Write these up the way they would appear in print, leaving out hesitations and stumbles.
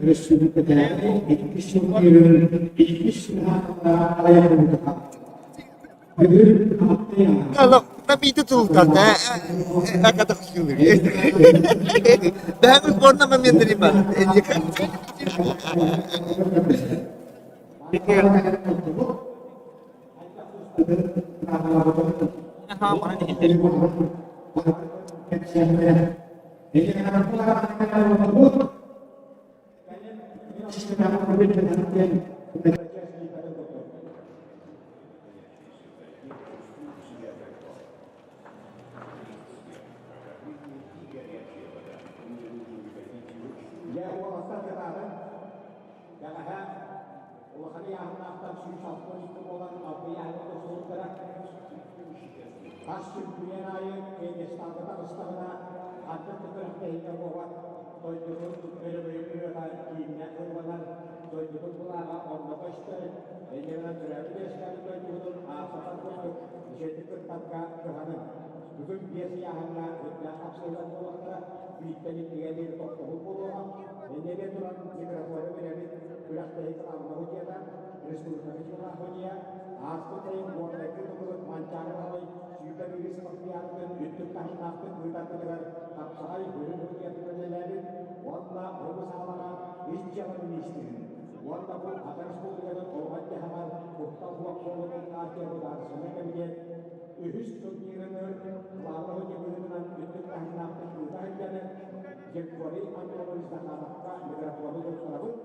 Өрөспүүбүлүкэтээҕи иккис турнирын иккис айанныыта. Бүгүн Дьэ, уолаттар кытаатыҥ, бэҕэһээ улахан ыйааһыннаахтар 162 буолан алта ыйааһыны тосулуттара. Хас чөмпүйүөн аайы пьедесталга таҕыстаҕына, ханнык да күрэхтэһиигэ буолбат, дойдутун өрөгөйүн ырыата кииннэ ылланар, дойдутун былааҕа онно көстөр, инньэ гынан төрөөбүт-үөскээбит дойдугутун ааттатар курдук үчүгэйдик кыттарга кыһаныҥ. Бүгүн биэс ыйааһыҥҥа үрдээх хапсыһыылар буолуохтара, бииртэн иккигэ диэри тохтобул буолуоҕа. Инньэ туран микрофону бирэбит, күрэхтэһии кылаабына судьуйата, республика дьыалаах судьуйа, ааспыт сайын Горнайга тутуллубут Манчаары Баһылай сүүрбэ биирис спартакиадатын үрдүк таһымнаахтык ыытарбытыгар хапсаҕай сүрүн судьуйатын үлэлээбит уонна бу саалаҕа ис дьыала миниистирин уонна бу Саха Республикатын олоҕор-дьаһаҕар куттал суох буолуутун партия судаарыстыбаннай кэмитиэт үһүс турнирын кылаабына судьуйа быһыытынан үрдүк таһымнаахтык ыыта сылдьаны Григорий Антонович Захаровка микрофону туттарабыт.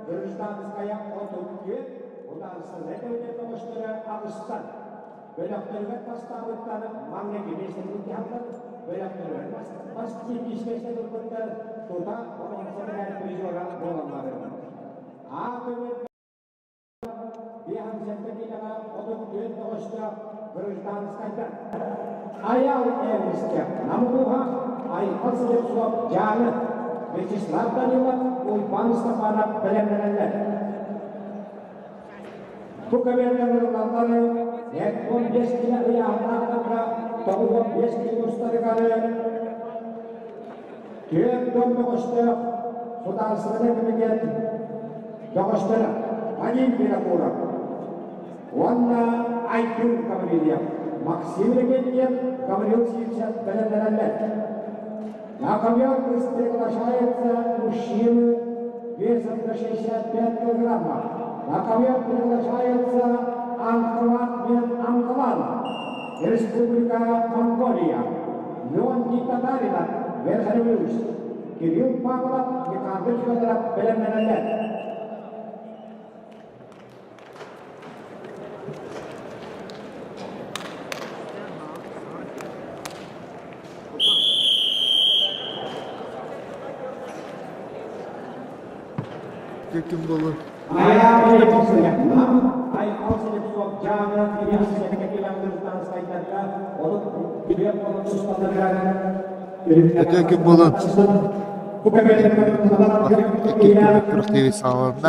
Гражданская отут Бөлөхтөрүгэр бастаабыттар маҥнайгы миэстэни дьаһаллар, бөлөхтөрүгэр бастакы миэстэни ылбыттар тута боруонса мэдээлин призера буолаллар. А көмөр 57 киилэҕэ 34 бөҕөстөөх гражданскайдар. Айал Эврискэ Намылуха, Айхал Слепцов Дьааҥы, Вячеслав Данилов, Уйбаан Степанов бэлэмнэнэллэр. Бу кэмҥэ ылаллары 45 киилэ ыйааһыннаахтарга 95 киилэ устарыгар 40 бөҕөстөөх судаарыстыбаннай кэмитиэт бөҕөстөрө Вадим Винокуров уонна Айгын Гаврильев, Максим Регентьев, Гаврил Сивцев бэлэмнэнэллэр. На ковер приглашаются мужчины весом до 65 килограммов. На ковер приглашается Анхалат Мен Анхалан, Республика Монголия, Леонтий Татаринов, Верхнеюжск, Кирилл Павлов, Никандр Федоров бэлэмнэнэллэр. Ким буолуо? Өтө ким буолуон? Икки күнүк күрэхтэһии саҕаланна.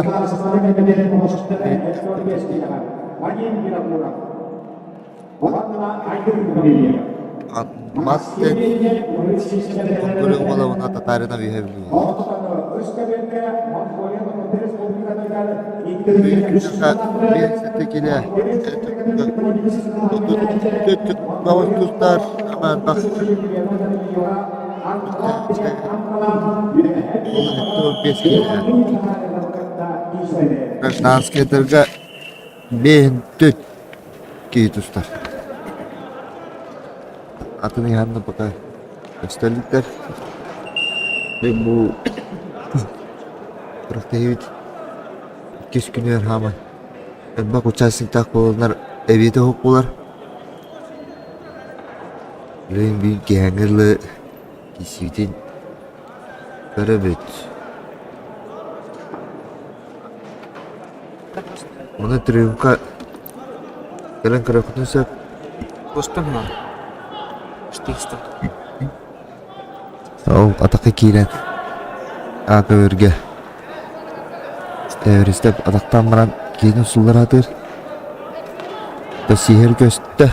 Мас Көрүҥ буолабына Татаринов үһэ билиэ. Биэсэти килэ баҕас тустар амарбах 5 килэ. Гражданскайдарга биэһин түт киһи тустар. Атын иһанна пока көстөлүктэр. Бу күрэхтэһиибит иккис күнүгэр хааман элбэх участниктаах буоланнар эбиэтэ уһук буолар. Билигин биир киэһээҥҥи дылы киирсиитин көрөбүт. Ону Триумфка кэлэн көрүөххүтүн сөп. Ол атахха киирэн АК-өргө Эверестеп атахтаан баран киһитин суллара сатыыр. Сиһэр көстө.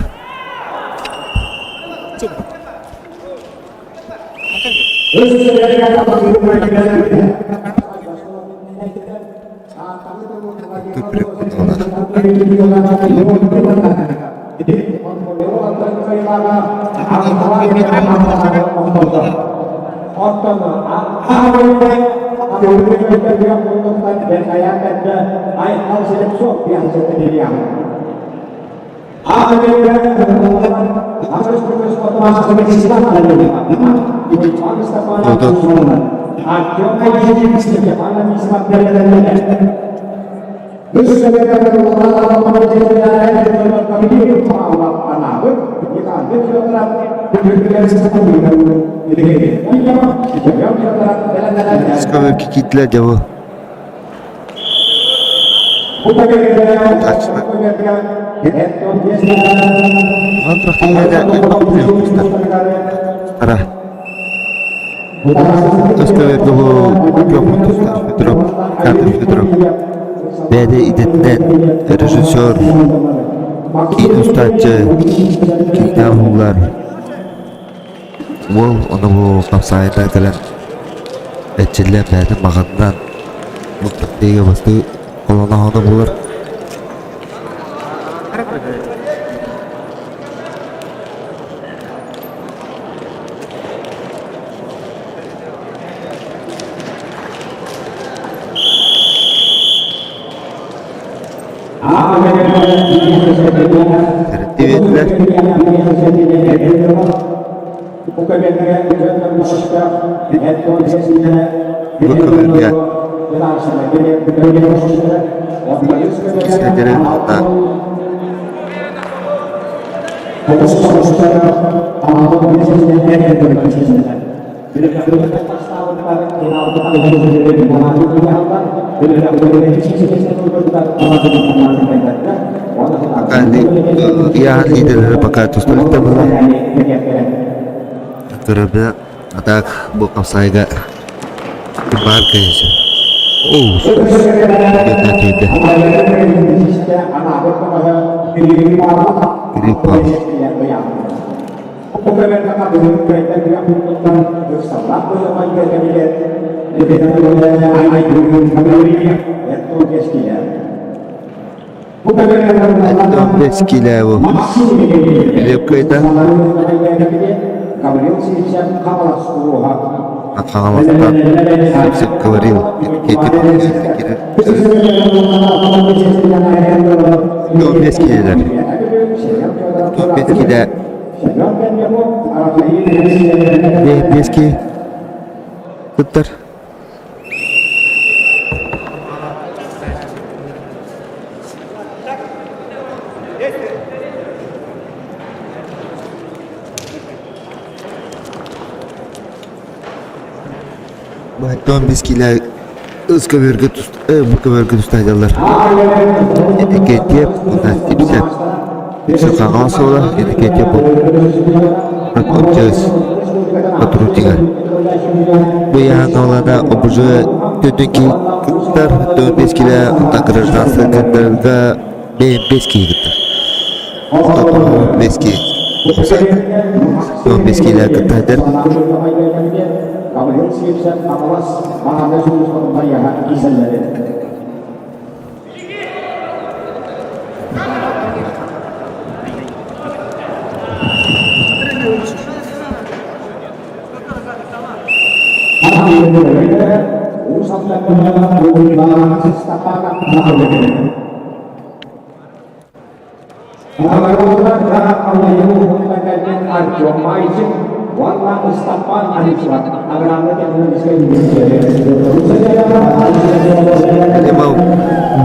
Киирдилэр дьэ бу. Бэйэтэ идэтинэн режиссер, киин устааччы, киинэ уһуллар. Уол ону бу хапсаайда кэлэн эрчиллэн бэйэтин баҕатынан муттуктыыга бастыы холоноһоно булар. Тэриллибиттэр. Бу көмөлгө кистэтэрин уонна Пока я лидеры пока тусталыкта была. Көрөбө, а так бу хапсайга баар кэһэсэ. Оу, түйдэ. Филипп Павлов. Бэскилээ бу. Лепкайда. Хаҥаластан Сипсип говорил, Бэскилэр. Бэскилэ. Бэски. Кыттар. Баһыттан бис киилэ ыс көбүөргэ бу көбүөргэ тустаһаллар. Этикетиэп уонна типсэ. Типсэ хаҥас суола, этикетиэп обчаас отрутига. Бу яһаҥҥа ОБЖ төрдүн киһи кыттар, 4-5 киилэ онтон гражданство кыттарга 5 киһи кыттар. Онтон 5 киһи 15 киилэ кыттар.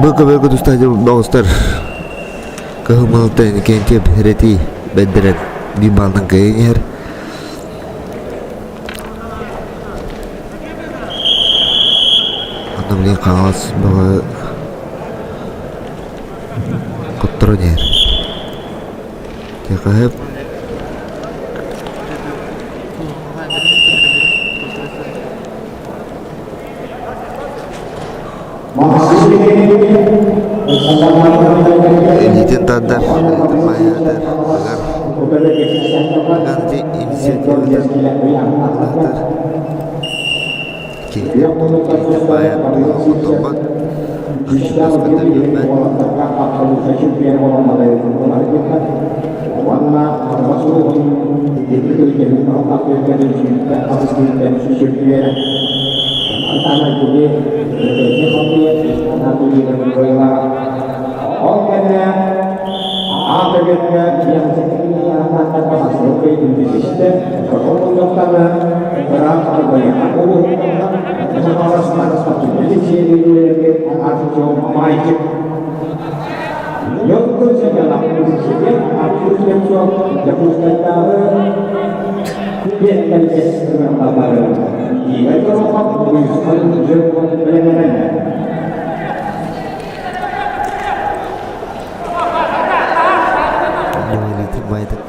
Бу көбөргө тустаачы доҕустар кыһыл Кентиэп Рети бэрдэрэн биир баалынан кыайан иһэр. Онно билигин Хаҥалас бөҕө хотторон иһэр. Тиэхэһэп Илиитин тардар, илиитин баайаатар, ыгар. Ыган инициативатын улаатар. Киһитин баайан хотторбот. Аччыктаспыта билбэт. Илиитин баайдык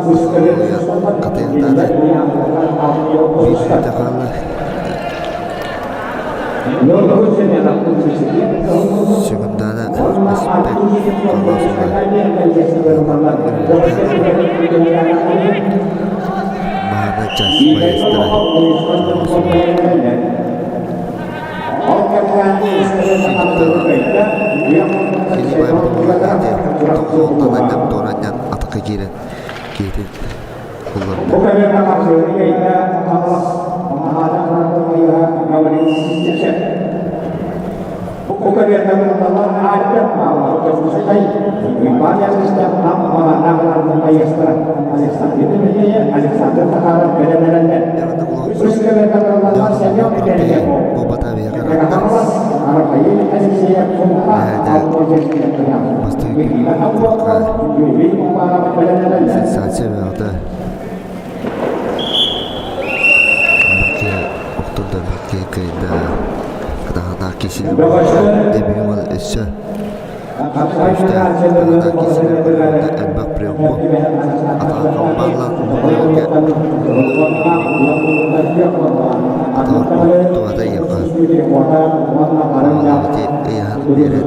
атаҕынан хатыйахтаата биир мүнүүтэ хаалла. Секундана Респект Маана час маэстро Кини тоҕуолтан анньан туоранньан атахха киирэн киһитин булларда. Эһэтэ бастакы күрэххэ сенсация бөҕөтө. Бэркэ охтордо, бэркэ кыайда. Кытаанах киһи дебюмун өссө күүстээх кытаанах киһилэр уонна элбэх приему атаҕар бааллар атаҕар туһата иэхэ ити ыйаһын биэрэн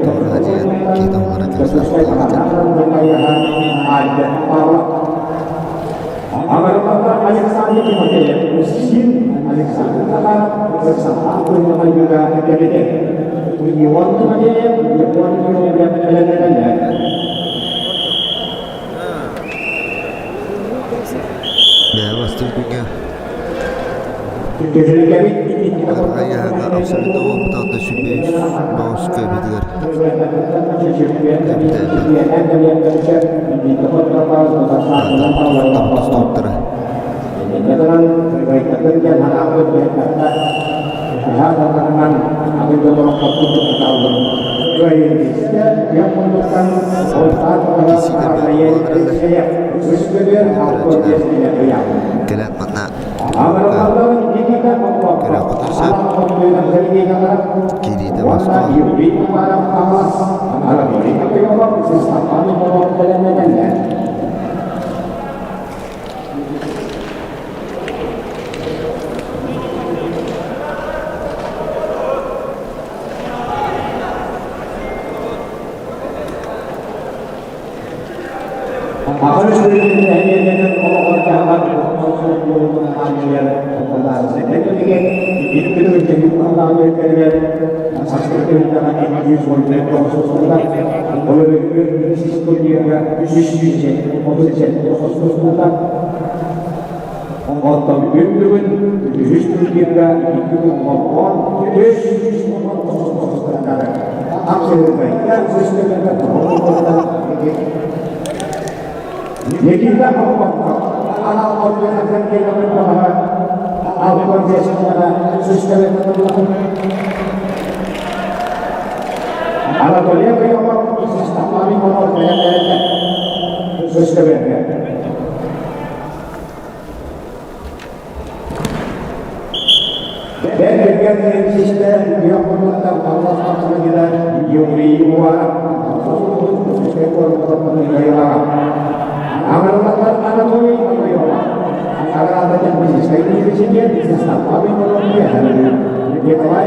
туораҕа диэн киһи оҥоро кэпсээн Александр Тимофеев, Устин Александр Захаров, Александр Кабинет. Иван Тимофеев, Иван Тимофеев, Бэйэ бастыыр күҥҥэ Арҕайааҥҥа абсолютно буолбута онно 103 баҕас кыайбытыгар эбитэ аата тустубуттара. Кисиитэ Кэлэн манна көрүөххүтүн сөп. Киириитэ босхо. Оттон күн бүгүн үһүс турнирга икки олоҕор Никита Попов Анатолий Николай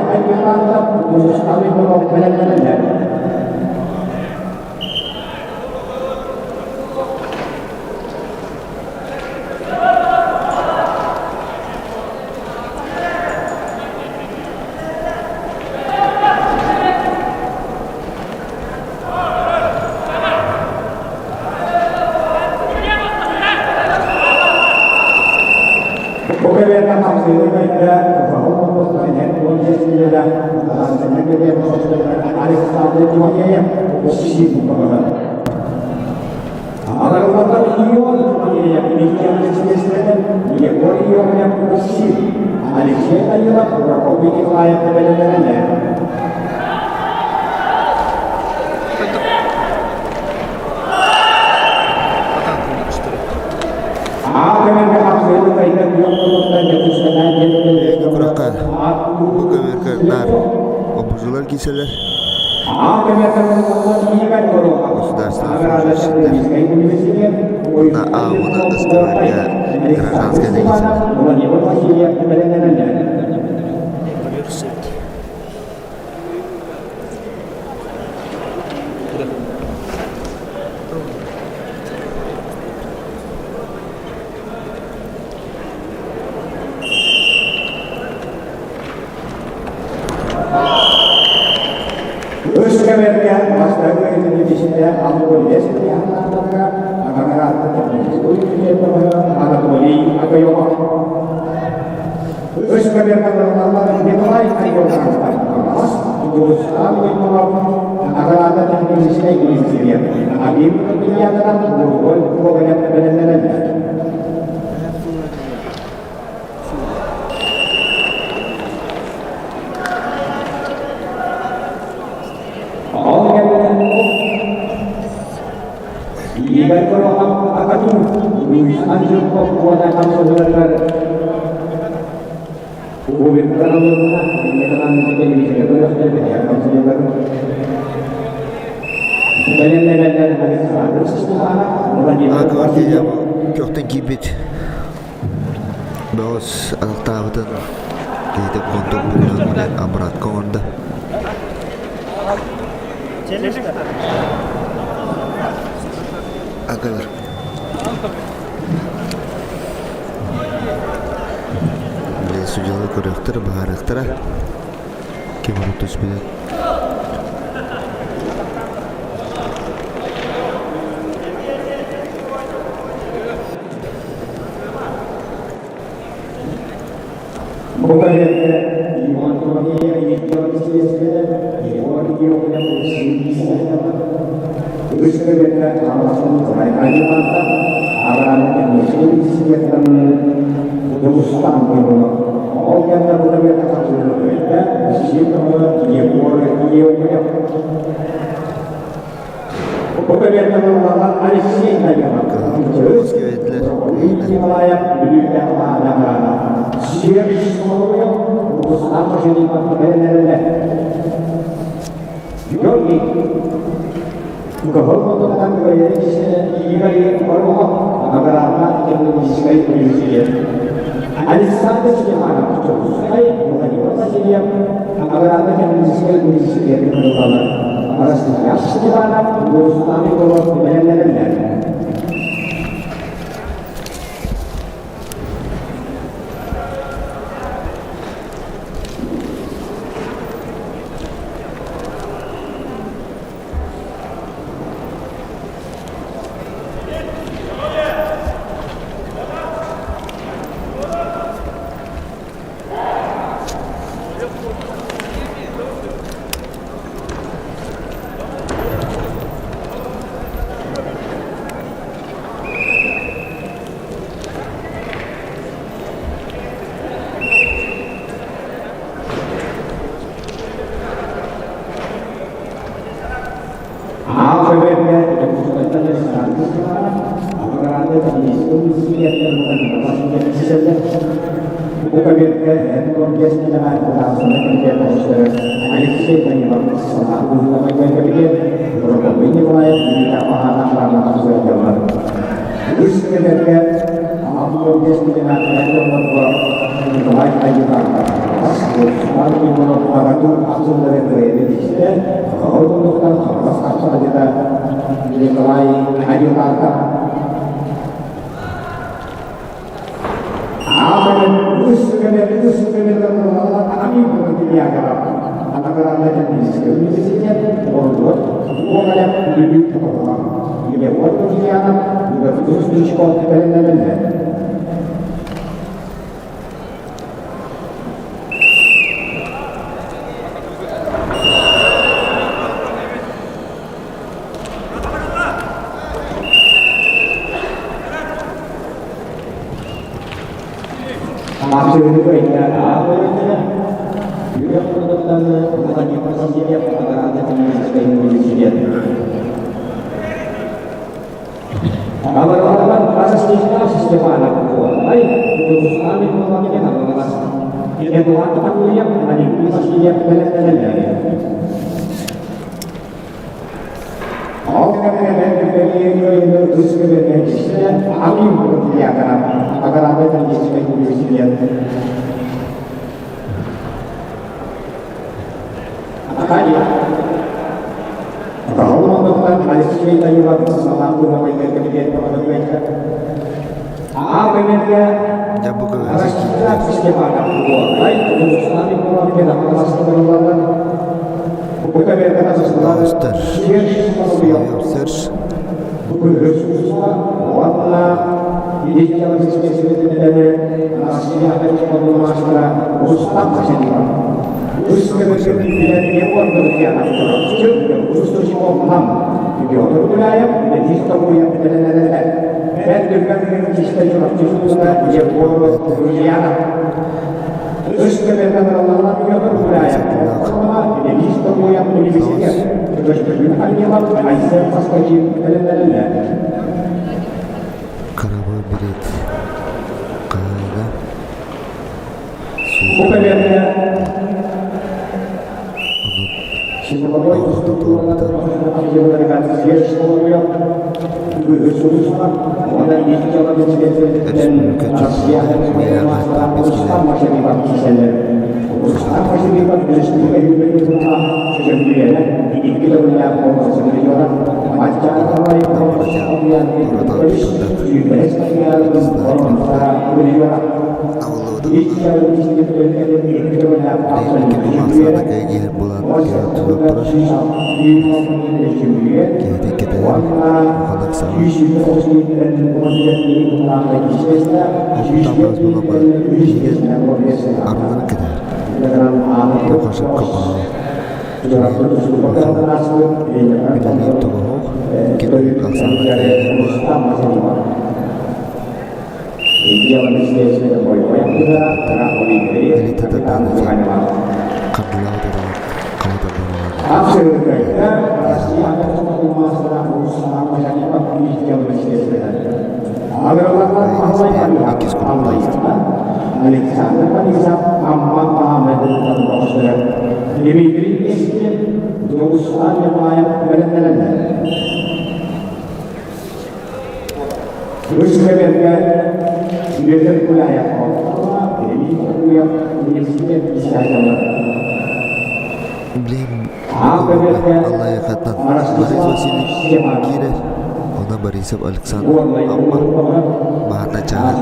Алексей Данилов, Прокопий Николаев бэлэмнэнэллэр. Күрэххэ бу көбүөргэ наар обургулар киирсэллэр. Государственный служащийлар уонна А уонна СКВ-га гражданскай да киирсэллэр. Үс кэмэргэ бастакы үтүнүтүсүнэ Анатолий Анатолий Акаёва. Үс кэмэргэ Николай Награда технической университет. Абим Гвардия көхтөн киирбит бөҕөс атахтаабытын киһитэ контур быһыынан обратка оҥордо. Акылар. Били судьялар көрүөхтэрэ, быһаарыахтара. Ким урут түспүтүн. Бу кэлиэккэ Иван Тимофеев Виктор сиэстэрэ Егор Егоров Үгүс көлүөнэ Амматын Байкаллаата Авраам Михаил Дьулустан буолла. Ол кэннэ бу кэлиэккэ хатыллыбыта Ситова Егор Егоров Бу кэлиэккэ Алексей Николаев Бүлүүгэ Георгий Александр Степанов Чокускай Владимир Васильев Аграрно техническай университет Россия Степанов Государственный бэлэмнэнэллэр. Николай Адюканов. Дьэ бу көмөҕө киирдэ. Устар. Суойупсар. Кырабы билет хаһаайына Өрөспүүбүлүкэ чемпиона Майаҕаттан Блин, Аллайыхаттан Борис Васильевич киирэр, онно Борисов Александр Амма баһарна чааһа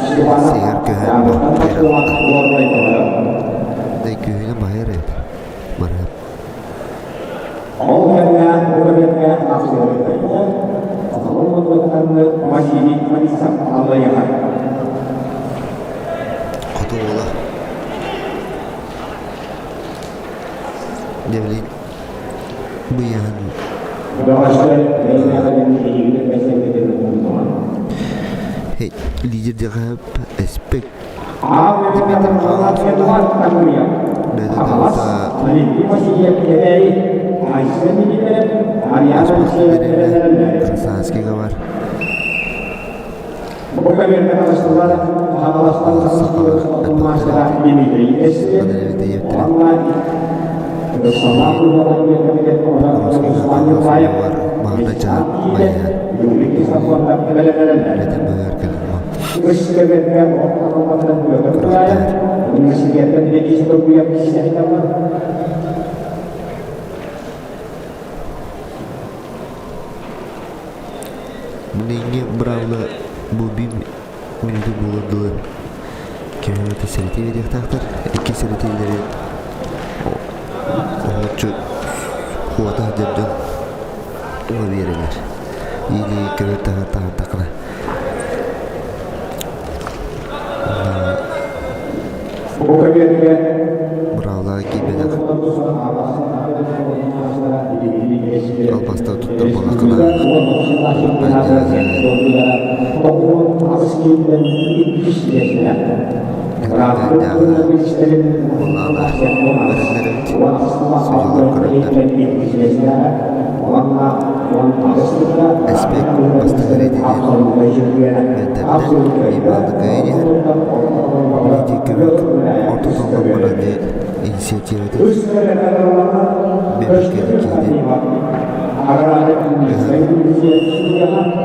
Сиһэр көһөн Күүһүнэ баһыйар эбит барыам Хоту уола Дьэ быйаһын лидер диэхэ эспек Дмитрий Михайлович Красавскийга бар Билиҥҥи быраабыла бу биир мүнүүтэ буолуор дылы кими сэрэтии биэриэхтээхтэр. Икки сэрэтиилэри оһолоччу куота сылдьар дьон ыла биэрэллэр. Или көбөр таһар таһаардаххына. Быраабылаҕа киирбэтэх албастары туттар буоллаххына Эспек бастакы рейдинин мэлдьэттэн Иван иһэр Лидия Көмөк орто толлон баран инициативатын бэбиккэ киирэн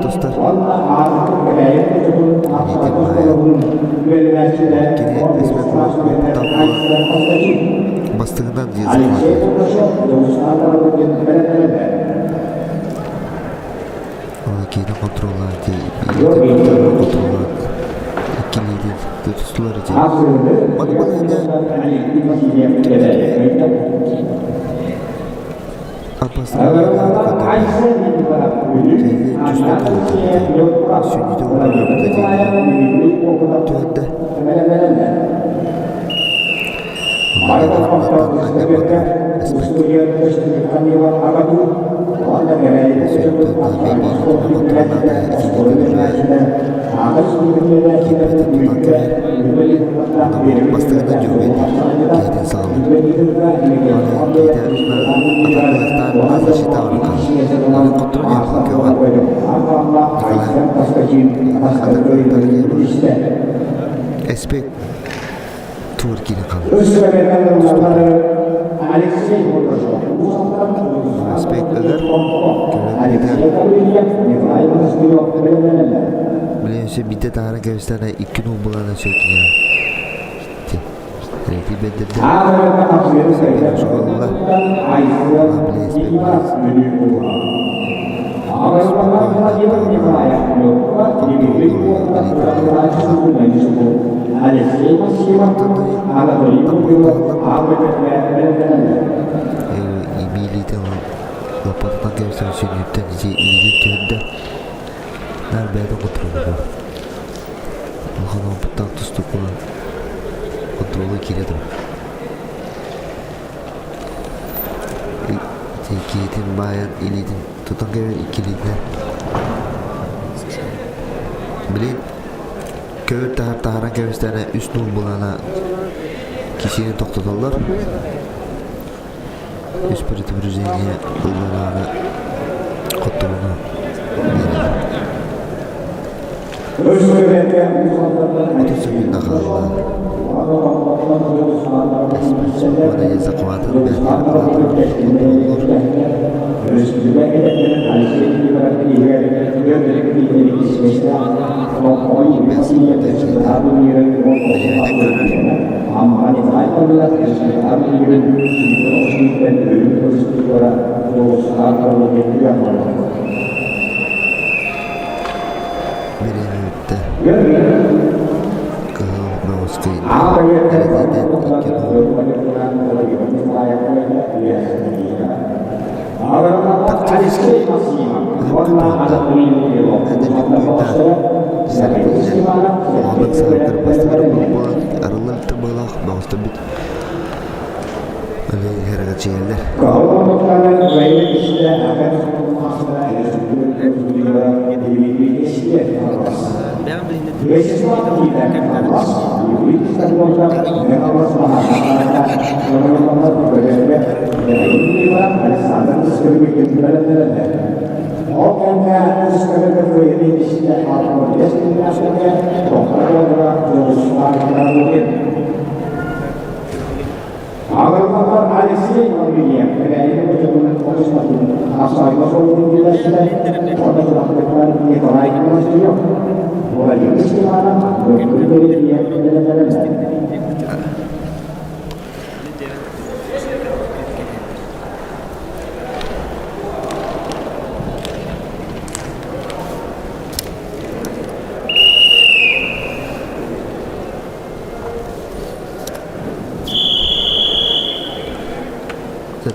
тустар Лидия Кини эспек бастыгынан Киинэ контроллаан контроллаан Икки илиитин тутустулар ити. Маны балыыһаны Бастакынан дьүһүйдэр киһитин саҕалыыр. Эспек тур киирэн хаалла. Эспек ылар, көмөлөһүтэ. Билигин өссө биирдэ таһааран кэбистэҕинэ икки нуул булан өссө киирэн. Третий бэрдэрдэ. Илиитин лаппатынан кэбисэн сүнньүттэн илиитин түһэрдэ. Наар бэйэтин контроллуур. Улахан опыттаах тустуук буолан контролга киирэ турар. Киһитин баайан илиитин тутан кэбиһэр икки илиитинэн. Билигин көбүр таһар таһааран кэбистэҕинэ үс нуул былаана кисиэни тохтотоллор. Үс предупреждение ыллараары хотторууну биэрэр. 30 секунда хаалла. Уонна захватын бэйэтигэр контроллуур. Бэлиэтэ көрөр. Бириэмэ бүттэ. Кыһыл Моҕускай эрэдиитэ икки нуул. Тактически ылыппыт эдэрдик буйдаах сэрэдиилэр оҕолор саһардар бастыҥар буолан арыллар тымыылаах бөҕөстөрбүт Эрэгэчийэллэр.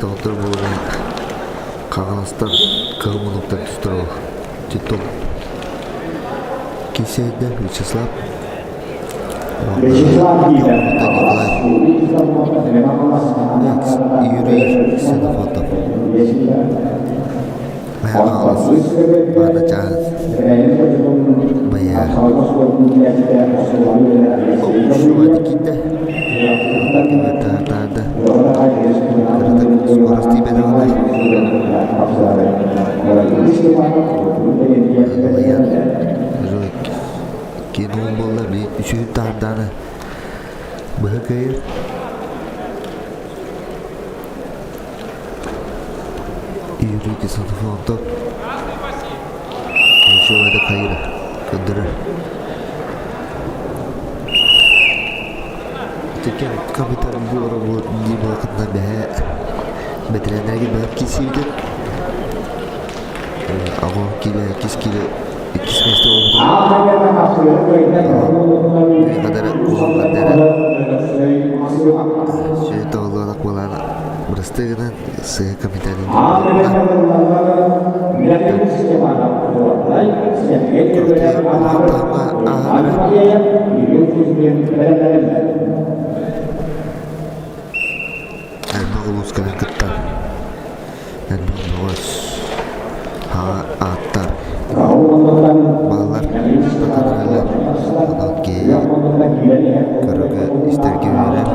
Доҕоттор буолан Хаҥаластар кыһыл муннуктан тустар Титов Кисиэннэ Вячеслав Николай Юрий Ксенофонтов Мэҥэ Хаҥалас Маана Байа Шуа киирдэ Таһаарда Скорость тиийбэтэҕинэ Ылыйан кино буолла үчүгэй таһаардааны быһа кыайар Юрий Ксенофонтов Ничего кайра көрдөрөр Теккен компьютер буора дии буолакытына бэһэ бэтэрээннэргэ бэһэп киирсиибитин аҕа киилэ иккис киилэ. Иккис миэстэ буолбутум. Кадары улахан сүө тоҕолуолах буолан бырастыы гынан сыһа комитетын улахан таһымҥа ааһан элбэх улууска кыттан элбэх бөҕөс хаҥа ааттар баллар татаралар онон киһи көрөргө истэргэ үөрэр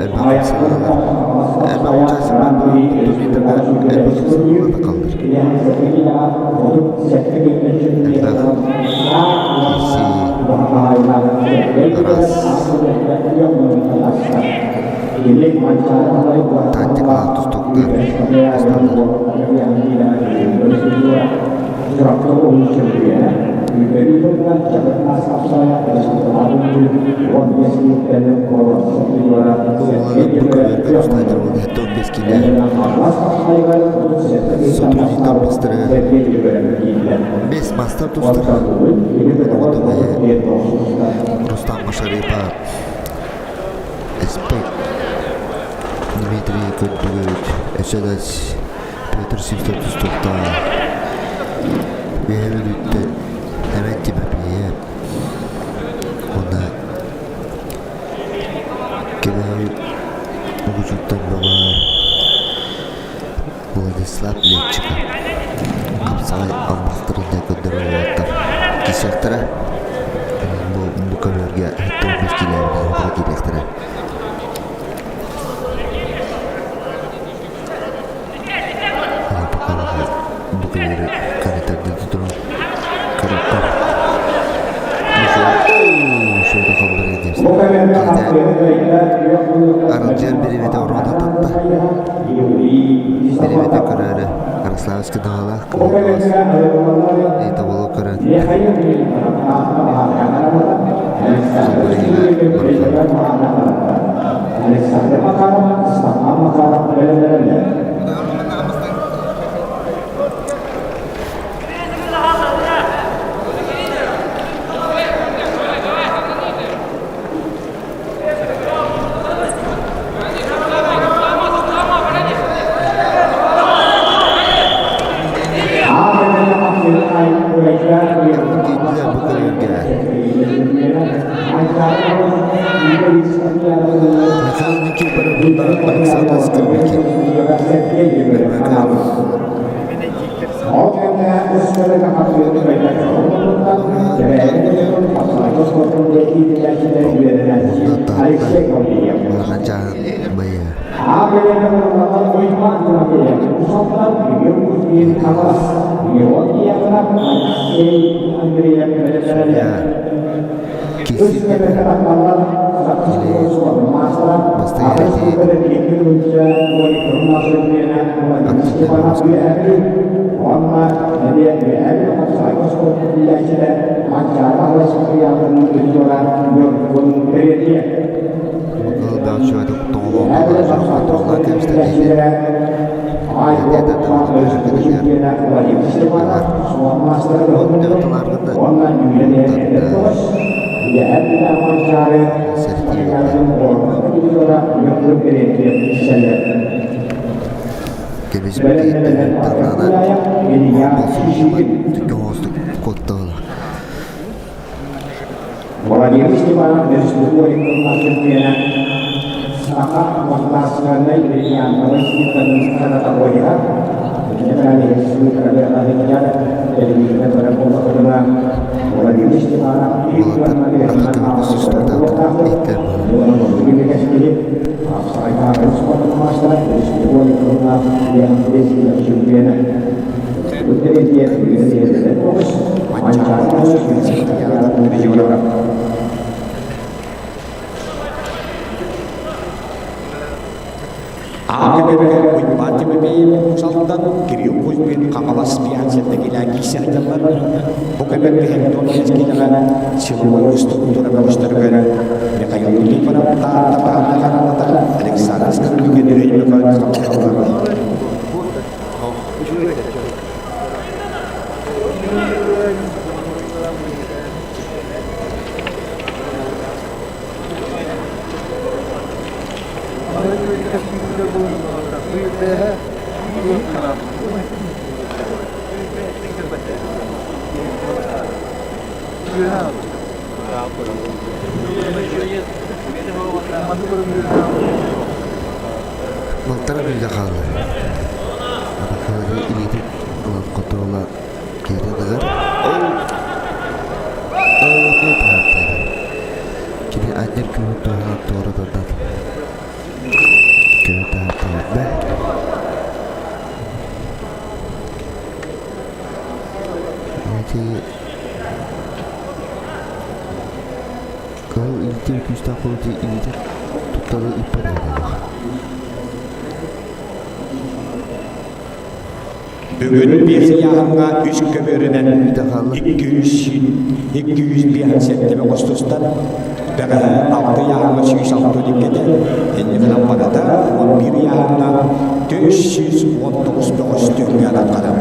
элбэх хамсаныылар элбэх участниктар турнирдарга элбэх хамсаныылар тахаллар элбэх киирсии араас тактикалаах тустууктар асталлар. Уоланын бу көбүөргэ устаайдар уонна 75 киилэ сотрудниктар бастары бес мастар тустар Рустам Машарипов Эспек Дмитрий Көнтүгүт өссө да Петр Сивцев тустууктаах Үөһэ Бүлүүттэн Эмэн Тимофеев уонна Кэбээйи Угучуттан бөҕө Владислав Левчиков хапсаҕай алмаастарын да көрдөрөр уолаттар киирсиэхтэрэ. Бу, бу көбүөргэ 75 киилэбинэн утары киириэхтэрэ. Бу көбүөрү комментарийдан туран көрөттөр. Аралдьыйар бириэмэтэ оруона татта. Бириэмэтэ көрөөрү Ярославский наҕалаах кыһыл тоболу көрөн Александр Макаров, Степан Макаров Киирдилэр бу көрүүгэ. Михаил Никифоров уонна Александр Скрыбыкин. Онно Таатта Маҕачаан байа. Судья Киссингер или Бастайарити Кэбиспититтэн таһаана түгэн куоттаҕына Владимир Степанов республика Саха государственной Аакыбыгар Уйбаан Тимофеев Усалтан Кирилл Кузьмин Хаҥалас Пьянцев киирсэ сылдьаллар. Бу кэмҥэ Антон Лескинэҕэ силовой структура бөҕөстөрүгэр Михаил Никифоров Таатта Баһаана Александр Скрыбыкин Өймөкөөн хапсаллар. Балтара мүлдьэ хаалла. Абакалары илиитин ылан хотуолаан киирэн ыгар. Ол ол эмиэ таһаартаата. Кини анньар күүһүн туһанан туора тардан көһө таһаартаабыта. Ити Кыһыл илиитин күүстээх кулути илиитин туттары ыыппат эбит Бүгүн биэс ыйааһыҥҥа үс көбүөрүнэн 200 257 бөҕөс тустар. Бэҕэһээ алта ыйааһыҥҥа 162-тэ, иннигинэн барыта 11 ыйааһыҥҥа 419 бөҕөс түһүлгэ ананҕара.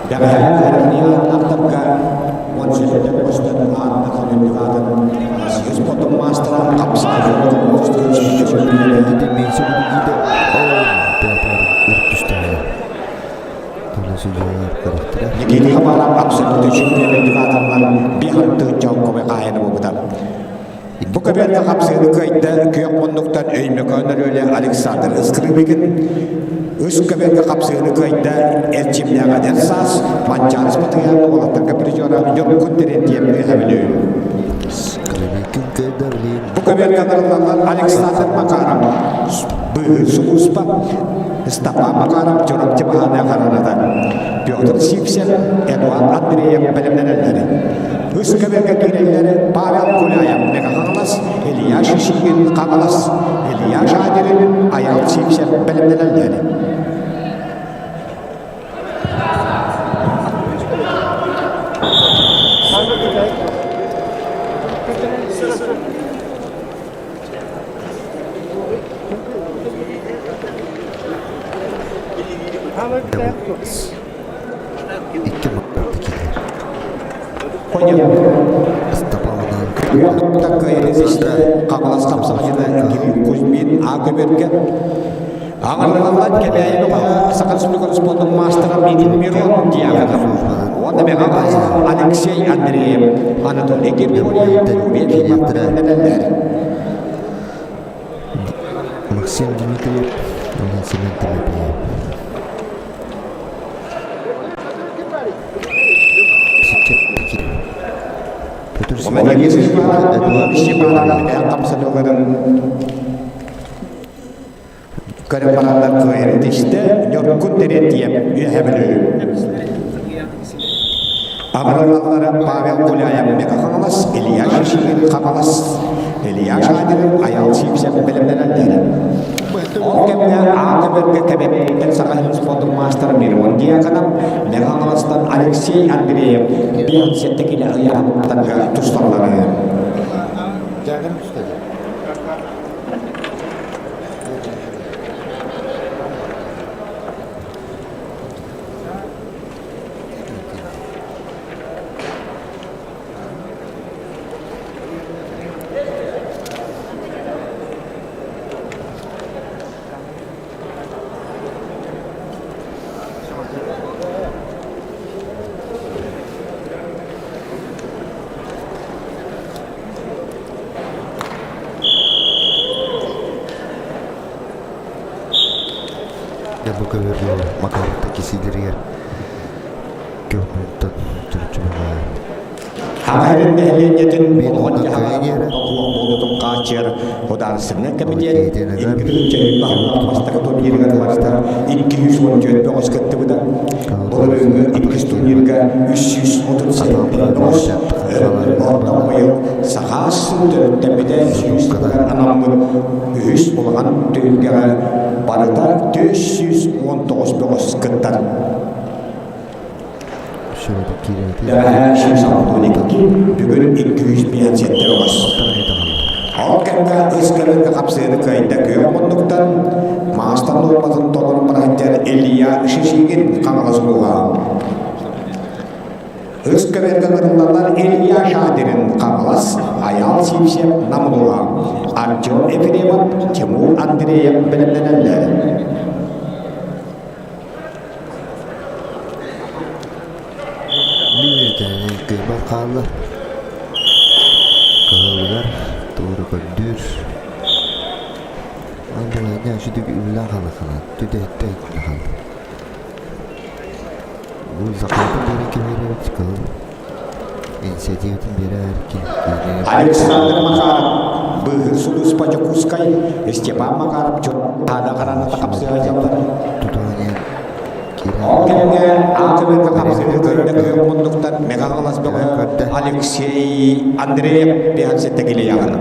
Бэҕэһээ Армия-аттарга 17 көстөн аан Дархан үрдүк Россия спортун маастара хапсаҕай Никита Хабаров абсолютно чемпион үрдүк ааталлар биэхаттыын чолкобой хаайаны буолбута. Бу көбүөргэ хапсыыны кыайда күөх муннуктан Өймөкөөн өрүөлэ Александр Скрыбыкин, үс көбүөргэ хапсыыны кыайда Эрчимнээх эдэр саас Манчаары Спартакиада уолаттарга призера Ньургун Терентьев Үөһэ Скрыбыкин кыайда билигин Бу көбүөргэ ыҥырыллаллар Александр Макаров, Быыһыыр сулууспа, Степан Макаров, Чурапчы баһаарынай хараната, Петр Сивцев, Эдуард Андреев бэлэмнэнэллэр. Үс көбүөргэ киирэллэр Павел Гуляев, Мега-Хаҥалас, Илья Шишигин, Хаҥалас, Илья Жадирин, Айал Сивцев бэлэмнэнэллэр. Икки маттарда киирэр. Хаҥалас хамсаҕайына Кирилл Кузьмин А көбүөргэ Аҥарыллан Кэбээйи бөҕөһө Саха Республикатын спордун маастара Митин Мирон Дьяконов уонна Мэҥэ Алексей Андреев, Анатолий Григорьев бэлэмнэнэллэр. Максим Дмитриев уонна Семен Тимофеев. Петр Владимир Степанов көрөн бараннар кыайар тистэ Ньургун Терентьев Үөһэ Бүлүү. Абыраллара Павел Гуляев Мега Хаҥалас, Илья Шишигин Хаҥалас, Илья Шадин Айал Сивцев бэлэмнэнэллэр. Ол кэмҥэ А көбөргө Кэбэттэн Саха сирин спордун маастара Мирон Дьяконов, Мэҥэ Хаҥаластан Алексей Андреев 57 килэ ыйааһынтан тусталлара. Дьэ бу көбүөргэ Макаровта кисиилэригэр көмөлтөн төрүччү Хаһарын нэһилиэнньэтин олоҕун дьаһаҕар токуох буолуутун хааччыйар Судаарыстыбаннай комитет икки бастакы турнирыгар барыта 214 бөҕөс кыттыбыта. Былырыыҥҥы иккис турнирга 337 бөҕөс, онтон быйыл Сахаас төрүттэммитэ 100 анаммыт үһүс улахан түһүлгэҕэ барыта 419 бөҕөс кыттар. Бэҕэһээ 162, бүгүн 257 бөҕөс. Ол кэмҥэ ыс көрүҥҥэ хапсыһыыны кыайда күөх муннуктан маастар нуорматын толору бараһыттар Илья Шишигин Хаҥалас улууһа. Ыс көбөргө ырыллаллар Илья Шадирин Хаҥалас, Айаал Сивцев Нам улууһа. Артем Ефремов, Тимур Андреев бэлэмнэнэллэр. Мүөтэ кыйбат хаалла. Кыһылыгар туору көрдүүр. Андылайна сүдүг үллэн халахалан түдэттэн хаалла. Бу закатын биэрэ кэбирэбит кыһыл инициативатын биэрэр Александр Макаров, Быыһыыр сулууспа Дьокуускай, Степан Макаров Дьон хараната хапсыһа дьаллар. Тутаанен Ол кэмҥэ АКБ хапсыһыы көрдө кыах муннуктан Мегагалас бөҕө Алексей Андреев биһансетте килияҕын.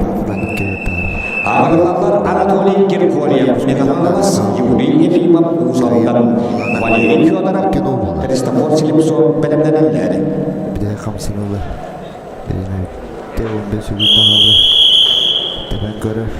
Ааҕыллаллар Анатолий Григорьев, Мегагалас, Юрий Ефимов, Уус Алдан, Валерий Федоров, Христофор Слепцов бэлэмнэнэллэр. Бile хамсанылы. Те 15 күн таһалы. Тэбэн көрөр.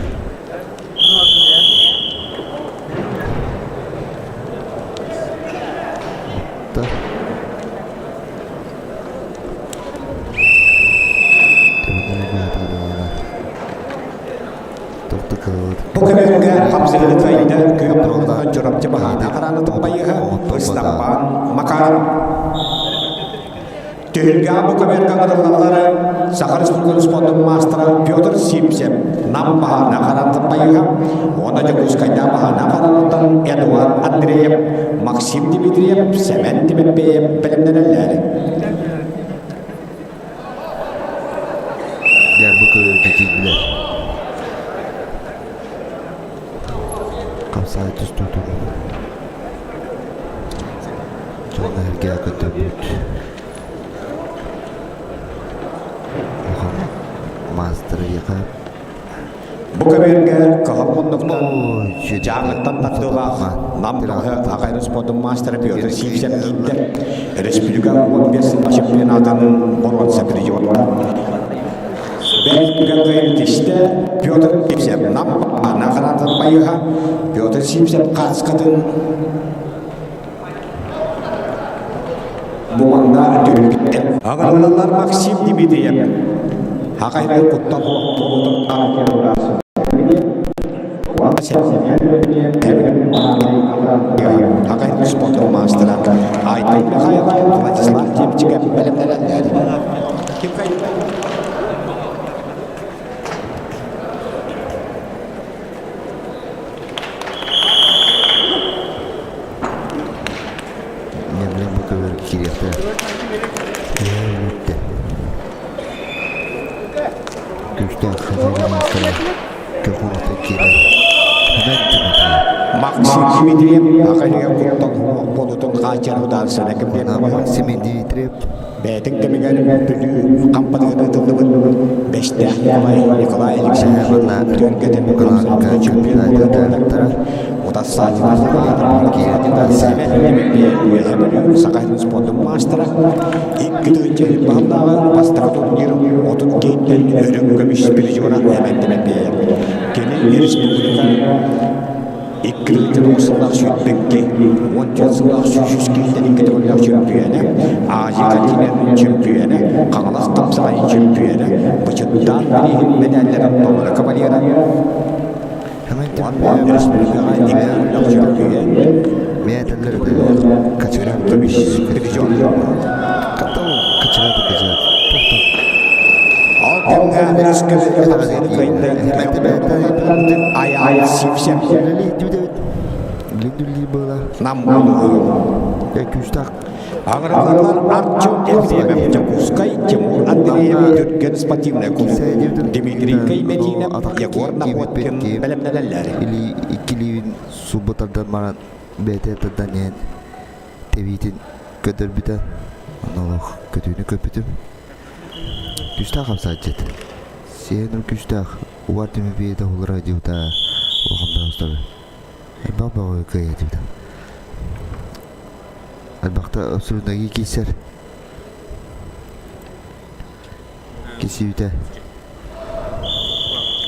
Бу кэмҥэ хапсыһыны кыайда күөх муннуктан Чурапчы баһаана хараанытын байыһа Ыстаппаан Макаров Түһүлгэҕэ бу көмөргө ыҥырыллаллар Саха Республикатын спордун маастара Петр Симсев, Нам баһаана хараанытын байыһа уонна Дьокуускайдаах баһаана хараанытын Эдуард Андреев, Максим Дмитриев, Сэмэн Тимофеев бэлэмнэнэллэр. Дьэ, бу көбүөргэ киирдилэр. Хамсаайы тустуутун дьон эһэргээ көрдөрбүт. Улахан маастар эйиэхэ Бу көбүөргэ кыһыл муннуктан Дьааҥыттан тардыылаах Нам бөҕөһө Аҕай спордун маастара Петр Сивцев киирдэ. Республика 15 чемпионатын боруонса призера. Бэл тистэ Петр Сивцев Нам Нахаратын байыһа Петр Сивцев кааскатын бу манна түһүлгүттэр. Аҕаллалар Максим Дмитриев. Хахайга куттал Хахай спортун маастара Айтал Михайлов, Владислав Тимчиков бэлэмнэнэллэр. Ньэмлэм бу көбүөр киириэхтэрэ. Үһэ бүттэ. Күүстээх хатыыга маастара көхүмүтэ киирэр. Хэмэн Тимофей. Максим Дмитриев Ахайга куттал буолутун хааччар удаансана ким Максим Дмитриев Бэйэтин кэмигэр Бүлүү хампатыгар ыытыллыбыт Бэстээх Николай Николай Алексеевич Түргэтин чемпион Саха спордун маастара икки тыһыынча баһыллааҕы бастакы турнир 30 кейттэн өрүҥ көмүс призера эмэн бэйэ. Кини республика Иккилиттэн сыллаах сүүрбэккэ, 14 сыллаах сүүс киһиттэн икки төгүллээх чөмпүйүөнэ, Азия континентын чөмпүйүөнэ, Хаҥалас тапсаҕайын чөмпүйүөнэ, Бычыттаан бирииһин мэдээллэрин толору кавалера, уонна республикаҕа икки төгүллээх чөмпүйүөн, Качыран көмүс призер. Качырады качырады. Ол кэмҥэ өскөбүт кыайда Ай-ай сипсеп Нам Күүстээх Аҕыраллар Артем Ефремов Дьокуускай, Тимур Андреев Түргэн спортивнай клуб, Дмитрий Каймединов, Егор Находкин бэлэмнэнэллэр. Или иккилиибин субу тардан баран бэйэтэ тардан иһэн тэбиитин көтөрбүтэ. Онно көтүүнү көппүтүм. Күүстээх хамсааччы этэ. Сиэн күүстээх уар Тимофей да диэбитэ улахан бөҕөстөр. Элбэх бөҕө кыайа диэбитэ. Элбэхтэ абсолютно киирсэр. Кисиибитэ.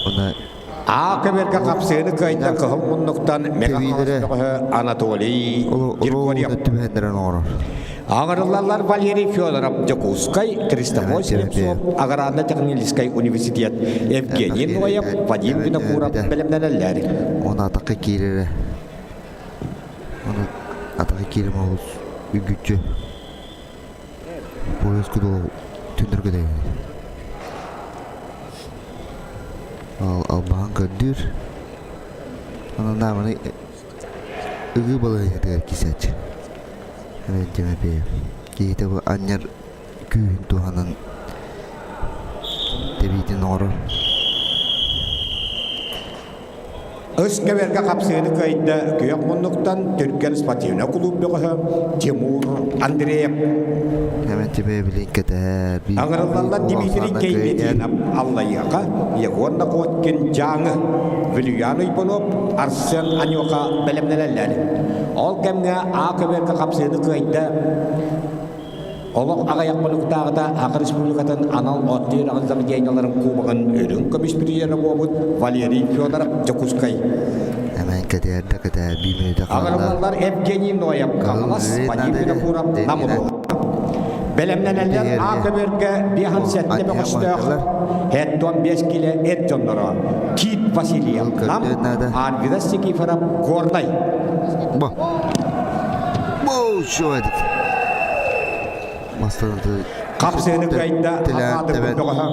Уонна Аа көбөргө хапсыыны кыайда кыһыл муннуктан мега Анатолий Григорьев түбэһэннэрэн оҥорор. Аҕырыллаллар Валерий Федоров, Дьокуускай, Христофор Слепцов, Аграрно-техническай университет, Евгений Ноев, Вадим Винокуров бэлэмнэнэллэр. Оны атахха киирэрэ. Оны атахха киирим олус үгүччү. Поезд кудул түндүргө Ал албаһын көрдүүр. Онон нааманы ыгыы балаһыанньатыгар киирсээччи. Тимофеев киһитэ бу анньар күүһүн туһанан тэбиитин оҥорор. Ыс кэбэргэ хапсыыны кыайда күөх муннуктан Түргэн спортивнай кулууп бөҕөһө Тимур Андреев. Hemen тебе билин кэтэһэр. Аҥырыллаллар Дмитрий Кейметинов Аллайыаха, Егор Находкин Дьааҥы, Вилюян Уйбунов, Арсен Анюха бэлэмнэнэллэр. Ол кэмҥэ А көбүөргэ хапсыыны кыайда Олох аҕыйах хонуктааҕыта Саха Республикатын анал от үөрэҕин заведениеларын кубогын үрүҥ көмүс призера буолбут Валерий Федоров Дьокуускай. Эмэн кэтээрдэ кэтээр биир мүнүүтэ хаалла. Аҕырыллаллар Евгений Ноев, Хаҥалас, Вадим Винокуров, Намылов. Бэлэмнэнэллэр А көбүөргэ 57 бөҕөстөөх 75 килэ эр дьонноро Кит Васильев, Нам, Арвидас Никифоров, Горнай. Бу. Бу что этот? Мастан Хапсыаны кыайда Хатаатык бөҕөһө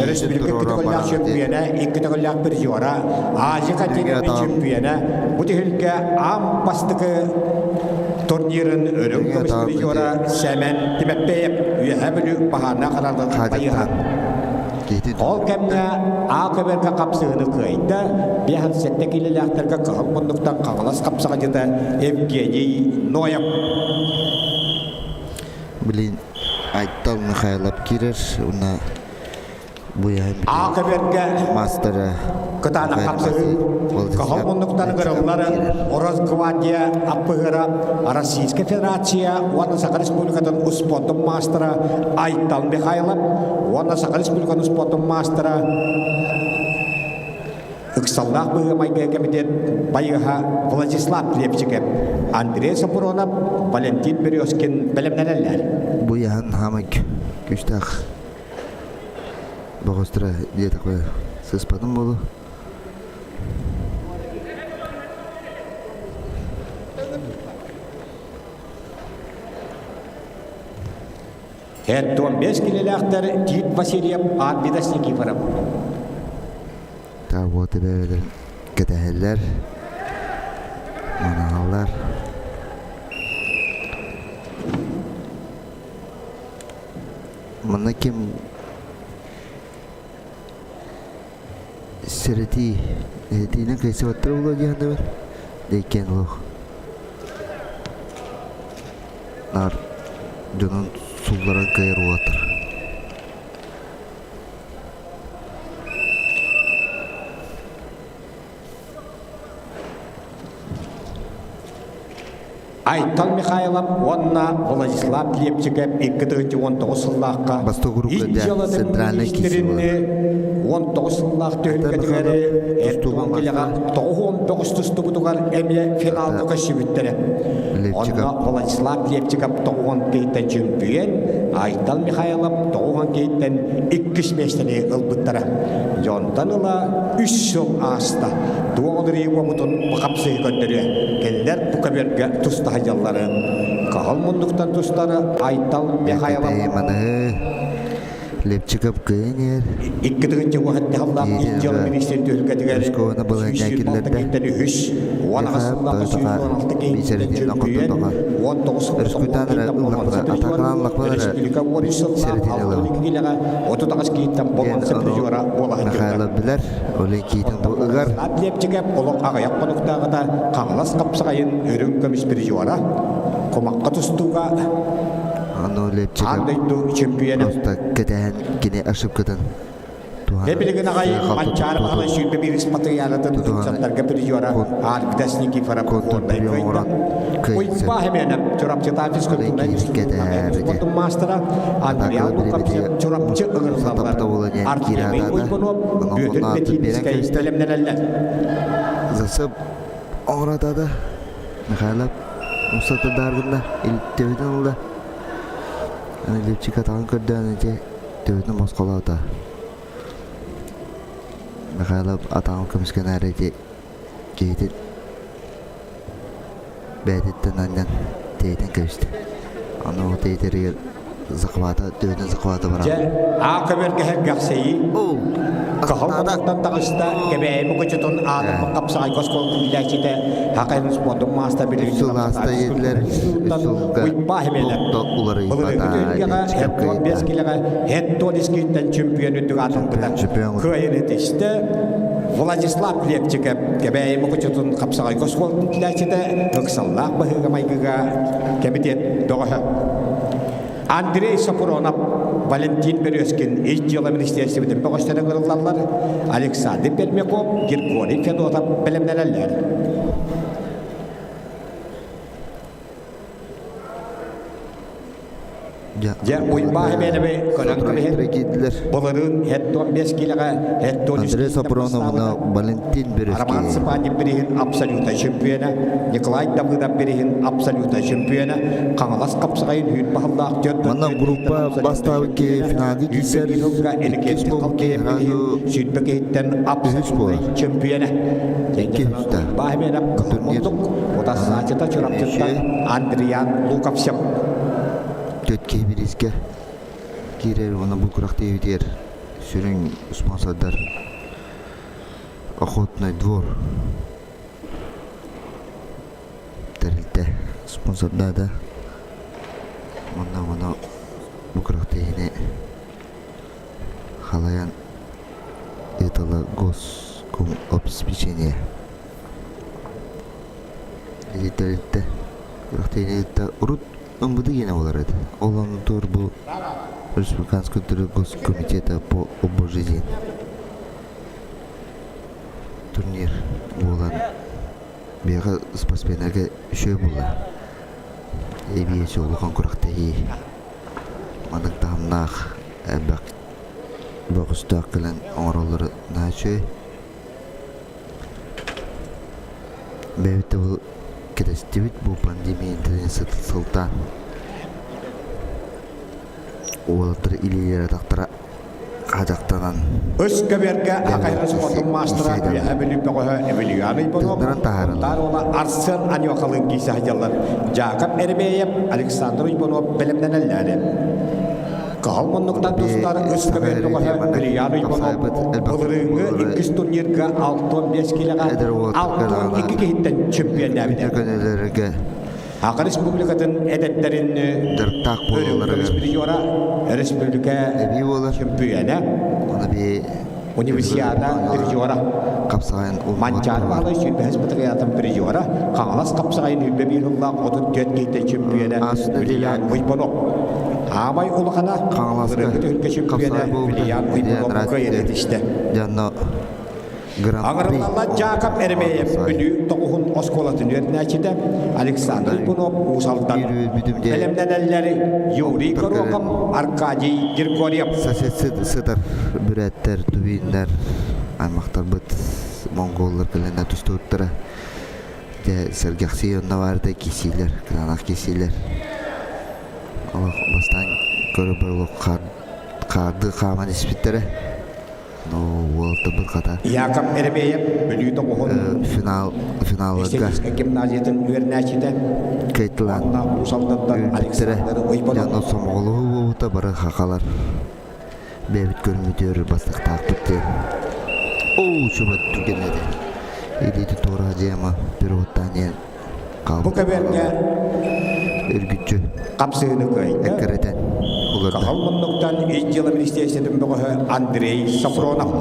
өрөспүүбүлүкэ икки чөмпүйэнэ, икки төгүллээх призера, Азия континенын чөмпүйэнэ, бу түһүлгэ аан бастакы турнирын үрүҥ көмүс призера Сэмэн Тимэппеев Үөһээ Бүлүү баһаарына хараллан байыһа. Ол кэмҥэ А көбөргө хапсыһыны кыайда, 57 киилэлээхтэргэ кыһыл муннуктан Хаҥалас хапсаҕадьыта Евгений Ноев. Блин, Айтал Михайлов киирэр уонна Буяһын А көбөргө мастера кытаанах хапсыһыы кыһыл муннуктан ыҥырыллар Росгвардия аппыһыра Российскай Федерация уонна Саха Республикатын успуордун маастара Айтал Михайлов уонна Саха Республикатын успуордун маастара ыксаллаах быһыы-майгы кэмитиэт байыаһа Владислав Лепчиков, Андрей Сапронов, Валентин Березкин бэлэмнэнэллэр. Буяһын хамык күстээх Боҕустара диэтэххэ сыспатым буолуо. Эр 15 килэлээхтэр Тит Васильев, Арвидас Никифоров. Таабуоты бэйэлэрин кэтэһэллэр, манаһаллар. Манна ким сэрэтии этиинэн кыайсыбаттар буолуо дии саныыбын. Иккиэн олох наар дьонун сулларан кыайар уолаттар. Айтал Михайлов уонна Владислав Лепчиков 2019 сыллаахха Бастакы ис группа дьыалатын центральный министринни 19 сыллаах түһүлгэтигэр Эрдоган килэҕэ 99 тустубутугар эмиэ финалга көрсүбүттэрэ. Онно Владислав Лепчиков 90 киһиттэн чөмпүйэн, Айтал Михайлов 90 киһиттэн иккис миэстэни ылбыттара. Дьонтон ыла үс сыл ааста. Туох олории уомутун хапсыһы көрдөрүө. Кинилэр бу көбүөргэ туста сылдьалларын. Кыһыл муннуктан тустары Айтал Михайлов Лепчиков кыайан иһэр. Икки тыһыынча уһатты халлаах ис дьыала министр түһүлгэтигэр Рыжкованы балаһыанньа киллэрдэ. 126 үһүс, 18 сыллаах 116 киһиттэн чөмпүйэн, 19 Өрүскүтаан эрэ ыллахпына, атаакалаан ыллахпына эрэ Республика 13 сыллаах сэрэтин ылабын. 62 киилэҕэ 38 киһиттэн Диэн болҕомто ону призера буола сылдьыбыта. Михайлов билэр, ол киитин бу ыгар. Лепчиков олох аҕыйах хонуктааҕыта Хаҥалас хапсаҕайын үрүҥ көмүс призера, кумахха тустууга Ону аан Лепчиков дойду чөмпүйэнэ. просто кэтэһэн кини ошибкатын Дьэ билигин аҕай Манчаары Баһылай 21 матырыйаалатын ыччаттарга призера Арвидас Никифоров Горнай кыайда. Уйбаа Хеменов Чурапчытаах физкультурнай институтун спортун маастара Андриан Лукапчев Чурапчы ыҥырыллаллар. Артемий Уйбунов Бүөтүр Бэтиинискэй бэлэмнэнэллэр. Засып оҕуратада Михайлов умсата дааргында илтебитин ылла. Аны Лепчик атаҕын көрдөөн ити төбөтүн босхолоото. Михайлов атаҕын көмүскэнээри ити киһитин бэйэтиттэн анньан тэйитэн кэбистэ. Аны ол тэйитэригэр захвата, төбөтүн захвата баран. Дьэ, аа көбөргөһөр гэхсэйи Каһыл хотуттан таҕыста Кэбээйи Мукучутун аатырбыт хапсаҕайга оскуолатын иитээччитэ Хакайын спордун маастар билигин Үс сыл ааста ийэтилэр, үс сылга Уйбаа химиэлэр. туох да Былырыыҥҥы уларыйбата. түһүлгэҕэ Лепчиков 75 кыайда. килэҕэ Хеттон искиттэн чемпион үрдүк аатырбыта. Чемпион Кыайын этистэ Владислав Лепчиков Кэбээйи Мукучутун хапсаҕайга оскуолатын иитээччитэ ыксаллаах быһыыга-майгыга кэмитиэт бөҕөһө. Андрей Сопронов, Валентин Березкин ис дьыала министиэристибэтин бөҕөстөрө ыҥырыллаллар, Александр Пермяков, Григорий Федотов бэлэмнэнэллэр. Дьэ, Уйбаа Хэмиэнэби көрөн кэбиһин. Былырыын Хеттон 5 киилэҕэ Хеттон Андрей Сопронов Валентин Березкин. Роман Сыпанин бириһин абсолютнай чемпиона, Николай Давыдов бириһин абсолютнай чемпиона, Хаҥалас хапсаҕайын үүт баһыллаах төрт Манна группа бастаабыт финалга киирсэр иккис буолбут сразу сүүрбэ киһиттэн үһүс буолар. чемпиона. Икки үстэ. Турнир Утассаачыта Чурапчыттан Андриан Луковцев. Төрт киһи бириискэ киирэр уонна бу күрэхтэһиибитигэр сүрүн спонсордар Охотный двор тэрилтэ спонсордаата уонна ону бу күрэхтэһиини халайан ыыталлар госкомобеспечение ити тэрилтэ күрэхтэһиини ыытта урут МВД гиэнэ буолар этэ. Ол оннугар бу Республиканский госкомитета по обожению турнир буолан биһиэхэ спортсменнарга үчүгэй буолла. Эбиэс улахан күрэхтэһии маннык таһымнаах элбэх бөҕөстөөх кэлэн оҥороллоро наһаа үчүгэй. Бэйэбит да бу кэтэстибит бу пандемия сылтаан уолаттар илиилэрэ атахтара хадьахтанан Өс көбүөргэ Хакайрас хотун маастара Үөһэ Бүлүү бөҕөһө Эмилиан Иванов, тыыннаран таһаараллар. Сунтаар уола Арсен Анюхалыын киирсэ сылдьаллар. Жакоб Еремеев, Александр Иванов бэлэмнэнэллэр. Кыһыл муннуктан тустар өс Саха көбүөр эрэ бөҕөһө маннык Эмилиан Иванов хапсаайбыт элбэх былырыыҥҥы буолары иккис турнирга 65 киилэҕэ эдэр уолаттарга даҕаны 62 киһиттэн чемпионнаабыта. көнөлөргө Саха Республикатын эдэрдэрин дьарыктаах өрүҥ буолалларыгар көмүс призера, республика эбии буолар. чөмпүйүөнэ, Оны би универсиада призера, хапсаҕайын Манчаары Баһылай сүүрбэһис батареятын призера, Хаҥалас хапсаҕайын 21 сыллаах 34 киһитэ чөмпүйүөнэ Ааспыт нэдиэлэ Вильям Уйбанов. Аамай улахана Хаҥаласка ырыгы түһүлгэ чөмпүйүөнэ хапсаҕай буолбута. Вильям Уйбанов кыайан этистэ. Дьонно Гран-при Аҥарыллаллар Дьаакап Еремеев Бүлүү тоҕуһун оскуолатын үөрэнээччитэ Александр Иванов Уус Алдан бэлэмнэнэллэр Юрий Горохов, Аркадий Григорьев. Сосед сытар бүрээттэр, тувиннэр, аймахтарбыт монголлар кэлэннэр тустубуттара. Дьэ, сэргэхсийэ онно баарда киисиилэр, кытаанах киисиилэр. Олох бастаан көрө олох хаарды хааман испиттэрэ. Уолаттарбыт хата Яков Еремеев Бүлүү тоҕуһун финал финалларга Эстетическай гимназиятын үөрэнээччитэ кыайтылаан уонна Уус Алдантан үөрбүттэрэ Александр Уйбанов дьоно сомоҕолоһуу буолбута бары хахалар бэйэбит көрүҥмүтүгэр бастыктаахпыт диэн оо чуба түргэн этэ илиити туора дьиэма переводтаан диэн Бу көбүөргэ Үргүччү хапсыһыыны кыайда. эккирэтэн олордо. Кыһыл муннуктан ис дьыала министиэристибэтин бөҕөһө Андрей Сафронов.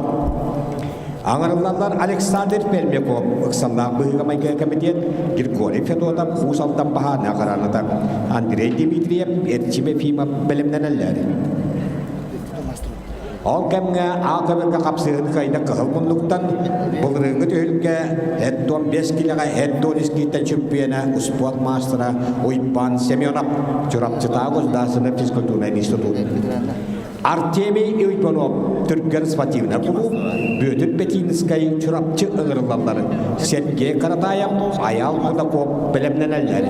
Аҥарыллаллар Александр Пермяков, ыксаллаах быһыыга-майгыга кэмитиэт, Григорий Федотов, Уус Алдан баһаана хараната, Андрей Дмитриев, Эрчим Ефимов бэлэмнэнэллэр. Ол кэмҥэ аал көбөргө хапсыһын кыайда кыһыл муннуктан былырыыҥҥы түһүлгэ Эддон 5 килэҕэ Эддон искииттэн чөмпүйэнэ успуорт маастара Уйбаан Семенов Чурапчытааҕы государственнай физкультурнай институт Артемий Уйбанов Түргэн спортивнай кулууп Бүөтүр Петинскай Чурапчы ыҥырыллаллар Сергей Каратаев Айаал Кудаков бэлэмнэнэллэр.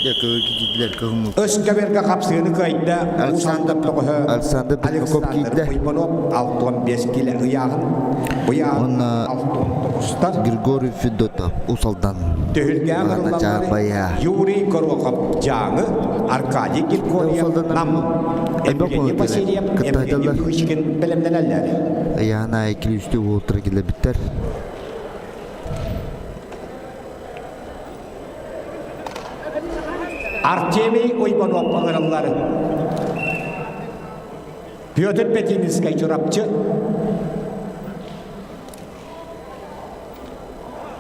Дьэ көбүргэ киирдилэр кыһыммыт. Өс көбүргэ хапсыыны кыайда Уус Александр Алдан бөҕөһө Александр Пермяков Александр киирдэ. Уйбанов 65 килэ ыйааһын. Ыйааһын Уонна 69-тар. Григорий Федотов Уус Алдан Түһүлгэҕэ Лана ыҥырыллаллары Чаарбайа. Юрий Горохов Дьааҥы, Аркадий Уус Григорьев Алданнар Нам, элбэх Евгений уолаттары Васильев, Евгений кыттаһыталлар. Кычкин бэлэмнэнэллэр. Ыйааһын аайы килүүстүү уолаттара киллэрбиттэр. Артемий Уйбанов ыҥырыллар. Петр Петинскэй Чурапчы.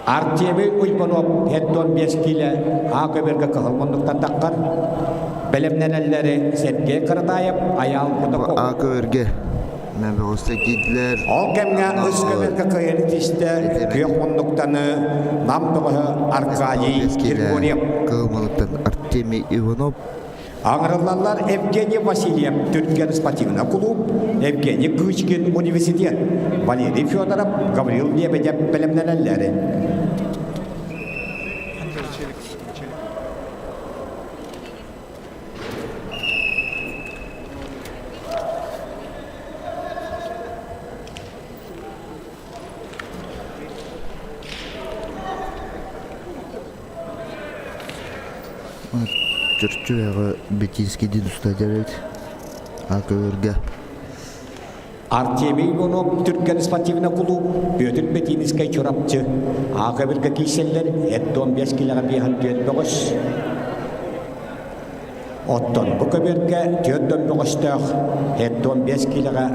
Артемий Уйбанов 75 киилэ А көбөргө кыһыл муннуктан таххар. Бэлэмнэнэллэри Сергей Каратаев, Айаал Кутаков. А көбөргө Мөбөҕүстэ киирдилэр. Ол кэмҥэ үс көбөргө кыайан тиистэ күөх муннуктаны Нам бөҕөһө Аркадий Григорьев. Кыһыл муннуктан Артемий Иванов. Аҥырыллаллар Евгений Васильев Түргэн спортивный клуб, Евгений Кычкин университет, Валерий Федоров, Гаврил Лебедев бэлэмнэнэллэр. Чөрчүөҕө Бетинский устадьар эбит. Акөөргө. Артемий Иванов Түргэн спортивный клуб, Петр Бетинскэй Чурапчы, Аакабирга киирсэллэр, эт 15 килэҕэ биэһэн түөрт бөҕөс. Оттон бу көбүөргэ 4 бөҕөстөөх, 75 киилэҕэ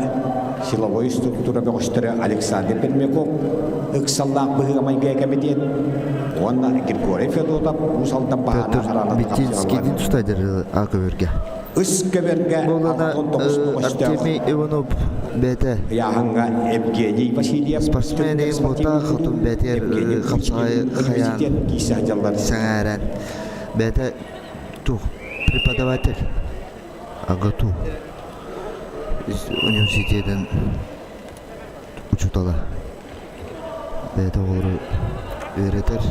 силовой структура бөҕөстөрө Александр Пермяков, ыксаллаах быһыыга-майгыга кэмитиэт уонна Григорий Федотов Уус Алдан баһаана Петр хараанатын Бетинскийдин хапсыгаллар. тустайдыр А көбүөргэ. Үс көбүөргэ Буолана 69 бөҕөстөөх Артемий Иванов бэйэтэ ыйааһыҥҥа Евгений Васильев спортсмен Түргэн эйин буолта спортивный хотун клуб бэйэтигэр Евгений хапсаҕай Кычкин хайаан университет киирсэ сылдьаллар. сэҥээрэн бэйэтэ тух преподаватель АГАТУ университетын учуутала бэйэтэ оҕолору үөрэтэр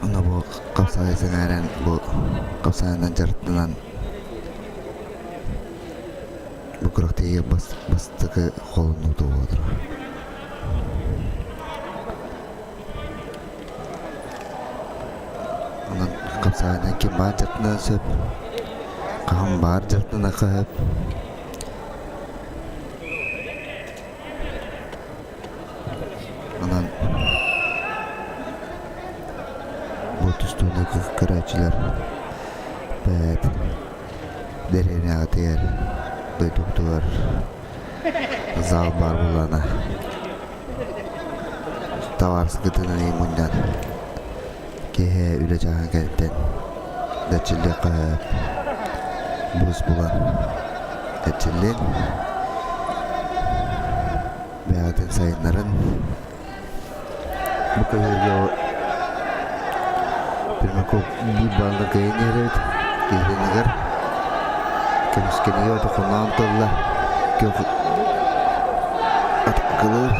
онно бу хапсаҕай сэҥээрэн бу хапсаҕайынан дьарыктанан бу күрэхтэһиигэ бастакы холонуута буолар. Онон хапсаҕайынан ким баар дьарыктаныан сөп, хаһан баар дьарыктаныахха сөп. Онон бу тустууну көрөөччүлэр бэйэт дэриэбинэҕитигэр, дойдубутугар зал баар буоллаҕына Табаарыскытын эмиэ мунньан, киэһэ үлэ чааһын кэнниттэн эрчиллиэххэ сөп, быыс булан эрчиллиэҥ, бэйэҕитин сайыннарын. Бу көһөргө Пермяков биир баалга кыайан иһэр эбит, киһитинигэр көмүскэнигэ отохоноон тылла күөх атыкылыыр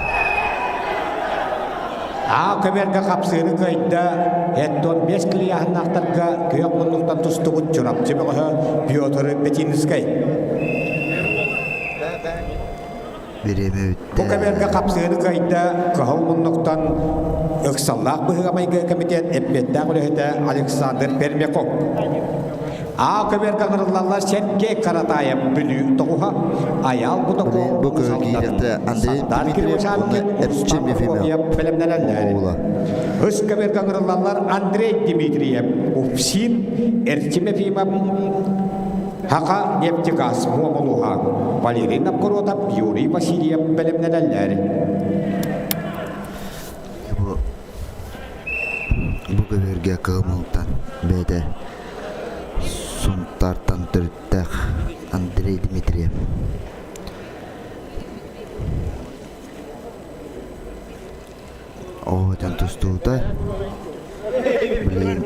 Аа көбүөргэ хапсыыры кыайда, Эттон 5 килийааһыннаахтарга күөх муннуктан тустубут Чурапчы бөҕөһө Петр Петинскэй. Бириэмэ Бу бүттэ. көбүөргэ хапсыыры кыайда кыһыл муннуктан ыксаллаах быһыыга-майгы комитет эппиэттээх үлэһитэ Александр Пермяков. Аа көбүөргэ ыҥырыллаллар Сергей Каратаев Бүлүү тоҕуһа, Айаал Блин, Бутаков бу Уус көһө Алдан, киириэхтэ Андрей Сардар Дмитриев уонна Кривошапкин, Эрчим Руслан Ефимов Прокопьев бэлэмнэнэллэр. оҕула. Үс көбүөргэ ыҥырыллаллар Андрей Дмитриев, Уфсин, Эрчим Ефимов, Хака нефтегаз муомулуһа Валерий Новгородов, Юрий Васильев бэлэмнэнэллэр. Бу бу көбүөргэ кыһымылтан бэйэтэ Сунтаартан төрүттээх Андрей Дмитриев. Оҕотон тустуута билигин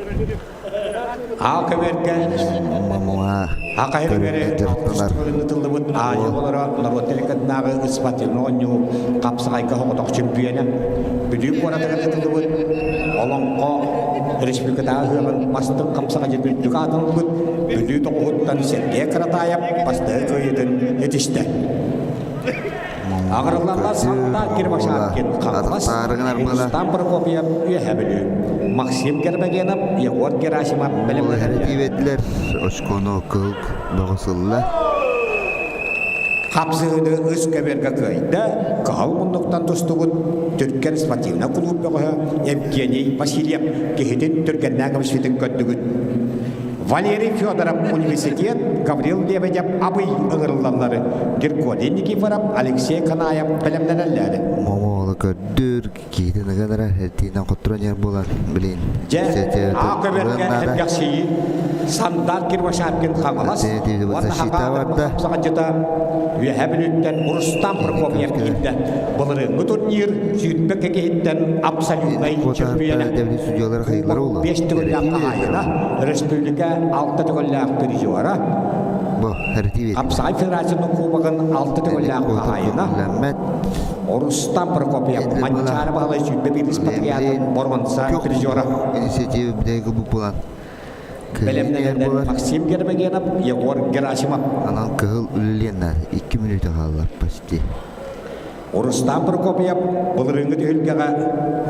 Аал көбүөргэ мамуҥа Акаһыргары дьарыктанар ытыллыбыт Азия оҕолоро норуот телеканнааҕы спортивнай оонньуу хапсаҕайга соҕотох чөмпүйүөнэ Бүлүү куоратыгар ытыллыбыт Олоҥхо республикатааҕы ыһыаҕын бастыҥ хамсаҕайдьыт үрдүк аатын ылбыт Бүлүү тоҕуһуттан Сергей Каратаев бастакы кыайыытын этистэ. Аҕырыллаллар Сандаар Кирбашаткин Хаҥалас, Рустам Прокопьев Үөһээ Бүлүү, Максим Гермогенов, Егор Герасимов бэлэмнэнэллэр. Очкону кыһыл бөҕө сылла. Хапсыһыыны үс көбүөргэ кыайда, кыһыл муннуктан тустубут Түркэн спортивнай кулууп бөҕөһө Евгений Васильев киһитин түргэннээх көмүскүтүн көрдүгүт. Валерий Федоров университет, Гаврил Лебедев Абый ыҥырыллаллары Григорий Никифоров, Алексей Канаев бэлэмнэнэллэр. Момоолу көрдүр, киһитин ыган эртиинэн хотторон иһэр буолан, билин. Дьэ, аа көбөргө эргэхсийи Сандар Кирвашапкин Хаҥалас уонна Хапаатыр саҕадьыта Үөһээ Бүлүүттэн Рустам Прокопьев киирдэ. Былырыыҥҥы турнир сүүрбэккэ киһиттэн абсолютнай чөмпүйэнэ. Кубок 5 төгүллээх хаһаайына, республика 6 төгүллээх призера. Хапсаҕай федерациятын кубогын 6 төгүллээх хаһаайына. Рустам Прокопьев Манчаары Баһылай 21 спартакиадатын боруонса призера. Инициатива бүтэһик булан Бэлэмнэнэллэр Максим Гермогенов, Егор Герасимов. Анал кыһыл үлэлиэн 2 мүнүүтэ хаалла почти. Рустам Прокопьев былырыыҥҥы түһүлгэҕэ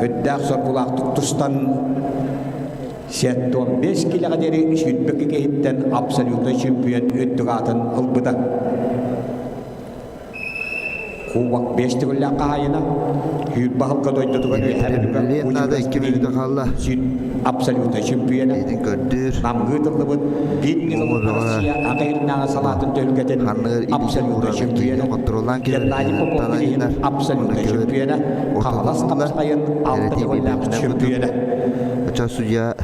үрдээх соргулаахтык тустан 75 килэҕэ диэри 22 киһиттэн абсолютнай чемпион үрдүк аатын ылбыта. Кубок 5 төгүллээх хаһаайына Сүүрбэ сылга дойдутугар үөһээ Бүлүүгэ наада 2 мүнүүтэ хаалла. Абсолютно чемпиона. Көрдүүр. Намгыы тыллыбыт биир ньыгыл Россия аҕа салаатын түһүлгэтин абсолютно чемпиона. Геннадий Попов билигин абсолютно чемпиона. Хаҥалас хапсаҕайын алта төгүллээх чемпиона. Оча судья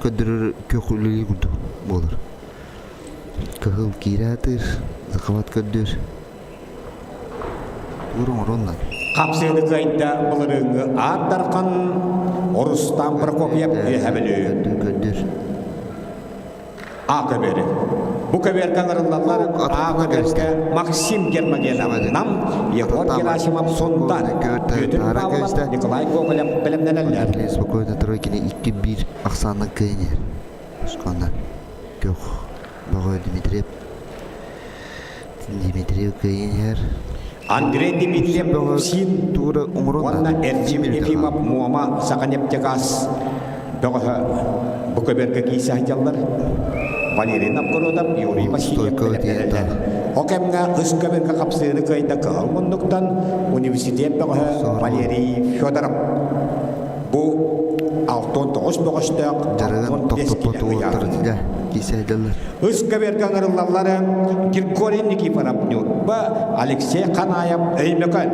көрдөрөр күөх үлэлии курдук буолар. Кыһыл киирэ атыыр, захват көрдүүр. Тугу оҥоруон Хапсыыны кыайда былырыыҥҥы Аар Дархан Рустам Прокопьев Үөһэ Бүлүү. Көрдүүр. А көбүөрү. Бу көбүөргэ ыҥырыллаллар А көбүөргэ Максим Гермогенов Нам, Егор Герасимов Сунтар, Бүөтүр Павлов, Николай Гоголев бэлэмнэнэллэр. Спокойно тройкини 2-1 ахсаанынан кыайан Оскуоланан күөх бөҕө Дмитриев Дмитриев кыайан иһэр. Андрей Дмитриев Син Тура уонна Эрчим Ефимов Муома Саханефтегаз бөҕөһө бу көбүөргэ киирсэ сылдьаллар. Валерий Новгородов, Юрий Васильев бэлэмнэнэллэр. Ол кэмҥэ үс көбүөргэ хапсыыны кыайда кыһыл муннуктан университет бөҕөһө Валерий Федоров. Бу 69 бөҕөстөөх Дьарыгын тохтоппот уолаттар киисэйдэллэр. Үс көбүөргэ ыҥырыллаллары Григорий Никифоров Ньурба, Алексей Ханаев Өймөкөөн,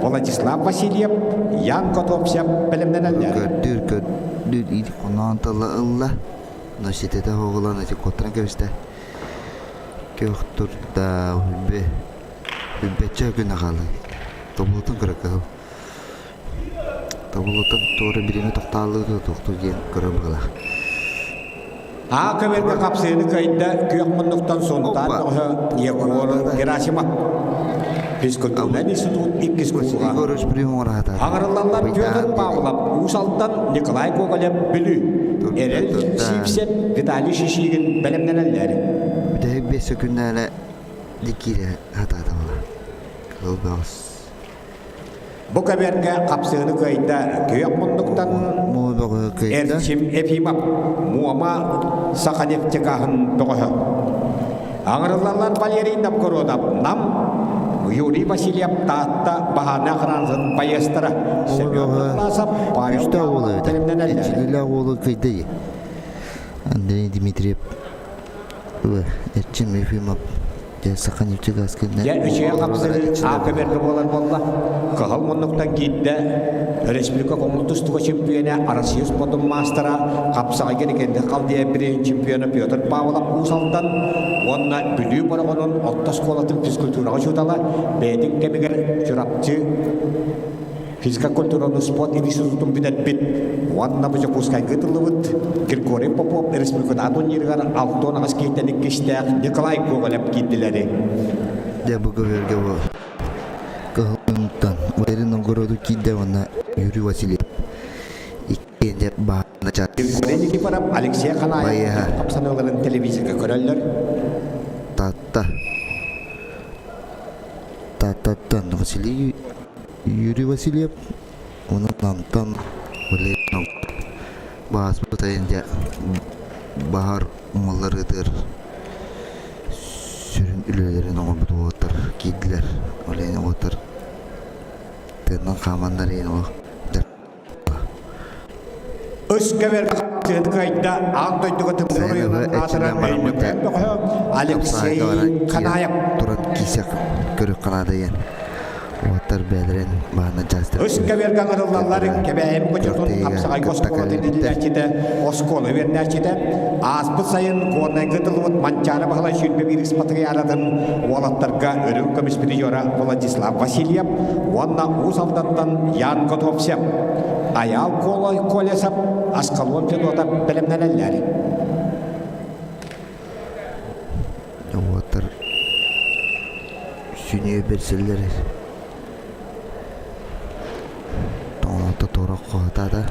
Владислав Васильев, Ян Готовцев бэлэмнэнэллэр. Көрдүүр көрдүүр иит хоноон тыла ылла, но ситэтэ хоҕулан ити куоттаран кэбистэ. Күөх турда хүлбэ хүлбэччэ күн аҕалы. Тобулутун кыра кыһыл. Тобулутун туора бириэмэ тохтооллуу тохтуу диэн көрөр быһыылаах. Аа көбөргө хапсыыны кыайда күөх муннуктан Сунтаар бөҕөһө Егор Герасимов. Физкультурнай институт иккис курсуга. Аҥарыллаллар Петр Павлов, Уус Алдан, Николай Гоголев, Бүлүү. Эрэл Сивцев, Виталий Шишигин бэлэмнэнэллэр. Бүтэһик 5 секүндээлэ дикиирэ хатаата була. Кыл бөҕөс. Бу көбүөргэ хапсыыны кыайда күөх муннуктан Эрчим Ефимов, Муома Саханефтегазын бөҕөһө. Аҥырыллаллар Валерий Новгородов, Нам, Юрий Васильев, Таатта баһаарынай охранатын байыастара Семен Атласов, Павел бэлэмнэнэллэр. Эрчимилээх уолу кыйда Андрей Дмитриев Эрчим Ефимов Дьэ, саха нефтегаз кэннэ Дьэ, үчүгэй хапсыһыы аакы-бэргэ буолар буолла. Кыһыл муннуктан киирдэ республика көҥүл тустууга чемпиона, Россия спордун маастара, хапсаҕайга легенда Халдея бирииһин чемпиона Петр Павлов Уус Алдан уонна Бүлүү Бороҕонун орто оскуолатын физкультураҕа учуутала, бэйэтин кэмигэр Чурапчы физкультураны спорт институтун бүтэрбит уонна бу Дьокуускайга ыытыллыбыт Григорий Попов республикатааҕы турнирыгар 68 киһиттэн иккистээх Николай Гоголев киирдилэри. Дьэ бу көбүөргэ бу кыһылтан Валерий Новгородов киирдэ уонна Юрий Васильев иккиэн баана Баһына чаас. Григорий Никифоров, Алексей Ханаев Байыһа. хамсаныыларын телевизорга көрөллөр. Таатта. Тааттаттан Василий Юрий Васильев, онон Намтан Валерий Бааспыт айан дьэ баһаар умулларыытыгар сүрүн үлэлэрин оҥорбут уолаттар киирдилэр. Ол иһин уолаттар тыыннан хааманнар иһин ол Өскөбөр кыайда аан дойдуга тымныы оройуонун аатырар Өймөкөөн бөҕөһө Алексей Ханаев туран киисэх көрүк ханаадайан уоттар бээлэрин баана дьаастар Өскөбөргө ыҥырыллаллар Кэбээйим кучутун хапсаҕайга оскуолатын иитиллээччитэ оскуола үөрэнээччитэ ааспыт сайын Горнайга ыытыллыбыт Манчаары Баһылай 21 ыспатыйааратын уолаттарга үрүҥ көмүс призера Владислав Васильев уонна Уус Алдантан Ян Готовцев, Айаал Колесов, Аскалон Федотов бэлэмнэнэллэр. Уоттар сүнүйэ бэрсэллэр тоҥолото туора хоһутаата.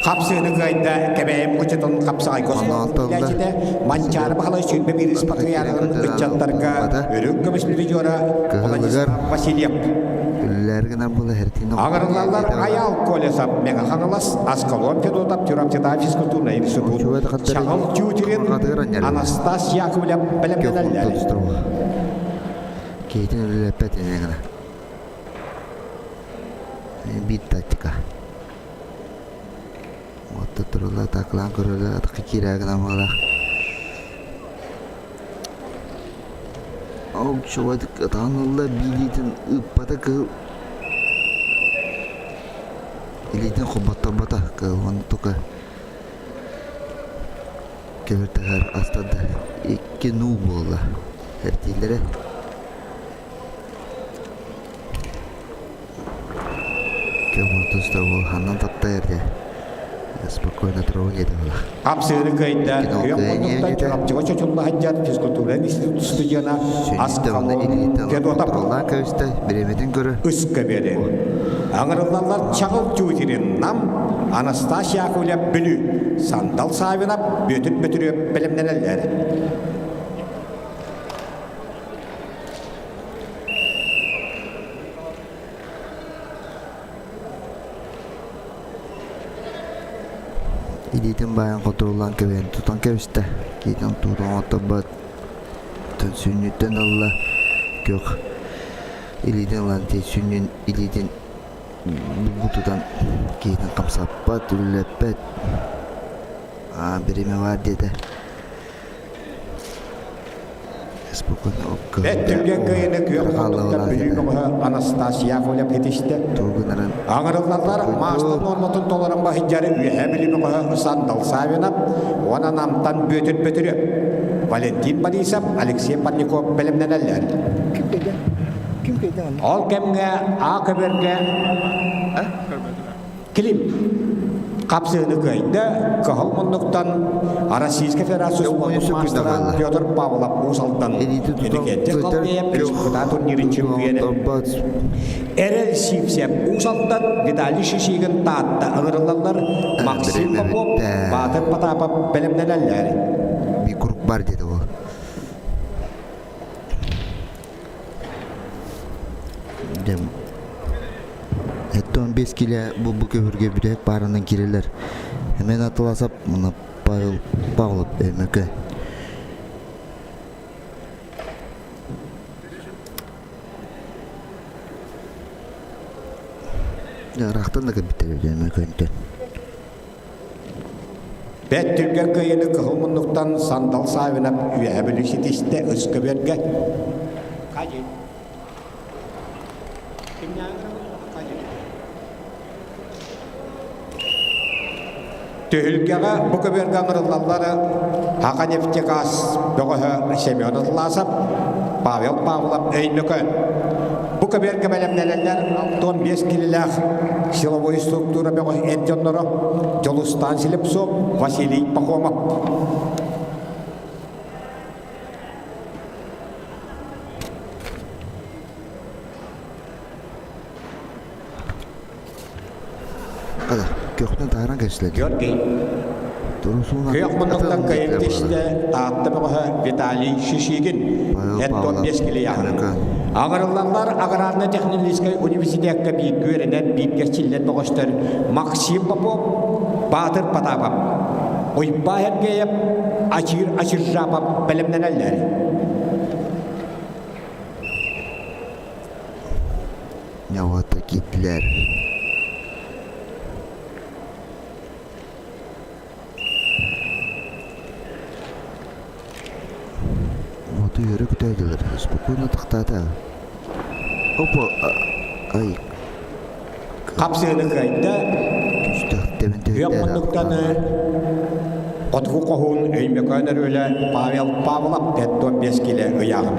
Хапсыыны кыайда Кэбээйим кучутун хапсаҕайга оскуолатын Манчаары Баһылай 21 ыспатыйаанын ыччаттарга үрүҥ көмүс призера Кыһылыгар Васильев. Үлэлэр гынан була хертин Аҕырыллаллар Айаал Колесов Мэҥэ Хаҥалас Аскалон Федотов Чурапчытаев физкультурнай институт Чаҕыл Тютирин Анастас Яковлев бэлэмнэнэллэр. Киһитин үлэлэппэт ини гына. Биир тактика. Отто турулла атаклаан көрөлөр атахха киирээ гынан буолар. Ол чугадык атаҕын ылла биилиитин ыыппата кыһыл илиитин холботторбото кыһыл уонна тука көбүртэһэр астарда икки нуу буолла эртииллэрэ Ханнан таптайар дии спокойно турабын диэтэ буолар. Хапсыыры кыайда күөх муннуктан Чурапчыга чочулла сылдьар физкультура институт студена Аскалон Федотов кэбистэ бириэмэтин көрө ыска биэрин. Аҥырыллаллар Чаҕыл Тютирин Нам, Анастас Яковлев Бүлүү, Сандал Савинов Бүөтүр Бөтүрүөп бэлэмнэнэллэр. Илиитин баайан хотуруллан кэбиһэн тутан кэбистэ. Киитин туутун оҥотторбот сүнньүттэн ылла күөх илиитин ылан сүнньүн илиитин булгу тутан киһитин хамсаппат, үллэппэт. Аа бириэмэ баар диэтэ. Бэт түргэн кыайыны күөх муннуктар Бүлүү бөҕөһө Анастасия Яковлев этистэ. Аҥырыллаллар маастар нуорматын толорон баһыйдьары Үөһээ Бүлүү бөҕөһө Сандал Савинов уонна Намтан Бүөтүр Бөтүрүөп, Валентин Борисов, Алексей Парников бэлэмнэнэллэр. Ол кэмҥэ А көбөргө Клим хапсыыны кыайда, кыһыл муннуктан Российскай Федерация спордун маастара Петр Павлов Уус Алдан Эникетти Халдеев республика турнирын чемпионы. Эрэл Сивцев Уус Алдан Виталий Шишигин Таатта ыҥырыллаллар Максим Попов, Баатыр Потапов бэлэмнэнэллэр. Bir grup бар dedi ол. Эттон 5 киле бу бу көһүргэ бүтэһик баарынан киирэллэр. Эмэн атыласап мына Павел Павлов Өймөкө. Ыраахтан да кэлбиттэр Өймөкөнтөн. Бэт түргэн кыайыны кыһыл муннуктан Сандал Савинов Үөһэ Бүлүү ситистэ Өскөбүөргэ. Түһүлгэҕэ бу көбүөргэ ыҥырыллаллар Хаканефтегаз бөҕөһө Семен Атласов, Павел Павлов Өймөкөөн. Бу көбүөргэ бэлэмнэнэллэр 65 килилээх силовой структура бөҕө эр дьонноро Дьулустаан Слепцов, Василий Пахомов. Көхтөн таһааран кэбистилэр. Георгий. Күөх муннуктан кыайан тистэ Таатта бөҕөһө Виталий Шишигин Эттон Бескилияһын. Аҕырыллаллар аграрно-технологическай университекка бииргэ үөрэнэн бииргэ чиллэн бөҕөстөр Максим Попов, Баатыр Потапов, Уйбаа Сергеев, Ачир Ачиржапов бэлэмнэнэллэр. Ньавата киирдилэр. Вот үөрэ көтөөдүлэр. Спокойно тахтаата. Опа, ай. Хапсыыны кыайда. Күөх муннуктан хотугу хоһуун Өймөкөөн өрүөлэ Павел Павлов 45 килэ ыйааҕын.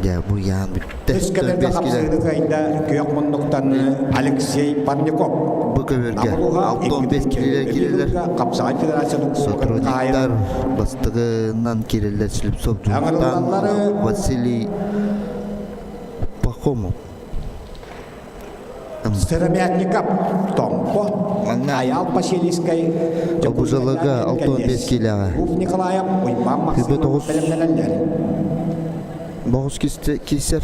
Дьэ, бу ыйаан бүттэ. Үс көбөргө хапсыыны кыайда күөх муннуктан Алексей Парников. Бу көбөргө 65 килилер кирилер. Хапсаҕай федерациятын Сотрудниктар бастыгынан кириллер Слепцов Дьулустан Василий Пахомов. Сыромятников Томпо, Айал Васильевскай, Обузалага 65 килэҕэ. Николаев, Уйбан Максимов бэлэмнэнэллэр. Боҕус киирсэр.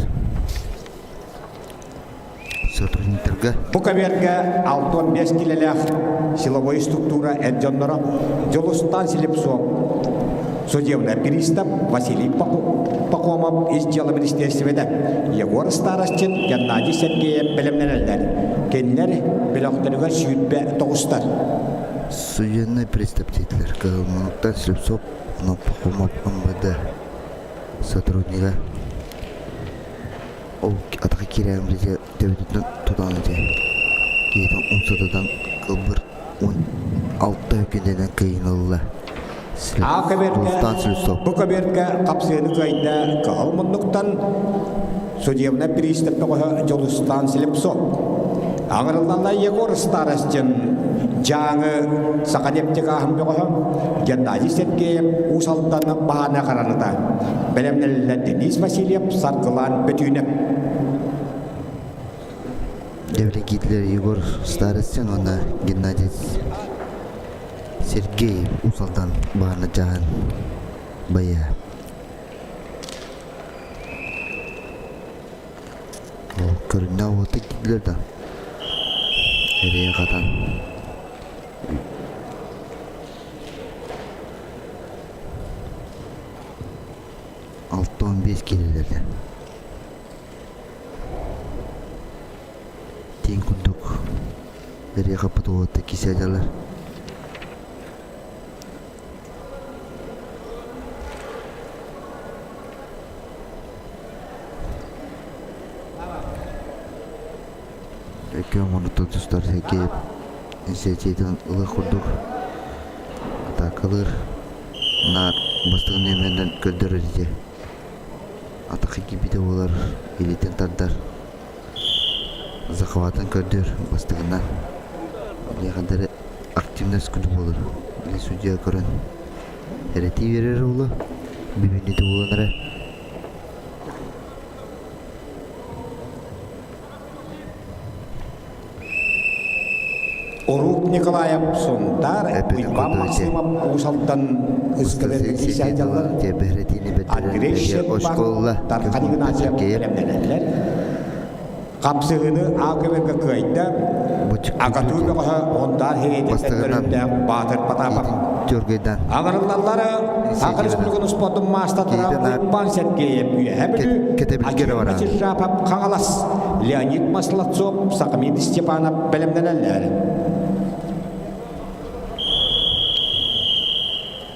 Сотрудниктарга. Бу кавертга 65 килэлээх силовой структура эр дьонноро Дьулустан Слепцов, судебный пристав Василий Пахомов ис дьыала министиэристибэтэ Егор Старостин, Геннадий Сергеев бэлэмнэнэллэр. Кинилэр бөлөхтөрүгэр 29-тар. Судебный пристав диэтилэр. Кыһыл Слепцов, Пахомов МВД сотруднига. Ол атака киирэн билигэ төбөтүттэн тутан этэ. Киһитин умсатытан кылбыр 16 өкүндэнэн кыйын ылла. А көбүөргэ бу көбүөргэ хапсыаны кыайда кыһыл муннуктан судебный пристав бөҕөһө Дьулустаан Слепцов. Аҥырыллалла Егор Старостин Дьааҥы Саханефтегааһын бөҕөһө Геннадий Сергеев Уус Алдан баһаана хараныта. Бэлэмнэллэр Денис Васильев Саргылаан Бөтүүнэп. Гитлер Егор Старостин уонна Геннадий Сергей Уус Алдан баһаана дьаһан байа. Ол көрүннэ уота киирдилэр да эрэйэ хатан 65 киирэллэр Тииҥ курдук эриэ хаппыт уолаттар киирсээдэлэр. Өкө оҥорутун тустар Сергеев инициативатын ылар курдук атаакалыыр наар бастакы нүөмэринэн көрдөрөр ити. Атахха киирбитэ буолар илиитин тардар захватын көрдүүр бастакынан миэхэ активность күнү буолар били судья көрөн эрэтии биэрэр уолу бүгүннүтэ буолан эрэ Урук Николаев Сунтаар Уйбаан Максимов Уус Алдан Ыскыдырги сылдьаллар Андрей Щерба Тархан Игнатьев бэлэмнэнэллэр Хапсыһыыны АКВ-га кыайда. Агатуу бөҕөһө Онтаар Хириэтиттэн төрүттээх Баатыр Потапов. Аҕырыллаллары Саха Республикатын спордун маастардара Уйбаан Сергеев Үөһээ Бүлүү, Аким Мачижапов Хаҥалас, Леонид Маслацов, Сахамин Степанов бэлэмнэнэллэр.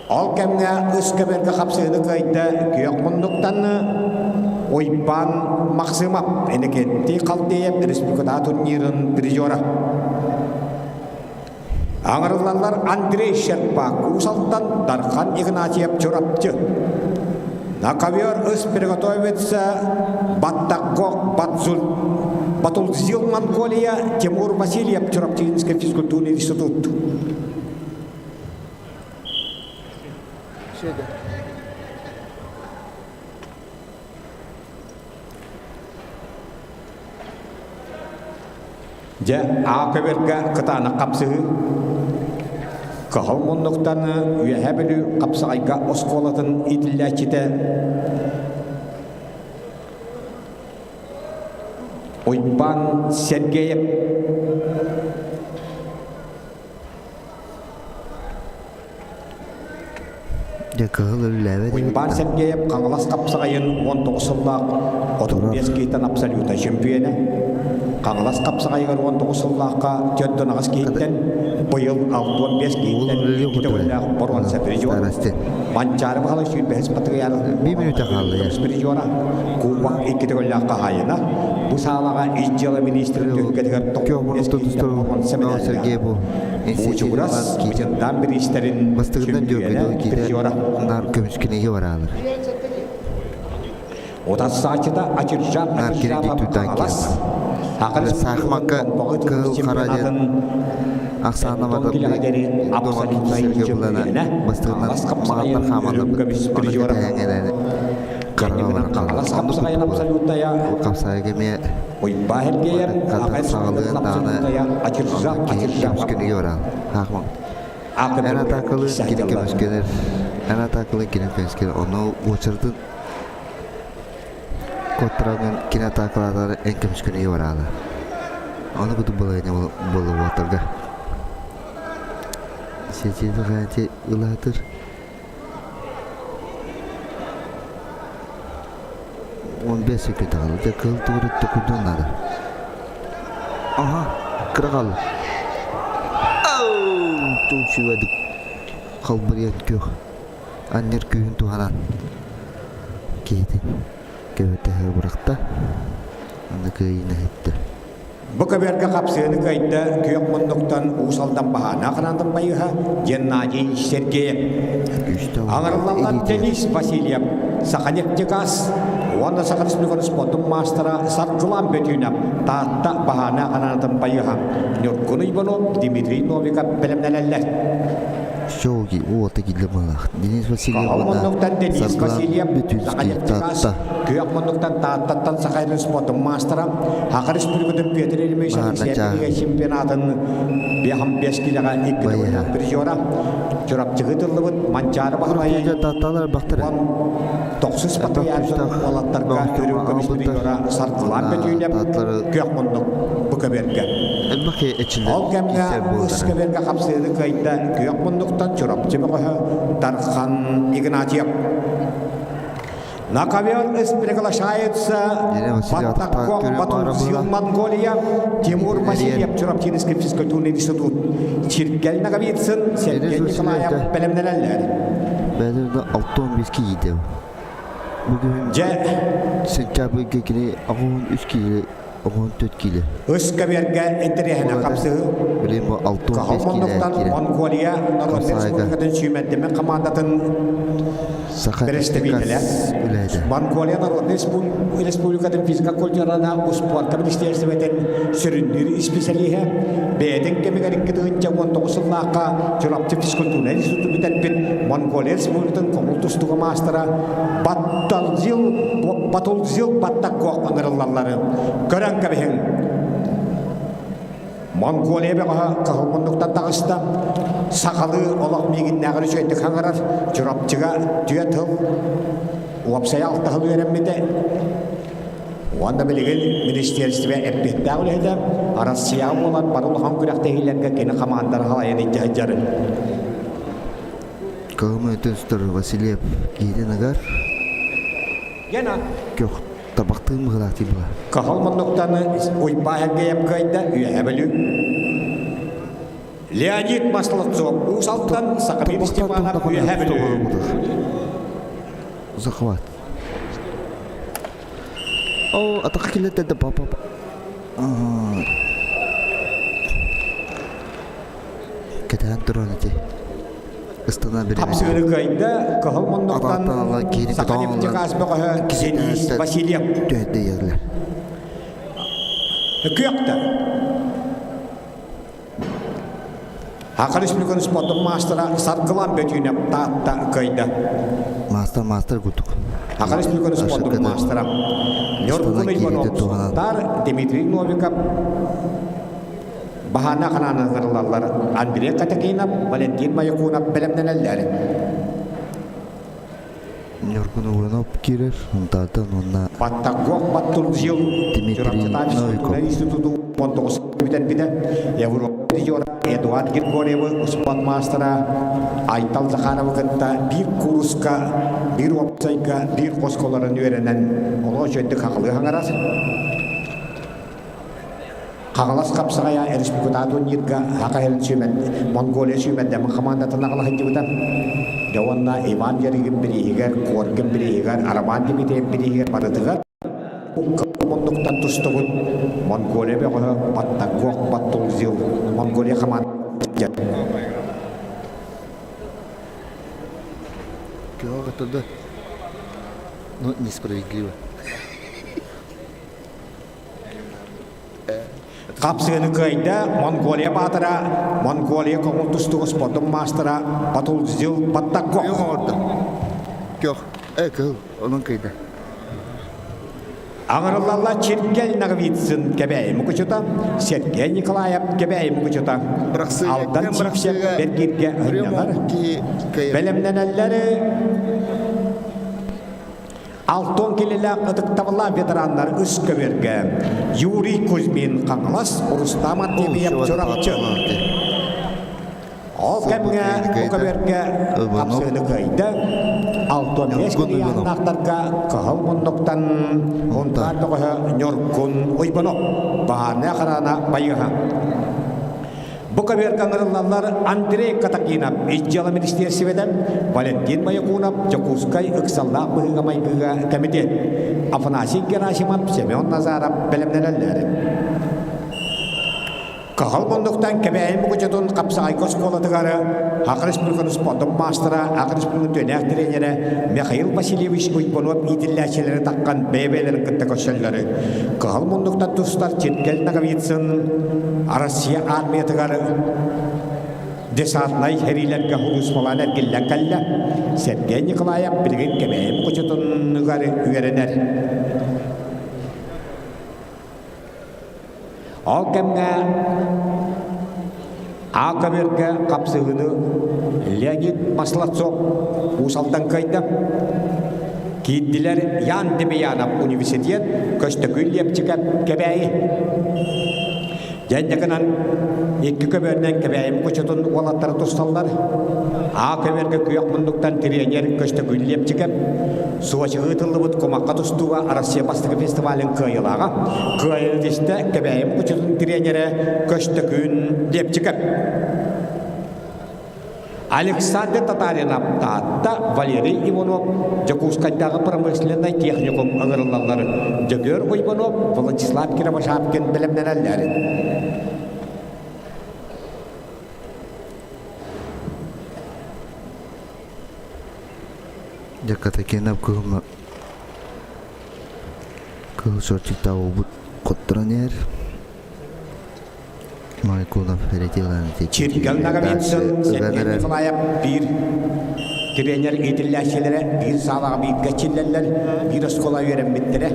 Ол кэмҥэ ыс көбөргө хапсыһыны кыайда күөх муннуктан Уйбаан Махсымов Иннокентий Халдеев республикатааҕы турнирын призера. Аҥырыллаллар Андрей Щербак Уус Алдан, Дархан Игнатьев Чурапчы. На ковер ыс приготовится Баттакгок Батзул Батулзил Монголия Тимур Васильев Чурапчинский физкультурный институт. Дьэ, аа көбөргө кытаанах хапсыһыы. Кыһыл муннуктан Үөһээ Бүлүү хапсаҕайга оскуолатын иитиллээччитэ Уйбаан Сергеев Дьэ кыһыл өлүүлээбэт эбит Уйбаан да. Сергеев Хаҥалас хапсаҕайын 19 сыллаах 35 киһиттэн абсолютнай чөмпүйүөнэ. Хаҥалас хапсаҕайыгар 19 сыллаахха 48 киһиттэн быйыл 65 Уол киһиттэн өлүүлүөх икки курдук төгүллээх боруонса призер. Старостин. Манчаары Баһылай 25 патриарх Биир мүнүүтэ хаалла көмүс призера, Кубок икки төгүллээх хаһаайына. Бу саалаҕа ис дьыала министрин түһүлгэтигэр Күөх 95 муннуктан киһиттэн тустар боруонса Сергей медаллаах. бу Буучугурас Бытырдаан бириистэрин Бастакытынан чөмпүйүөнэ Дьөргөдө киитэ призера. наар көмүскэнэги бараалар. Утарсааччыта Ачыржан Наар кини Ачыржанов диктуйтан Хаҥалас. киирэр. Саахымакка кыһыл хара диэн ахсаанамата дома Сергей булана бастакынан маҕаннар хаамалларбыт аны кэтэһэҥэлэни хараҕа баран Хаҥалас хаалар. Оннук хапсаҕайын курдук буолар. абсолютная Хапсаайга эмиэ Уйбаа Сергеев хата Аҕай саҕалыан даҕаны абсолютная Ачыржан киһи Ачыржанов көмүскэнэги бараал. Хаахмак Эн атаакалыын кини көмүскэнэр, эн атаакалыын кини көмүскэнэр. Ону уочаратын куоттараҥҥын кини атаакалаатаҕына эн көмүскэнэги бараала. Ону кутук балаһыанньа буолла уолаттарга. Сиэтиэти хаати ылаатыр. 15 секунд хаалла. Дьэ кыыл тугу токурдуон наада. Аха, кыра хаалла. Туучуйбадык халбарыйан күөх анньар күүһүн туһанан киһитин көбөтөһө бырахта. Аны кыайыыны иһиттэ. Бу көбүөргэ хапсыыны кыайда күөх муннуктан Уус Алдан баһаана ханаатын байыһа Геннадий Сергеев. Аҥарыллаллар Денис Васильев, Саханефтегаз уонна Саха Республикатын спордун маастара Саргылан Бөтүүнэп, Таатта баһаана ханаатын байыһа Ньургун Иванов, Дмитрий Новиков бэлэмнэнэллэр. Щелки уота киллэ быһалаах. Денис Васильев Ол уонна муннуктан Денис Саргылан Васильев, Бүтүнский Саханефтегаз, Таатта. Күөх муннуктан Тааттаттан Саха спортун маастара, Саха Республикатын Петр Ильич Баһаарна чемпионатын 5 килоҕа икки Байыһа. призера Чурапчыгы тыллыбыт Манчаары Баһылайы Таатталар бахтара. тохсус патриархын уолаттарга үрүҥ көмүс призера Саргылан Бөтүүнэп күөх муннук бу көбүөргэ. Элбэх эчиллэр Ол кэмҥэ ыскэбэргэ хапсыыны кыайда күөх муннуктан Чурапчы бөҕөһө Дархан Игнатьев. На ковер приглашается Баттакко Батурзил Монголия, Тимур Васильев, Чурапчинский физкультурный институт. Чиргел Наговицын, Сергей Николаев бэлэмнэнэллэр. Бэдэрдэ 65 киһиде. Бүгүн Дьэ, сентябрьга кини 83 кииле 14 киилэ. Ыскэбиэргэ интэриэһинэ хапсыһыы Билим бу 65 Кыһыл киилэ муннуктан киирэн. Монголия Народнай Республикатын сүүмэрдэммит хамаандатын Саха бэрэстэбиитэлэ. үлэһитэ. Монголия Народнай Республикатын физика-культурана успуорка министиэристибэтин сүрүннүүр исписэлииһэ бэйэтин кэмигэр 2019 сыллаахха Чурапчы физкультурнай институту бүтэрбит Монголия Республикатын көҥүл тустууга маастара Батталзил Батулзил Баттакко ыҥырыллалларын көрөн кэбиһиҥ. Монголия бөҕөһө кыһыл муннуктан таҕыста. Сахалыы олох миигиннээҕэр үчүгэйдик хаҥарар. Чурапчыга түө тыл, уопсайа алта сыл үөрэммитэ. Уонна билигин министиэристибэ эппиэттээх үлэһитэ Арассыйаҕа буолар бары улахан күрэхтэһиилэргэ кини хамаанданы халайан илдьэ сылдьар. Кыһыл өтөстөр Васильев киһитин ыгар. Көх табахтыын быһылаах дии була. Кыһыл муннуктан Уйбаа Сергеев кыайда Үөһэ Бүлүү. Леонид Масловцов Уус Алтан Сахамир Степанов Үөһэ Бүлүү. Захват. О, атах килетте папа. Кэтээн туран ити. Ыстана бириэмэ. Хапсыыры кыайда Кыһыл муннуктан Саха нефтегаз бөҕөһө Денис Васильев. Түһэрдэ Күөхтэ. Саха Республикатын спордун маастара Саргылан Бөтүүнэп Таатта кыайда. Маастар маастар курдук. Саха Республикатын спордун маастара Ньургун Иванов Дмитрий Новиков. Баһаана ханааннарылаллар Андрей Катакинов, Валентин Маякунов бэлэмнэнэллэр. Ньургун Угунов киирэр, Унтаартан уонна Баттагох Баттурзил Дмитрий Новиков. институту 19 бүтэрбитэ. Европа призера Эдуард Григорьевы успуорт маастара Айтал Захаровы кытта биир кууруска, биир уопсайга, биир хосколорун үөрэнэн олох үчүгэйдик хахалыы хаҥарар. Хаҥалас хапсаҕайа республикатааҕы турнирга Саха сирин сүүмэр Монголия сүүмэрдэммит хамаандатын аҕала сылдьыбыта. Дьэ уонна Иван Ярыгин бирииһигэр, Коркин бирииһигэр, Роман Дмитриев бирииһигэр барытыгар муннуктан тустубут Монголия бөҕөһө Баттагох Баттулзил Монголия хамаандата. Кыах это да. Ну, несправедливо. Хапсыгыны кыайда Монголия баатыра, Монголия көҥүл тустууга спордун маастара Батулзил Баттакко. оҥордо. Көх, э, кыһыл, онон кыйда. Аҥырыллалла Чиргэл Ноговицын Кэбээйи мукучута, Сергей Николаев Кэбээйи мукучута, Алдан Сивцев Бергиргэ ынньанар. Бэлэмнэнэллэр Алтон килэлээх ытыктабыллаах ветераннар үс көбүөргэ Юрий Кузьмин Хаҥалас, Рустам Артемьев Чурапчы. Ол кэмҥэ бу көбүөргэ хапсыыны кыайда. Алтон биэс килийааннаахтарга кыһыл муннуктан Хунтаар бөҕөһө Ньургун Уйбанов, баһаарнай охрана байыаһа. Бу көбүөргэ ыҥырыллаллар Андрей Катакинов, Ис дьыала министиэристибэтэ, Валентин Моякунов, Дьокуускай ыксаллаах быһыыга-майгыга кэмитиэт, Афанасий Герасимов, Семен Назаров бэлэмнэнэллэр. Кыһыл муннуктан Кэбээйи Мукучутун хапсаҕайга оскуолатыгар Саха Республикатын спордун маастара, Саха Республикатын түөнээх тренерэ Михаил Васильевич Уйбанов иитиллээччилэри таххан бэйэ-бэйэлэрин кытта көрсөллөр. Кыһыл муннуктан тустар Чиргэл Ноговицын Россия армиятыгар десантнай сэриилэргэ сулууспалаан эргиллэн кэллэ. Сергей Николаев билигин Кэбээйи Мукучутунугар үөрэнэр. Ол кэмҥэ А көбүөргэ хапсыһыыны Леонид Маслацов Уус Алдан кыайда. Киирдилэр Ян Демьянов университет, Көстөкүүн Лепчикэп Кэбээйи. Дьэнньэкинэн икки көбүөрүнэн Кэбээйим кучутун уолаттара тусталлар. А көбүөргэ күөх муннуктан тириэньэр Көстөкүүн Лепчикэп Сочига ыытыллыбыт кумахха тустууга Россия бастакы фестивалын кыайыылааҕа, кыайыыны тистэ Кэбээйи Мукучутун тренерэ Көстөкүүн Лепчикэп. Александр Татаринов Таатта, Валерий Иванов Дьокуускайдааҕы промышленнай техникум ыҥырыллаллар. Дьөгүөр Уйбанов, Владислав Кировошапкин бэлэмнэнэллэр. Дьэ, кыһыл кыһыл шортиктаах уолбут хотторон иһэр. Майкунов Чиргэл Ноговицын, Сергей Николаев биир тренер иитиллээччилэрэ биир саалаҕа бииргэ чиллэллэр, биир оскуола үөрэммиттэрэ.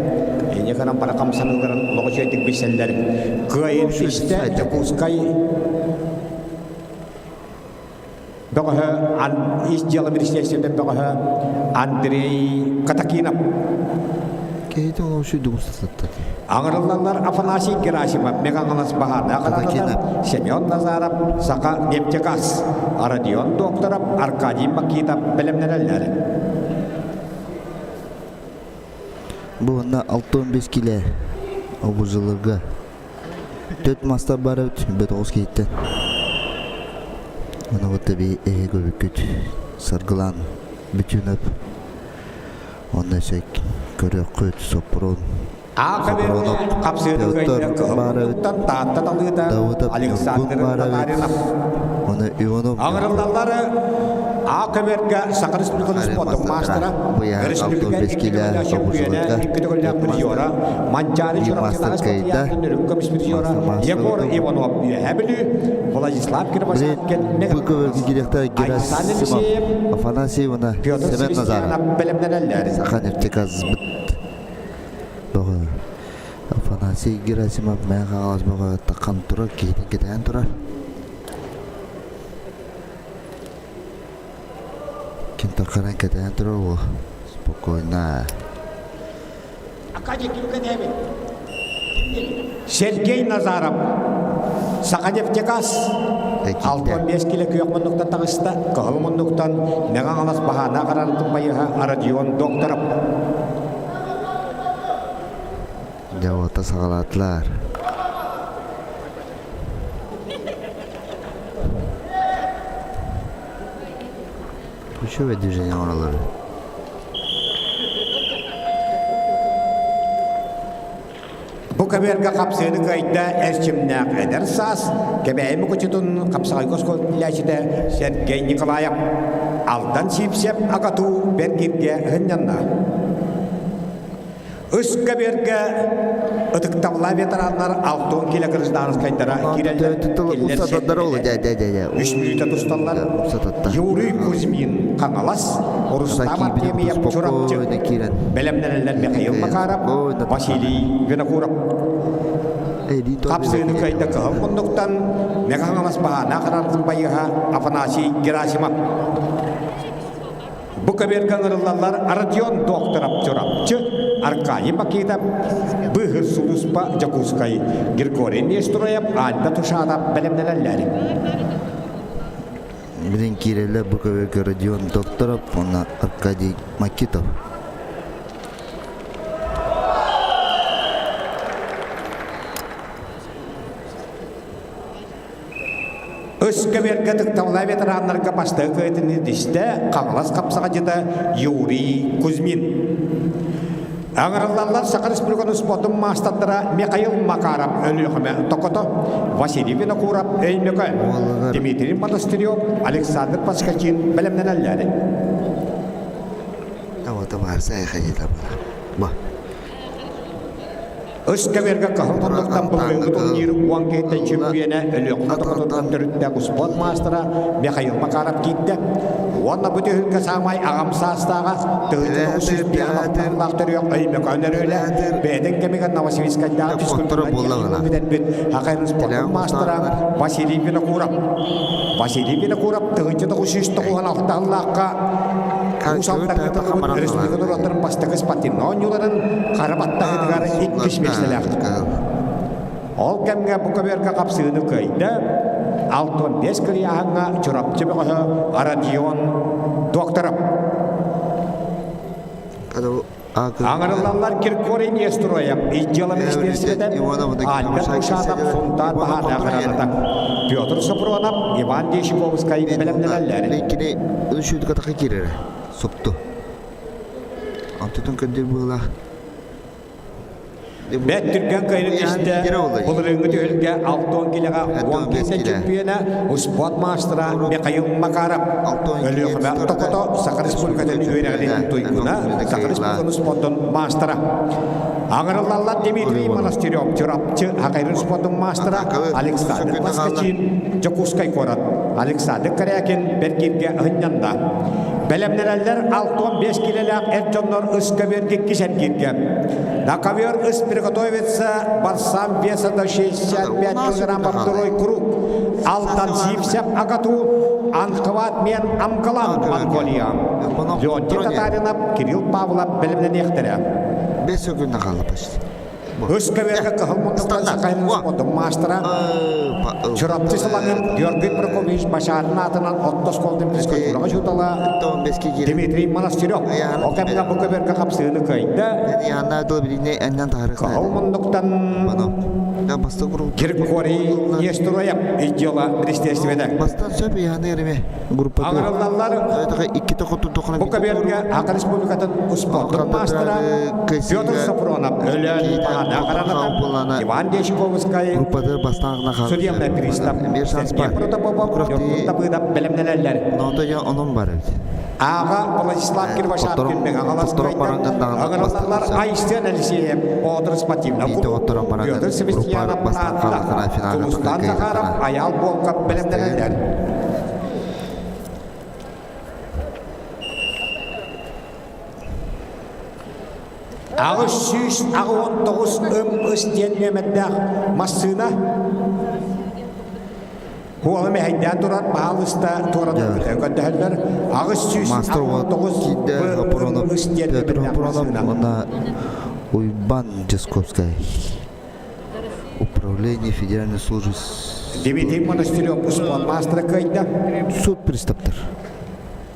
Инньэ гынан бары хамсаныыларын олоҕу үчүгэйдик билсэллэр. Кыайын истэ Дьокуускай бөҕөһө ис дьыала министиэристибэтин бөҕөһө Андрей Катакинов. Киһитин олоҕу дугуста сыттат. Аҥырыллаллар Афанасий Герасимов, Мегаҥалас Баһаардаах Катакинов, Семен Назаров, Саха нефтегаз, Родион Докторов, Аркадий Макитов бэлэмнэнэллэр. Бу уонна 65 килэ обузыларга Төрт мастар баар эбит, 9 киһиттэн. Ону кытта би эһи көбүккүт саргылаан бүтүнэп. Онно өссө көрүөххүт Сопрун Сопрунов Петр баар эбит, Таатта талыыта Давыдов Александр Ньургун баар эбит, Татаринов. Оны Иванов Аҥырыллаллары А көбүөргэ Саха Республикатын спордун маастара, республика икки төгүллээх чөмпүйүөнэ, икки төгүллээх призера, Манчаары Чурапчытааҕы спартакиадатын үрүҥ көмүс призера Егор Иванов Үөһээ Бүлүү, Владислав Кривошапкин Бу көбүөргэ киириэхтээх Александр Герасимов Алексеев, Афанасий уонна Петр Семен Назаров Севастьянов бэлэмнэнэллэр. Саха нефтегазбыт бөҕө Афанасий. Афанасий Герасимов Мэҥэ Хаҥалас бөҕө таххан турар, киһитин кэтэһэн турар. Ким тахханан кэтэһэн турар уол. Спокойно. Сергей Назаров Саханефтегаз 65 кило күөх муннуктан таҕыста, кыһыл муннуктан Мэҥэ Хаҥалас баһаана харантын байыһа Родион Докторов. Дьэ, уота саҕалаатылар. Үчүгэй движение оҥороллор. Бу көбүөргэ хапсыыны кыайда эрчимнээх эдэр саас Кэбээйи Мукучутун хапсаҕайга оскуолалааччыта Сергей Николаев Алдан Сиипсэп АГАТУ бэргиргэ сынньанна. Үс көбүөргэ ытыктабыллаах ветераннар 60 кило гражданскайдара киирэллэр. Үс мүнүүтэ тусталлар. Юрий Кузьмин Хаҥалас, Рустам Артемьев Чурапчы бэлэмнэнэллэр Михаил Макаров, Василий Винокуров. Хапсыыны кыайда кыһыл муннуктан Мэҥэ Хаҥалас баһаана харардын байыһа Афанасий Герасимов. Бу көбүөргэ ыҥырыллаллар Родион Докторов Чурапчы, Аркадий Макитов, Быыһыр сулууспа Дьокуускай, Григорий Нестроев, Альда Тушанов бэлэмнэнэллэр. Билин киирэллэр бу көбүөргэ Родион Докторов уонна Аркадий Макитов. Өскөбүөргэ ытыктабыллаах ветераннарга бастакы кыайтын ирдистэ Хаҥалас хапсаҕадьыта Юрий Кузьмин. Аҥарыллаллар Саха Республикатын спордун маастардара Михаил Макаров Өлүөхүмэ Токото, Василий Винокуров Өймөкөөн, Дмитрий Монастырев, Александр Поскачин бэлэмнэнэллэр. Өскөбүөргэ кыһыл муннуктан былырыыҥҥы турнир уон киһиттэн чөмпүйүөнэ Өлүөхүмэ Токотуттан төрүттээх успуорт маастара Михаил Макаров киирдэ. Уонна бу түһүлгэ саамай аҕам саастааҕа 1905 төрүөх Өймөкөөн Өрүөлэ бэйэтин кэмигэр Новосибирскайдааҕы физкультура бүтэрбит Хахайрын спордун маастара Василий Винокуров. Василий Винокуров 1996 сыллаахха Уус Алдаҥҥа тахсыбыт республика норуоттарын бастакы спортивнай оонньууларын хара баттаһыытыгар иккис миэстэлээх. Ол кэмҥэ бу көбүөргэ хапсыыны кыайда 65 кырыйааһыҥҥа Чурапчы бөҕөһө Родион Докторов. Аҥарыллаллар Киркорий Нестроев, ис дьыала министиэристибэтэ, Альберт Ушатов, Сунтаар баһаардаах охраната, Петр Сопронов, Иван Дещиковскай бэлэмнэнэллэр. Кини үчүгэй киирэрэ супту. Онтутун көрдүүр быһыылаах. Бэт түргэн кыайын истэ былырыыҥҥы түһүлгэ 60 килэҕэ 10 киһи чемпиона успуорт маастара Михаил Макаров Өлүөхүмэ Токото Саха Республикатын үөрэҕин туйгуна Саха Республикатын спордун маастара Аҥырыллаллар Дмитрий Монастырев Чурапчы Хакайрын спордун маастара Александр Поскачин Дьокуускай куорат Александр Корякин Бэргииргэ ыһынньанна Бэлэмнэнэллэр 65 килэлээх эр дьоннор ыс көбүөргэ иккис эргииргэ. На ковер ыс приготовится барсам веса до 65 килограмм во второй круг. Алтан Сивсев Агату, Анхват Мен Амкалан Монголия. Леонтий Татаринов, Кирилл Павлов бэлэмнэниэхтэрэ. Бес күн хаалла почти. Үс көбүөргэ кыһыл муннуктан Сахалин спордун маастара Чурапчы сылаҥын Георгий Прокопьевич Башарин аатынан орто оскуолатын физкультураҕа учуутала Дмитрий Монастырев ол кэмҥэ бу көбүөргэ хапсыыны кыайда. Кыһыл муннуктан Григорий Нестроев дьыала министиэристибэтэ. Бастан сөп группа Аҥарыллаллар бу көбүөргэ Саха Республикатын успуордун маастара Петр Сапронов Өлөөн Баһаана Иван Дещиковскай судебный пристав Сергей Протопопов Ньургун Табыдов бэлэмнэнэллэр. Ааҕа Владислав Кирбашапкин Мэҥэ-Хаҥаласкайдар аҥарыллаллар Айсен Алексеев Боотур спортивнай клуб Петр Севастьянов Таатта Тулустан Захаров Айаал Волков бэлэмнэнэллэр. 889 ым-ыс диэн нүөмэрдээх массыына Хуола мэһэйдээн турар, баһаалыста туоратан көрдөһөллөр. Мастер 889 киирдэ ым ыс диэн Петр нүөмэрдээх Хапронов массыына. уонна Уйбан Дьасковскай. Управление Федеральной службы Дмитрий Монастырев успуон маастара кыайда. суд приставтар.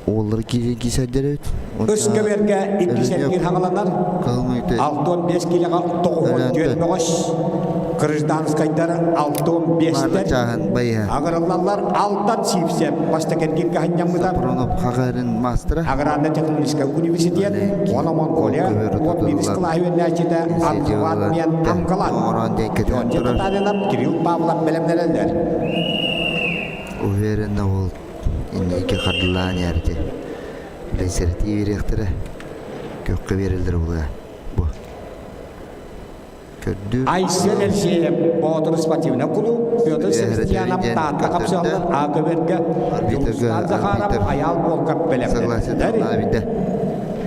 Уоллары киирэн киисэрдэр эбит. Үс көбүөргэ иккис эргиир хаҥаланар. 65 килоҕа 94 мөҕөс. Гражданскайдар 65-тэр. Аҕырыллаллар Алтан Сивцев бастакы эргииргэ ханньаммыта. Сапронов Хагарин маастара. Аграрно техническай университет уонна Монголия 11 кылааһы үөрэнээччитэ Анхват Мен Амгалан. Георгий Татаринов, Кирилл Павлов бэлэмнэнэллэр. Уверенно ол инники хардылаан ярти. Билсэртии биэриэхтэрэ. Күөххэ биэрэллэр буолуо. Бу. Көрдүүр. Айсен Елсеев Боотур спортивнай кулууп Петр Севастьянов Таатта хапсыаллар А көбөргө Дьулустаан Захаров Айаал Волков бэлэмнэнэллэр.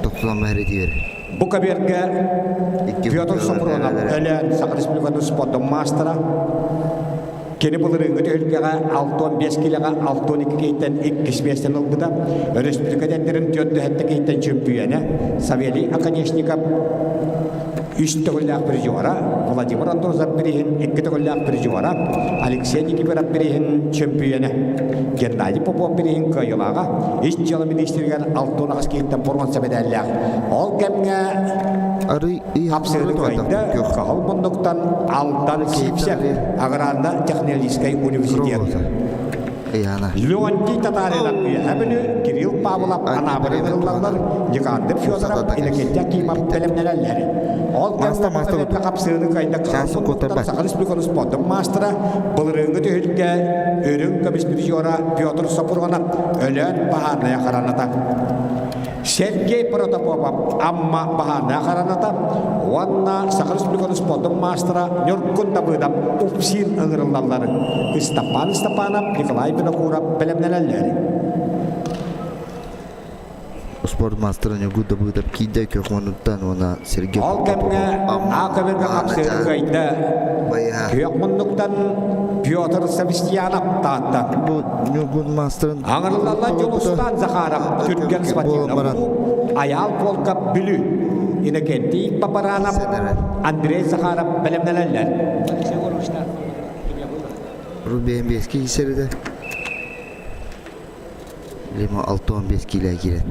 Тохтолон бэһэрэтиибэр. Бу көбүөргэ Петр Сопронов Өлөөн Саха Республикатын спордун маастара Кини былырыыҥҥы түһүлгэҕэ 65 килэҕэ 62 киһиттэн иккис миэстэни ылбыта. Өрөспүүбүлүкэ тендерин 47 киһиттэн чөмпүйүөнэ Савелий Оконешников үс төгүллээх призера, Владимир Андросов бирииһин икки төгүллээх призера, Алексей Никифоров бирииһин чөмпүйүөнэ, Геннадий Попов бирииһин кыайыылааҕа, ис дьыала министригэр 68 киһиттэн боруонса мэдээллээх. Ол кэмҥэ Арый Хапсыһыны кыайда Кыһыл муннуктан Алдан Сивцев аграрно-технологическай университет. Леонтий Татаринов Үөһээ Бүлүү, Кирилл Павлов Анаабыры ыллаллар, Никандр Федоров, Иннокентий Акимов бэлэмнэнэллэр. Ол кэмҥэ хапсыһыны кыайда Кыһыл муннуктан Саха Республикатын спордун маастара, былырыыҥҥы түһүлгэ үрүҥ көмүс призера Петр Сопрунов Өлөөн баһаарынай охраната. Сергей Протопопов Амма баһаарынай охраната уонна Саха Республикатын спордун маастара Ньургун Дабыдов УПСИН ыҥырыллаллар. Ыстапаан Ыстапанов, Николай Винокуров бэлэмнэнэллэр. Спорт маастара Ньургун Дабыдов киирдэ күөх муннуктан уонна Сергей Ол кэмҥэ Амма А көбүргэ хапсыыры кыайда. Күөх муннуктан Петр Савстьянов Таатта. Бу Ньургун маастарын Аҥырыллаллар Дьулустаан Захаров Түргэн спортивный клуб, Айаал Волков Бүлүү, Иннокентий Папаранов, Андрей Захаров бэлэмнэнэллэр. Рубен биэскэ киирсэридэ. Лимо 6-15 киилэ киирэн.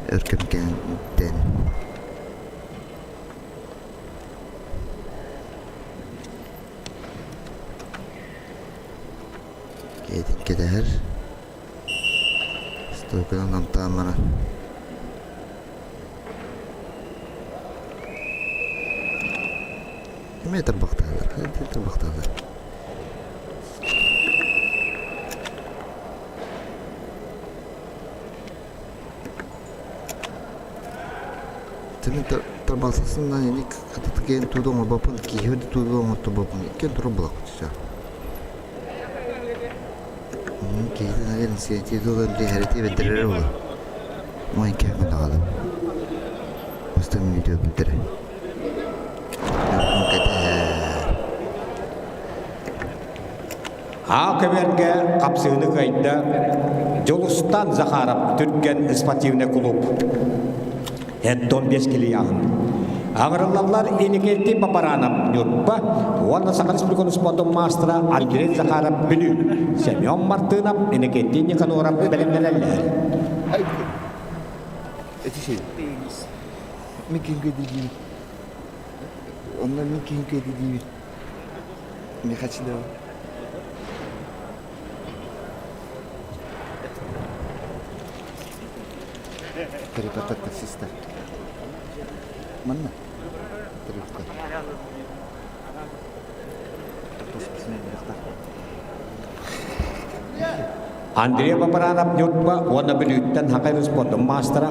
Өркөн кэнниттэн Киһитин кэтэһэр, стойканан намтаан баран эмиэ тарбахтаалар, тарбахтаалар. Тарбахсасынан ини кытытыгын тууду оҥорбоппун, киһи да тууду оҥорторбоппун, иккиэн турар буолахпыт всё. Киһитин агар инициатива ылан биһэрити бэрдэрэр уолу. Ой кэм даҕалым. Бастан видео билдэрэ. Кэтэһэр. А көбүөргэ хапсыһыны кыайда Дьулустан Захаров Түргэн спортивный клуб. Эттон 5 килияһын. Аҕырыллаллар Иннокентий Папаранов Ньурба уонна Саха Республикатын спордун маастара Андрей Захаров Бүлүү, Семен Мартынов, Иннокентий Никаноров бэлэмнэнэллэр. Мин киһи диибин. Онно мин киһи диибин. Михачидова. Терапевт таксистар. Манна. Терапевттар. Андрей Папаранов Ньурба уонна Бүлүүттэн Хакай спордун маастара.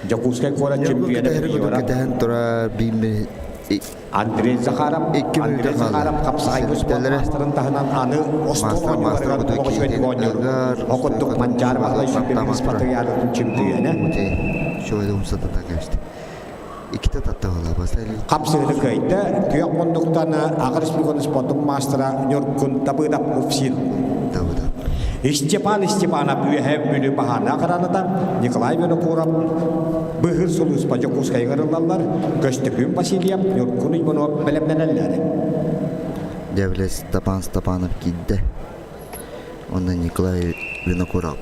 Дьокуускай куорат чемпиона Кэтэһэн турар биир Андрей Захаров Икки Андрей мүнүүтэ хаалла. Захаров хапсаҕайга спорт Сирдэлэрэ маастарын таһынан аны остуол Маастар оонньууларыгар маастар олох үчүгэйдик оонньуур. киһитин Ол курдук Манчаары Баһылай сүүрбэ биир спартакиадатын чемпиона. Үчүгэй умса татан кэбистэ. Иккитэ татта буолла. Бастаан Хапсыыны кыайда күөх муннуктан Аҕа республиканы спортун маастара Ньургун Табыдап Уфсин. Табыдап. Степан Степанов Үөһээ Бүлүү баһаардаах охраната Николай Винокуров Быһыр сулууспа Дьокуускайга ырыллаллар, Көстөкүүн Васильев, Ньургун Уйбунов бэлэмнэнэллэр. Дьэ, Степан Степанов киирдэ. Онно Николай Винокуров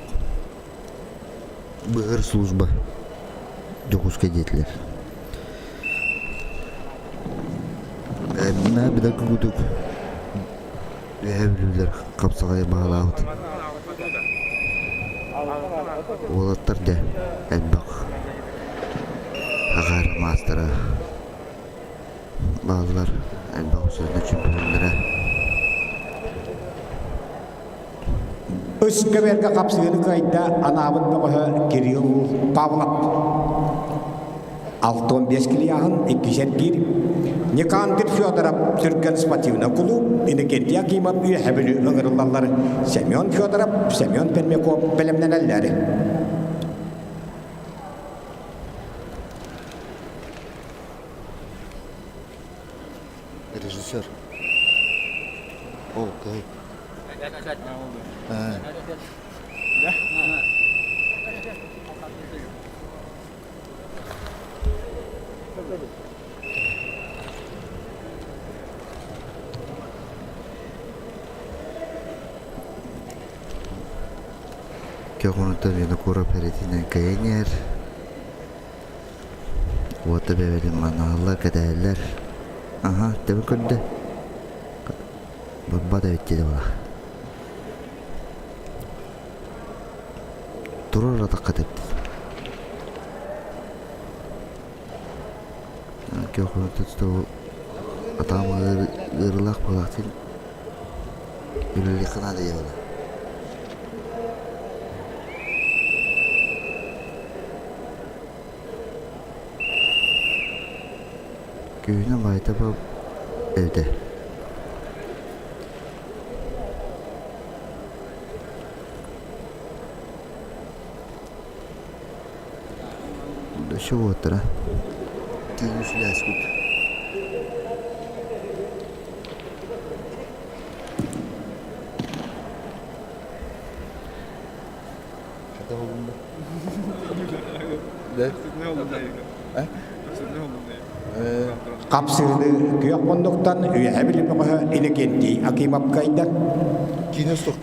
Быһыр служба Дьокуускай диэтилэр. Мэ билэр курдук Үөһээ Бүлүүлэр хапсаҕайы баһылаабыт. Уолаттар дьэ элбэх аҕаар маастара бааллар, элбэх усуйда чөмпүйүөннэрэ. Үс көбүөргэ хапсыһыыны кыайда анаабыт бөҕөһө Кирилл Павлов. 65 килиаһын иккис эргиир Никандр Федоров Түргэн спортивнай кулууп Иннокентий Акимов Үөһэ Бүлүү ыҥырыллаллар Семен Федоров, Семен Пермяков бэлэмнэнэллэр. Режиссер. О, кыһыл. Көхүнүттэн Винокуров эритинэн кэйэн иһэр. Уота бэйэбитин манаһаллар, кэтэһэллэр. Аһа, тэбэ көрдө. Барбат эбит диэтэ буолла. Турар атахха тэптим. Көхүнүттэн атаҕым ыарыылаах буолаахтын үлэлиэххэ наада диye буолла. Күһүнэ баайта эбитэ. Өссө уоттара. Тииҥ сүлээспит. Хапсыыны күөх муннуктан Үөһэ Бүлүү бөҕөһө Иннокентий Акимов кыайда.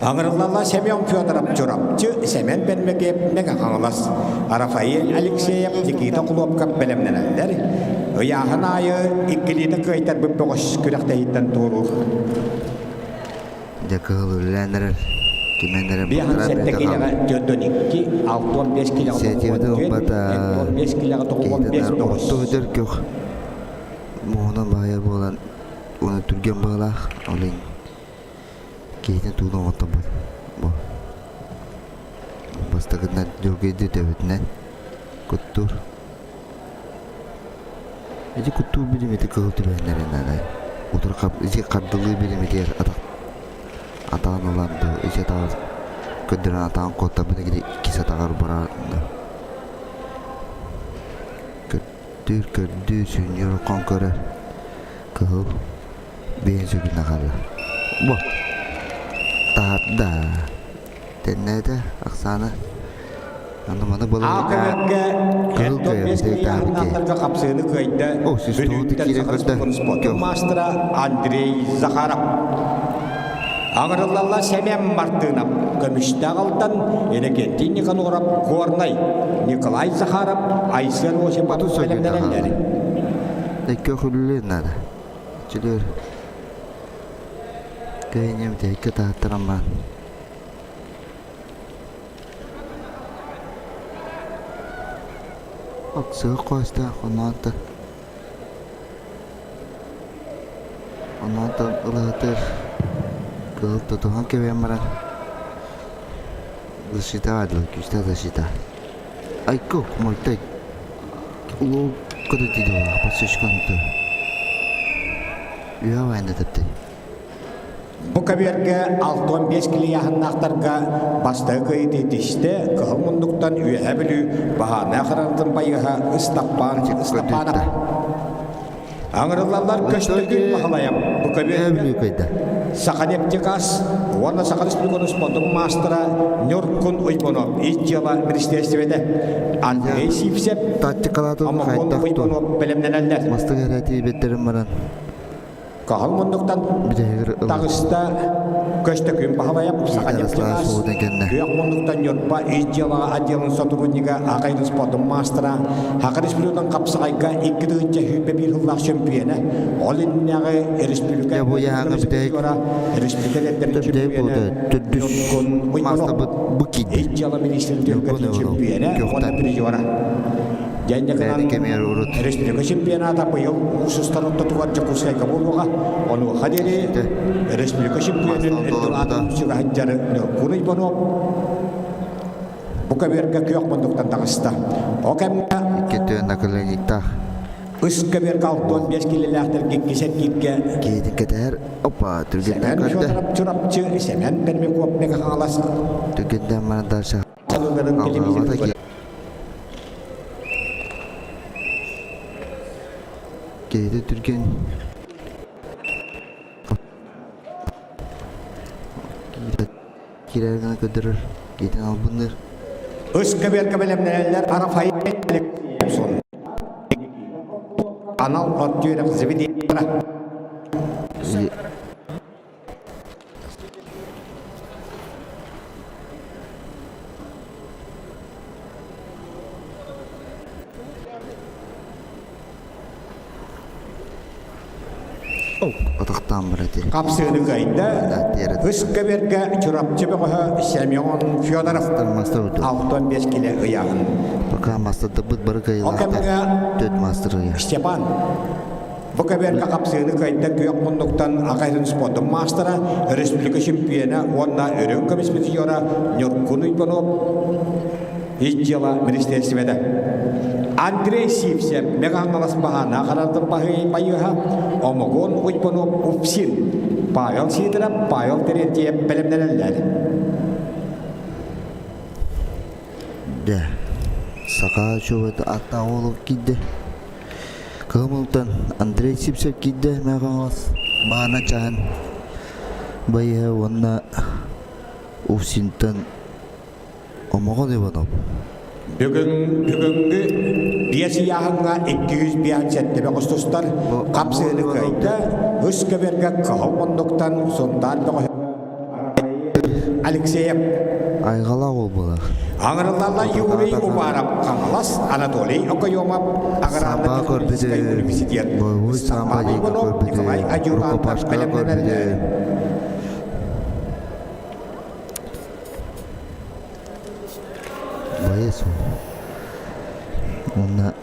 Аҥырыллалла Семен Федоров Чурапчы, Сэмэн Бэрмэкиэп Мэҥэ Хаҥалас, Рафаэль Алексеев, Никита Кулуопкап бэлэмнэнэллэр. Ыйааһын аайы иккилиитэ кыайтарбыт бөҕөс күрэхтэһииттэн туоруур. Дьэ кыһыл үлэлээн эрэр, кимэн эрэ Биэһин балтараа сэттэ мүнүүтэ киилэҕэ хаалла. төрдөн икки, алтыан биэс киилэҕэ Сиэтиэбитэ тоҕуон түөрт, ылбата сэттиэн биэс киилэҕэ тоҕуон биэс киһитинээр тоҕус. орто өтөр көх муоһунан баайар буолан уонна түргэн быһыылаах, ол иһин киһитин тугун оҥотторбот. Бу бастакытынан дьоргуйду төбөтүнэн куттуур. Ити куттуур билимити кыһыл түбэһиннэрин наада. Утары ити хардылыы билимитигэр атах атаҕын ылан дуу, ити атаҕар көрдөрөн атаҕын куоттарбыта кини иккис атаҕар барар дуу. Көрдүүр, көрдүүр, сүнньүөр хон көрөр. Кыһыл биэһин сүгүнэ хаалла. Бу таһаарда. Тэннээтэ ахсаана. Аны маны А балаһыанньа көмөргө кыһыл Хентон кыайар биэс таабыке. килиаһыннаахтарга хапсыыны кыайда О, сүүс Бүлүүттэн киирэн Саха көрдө. Республикатын спортун Көх. маастара Андрей Захаров. Аҥырыллалла Семен Мартынов, Көмүстээх Алтан, Иннокентий Никаноров, Горнай, Николай Захаров, Айсен Осипов 30 секунда бэлэмнэнэллэр. хаалла. Көх үлэлиэн наада. Чөлүөр. Кыайынньам тэйиккэ таһыттаран баан. Оксуох хостоох оноонто Оноонтон ылаһытыар кыһыл тутуһан кэбиһэн баран защитаҕа дылы күүстээх защита Айку мойтай улуу көтөтү подсечканты үһэ баайында тэптэй. Бу көбүөргэ 65 килийааһыннаахтарга бастакы кыайыы тиистэ Кыһыл муннуктан Үөһээ Бүлүү баһаарынай охранатын байыаһа Ыстаппаан Ыстапаанап. Аҥырыллаллар көстөгүн Баһылайап бу көбүөргэ Саханефтегаз уонна Саха Республикатын спордун маастара Ньургун Уйбонов ис дьыала министиэристибэтэ Андрей Сивцев Тактикалаатын Омокон хайдах Уйбонов бэлэмнэнэллэр. Бастакы эрэтии бэттерин баран Каһыл муннуктан бүтэһигэр ылар. таҕыста Көстөкүүн Баһылайап Киитэ Ярослав Саханефтегаз суутун кэннэ. Күөх муннуктан Ньурба ис дьыалаҕа отделын сотруднига Акайдын спордун маастара Саха Республикатын хапсаҕайга 2021 сыллаах чөмпүйүөнэ ол иннинээҕи республика Дьэ бу яһаҥа бүтэһик республика эрдэрин бүтэһик чөмпүйүөнэ буолда төрдүс Ньургун Уйбанов маастарбыт бу киирдэ. ис дьыала министрин Ньургун түһүлгэтин Иванов чөмпүйүөнэ уонна күөхтэн. призера Бэйэтин Дьэнньэкинан кэмигэр урут республика чемпионата быйыл муус устар ортотугар Дьокуускайга буолуоҕа. Онуоха диэри Ити республика чемпионун маастар үрдүк толорбута. аатын сүгэһин Ньургун Иванов бу көбүөргэ күөх муннуктан таҕыста. Ол кэмҥэ Икки өттүнэн наколенниктаах үс көбүөргэ 65 килилээхтэргэ иккис эргииргэ киһитин кэтэһэр. Опа, түргэннээн Сэмэн көрдө. Федоров Чурапчы, Сэмэн Пермяков Мега-Хаҥалас Түргэннээн баран дальше салыыларын алҕаабата телевизорга Киһитэ түргэн киирэр гына көрдөрөр, киһитин албынныыр. Үс көбүөргэ бэлэмнэнэллэр Рафаэль Алексеевсон. Анал от үөрэх заведениелара. Атахтаан бар ити. Хапсыыны кыайда. Үс көбүөргэ Чурапчы бөҕөһө Семен Федоров 65 киле ыйааһын. Пока мастардабыт бары Ол кыайыылаахтар. кэмҥэ Төрт мастер ыйа. Степан Бу көбүөргэ хапсыыны кыайда күөх муннуктан Акайдын спордун маастара, республика чемпиона уонна үрүҥ көмүс призера Ньургун Уйбанов ис дьыала министиэристибэтэ. Андрей Сивцев Мегаҥалас баһаана харардын байыһа, Омогон Уйбанов Упсин, Павел Сидоров, Павел Терентьев бэлэмнэнэллэр. Дэ, саха чуобата аттаах уолу киирдэ. Кыһымылтан Андрей Сивцев киирдэ Мэхаҥалас баана чаһын байыһа уонна Уфсинтан Омоҕон Иванов. Бүгүн, бүгүҥҥү биэс ыйааһыҥҥа 257 бөҕөс тустар хапсыыны кыайда, үс көбүөргэ кыһыл муннуктан Сунтаар бөҕөһө Алексеев. Айҕалаах уол буолар. Аҥырыллалла Юрий Уваров, Хаҥалас, Анатолий Окоемов, Самба Аграрно-техническай көрбүтүм, университет, бойобуой самба Степан диэки Иванов, Николай көрбүтүм, Адъютантов рукопашкаҕа бэлэмнэнэллэр. көрбүтүм. Боец уонна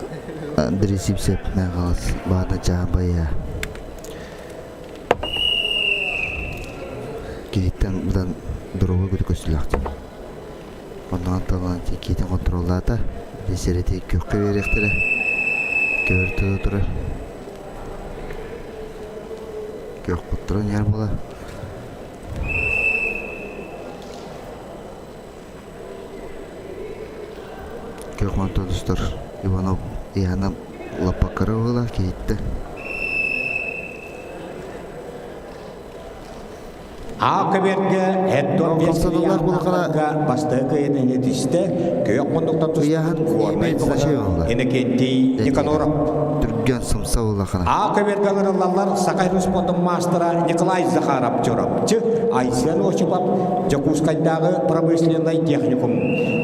Андрей Сивцев Мэхалас баата чаһа байа киһиттэн быдан доруобуй көтө көстүүлээх Оннуган талан киитин контроллаата сирэти күөххэ биэриэхтэрэ көбөр тута турар күөх куттаран иһэр буолар Күөх мантан устар Иванов Яна лаппаккара быһыылаах киһиттэ. Аа көбүөргэ Эддон Хамсаныылаах булакара бастакы кыайыытын ситистэ, күөх муннуктан ыйааһын тустубут имеет значение буолла. Иннокентий Никаноров. Түргэн сымса улахана. Аа көбүөргэ ыҥырыллаллар Саха спордун маастара Николай Захаров Чурапчы, Айсен Осипов Дьокуускайдааҕы промышленнай техникум.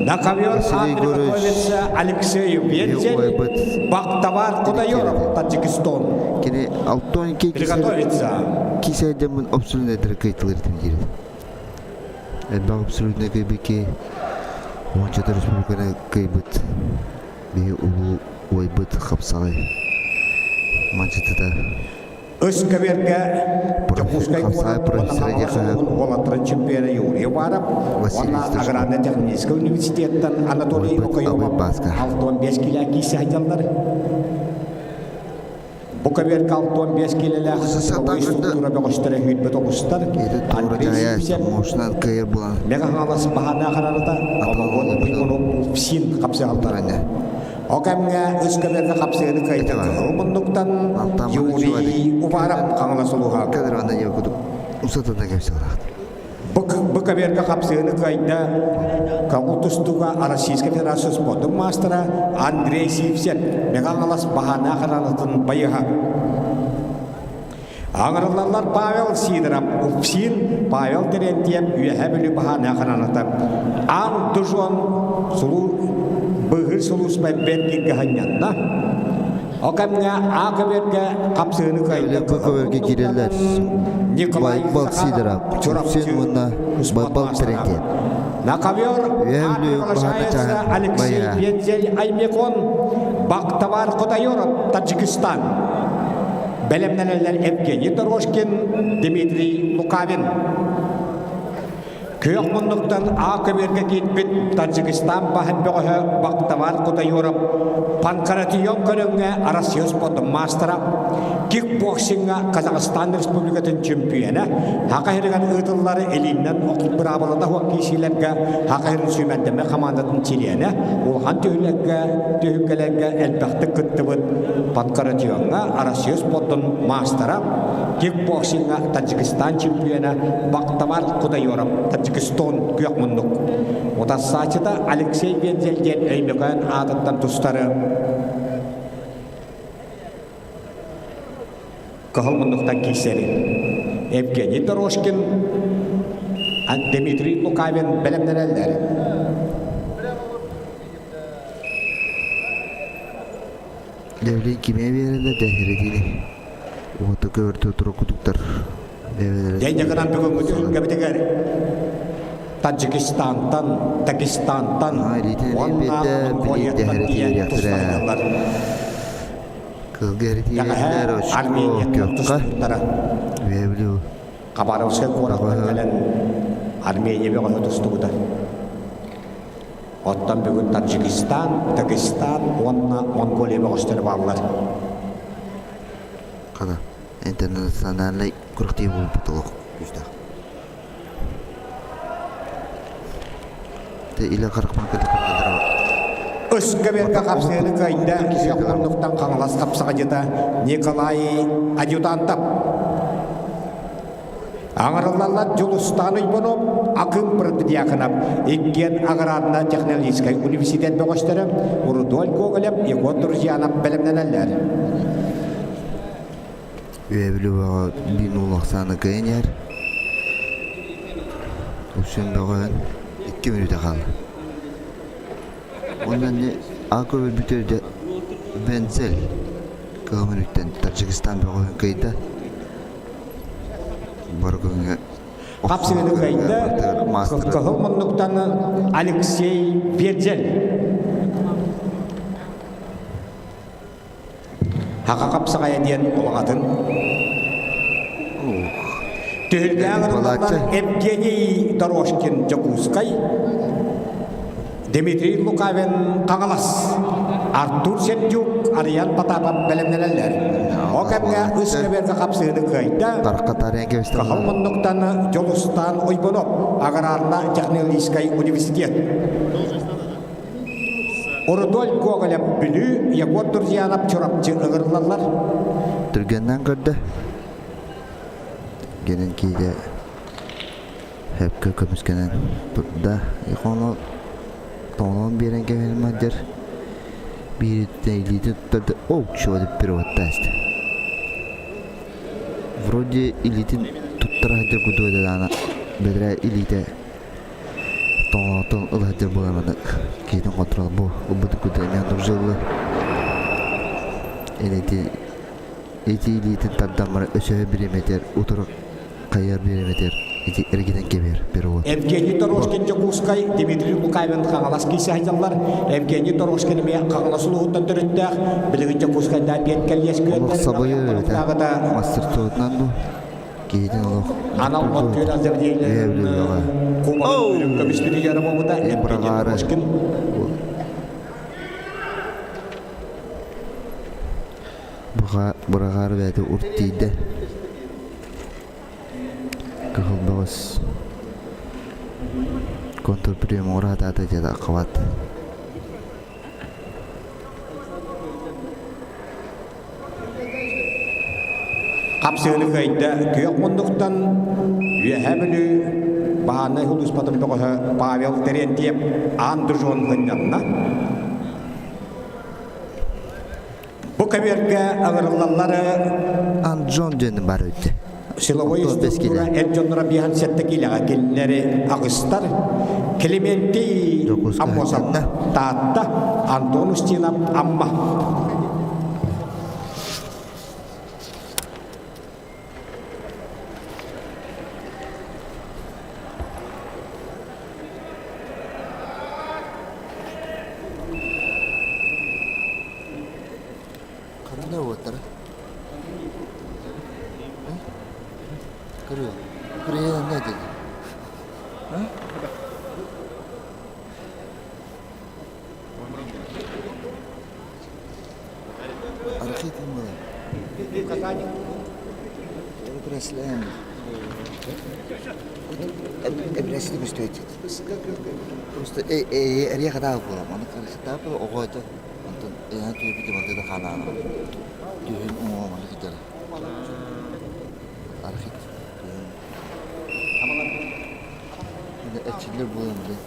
На ковер Василий Егорович готовится Алексей Вензель, ойбыт Бактавар Кудайоров, Таджикистан. Кини 62 Приготовиться. кисэйдэммин абсолютно кыйтылыр диир. Элбэх абсолютно кыйбыки уончата республиканы кыйбыт биһи улуу уойбут хапсаҕай манчытыта Үс көбүөргэ Дьокуускай хапсаҕай куорат уонна профессора Хаҥалас диэхэ улууһун уолаттарын чемпиона Юрий Уваров Василий уонна Стручков аграрно-техническэй университеттан Анатолий уойбут Окоемов Абый Бааска 65 килэ киирсэ сылдьаллар. Бу көбүөргэ 65 киилэлээх силовой структура бөҕөстөрө сүүрбэт оҕустар Андрей Сивцев Мэҥэ Хаҥалас баһаана харарыта Омогон Уйгунов УФСИН хапсыһаллар. О кэмҥэ үс көбүөргэ хапсыһыны кыайда кыһыл муннуктан Юрий Уваров Хаҥалас улууһа. Бу көбүөргэ хапсыһыны кыайда көҥүл тустууга Российскай Федерация спордун маастара Андрей Сивцев Мэҥэ Хаҥалас баһаана харанатын байыһа. Аҥарыллаллар Павел Сидоров, УФСИН Павел Терентьев Үөһээ Бүлүү баһаана хараната. Аан Дужон сулуу быыһыыр сулууспа бэрт киргэһанньанна. О кэмҥэ А көбүөргэ хапсыһыны кыайда Б көбүөргэ киирэллэр Николай Байбал Сидоров, Чурапчы Упсин уонна Байбал Терентьев. На ковер Үөһээ А Бүлүү баһаана приглашается чааһын Алексей байа. Вензель Аймекон, Бактовар Кутайоров, Таджикистан. Бэлэмнэнэллэр Евгений Дорожкин, Дмитрий Лукавин. Күөх муннуктан А көбүөргэ киирбит Таджикистан баһын бөҕөһө Бактавар Кутайоров панкратион көрүҥҥэ Россия спордун маастара, кикбоксиҥҥа Казахстан Республикатын чөмпүйүөнэ, Саха сиригэр ыытыллар илииннэн быраабылата суох киирсиилэргэ Саха сирин сүүмэрдэммит хамаандатын чилиэнэ, улахан түһүлэргэ, түһүлгэлэргэ элбэхтик кыттыбыт панкратиоҥҥа Россия спордун маастара, кикбоксиҥҥа Таджикистан чемпиона Бактамар Кудайоров Таджикистан күөх муннук утарсааччыта Алексей Вензель диэн Өймөкөөн аатыттан тустары кыһыл муннуктан киирсэри Евгений Дорожкин Дмитрий Лукавин бэлэмнэнэллэр. Дэвлин кимиэ биэрэллэр дэһэрэтиини уоту көбөртө турукутуктар бэйэлэрэ Дэньэ гынан бүгүҥҥү түһүлгэбитигэр Таджикистантан, Дагестантан уонна Монголияттан тиийэн тусталлар. Кылга Дэҕэһээ эритиилэр очко Армениятан күөххэ тустубуттара. Үөбүлү Хабаровскай куораттан кэлэн Армения бөҕөһө тустубута. Оттон бүгүн Таджикистан, Дагестан уонна Монголия бөҕөстөрө бааллар. Хана интернациональнай күрэхтэһии буолбут олох күүстээх. Те илэ харахпын кытта Өскө берге хапсыаны кыайда Кисиохоннуктан Хаҥалас хапсаҕадьыта Николай Адъютантов. Аҥарыллаллар Дьулустаан Уйбанов, Акым Протодьяконов, иккиэн Аграрно технологическай университет бөҕөстөрө Рудольф Гоголев, Егор Друзьянов бэлэмнэнэллэр. Үөбүлү бөҕө биир улахсааны кыайан иһэр. Үксүн бөҕөһүн 2 мүнүүтэ хаалла. Уонна А көбүл бүтэрдэ Венцель кыһыл мүнүүттэн Таджикистан бөҕөһүн кыайда. Баргыҥҥа Хапсыгыны кыайда кыһыл муннуктан Алексей Вензель. Хаха хапсаҕайа диэн улаҕатын. Түһүлгэҕэ ыҥырыллаллар Евгений Дорожкин Дьокуускай, Дмитрий Лукавин Хаҥалас, Артур Сердюк, Ариан Потапов бэлэмнэнэллэр. Ол кэмҥэ үс көбүөргэ хапсыыны кыайда. Кыһыл муннуктан Дьулустаан Уйбунов, Аграрно-технологическай университет. Рудольф Гоголев Бүлүү, Егор Друзьянов Чурапчы ыҥырыллаллар. Түргэннэн көрдө. Генен кииде хөпкө көмүскэнэн турда. Икону тоҥон биэрэн кэбиһэр биириттэн илиитин туттарды оок чуо деп переводтаст. Вроде илиитин туттара сылдьар курдук этэ даҕаны бэдэрээ илиитэ тоҥоотон ыла сылдьар буолан маннык киһитин контрол бу ылбыт курдук эмиэ оннук ити ити илиитин тардан баран өсөһө бириэмэтигэр утары хайыар бириэмэтигэр ити эргитэн кэбиһэр перевод. Евгений Торошкин Дьокуускай, Дмитрий Лукавин Хаҥалас киирсэ сылдьаллар. Евгений Торошкин эмиэ Хаҥалас улууһуттан төрүттээх. Билигин Дьокуускайдаан биэт кэллиэс Олох күөннэрин сабыйар эбит аҕыйах мастер-туотунан дуу киһитин олох Анал от үөрэх заведениеларын кубогын көмүс призера буолбута Евгений Торошкин. Быраҕаары бэйэтэ урт тиийдэ. Кыһыл бөҕөс контрприем оҥоро сатаата дьэ хабат. Хапсыһыны кыайда күөх муннуктан Үөһээ Бүлүү баһаарынай сулууспатын бөҕөһө Павел Терентьев аан дужуон сынньанна. Бу көбүөргэ ыҥырыллаллары Анджон диэн бар эбит. Силовой структура эр дьонноро биэһэн сэттэ киилэҕэ кинилэри аҕыстар Климентий Аммосов Таатта Антон Устинов Амма Ханна уоттара? Кырыа. Кырыа не деді? Архит Просто эриэхэ буолам, аны оҕо этэ, онтон эйээн түһүбүт барыта да хаалаана. Түһүн уҥуоҕун кытары. Архит түһүн. Эрчиллэр буолан билэн.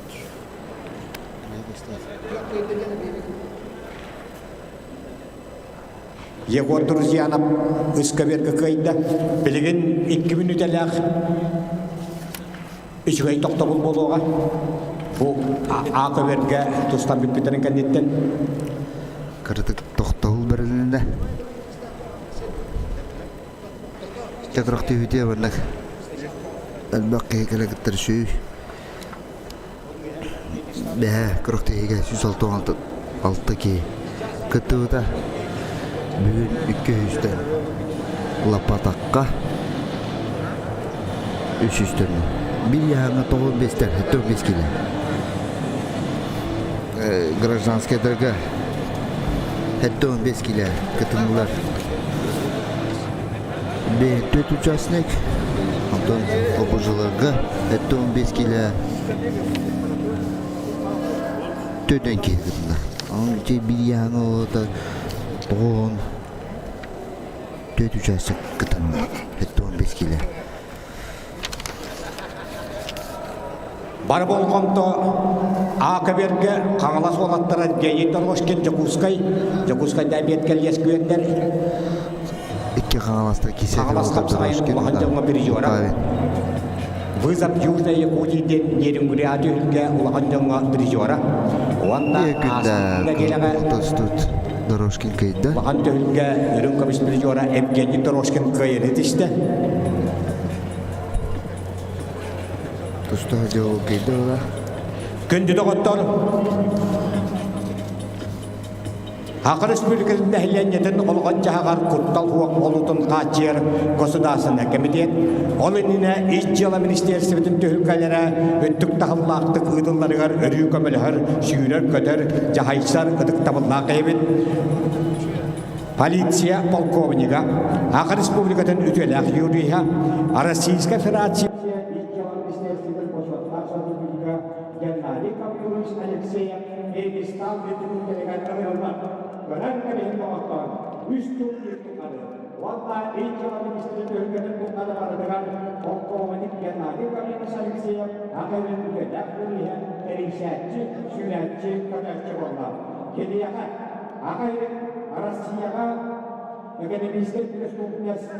Егор Друзьянов ыскаверга кыайда. Билигин 2 мүнүүтэлээх үчүгэй тохтобул буолуоҕа. Бу А көбүөргэ тустан бүппүттэрин кэнниттэн. Кыратык тохтобул бэрилиннэ. Чакырах түһүтүө барнак. Элбэх киһи кэлэ кыттар сүүс. Бэһэ күрэхтэһиигэ 166 киһи кыттыбыта. Бүгүн 200-тэн лаппатахха 300-тэн биир яһаҥҥа 95-тэн 75 киилэ. Гражданскайдарга 75 киилэ кытыннылар. Бэйэтэ участник, онтон обужаларга 75 киилэ төтөн киһи кытынна. Онон ити биир яһаҥа олота 94 участник кытынна 75 киилэ. Бары болҕомто А-көбүөргэ Хаҥалас уолаттара Евгений Торошкин Дьокуускай, Дьокуускайда эбиэт кэлиэс күөннэр Икки Хаҥаласта кисэ Хаҥалас хапсаҕайын улахан дьоҥҥо призера. Вызов Южной Якутии диэн Нерюнгри түһүлгэ улахан дьоҥҥо призера. Уонна нэдиэлэҕэ Тостут Дорожкин кыайда. Улахан түһүлгэ үрүҥ көмүс призера Евгений Дорожкин кыайыыны тистэ. Тустаах дьыл кыйда ыла. Күндү доҕоттор, Саха Республикатын нэһилиэнньэтин олоҕун-дьаһаҕар куттал суох буолуутун хааччыйар Государственнай комитет, ол иннинэ Ис дьыала министиэристибэтин түһүлгэлэрэ үрдүк таһымнаахтык ыытылларыгар өрүү көмөлөһөр, сүүрэр-көтөр, дьаһайсар ытыктабыллаах эбит. Полиция полковнига, Саха Республикатын үтүөлээх юриһа, Российскай Федерация Геннадий Гаврилович Алексеев Киргизстан Республикатыгар ыҥырыллар. Көрөн кэбиһин доҕоттоор, үс тыл тухары уонна ил дьыала министрин түһүлгэтин тухары барытыгар полковник Геннадий Гаврилович Алексеев Саха үтүөлээх юриһа, тэрийсээччи, сүүрээччи, көтөөччү буолла. Киниэхэ Аҕа Илин Россияҕа экономическай преступность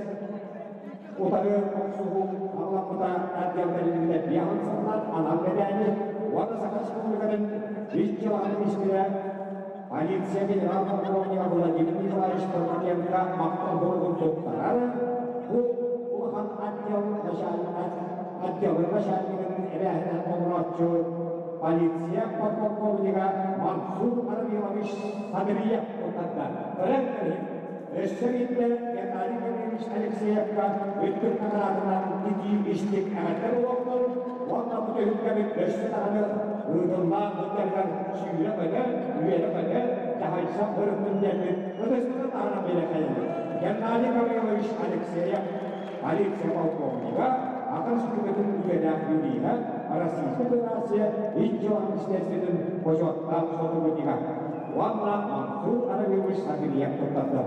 утары охсуһуу аҕаламмыта отдел тэриллибитэ биэһин сыллар анал бэлээни уонна Саха Республикатын ис дьыалаҕа министрэ полиция генерал-полковнига Владимир Николаевич Прокопенко махтал суругун туттарар. Бу улахан отдел отделын начальнигын эбээһинэн толорооччу полиция подполковнига Мансур Арамилович Садриев туттарда. Көрөн кэбиһин. Өссө биирдэ Геннадий Гаврильевич Алексеевка үрдүк наҕараадалаах итии истиҥ эҕэрдэ буолуохтун уонна бу түһүлгэбит өссө даҕаны ыытыллаан сылдьарыгар сүүрэ-көтө, үөрэ-көтө, дьаһайсан ырыттын диэммит ытыспытын таһынан биэрэхэйэбит. Геннадий Гаврилович Алексеев, полиция полковнига, атын сүтүгүтүн үтүөлээх юриһа, Российскай Федерация Ис дьыала министерствотын бочуоттаах сотруднига уонна Мансур Аравилович Савельев туттарда.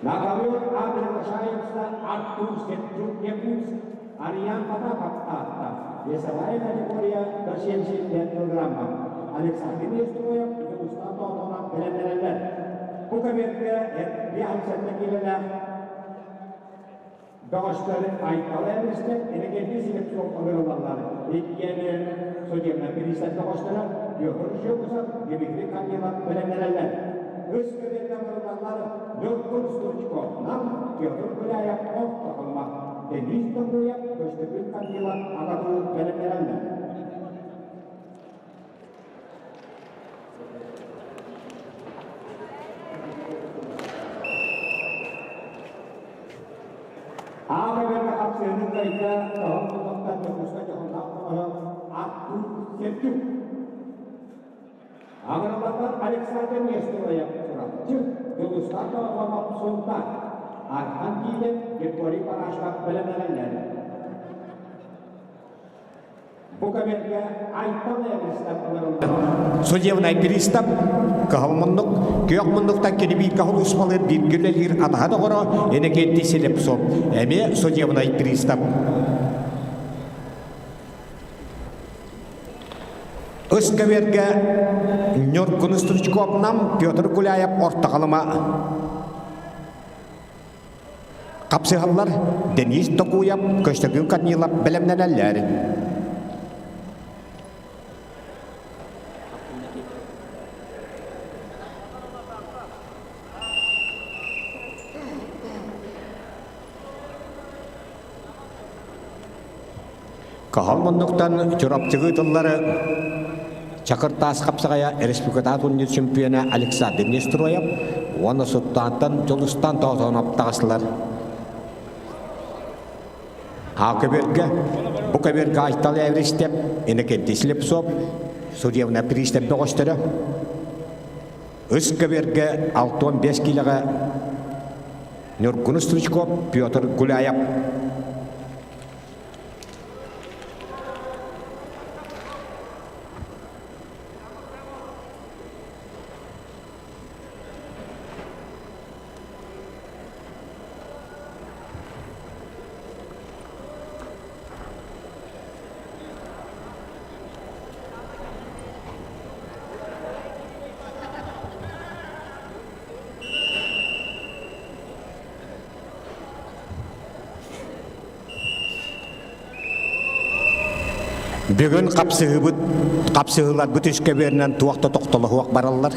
Наполеон Адрашаевса Артур Сетчук Якутск, Ариан Потапов аатта, весовая категория до 75 килограмма, Александр Нестроев Дьулустан Тоотонов бэлэмнэнэллэр. Бу көбүөргэ 57 киилэлээх Бөҕөстөр Айтал Эверстэр Иннокентий Слепцов ыҥырыллаллар. Иккиэн судебнай бириистэп бөҕөстөрө Петр Жегусов, Дмитрий Корнилов бэлэмнэнэллэр. Үс көбүөргэ ыҥырыллаллар Ньургун Стручков Нам, Петр Гуляев Орто Халыма, Денис Торгуев, Көстөкүүн Корнилов Агату бэлэмнэнэллэр. Аҕа бэрт хапсыаны кыайда тоһон тутуктан Дьокуускай дьоһуннаах хоноһо Артур Сердюк. Аҕыралардар Александр Нестероев Чурапчы, Дьулустаан Тоотонов Сунтаар, Архан Киилэн Григорий Парашков бэлэмнэнэллэр. Судебнай пристав кыһыл муннук, күөх муннуктан кини бииргэ холуспалыыр бииргэ үлэлиир атаһа доҕоро Иннокентий Слепцов эмиэ судебнай пристав. Ыскавергэ Ньургун Стручков Нам Петр Гуляев Орто Халыма Хапсыһаллар Денис Токуев, Көстөкүүн Корнилов бэлэмнэнэллэр. Каһал муннуктан Чурапчыгы тыллары Чакыр таас хапсаҕайа республикатааҕы турнир чемпиона Александр Нестроев уонна Суттаантан Дьулустаан Тоотоонов таҕыстылар. А көбүөргэ бу көбүөргэ Айтал Эвристеп, Иннокентий Слепцов, судебная пристав бөҕөстөрө. Үс көбүөргэ 65 киилэҕэ Ньургун Стручков, Петр Гуляев. Бүгүн хапсыһыыбыт хапсыһыыларбыт үскэбиэринэн туох да тохтолоһуох бараллар.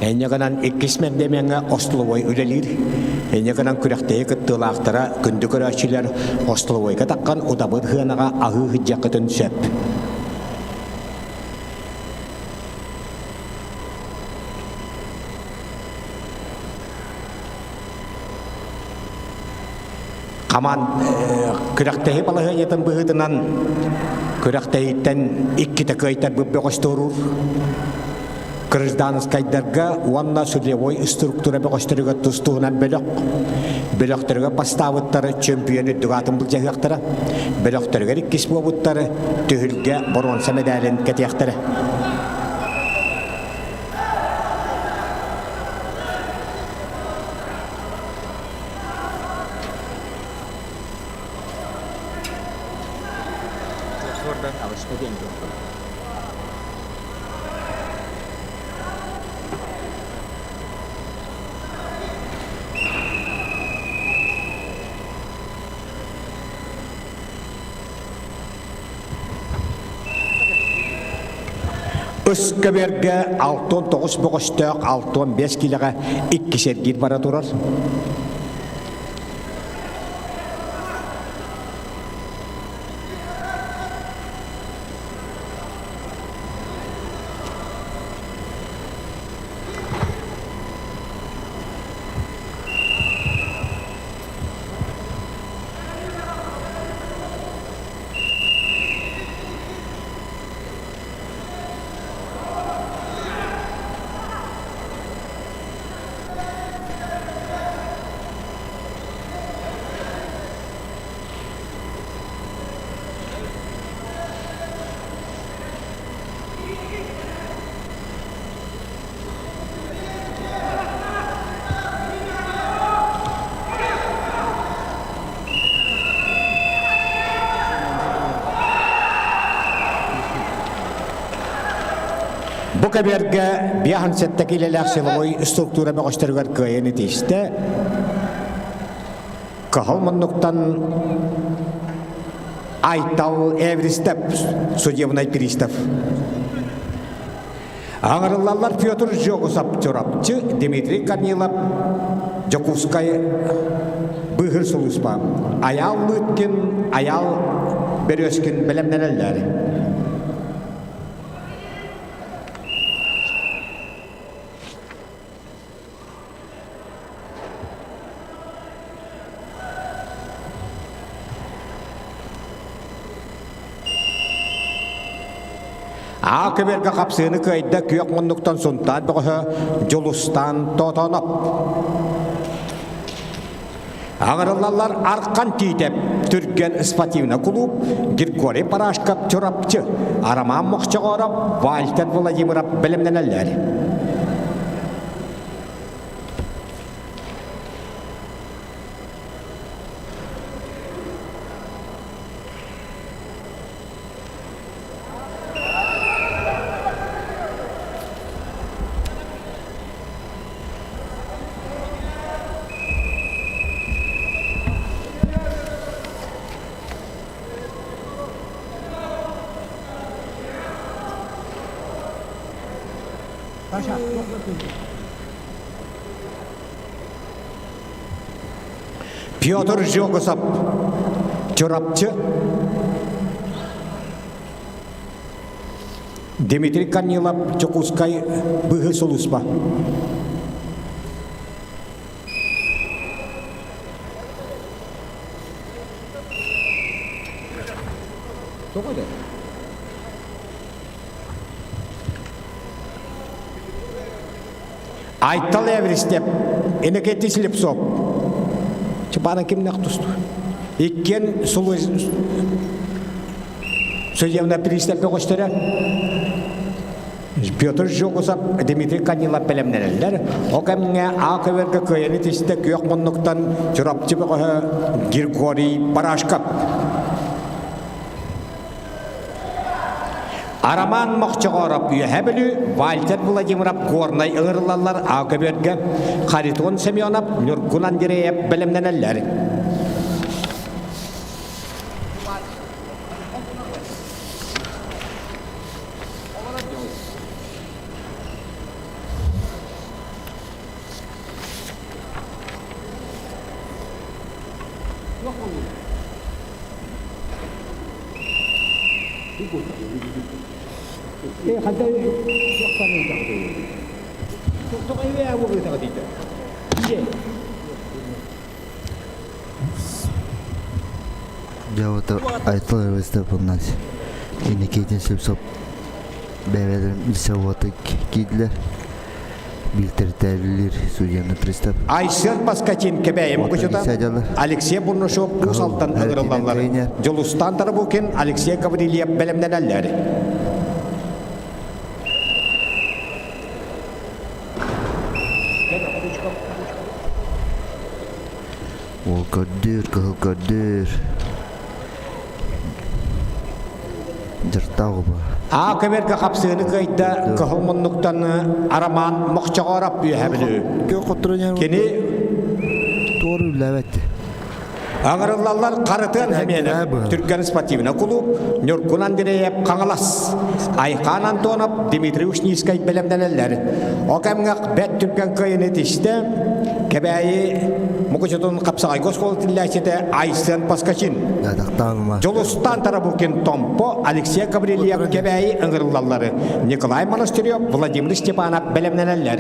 Энньэ гынан иккис мэндиэмэҥҥэ остолобуой үлэлиир. Энньэ гынан күрэхтэһии кыттыылаахтара күндү көрөөччүлэр остолобуойга таххан удабыр сыанаҕа аһыы сылдьыаххытын сөп. Хамаан күрэхтэһии балаһыанньатын быһыытынан күрэхтэһииттэн иккитэ кыайтарбыт бөҕөс туоруур. Гражданскайдарга уонна судебой структура бөҕөстөрүгэр тус-туһунан бөлөх. Бөлөхтөрүгэр бастаабыттары чөмпүйүөн үрдүк аатын былдьаһыахтара. Бөлөхтөрүгэр иккис буолбуттары түһүлгэ боруонса мэдээлин кэтиэхтэрэ. Ыскэбэргэ 69 бөҕөстөөх 65 килэҕэ иккис эргиир бара турар. Бу кэбиэргэ 57 киилэлээх силовой структура бөҕөстөрүгэр кыайан итиистэ. Кыһыл муннуктан Айтал Эвристеп судебный пристав. Аҥарыллаллар Петр Жогусов Чурапчы, Дмитрий Корнилов Дьокуускай быыһыр сулууспа, Айаал Лыткин, Айаал Березкин бэлэмнэнэллэр. Аа көбүөргэ хапсыыны кыайда күөх муннуктан Сунтаар бөҕөһө Дьулустаан Тотоноп. Аҥарыллаллар Архан Тиитэп, Түргэн спортивный клуб, Григорий Парашков Чурапчы, Роман Мохчоҕоороп, Вальтер Владимиров бэлэмнэнэллэр. Петр Жогусов, Чурапчы, Дмитрий Корнилов, Дьокуускай быһыы сулууспа. Айтал Эвристеп, Иннокентий Слепцов. Чапана кимнэх тусту. Иккиэн судебная пристав көҕүстэрэ Петр Жогусов, Дмитрий Канилов бэлэмнэнэллэр. Ол кэмҥэ А көбөргө кыайаны тистэ күөх муннуктан Чурапчы бөҕөһө Григорий Барашков. Арамаан Мохчоҕоороп Үөһээ Бүлүү, Вальтер Владимиров Горнай ыҥырыллаллар А көбүөргэ Харитон Семенов, Ньургун Андреев бэлэмнэнэллэр. Дьэ вот Айтал Эвристеп Инникитин Слепцов бэйэлэрин билсэ уота киирдилэр. Бииртэритээллир судебный пристав. Айсен Паскатин Кэбээйи Мукучута, Алексей Бурнашов Уус Алтан ыҥырыллаллар. Дьулустаан Тарабукин, Алексей Гаврильев бэлэмнэнэллэр. Ол көрдүүр, кыһыл көрдүүр. Дьыртаах уба. А көбөргө хапсыыны кыайда кыһыл муннуктан Арамаан Мохчоҕоороп үөһэ Бүлүү. Кини туор үллээбэт. Аҥырыллаллар Харытыан Хэмиэнэп, Түргэн спортивный клуб, Ньургун Андреев Хаҥалас, Айхаан Антонов, Дмитрий Ушницкай бэлэмнэнэллэр. О кэмҥэ бэт түргэн кыайыны тистэ Кэбээйи Мукучутун хапсаҕайга оскуола тиллээччитэ Айсен Поскачин. Дьулустан Тарабукин Томпо, Алексей Гаврильев Кэбээйи ыҥырыллаллары Николай Монастырев, Владимир Степанов бэлэмнэнэллэр.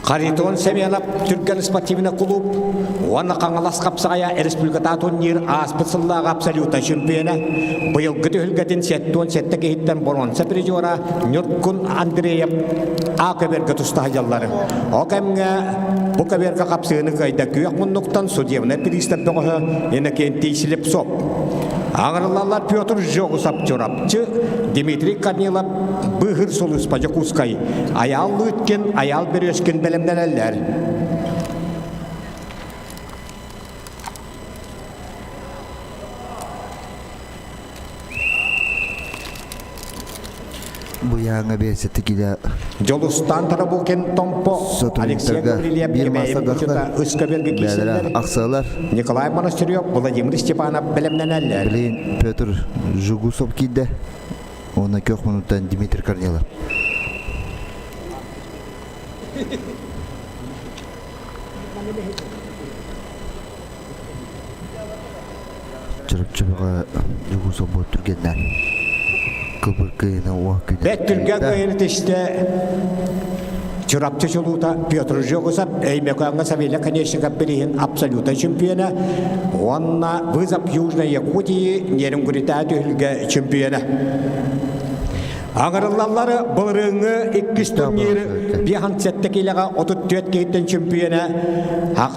Харитон Семенов Түргэн спортивный клуб уонна Хаҥалас хапсаҕайа республиката турнир ааспыт сыллааҕы абсолютнай чемпиона, быйылгы түһүлгэтин 77 киһиттэн боруонса призера Ньургун Андреев А көбүөргэ туста сылдьаллар. Ол кэмҥэ бу көбүөргэ хапсыыны кыайда күөх муннуктан судебнай пристав бөҕөһө Иннокентий Слепцов. Аҥарыллаллар Петр Жогусов Чурапчы, Дмитрий Корнилов Быыһыр сулууспа Дьокуускай, Айаал Лыткин, Айаал Березкин бэлэмнэнэллэр. Быйааҥа биэсэти килэ Дьолустаан Тарабукин Томпо, Алексей сотрудниктарга Гаврильев биир Кэбээйи маастардахтар Ыскаберга бээлэрэ киирсэллэр. ахсыалар. Николай Монастырев, Владимир Степанов бэлэмнэнэллэр. Билигин Петр Жугусов киирдэ. Уонна күөх муннуктан Дмитрий Корнилов. Чурапчы бөҕө Жугусов буот түргэннээн кыбыр кыйына уо күнэ Бэт түргэн кыайыны тистэ Чурапчы чулуута Петр Жогусов Өймөкөөҥҥө Савелий Конечников бирииһин абсолютнай чемпиона уонна Вызов Южной Якутии Нерюнгритаа түһүлгэ чемпиона. Аҥарыллаллары былырыыҥҥы иккис турнир 57 киилэҕэ 34 киһиттэн чемпиона,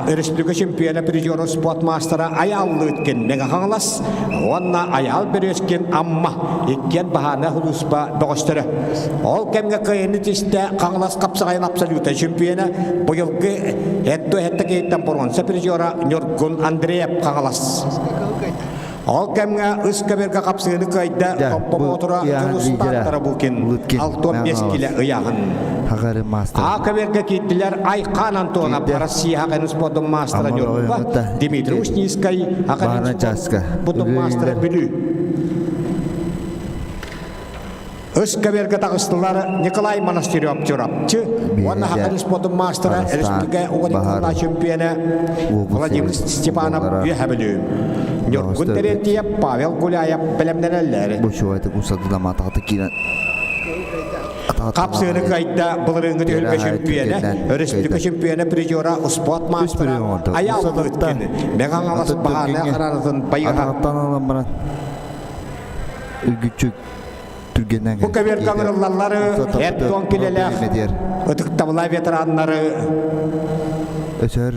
өрөспүүбүлүкэ чемпиона призера спорт маастара Айаал Лыткин Мэҥэ Хаҥалас уонна Айаал Березкин Амма иккиэн баһаана улууспа бөҕөстөрө. Ол кэмҥэ кыайыыны тистэ Хаҥалас хапсаҕайын абсолютнай чемпиона быйылгы Этто-Этто киһиттэн боруонса призера Ньургун Андреев Хаҥалас. Ол кэмҥэ үс көбүөргэ хапсыыны кыайда Томпо Боотура Дьулустаан Тарабукин 65 килэ ыйааһын. А көбүөргэ киирдилэр Айхан Антонов Россия Хакын спордун маастара Ньурба, Дмитрий Ушницкай Хакын спордун маастара Бүлүү. Үс көбүөргэ таҕыстылар Николай Монастырев Чурапчы уонна Хакын спордун маастара республика угодикулла чемпиона Владимир Степанов Үөһэ Бүлүү. Ньургун Терентьев, Павел Гуляев бэлэмнэнэллэр. Бу чугайтык усадыламатаҕыты киирэн Хапсыыны кыайда былырыыҥҥы түһүлгэ чемпиона, өрөспүүбүлүкэ чемпиона призера успуорт маастара Айаал Лыткин, Мэҥэ Хаҥалас баһаарынай хараанатын байыһа. Атаҕыттан ылан баран үргүччү түргэннэн Бу көбүөргэ ыҥырыллаллары эр-туон килэлээх ытыктабыла ветераннары өсөр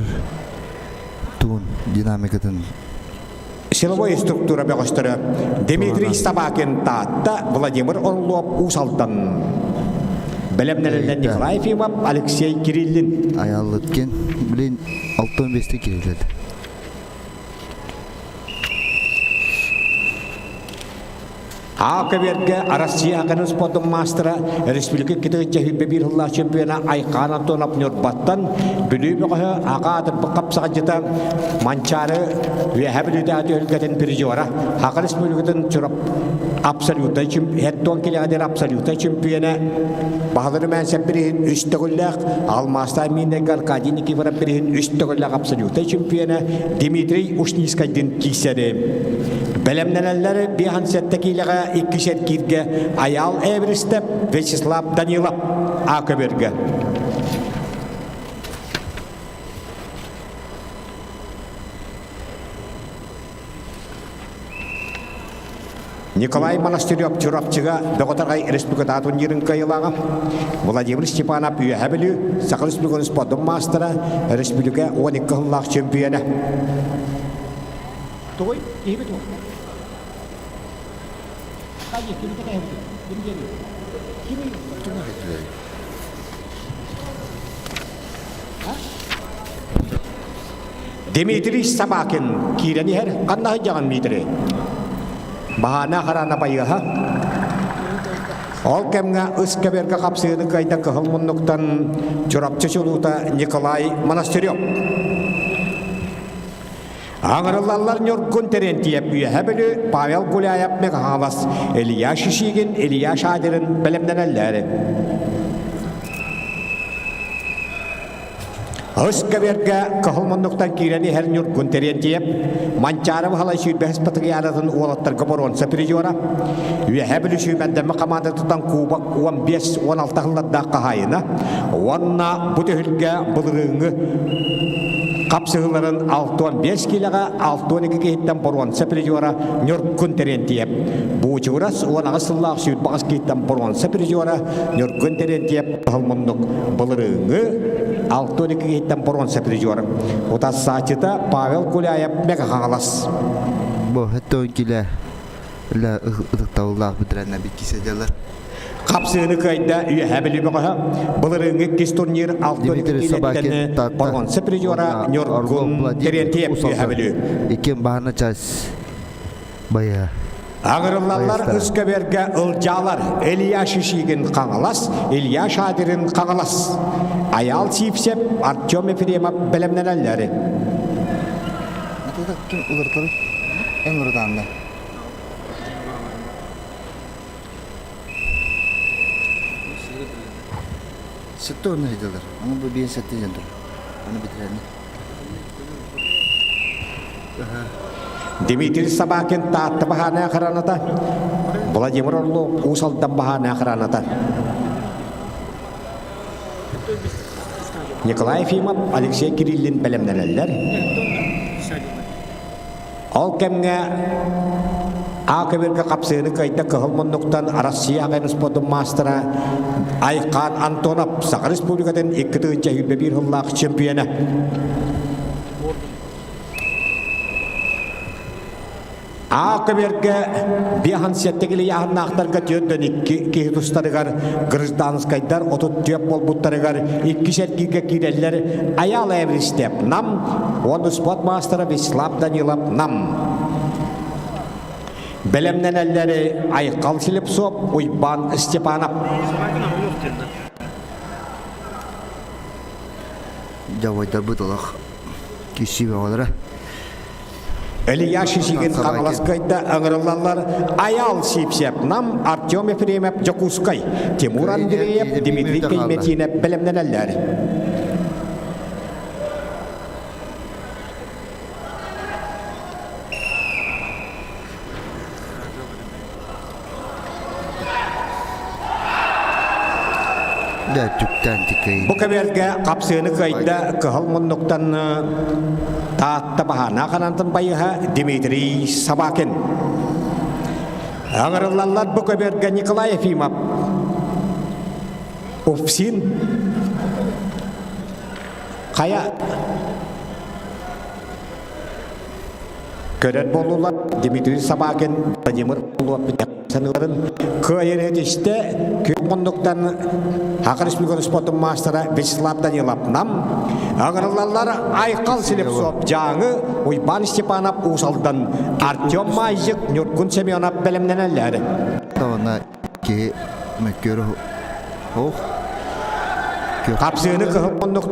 туун динамикатын силовой структура бөҕөстөрө Дмитрий Собакин Таатта, Владимир Орлов Уус Алдан. Бэлэмнэринэн Николай Ефимов, Алексей Кириллин. Аяллыткин, блин, 6-15 кирилледі. А көбүөргэ Россия Академия спордун маастара, республика кытыгычча биир сыллаах чемпиона Айхаан Антонов Ньурбаттан Бүлүү бөҕөһө аҕа аатырбыт хапсаҕайдьыта Манчаары Үөһээ Бүлүүтээҕи түһүлгэтин призера, Саха Республикатын Чурап абсолютнай хеттон килэҕэ диэн абсолютнай чемпиона Баһылар Румянцев бириһин үс төгүллээх, Алмаастаах Миннергэ Аркадий Никифоров бириһин үс төгүллээх абсолютнай чемпиона Дмитрий Ушницкайдыын киирсэри. Бэлэмнэнэллэр 57 киилэҕэ иккис эргииргэ Айаал Эверестеп, Вячеслав Данилов А көбүөргэ. Николай Монастырев Чурапчыга Бөҕөтарҕай республикатааҕы турнирын кыайыылааҕа, Владимир Степанов Үөһээ Бүлүү, Саха Республикатын спордун маастара, республика 12 сыллаах чемпиона. Тугуй? Киһибит уол. Хайы, кимите кэһэбит? Ким диэри? Кими? Дмитрий Собакин киирэн иһэр. Ханна сылдьаҕын, Дмитрий? Баһаана хараана байыаһа. Ол кэмҥэ ыс кэбэргэ хапсыыны кыайда кыһыл муннуктан Чурапчы чулуута Николай Монастырев. Аҥырыллаллар Ньургун Терентьев Үөһэ Бүлүү, Павел Гуляев Мегаһалас, Илья Шишигин, Илья Шадерин бэлэмнэнэллэр. Өс кэбиэргэ кыһыл муннуктан киирэн иһэр Ньургун Терентьев Манчаары Баһылай сүүрбэһис Патриаратын уолаттарга боруонса призера, Үөһээ Бүлүү сүүмэрдэммит хамаандатыттан кубок 15-16 сыллардаах хаһаайына уонна бу түһүлгэ былырыыҥҥы хапсыһыыларын 65 киилэҕэ 62 киһиттэн боруонса призера Ньургун Терентьев, Буучугурас 18 сыллаах 28 киһиттэн боруонса призера Ньургун Терентьев кыһыл муннук былырыыҥҥы 62 киһиттэн боруонса призера. Утассааччыта Павел Гуляев Мэҥэ Хаҥалас. Бу хэттэ килэ үлэ ытыктабыллаах бэтэрээннэр кисе дьалар. Хапсыыны кыайда Үөһээ Бүлүү бөҕөһө. Былырыыҥҥы иккис турнир 62 киилэттэн боруонса призера Ньургун Терентьев Үөһээ Бүлүү. Иккиэн баһана час бая. Аҕырыллаллар ыскэбэргэ ылдьаалар Илья Шишигин Хаҥалас, Илья Шадирин Хаҥалас. Айаал Сивцев, Артем Ефремов бэлэмнэнэллэр. Ким уларытабын? Эн уларытаанна. Сетте онно сылдьаллар. Аны бу биэн сетте диэн турар. Аны бүтэрээни. Дмитрий Собакин Таатта баһаанай охраната, Владимир Орлов Уус Алдан баһаанай охраната. Николай Ефимов, Алексей Кириллин бэлэмнэнэллэр. Ол кэмҥэ А көбүргэ хапсыыны кыайда кыһыл муннуктан Россия аҕай спордун маастара Айхаан Антонов Саха Республикатын 2021 сыллаах чемпиона. А көбүөргэ биэһэн сэттэ ыйааһыннаахтарга 42 киһи тустарыгар гражданскайдар 34 буолбуттарыгар икки сэргииргэ киирэллэр Айаал Эвристеп Нам уонна спорт маастара Вячеслав Данилов Нам. Бэлэмнэнэллэри Айхал Слепцов, Уйбаан Степанов. Дьабайдарбыт олох киирсии бөҕөлөрө. Илья Шишигин Хаҥаласкайда ыҥырыллаллар Айаал Сипсев, Нам, Артем Ефремов, Дьокуускай, Тимур Андреев, Дмитрий Кейметинов бэлэмнэнэллэр. Бу кэбиэргэ хапсыаны кыайда кыһыл муннуктан Таатта баһаана ханантын байыһа Дмитрий Собакин. Аҥырыллаллар бу көбүөргэ Николай Ефимов, Уфсин, Хайа Көрөр буоллулар Дмитрий Собакин, Владимир саныыларын кыайан этистэ күн муннуктан Саха Республикатын спортун маастара Вячеслав Данилов Нам ыҥырыллаллар Айхал Слепцов Дьааҥы Уйбаан Степанов Уус Алдан Артем Майзик Ньургун Семенов бэлэмнэнэллэр. Онно киһи мөккүөрү ох Хапсыыны кыһыл муннук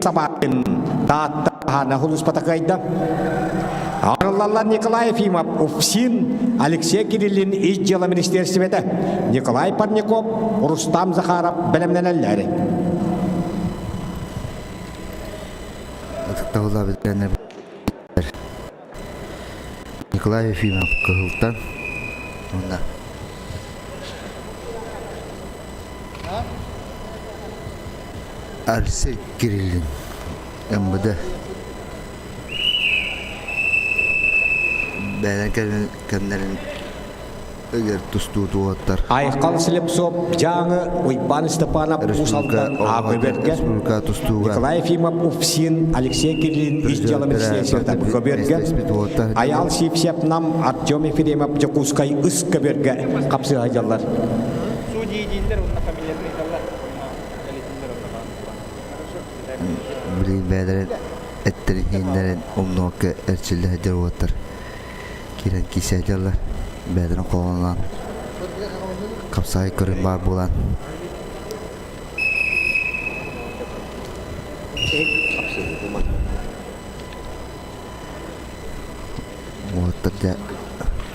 Собакин Таатта Хаана Хулуспата кыайда. Арыллаллар Николай Ефимов, УФСИН, Алексей Кириллин Ис дьыала министиэристибэтэ, Николай Парников, Рустам Захаров бэлэмнэнэллэр. Ытыктабыллаах бэтэрэннэр Николай Ефимов Кыһылтан уонна Арсей Кириллин МВД бэйэлэрин кэмнэрин ыгар тустуу уолаттар Айхал Слепцов, Дьааҥы, Уйбаан Степанов, Уус Алдан, Аабывергэ, Николай Ефимов, УФСИН, Алексей Кириллин, Ис дьыала министерствота Көбүөргэ, Айаал Сивцев, Нам, Артем Ефремов, Дьокуускай, Ыс Көбүөргэ хапсыһа дьаллар. Судьи дииллэр уонна фамилиятын ыйыталлар. Билигин бэйэлэрин эттэрин-сииннэрин умнубакка эрчиллэ сылдьар уолаттар киирэн киирсэ сылдьаллар. Бэйэлэрин холонон хапсаҕай көрүҥ баар буолан уолаттар дьэ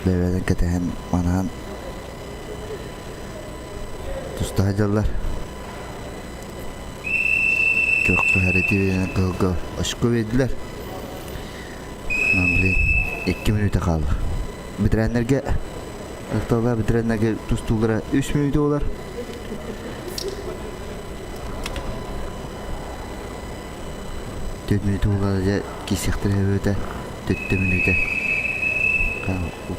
бэйэлэрин кэтэһэн манаан туста сылдьаллар. Күрэхтэһэр кыһылга очко биэрдилэр. Блин, 2 мүнүүтэ хаалла. Бэтэрээннэргэ Арталлаах бэтэрээннэргэ тустуулара 3 мүнүүтэ буолар. Төрт мүнүүтэ буолла дьэ киирсиэхтэрэ эбэтэ төттө мүнүүтэ.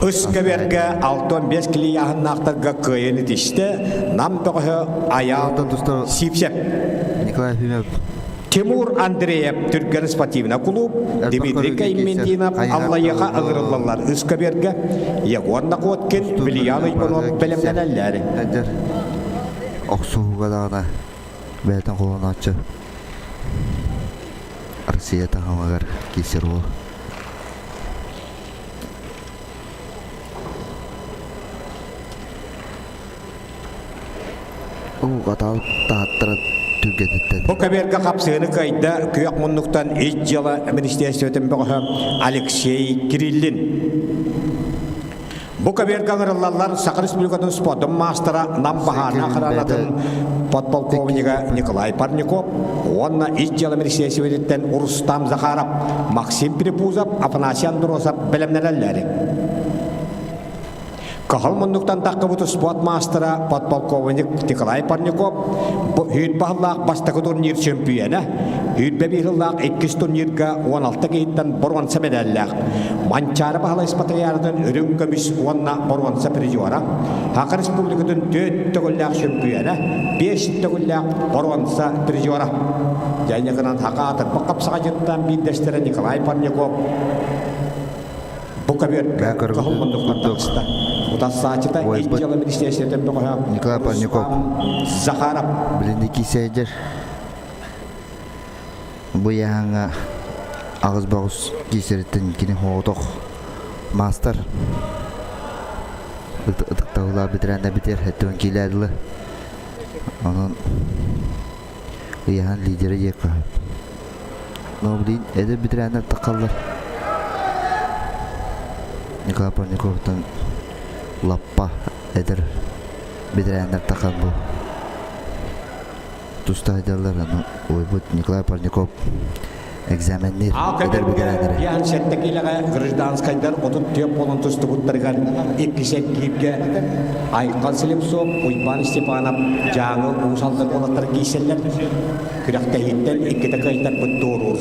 Үс көбүөргэ 65 килийааһыннаахтарга кыайан итистэ Нам бөҕөһө Айаал Сивцев. Николай Ефимов. Тимур Андреев Түргэн спортивнай кулууп, Дмитрий Каймендинов Аллайыха ыҥырыллаллар үс көбүөргэ Егор Находкин, Вильян Уйбанов бэлэмнэнэллэр. Охсуһууга даҕаны бэйэтин холонооччу Россия таһымыгар киирсэр уол. Уу атаал таһаттара түргэтиттэн. Бу көбүөргэ хапсыыны кыайда күөх муннуктан ис дьыала министиэристибэтин бөҕөһө Алексей Кириллин. Бу көбүөргэ ыҥырыллаллар Саха Республикатын спордун маастара Нам баһаарына охранатын подполковнига Николай Парников уонна ис дьыала министиэристибэтиттэн Рустам Захаров, Максим Припузов, Афанасий Андросов бэлэмнэнэллэр. Кыһыл муннуктан таххыбыт спорт маастара подполковник Николай Парников үүт баһыллаах бастакы турнир чөмпүйүөнэ, 21 сыллаах иккис турнирга 16 киһиттэн боруонса мэдээллээх Манчаары Баһылай Спартакиадатын үрүҥ көмүс уонна боруонса призера, Саха Республикатын түөрт төгүллээх чөмпүйүөнэ, биэс төгүллээх боруонса призера. Дьайныкынан Саха аатырбыт хапсаҕайдьыттан биирдэстэрэ Николай Парников бу көбүөргэ кыһыл муннуктан таҕыста. Утарсааччыта ис дьыала министиэристибэтин бөҕөһө Николай Парников Захаров. Билинни киисээдэр Бу ыйааһыҥҥа аҕыс баҕыс киирсэриттэн кини соҕотох маастар ытыктабыллаах бэтэрээннэр битэр 70 киилэ дылы. Онон ыйааһын лидерэ диэххэ сөп. Но билигин эдэр бэтэрээннэр таххаллар. Николай Парниковтан лаппа эдэр бэтэрээннэр таххан бу Туста сылдьаллар, аны уойбут Николай Парников экзаменниир эдэр бэтэрээннэри. Биһан сэттэ киилэҕэ гражданскайдар 34 буолан тустубуттарыгар иккис эргииргэ Айхал Слепцов, Уйбаан Степанов, Дьааҥы Уус Алдан уолаттара киирсэллэр. Күрэхтэһииттэн иккитэ кыайтарбыт туоруур.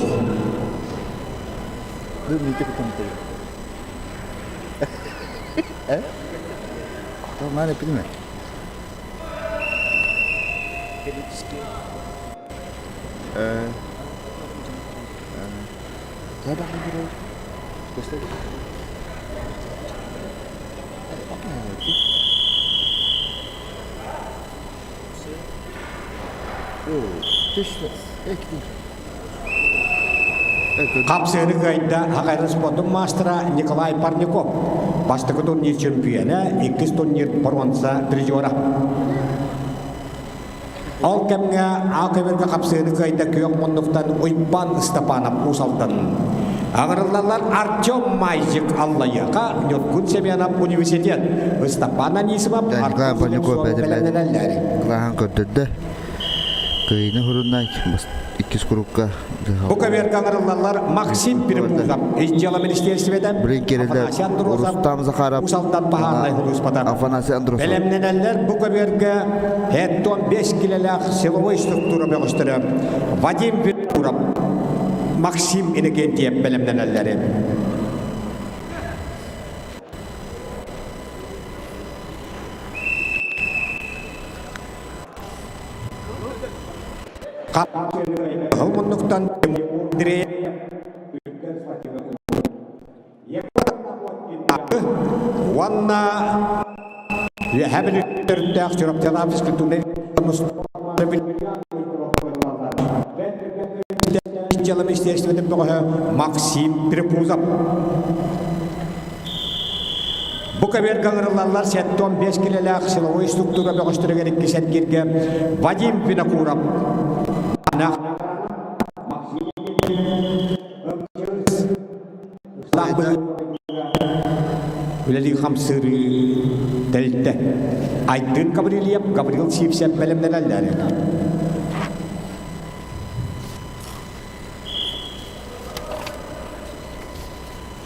Хапсыыны кыайда Хагайрын спордун маастара Николай Парников. Бастакы турнир чөмпүйүөнэ, иккис турнир боруонса призера. Ол кэмҥэ аал көбүргэ хапсыыны кыайда күөх муннуктан Уйбан Ыстапанов Уус Алдан. Аҕырыллаллар Артем Майзик Аллайыаха, Ньургун Семенов университет, Ыстапан Анисимов Николай Артур Парников Слепцов бэлэмнэнэллэр. Кылааһын көрдөрдө. Кыайыыны хурунна иккис курукка Бу көбүөргэ ыҥырыллаллар Максим Перепузов, Ис дьыала министиэристибэтэ, Афанасий Андросов, Рустам Захаров, Уус Алдан баһаарынай сулууспата. Афанасий Андросов. Бэлэмнэнэллэр бу көбүөргэ 75 килэлээх силовой структура бөҕөстөрө Вадим Винокуров, Максим Иннокентьев бэлэмнэнэллэри. Кыһыл муннуктан уонна Үөһээ Бүлүүттээх Чурапчылаах физкультурнай дьыала министерствотын бөҕөһө Максим Трепузов. Бу көбүөргэ ыҥырыллаллар 75 килэлээх силовой структура бөҕөстөрүгэр иккис эргииргэ Вадим Винокуров, үлэлии хамсыыр тэрилтэ Айдын Гаврильев, Гаврил Сивцев бэлэмнэнэллэр.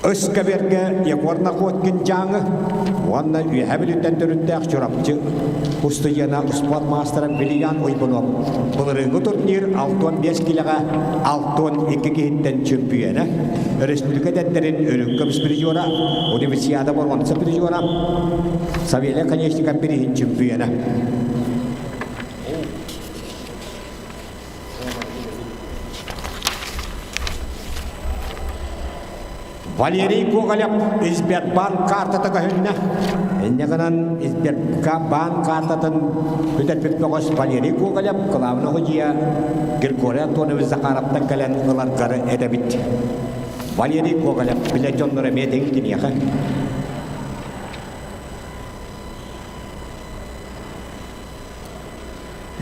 Өскөбүөргэ Егор Находкин Дьааҥы уонна Үөһээ Бүлүүттэн төрүттээх Чурапчы устудьуона успуорт маастара Вилиян Уйбунов былырыыҥҥы турнир 65 киилэҕэ 62 киһиттэн чөмпүйүөнэ, өрөспүүбүлүкэ эдэрдэрин үрүҥ көмүс призера, Универсиада боруонса призера, Савелий Оконешников бирииһин чөмпүйүөнэ. Валерий Гоголев Сбербанк картата көһүннэ. Инньэ гынан Сбербанк картатын бүтэрбит бөҕөс Валерий Гоголев кылаабына судьуйа Григорий Антонович Захаровтан кэлэн ыларгары этэбит. Валерий Гоголев билэр дьоннор эмиэ этиҥ киниэхэ.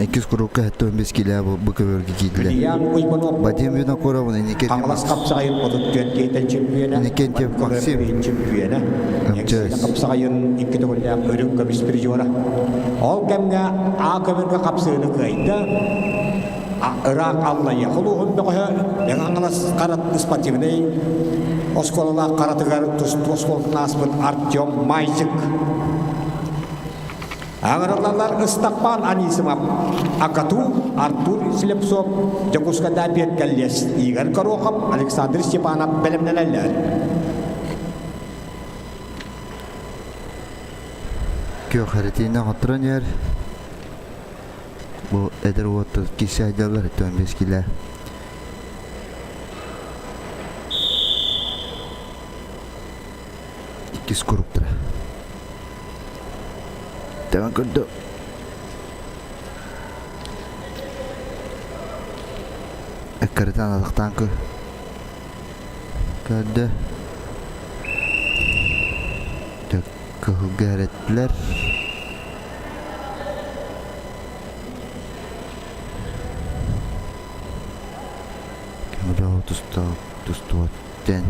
Иккис курукка 75 килэ бу көбөргө киирдилэр. Ильян Уйбанов Вадим Винокуров Никитин Хаҥалас хапсаҕайын 34 киһиттэн чөмпүйүөнэ, Иннокентьев Максим чөмпүйүөнэ, МЧС. хапсаҕайын икки төгүллээх үрүҥ көмүс призера. Ол кэмҥэ А көбөргө хапсыыны кыайда. Ыраах Аллайа улууһун бөҕөһө Мэҥэ Хаҥалас Харат спортивнай оскуолалаах харатыгар тустуу оскуолатын ааспыт Артем Майчик Аҥараллалар Ыстаппаан Анисимов, Акату Артур Слепцов, Дьокуускайдаа Пиэт Игорь Горохов, Александр Степанов бэлэмнэнэллэр. Күөх эрэтиинэ хотторон иһэр. Бу эдэр уоттар кисе айдаллар 45 килэ. Иккис куруктара. Тэбэн көрдө. Эккэритэн атахтаан көрдө. Кыһылга эрэттилэр. Кэмэлэҕи тустуот Тэн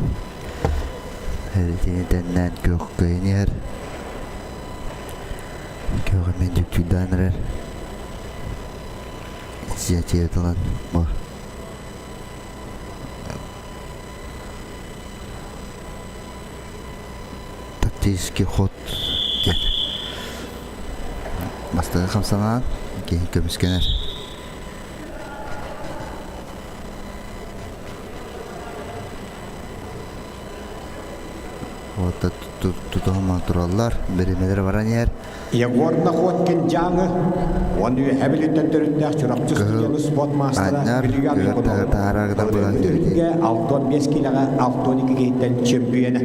итини тэннээн күөх кыайан иһэр. Күөх эмиэ дьүктүйдээн эрэр. Инициатива ылан бу тактический ход диэн бастакы хамсанаан киһи көмүскэнэр. Вот тутуһуман тураллар, биримэлэр баран иһэр. Егор Находкин Дьааҥы уон үөһэ Бүлүүттэн төрүттээх Чурапчы студены спорт маастара Бүлүүгэ Былырыҥҥы 65 киилэҕэ 62 киһиттэн чөмпүйүөнэ.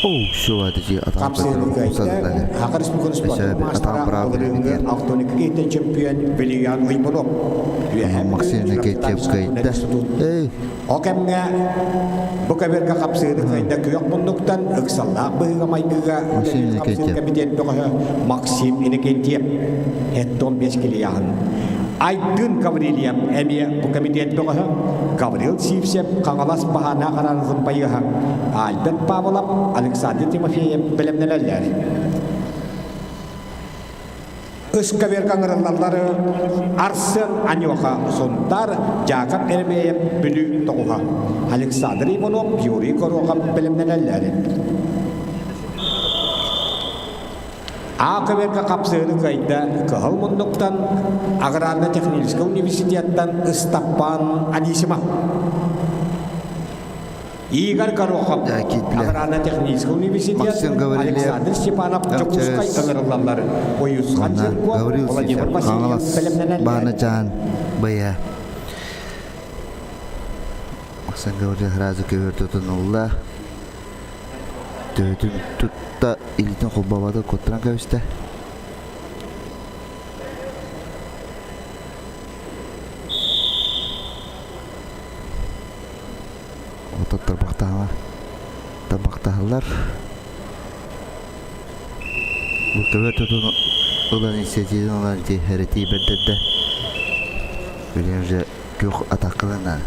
Хапсыһыны кыайда Саха Республикатын спордун маастара былырыыҥҥы 62 киһиттэн чөмпүйүөн Вилиан Уйбунов. Үөһээ Максим Никитьев кыайда. Ол кэмҥэ бу көбүөргэ хапсыһыны кыайда күөх муннуктан ыксаллаах быһыыга-майгыга Максим үлэлиир хапсыһыы Никитьев. кэмитиэт бөҕөһө Максим Иннокентьев 75 килияһын. Айдын Гаврильев эмиэ бу кэмитиэт бөҕөһө Гаврил Сивцев Хаҥалас Баһаана Хараанатын байыаһа Альберт Павлов, Александр Тимофеев бэлэмнэнэллэр. Ыскаверга ыҥырыллаллары Арсен Анюха Сунтар, Дьаакап Еремеев Бүлүү тоҕуһа, Александр Иванов, Юрий Горохов бэлэмнэнэллэр. А көбүөргэ хапсыһыыны кыайда Кыһыл муннуктан Аграрно-техническэй университеттан Ыстаппаан Анисимов. Игорь Горохов, Аграрно-техническэй университет, Максим Гаврильев, Александр Степанов Дьокуускай ыҥырыллаллар. Уйусхан Жирков, Гаврил Владимир Сивцев, Васильев Хаҥалас бэлэмнэнэллэр. Баанычаан Быйа. Максим Гаврильев сразу көбүөр тутунулла. Төбөтүн тутта илиитин холбообото куттаран кэбистэ. Ото тарбахтаһалар. Тарбахтаһаллар. Бу төбө тутун ылан инициативын ылан ити эрэтии бэрдэрдэ. Билигин уже күөх атакалана.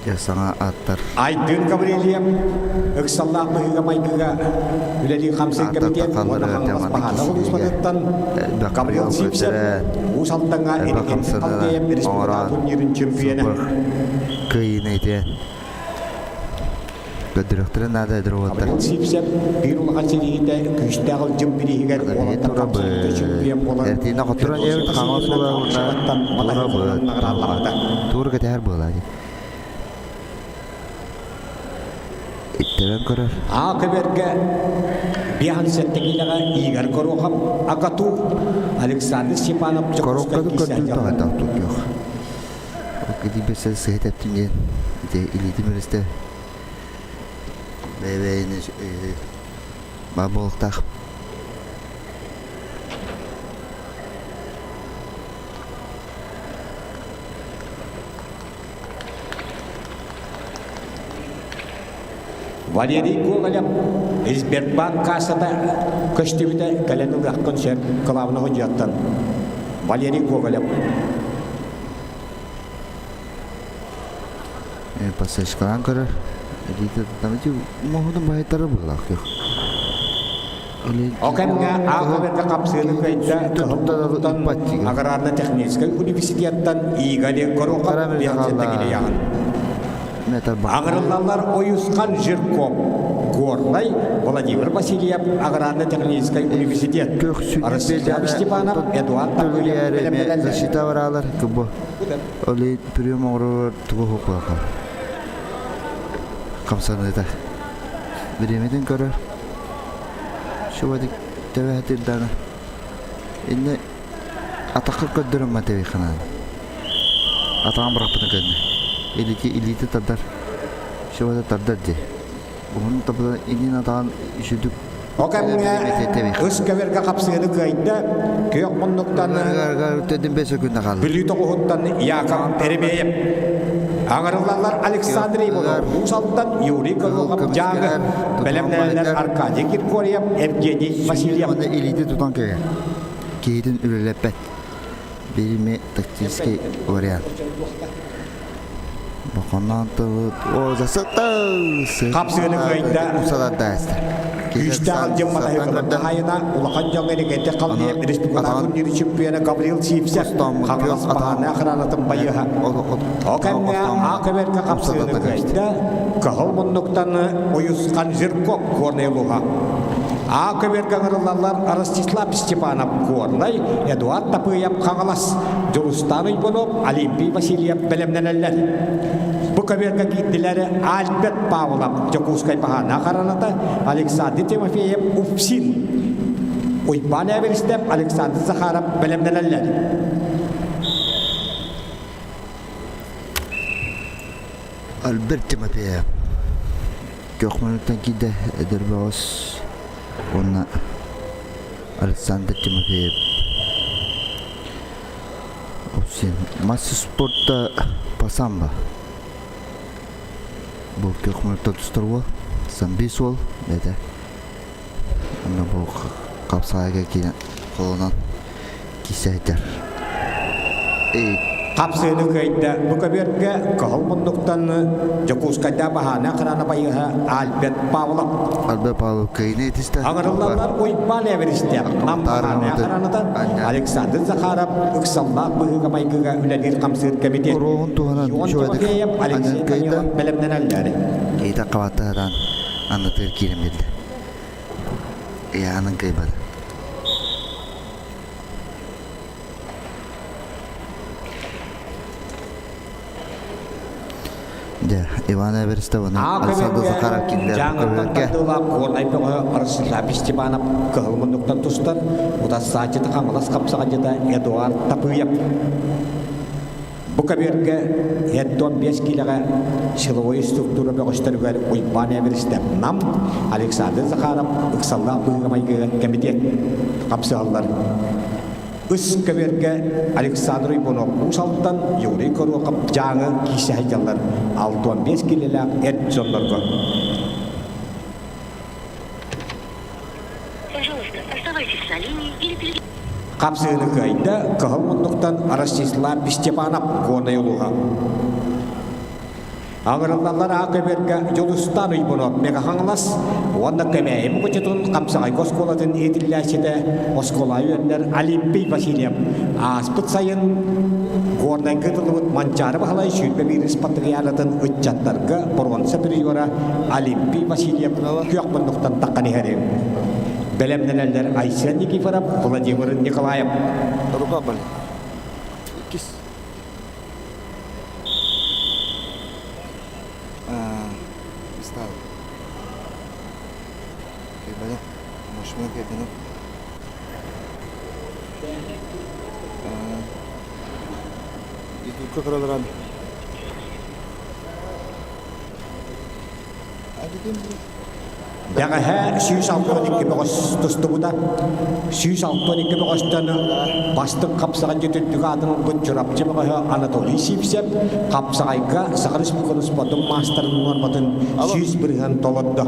Дьэ саҥа аттар. Айдын Гаврильев ыксаллаах быһыыга-майгыга үлэлии хамсыыр Ааттар кэмитиэт уонна тахалларыгар Хаҥалас маннык Баһаана киһилигэ улууспатыттан элбэх Гаврил Сивцев көрдөрөн, Уус Алдаҥҥа элбэх Иннокентий хамсаныыны Халдеев республика оҥорон турнирын чемпионэ. супер кыайыыны итиэн көрдөрүөхтэрин наада эдэр уолаттар. Гаврил Сивцев биир улахан ситиһиитэ күүстээх ылдьым бирииһигэр Биһи уолаттар хамсаныыта чемпион турабыт. буолан Эртиинэ хотторон Феодосия диэбит хаҥас Васильевна уола уонна Калышеваттан турабыт. матаһыылынан наҕараадалаабыта. Тур кэтэһэр буолаа дии. Иттэбэн көрөр. Аа көбөргө биахан сэттэкилэҕэ Игорь Горохов, Агату, Александр Степанов Дьокуускай Коробканы киисэ көрдүүр дьаллар. таҕайдаах тутуох. Кидибесэ сыһыт эптин диэн ити илиитин өрүстэ бэйэ-бэйэни баар буолуохтаах. Валерий Гоголев Сбербанк кассата көстүбүтэ кэлэн ылыаххын сөп кылаабына судьуйаттан. Валерий Гоголев. Пассажкалаан көрөр. Илиитэ муһунун баһыйтара быһыылаах Ол кэмҥэ аах-үөргэ хапсыыны кыайда Кыһыл аграрно-техническай университеттан Игорь Горохов биһиэхэ Аҥырыллаллар Ойусхан Жирков, Горнай Владимир Васильев аграрно-техническай университет, Ростислав Степанов, Эдуард Тагуев бэлэмнэнэллэр. Защита бараалар кыбы. Оли прием оҥорор тугу хукулаха. Хамсаныыта. Бириэмэтин көрөр. Шубадик тэбэһэтир даҕаны. Инне атахха көрдөрөн матэбиханан. Атаҕын бырахпытын кэннэ. Илити илиити тардар. Шубада тардар дии. Уһун тапыдан иннин атаҕын үсүдүк О кэмҥэ ыс көбөргө хапсыыны кыайда, күөх муннуктан Бүлүү тоҕуһуттан Яков Перебеев. Аҥарыллаллар Александр Иванов, Уус Алдан Юрий Горохов Дьааҥы, бэлэмнэнэллэр Аркадий Киркорьев, Евгений Васильев. Уонна илиити тутан кэгэ. Киһитин үлэлэппэт. Бириме тактический вариант. Хапсыаны кыайда. Күүстээх алдьан матаһыгылар хаһайына улахан дьоҥ эригэтэ халлиэм республикатын чемпиона Гаврил Сивцев Хаҥалас баһаана охранатын байыаһа. О кэмҥэ А көбөргө хапсыаны кыайда Кыһыл муннуктан Уйусхан Жирков Горнай улууһа. А көбөргө ыҥырыллаллар Ростислав Степанов Горнай, Эдуард Тапыев Хаҥалас, Дьулустаан Уйбунов, Олимпий Васильев бэлэмнэнэллэр. Бу көбүөргэ киирдилэр Альберт Павлов, Дьокуускай баһаана хараната, Александр Тимофеев, Уфсин, Уйбаан Эверстев, Александр Захаров бэлэмнэнэллэр. Альберт Тимофеев Көхмөнүттэн киирдэ эдэр бөҕөс уонна Александр Тимофеев Мастер спорта по самбо. Бу көхмөнүттэн тустар уол, самбист уол бэйэтэ. Онно бу хапсаайга киирэн холонон киирсэһитэр. Хапсыыны кыайда. Бу көбүөргэ Кыһыл муннуктан Дьокуускайда баһаана охрана байыһа Альберт Павлов. Альберт Павлов кыайыны этистэ. Аҥырыллаллар Уйбаан Эверистэ, Нам баһаана охраната Александр Захаров ыксаллаах быһыыга-майгыга үлэлиир-хамсыыр кэмитиэт. Уруоһун туһунан Ион Тимофеев, Алексей Данилов бэлэмнэнэллэр. Кейта хабаттаһытан аннытыгар киирэн биэрдэ. Ыйаанын кыайбата. Дьэ, Иван Эверстов Александр Захаров киллэр Дьааҥыттан көбүөргэ тардыылаах Горнай бөҕөһө Ростислав Степанов кыһыл муннуктан тустар, утарсааччыта Хаҥалас хапсаҕайдьыта Эдуард Тапыев. Бу көбүөргэ 75 киилэҕэ силовой структура бөҕөстөрүгэр Уйбаан Эверстов Нам, Александр Захаров ыксаллаах быһыыга-майгыга кэмитиэт хапсыһаллар. Ыс көбүөргэ Александр Уйбунов Уус Алдан, Юрий Горохов Дьааҥы киирсэ сылдьаллар 65 киилэлээх эр дьоннорго. Пожалуйста, оставайтесь на линии или перед... Хапсыыны кыайда Кыһыл муннуктан Ростислав Степанов Горнай улууһа. Аҥырыллаллар аа көбүөргэ Дьулустаан Уйбунов Мега-Хаҥалас уонна Кэбээйи Мукучутун Хапсаҕайга оскуолатын иитиллээччитэ оскуола үөрэнэр Олимпий Васильев ааспыт сайын Горнайга ыытыллыбыт Манчаары Баһылай 21 спартакиадатын ыччаттарга боруонса призера Олимпий Васильев күөх муннуктан таххан иһэри бэлэмнэнэллэр Айсен Никифоров, Владимир Николаев. Иккис Бэҕэһээ 162 бөҕөс тустубута. 162 бөҕөстөн бастыҥ хапсаҕайдьыт үрдүк аатын ылбыт Чурапчы бөҕөһө Анатолий Сивцев хапсаҕайга Саха Республикатын спордун маастарын нуорматын 100% толордо.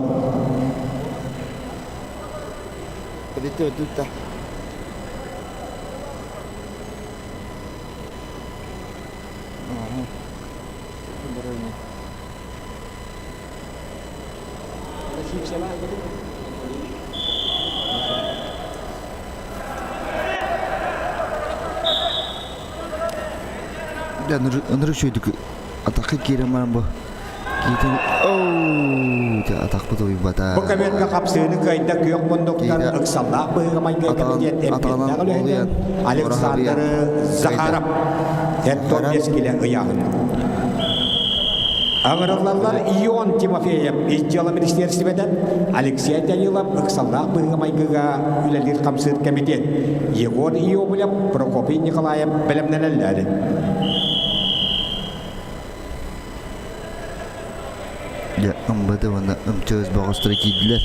Ынырык үчүгэйдик атахха киирэн баран бу киитин оу атахпыт уйбата. Бу кэмҥэ хапсыыны кыайда күөх муннуктан ыксаллаах быһыыга-майгыга кэмитиэт эппиэттээх үлэһитэ Александр Захаров Тентон Эскилэ ыйааһын. Ыҥырыллаллар Ион Тимофеев ис дьыала министиэристибэтэ, Алексей Данилов ыксаллаах быһыыга-майгыга үлэлиир-хамсыыр кэмитиэт, Егор Иовлев, Прокопий Николаев бэлэмнэнэллэр. Дьэ, МВД уонна МЧС бөҕөстөрө киирдилэр.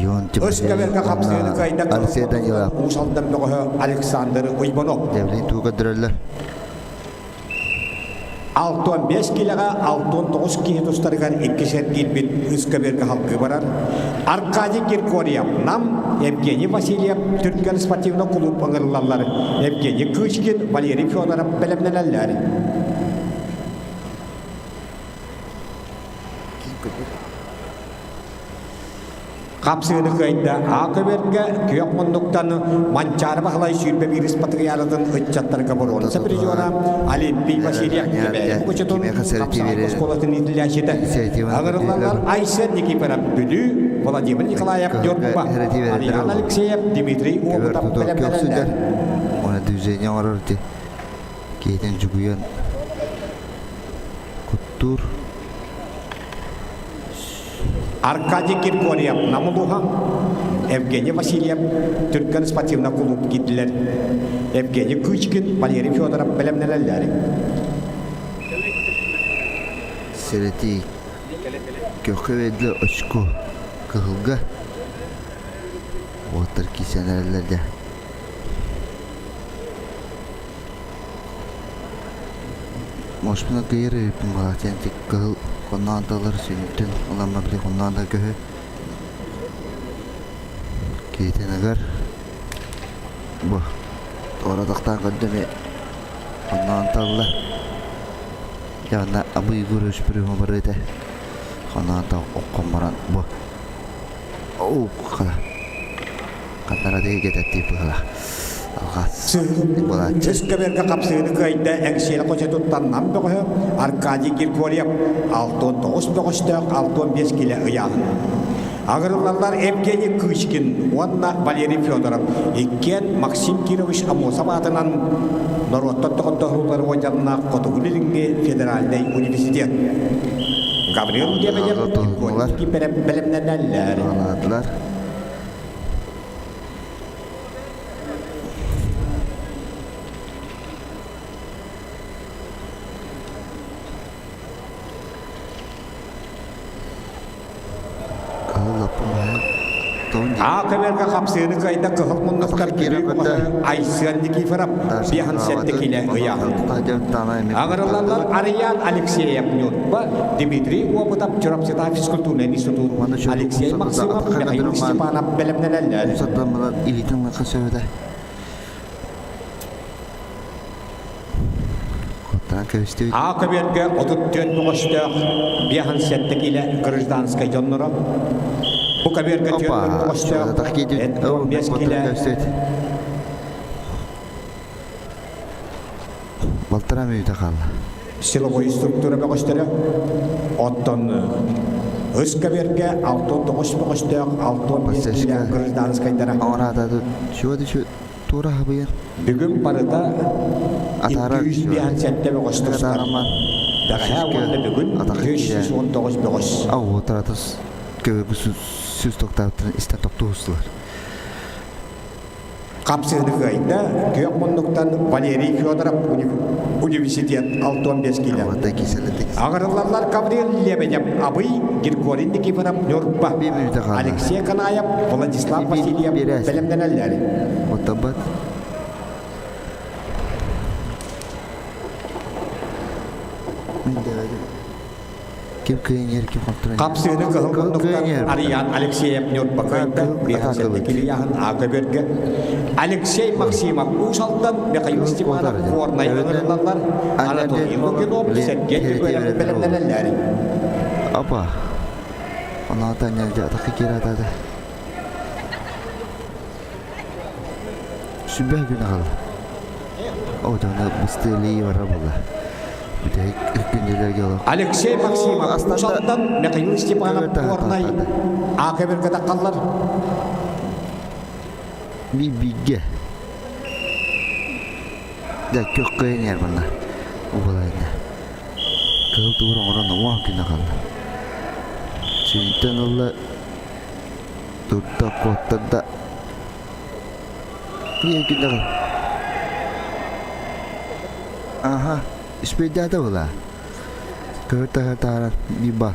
Ион Тимофеев уонна Алексей Данилов. Уус Алдан бөҕөһө Александр Уйбанов. Дьэбилин тугу көрдөрөллөр? 65 киилэҕэ 69 киһи тустарыгар иккис эргиирбит үс көбүөргэ халгыы барар. Аркадий Григорьев, Нам, Евгений Васильев Түргэн спортивный кулууп ыҥырыллаллар. Евгений Кычкин, Валерий Федоров бэлэмнэнэллэр. Хапсыыны кыайда А көбүөргэ күөх муннуктан Манчаары Баһылай 21 патриаратын ыччаттарга боруонса призера Олимпий Васильев Кэбээйи Мукучутун Хапсаҕай оскуолатын иитиллээччитэ Ыҥырыллаллар Айсен Никифоров Бүлүү, Владимир Николаев Ньурба, Ариан Алексеев, Дмитрий Уопутов бэлэмнэнэллэр. Оны движение оҥорор киһитин дьугуйан куттуур. Аркадий Киркорьев Нам улууһа, Евгений Васильев Түргэн спортивнай кулууп киирдилэр. Евгений Кычкин, Валерий Федоров бэлэмнэнэллэр. Сэрэтии көххө биэрдилэр очко кыһылга. Уоттар киирсэн эрэллэр дьэ. Мошпуна кыйыр эбиппин балаатыйан кыһыл хонноон тыллар сүнньүттэн ылан били хонноон да көһү киһитинигэр бу туора тахтаан көрдө эмиэ хонноон талла дьэ онно Абый Егорович бүрүөмэ барыа этэ хонноон тал окхон баран бу оу хара Ханнара диэки быһыла. Алҕас буолааччы. Үс көбүөргэ хапсыыны кыайда Эҥсиэли хочотуттан Нам бөҕөһө Аркадий Григорьев 69 бөҕөстөөх 65 килэ ыйааһын. Аҕырыллаллар Евгений Кычкин уонна Валерий Федоров иккиэн Максим Кирович Амосов аатынан норуоттар доҕордоһуулар уордьаннаах Хотугу Илиҥҥи федеральнай университет. Гаврил Лебедев бэлэмнэнэллэр. Аа көбүөргэ хапсыыны кыайда кыһыл муннуктар Бүлүү бөҕөһө Айсен Никифоров 57 килэ ыйааһын. Аҕырыллаллар Арыйаан Алексеев Ньурба, Дмитрий Опытов Чурапчытаа физкультурнай институт, Алексей Максимов, Михаил Степанов бэлэмнэнэллэр. Илиитин лаха сөбүтэ. Куттаан. кэбистибит. А көбүөргэ 34 бөҕөстөөх 57 киилэ гражданскай дьонноро. Бу көбүөргэ 4 бөҕөстөөх 15 киилэ Балтараа мүнүүтэ хаалла. Силовой структура бөҕөстөрө. Оттон үс көбүөргэ 69 бөҕөстөөх 65 киилэ гражданскайдара. Оҥораата чуо туора хабыйан. Бүгүн барыта 257 бөҕөс тустар. Бэҕэһээ уонна бүгүн 319 бөҕөс. Ау, таратыс көбөгү сүз токтаабыттарын истэн токтуһустулар. Хапсыһыны кыайда күөх муннуктан Валерий Федоров университет 65 киилэ. Аҕырыллаллар Гаврил Лебедев Абый, Григорий Никифоров Ньурба, Алексей Канаев, Владислав Васильев бэлэмнэнэллэр. Оттабат. Ким кыайан ким хотторон. Хапсыыны кыһыл муннуктан Ариан Алексеев Ньурба кыайда, Биһан Килияһын Ага Бөргө, Алексей Максимов Уус Алдан, Михаил Степанов Горнай ыҥырыллаллар, Анатолий Лукинов Сергей Егоров бэлэмнэнэллэр. Апа. Онаата нельзя атакы киратады. Сүбэ күн аҕал. Отона быстыылыы бара буолла. Бүтэһик күндүлэргэ олох. Алексей Максимов Уус-Алдан, Михаил Степанов Горнай АКБ-га таххаллар. Би бигэ. Да көх кыйын ер манна. Убалайна. Кыһыл тугур оҥорон уон күн аҕалла. Сүүнтэн ылла Турда куоттарда. Биир күннэҕи. Аха, үспүйдээтэ була. Көһөр таһар тааран биир ба.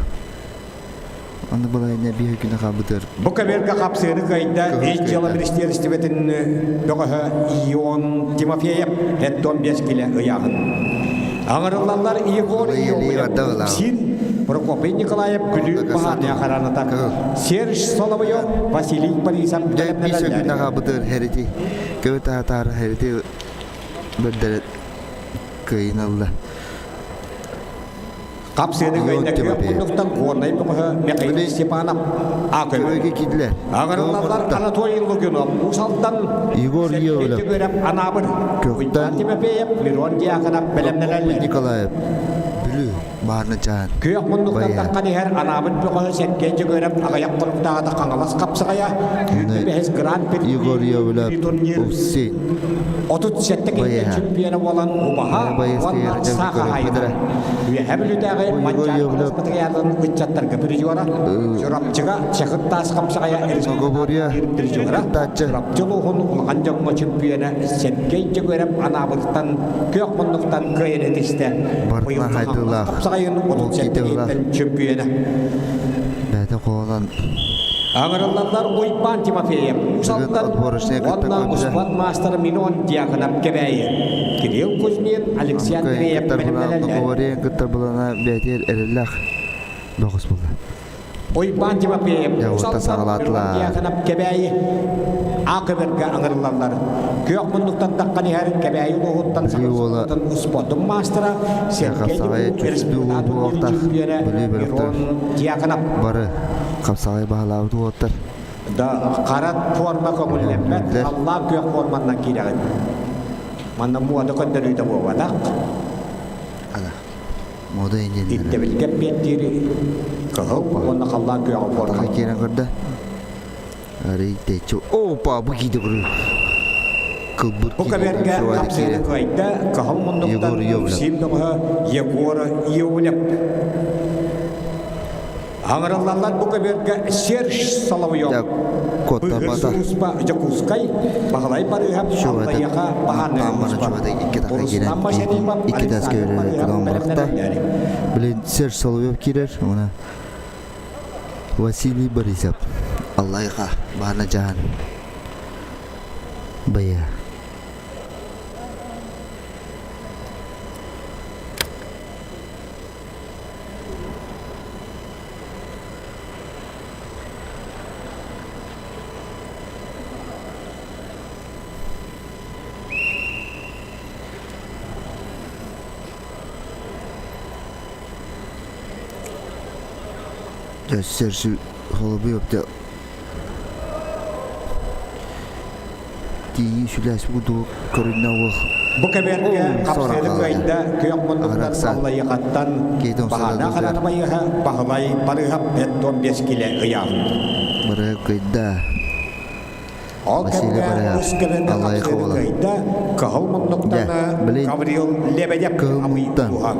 Аны балайна биир күнэ хаалбытыгар. Бу көбүөргэ хапсыыны кыайда Ис дьыала министиэристибэтин бөҕөһө Ион Тимофеев 75 килэ ыйааһын. Аҥырыллаллар Егор Иовлев Син Прокопий Николаев Бүлүү баһаарынай хараната Серж Соловьев Василий Борисов бэлэмнэнэллэр. Аҕабытыгар хэрити көбө таатаары хэрити бэрдэрэ кыайын ылла. Хапсыаны кыайда күөх муннуктан Горнай бөҕөһө Михаил Степанов Көбөге киирдилэр. Аҕырыллаллар Анатолий Лугинов Уус Алдан Егор Иовлев Анаабыр Көктөн Тимофеев Мирон Дьяконов бэлэмнэнэллэр. Николаев Бүлүү баарына чаан. Күөх муннуктан таххан иһэр анаабыт бөҕөһө Сергей Дьөгүөрэп аҕыйах хонуктааҕыта Хаҥалас хапсаҕайа бэһис гран-при Егор Иовлев турнир Упси 37 киһи чемпиона буолан убаһа уонна саха хаһаайына. Үөһэ Бүлүүтээҕи Манчаары Патриатын ыччаттарга призера, Чурапчыга Чехыт таас хапсаҕайа призера, Чурапчы улууһун улахан дьоҥҥо чемпиона Сергей Дьөгүөрэп анаабытыттан күөх муннуктан кыайан этистэ. Бартына хайдылаах, хапсаҕайын 37 чемпиона. Бэйэтэ хоолан Аҥырыллаллар Уйбаан Тимофеев, Уус Алдан уонна успуорт маастара Милон Дьяконов Кэбээйи, Кирилл Кузьмин, Алексей Андреев бэлэмнэнэллэр. кытта булана бэйэтигэр эрэллээх бөҕөс буолла. Уйбаан Тимофеев, Уус Алдан, Милон Дьяконов Кэбээйи АКБ-га аҥырыллаллар. Күөх муннуктан таххан иһэр Кэбээйи улууһуттан Саха успуордун маастара Сергей Республика чемпиона Мирон Дьяконов. Бары хапсаҕай баһылаабыт уолаттар. Да, хара форма көҥүллэммэт, халлаан күөх форманнан киирэҕин. Манна муода көрдөрүүтэ буолбатах. Ана, мода иннин. Ирдэбилгэ эппиэттиир кыһыл уонна халлаан күөҕэ форма. Атаха киирэн көрдө. Арый тэччи. Опа, бу кииди көрүү. Кылбыр Бу кэбэргэ хапсыыны кыайда, кыһыл муннуктан Сим бөҕөһө Егор Иовлев. Аҥырыллаллар бу көбүөргэ Серж Соловьев, Быһыр сулууспа Дьокуускай, Баһылай Барыыһап, Аллайыаха баһаарынай сулууспа, Руслан Машарипов, Александр Барыыһап бэлэмнэнэллэр. Блин, Серж Соловьев киирэр, уна Василий Борисов, Аллайыаха баһаарынай дьаһан бэйэ. Өссө холобуй өптө тиийии сүлээс курдук көрүннэ уол. Бу кэбиэргэ хапсыаны кыайда күөх муннуктан Аллайыхаттан Баһаана Хараана Байыһа Баһылай Барыһап 45 килэ ыйааһын. Барыһап кыайда. Ол Василий кэмҥэ Барыһап үс кэбиэргэ Аллайыха хапсыаны уола. кыайда Кыһыл муннуктан Блин Гаврил Лебедев Кыһыл Абый муннуктан улууһа.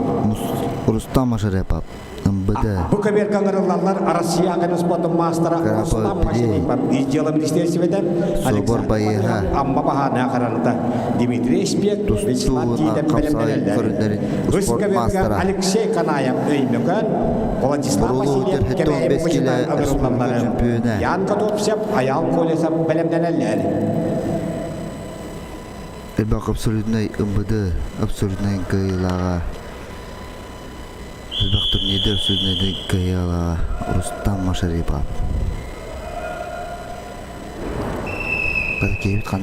Рустам Машарепов МБД. Бу көбүөргэ ыҥырыллаллар Россия Академия спордун маастара Рустам Машарипов, Ис дьыала министиэристибэтэ Собор Александр байыһа Амма баһаарына хараҥата Дмитрий Испиэк, Вячеслав тустуу Тиитов хапсаҕай бэлэмнэнэллэр. көрүннэрин Үс спорт көбүөргэ маастара Алексей Канаев Өймөкөөн, Владислав Буруулуу Васильев 75 Кэбээйи килэ Мучутан республика ыҥырыллаллар. чөмпүйүөнэ Ян Готовцев, Айаал Колесов бэлэмнэнэллэр. Элбэх абсолютнай МВД абсолютнай кыайыылааҕа Элбэх турнирдар абсолютнай кыайыылааҕа Рустам Машарипов.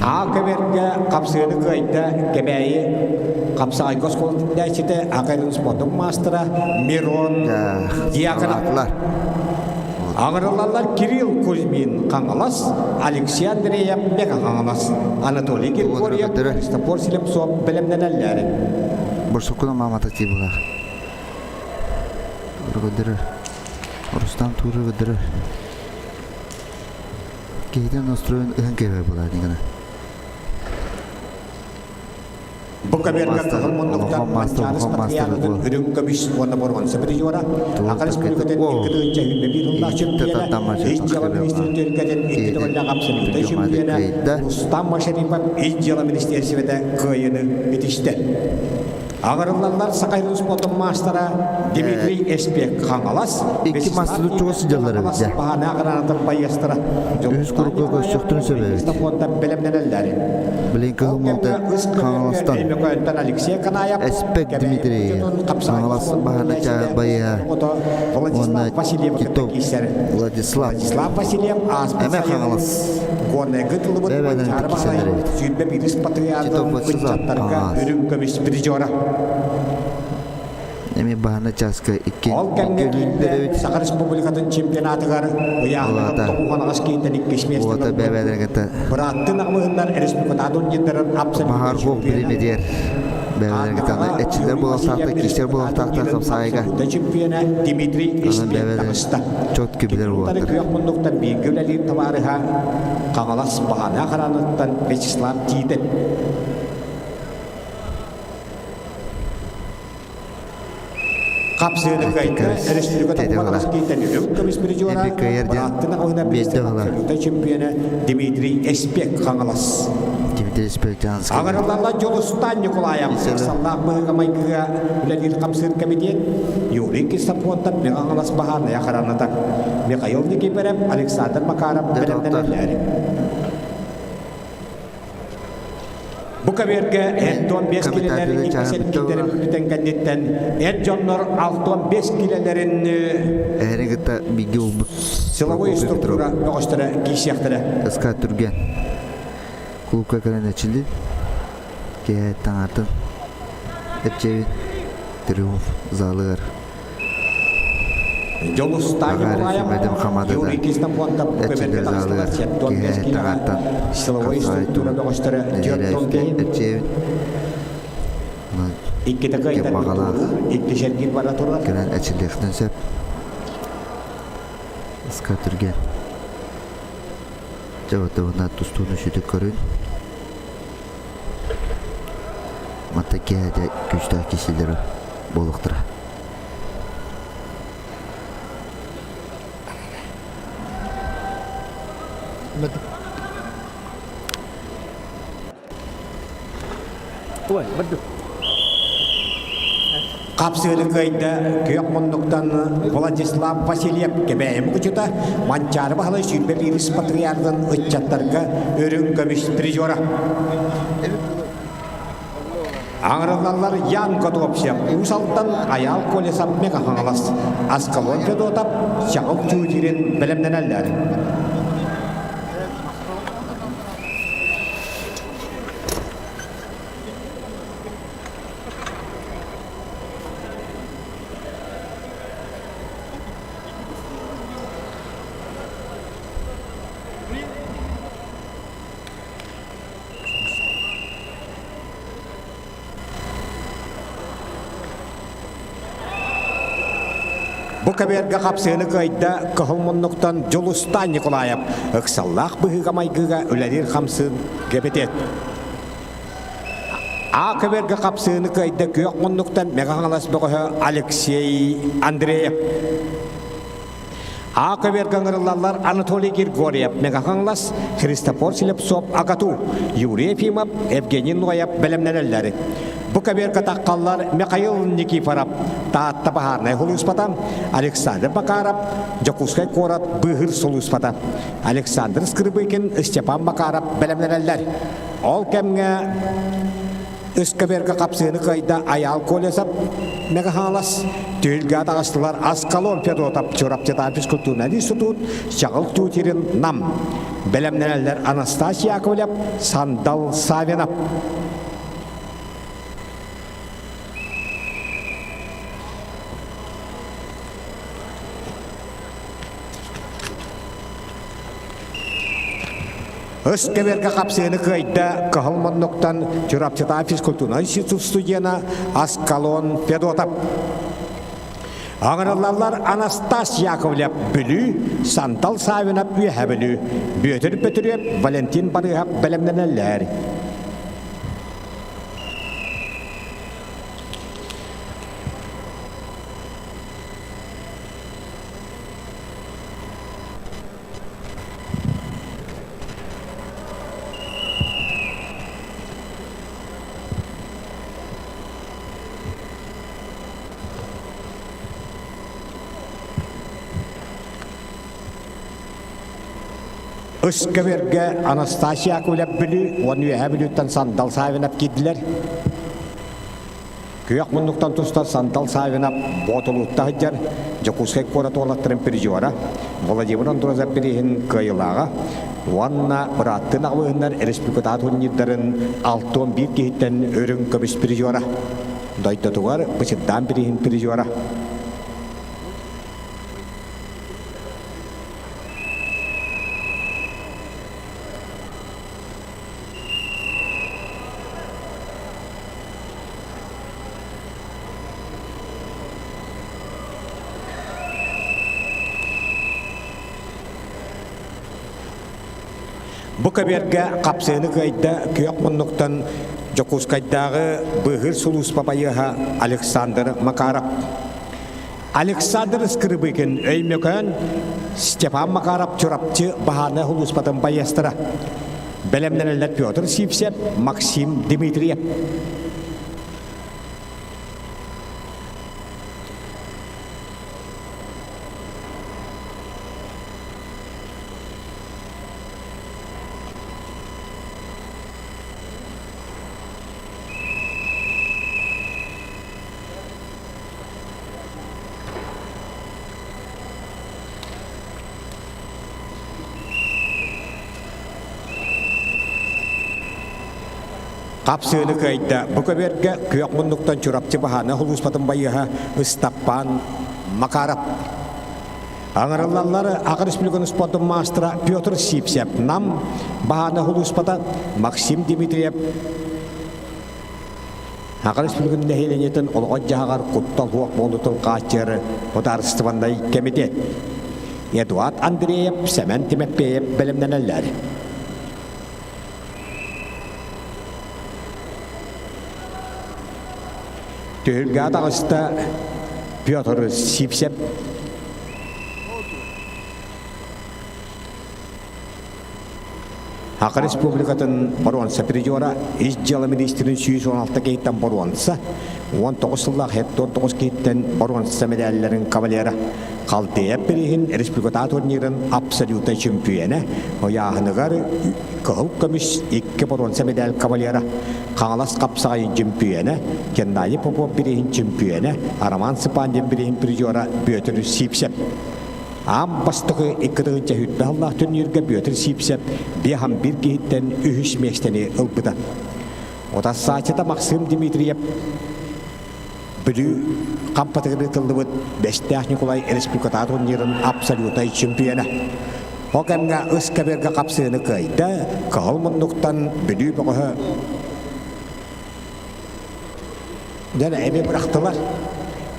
Аа көбөргө хапсыаны кыайда Кэбээйи хапсаҕайга оскуолатын иитээччитэ Академия спордун маастара Мирон Дьяконов. Аҕырыллаллар Кирилл Кузьмин Хаҥалас, Алексей Андреев Мега Хаҥалас, Анатолий Григорьев, Христофор Слепцов бэлэмнэнэллэр. Борсуккуна маамата тиибулаах. Көрдөрөр. Рустам тууру көрдөрөр. Киһитин настроен ыһан кэбэр буолар гына. Бу каберга кыһыл муннуктан Манчаарыс Патриархын үрүҥ көмүс уонна боруонса призера, Аха Республикатын 2021 сыллаах чемпиона, Ис дьыала министрин түһүлгэтин икки төгүллээх абсолютнай чемпиона Рустам Машарипов Ис дьыала министиэристибэтэ кыайыыны итистэ. Аҕырыллаллар Саха сирин спордун маастара Дмитрий Эспек Хаҥалас, Икки маастары чугас сылдьаллар эбит дьэ. Баһаана гранатын байыастара Үһүс курукка көрсөхтөрүн сөп эбит. бэлэмнэнэллэр. Блин, кыһыл муҥтан Хаҥаластан Алексей Канаев, Эспек Дмитрий, Хаҥалас баһаана байыа уонна Титов Владислав. Владислав Васильев ааспыт Эмэ Хаҥалас. Горнайга тылыбыт Бэбэдэн кисэлэр эбит. 21 Титов патриархын Владислав ыччаттарга Хаҥалас. үрүҥ көмүс призера. Эми баһана чааска икки Ол кэмҥэ эбит. Саха Республикатын чемпионатыгар ыйааһыныгар тоҕуһанаҕас киинтэн иккис Уота миэстэни бэбэлэргэтэ бырааттын аҕылыһыннар республикатаадун дьиттэрин Баһаар хуох биримедиэр бэбэлэргэтэ эчилэр буолуохтаахтар, киистэр буолуохтаахтар хамсаайга. чемпиона Дмитрий Аны бэбэлэр таҕыста. чот күбүлэр уоттар. Күөх муннуктан бииргэ үлэлиир табаарыһа Хаҥалас Баһана хараныттан Вячеслав Тиитов. Хапсыаны кыайда республика Тоҕус үрүҥ көмүс призера бырааттын аҕыһына абсолюта чемпиона Дмитрий Эспек Хаҥалас. Дмитрий Эспек Аҕырыллалла Дьулустан Николаев ыксаллаах быһыыга-майгыга үлэлиир хамсыыр кэмитиэт Юрий Кисапуоттан Хаҥалас баһаарынай охраната Михаил Никифоров, Александр Макаров бэлэмнэнэллэр. Бу кабергэ 75 килэлэрин иккисэткилэрин бүтэн кэнниттэн эр дьоннор 65 килэлэрин Эһэри кытта бииргэ булбут силовой структура бөҕөстөрө киирсиэхтэрэ. СК Түргэн клубка кэлэн эчилин киэһэ таҥаартан эрчэбин Триумф залыгар Дьолустаан Николаев, Юрий Киснопонтов Эрчиллэр залыгар киэһэ таҥаартан силовой структура бөҕөстөрө эрчэбин Иккитэ кыайтар икки сэргиир бара турар. Кэлэн эчиллиэхтэн сөп. Ыска түргэн. Дьэ, отугуна тустууну сүтүк көрүн. Манта киэһэ күүстээх киһилэр буолуохтара. Хапсыыры кыайда күөх муннуктан Владислав Васильев Кэбээйи мукучута Манчаары Баһылай 21 патриархын ыччаттарга үрүҥ көмүс призера. Аҥырыллаллар Ян Котовцев, Уус Алдан, Айаал Колесов, Мега Хаҥалас, Аскалон Федотов, Чаҕыл Чуутирин бэлэмнэнэллэр. Бу кэбиэргэ хапсыыны кыайда Кыһыл муннуктан Дьулустаан Николаев ыксаллаах быһыыга-майгыга үлэлиир хамсыын кэбитет. А көбөргө хапсыыны кыайда күөх муннуктан Мэҥэ Хаҥалас бөҕөһө Алексей Андреев. А көбөргө ыҥырыллаллар Анатолий Григорьев, Мэҥэ Хаҥалас, Христофор Слепцов, АГАТУ, Юрий Ефимов, Евгений Ноев бэлэмнэнэллэр. Бу көбөргө таххаллар Михаил Никифоров, Таатта баһаарынай сулууспата, Александр Макаров, Дьокуускай куорат быыһыыр сулууспата, Александр Скрыбыкин, Степан Макаров бэлэмнэнэллэр. Ол кэмҥэ Ыскаверга хапсыыны кыайда Айаал Колесов, Мегаһаалас, түһүлгэ таҕыстылар Аскалон Федотов, Чурапчытаан физкультурнай институт, Чаҕыл Тютирин, Нам. Бэлэмнэнэллэр Анастасия Яковлев, Сандал Савинов. Өс-кэбэргэ хапсыыны кыайда Кыһыл муннуктан Чурапчытаа физкультурнай институт студена Аскалон Федотов. Аҥырыллаллар Анастас Яковлев Бүлүү, Сантал Савинов Үөһэ Бүлүү, Бүөтүр Бөтүрүөп, Валентин Барыһап бэлэмнэнэллэр. Ыскэбэргэ Анастасия Акулев Бүлүү уонна Үөһээ Бүлүүттэн Сандал Савинов киирдилэр. Күөх муннуктан тустар Сандал Савинов Боотулуутта сылдьар Дьокуускай куорат уолаттарын призера Владимир Андрозов бирииһин кыайыылааҕа уонна бырааттыы аҕабыһыннар республикатааҕы турнирдарын 61 киһиттэн үрүҥ көмүс призера дойдутугар Бычырдаан бирииһин призера. Бу көбүөргэ хапсыыны кыайда күөх муннуктан Дьокуускайдааҕы быыһыыр сулууспа байыаһа Александр Макаров. Александр Скрыбыкин Өймөкөөн, Степан Макаров Чурапчы баһаарынай сулууспатын байыастара. Бэлэмнэнэллэр Петр Сивцев, Максим Дмитриев. Хапсыыны кыайда. Бу көбүөргэ күөх муннуктан Чурапчы баһааны сулууспатын байыаһа Ыстаппаан Макаров. Аҥарыллаллар Аҕа Республиканы спордун маастара Петр Сипсев, Нам баһааны сулууспата Максим Дмитриев, Аҕа Республикатын нэһилиэнньэтин олоҕор-дьаһаҕар куттал суох буолуутун хааччыйар судаарыстыбаннай кэмитиэт. Эдуард Андреев, Сэмэн Тимофеев бэлэмнэнэллэр. Түһүлгэ таҕыста Петр Сипсев. Саха Республикатын боруонса призера, ис дьыала министрин 116 киһиттэн боруонса, 19 сыллаах 79 киһиттэн боруонса мэдээллэрин кавалера, Халтыйа бирииһин республикатааҕы турнирын абсолютнай чөмпүйүөнэ, ыйааһыныгар кыһыл көмүс икки боруонса мэдээл кавалера, Хаҥалас хапсаҕайын чөмпүйүөнэ, Геннадий Попов бирииһин чөмпүйүөнэ, Роман Цыпандин бирииһин призера Бүөтүр Сипсев. Аан бастакы 2007 сыллаах турнирга Бүөтүр Сиипсэп биэһан биир киһиттэн үһүс миэстэни ылбыта. Утарсааччыта Максим Дмитриев Бүлүү хампатыгар ыытыллыбыт Бэстээх Ньукулай республикатааҕы турнирын абсолютнай чемпиона. Ол кэмҥэ ыс кэбиэргэ хапсыыны кыайда, кыһыл муннуктан Бүлүү бөҕөһө Дьэ, эми бырахтылар.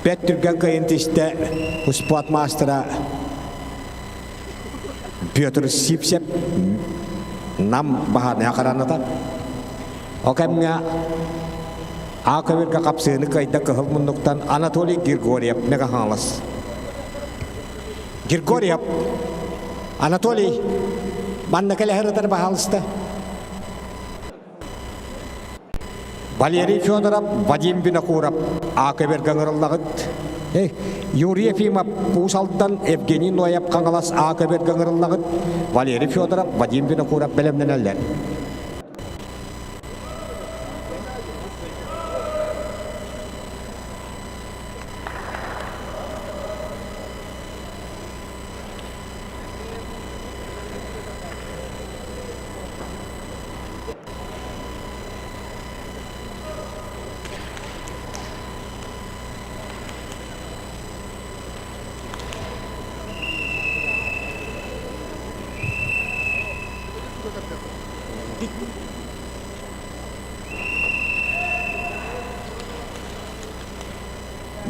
Бэт түргэн кыайын тистэ успуорт маастара Петр Сипсев Нам баһаарынай хараната. Ол кэмҥэ А көбүргэ хапсыыны кыайда кыһыл муннуктан Анатолий Григорьев Мэҥэ Хаҥалас. Григорьев Анатолий манна кэлэһэр ытар баһаалыста. Валерий Федоров, Вадим Винокуров А-көбүргэ ыҥырыллаҕыт. Юрий Ефимов Уус Алдан, Евгений Ноев Хаҥалас А-көбүргэ ыҥырыллаҕыт. Валерий Федоров, Вадим Винокуров бэлэмнэнэллэр.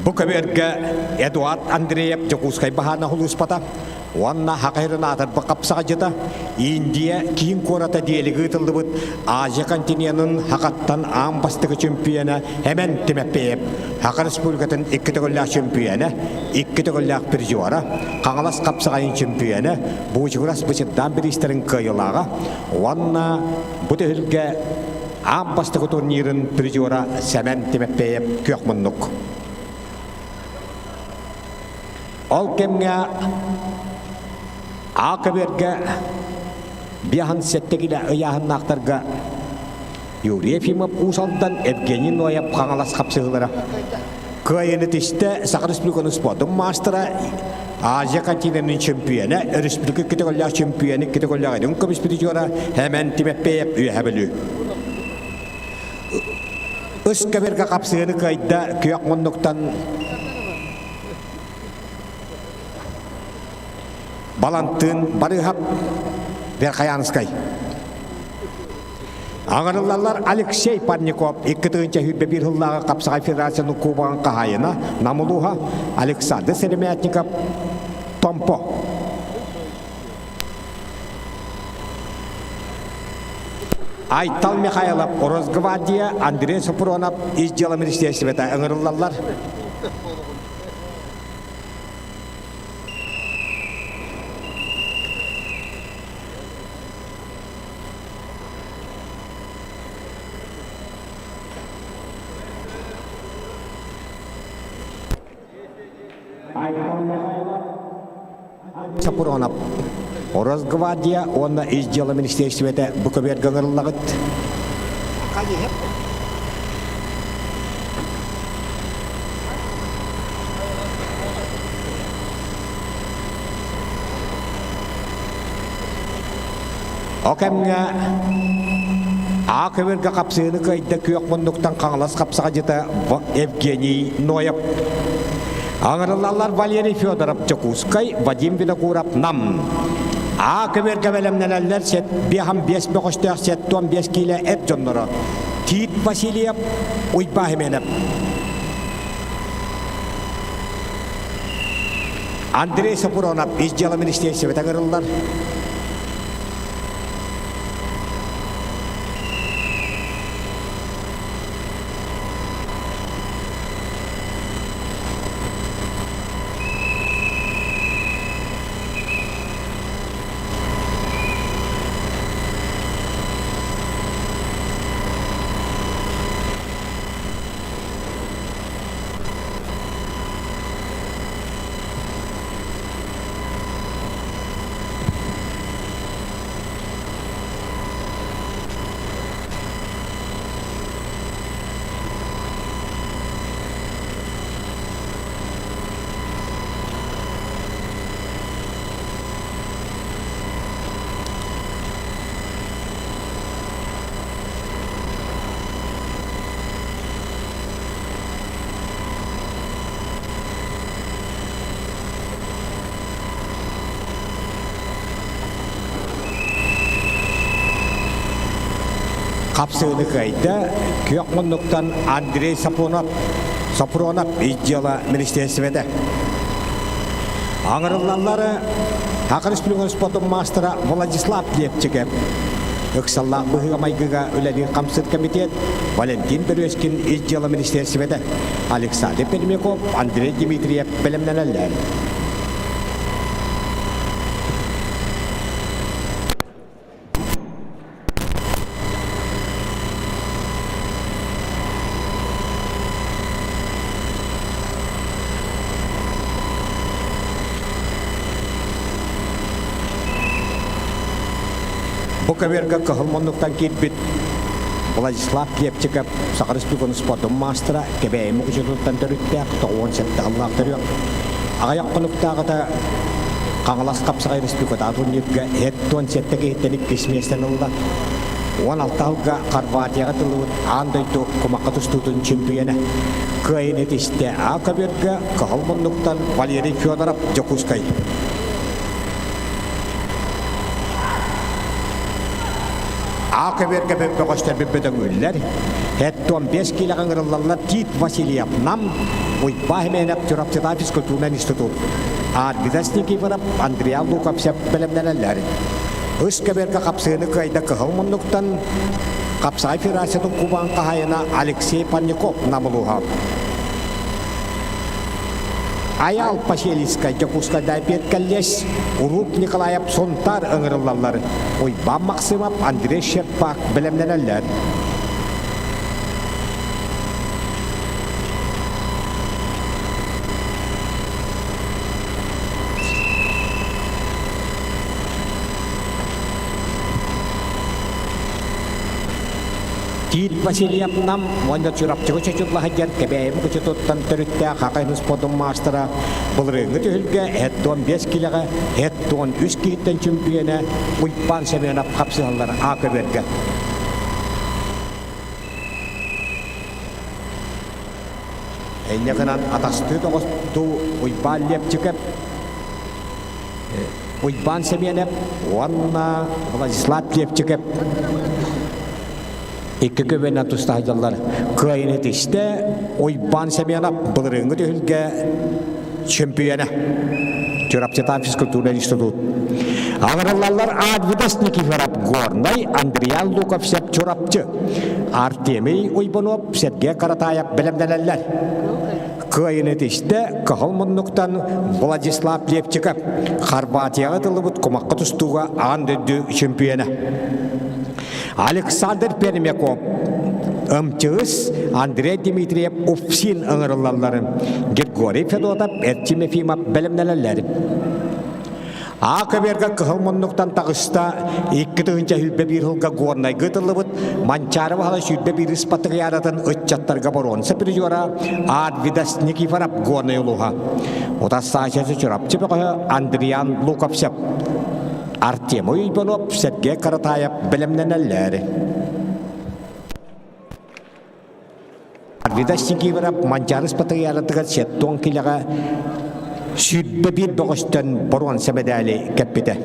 Бу көбүөргэ Эдуард Андреев Дьокуускай баһаана улууспата уонна Хахайрын аатырбыт хапсаҕайдьыта Индия киин куората диэлиги ыытыллыбыт Азия континенын Хахаттан аан бастакы чөмпүйүөнэ Эмэн Тимофеев, Хаха Республикатын икки төгүллээх чөмпүйүөнэ, икки төгүллээх призера, Хаҥалас хапсаҕайын чөмпүйүөнэ, Буучугурас Бычырдаан бириистэрин кыайыылааҕа уонна бу түһүлгэ аан бастакы турнирын призера Сэмэн Тимофеев күөх муннук. Ол кэмҥэ А көбүөргэ биаһын сэттэ килэ ыйааһыннаахтарга Юрий Ефимов Уус Алдан, Евгений Ноев Хаҥалас хапсыһыылара. Кыайыыны тистэ Саха Республикатын спордун маастара, Азия континенын чөмпүйүөнэ, өрөспүүбүлүкэ икки төгүллээх чөмпүйүөнэ, икки төгүллээх Илин көмүс призера Хэмэн Тимофеев Үөһэ Бүлүү. Үс көбүргэ хапсыһыыны кыайда күөх муннуктан Балантыын Барыһап Верхоянскай. Аҕырыллаллар Алексей Парников 2021 сыллааҕы Хапсаҕай Федерациянын Кубогын хаһаайына Нам улууһа Александр Сыромятников Томпо. Айтал Михайлов Росгвардия Андрей Сопронов ис дьыала министиэристибэтэ ыҥырыллаллар. Сопронов Росгвардия уонна Ис дьыала министиэристибэтэ бу көбүөргэ ыҥырыллаҕыт. Ол кэмҥэ А көбүргэ хапсыыны кыайда күөх муннуктан Хаҥалас хапсаҕадьыта Евгений Ноев. Аҥырыллаллар Валерий Федоров Дьокуускай, Вадим Винокуров Нам. А көбүргэ бэлэмнэнэллэр сет биэһэн биэс бөҕөстөөх сеттон биэс киилэ эр дьонноро Тиит Васильев, Уйбаа Хименов. Андрей Сопуронов ис дьыала министиэристибэтэ ыҥырыллар. Хапсыыны кыайда күөх муннуктан Андрей Сапонов. Сопронов ис дьыала министиэристибэтэ. Аҥырыллаллар Саха Республикатын спордун маастара Владислав Лепчиков, ыксаллаах быһыыга-майгыга үлэлиир хамсыыр комитет Валентин Березкин ис дьыала министиэристибэтэ, Александр Пермяков, Андрей Дмитриев бэлэмнэнэллэр. Бу көбүөргэ кыһыл муннуктан киирбит Владислав Лепчиков Саха Республикатын спордун маастара Кэбээйи Мукучутуттан төрүттээх 97 сыллаах төрүөх. Аҕыйах хонуктааҕыта Хаҥалас хапсаҕай республикатааҕы турнирга 77 киһиттэн иккис миэстэни ылла. 16 сылга Хорватияҕа тыллыбыт аан дойду кумахха тустуутун чемпионэ. Кыайын этистэ А көбүөргэ Кыһыл муннуктан Валерий Федоров Дьокуускай. А көбүөргэ бөҕөстөрбүт бөдөҥүүллэр. 75 киилэҕэ ыҥырыллаллар Тит Васильев Нам, Уйбаа Хименов Чурапчытаа физкультурнай институт. Арвидас Никифоров, Андриан Луковцев бэлэмнэнэллэр. Үс көбүөргэ хапсыыны кыайда кыһыл муннуктан Хапсаҕай федерациятын кубан хаһаайына Алексей Панников Нам улууһа. Айаал Паселискай Дьокуускайдаай педколледж, Урук Николаев Сунтаар ыҥырыллаллар. Уйбаан Максимов, Андрей Щербак бэлэмнэнэллэр. Тиит Васильев Нам уонна Чурапчыга чочулла сылдьар Кэбээйи Мукучутуттан төрүттээх Хахай спордун маастара былырыыҥҥы түһүлгэ 75 килэҕэ 73 киһиттэн чөмпүйүөнэ Уйбаан Семенов хапсыһаллар А көбүөргэ. Инньэ гынан атастыы доҕостуу Уйбаан Лепчиков Уйбаан Сэмиэнэп уонна Владислав Лепчиков икки көбөнөн туста сылдьаллар. Кыайыны тистэ Уйбаан Семенов былырыыҥҥы түһүлгэ чемпионэ. Чурапчытаан физкультурный институт. Аҕырыллаллар Адвидас Никифоров Горнай, Андриан Луковцев Чурапчы, Артемий Уйбунов, Сергей Каратаев бэлэмнэнэллэр. Кыайыны тистэ Кыһыл муннуктан Владислав Лепчиков Хорватияҕа тыллыбыт кумахха тустууга аан дойду чемпиона. Александр Пермяков, МЧС Андрей Дмитриев УФСИН ыҥырыллалларын Григорий Федотов, Эрчим Ефимов бэлэмнэнэллэр. А көбүөргэ кыһыл муннуктан таҕыста 2021 сылга Горнайга ытыллыбыт Манчаары баһылай 21 ыспатыгыйааратын ыччаттарга боруонса призера Арвидас Никифоров Горнай улууһа. Утас Саачасы Чурапчы бөҕөһө Андриан Луковцев Артемий Иванов, Сергей Каратаев бэлэмнэнэллэр. Арвидас Никифоров Манчаарыс патриаратыгар сеттон килэҕэ 21 бөҕөстөн боруонса мэдээли кэппитэ.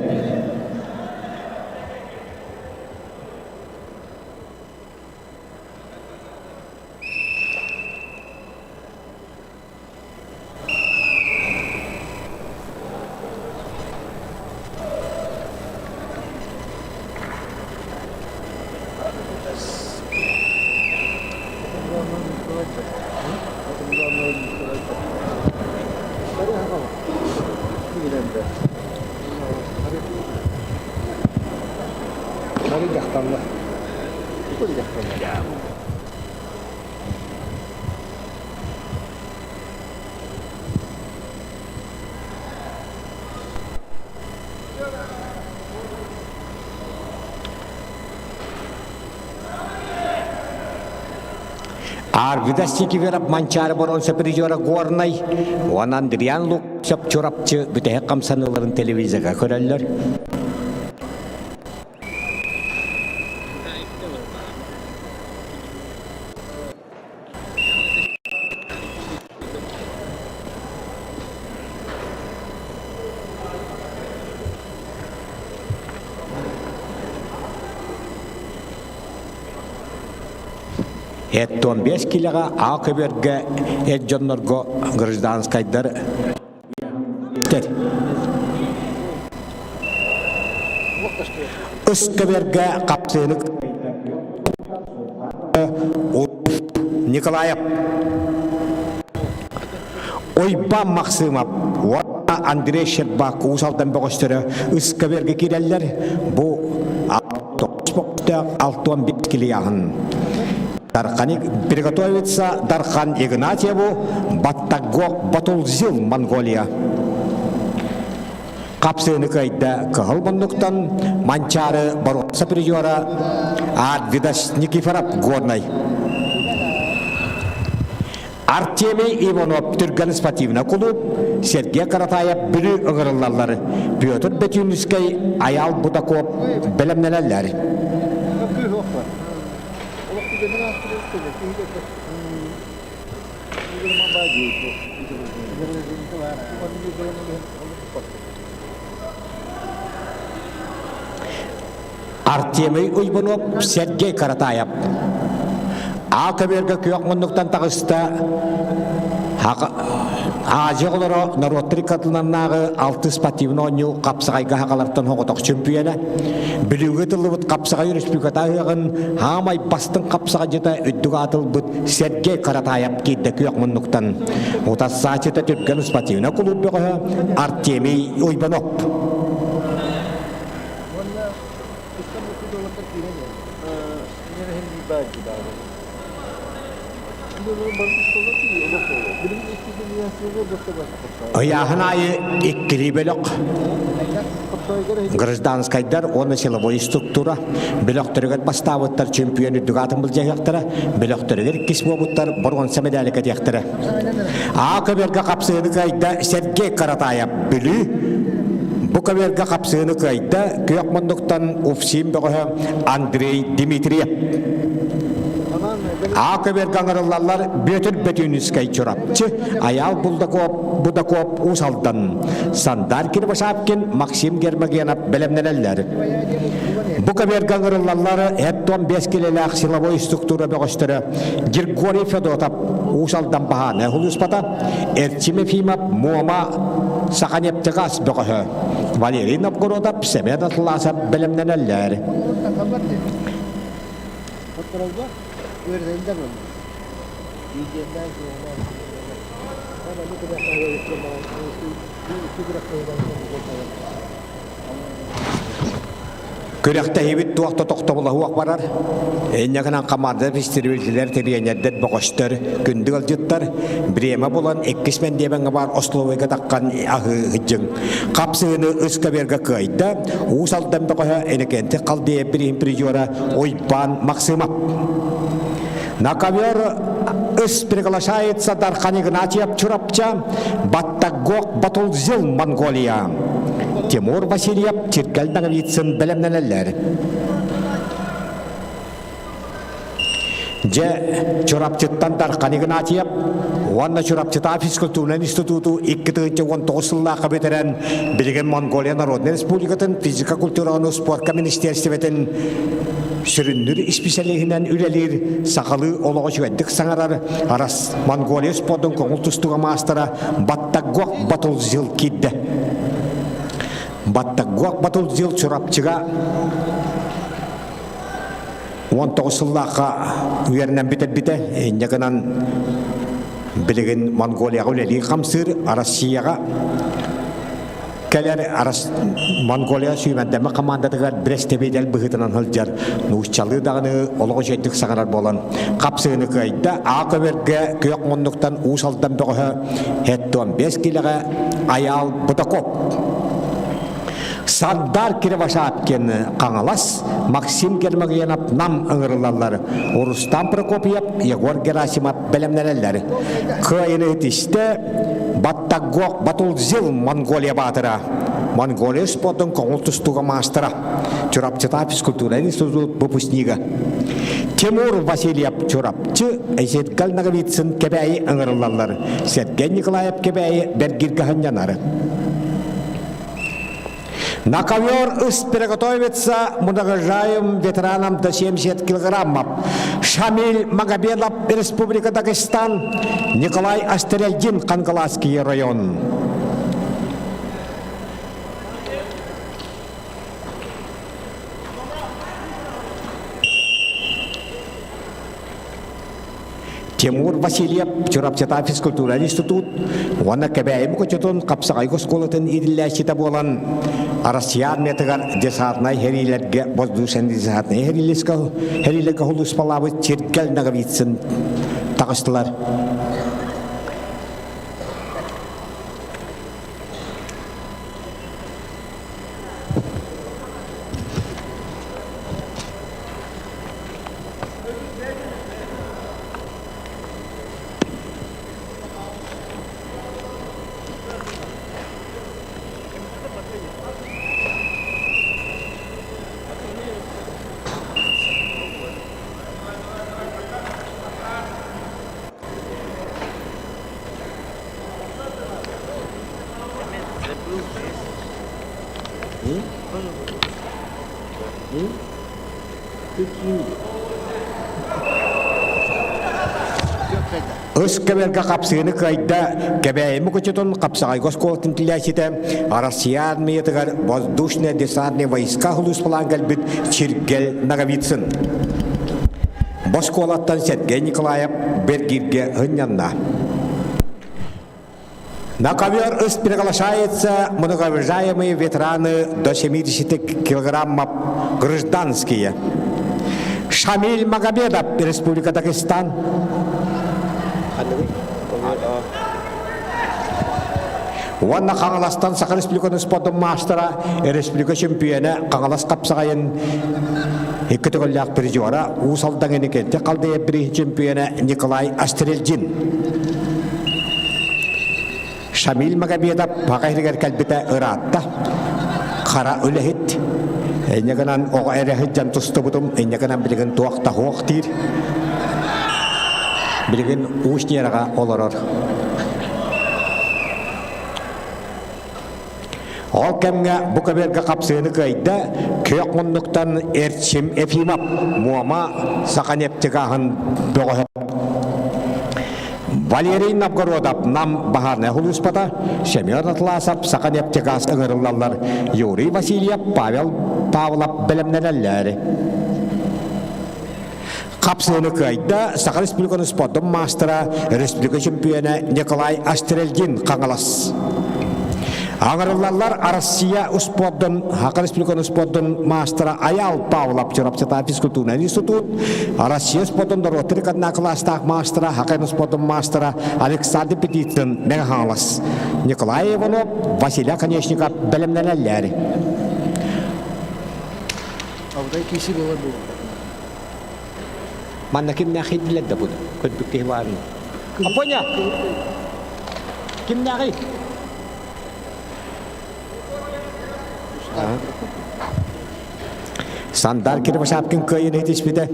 Бары дьахталлар. Дьахталлар. Арвидас Сикиверов Манчаары боруонса призера Горнай уонна Андриан Луксов Чурапчы бүтэһик хамсаныыларын телевизорга көрөллөр. Эттон 5 килэҕэ А көбүөргэ эр дьоннорго гражданскайдар Ыс көбүөргэ хапсыыны Николаев Уйбаан Махсыымап уонна Андрей Щербак Уус Алдан бөҕөстөрө ыскабыарга киирэллэр. Бу 61 килияһын. Дархани приготовится Дархан Игнатьеву Баттагок Батулзил Монголия. Хапсыыны кыайда кыһыл муннуктан Манчаары боруоса призера Арвидас Никифоров Горнай. Артемий Иванов Түргэн спортивнай кулууп, Сергей Каратаев Бүлүү ыҥырыллаллар, Петр Бөтүүнүскэй Айаал Бутаков бэлэмнэнэллэр. Артемий Уйбунов, Сергей Каратаев. А көбүөргэ күөх муннуктан таҕыста Азия оҕолоро норуоттар иккардыларынааҕы алтыс спортивный оонньуу хапсаҕайга хахалартан соҕотох чөмпүйүөнэ. Бүлүүгэ тыллыбыт хапсаҕай республиката ыһыаҕын хаамай бастыҥ хапсаҕайдьыта үрдүк аатылбыт Сергей Каратаев киирдэ күөх муннуктан. Утассааччыта Түргэн спортивнай кулууп бөҕөһө Артемий Уйбанов. Уонна тустан уккудуолаттар киирэн иһэр иһин биир баар дии баар. Ыйааһын аайы иккилии бөлөх гражданскайдар уонна силовой структура бөлөхтөрүгэр бастаабыттар чемпион үрдүк аатын былдьаһыахтара, бөлөхтөрүгэр иккис буолбуттар боруонса медали кэтиэхтэрэ. А көбүөргэ хапсыһыыны кыайда Сергей Каратаев Бүлүү. Бу көбүөргэ хапсыһыыны кыайда күөх муннуктан УФСИМ бөҕөһө Андрей Дмитриев. А көбүөргэ ыҥырыллаллар Бүөтүр Бөтүүнүскэй Чурапчы, Айаал Булдаков, Будаков Уус Алдан, Сандар Кирбашапкин, Максим Гермогенов бэлэмнэнэллэр. Бу көбүөргэ ыҥырыллаллар Эттон 5 килэлээх силовой структура бөҕөстөрө Григорий Федотов, Уус Алдан баһааны улууспата, Эрчим Ефимов, Муома, Саханефтегаз бөҕөһө, Валерий Новгородов, Семен Атласов бэлэмнэнэллэр. Күрэхтэһиибит туох да тохтобула суох барар. Инньэ гынан хамаанда фестиваллар, тириэньэрдэр, бөҕөстөр, күндү ыалдьыттар бириэмэ булан иккис мэндиэмэҥҥэ баар остолобуойга таххан аһыы сылдьыҥ. Хапсыһыыны ыскабыарга кыайда Уус Алдан бөҕөһө Иннокентий Халдеев бирииһин призера Уйбаан Максимов. На ковер ыс приглашается Дархан Игнатьев Чурапча, Баттагок Батулзил Монголия. Тимур Васильев Чиргэл Ноговицын бэлэмнэнэллэр. Дьэ, Чурапчыттан Дархан Игнатьев уонна Чурапчытаа физкультурнай институту 2019 сыллаахха бүтэрэн, билигин Монголия Народнай Республикатын физика-культураны спортка министиэристибэтин сүрүннүүр исписэлииһинэн үлэлиир, сахалыы олоҕу үчүгэйдик саҥарар Арас Монголия спордун көҥүл тустууга маастара Баттагуак Батулзил киирдэ. Баттагуак Батулзил Чурапчыга 19 сыллаахха үөрэнэн бүтэрбитэ. Инньэ гынан билигин Монголияҕа үлэлии хамсыыр, Россияҕа Кэлэр Монголия сүүмэрдэммит хамаандатыгар бэрэстэбиитэл быһыытынан сылдьар нууччалыы даҕаны олох үчүгэйдик саҥарар буолан хапсыыны кыайда. А көбүөргэ күөх муннуктан Уус Алдан бөҕөһө 75 килэҕэ Айаал Бутаков. Сардар Кривошапкин Хаҥалас, Максим Гермогенов Нам ыҥырыллаллар. Рустам Прокопьев, Егор Герасимов бэлэмнэнэллэр. Кыайыны итистэ Баттагок Батулзил Монголия баатыра. Монголия спордун көҥүл тустууга маастара. Чурапчыта физкультурнай институт выпускнига. Тимур Васильев Чурапчы, Эзетгал Ноговицын Кэбээйи ыҥырыллаллар. Сергей Николаев Кэбээйи Бэргиргэ сынньанар. На ковер ыс приготовится многожаем ветеранам до 70 килограммов. Шамиль Магомедов, Республика Дагестан, Николай Астерельдин, Кангаласский район. Тимур Васильев Чурапчата физкультура институт уонна Кэбээйи Мукучутун Хапсаҕайга оскуолатын иитиллээччитэ буолан Россия армиятыгар десантнай сэриилэргэ воздушный десантнай сэриилэргэ сулууспалаабыт Чиргэл Ноговицын таҕыстылар. Ыс кэбэргэ хапсыыны кыайда Кэбээйи Мукучутун Хапсаҕайга оскуолатын тилээччитэ Россия армиятыгар воздушно-десантные войска сулууспалаан кэлбит Чиргэл Ноговицын. Бу оскуолаттан Сергей Николаев Бергиргэ һынньанна. На ковер ыс приглашается многоуважаемые ветераны до 70 килограммов гражданские. Шамиль Магомедов, Республика Дагестан. Уонна Хаҥаластан Саха Республикатын спордун маастара, республика чемпиона Хаҥалас хапсаҕайын икки төгүллээх призера Уус Алдан Инникенти Халдеев бирииһин чемпиона Николай Астрельдин. Шамиль Магомедов Паха иһигэр кэлбитэ ыраатта. Хара үлэһит. Инньэ гынан оҕо эрэ сылдьан тустубутум, инньэ гынан билигин туох да суох диир. Билигин Уус Ньыараҕа олорор. Ол кэмҥэ бу көбүөргэ хапсыыны кыайда күөх муннуктан Эрчим Ефимов Муома Саханефтегааһын бөҕөһө Валерий Новгородов Нам баһаарынай сулууспата, Семен Атласов Саханефтегаз ыҥырыллаллар, Юрий Васильев, Павел Павлов бэлэмнэнэллэр. Хапсыыны кыайда Саха Республикатын спордун маастара, республика чемпиона Николай Астрельдин Хаҥалас. Аҥарыллаллар Россия успуордун, Саха Республикатын спордун маастара Аял Павлов Чурапчата физкультурный институт, Россия спордун норуоттар иккардына кылаастаах маастара, Саха спордун маастара Александр Петицын Мэҥэ Хаҥалас. Николай Иванов, Василий Оконешников бэлэмнэнэллэр. Алтай киси буолар буолар. Манна кимнээх иһиллэр да буду? Көрбүт киһи баарын. Апоня! Кимнээҕий? Сандар Кирбашапкин кыайын этиспитэ.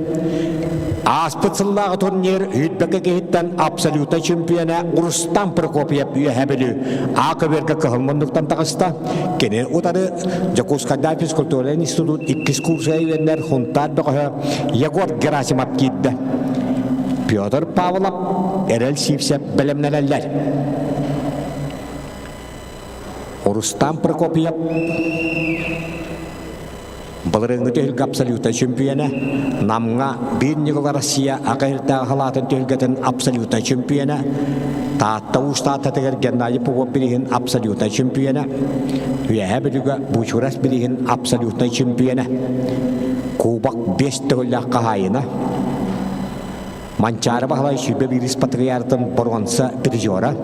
Ааспыт сыллааҕы турнир Үүтбэкэ киһиттэн абсолютно чемпиона Рустам Прокопьев Үөһээ Бүлүү А көбүөргэ кыһыл муннуктан таҕыста. Кини утары Дьокуускайдааҕы физкультурнай институт иккис курсуга үөрэнэр Хунтаар бөҕөһө Егор Герасимов киирдэ. Петр Павлов, Эрэл Сивцев бэлэмнэнэллэр. Рустам Прокопьев Былырыыҥҥы түһүлгэ абсолютнай чөмпүйүөнэ, Намҥа биир ньыгыл Россия аҕа халаатын түһүлгэтин абсолютнай чөмпүйүөнэ, Таатта Уус Тааттатыгар Геннадий Попов бирииһин абсолютнай чөмпүйүөнэ, Үөһээ Бүлүүгэ Бучурас бирииһин абсолютнай чөмпүйүөнэ, Кубок биэс төгүллээх хаһаайына, Манчаары Баһылай сүүрбэ биирис патриархатын боруонса призера,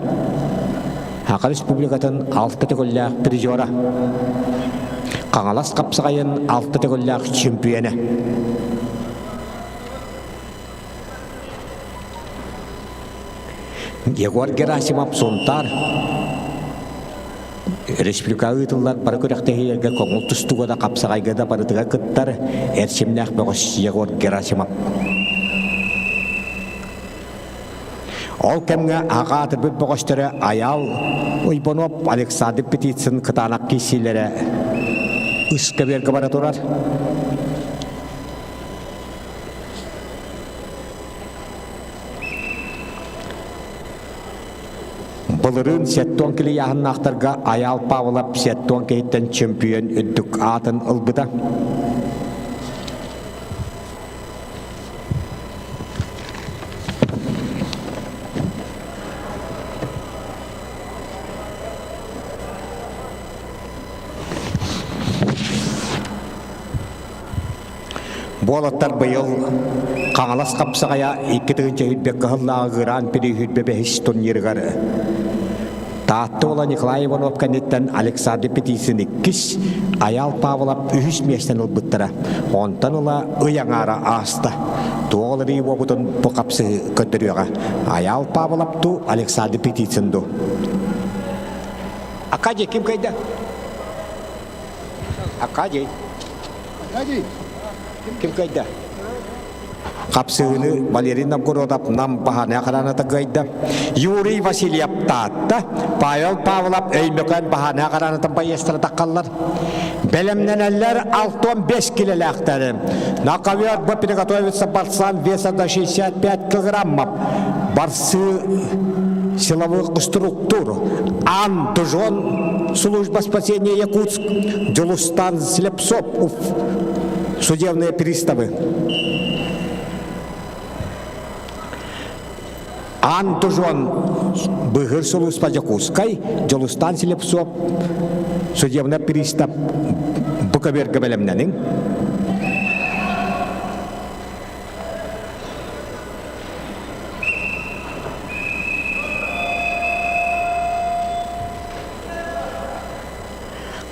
Саха Республикатын алта төгүллээх призера, Хаҥалас хапсаҕайын алта төгүллээх чемпиона. Егор Герасимов Сунтаар Республика ыытыллар бары күрэхтэһиилэргэ көҥүл тустууга да хапсаҕайга да барытыгар кыттар эрчимнээх бөҕөс Егор Герасимов. Ол кэмҥэ аҕа аатырбыт бөҕөстөрө Айаал Уйбанов, Александр Петицын кытаанах киирсиилэрэ. Ыскэбиэргэ бара турар. Былырыын сеттон килийааһыннаахтарга Айаал Павлов сеттон киһиттэн чемпион үрдүк аатын ылбыта. Буолаттар быйыл Хаҥалас хапсаҕайа 2001 кыһыллааҕы Гран-при сүүрбэ бэһис турнирыгар Таатта уола Николай Иванов кэнниттэн Александр Петицын иккис, Айаал Павлов үһүс миэстэни ылбыттара. Онтон ыла ый аҥаара ааста. Туох уларыйыы буолбутун бу хапсыһыы көрдөрүөҕэ. Айаал Павлов дуу, Александр Петицын дуу? Акадий ким кыайда? Акадий. Акадий. Ким кыайда? Хапсыһыыны Валерий Новгородов Нам баһаарынай хараната кыайда. Юрий Васильев Таатта, Павел Павлов Өймөкөөн баһаарынай хараанатын байыастара таххаллар. Бэлэмнэнэллэр 65 килэлээхтэри. На ковер бы приготовиться борцам веса до 65 килограммов. Борцы силовых структур. Ан Дужон, служба спасения Якутск, Дьулустан Слепцов, судебные приставы. Ан Дужон быһыр сулууспа Дьокуускай, Дьулустан Слепцов, судебный пристав бу көбүөргэ бэлэмнэниҥ.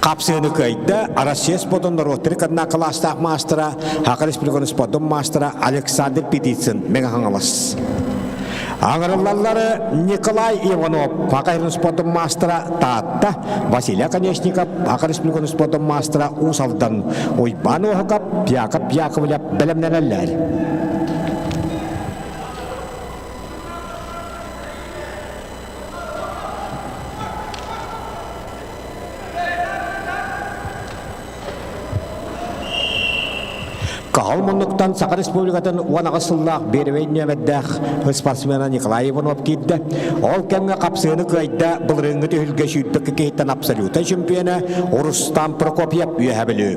Хапсыыны кыайда Россия спордун норуоттары кытына кылаастаах маастара, Саха Республикатын спордун маастара Александр Петицын Мэҥэ Хаҥалас. Аҥырыллаллары Николай Иванов, Саха спордун маастара Таатта, Василий Оконешников, Саха Республикатын спордун маастара Уус Алдан, Уйбаан Оһукап, Яков Яковлев бэлэмнэнэллэр. Каһыл муннуктан Саха Республикатын 18 сыллаах биэрэбэй нүөмэрдээх спортсмена Николай Иванов киирдэ. Ол кэмҥэ хапсыыны кыайда былырыыҥҥы түһүлгэ сүүрбэккэ киһиттэн абсолюта чемпиона Рустам Прокопьев Үөһэ Бүлүү.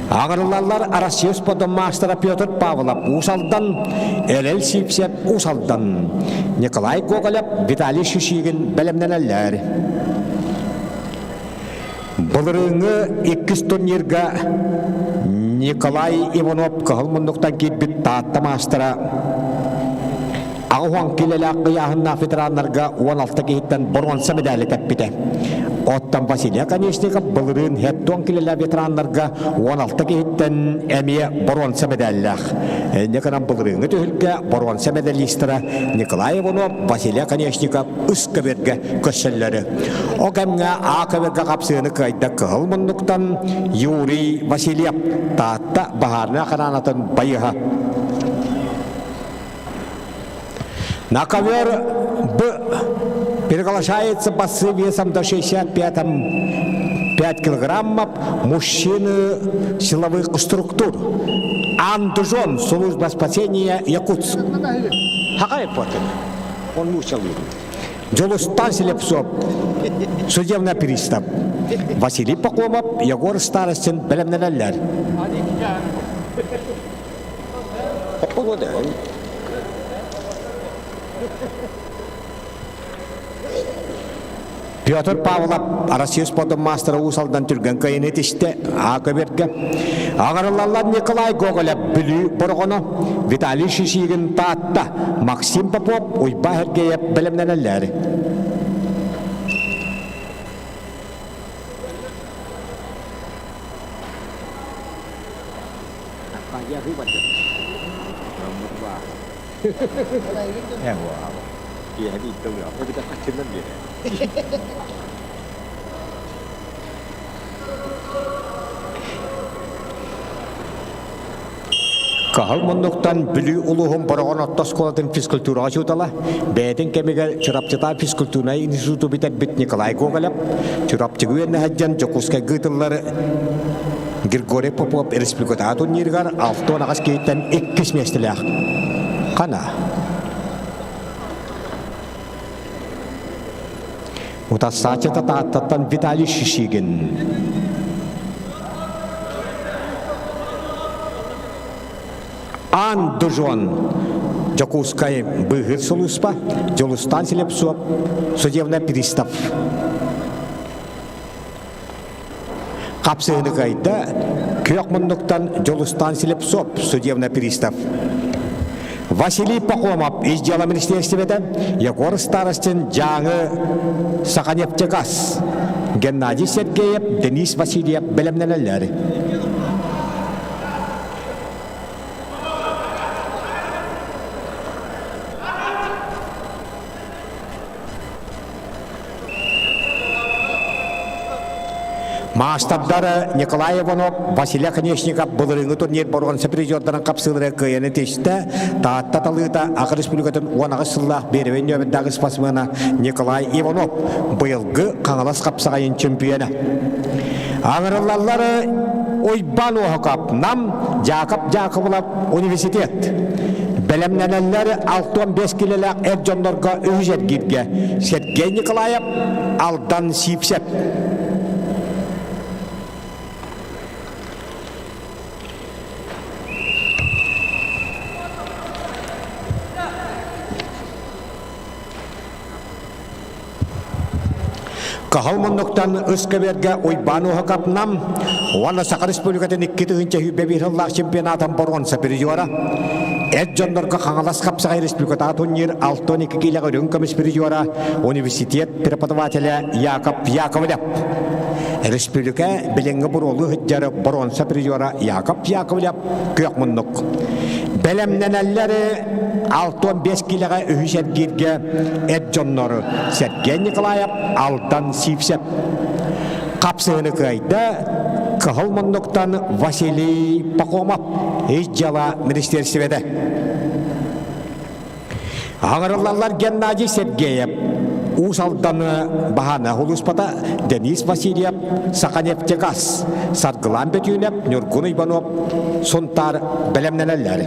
Аҕырыллаллар Россия спордун маастара Петр Павлов Уус Алдан, Эрэл Сивцев Уус Алдан, Николай Гоголев, Виталий Шишигин бэлэмнэнэллэр. Былырыыҥҥы иккис турнирга Николай Иванов кыһыл муннуктан киирбит Таатта маастара 80 килэлээх ыйааһыннаах ветераннарга 16 киһиттэн боруонса медали тэппитэ. Оттон Василий Оконешников былырыын 70 килэлээх ветераннарга 16 киһиттэн эмиэ боруонса медаллаах. Инньэ гынан былырыыҥҥы түһүлгэ боруонса медалистара Николай Иванов, Василий Оконешников үс көбүөргэ көрсөллөрү. Ол кэмҥэ А көбүөргэ хапсыыны кыайда кыһыл муннуктан Юрий Васильев Таатта баһаарынай хараанатын байыһа. На ковер Б приглашается борцы весом до 65 5 килограммов мужчины силовых структур. Андужон, служба спасения Якутск. Хакай потом. Он мучил. Дьулустан Слепцов, судебный пристав. Василий Пахомов, Егор Старостин бэлэмнэнэллэр. Петр Павлов Россия спордун маастара Уус Алдан түргэн кыайыны тистэ А көбүөргэ. Аҕырыллаллар Николай Гоголев Бүлүү Бороҕоно, Виталий Шишигин Таатта, Максим Попов, Уйбаа Сергеев бэлэмнэнэллэр. Кыһыл муннуктан Бүлүү улууһун Бороҕон орто оскуолатын физкультураҕа учуутала, бэйэтин кэмигэр Чурапчытаа физкультурнай институту бүтэрбит Николай Гоголев, Чурапчыга үөрэнэ сылдьан Дьокуускайга ыытыллар Григорий Попов республикатааҕы турнирыгар 68 киһиттэн иккис миэстэлээх. Хана. Утарсааччыта Тааттаттан Виталий Шишигин. Аан Дужон Дьокуускай быыһыыр сулууспа Дьулустаан Слепцов судебный пристав Хапсыһыны кыайда күөх муннуктан Дьулустаан Слепцов судебный пристав Василий Пахомов ис дьыала министиэристибэтэ Егор Старостин Дьааҥы Саханефтегаз Геннадий Сергеев Денис Васильев бэлэмнэнэллэр. Маастардар Николай Иванов, Василий Оконешников былырыыҥҥы турнир боруонса призердарын хапсыылара кыайаны тистэ. Таатта талыыта Аха Республикатын 18 сыллаах биэрэбэй нөмердээҕи спортсмена Николай Иванов быйылгы Хаҥалас хапсаҕайын чемпиона. Аҥырыллаллар Уйбаан Уоһукап, Нам, Дьаакап Дьаакыбылап университет. Бэлэмнэнэллэр 65 килэлээх эр дьоннорго үһүс эргииргэ Сергей Николаев, Алдан Сиипсэп. Кыһыл муннуктан ыскэбиэргэ Уйбаан Уоһукап Нам уонна Саха Республикатын 2021 сыллаах чемпионатын боруонса призера, эр дьоннорго Хаҥалас хапсаҕай республикатааҕы турнир 62 киилэҕэ үрүҥ көмүс призера, университет преподавателэ Яков Яковлев. Республика билиҥҥи буруолуу сылдьар боруонса призера Яков Яковлев күөх муннук. Бэлэмнэнэллэр 65 киилэҕэ үһүс эргииргэ эр дьоннору Сергей Николаев, Алдан Сивцев хапсыһыны кыайда Кыһыл муннуктан Василий Пахомов ис дьыала министиэристибэтэ. Аҥырыллаллар Геннадий Сергеев, Уус Алданы Баһана улууспата Денис Васильев, Саханефтегаз, Саргылан Бөтүүнэп, Ньургун Иванов, Сунтаар бэлэмнэнэллэр.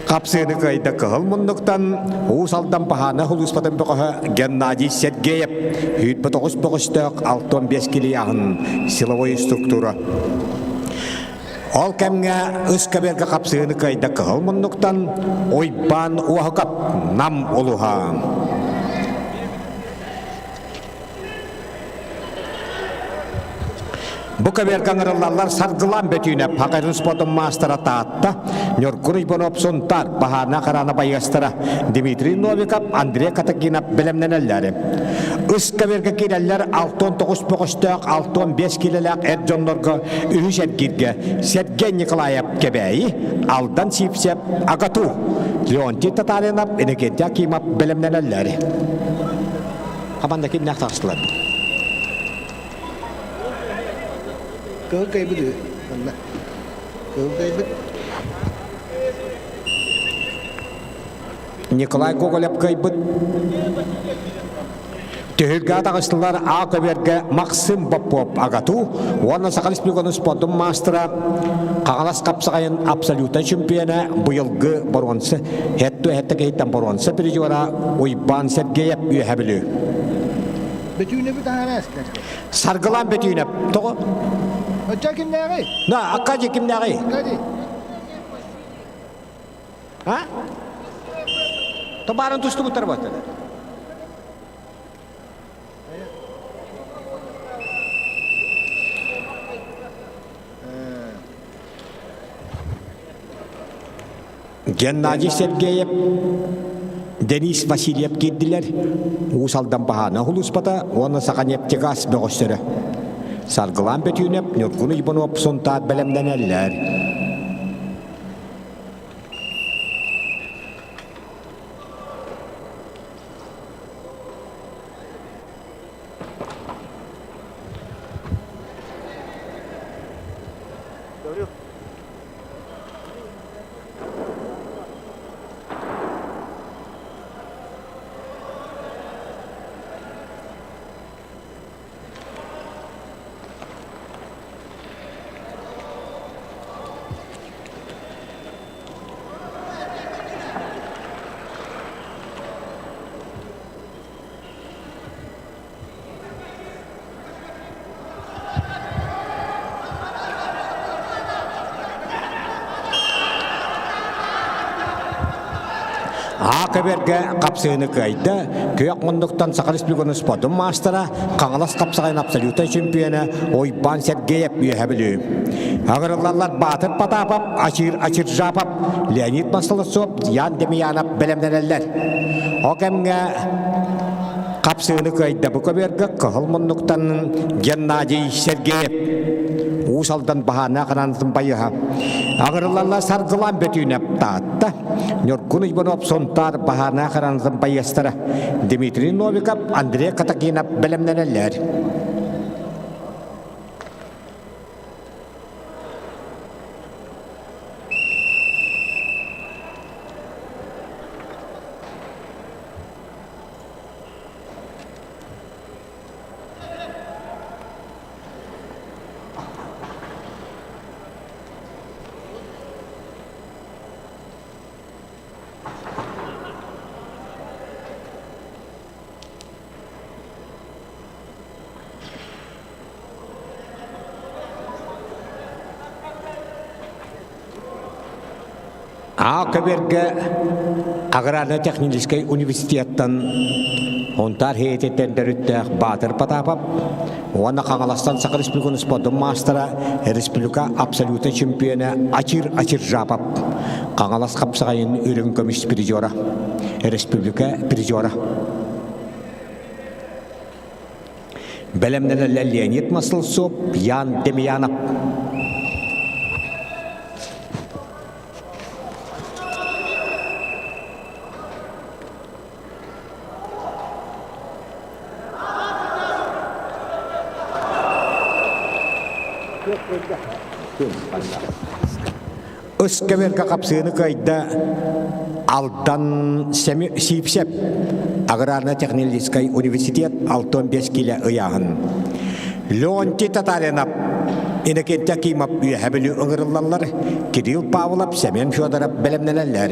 Хапсыыны кыайда кыһыл муннуктан Уус Алдан Баһаана улууспатын бөҕөһө Геннадий Сергеев 29 бөҕөстөөх 65 килияһын силовой структура. Ол кэмҥэ ыскаберга хапсыыны кыайда кыһыл муннуктан Уйбаан Уоһукап Нам улуһа. Бу көбүөргэ ыҥырыллаллар Саргылаан Бөтүүнэп, Хакайрын спортун маастара Таатта, Ньургун Уйбанов Сунтаар, Баһаарна Харана байыастара Дмитрий Новиков, Андрей Катакинов бэлэмнэнэллэр. Ыс көбүөргэ киирэллэр 69 бөҕөстөөх 65 киилэлээх эр дьоннорго үһүс эргииргэ Сергей Николаев Кэбээйи, Алдан Сивцев Агату, Леонтий Татаринов, Иннокентий Акимов бэлэмнэнэллэр. Хаманда кимнээх таҕыстылар? Кыһыл кыайбыт үһү манна. Кыһыл кыайбыт. Николай Гоголев кыайбыт. Түһүлгэ таҕыстылар А көбүөргэ Максим Попов Агату уонна Саха Республикатын спордун маастара Хаҥалас хапсаҕайын абсолютнай чемпиона быйылгы боруонса хетту хетте киһиттэн боруонса призера Уйбаан Сергеев Үөһэ Бүлүү. Бөтүүнэби таһара эстэр. Саргылаан Бөтүүнэп. Тоҕо? Оччо кимнээҕий? На, Аккади кимнээҕий? Аккади. А? Табаарын тустубуттар баттар. Геннадий Сергеев, Денис Васильев киирдилэр. Уус Алдан баһаана улууспата уонна Саханефтегаз бөҕөстөрө. Саргылаан Бөтүүнэп, Ньургун Иванов Сунтаар бэлэмнэнэллэр. Аакабергэ хапсыыны кыайда, күөх муннуктан Саха Республикатын спордун маастара, Хаҥалас хапсаҕайын абсолютнай чемпиона Уйбаан Сергеев үөһэ Бүлүү. Аҕырыллаллар Баатыр Потапов, Ачир Ачиржапов, Леонид Маслосов, Ян Демьянов бэлэмнэнэллэр. Ол кэмҥэ Хапсыыны кыайда бу көбүөргэ кыһыл муннуктан Геннадий Сергеев Уус Алдан баһаана ханаанытын байыһа. Аҕырылалла саргылаан бөтүүнэп Таатта, Ньургун Иванов Сунтаар баһаана хараанытын байыастара Дмитрий Новиков, Андрей Катакинов бэлэмнэнэллэр. Аа көбүөргэ аграрно-техническэй университеттан Унтаар Һиэтиттэн төрүттээх Баатыр Потапов уонна Хаҥаластан Саха Республикатын спордун маастара, республика абсолютнай чемпиона Ачир Ачиржапов, Хаҥалас хапсаҕайын үрүҥ көмүс призера, республика призера. Бэлэмнэнэллэр Леонид Маслосов, Ян Демьянов. Ыскэбэргэ хапсыыны кыайда Алдан Сиипсэп аграрно-технологическай университет 65 килэ ыйааһын. Леонтий Татаринов, Иннокентий Акимов Үөһэ Бүлүү ыҥырыллаллар, Кирилл Павлов, Семен Федоров бэлэмнэнэллэр.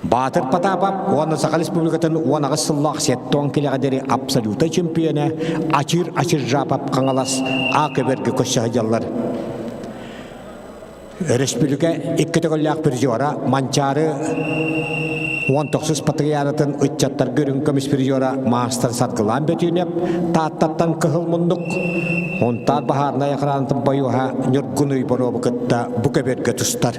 Баатыр Потапов уонна Саха Республикатын 18 сыллаах сеттон килэҕэ диэри абсолютнай чемпиона Ачир Ачиржапов Хаҥалас А көбөргө көрсө сылдьаллар. Өрөспүүбүлүкэ икки төгүллээх призера Манчаары 19 патриаратын ыччаттарга үрүҥ көмүс призера маастар Саргылаан Бөтүүнэп Тааттаттан Кыһыл Муннук, Унтаар баһаарынай охранатын бойуоһа Ньургун Уйбаруобу кытта бу көбүөргэ тустар.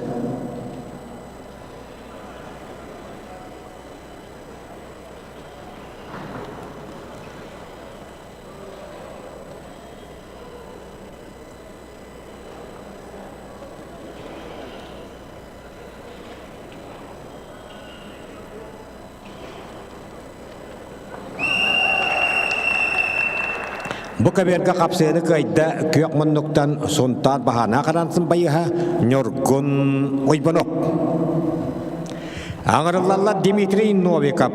Бу көбүөргэ хапсыаны кыайда күөх муннуктан Сунтаар баһаана харансын байыһа Ньургун Уйбанов. Аҥырыллаллар Дмитрий Новиков,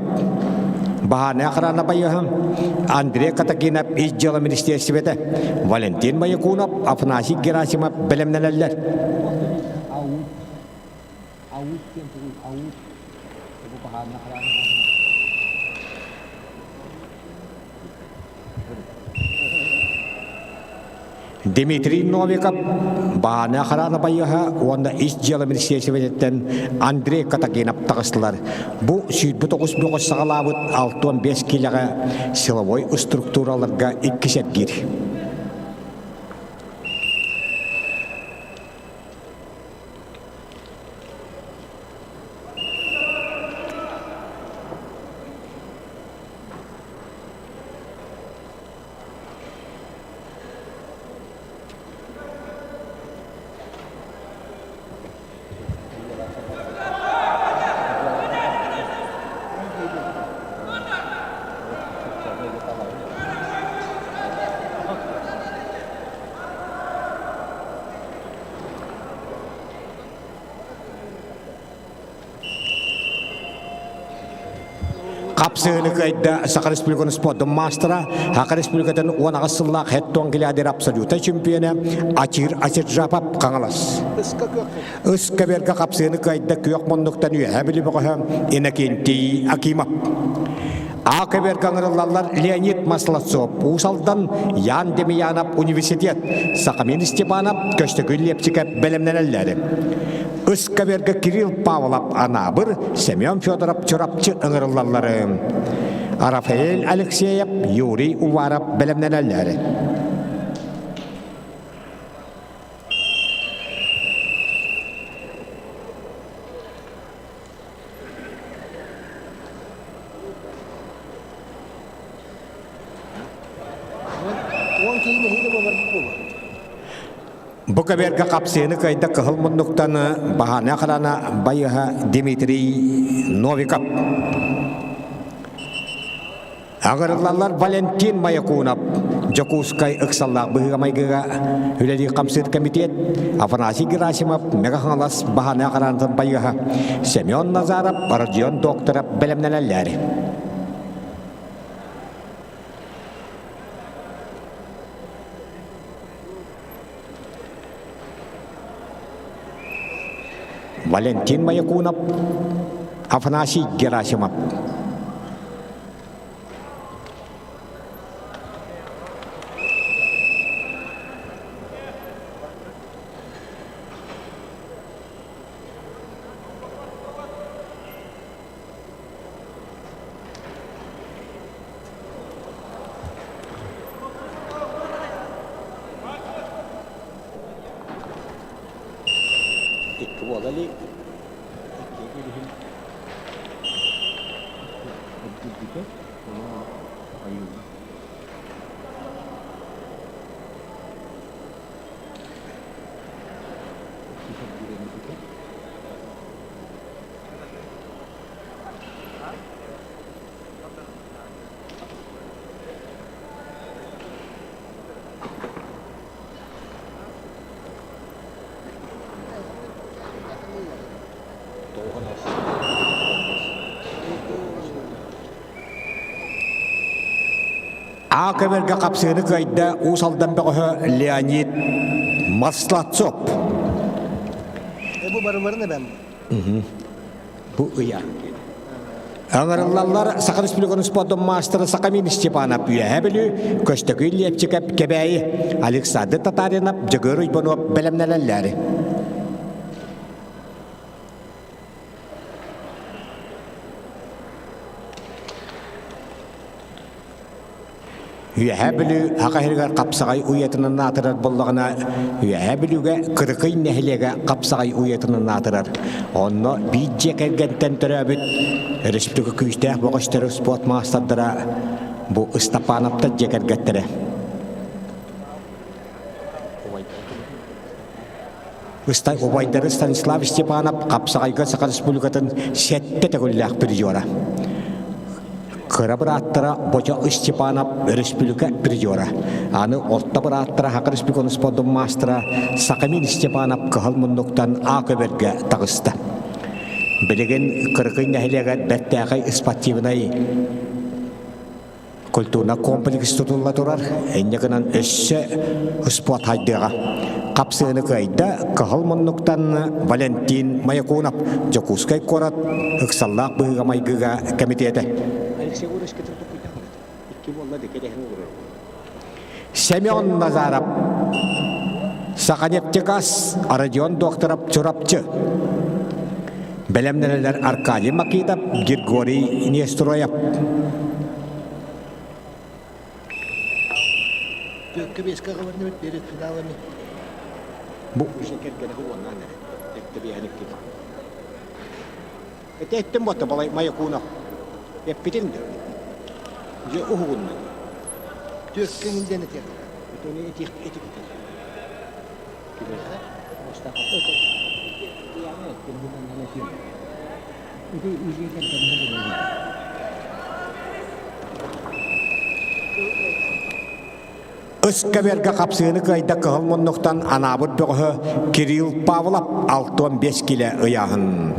баһаана охрана байыһа Андрей Катакинов ис дьыала министиэристибэтэ, Валентин Маякунов, Афанасий Герасимов бэлэмнэнэллэр. Аут диэн тугуй? Аут. Бу баһаана охрана. Дмитрий Новиков, Баана Харана байыаһа уонна ис дьыала министиэристибэтиттэн Андрей Катагинов таҕыстылар. Бу 29 бөҕөс саҕалаабыт 65 киилэҕэ силовой структураларга иккис эргиир. Хапсыһыны кыайда Саха Республикатын спордун маастара, Саха Республикатын 18 сыллаах хеттон гилядер абсолюта чемпиона Ачир Ачиржапов Хаҥалас. Ыскаберга хапсыһыны кыайда күөх муннуктан үөһэ били бөҕөһө Иннокентий Акимов. А көбөргө ыҥырыллаллар Леонид Маслацов, Уус Алдан, Ян Демьянов университет, Сахамин Степанов, Көстөкүүн Лепчиков бэлэмнэнэллэр. Ыскаберга Кирилл Павлов Анаабыр, Семен Федоров Чурапчы ыҥырыллаллары. Рафаэль Алексеев, Юрий Уваров бэлэмнэнэллэр. Бу кэбиэргэ хапсыыны кыайда кыһыл муннуктан баһаана охрана байыһа Дмитрий Новиков. Аҕырыллаллар Валентин Маякунов, Дьокуускай ыксаллаах быһыыга-майгыга үлэлиир хамсыыр кэмитиэт, Афанасий Герасимов, Мэҥэ Хаҥалас баһаана охранатын байыаһа, Семен Назаров, Родион Докторов бэлэмнэнэллэр. Валентин Маякунов, Афанасий Герасимов. Икки буола илик. Икки илиһин Үрдүрбүтэ, ойууна. А көбөргө хапсыыны кыайда Уус Алдан бөҕөһө Леонид Маслацов. Бу барыларын эбэм. Бу ыйа. Ыҥырыллаллар Саха Республикатын спордун маастара Сахамин Степанов Үөһээ Бүлүү, Көстөкүүн Лепчиков Кэбээйи, Александр Татаринов, Дьөгүөр Уйбанов бэлэмнэнэллэр. Үөһээ Бүлүү Саха сиригэр хапсаҕай уйатынан аатырар буоллаҕына, Үөһээ Бүлүүгэ Кырыкый нэһилиэгэ хапсаҕай уйатынан аатырар. Онно биир дьиэ кэргэнтэн төрөөбүт республика күүстээх бөҕөстөрө спорт маастардара бу Ыстапаанаптар дьиэ кэргэттэрэ. Убайдары Станислав Степанов Хапсаҕайга Саха Республикатын сэттэ төгүллээх призера. Кыра бырааттара Бочо Степанов республика призера. Аны орто бырааттара Саха Республикатын спордун маастара Сахамин Степанов кыһыл муннуктан А көбөргө таҕыста. Билигин Кырыкый нэһилиэгэр бэртээхэй спортивнай Культурнай комплекс тутулла турар, инньэ гынан өссө спорт хайдыаҕа. Хапсыыны кыайда Кыһыл муннуктан Валентин Маякунов, Дьокуускай куорат ыксаллаах быһыыга-майгыга кэмитиэтэ. Алексей Егорович кытын тукуйдан икки буолла декереһин олорор. Семен Назаров, Саханефтегаз, Родион Докторов, Чурапчы. Бэлэмнэнэлэр Аркадий Макитов, Григорий Нестроев. Түөккэ биэскэ говорнибит перед финалами. Бу уже кэргэнэ уоннаан эрэ. Этте Ити эттим буотта балай Маякунов. Эппитим да. Дьэ уһугунна. Түөккэ диэн этиэх. Итини этих этик. Ыскэбэргэ хапсыыны кыайда кыһыл муннуктан анаабыт бөҕөһө Кирилл Павлов 65 килэ ыйааһын.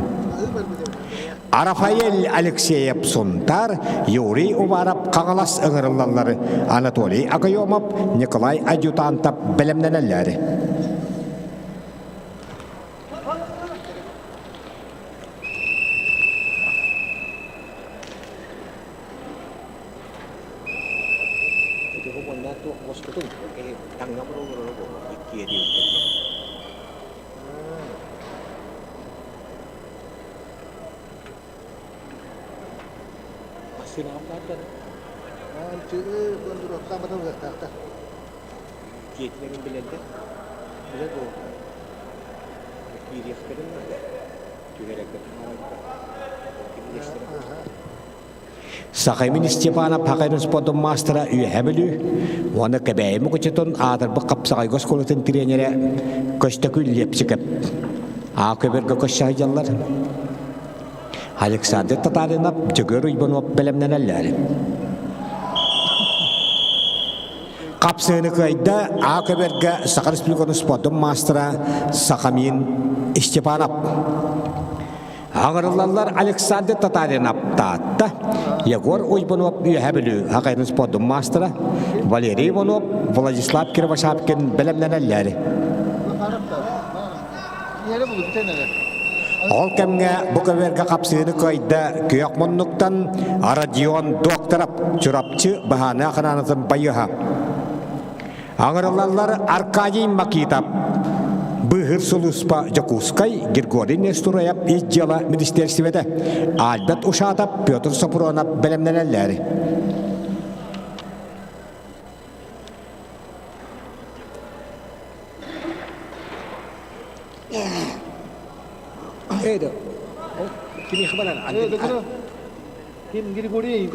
Рафаэль Алексеев Сунтар, Юрий Уваров Хаҥалас ыҥырыллаллар Анатолий Акаемов, Николай Адъютантов бэлэмнэнэллэр. Дьиэтинэн билэллэр. Билэр буолуохтаах. Киириэхтэрин наада. Түһэрэргэ Сахамин Степанов Хакайрын спордун маастара Үөһээ Бүлүү уонна Кэбээйи Мукучутун аатырбыт хапсаҕайга оскуолатын тренерэ Көстөкүүн Лепсиков Аа көбөргө көссө сылдьаллар. Александр Татаринов, Дьөгүөр Уйбанов бэлэмнэнэллэр. Хапсыыны кыайда А көбөргө Саха Республикатын спордун маастара Сахамин Степанов. Аҕырыллаллар Александр Татаринов Таатта, Егор Уйбунов Үөһээ Бүлүү Хакайрын спордун маастара, Валерий Иванов, Владислав Кривошапкин бэлэмнэнэллэр. Ол кэмҥэ бу көбүөргэ хапсыыны кыайда күөх муннуктан Родион Докторов Чурапчы баһааны ханаанатын байыһа. Аҥырыллаллар Аркадий Макитов, Быыһыыр сулууспа Дьокуускай, Григорий Нестураев ис дьыала министиэристибэтэ, Альберт Ушатов, Петр Сопронов бэлэмнэнэллэр. Ким Григорий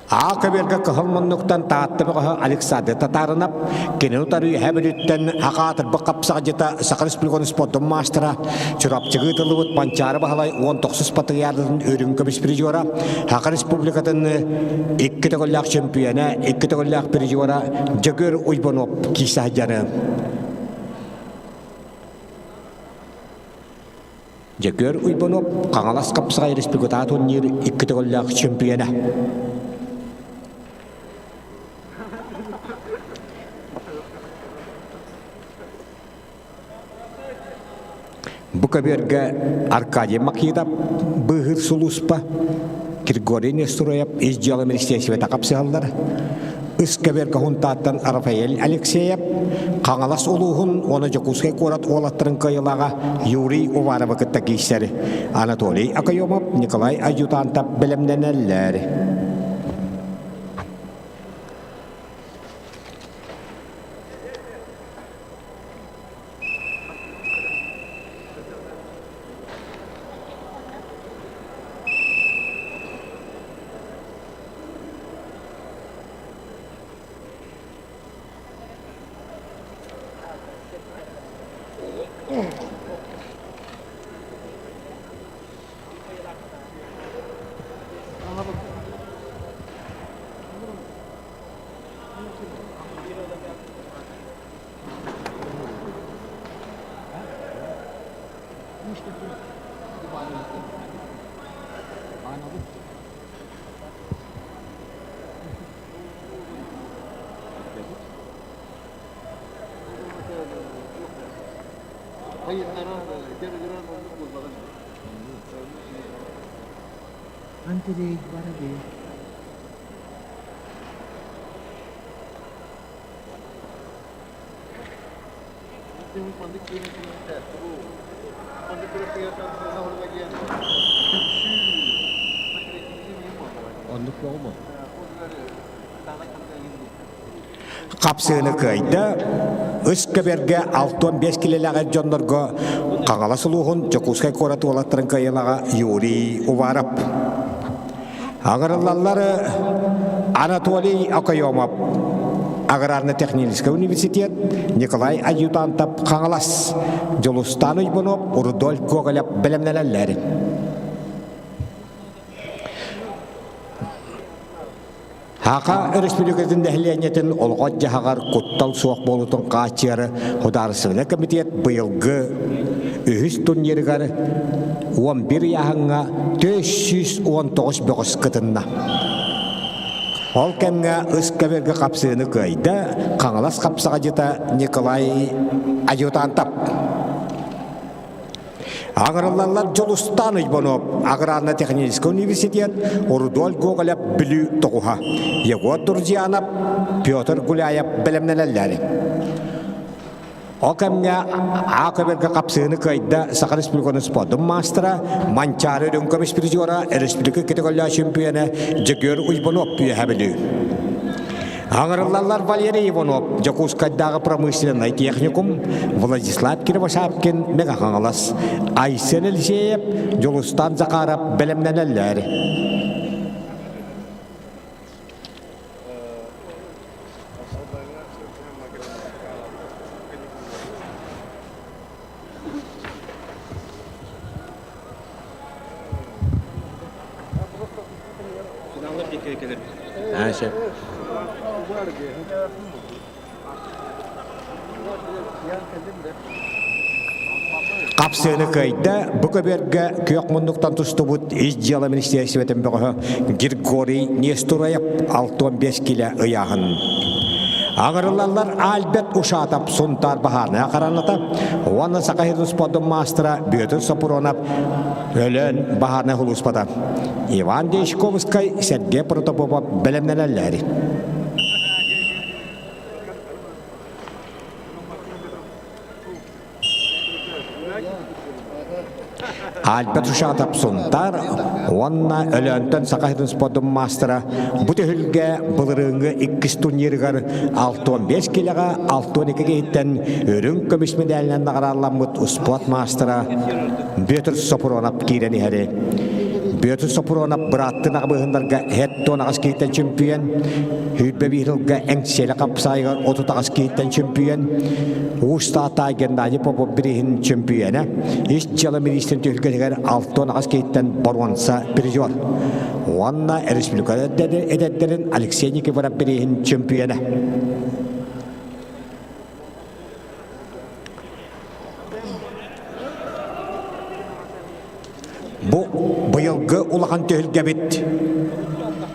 Аа көбүөргэ кыһыл муннуктан Таатта бөҕөһө Александр Татаринов, кини утары Үөһээ Бүлүүттэн Аҕаатырбыт хапсаҕадьыта Саха Республикатын спордун маастара, Чурапчыга ыытыллыбыт Манчаары Баһылай 19 патриархатын үрүҥ көмүс призера, Саха Республикатын икки төгүллээх чөмпүйэнэ, икки төгүллээх призера Дьөгүөр Уйбанов киирсэ сылдьары. Дьөгүөр Уйбанов Хаҥалас хапсаҕай республикатааҕы турнир икки төгүллээх чөмпүйэнэ. Бу көбүөргэ Аркадий Макитов быыһыыр сулууспа, Григорий Нестроев ис дьыала министиэристибэтэ хапсыһаллар. Ыс көбүөргэ Хунтааттан Рафаэль Алексеев, Хаҥалас улууһун уонна Дьокуускай куорат уолаттарын кыайыылааҕа Юрий Уваровы кытта киирсэр. Анатолий Акаемов, Николай Адъютантов бэлэмнэнэллэр. Андрей Воробей. Хапсыыны кыайда. Үс көбөргө 65 килэлээх эр дьоннорго Хаҥалас улууһун Дьокуускай куорат уолаттарын кыайыылааҕа Юрий Уваров. Аҕырыллаллар Анатолий Окоемов, Аграрно-технический университет, Николай Адъютантов Хаҥалас, Дьулустаан Уйбунов, Рудольф Гоголев бэлэмнэнэллэр. Саха Өрөспүүбүлүкэтин нэһилиэнньэтин олоҕор-дьаһаҕар куттал суох буолуутун хааччыйар Судаарыстыбаннай комитет быйылгы үһүс турнирыгар 11 ыйааһыҥҥа 419 бөҕөс кытынна. Ол кэмҥэ ыскабергэ хапсыыны кыайда Хаҥалас хапсаҕадьыта Николай Адъютантов. Аҕырыллаллар Дьулустаан Уйбанов, Аграрно-технический университет, Рудольф Гоголев Бүлүү тоҕуһа, Егор Друзьянов, Петр Гуляев бэлэмнэнэллэр. Ол кэмҥэ А көбөргө хапсыыны кыайда Саха Республикатын спордун маастара, Манчаары үрүҥ көмүс призера, республика категория чемпиона Дьөгүөр Уйбанов үөһэ Бүлүү. Аҥырыллаллар Валерий Иванов, Дьокуускайдааҕы промышленнай техникум, Владислав Кривошапкин, Мэҥэ Хаҥалас, Айсен Елисеев, Дьулустан Захаров бэлэмнэнэллэр. Хапсыаны кыайда, бу көбүөргэ күөх муннуктан тустубут ис дьыала министиэристибэтин бөҕөһө Григорий Нестураев 65 килэ ыйааһын. Аҕырыллаллар Альберт Ушатов Сунтаар баһаарынай хараната уонна Саха сирин спордун маастара Бүөтүр Сопуруонап Өлөөн баһаарынай сулууспата. Иван Дьячковскай, Сергей Протопопов бэлэмнэнэллэр. Альберт Ушатов Сунтаар уонна Өлөөнтөн Саха сирин спордун маастара бу түһүлгэ былырыыҥҥы иккис турнирыгар 65 килэҕэ 62 киһиттэн үрүҥ көмүс медалынан наҕарааламмыт спорт маастара Бүөтүр Сопуруонап киирэн иһэри. Бүөтүр Сопуруонап бырааттын аҕабыһыннарга 78 киһиттэн чөмпүйэн, 21 сылга Эҥсиэлэ хапсаайыгар 38 киһиттэн чөмпүйэн, Уус Таатаай Геннадий Попов бирииһин чөмпүйэнэ, ис дьыала миниистирин түһүлгэтигэр 68 киһиттэн боруонса призер. Уонна республика эдэрдэрин Алексей Никифоров бирииһин чөмпүйэнэ. Бу быйылгы улахан түһүлгэбит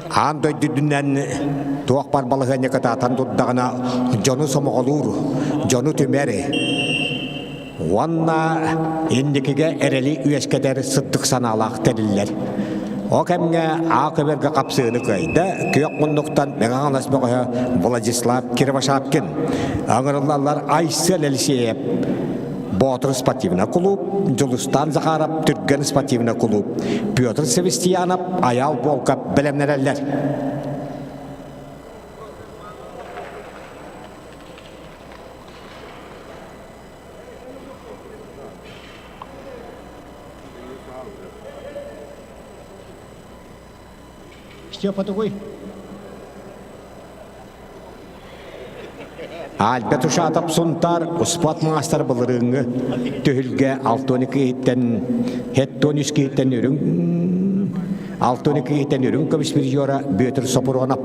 аан дойду үрдүнэн туох бар балаһыанньа кытаатан турдаҕына дьону сомоҕолуур, дьону түмэр уонна инникигэ эрэли үөскэтэр сырдык санаалаах тэриллэр. Ол кэмҥэ Аа көбөргө хапсыыны кыайда, күөх муннуктан Мэҥэ Хаҥалас бөҕөһө Владислав Кривошапкин. Ыҥырыллаллар Айсен Елисеев, Боотур спортивнай кулууп, Дьулустан Захаров Түргэн спортивнай кулууп, Петр Севастьянов Айаал Волков бэлэмнэнэллэр. Степа тугуй? Альберт Ушатов Сунтаар успуорт маастар былырыыҥҥы түһүлгэ 62 иһиттэн 73 киһиттэн үрүҥ 62 киһиттэн үрүҥ көмүс призера Бүөтүр Сопуруонап.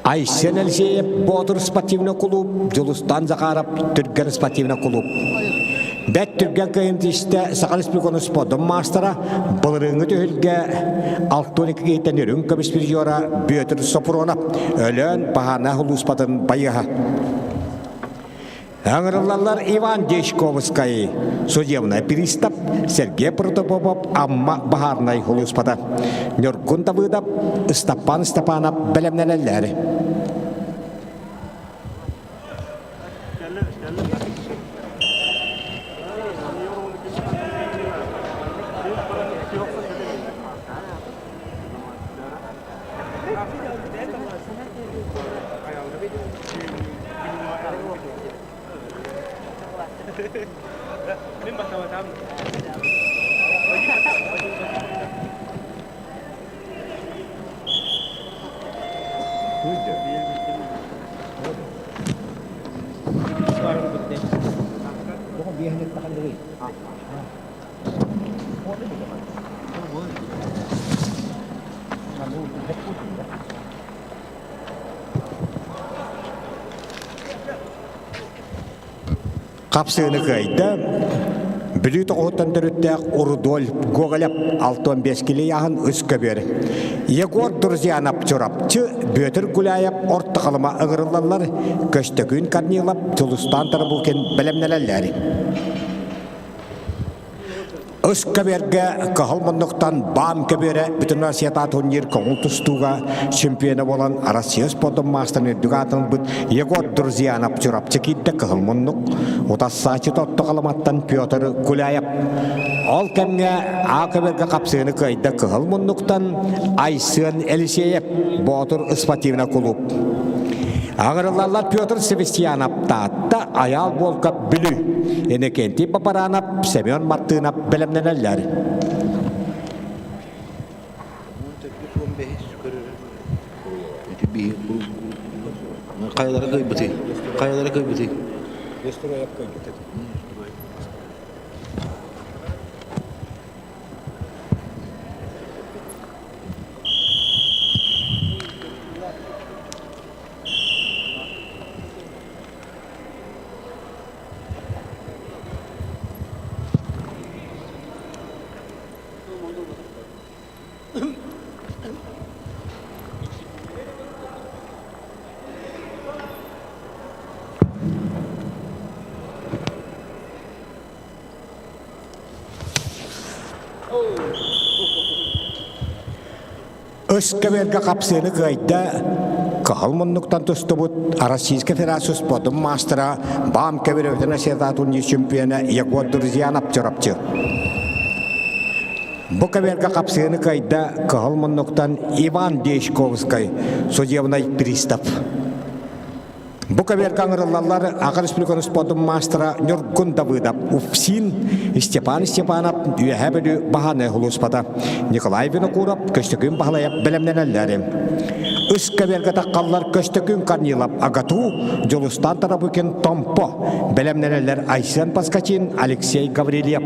Айсен Алексеев Боотур спортивный клуб, Дьулустан Захаров Түргэн спортивный клуб. Бэт түргэн кыайын тиистэ Саха Республикатын спордун маастара, былырыыҥҥы түһүлгэ 62 киһиттэн үрүҥ көмүс призера Бүөтүр Сопрунов, Өлөөн Баһаана улууспатын байыһа. Ыҥырыллаллар Иван Дьячковскай, судебный пристав Сергей Протопопов, Амма баһаарынай улууспата. Ньургун Давыдов, Ыстаппан Степанов бэлэмнэнэллэр. Хапсыыны кыайда. Бүлүү тоҕуһуттан төрүттээх Рудольф Гоголев 65 килийааһын үс көбүөр. Егор Друзьянов Чурапчы, Бүөтүр Гуляев Орто Халыма ыҥырыллаллар, Көстөкүүн Корнилов, Дьулустаан Тарабукин бэлэмнэнэллэр. Ыс көбүөргэ кыһыл муннуктан БАМ көбүөрэ Бүтүн Россиятааҕы турнир көҥүл тустууга чемпиона буолан Россия спордун маастарын үрдүк аатын ылбыт Егор Друзьянов Чурапчы киирдэ кыһыл муннук утассааччы Тотто Халыматтан Петр Гуляев. Ол кэмҥэ А көбүөргэ хапсыыны кыайда кыһыл муннуктан Айсен Елисеев Боотур спортивный клуб. Аҕырыллаллар Петр Севастьянов Таатта, Айаал Волков Бүлүү, Иннокентий Папаранов, Семен Мартынов бэлэмнэнэллэр. Хайалара кыайбытый? Хайалара кыайбытый? Өскөбөргө хапсыыны кыайда кыһыл муннуктан тустубут Российскай Федерация спордун маастара БАМ көбүрөбүтүн Россията турнир чемпиона Егор Друзьянов Чурапчы. Бу көбүөргэ хапсыыны кыайда кыһыл муннуктан Иван Дьячковскай, судебный пристав. Бу көбүөргэ ыҥырыллаллар Аҕа Республиканы спордун маастара Ньургун Давыдов, УФСИН, Степан Степанов, Үөһээ Бүлүү Баһааны улууспата, Николай Винокуров, Көстөкүүн Баһылайап бэлэмнэнэллэр. Үс көбүөргэ таххаллар Көстөкүүн Корнилов, АГАТУ, Дьулустан Тарабукин, Томпо, бэлэмнэнэллэр Айсен Поскачин, Алексей Гаврильев.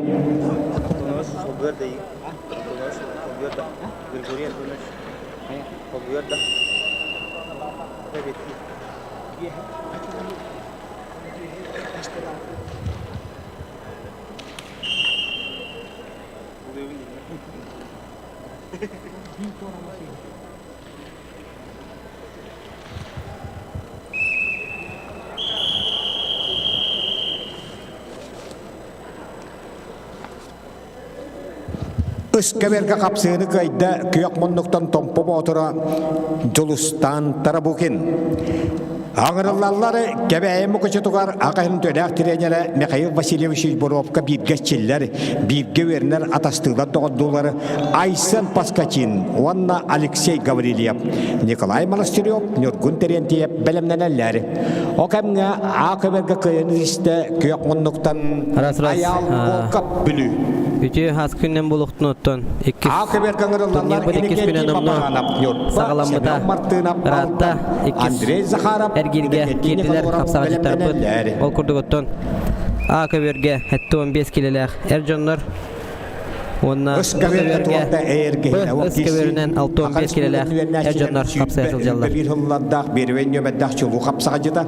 Ыскэбэргэ хапсыыны кыайда күөх муннуктан Томпо Боотура Дьулустаан Тарабукин. Аҥырыллаллар Кэбээйи Мукучутугар аҕаһын төлөөх тренерэ Михаил Васильевич Егоровка бииргэ чиллэр, бииргэ үөрэнэр атастыылар доҕордуулары Айсен Поскачин уонна Алексей Гаврильев, Николай Монастырев, Ньургун Терентьев бэлэмнэнэллэр. О кэмҥэ А көбөргө кыайан истэ күөх муннуктан Айаал Волков Бүлүү. Үтүө хас күннэн булуктун оттон иккис А көбөргө ыҥырыллаллар турнирбыт иккис күнэ Иннокентий номнуо Папаганов, Ньурба, саҕаламмыта. Семен Мартынов, Ыраатта Алтан, иккис Андрей Захаров, эргииргэ Иннокентий киирдилэр Николаев хапсаҕадьыттарбыт. бэлэмнэнэллэр. Ол курдук оттон А көбүөргэ 75 килэлээх эр дьоннор. Уонна бу көбүөрүнэн 65 килэлээх эр дьоннор хапсыһа сылдьаллар. Биир сыллардаах биэрвэй нүөмэрдээх чулуу хапсаҕадьыта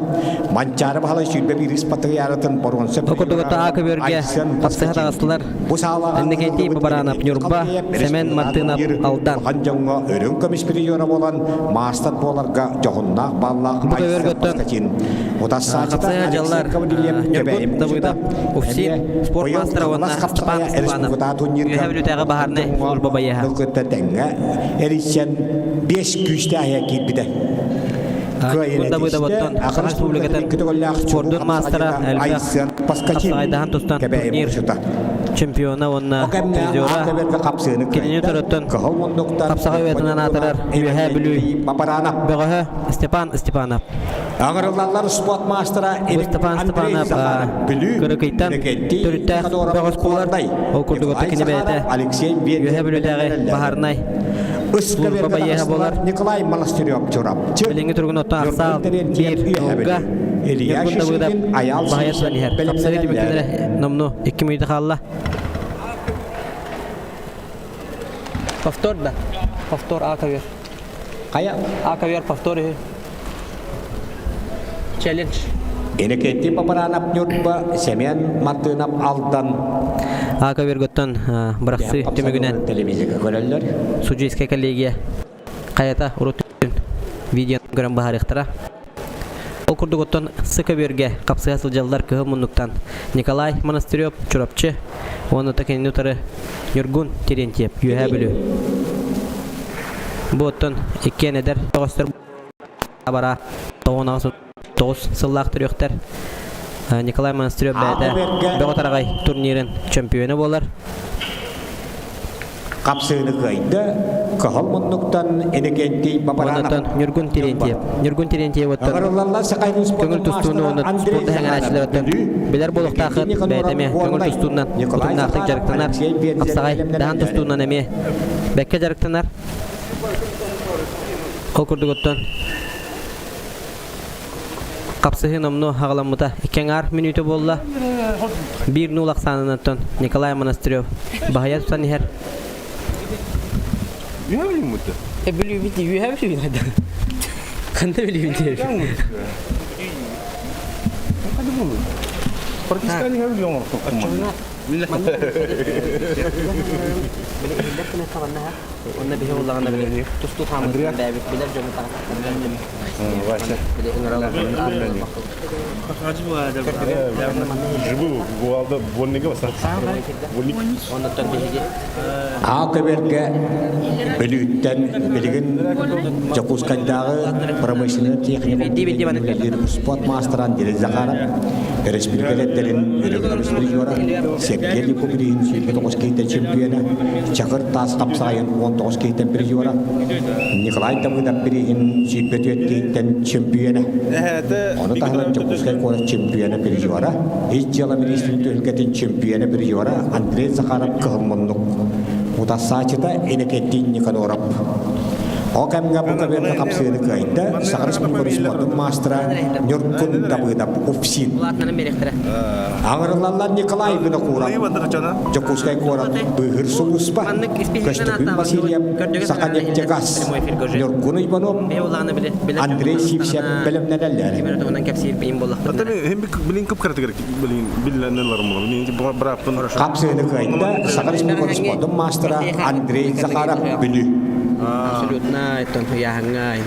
Манчаары Баһылай 21 ыспатыйаарытын боруонса Бу курдук А көбүөргэ хапсыһа таҕыстылар. Бу саалаҕа Иннокентий Бабаранов Ньурба, Сэмэн Мартынов Алдан. Улахан дьоҥҥо үрүҥ көмүс призера буолан маастар буоларга дьоһуннаах бааллаах Бу көбүөргөттөн Утассаачыта хапсыһа дьаллар Ньургун Давыдов, УФСИН спорт маастара уонна Степан Степанов Үөһээ Бүлүүтээҕи баһаарынай служба байыаһа. кытта тэҥҥэ эрийсэн биэс күүстээх киирбитэ. Ньургун Давыдовоттон Саха Республикатын спордун маастара элбэх хапсаҕайдаһан тустан турнир чемпиона уонна призера кинини төрөттөн хапсаҕай уйатынан аатырар Үөһээ Бүлүү бөҕөһө Степан Степанов. Аҥырыллаллар спорт маастара Степан Степанов Кырыкыйтан төрүттээх бөҕөс буолар. Ол курдук кини бэйэтэ Үөһээ Бүлүүтээҕи баһаарынай служба байыаһа буолар. Николай Монастырев Чурапчы. Билиҥҥи туругун оттон Арсаал биир ылга Ньургун Давыдов баһыйа туттан иһэр. Хапсаҕай түмүктэнэрэ номнуо 2 мүнүүтэ хаалла. Повтор да. Повтор А ковер. Хайа? А ковер повтор үһү. Челлендж. Иннокентий Папаранов Ньурба, Семен Мартынов Алдан. А коверготтон бырахсыы түмүгүнэн телевизорга көрөллөр. Судейская коллегия хайата урут видео көрөн баһарыахтара. Ол курдук оттон С көбүөргэ хапсыһа сылдьаллар кыһыл муннуктан Николай Монастырев Чурапчы уонна кинини утары Ньургун Терентьев Үөһээ Бүлүү. Бу оттон иккиэн эдэр бөҕөстөр бара 9 сыллаах төрүөхтэр. Николай Монастырев бэйэтэ Бөҕө Тараҕай турнирын чемпиона буолар. Хапсыыны кыайда, кыһыл муннуктан Иннокентий Бабаранов. Онтон Ньургун Терентьев. Ньургун Терентьев оттон көҥүл тустууну уонна спорду сэҥээрээччилэр оттон билэр буолуохтаахыт бэйэтэ эмиэ көҥүл тустуунан утумнаахтык дьарыктанар. Хапсаҕай даһан тустуунан эмиэ бэккэ дьарыктанар. Ол курдук оттон Хапсыһыы номнуо аҕаламмыта икки аҥаар мүнүүтэ буолла. Биир нуул ахсаанынан Николай Монастырев баһыйа тутан иһэр. Бүлүүбүт үөһэ бүлүүбүт Ханна бүлүүбүт Онно биһи улаҕана били тустуу хаамытын бэйэбит билэр дьону Вася. Аа көберге Бүлүүттэн билигин Дьокуускайдааҕы промышленнай техникум үлэлиир спорт маастара Андрей Захаров, өрөспүүбүлүкэлэрдэрин өрөгөй призера Сергей Липубриин 29 киһиттэн чемпиона, Чакыр таас хапсаҕайын 19 киһиттэн призера, Николай Давыдов бирииһин 24 киһиттэн чемпиона. Ону таһынан Дьокуускай куорат чемпиона призера, Ис дьыала министрин түһүлгэтин чемпиона призера Андрей Захаров кыһыл муннук. Утассаачыта Иннокентий Никаноров. Ол кэмҥэ бу көбүөргэ хапсыыны кыайда Саха Республикатын спордун маастара Ньургун Давыдов УФСИН. Аҥырыллаллар Николай Винокуров, Дьокуускай куорат быыһыыр сулууспа, Көстөкүүн Васильев, Саханефтегаз, Ньургун Иванов, Андрей Сивцев бэлэмнэнэллэр. Хапсыыны кыайда Саха Республикатын спордун маастара Андрей Захаров Бүлүү.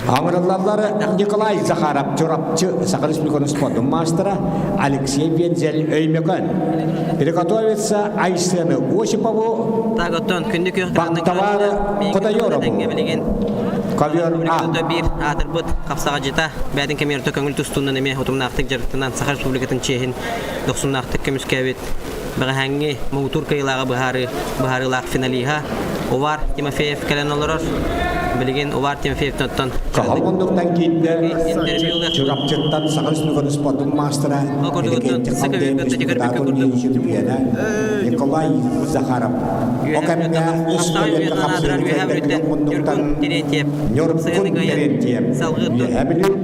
Аҥырыллаллар Николай Захаров Чурапчы Саха Республикатын спордун маастара Алексей Вензель Өймөкөн. Приготовиться Айсену Осипову, Бактавары Кутайорову. Ковер А. Биир аатырбыт хапсаҕадьыта бэйэтин кэмигэр көҥүл тустуунан эмиэ утумнаахтык дьарыктанан Саха Республикатын чиэһин дохсуннаахтык көмүскээбит бэҕэһээҥҥи муҥутуур кыайыылааҕы быһаарыы быһаарыылаах финалиһа Увар Тимофеев кэлэн олорор. Билигин Увар Тимофеевтан Кыһыл муннуктан киирдэ. интервью. Саҕалыахпыт. Чурапчыттан Саха Республикатын спордун маастара, Ол курдук оттон энергетик саха Халдеев үөрбэт көрбүккэ республикатын курдук. чемпиона Николай Захаров. О Үөһэ кэмҥэ үс Хаптаҕай көлүөккэ үөһэ аатырар хапсыһыыны Үөһэ кыайда Бүлүүттэн күөх муннуктан Ньургун Терентьев Ньургун сыһыаны кыайан Терентьев салҕыы оттон Үөһэ Бүлүү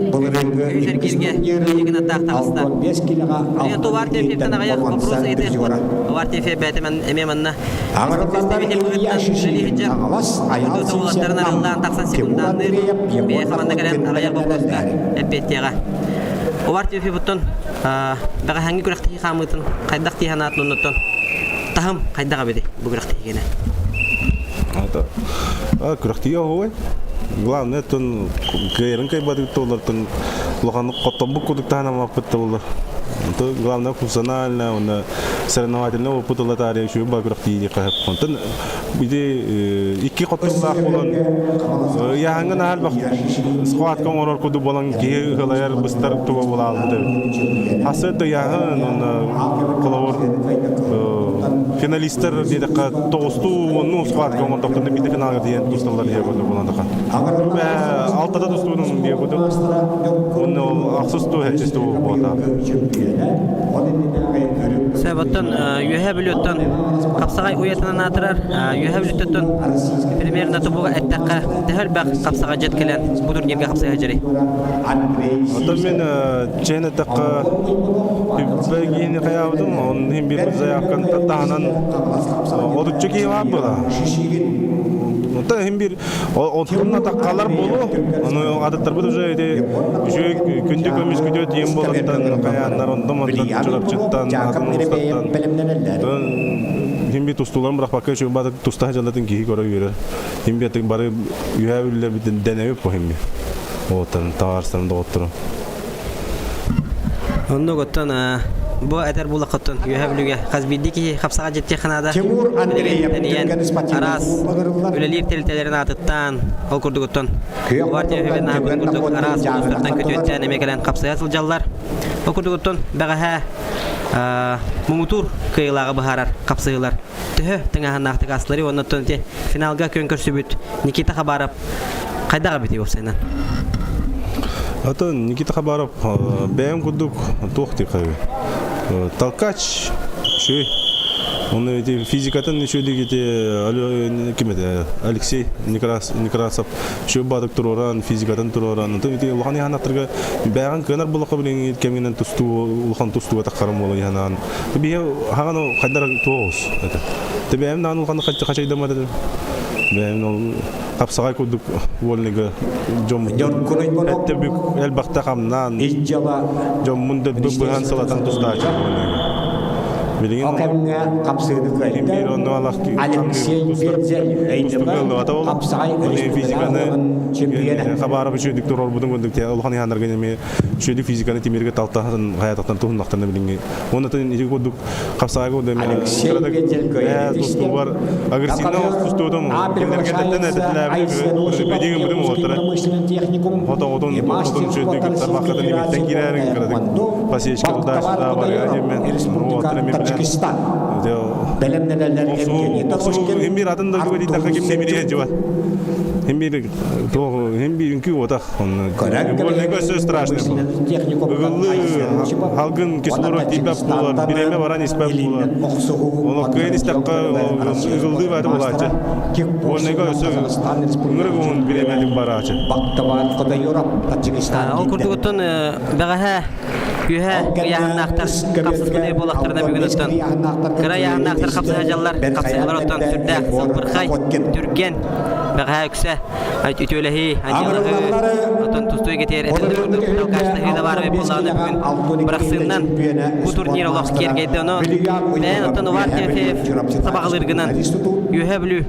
былырыыҥҥы үһүс иккис эргииргэ турнирын ыйыгынаттаах таҕыста. 65 килоҕа Билигин алтан Тувар Тефиевтэн илииттэн аҕыйах боруонса боппуруос ыйытыахпыт. призера. Тувар Тефиев бэйэтэ эмиэ манна Аҥарылланнар Представитель Илья быһыытынан үлэлии Шишигин, сылдьар. Хаҥалас, Айаал Тута уолаттарын Симсен Нам, араллаан тахсан Тимур секундаанныыр. Андреев, Бэйэ Егор хаманда кэлэн Находкин аҕыйах боппуруоска бэлэмнэнэллэр. эппиэттиэҕэ. Увар Тефиевуттан бэҕэһээҥҥи күрэхтэһии хаамыытын хайдах дии санаатын оннуттан таһым хайдах эбитий бу күрэхтэһиигэнэ? Күрэхтэһии оһуой. Главное, тон кыайарын кыайбатык туоллартан улаханнык хотторбут курдук таһанаммаппыт да буоллар. Главное функционально, уонна соревновательный опыт ыла таарыйа үчүгэй баа күрэхтиини хаһып. Онтон ити икки хотторуулаах буолан ыйааһыҥҥа наһаа элбэх схватка оҥорор курдук буолан киһи ыһылайар быстар туга буолаалбыт эбит. Хасы да ыйааһын уонна холобур финалистар диэтэххэ тоҕустуу уоннуу схватка оҥордохторуна биирдэ финалга тиийэн тусталлар диye курдук буолан таха. Алтата тустуунун диye курдук. Уонна ол ахсыс туу хэччис туу буолта. Сөп, оттон Үөһээ Бүлүүттэн хапсаҕай уйатынан аатырар. Үөһээ Бүлүүттэн примерно тобуга эттэххэ, төһө элбэх хапсаҕай дьэт кэлэн бу турнирга хапсыһа дьэрий? Оттон мин чээн эттэххэ, киһини хайаабытым, он иһин биир заявканы таһынан отучча киһи баар буола. Оттон иһин биир Оттон атаххалар буолуо. Ону атыттарбыт уже ити үчүгэй күндү көмүс күтүөт диэн буолантан хайааннар онтон мантан Чурапчыттан, атын улуустартан хим би тустууларын бырахпакка үчүгэй баатык туста сылдьалларын киһи көрө үөрэр. Хим би бары үһээ үллэрбитин дэнэбит бу хим би. Оттон табаарыстарым доҕотторум. Оннук оттон бу этэр булаххыттан Үөһээ Бүлүүгэ хас биирдии киһи хапсаҕа дьиттиэххэ наада. Тимур Андреев Тэнийэн араас үлэлиир тэрилтэлэрин аатыттан ол курдугуттан Увар Тимофеевич наһабын курдук араас улуустартан күтүөттээн эмиэ кэлэн хапсыһа сылдьаллар. Ол курдугуттан бэҕэһээ муҥутуур кыайыылааҕы быһаарар хапсыһыылар төһө тыҥааһыннаахтык аастылар уонна оттон ити финалга күөн көрсүбүт Никита Хабаров хайдах эбитий уопсайынан? Атын Никита Хабаров бэйэм курдук туох диэххэ толкач үчүгэй. Оны эти физикатын үчүгэй ити ким этэ Алексей Некрасов үчүгэй баатык туруоран физикатын туруоран атын ити улахан иһанаттарга бэйэҕин кыанар буллахха билиҥҥи кэмҥинэн тустуу улахан тустууга таххарым буолан иһанаан Биһи хаҕан хайдар туоҕус это. Те бэйэм наан улахан хачайдаммат этим. Бэйэм ол хапсаҕай курдук вольныйга дьом этте бүк элбэхтэ хамнаан дьоммун да быһан сылатан тустааччы вольныйга. Билигин Ол кэмҥэ хапсыыны кыайда Алексей Петзель өйдөмө хапсаҕай физиканы чемпиона. Хабаров үчүгдүк турорбутун курдук улахан иһаннарга эми үчүгдүк физиканы тимирге талтаһын хаятактан туһуннахтарына билиҥҥи Уонна ити курдук хапсаҕайга Алексей тустуугар агрессивно тустуутун кинилэргэ этэтилээбит быдым уолаттара хотоҕутун хотун сүөдү кытта баккатын имиттен киирээрин кыратык посечка туда сюда барыга диэммен уолаттара мен Бэлэмнэнэллэр Евгений Торошкин, Хим атын да дитэххэ ким немириэ жыбат. Хим бир хим бир үҥкүү отах Онно өссө страшный был. Ыгыллыы халгын кислород тиийбэт буолар, бириэмэ баран испэт буолар. Ону кыайан истэххэ ыгыллыы баата булааччы. Уоннайга өссө ыҥырык уһун бириэмэтик барааччы. Ол курдугуттан бэҕэһээ үөһэ ыйааһыннаахтар хапсыспыт буолахтарына бүгүн оттон кыра ыйааһыннаахтар хапсыһа дьаллар хапсыһалар оттон сүрдээх сылбырхай түргэн бэҕэһээ үксэ үтүөлэһии, аньыылаһыы, оттон тустуу эйгэтигэр этэллэр курдук талкаачтаһыы да баар буоллаҕына бүгүн бырахсыыннан бу турнир олох киэргэйдэ. Ону бэйэн оттон Увар Тимофеев сабаҕалыыргынан Үөһээ Бүлүү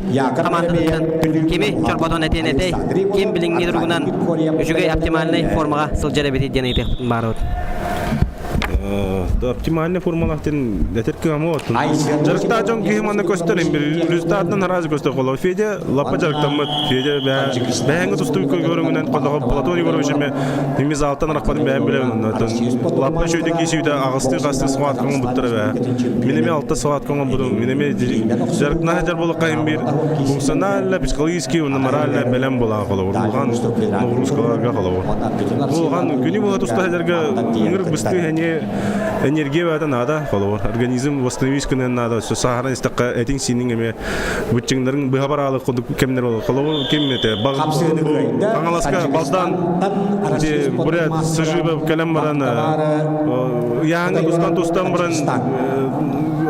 хамаандатыттан кими чорботон этиэн этэй, ким билиҥҥи туругунан үчүгэй оптимальнай формаҕа сылдьар эбитий диэн ыйытыахпытын баарыбыт. Оптимальный формалаах диэн этэр кыамы оттун. Дьарыктаах дьон киһи манна көстөр, результатынан араас көстөр. Холобур, Федя лаппа дьарыктаммыт. Федя бэһэҥҥэ тустуу көрүҥүнэн хотоҕо Платон Егорович эмэ ними залтан арахпатын бэйэм билэбин. Лаппа үчүгэйдик киисүүтэ аҕыстыы хастыы саҕаат көҥүл бээ. Мин эмиэ алта саҕаат көҥүл будум. Мин эмиэ дьарыктаах дьар буоллахха иһин биир функционально, психологически уонна морально бэлэм буолаҕа холобур. Улахан нагрузкаларга холобур. Улахан күнү була туста сылдьарга ыҥыр быстыы эне энергия баата наада холобур. Организм восстановись гыныан наада. Өссө сааһыран истэххэ этиҥ-сииниҥ эмиэ быччыҥнарыҥ быһа бараалы курдук кэмнэр болар. Холобур ким этэ Хаҥаласка Балдан бурят Сыжыбов кэлэн баран ыйааҥҥа тустан тустан баран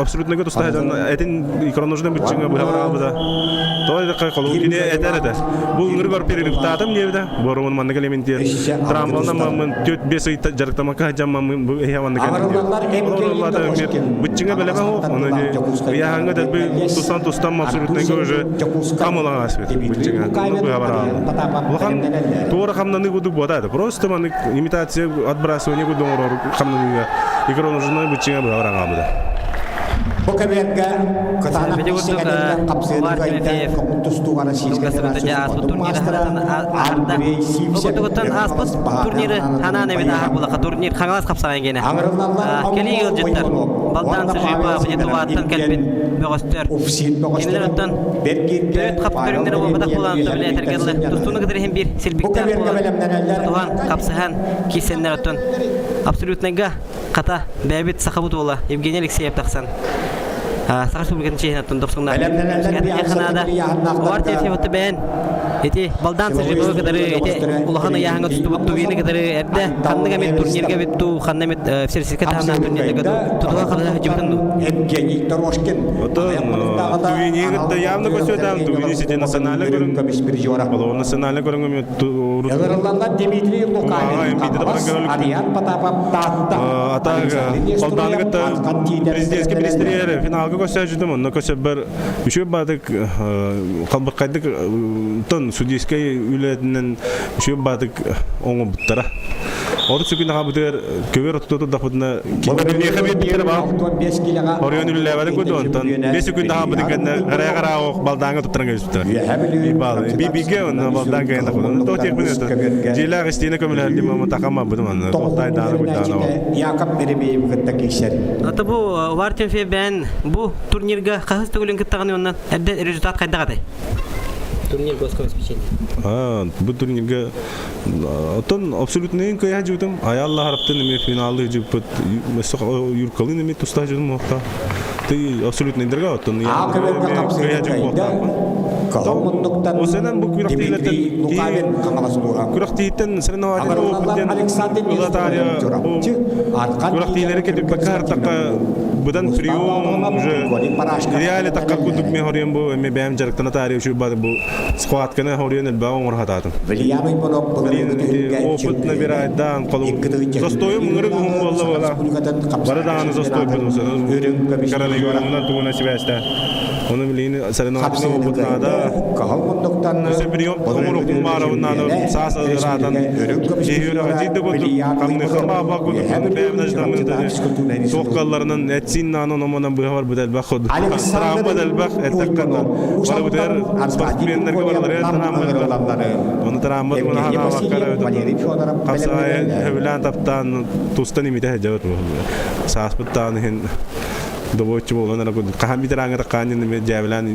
абсолютно туста этин икроножный быччыҥа быһа бараабыта. Тоҕо диэтэххэ холобур кини этэр этэ. Бу ыҥырыгар перерывтаатым диэбитэ. Боруун манна кэлэмин диэн трамвалынан маммын 4-5 ый дьарыктамакка сылдьаммын бу эһэ манна кэллим диэн. Быччыҥа бэлэмэ суох. Ону ыйааһыҥҥа дэлби тустан тустан абсолютнайга уже хамылаҥ ааспыт быччыҥа. Ону быһа бараалла. Улахан туора хамнаныы курдук буотаата. Просто маннык имитация отбрасывание курдук оҥорор хамнаныыга икроножной быччыҥа быһа бараҥаабыта. Бу кэмиэргэ кытаанах Ити курдук киирсиҥэтинэн хапсыаны Увар кыайда Тимофеев көҥүл тустууга Российскай Кылгас Федерация ааспыт спордун турниры маастара аһарда. Андрей Бу Сивцев курдугуттан ааспыт турниры ханаан эбит ааһар булаха турнир Хаҥалас хапсаҕай гиэнэ. Аҥырыллаллар Кэлии Омоҕо ыалдьыттар Ойуунов Балдан уонна Сыжыпа Павел Сидоров Тувааттан кэлбит иккиэн бөҕөстөр. УФСИН Кинилэр бөҕөстөрө оттон Бэргииргэ төрүт хап Павел көрүҥнэрэ буолбатах Лебедев буолан үөһэ билэ Бүлүүттэн этэргэллэ сынньанар. тустууну кытары иһин биир Бу силбиктээх кэмиэргэ буолан бэлэмнэнэллэр тутуһан хапсыһан киирсэннэр оттон абсолютнайга хата бэйэбит сахабыт уола Евгений Алексеев тахсан Саха Республикатын чиэһин оттон дохсуҥнаах наада. Овар Тефьеваты бэйэн ити Балдан Сажибовы кытары ити улахан ыйааһыҥҥа тустубут Тувины кытары эрдэ ханнык эмит турнирга эбит дуу, ханна эмит Всероссийскай таһымнаах турнирга дуу тутуһа хабыта сылдьыбытын дуу? Евгений Дорошкин Ото Тувини кытта явно көсөтам Тувини сити национальный көрүҥ көмүс призера. Олоо национальный көрүҥ Ыҥырыллаллар Дмитрий Лукавин, Хаҥалас, Ариан Потапов, Таатта, Ата Балдааны кытта президентский министриэр финалга көсөөчүтүм, онно көсөбөр үчүгэй баатык халбыккайдык тон судейскай үлэтинэн үчүгэй баатык оҥорбуттара. Орут сүкүн аҕабытыгар көбөр отуту турдахпытына миэхэ биэрбиттэрэ баар. Оройуон үлэлээбэтин курдук онтон 5 күн аҕабытын кэннэ гараа гараа ох балдааҥҥа туттаран кэбиспиттэрэ. Бииргэ онно балдаан кэлэн тахпытым. Тоҕо тиэхпин дьиэлээх истиэнэ көмөлөһөр диэн такам барбытым онно. Туохтаайдааны куйдааны ол. Яков Еремеев кытта киирсэр. Ата бу Увар Тимофеев бу турнирга хаһыс төгүлүн кыттаҕын оннан эрдэ результат хайдах этэй? Турнир госкомобеспечения. А, бу турнирга оттон абсолютныйын кыйа жутум. Аялла харыптын эми финалды жыппыт. Юркалын эми туста жутум мохта. Ты абсолютныйдырга оттон Аа көбөргө кыйа хапсыыны жып кыайда. Кыһыл муннуктан Осенен бу Дмитрий Лукавин Хаҥалас улууһа. күрэхтииттэн соревнователь Аҥырыллаллар Александр Ылатаария Чурапчы, Архан күрэхтиилэри кетиппекке хартакка быдан прием уже реале такка кудук мен хориен бу эме бэйэм дьарыктана таария үчү бары бу схватканы хориен элбэҕи оҥоро хатаатым. Вильямый Монок былырыҥҥы опыт набирайдаан холу застойум ыңырык уһун буолла буола бары даҕаны застойбут коронавирунан тугуна сибээстээн Оны билигин соревновательный опыт наада. Каһыл муннуктан Өсө прием оҥоруохпун баарабын наада саас ыраатан киһи дьиде курдук хамныхха баба курдук бэйэм аждаммын туох калларынан этсин наанан омонон быһа барбыт элбэх курдук травма элбэх эттэккэ барыбытыгар спортсменнерге барыларыгар травма элбэх оны травма тугуна хапсаҕай сөбүлээн таптаан тустан имитэ сылдьабыт сааспыт таан иһин добуоччу буолан эрэ курдук хаһан ветераҥҥа таккаан диэн дьээбэлээн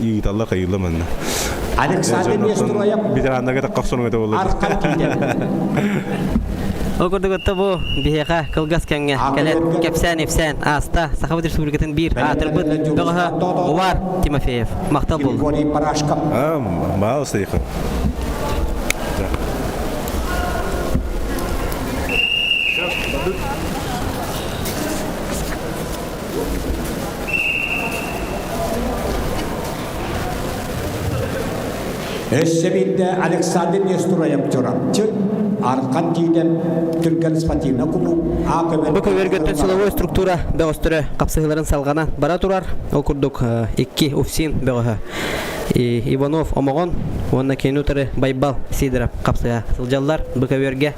ыыталлар хайыылла манна Александр Нестроев ветераннарга такка охсорун этэ буолла Архан Тиитэ Ол курдук отто бу биһиэхэ кылгас кэмҥэ кэлэн кэпсээн-ипсээн ааста Сахабыт Республикатын биир аатырбыт бөҕөһө Увар Тимофеев. Махтал буоллун. Григорий Парашков А, пожалуйста, Ехал. Өссө биирдэ Александр Нестроев Чурапчы, Архан Тиитэп Түргэн спортивнай кулууп А көмөр Бу көбүөргөттөн силовой структура бөҕөстөрө хапсыһыыларын салҕана бара турар. Ол курдук икки УФСИН бөҕөһө Иванов Омоҕон уонна кинини утары Байбал Сидоров хапсыһа сылдьаллар. Бу көбүөргэ.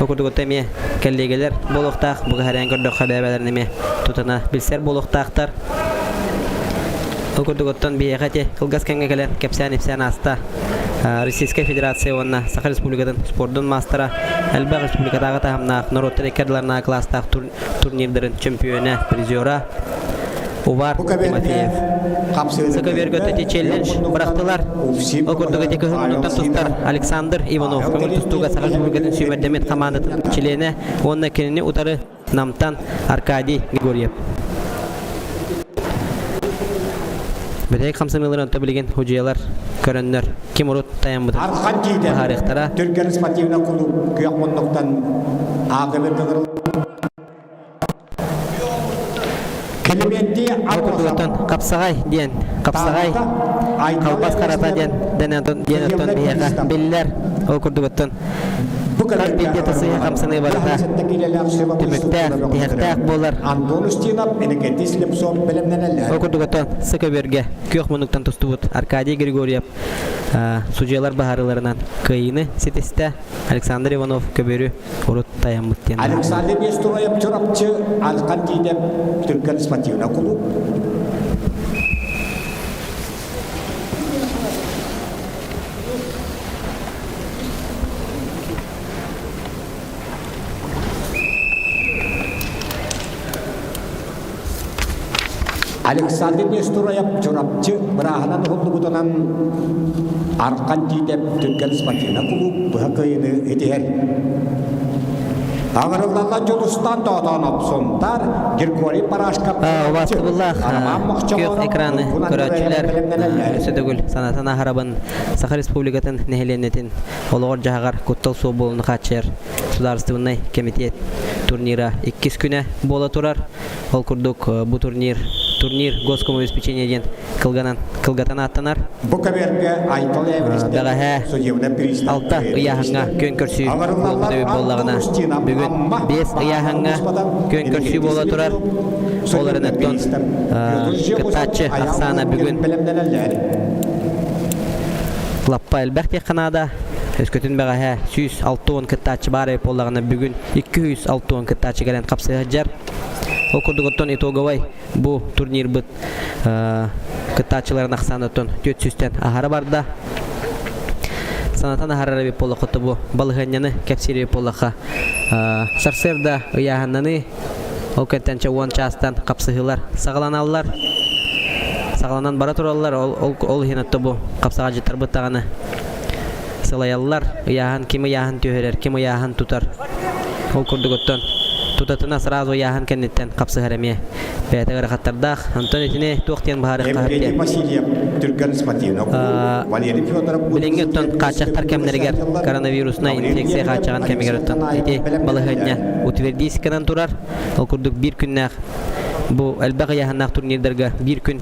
Ол курдук эмиэ кэллиэгэлэр буолуохтаах, бу кэһэрээн көрдөххө бэйэ-бэйэлэрин эмиэ тутана билсэр буолуохтаахтар. Ол курдук оттон биһиэхэ ити кылгас кэмҥэ кэлэн кэпсээн-ипсээн ааста Российскай Федерация уонна Саха Республикатын спордун маастара, элбэх республикатааҕы таһымнаах норуоттар икки ардыларынааҕы кылаастаах турнирдарын чөмпүйүөнэ, призера Увар Тимофеев. Сыка ити челлендж бырахтылар. Ол курдук ити кыһыл муннуктан тустар Александр Иванов көҥүл тустууга Саха Республикатын сүүмэрдэммит хамаандатын чилиэнэ уонна кинини утары Намтан Аркадий Григорьев. Бүтэһик хамсаныыларын онто билигин худьуйалар көрөннөр ким урут тайаммытын Архан тиитэ быһаарыахтара. Түргэн спортивный клуб күөх муннуктан аагыбыр Климентий Ол хапсаҕай диэн хапсаҕай халбас харата диэн диэн диэн оттон биһиэхэ биллэр. Ол курдук оттон хас биирдии тасыһы хамсаныы барыта түмүктээх, тиһэхтээх буолар. Антон Устинов, Иннокентий Слепцов бэлэмнэнэллэр. Ол курдук оттон сы көбүөргэ күөх муннуктан тустубут Аркадий Григорьев судьуйалар быһаарыыларынан кыайыыны ситистэ. Александр Иванов көбүөрү урут тайаммыт диэн. Александр Нестороев Чурапчы Алхан Тиитэп Түргэн спортивный клуб. Александр Нестороев Чурапчы бырааһынан уһуллубутунан Архан Тиитэп Түргэн спортивный клуб быһа кыайыыны итиһэр. Аҥырыллаллар Дьулустан Тоотоонов Сунтар, Григорий Парашков Убаастабыллаах Роман күөх Мохчоҕонов экраны Уркун Андреев көрөөччүлэр бэлэмнэнэллэр. өссө төгүл санатан аһарабын Саха Республикатын нэһилиэнньэтин олоҕор-дьаһаҕар куттал суох буолууну хааччыйар судаарыстыбаннай кэмитиэт турнира иккис күнэ буола турар. Ол курдук бу турнир турнир госкомобеспечение диэн кылганан кылгатан ааттанар. Бу кэмэргэ Айтал Эверестер Бэҕэһээ судебнай пристав алта ыйааһыҥҥа күөн көрсүү буолбут эбит буоллаҕына, бүгүн биэс ыйааһыҥҥа күөн көрсүү буола турар. Ол эрэн оттон кыттааччы ахсаана бүгүн лаппа элбэх диэххэ наада. Өскөтүн бэҕэһээ 160 кыттааччы баар эбит буоллаҕына, бүгүн 260 кыттааччы кэлэн хапсыһа сылдьар. Ол курдук оттон итоговай бу турнирбыт кыттааччыларын ахсаана оттон 400-тэн аһара барда. Санатан аһарар эбит буоллахха бу балаһыанньаны кэпсиир эбит буоллахха сарсыарда ыйааһыннаныы ол кэнтэн уон чаастан хапсыһыылар саҕаланаллар. Саҕаланан бара тураллар. Ол, ол, ол иһин отто бу хапсаҕадьыттарбыт даҕаны сылайаллар. Ыйааһын ким ыйааһын түһэрэр, ким ыйааһын тутар. Ол курдук оттон тутатына сразу ыйааһын кэнниттэн хапсыһар эмиэ бэйэтэ ыарахаттардаах. Онтон итини туох диэн быһаарыахха сөп Евгений диэн. Васильев Түргэн спортивный клуб, Валерий Федоров Билиҥҥи оттон хааччахтар кэмнэригэр коронавируснай инфекция хааччаҕын кэмигэр оттон ити балаһыанньа утвердиисканан турар. Ол курдук биир күннээх бу элбэх ыйааһыннаах турнирдарга биир күн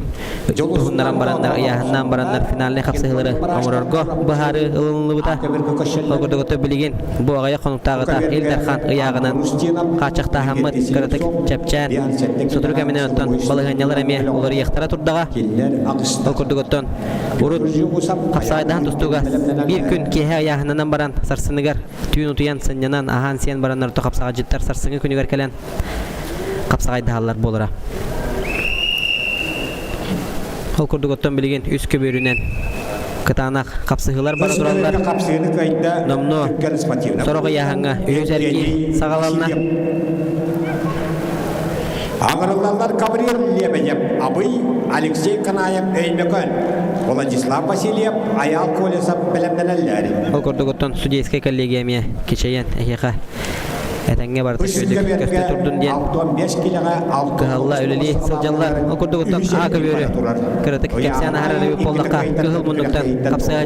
туһуннаран бараннар, ыйааһыннаан бараннар финальнай хапсыһыылары оҥорорго быһаарыы ылыныллыбыта. Ол курдук билигин бу аҕыйах хонуктааҕыта Ил Дархан ыйааҕынан хааччахтааһаммыт кыратык чэпчээн, сотору кэминэн оттон балаһыанньалар эмиэ уларыйыахтара турдаҕа. Ол курдук оттон урут хапсаҕайдаһан тустууга биир күн киэһэ ыйааһыннанан баран сарсыныгар түүн утуйан сынньанан аһаан-сиэн бараннар хапсаҕайдьыттар сарсыҥҥы күнүгэр кэлэн хапсаҕайдаһаллар буолара. Ол курдук оттон билигин үс көбүөрүнэн кытаанах хапсыһыылар бара тураллар. Номнуо сорох ыйааһыҥҥа үһүс эргиир саҕаланна. Аҕырыллаллар Гаврил Лебедев, Абый, Алексей Канаев, Өймөкөөн, Владислав Васильев, Айаал Колесов бэлэмнэнэллэр. Ол курдук оттон судейскай коллегия эмиэ кичэйэн эһиэхэ этэҥҥэ барыта үчүгэйдик көстө турдун диэн кыһалла үлэлии сылдьаллар. Ол курдук оттон А көбүөрү кыратык кэпсээн аһарар эбит буоллахха кыһыл муннуктан хапсыһа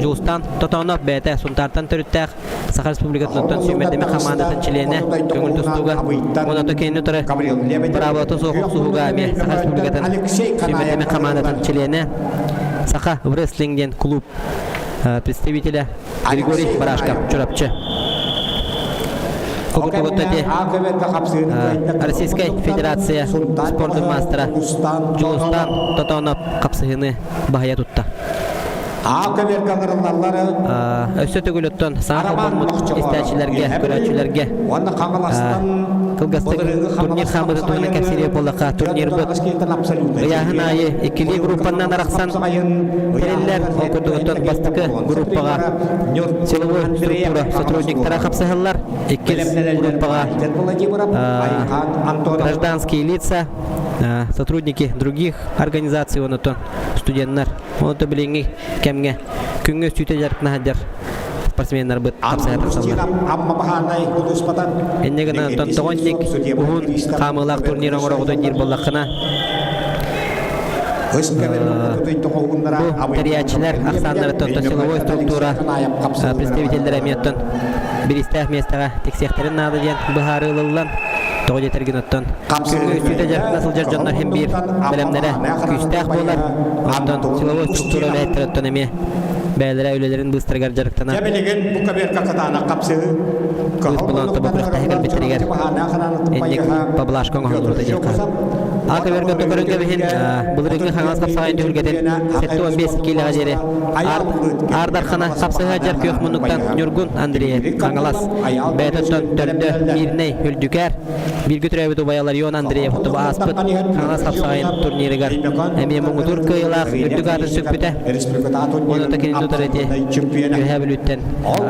Дьулустан Тотоонов бэйэтэ Сунтаартан төрүттээх Саха Республикатын оттон сүүмэрдэмэ хамаандатын чилиэнэ көҥүл тустууга уонна кинини утары быраабылата суох охсуһууга эмиэ Саха Республикатын сүүмэрдэмэ хамаандатын чилиэнэ Саха Врестлинг диэн клуб представителя Григорий Барашков Чурапчы. Российскай Федерация спордун маастара Дьулустан Тотонов хапсыһыыны баһыйа тутта. Аа көбүөргэ ыҥырыллаллар. Өссө төгүл оттон саҥа холбоммут истээччилэргэ, көрөөччүлэргэ Уонна Хаҥаластан кылгастык турнир хаамыытын туһунан кэпсиир буоллахха, турнирбыт ыйааһын аайы иккилии группанан арахсан тэриллэр. Ол курдук оттон бастакы группаҕа силовой структура сотрудниктара хапсыһаллар. Иккис группаҕа гражданские лица, сотрудники других организаций, онотон студеннар. Онто билиҥҥи кэмҥэ күҥҥэ үстүүтэ дьарыктана сылдьар спортсменнарбыт хапсыһа тахсаллар. Инньэ гынан оттон тоҕо инник уһун хаамыылаах турнир оҥороҕутун диир буоллаххына, бу тэрийээччилэр ахсааннарыттан оттон силовой структура представителлэрэ эмиэ оттон бириистээх миэстэҕэ тиксиэхтэрин наада диэн быһаарыы ылыллан, тоҕо диэтэргин оттон Күҥҥэ дьарыктана сылдьар дьоннор иһин биир бэлэмнэрэ күүстээх буолар. Онтон силовой структура үлэһиттэрэ оттон эмиэ бэйэлэрэ үлэлэрин быыстарыгар дьарыктана Дьэ билигин бу көбүөргэ кытаанах хапсыһыы быыс булан тобо күрэхтэһэ кэлбиттэригэр инник поблажка оҥоһуллубута диэххэ. А көбүөргэ көрөн кэбиһин былырыыҥҥы Хаҥалас хапсаҕайын түһүлгэтин 75 киилэҕэ диэри Аар Дархана хапсыһа дьар күөх муннуктан Ньургун Андреев Хаҥалас бэйэтэ төрдө Мирнэй Үрдүкээр Бииргэ төрөөбүт убайа Ларион Андреев тобу ааспыт Хаҥалас хапсаҕайын турнирыгар эмиэ муҥутуур кыайыылаах үрдүк аатын сүкпүтэ. Онуота кинини тутар ити Үөһээ Бүлүүттэн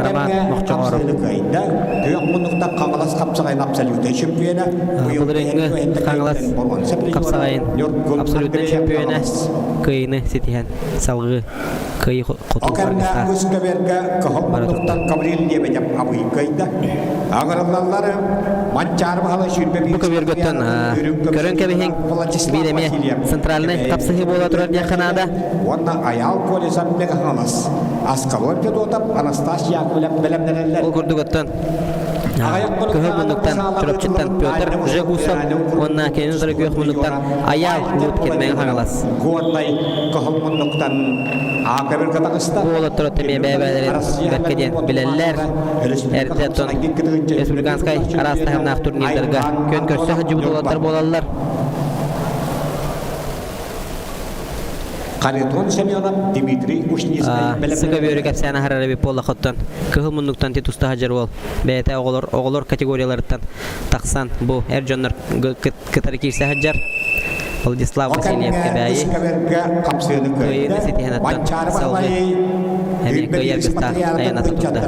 Роман Мохчоҕоров. Былырыыҥҥы Хаҥалас хапсаҕайын абсолютнай чөмпүйүөнэ кыайыыны ситиһэн салгыы кыайыы хотуу О кэмҥэ аргыстаах үс көбүөргэ кыһыл бара турда. муннуктан Гаврил Лебедев абый кыайда. Аҕырыллаллары Манчаары Баһылай сүүрбэ Бу биир көбүөргөттөн үрүҥ көмүс көрөн кэбиһиҥ Владислав биир эмиэ Васильев центральнай Кэбээйи хапсыһыы буола турар диэххэ наада. уонна Айаал Колесов Мегахаҥалас Аскалон Федотов Анастас Яковлев бэлэмнэнэллэр. Ол курдук оттон Аҕыйах кыһыл хонуктааҕыта муннуктан бу саалаҕа Чурапчыттан ыытыллыбыт Петр Дальнай Жегусов Федеральнай округ уонна кинини утары күөх муннуктан Айаал Владимиров Луткин Мэҥэ Хаҥалас. Горнай кыһыл муннуктан Аакабырга таҕыста. Бу уолаттар эмиэ бэйэ-бэйэлэрин бэркэ диэн билэллэр. Эрдэ оттон республиканскай араас таһымнаах турнирдарга күөн көрсө сылдьыбыт уолаттар буолаллар. Харитон Семенов, Дмитрий Ушницкай Сыга бөрү кэпсээн аһарар эбит буоллахоттон кыһыл муннуктан ти туста сылдьар уол бэйэтэ оҕолор оҕолор категорияларыттан тахсан бу эр дьоннор кытары киирсэ сылдьар Владислав Васильев Кэбээйи кыайыыны ситиһэн аттан салгыы эмиэ кыайыы аргыстаах айаната турда.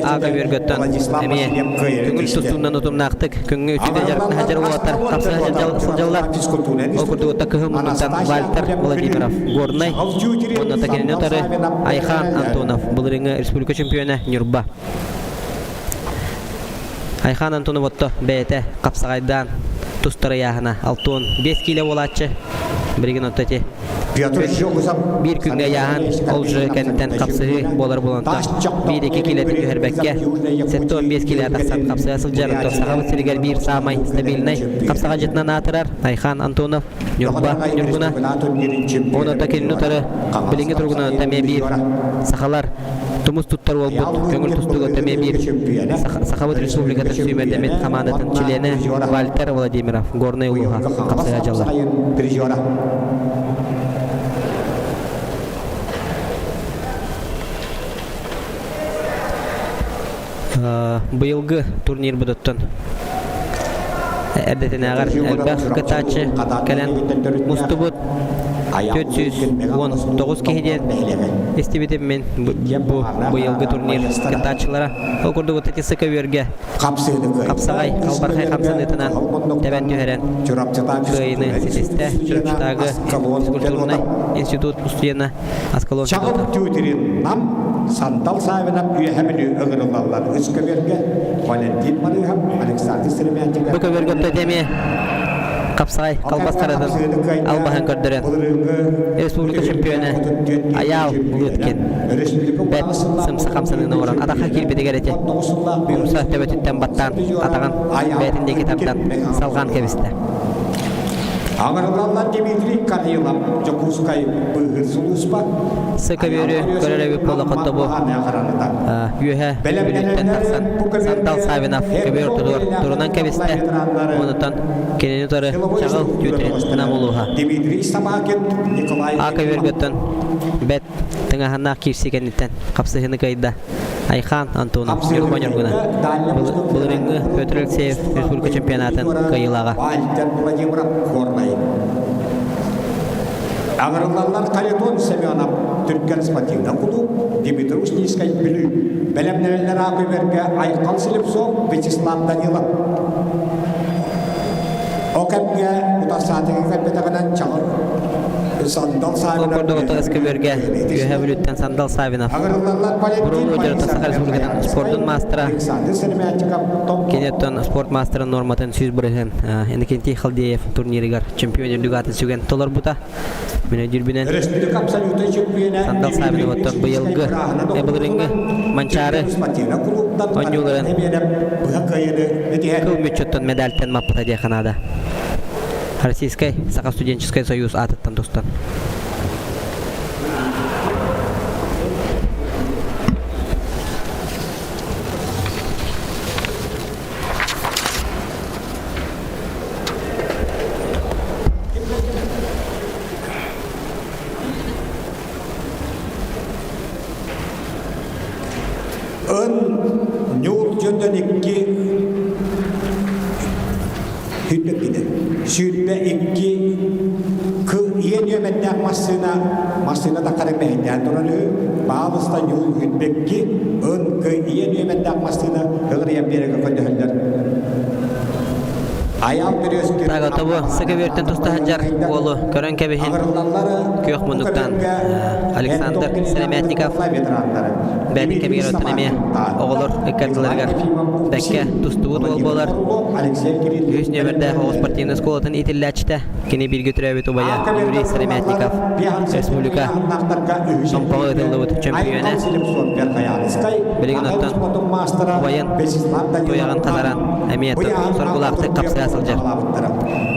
Аага Үөргөттөн эмиэ көҥүл тустуунан утумнаахтык күҥҥэ үтүө дьарыктана сылдьар уолаттар хапсыһа сылдьаллар. Ол курдук кыһыл муннуктан Вальтер Владимиров Горнай уонна кинини утары Айхан Антонов былырыыҥҥы республика чемпиона Ньурба. Айхан Антонов отто бэйэтэ хапсаҕайдаан тустар ыйааһына 65 киилэ буолааччы. Билигин отто ити биир күҥҥэ ыйааһын ол же кэнниттэн хапсыһыы буолар буолан биир-икки киилэтин түһэрбэккэ 75 киилэ тахсан хапсыһа сылдьар оттон Сахабыт сиригэр биир саамай стабильнай хапсаҕайдьытынан аатырар Айхан Антонов Ньурба Ньургуна Онон кинини утары билиҥҥи туругунан эмиэ биир сахалар тумус туттар уолбут көҥүл тустууга эмиэ биир Сахабыт Республикатын сүүмэрдэммит хамаандатын чилиэнэ Вальтер Владимиров Горнай улууһа хапсыһа дьаллар. Быйылгы турнирбытыттан эрдэтинээҕэр элбэх кыттааччы кэлэн мустубут 419 киһи диэн истибитим мин бу быйылгы турнир кыттааччылара. Ол курдук ТТСК үөргэ хапсаҕай халбархай хамсаныытынан тэбэн түһэрэн кыайыыны ситистэ Чурапчытаагы физкультурнай институт устудьуона Аскалон Чаҕыл Тютрин Нам Сандал Савинов Үөһэ Бүлүү ыҥырыллаллар үс көбүөргэ Валентин Марыыһап, Александр Сыромятников Бу көбүөргэ оттон эмиэ хапсаҕай халбас харатын албаһын көрдөрөн республика чемпиона Аял Лыткин бэрт сымса хамсаныыны оҥорон атахха киирбитигэр ити умса төбөтүттэн баттаан атаҕын бэйэтин диэки тардан салҕаан кэбистэ. Аҥырылаллар Дмитрий Корнилов Дьокуускай быыһыыр сулууспа Сыкабүөрү көрөр эбит буоллахха бу үөһэ Бүлүүттэн тахсан Сандал Савинов көбүөр ортотугар турунан кэбистэ. Онутан кинини утары Чаҕыл Тютрин Нам улууһа. Дмитрий Собакин, Николай А көбүөргөттөн бэт тыҥаһаннаах киирсии кэнниттэн хапсыһыыны кыайда. Айхан Антонов Ньурба Ньургуна былырыыҥҥы Петр Алексеев республика чемпионатын кыайыылааҕа. Вальтер Владимиров Горнай. Аҥырыллаллар Харитон Семенов Түргэн спортивный кулууп, Дмитрий Устинскай Бүлүү. Бэлэмнэнэллэр аакүбэргэ Айхал Слепцов, Вячеслав Данилов. О кэмҥэ утарсаатыгы кэлбэтэҕинэн Чаҕыл Сандал Ол Савинов курдук отоҕос көбүөргэ Үөһээ Бүлүүттэн Сандал Савинов Валентин Бурулу дьарыта Саха Республикатын спордун маастара Александр Серемятчиков кини оттон спорт маастарын нуорматын 100 бырыһын Иннокентий Халдеев турнирыгар чемпион үрдүк аатын сүгэн толорбута. Мин өйдүүрбүнэн Республика абсолютнай чемпиона Сандал Савинов оттон быйылгы былырыҥҥы Манчаары оонньууларын кыл мүччүттэн медальтан маппыта диэххэ наада. Российскай Саха студенческай союз аатыттан тустан. Ын ньуур дьонтон икки Сүүрбэккитэ. 22 кы ийэ нүөмэрдээх массыына массыына таххара мэһэйдээн туран үһү. Баалыста ньуул сүүрбэкки ын кы ийэ нүөмэрдээх массыына ыгырыйан биэрэргэ көрдөһөллөр. Айаал Березкин Тагатобу сыка туста сылдьар уолу көрөн кэбиһин күөх муннуктан Александр Сыромятников бэйэтин кэмигэр оттон эмиэ оҕолор ыккардыларыгар бэккэ тустубут уол буолар. Үһүс нүөмэрдээх оҕо спортивнай оскуолатын иитиллээччитэ, кини бииргэ төрөөбүт убайа Юрий Сыромятников республика Томпоҕо ыытыллыбыт чөмпүйүөнэ. Билигин оттон убайын туйаҕын хатаран эмиэ соргулаахтык хапсыһа сылдьар.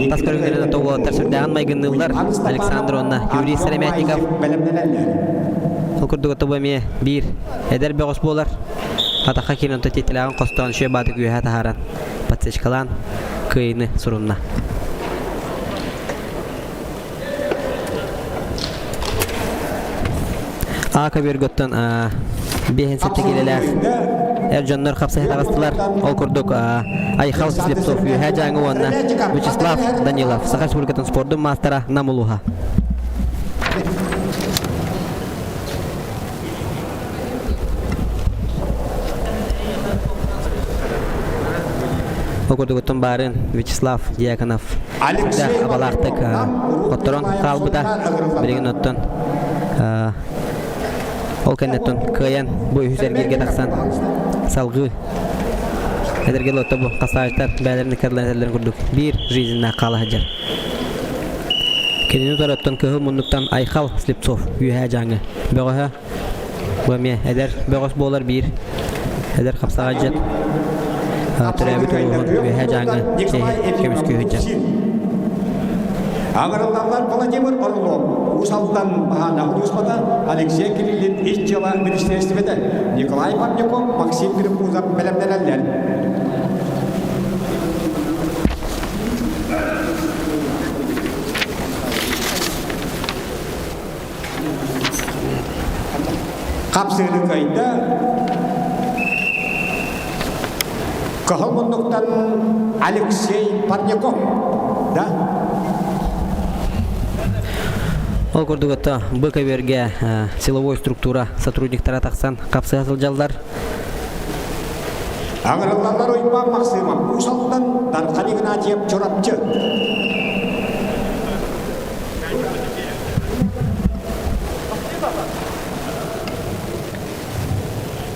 Тас көрүҥнэрин ото уолаттар сүрдээҕин майгынныыллар. Александр уонна Юрий Сыромятников. Ол курдук ото бу эмиэ биир эдэр бөҕөс буолар. Атахха киирэн онто тиэтилээҕин хостоон үчүгэй баатык үөһэ таһааран подсечкалаан кыайыыны сурунна. А көбүөргөттөн 57 киилэлээх эр дьоннор хапсыһа таҕыстылар. Ол курдук Айхал Слепцов Үөһээ Дьааҥы уонна Вячеслав Данилов Саха Республикатын спордун маастара Нам улууһа. Ол курдугуттан баарын Вячеслав Дьяконов сүрдээх абалаахтык хотторон хаалбыта. Билигин оттон ол кэнниттэн кыайан бу үһүс эргииргэ тахсан салгыы эдэргэ лотто бу хасаажтар бээлэрин ыккардыларын этэллэрин курдук биир жизненнээх хаала сылдьар. Кинини утары оттон кыһыл муннуктан Айхал Слепцов Үөһээ Дьааҥы бөҕөһө Бу эмиэ эдэр бөҕөс буолар биир эдэр хапсаҕайдьыт төрөөбүт улууһун Үөһээ Дьааҥы чиэһин көмүскүү сылдьар. Аҥырыллаллар Владимир Орлов, Уус Алдан Баһаана улууспата, Алексей Кириллин ис дьыала министиэристибэтэ, Николай Парников, Максим Грибузов бэлэмнэнэллэр. Хапсыыны кыайда. Кыһыл муннуктан Алексей Парников. Да? Ол курдук ото бу көбүөргэ силовой структура сотрудниктара тахсан хапсыһа сылдьаллар. Аҥырыллаллар Уйбаан Махсыымап Уус Алдан, Дархан Игнатьев Чурапчы.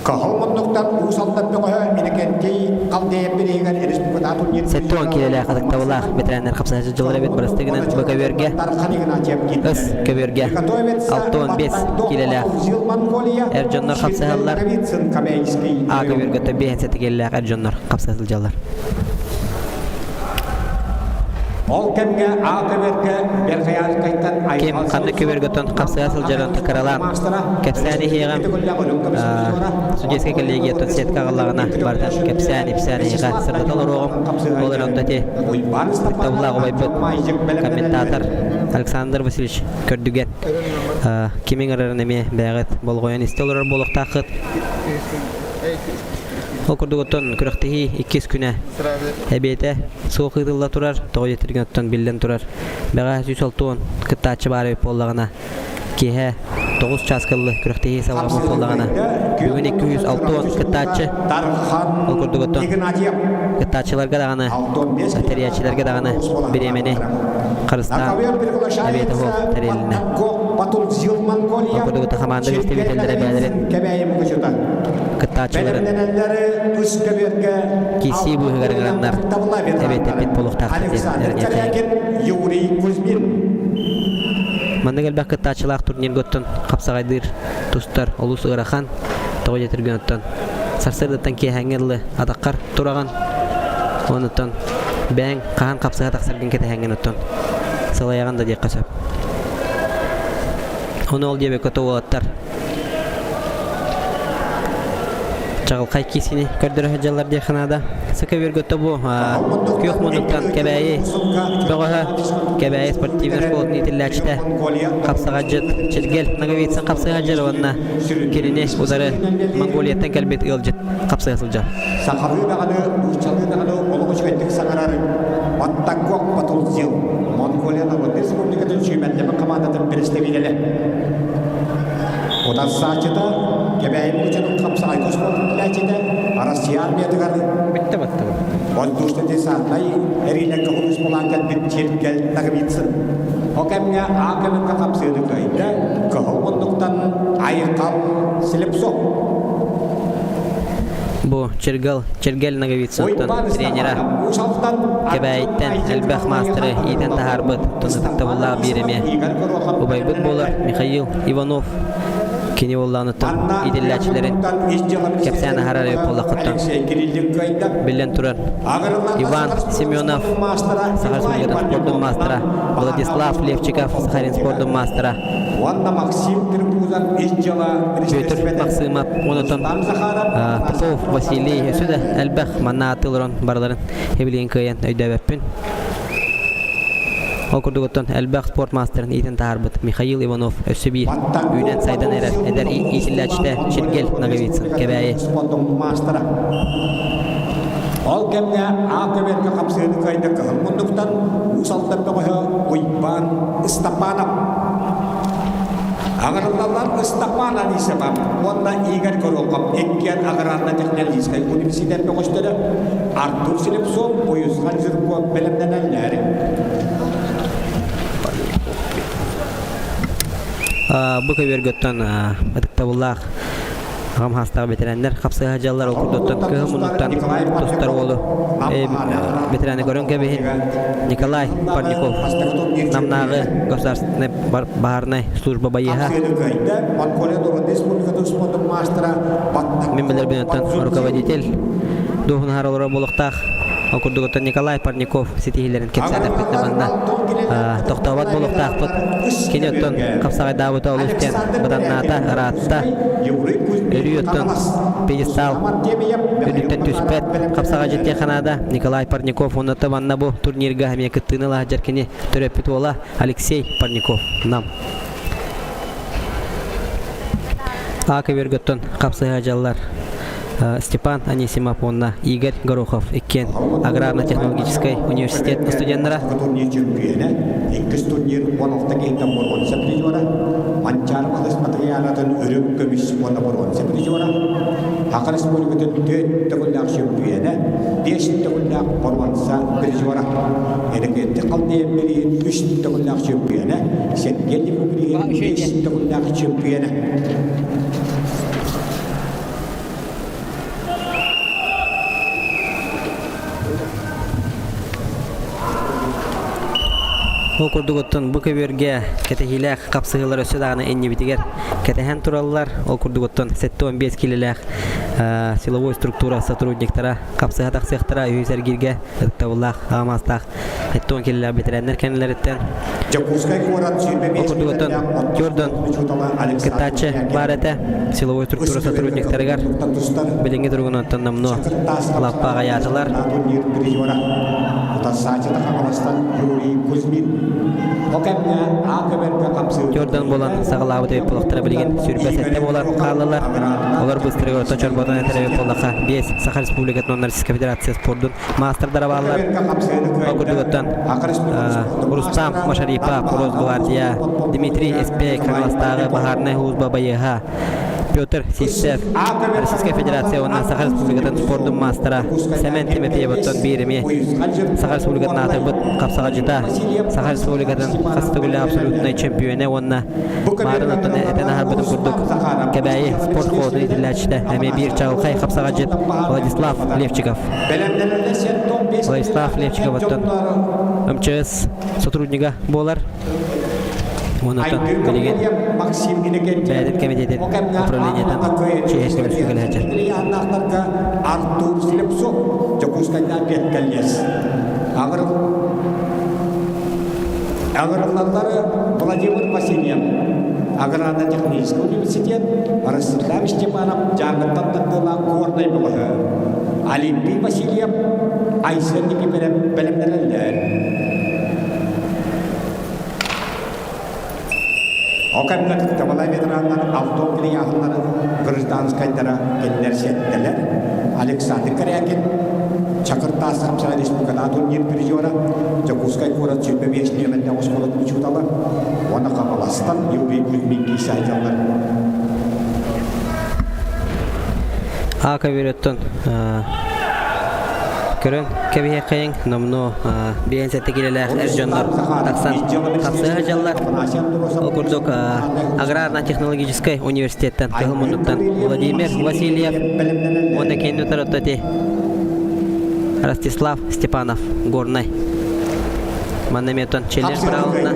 Кыһыл муннуктан Уус Алдан бөҕөһө Иннокентий Халдеев бирииһигэр республикатааҕы турнир 70 киилэлээх ытыктабылаах ветераннар хапсаһыччы дьыллар эбит бырастыгынан бу көбүөргэ ыс көбүөргэ 65 киилэлээх эр дьоннор хапсыһаллар А көбүөргэ 57 киилэлээх эр дьоннор хапсыһа сылдьаллар. Ол кэмҥэ А көбөргө Верхоянскайтан Ким ханнык көбөргөтөн хапсыга сылдьарын кыралаан кэпсээн иһиэҕим. Судейскай коллегияттан сетка аҕаллаҕына барытын кэпсээн ипсээн эһиэхэ сырдата олоруоҕум. Ол эрэн ити ытыктабыллаах убайбыт комментатор Александр Васильевич Көрдүгэн кимиҥ ырарын эмиэ бэйэҕит болҕойон истэ олорор буолуохтааххыт. Ол курдук оттон күрэхтэһии иккис күнэ эбиэтэ суох ыытылла турар, тоҕо диэтэргин оттон биллэн турар. Бэҕэһээ 160 кыттааччы баар эбит буоллаҕына, киэһэ 9 чааска ыллы күрэхтэһии салҕаммыт буоллаҕына, бүгүн 260 кыттааччы. Ол курдук оттон кыттааччыларга даҕаны, тэрийээччилэргэ даҕаны бириэмэни харыстаан эбиэтэ суох тэрилиннэ. Ол курдук хамаанда представителлэрэ бэйэлэрин кыттааччыларын киирсии быыһыгар ыҥыраннар эбиэтэппит буолуохтаахтар диэн эрэниэхтээх. Маннык элбэх кыттааччылаах турнирга оттон хапсаҕайдыыр тустар олус ыарахан. Тоҕо диэтэргин оттон сарсыардаттан киэһээҥҥэ дылы атаххар тураҕын. Онуттан бэйэҥ хаһан хапсыһа тахсаргын кэтэһэҥҥин оттон сылайаҕын да диэххэ сөп. Ону ол диэбэккэ уолаттар чаҕылхай киисини көрдөрө сылдьаллар диэххэ наада. Сака Верготто бу күөх муннуктан Кэбээйи бөҕөһө Кэбээйи спортивнай школатын иитиллээччитэ хапсаҕайдьыт Чиргэл Ноговицын хапсыһа уонна кинини утары Монголияттан кэлбит ыалдьыт хапсыһа сылдьар. Сахалыы даҕаны, нууччалыы даҕаны олох үчүгэйдик саҥарар Баттагок Батулзил, Монголия Народнай Республикатын сүүмэрдэммит хамаандатын бэрэстэбиитэлэ. Утарсааччыта Кэбээйи Мукучунун хапсаҕайга оскуолатын билээччитэ Россия армиятыгар Бүттэ баттаба. воздушно-десантнай эриилэргэ хомус булаан кэлбит Чиргэл Ноговицын. О кэмҥэ А көмүккэ хапсыыны кыайда, кыһыл муннуктан Айхал Слепцов. Бу Чиргэл, Чиргэл Ноговицыттан тренера Кэбээйиттэн элбэх маастары иитэн таһаарбыт ытыктабыллаах биир эмиэ убайбыт буолар Михаил Иванов кини буоллаҕыныттан иитиллээччилэрин кэпсээн аһарар эбит буоллаххыттан биллэн турар Иван Семенов Саха Республикатын спордун маастара Владислав Левчиков Сахалин спордун маастара Уонна Максим Трипузов ис дьыала Петр Максимов онотон Попов Василий өссө да элбэх манна ааттыыларын барыларын эбилиэн кыайан өйдөөбөппүн. Ол курдук оттон элбэх спорт маастарын иитэн таһаарбыт Михаил Иванов өссө биир үүнэн сайдан эрэр эдэр иитиллээччитэ Чиргэл Ноговицын Кэбээйи. Ол кэмҥэ А көбүөргэ хапсыһыыны кыайда кыһыл муннуктан Уус Алдан бөҕөһө Уйбаан Ыстапаанап. Аҕырыллаллар Ыстапаан Анисова уонна Игорь Горохов иккиэн аграрно-технологическай университет бөҕөстөрө Артур Слепцов, Уйусхан Жирков бэлэмнэнэллэр. Бу көбүөргөттөн ытыктабыллаах Аҕам хаастаах бэтэрээннэр хапсыһа дьаллар ол курдуктан кыһыл муннуктан тустар уолу бэтэрэни көрөн кэбиһин Николай Парников Намнааҕы государственнай баһаарынай служба байыаһа мин билэрбин оттон руководитель дуоһунаһар олорор буолуохтаах ол курдук оттон Николай Парников ситиһиилэрин кэпсээтэхпитинэ манна тохтообот буолуохтаахпыт кини оттон хапсаҕайдаабыта олус диэн быданнаата ыраатта өрүү оттон пьедестал үрдүттэн түспэт хапсаҕай дьиэ ханаада Николай Парников уонна манна бу турнирга эмиэ кыттыыны ыла сылдьар кини төрөппүт уола Алексей Парников Нам А көбүөргөттөн хапсыһа дьаллар Степан Анисимов уонна Игорь Горохов иккиэн аграрно-технологическай университет студеннара. Турнир чөмпүйүөнэ, иккис турнир 16 киһиттэн боруонса призера, Манчаары Балыс матырыйаалатын үрүҥ көмүс уонна боруонса призера, Саха Республикатын төрт төгүллээх чөмпүйүөнэ, биэс төгүллээх боруонса призера, Энергетик Халдеев билигин үс төгүллээх чөмпүйүөнэ, Сергей Липов билигин биэс төгүллээх чөмпүйүөнэ. Ол курдук оттон бу көбүөргэ кэтэһиилээх хапсыһыылар өссө даҕаны иннибитигэр кэтэһэн тураллар. Ол курдук оттон 75 киилэлээх силовой структура сотрудниктара хапсыһа тахсыахтара үһүс эргииргэ ытыктабыллаах аҕа 70 киилэлээх бэтэрээннэр кэннилэриттэн. Дьокуускай куорат 25 Ол курдук оттон Jordan кыттааччы баар этэ силовой структура сотрудниктарыгар билиҥҥи туругунан оттон номнуо лаппа аҕайаатылар. Утарсааччыта Хаҥаластан Юрий Кузьмин. Ол кэмҥэ А көбөргө хапсыы Jordan буолан саҕалаабыт эбит буолахтара билигин 27 буолан хааллылар. Олор быстарыгар орто чорботон этэр эбит буоллахха 5 Саха Республикатын уонна Российскай Федерация спордун маастардара бааллар. Ол курдугуттан Рустам Машарипов, Росгвардия, Дмитрий Эспек, Хаҥаластааҕы баһаарынай служба байыаһа, Петр Сивцев, Российская Федерация уонна Саха Республикатын спордун маастара Сэмэн Тимофеевоттон биир эмиэ Саха Республикатын аатырбыт хапсаҕадьыта, Саха Республикатын хас төгүллээх абсолютнай чемпиона уонна Маарын оттон этэн аһарбытым курдук Кэбээйи спорт школатын иитиллээччитэ эмиэ биир чаҕылхай хапсаҕадьыт Владислав Левчиков. Владислав Левчиков оттон МЧС сотруднига буолар. Онтон билигин бэйэтин кэмитиэтин управлениетын чиэһин көмүскүү кэлээччи. Артур Слепцов Дьокуускайдаах пиэткэллиэс. Аҕырыллаллары Владимир Васильев, Аграрно-технический университет, Ростислав Степанов Дьааҥыттан тардыылаах Горнай бөҕөһө, Олимпий Васильев, Айсен Никифоров бэлэмнэнэллэр. Ол кэмҥэ кыттабалай ветераннар Алтон Ильяховнары гражданскайдара кинилэр сиэттэлэр Александр Корякин, Чакыр Таас Хапсаҕай республикатааҕы турнир призера, Дьокуускай куорат 25 нүөмэрдээх оскуолатын учуутала уонна Хаҥаластан Юрий Кузьмин киирсэ сылдьаллар. А көбүрөттөн көрөн кэбиһиэххэйиҥ номнуо 57 киилэлээх эр дьоннор тахсан тахсыа сылдьаллар. Ол курдук аграрно-технологическай университеттан кыһыл муннуктан Владимир Васильев уонна кини утарыта Ростислав Степанов Горнай. Манна эмиэ оттон челлендж быраҕылынна.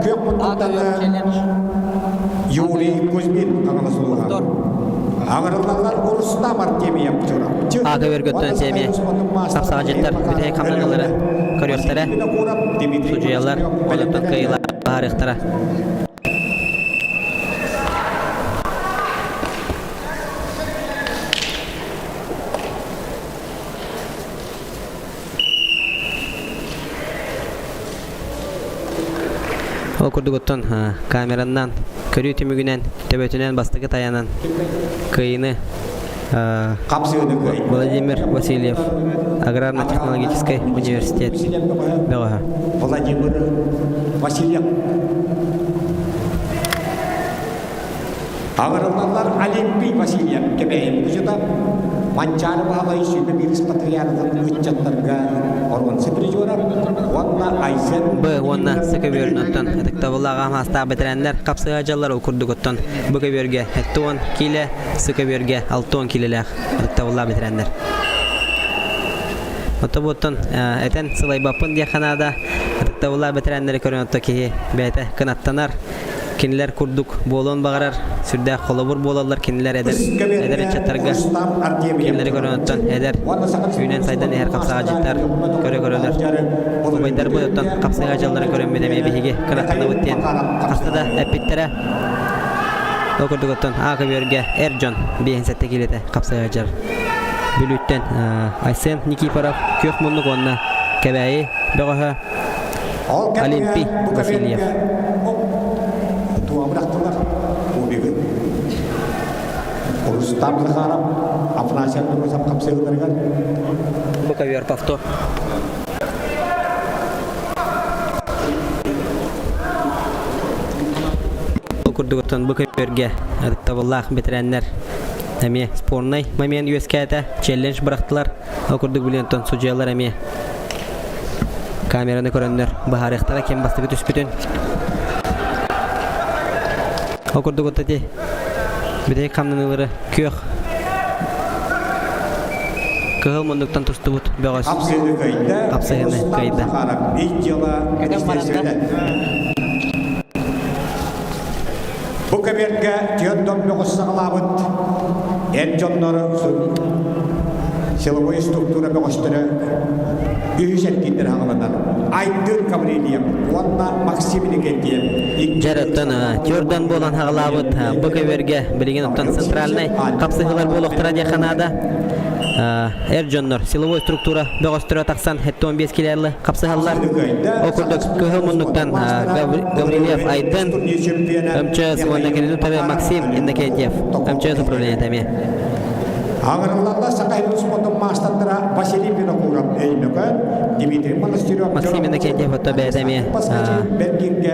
Күөх муннуктан Юрий Кузьмин Хаҥалас улууһа. Аҕырыллаллар Рустам Артемьев Чурапчы. Аага өргөттөн сэмиэ хапсаҕадьыттар бүтэһик хамнаналары көрүөхтэрэ, судьуйалар онтон кыайыылаах баһаарыахтара. Ол курдук оттон камераннан көрүү түмүгүнэн төбөтүнэн бастакы тайанан кыайыыны Владимир Васильев аграрно-технологическай университет бөҕөһө. Владимир Васильев Аҕырыллаллар Олимпий Васильев Кэбээйи музыта Манчаары Баһылай сүүрбэ биирис патриархын ыччаттарга оруонса призера уонна Айсен Б уонна С көбүөрүн ытыктабыллаах аҕам бэтэрээннэр хапсыһа дьаллар ол курдугуттан Б көбүөргэ 70 киилэ, С көбүөргэ 60 киилэлээх ытыктабыллаах бэтэрээннэр. Отобуттан этэн сылайбаппын диэххэ наада. Ытыктабыллаах бэтэрээннэри көрөн отто киһи бэйэтэ кынаттанар. Кинилэр курдук буолуон баҕарар, сүрдээх холобур буолаллар кинилэр эдэр эдэр ыччаттарга. Кинилэри көрөн оттон эдэр үүнэн сайдан иһэр хапсаҕадьыттар көрө-көрөлөр. Убайдарбыт оттон хапсаҕа дьалларын көрөммүт эмиэ биһиги кынаттанабыт диэн хаста да эппиттэрэ. Ол курдук оттон А көбүөргэ эр дьон 57 киилэтэ хапсаҕа дьар. Бүлүүттэн Айсен Никифоров күөх муннук уонна Кэбээйи бөҕөһө Олимпий Васильев. Туабырахтылар кубигы. Рустам Захаров, Афанасий Андросов хапсыһыыларыгар. Бу ковер повтор. Ол курдугуттан бу көбүөргэ ытыктабыллаах бэтэрээннэр эмиэ спорнай момент үөскээтэ, челлендж бырахтылар. Ол курдук билин оттон судьуйалар эмиэ камераны көрөннөр быһаарыахтара ким бастакы түспүтүн. Ол курдук вот эти бүтэһик хамнаныылары күөх. Кыһыл муннуктан тустубут бөҕөс Хапсыһыны кыайда. Хапсыһыны кыайда. Ис дьыала министерствота. Бу кэмэргэ түөрт бөҕөс саҕалаабыт эр дьоннор силовой структура бөҕөстөрө үһүс эргиирдэр хаҕаланар. Айдын Гаврильев уонна Максим Иннокентьев Дьэр оттон түөрдөн буолан хаҕалаабыт бу көбүөргэ билигин оттон центральнай хапсыһыылар буолуохтара диэххэ наада. Эр дьоннор силовой структура бөҕөстөрө тахсан 75 килэлы хапсыһаллар. Ол курдук кыһыл муннуктан Гаврильев Айдын, МЧС уонна кинини утары Максим Иннокентьев, МЧС управлениета эмиэ. Аҥырыллалла Саха спортун маастардара Василий Винокуров Өймөкөөн, Дмитрий Монастырев Максим Иннокентьев отто бэйэтэ эмиэ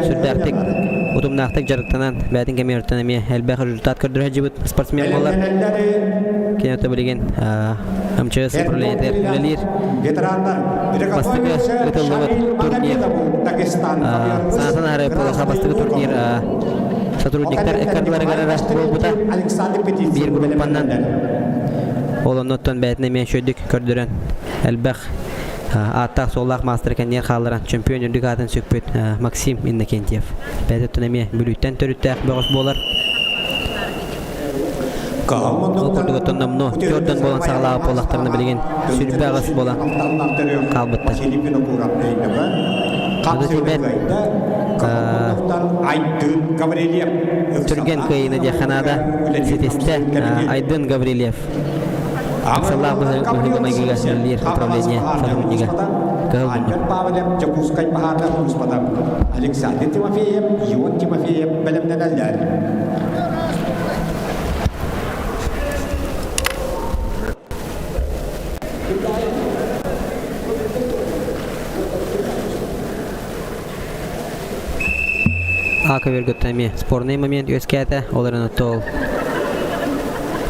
сүрдээхтик утумнаахтык дьарыктанан бэйэтин кэмигэр эмиэ элбэх результат көрдөрө сылдьыбыт спортсмен буолар. Кини отто билигин МЧС управлениетыгар үлэлиир. Бастакы ытыллыбыт турнир санаатын аһары полоса бастакы турнир сотрудниктар ыккардыларыгар эрэ буолбута. Биир группанан ол оннуттан бэйэтин эмиэ үчүгэйдик көрдөрөн элбэх ааттаах-суоллаах маастар кэннигэр хаалларан чөмпүйүөн үрдүк аатын сүкпүт Максим Иннокентьев. Бэйэтиттэн эмиэ Бүлүүттэн төрүттээх бөҕөс буолар. Ол курдук оттон номнуо түөртэн буолан саҕалаабыт буоллахтарына билигин 28 буолан хаалбыттар. Аны тиийбэт түргэн кыайыыны диэххэ наада ситистэ Айдын Гаврильев. Ыксаллаах быһыыга-майгыга үлэлиир управление сотруднига Кыһыл муннук. Павлов Дьокуускай баһаардар сулууспата Александр Тимофеев, Ион Тимофеев бэлэмнэнэллэр. А көбүөргөттөн эмиэ спорный момент үөскээтэ, ол эрэн оттол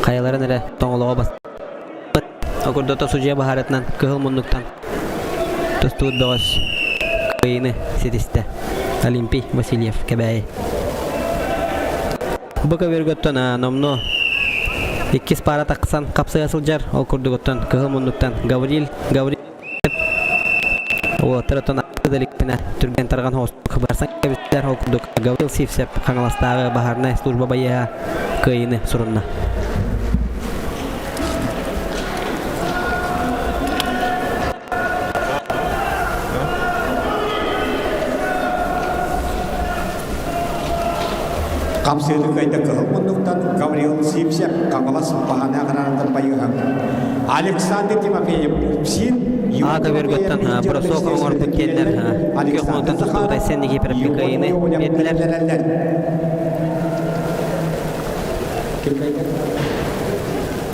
хайаларын эрэ тоҥолоҕо баспыт. Окурдото судьуйа баһаарытынан кыһыл муннуктан тустубут бөҕөс кыайыыны ситистэ. Олимпий Васильев Кэбээйи. Бу көбүөргөттөн номнуо иккис паара тахсан хапсыга сылдьар. Ол курдугуттан кыһыл муннуктан Гаврил Гаврил Уолаттар оттон иликпинэ түргэн тарҕан хоостук барсан кэбистэр. Ол курдук Гаврил Сивцев Хаҥаластааҕы баһаарынай служба байыаһа кыайыыны сурунна. Хамсыыны кыайда кыһыл муннуктан Гаврил Сивцев Хаҥалас баһаана аҕараанатан байыһан Александр Тимофеев Упсин Аата Бөргөттөн бросок оҥорбут диэннэр күөх муннуктан тустубут Айсен Никифоровка кыайыыны биэрдилэр.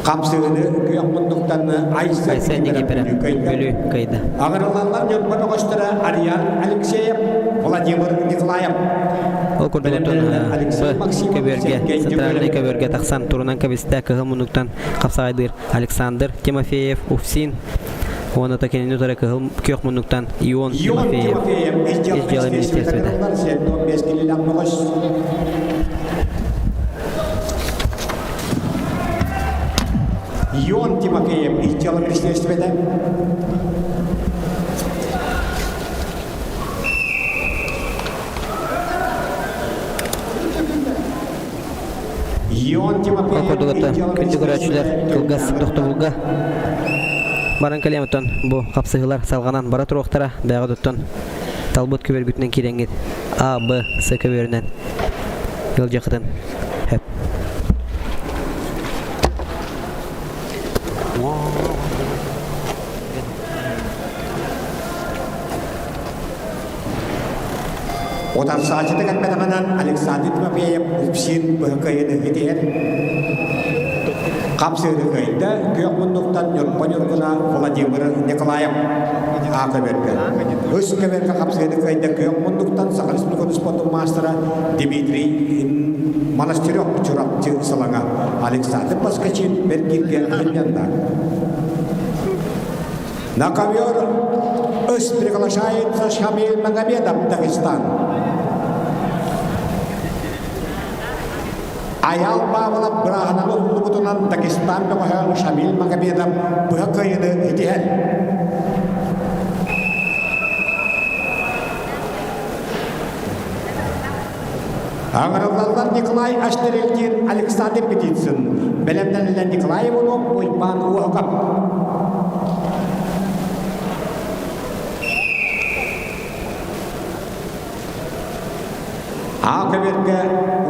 Хамсыыны күөх муннуктан Айсен Никифоров Бүлүү кыайда. Аҕырылаллар Ньурба бөҕөстөрө Ариан Алексеев, Владимир Николаев. Ол курдук Б көбүөргэ центральный көбүөргэ тахсан турунан кэбистэ кыһыл муннуктан хапсаҕайдыыр Александр Тимофеев Уфсин уонна да кинини утары кыһыл күөх муннуктан Ион Тимофеев Ис дьыала министерствота. Ион Тимофеев Ис дьыала министерствота. Ион Ол Тимофеев курдук Ис оттон дьыала күндү көрөөччүлэр министерствота кылгас тохтобулга баран кэлиэм оттон бу хапсыһыылар салҕанан бара туруохтара бэйэҕит оттон талбыт көбүөргүтүнэн киирэҥҥит А, Б, С көбүөрүнэн ыалдьыаххытын сөп. Утарсааччыта кэлбэтэҕинэн Александр Тимофеев Упсин быһыкайыны итиһэр. Хапсыыны кыайда күөх муннуктан Ньурба Ньургуна Владимир Николаев А көбөргө. Үс көбөргө хапсыыны кыайда күөх муннуктан Саха Республикатын спортун маастара Дмитрий Монастырев Чурапчы Сылаҥа Александр Поскачин Бэргиргэ сынньанна. На ковер Өс приглашается Шамиль Магомедов, Дагестан. Айаал Павлов бырааһынан уһуллубутунан Дагестан бөҕөһө Шамиль Магомедов быһа кыайыыны итиһэр. Аҥырыллаллар Николай Аштерелкин, Александр Петицын, бэлэмнэниллэр Николай Иванов, Уйбаан Уоһукап. Аа көбүөргэ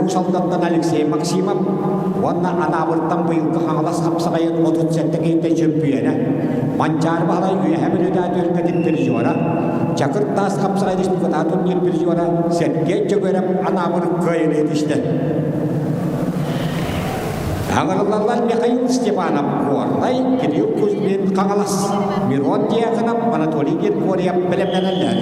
Уус Алдантан Алексей Максимов уонна Анаабыртан быйылгы Хаҥалас хапсаҕайын 37 киһитэ чөмпүйүөнэ, Манчаары Баһылай Үөһээ Бүлүүтээ түһүлгэтин призера, Чакыр Таас хапсаҕай республикатааҕы турнир призера Сергей Дьөгүөрэп Анаабыр кыайыыны ситистэ. Аҥырыллаллар Михаил Степанов Горнай, Кирилл Кузьмин Хаҥалас, Мирон Дьяконов, Анатолий Григорьев бэлэмнэнэллэр.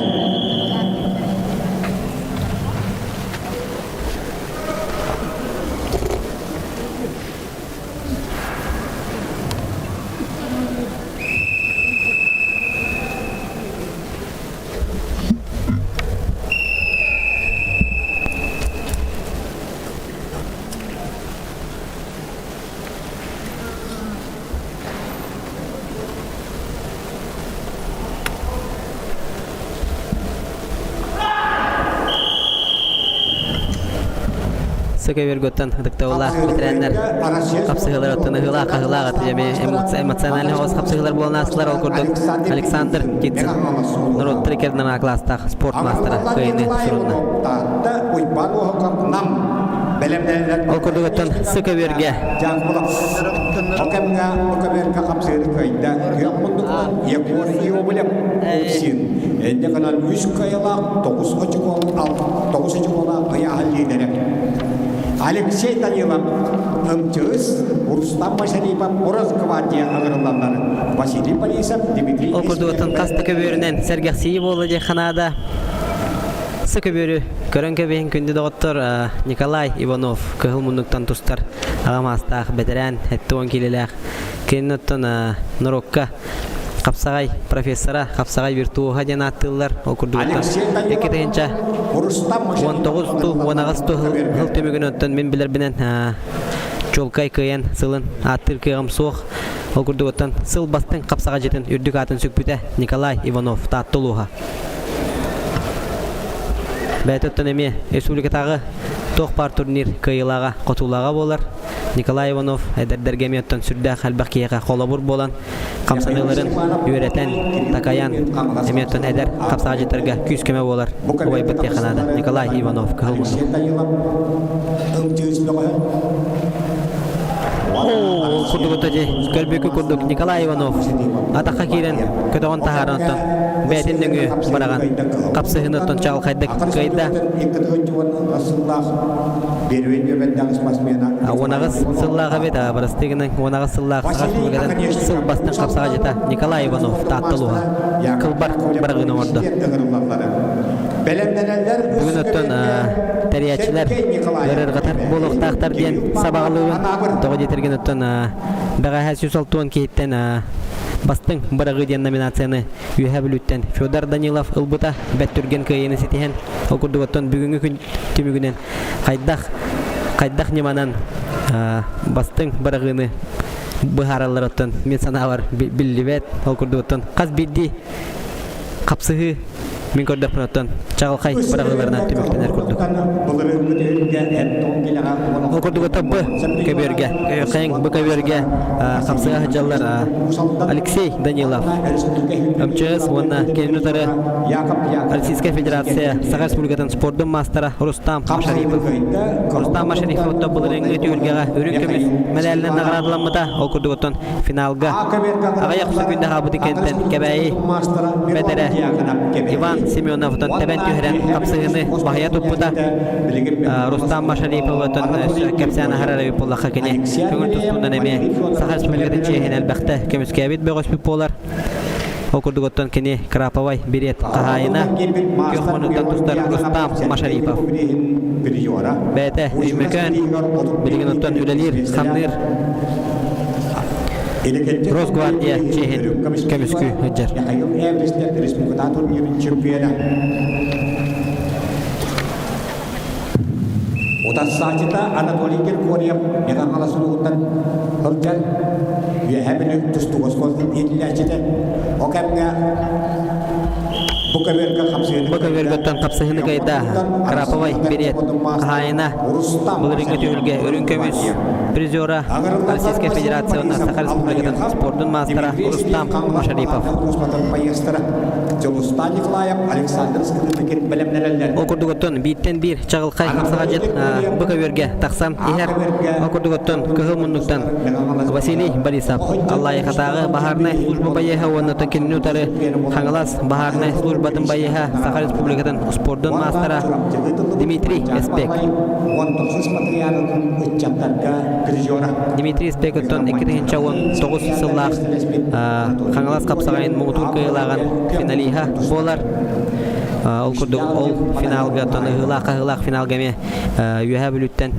Сөкөбөргөттөн ытыктабыллаах ветераннар хапсыһыылар оттон ыһыылаах хаһыылаах аты дьэми эмоциональный оҕус хапсыһыылар буолан аастылар ол курдук Александр Птицын норуоттар иккэрдинэн класстаах спорт маастара кыайыыны сурунна. Ол курдук оттон Сыкөбүөргэ Ол кэмҥэ бу көбүөргэ хапсыыры кыайда күөх муннуктан Егор Иовлев Уксин инньэ гынан үс кыайылаах тоҕус очукуолаах тоҕус очукуолаах ыйааһын лиидэрэ Алексей Данилов МЧС Рустам Машарипов Росгвардия ыҥырыллаллар Василий Борисов Дмитрий Ол курдук оттон хас да көбүөрүнэн сэргэхсийии буолла диэх ханаада Сы көбүөрү көрөн кэбиһин күндү доҕоттор Николай Иванов кыһыл муннуктан тустар аҕа маастаах бэтэрээн 70 киилэлээх кинини оттон норуокка хапсаҕай профессора хапсаҕай виртуоһа диэн ааттыыллар ол курдук 2019 ту 18 ту сыл түмүгүн оттон мин билэрбинэн чуолкай кыайан сылын ааттыыр кыаҕым суох ол курдук оттон сыл бастыҥ хапсаҕайдьытын үрдүк аатын сүкпүтэ Николай Иванов Таатта улууһа Бэйэтэ оттон эмиэ республикатааҕы туох баар турнир кыайыылааҕа, хотуулааҕа буолар. Николай Иванов эдэрдэргэ эмиэ оттон сүрдээх элбэх киһиэхэ холобур буолан, хамсаныыларын үөрэтэн, такайан, эмиэ оттон эдэр хапсаҕайдьыттарга күүс-көмө буолар убайбыт диэххэ наада. Николай Иванов, Кыһыл Муннук. Ол курдук ди көрбүкү курдук Николай Иванов атахха киирэн көтөҕөн таһааран оттон бэйэтин нөҥүө быраҕан хапсыһыны оттон чаҕылхайдык кыайда. Уонаҕыс сыллаах эбит, бырастыы гынан уонаҕыс сыллаах Саха Республикатын сыл бастыҥ хапсаҕайдьыта Николай Иванов Таатта улууһа кылбар быраҕыыны оҥордо. Бүгүн оттон тэрийээччилэр ыарырҕатар буолуохтаахтар диэн сабаҕалыыбын. Тоҕо диэтэргин оттон бэҕэһээ 160 киһиттэн бастыҥ быраҕыы диэн номинацияны Үөһээ Бүлүүттэн Федор Данилов ылбыта бэрт түргэн кыайыыны ситиһэн, ол курдук оттон бүгүҥҥү күн түмүгүнэн хайдах хайдах ньыманан бастыҥ быраҕыыны быһаараллар оттон мин санаабар биллибэт. Ол курдук оттон хас биирдии хапсыһыы мин көрдөхпүнэ оттон чаҕылхай быраҕыыларынан түмүктэнэр курдук. Ол курдук оттон б көбүөргэ хайыҥ б көбүөргэ хапсыга сылдьаллар Алексей Данилов МЧС уонна кинини утары Российская Федерация Саха Республикатын спордун маастара Рустам Машарипов. Рустам Машарипов оттон былырыыҥҥы түһүлгэҕэ үрүҥ көмүс мэдээлинэн наҕараадаламмыта. Ол курдук оттон финалга аҕыйах сөкүүндэ хаалбыт кэнтэн Кэбээйи бэдэрэ Иван Семеновтан тэбэн түһэрэн хапсыһыыны баһыйа туппута. Рустам Машариповтан кэпсээн аһарар эбит буоллахха кини көҥүл тустуунан эмиэ Саха Республикатын чиэһин элбэхтэ көмүскээбит бөҕөспүт буолар. Ол курдук оттон кини Краповай берет хаһаайына күөх муннуктан тустар Рустам Машарипов. Бэйэтэ Өймөкөөн билигин оттон үлэлиир, хамныыр Росгвардия чиэһин көмүскүү сылдьар. Утарсааччыта Анатолий Григорьев Мэҥэ-Хаҥалас улууһуттан сылдьар Үөһээ Бүлүү тустуук оскуолатын иитиллээччитэ. Ол кэмҥэ бу көбүөргэ хапсыһыыны Бу көбүөргөттөн хапсыһыыны кыайда Краповай берет хаһаайына былырыыҥҥы түһүлгэ үрүҥ көмүс призера Российскай Федерация уонна Саха Республикатын спордун маастара Рустам Машарипов. Дьулустан Николаев, Александр Скрыбыкин бэлэмнэнэллэр. Ол курдук оттон бииртэн биир чаҕылхай хапсаҕадьыт бу көбүөргэ тахсан иһэр. Ол курдук оттон кыһыл муннуктан Василий Борисов Аллайыхатааҕы баһаарынай служба байыаһа уонна кинини утары Хаҥалас баһаарынай службатын байыаһа Саха Республикатын спордун маастара Дмитрий Эспек. Дмитрий Эспек оттон 2019 сыллаах Хаҥалас хапсаҕайын муҥутуур кыайыылааҕын финалиһа буолар. Ол курдук ол финалга оттон ыһыылаах-хаһыылаах финалга эмиэ Үөһээ Бүлүүттэн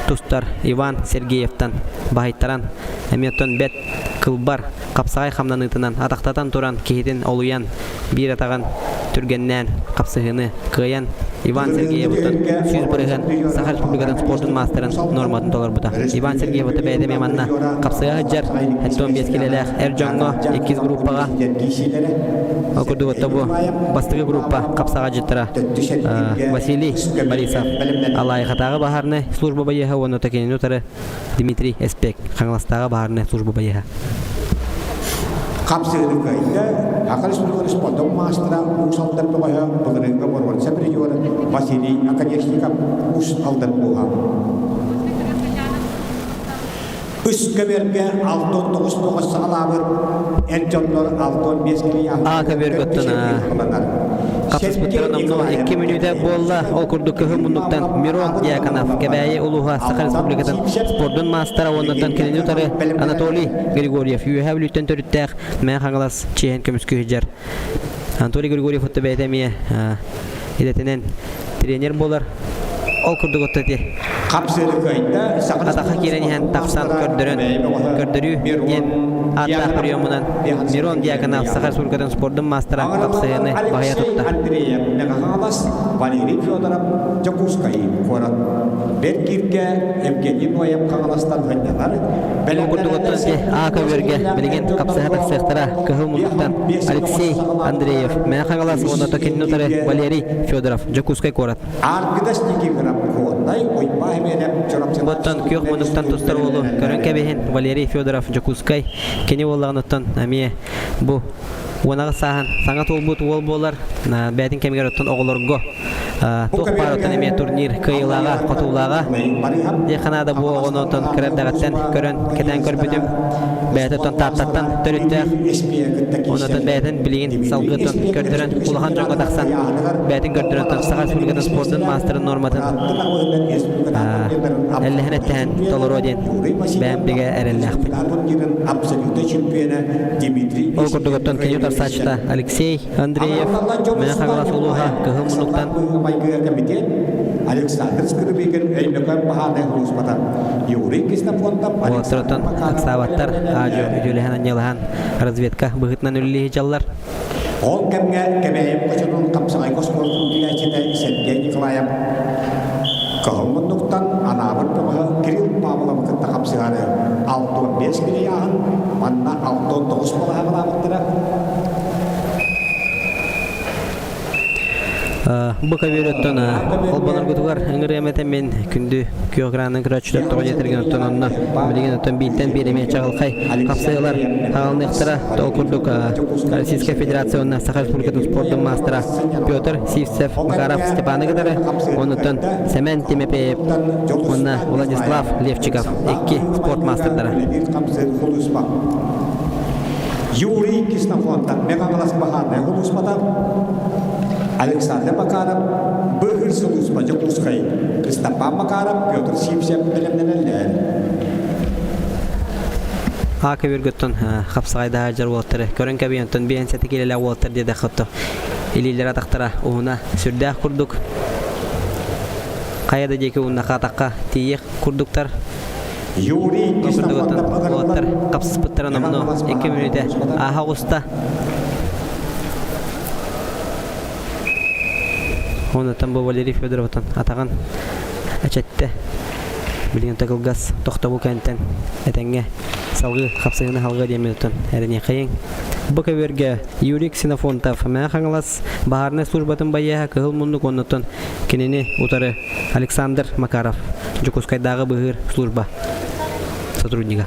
тустар Иван Сергеевтан баһыйтаран эмиэ оттон бэрт кылбар хапсаҕай хамнаныытынан атахтатан туран киһитин олуйан биир атаҕын түргэннээн хапсыһыыны кыайан Иван Сергеевыттан 100% Саха Республикатын спордун маастарын норматын толорбута. Иван Сергеевыты бэйэтэ эмиэ манна хапсыга сылдьар 75 килэлээх эр дьоҥҥо иккис группаҕа ол курдук отто бу бастакы группа хапсаҕадьыттара Василий Борисов Аллайыхатааҕы баһаарынай служба байыаһа уонна кинини утары Дмитрий Эспек Хаҥаластааҕы баһаарынай служба байыаһа. Хапсыһыны кыайда Саха Республикатын спордун маастара Уус Алдан бөҕөһө былырыыҥҥы боруонса призера Василий Оконешников Уус Алдан улууһа. Үс көбүөргэ 69 бөҕөс саҕалаабыт эр дьоннор 65 киһи А көбүөргөттөн хапсыспыттара номнуо 2 мүнүүтэ буолла. Ол курдук кыһыл муннуктан Мирон Дьяконов Кэбээйи улууһа Саха Республикатын спордун маастара уоннаттан кинини утары Анатолий Григорьев Үөһээ Бүлүүттэн төрүттээх Мэҥэ Хаҥалас чиэһин көмүскүү сылдьар. Анатолий Григорьев отто бэйэтэ эмиэ идэтинэн тренер буолар. Ол курдук отто ити атаха киирэн иһэн тахсан көрдөрөн көрдөрүү диэн ааттаах приемунан Мирон Дьяконов Саха Республикатын спордун маастара хапсыһыыны баһыйа тутта. Андреев Мэҥэ-Хаҥалас, Валерий Федоров Дьокуускай куорат. Бэркииргэ Евгений Ноев Хаҥаластан сынньанар. Ол курдук оттон А көбүөргэ билигин хапсыһа тахсыахтара Кыһыл муннуктан Алексей Андреев, Мэҥэ Хаҥалас уонна кинини утары Валерий Федоров, Дьокуускай куорат. Аргыдас Никифоров Куоннай, Уйбаа Химиэнэп Чурапчылаах Оттон күөх муннуктан тустар уолу көрөн кэбиһин Валерий Федоров Дьокуускай кини буоллаҕын оттон эмиэ бу 18 сааһын саҥа туолбут уол буолар бэйэтин кэмигэр оттон оҕолорго туох баар оттон эмиэ турнир кыайыылааҕа хотуулааҕа диэххэ наада бу оҕону оттон кыра эрдэҕиттэн көрөн кэтээн көрбүтүм бэйэтэ оттон Тааттаттан төрүттээх онтон бэйэтин билигин салгыы оттон көрдөрөн улахан дьоҥҥо тахсан бэйэтин көрдөрөн оттон Саха Республикатын спордун маастарын норматын эллэһэн эттэһэн толоруо диэн бэйэм бигэ эрэллээхпин. Ол курдук оттон кини утарсааччыта Алексей Андреев Мэҥэ Хаҥалас улууһа Кыһыл Муннуктан Александр Скрыбыкин Өймөкөөн баһаарынай сулууспата Юрий Ксенофонтов Уолаттар ыксаабаттар аадьу үтүөлэһэн анньалаһан разведка быһыытынан үлэлии сылдьаллар. Ол кэмҥэ Кэбээйи хочотун хапсаҕайга оскуолатын үтүлээччитэ Сергей Николаев Кыһыл муннуктан Анаабыр бөҕөһө Кирилл Павловы кытта хапсыһары 65 килийааһын манна 69 балаһаҕалаабыттара. Бу көбүөрөттөн холбоноргутугар ыҥырыам этэ мин күндү күөх экранын көрөөччүлэр тоҕо диэтэргин оттон онно билигин оттон бииртэн биир эмиэ чаҕылхай хапсыһыылар хаалыныахтара ол курдук Российскай Федерация уонна Саха Республикатын спордун маастара Петр Сивцев Макаров Степаны кытары оннуттан Сэмэн Тимофеев уонна Владислав Левчиков икки спорт маастардара. Юрий Ксенофонтов Мэҥэ-Хаҥалас баһаарынай сулууспата, Александр Макаров Быыһыыр сулууспа Дьокуускай, Кыстапаан Макаров, Петр Сивцев бэлэмнэнэллэр. А көбүргөттөн хапсаҕайдаһа дьар уолаттары көрөн кэбиһэн биэн сэтэ киилэлээх уолаттар диэтэххэ илиилэрэ атахтара уһуна сүрдээх курдук хайа да диэки ууннахха атахха тиийиэх курдуктар Юрий уолаттар хапсыспыттара номнуо 2 мүнүүтэ ааһа оҕуста Онтон бу Валерий Федоровтан атаҕын. Эчэттэ. Билигин кылгас тохтобул кэнтэн этэҥҥэ салгыы хапсыһыыны халга диэммит оттон эрэниэхэйиҥ. Бу көбүөргэ Юрий Ксенофонтов Мэҥэ Хаҥалас баһаарынай службатын байыаһа Кыһыл муннук оннуттан кинини утары Александр Макаров Дьокуускайдааҕы быыһыыр служба сотруднига.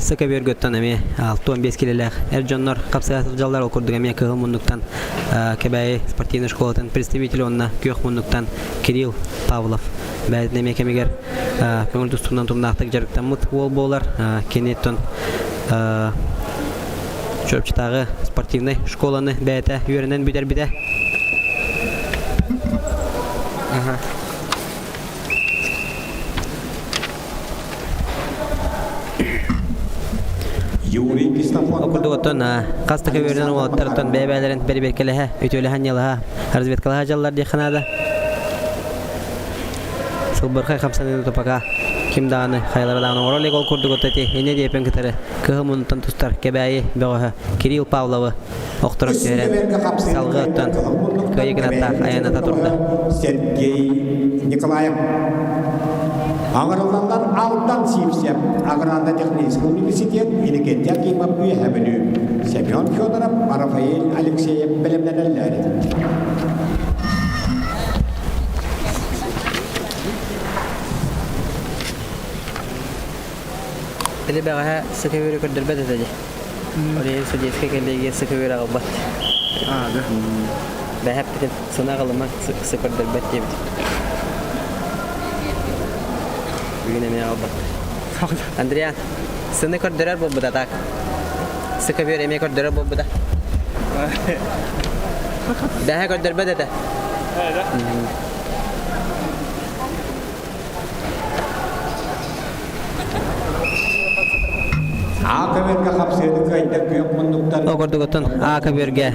Сыка бөргөттөн эмиэ 65 килэлээх эр дьоннор хапсыһа сылдьаллар. Ол курдук эмиэ Кыһыл муннуктан Кэбээйи спортивнай школатын представитель уонна Күөх муннуктан Кирилл Павлов бэйэтин эмиэ кэмигэр көҥүл тустуунан тумнаахтык дьарыктаммыт уол буолар. Киниттэн Чурапчытааҕы спортивнай школаны бэйэтэ үөрэнэн бүтэрбитэ. Юрий Ксенофонтов. Ол курдук оттон хас да көбүөрүнэн уолаттар оттон бэйэ-бэйэлэрин бэрэбиэркэлэһэ, үтүөлэһэн ньылаһа, разведкалаһа дьаллар диэххэ наада. Сылбырхай хамсаныыны тупака ким даҕаны хайалара даҕаны оҥоро илик ол курдук отто ити инньэ диэпин кытары кыһыл муннуттан тустар Кэбээйи бөҕөһө Кирилл Павловы охторон түһэрэн салгыы оттон кыайыы гынаттаах айаната турда. Сергей Николаев Аҥырыллаллар Алтан Сивцев, Аграрно-технический университет Иннокентий Акимов Үөһээ Бүлүү, Семен Федоров, Рафаэль Алексеев бэлэмнэнэллэр. Или бэҕэһээ сыка көрдөрбөт этэ дии. Ол иһин судейскай кэллиэгийэ сыка аҕалбат. Аа, да. Бэһэппитин сына аҕалыма сы көрдөрбөт диэбит. Бүгүн эмиэ аҕалбат. Андриан, сыны көрдөрөр буолбута так. Сыка бүөр эмиэ көрдөрөр буолбута. Бэһэ көрдөрбөт этэ. А көбүөргэ хапсыаны кыайда күөх муннуктан Ол курдук оттон А көбүөргэ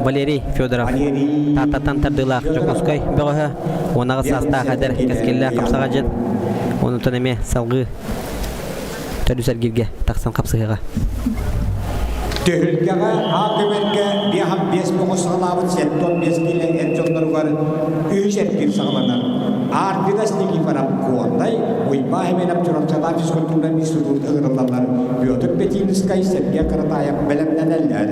Валерий Федоров Тааттаттан тардыылаах Дьокуускай бөҕөһө 18 саастаах эдэр кэскиллээх хапсаҕадьыт онутан эмиэ салгыы төрдүс эргииргэ тахсан хапсыһыаҕа. Түһүлгэҕэ А көбүөргэ 55 бөҕө саҕалаабыт 75 киилэ эр дьонноругар үһүс эргиир саҕаланар. Арвидас Никифоров Горнай, Уйбаа Химинов Чурапчалаах физкультурнай институт ыҥырыллаллар Петр Петинскай, Сергей Каратаев бэлэмнэнэллэр.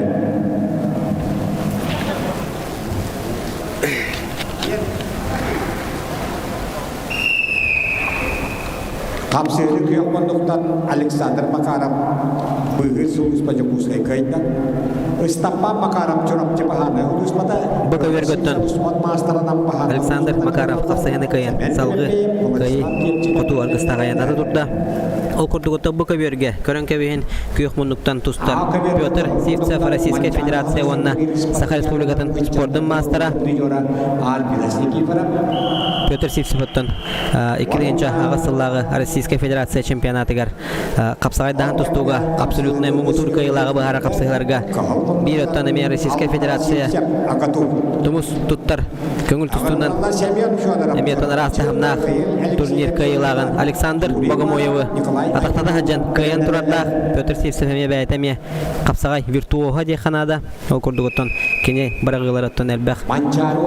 Хамсыыры күөх муннуктан Александр Макаров быыһыыр сулууспа Дьокуускай кыайда. Ыстаппаан Макаров Чурапчы баһаарынай улууспата Бу көбүөргөттөн Александр Макаров хапсыһыны кыайан салгыы кыайыы хоту аргыстаах айанната турда. Ол курдук бу көбүөргэ көрөн кэбиһин күөх муннуктан тустар Петр Сивцев Российскай Федерация уонна Саха Республикатын спордун маастара Петр Сивцевоттон 2008 сыллааҕы Российскай Федерация чемпионатыгар хапсаҕайдаһан тустууга абсолютнай муҥутуур кыайыылааҕы быһаарар хапсыһыыларга биир оттон эмиэ Российскай Федерация тумус туттар көҥүл тустуунан эмиэ араас таһымнаах турнир кыайыылааҕын Александр Богомоевы атахтата сылдьан кыайан турардаах Петр Сивцев эмиэ бэйэтэ эмиэ хапсаҕай виртуоһа диэххэ наада. Ол курдук оттон кини быраҕыыларыттан элбэх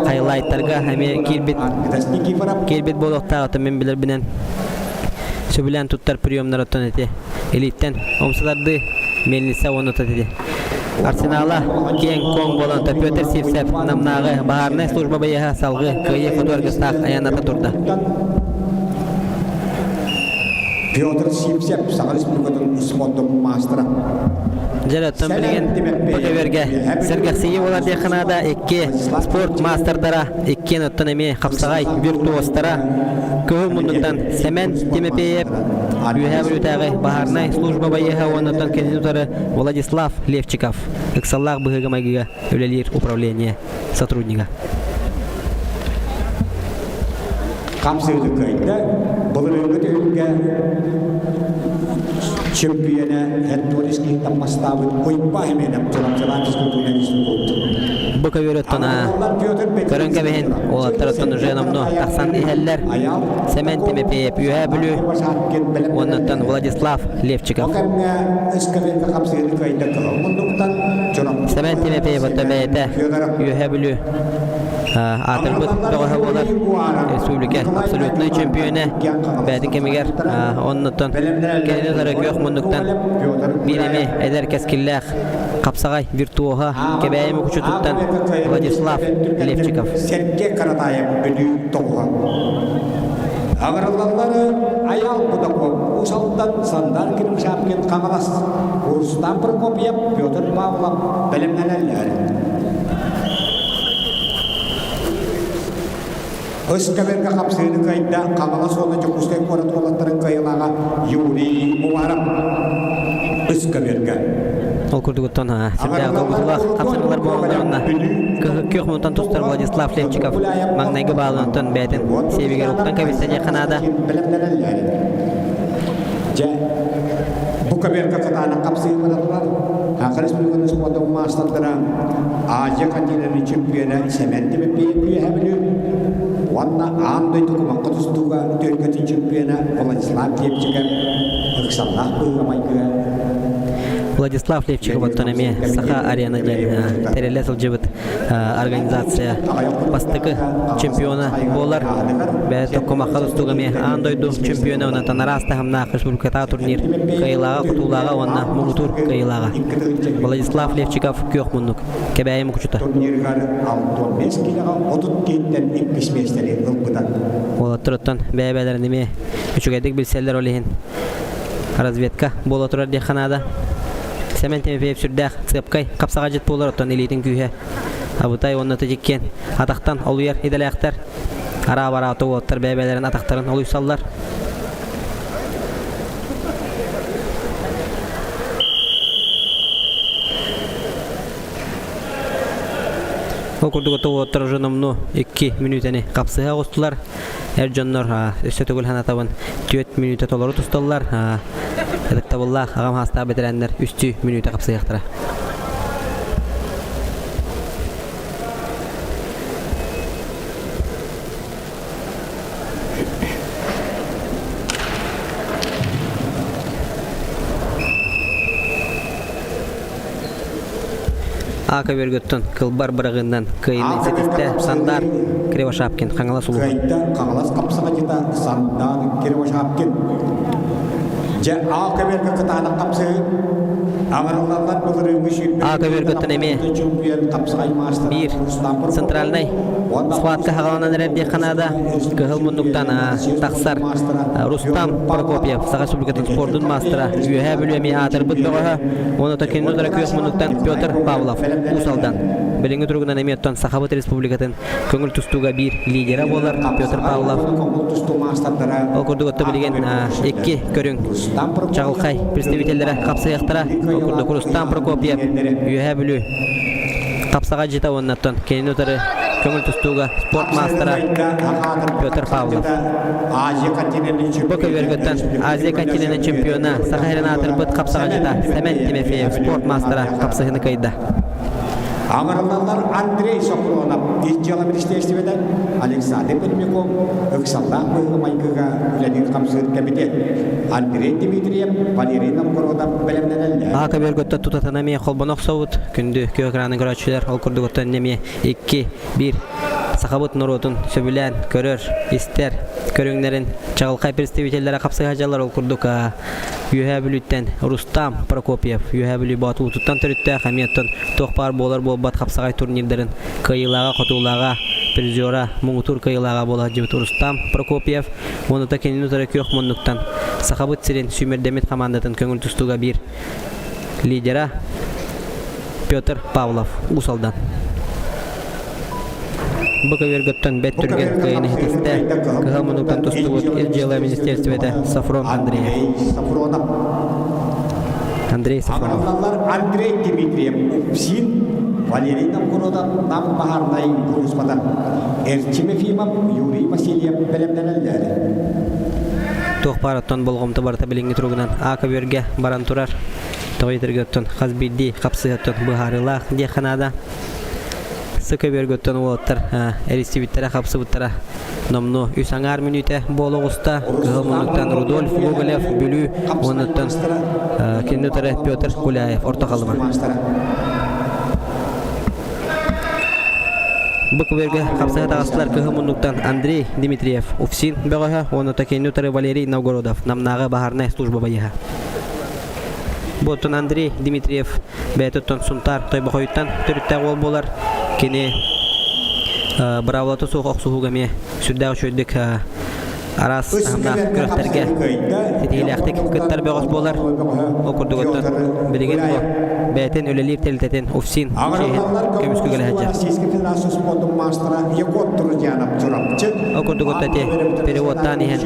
хайлайтарга эмиэ киирбит киирбит буолуохтаах оттон мин билэрбинэн сөбүлээн туттар приемнарыттан ити илииттэн умсатардыы мельница уонна ити Арсенала киэҥ-куоҥ буолан Петр Сивцев Намнааҕы баһаарынай служба байыаһа салгыы кыайыы хоту аргыстаах айанната турда. Петр Сивцев Саха Республикатын спордун маастара. Дьэ, оттон билигин бу көбүөргэ сэргэхсийии буолар диэххэ наада икки спорт маастардара иккиэн оттон эмиэ хапсаҕай виртуозтара кыһыл муннуктан Сэмэн Тимофеев Үөһээ Бүлүүтээҕи баһаарынай служба байыаһа уонна оттон кинини утары Владислав Левчиков ыксаллаах быһыыга-майгыга үлэлиир управление сотруднига. Хамсыыны кыайда, былырыыҥҥы түһүлгэ чөмпүйэнэ Антоний Скиттан бастаабыт Уйбаа Хименов Чурапчылаан физкультурнай институт. Бу көбүөр оттон көрөн кэбиһин уолаттар оттон уже номнуо тахсан иһэллэр. Сэмэн Тимофеев Үөһээ Бүлүү уоннаттан Владислав Левчиков. Сэмэн Тимофеев оттон бэйэтэ Үөһээ Бүлүү аатырбыт бөҕөһө буолар республика абсолютнай чөмпүйүөнэ бэйэтин кэмигэр оннуттан кинини утары күөх муннуктан биир эмиэ эдэр кэскиллээх хапсаҕай виртуоһа Кэбээйи Мукучутуттан Владислав Левчиков. Сэргэ Каратаев Бүлүү тоҕуһа. Аҕырыллаллары Айаал Кудаков, Уус Алдан, Сандар Кирбишапкин Хаҥалас, Рустам Прокопьев, Петр Павлов бэлэмнэнэллэр. Өс кэбэргэ хапсыыны кыайда Хаҥалас уонна Дьокуускай куорат уолаттарын кыайыылааҕа Юрий Уваров. Өс кэбэргэ. Ол курдугуттан сүрдээх долгутуулаах хапсырыылар буолаллар уонна күөх мунтан тустар Владислав Левчиков маҥнайгы баалынан бэйэтин сиэбигэр уктан кэбистэ диэххэ наада. Дьэ, бу көбүөргэ кытаанах хапсыһыы бара турар. Саха Республикатын спордун маастардара Азия континенын чемпиона Сэмэн Тимофеев Үөһээ Бүлүү уонна аан дойду кумахха тустууга түөркэтин чемпиона Владислав Левчиков ыксаллаах быһыыга-майгыга Владислав Левчиков оттон эмиэ Саха арена диэн тэриллэ сылдьыбыт организация бастакы чемпиона буолар. Бэйэ Токкумахха тустууга эмиэ аан дойду чемпиона онтон араас таһымнаах республикатааҕы турнир кыайыылааҕа, хотуулааҕа уонна муҥутуур кыайыылааҕа. Владислав Левчиков күөх муннук, Кэбээйи мукучута. Турнирыгар 65 киилэҕэ 30 киһиттэн иккис миэстэни ылбыта. Уолаттар оттон бэйэ-бэйэлэрин эмиэ үчүгэйдик билсэллэр ол иһин разведка буола турар диэххэ наада. Сэмэн Тимофеев сүрдээх цепкай хапсаҕайдьыт буолар оттон илиитин күүһэ абытай уонна титиккиэн атахтан олуйар идэлээхтэр араа-бараа уолаттар бэйэ-бэйэлэрин атахтарын олуйсаллар. Ол курдук уолаттар уже номнуо 2 мүнүүтэни хапсыһа оҕустулар. Эр дьоннор өссө төгүл санатабын 4 мүнүүтэ толору тусталлар. Ытыктабыллаах аҕам хаастаах бэтэрээннэр үстүү мүнүүтэ хапсыһыахтара. Ака Бөргөттөн кылбар быраҕыынан кыайыыны ситистэ Сандар Кривошапкин Хаҥалас улууһа. Кыайда Хаҥалас хапсаҕайдьыта Сандар Кривошапкин. Дьэ, Ака Бөргө кытаанах хапсыһыы Аҥарыллаллар былырыыҥҥы сүүрбэ Ака Бөргөттөн эмиэ биир центральнай схватка хаҕаланан эрэр диэххэ наада. Кыһыл муннуктан тахсар Рустам Прокопьев, Саха Республикатын спордун маастара, Үөһээ Бүлүү эмиэ аатырбыт бөҕөһө, уонна кинини утары күөх муннуктан Петр Павлов, Уус Алдан. Билиҥҥи туругунан эмиэ оттон Сахабыт Республикатын көҥүл тустууга биир лидера буолар Петр Павлов. Ол курдук отто билигин икки көрүҥ чаҕылхай представителлэрэ хапсыһыахтара. Ол курдук Рустам Прокопьев, Үөһээ Бүлүү хапсаҕайдьыта уонна оттон кинини утары көҥүл тустууга спорт маастара Петр Павлов. Бу көбүөргөттөн Азия континенын чемпиона, Саха сирин аатырбыт хапсаҕайдьыта Сэмэн Тимофеев спорт маастара хапсыһыны кыайда. Аҥарыллаллар Андрей Сопронов ис дьыала министиэристибэтэ Александр Пермяков ыксаллаах быһыыга-майгыга үлэлиир-хамсыыр кэмитиэт Андрей Дмитриев, Валерий Новгородов бэлэмнэнэллэр. Аҕа көбүөргөттө тутатына эмиэ холбоно охсобут. Күндү күөх экраны көрөөччүлэр ол курдук оттон эмиэ 2 1 сахабыт норуотун сөбүлээн көрөр, истэр көрүҥнэрин чаҕылхай представителлэрэ хапсыһа дьаллар ол курдук Үөһээ Бүлүүттэн Рустам Прокопьев Үөһээ Бүлүү Боотулуутуттан төрүттээх эмиэ оттон туох баар буолар буолбат хапсаҕай турнирдарын кыайыылааҕа, хотуулааҕа, призера, муҥутуур кыайыылааҕа буола сылдьыбыт Рустам Прокопьев уонна кинини утары күөх муннуктан Сахабыт сирин сүүмэрдэммит хамаандатын көҥүл тустууга биир лидера Петр Павлов Уус Алдан. Бу көбүөргөттөн бэт түргэн кыайыны ситистэ. Кыһыл муннуктан тустубут Ил дьыала министиэристибэтэ Сафрон Андреев. Сафронов. Андрей Сафронов. Андрей Дмитриев УПСИН, Валерий Новгородов Нам баһаарынай куруспата. Эрчим Ефимов, Юрий Васильев бэлэмнэнэллэр. Туох баар оттон болҕомто барыта билиҥҥи туругунан А көбүөргэ баран турар. Тоҕо оттон хас биирдии хапсыһыттан быһаарыылаах диэххэ наада. С көбүөргөттөн уолаттар эрийсибиттэрэ, хапсыбыттара номнуо үс аҥаар мүнүүтэ буола оҕуста. Кыһыл муннуктан Рудольф Гоголев, Бүлүү уоннуттан кинини утары Петр Куляев, Орто Халыма. Бу көбүөргэ хапсыһа таҕыстылар кыһыл муннуктан Андрей Дмитриев, УФСИН бөҕөһө уонна кинини утары Валерий Новгородов, Намнааҕы баһаарынай служба байыһа. Бу оттон Андрей Дмитриев бэйэтиттэн Сунтаар Тойбохойуттан төрүттээх уол буолар. Кини быраабылата суох охсуһууга эмиэ сүрдээх үчүгэйдик араас таһымнаах күрэхтэргэ ситиһиилээхтик кыттар бөҕөс буолар. Ол курдук оттон билигин бу бэйэтин үлэлиир тэрилтэтин УФСИН чиэһин көмүскүү кэлэ сылдьар. Ол курдук оттон ити переводтаан иһэн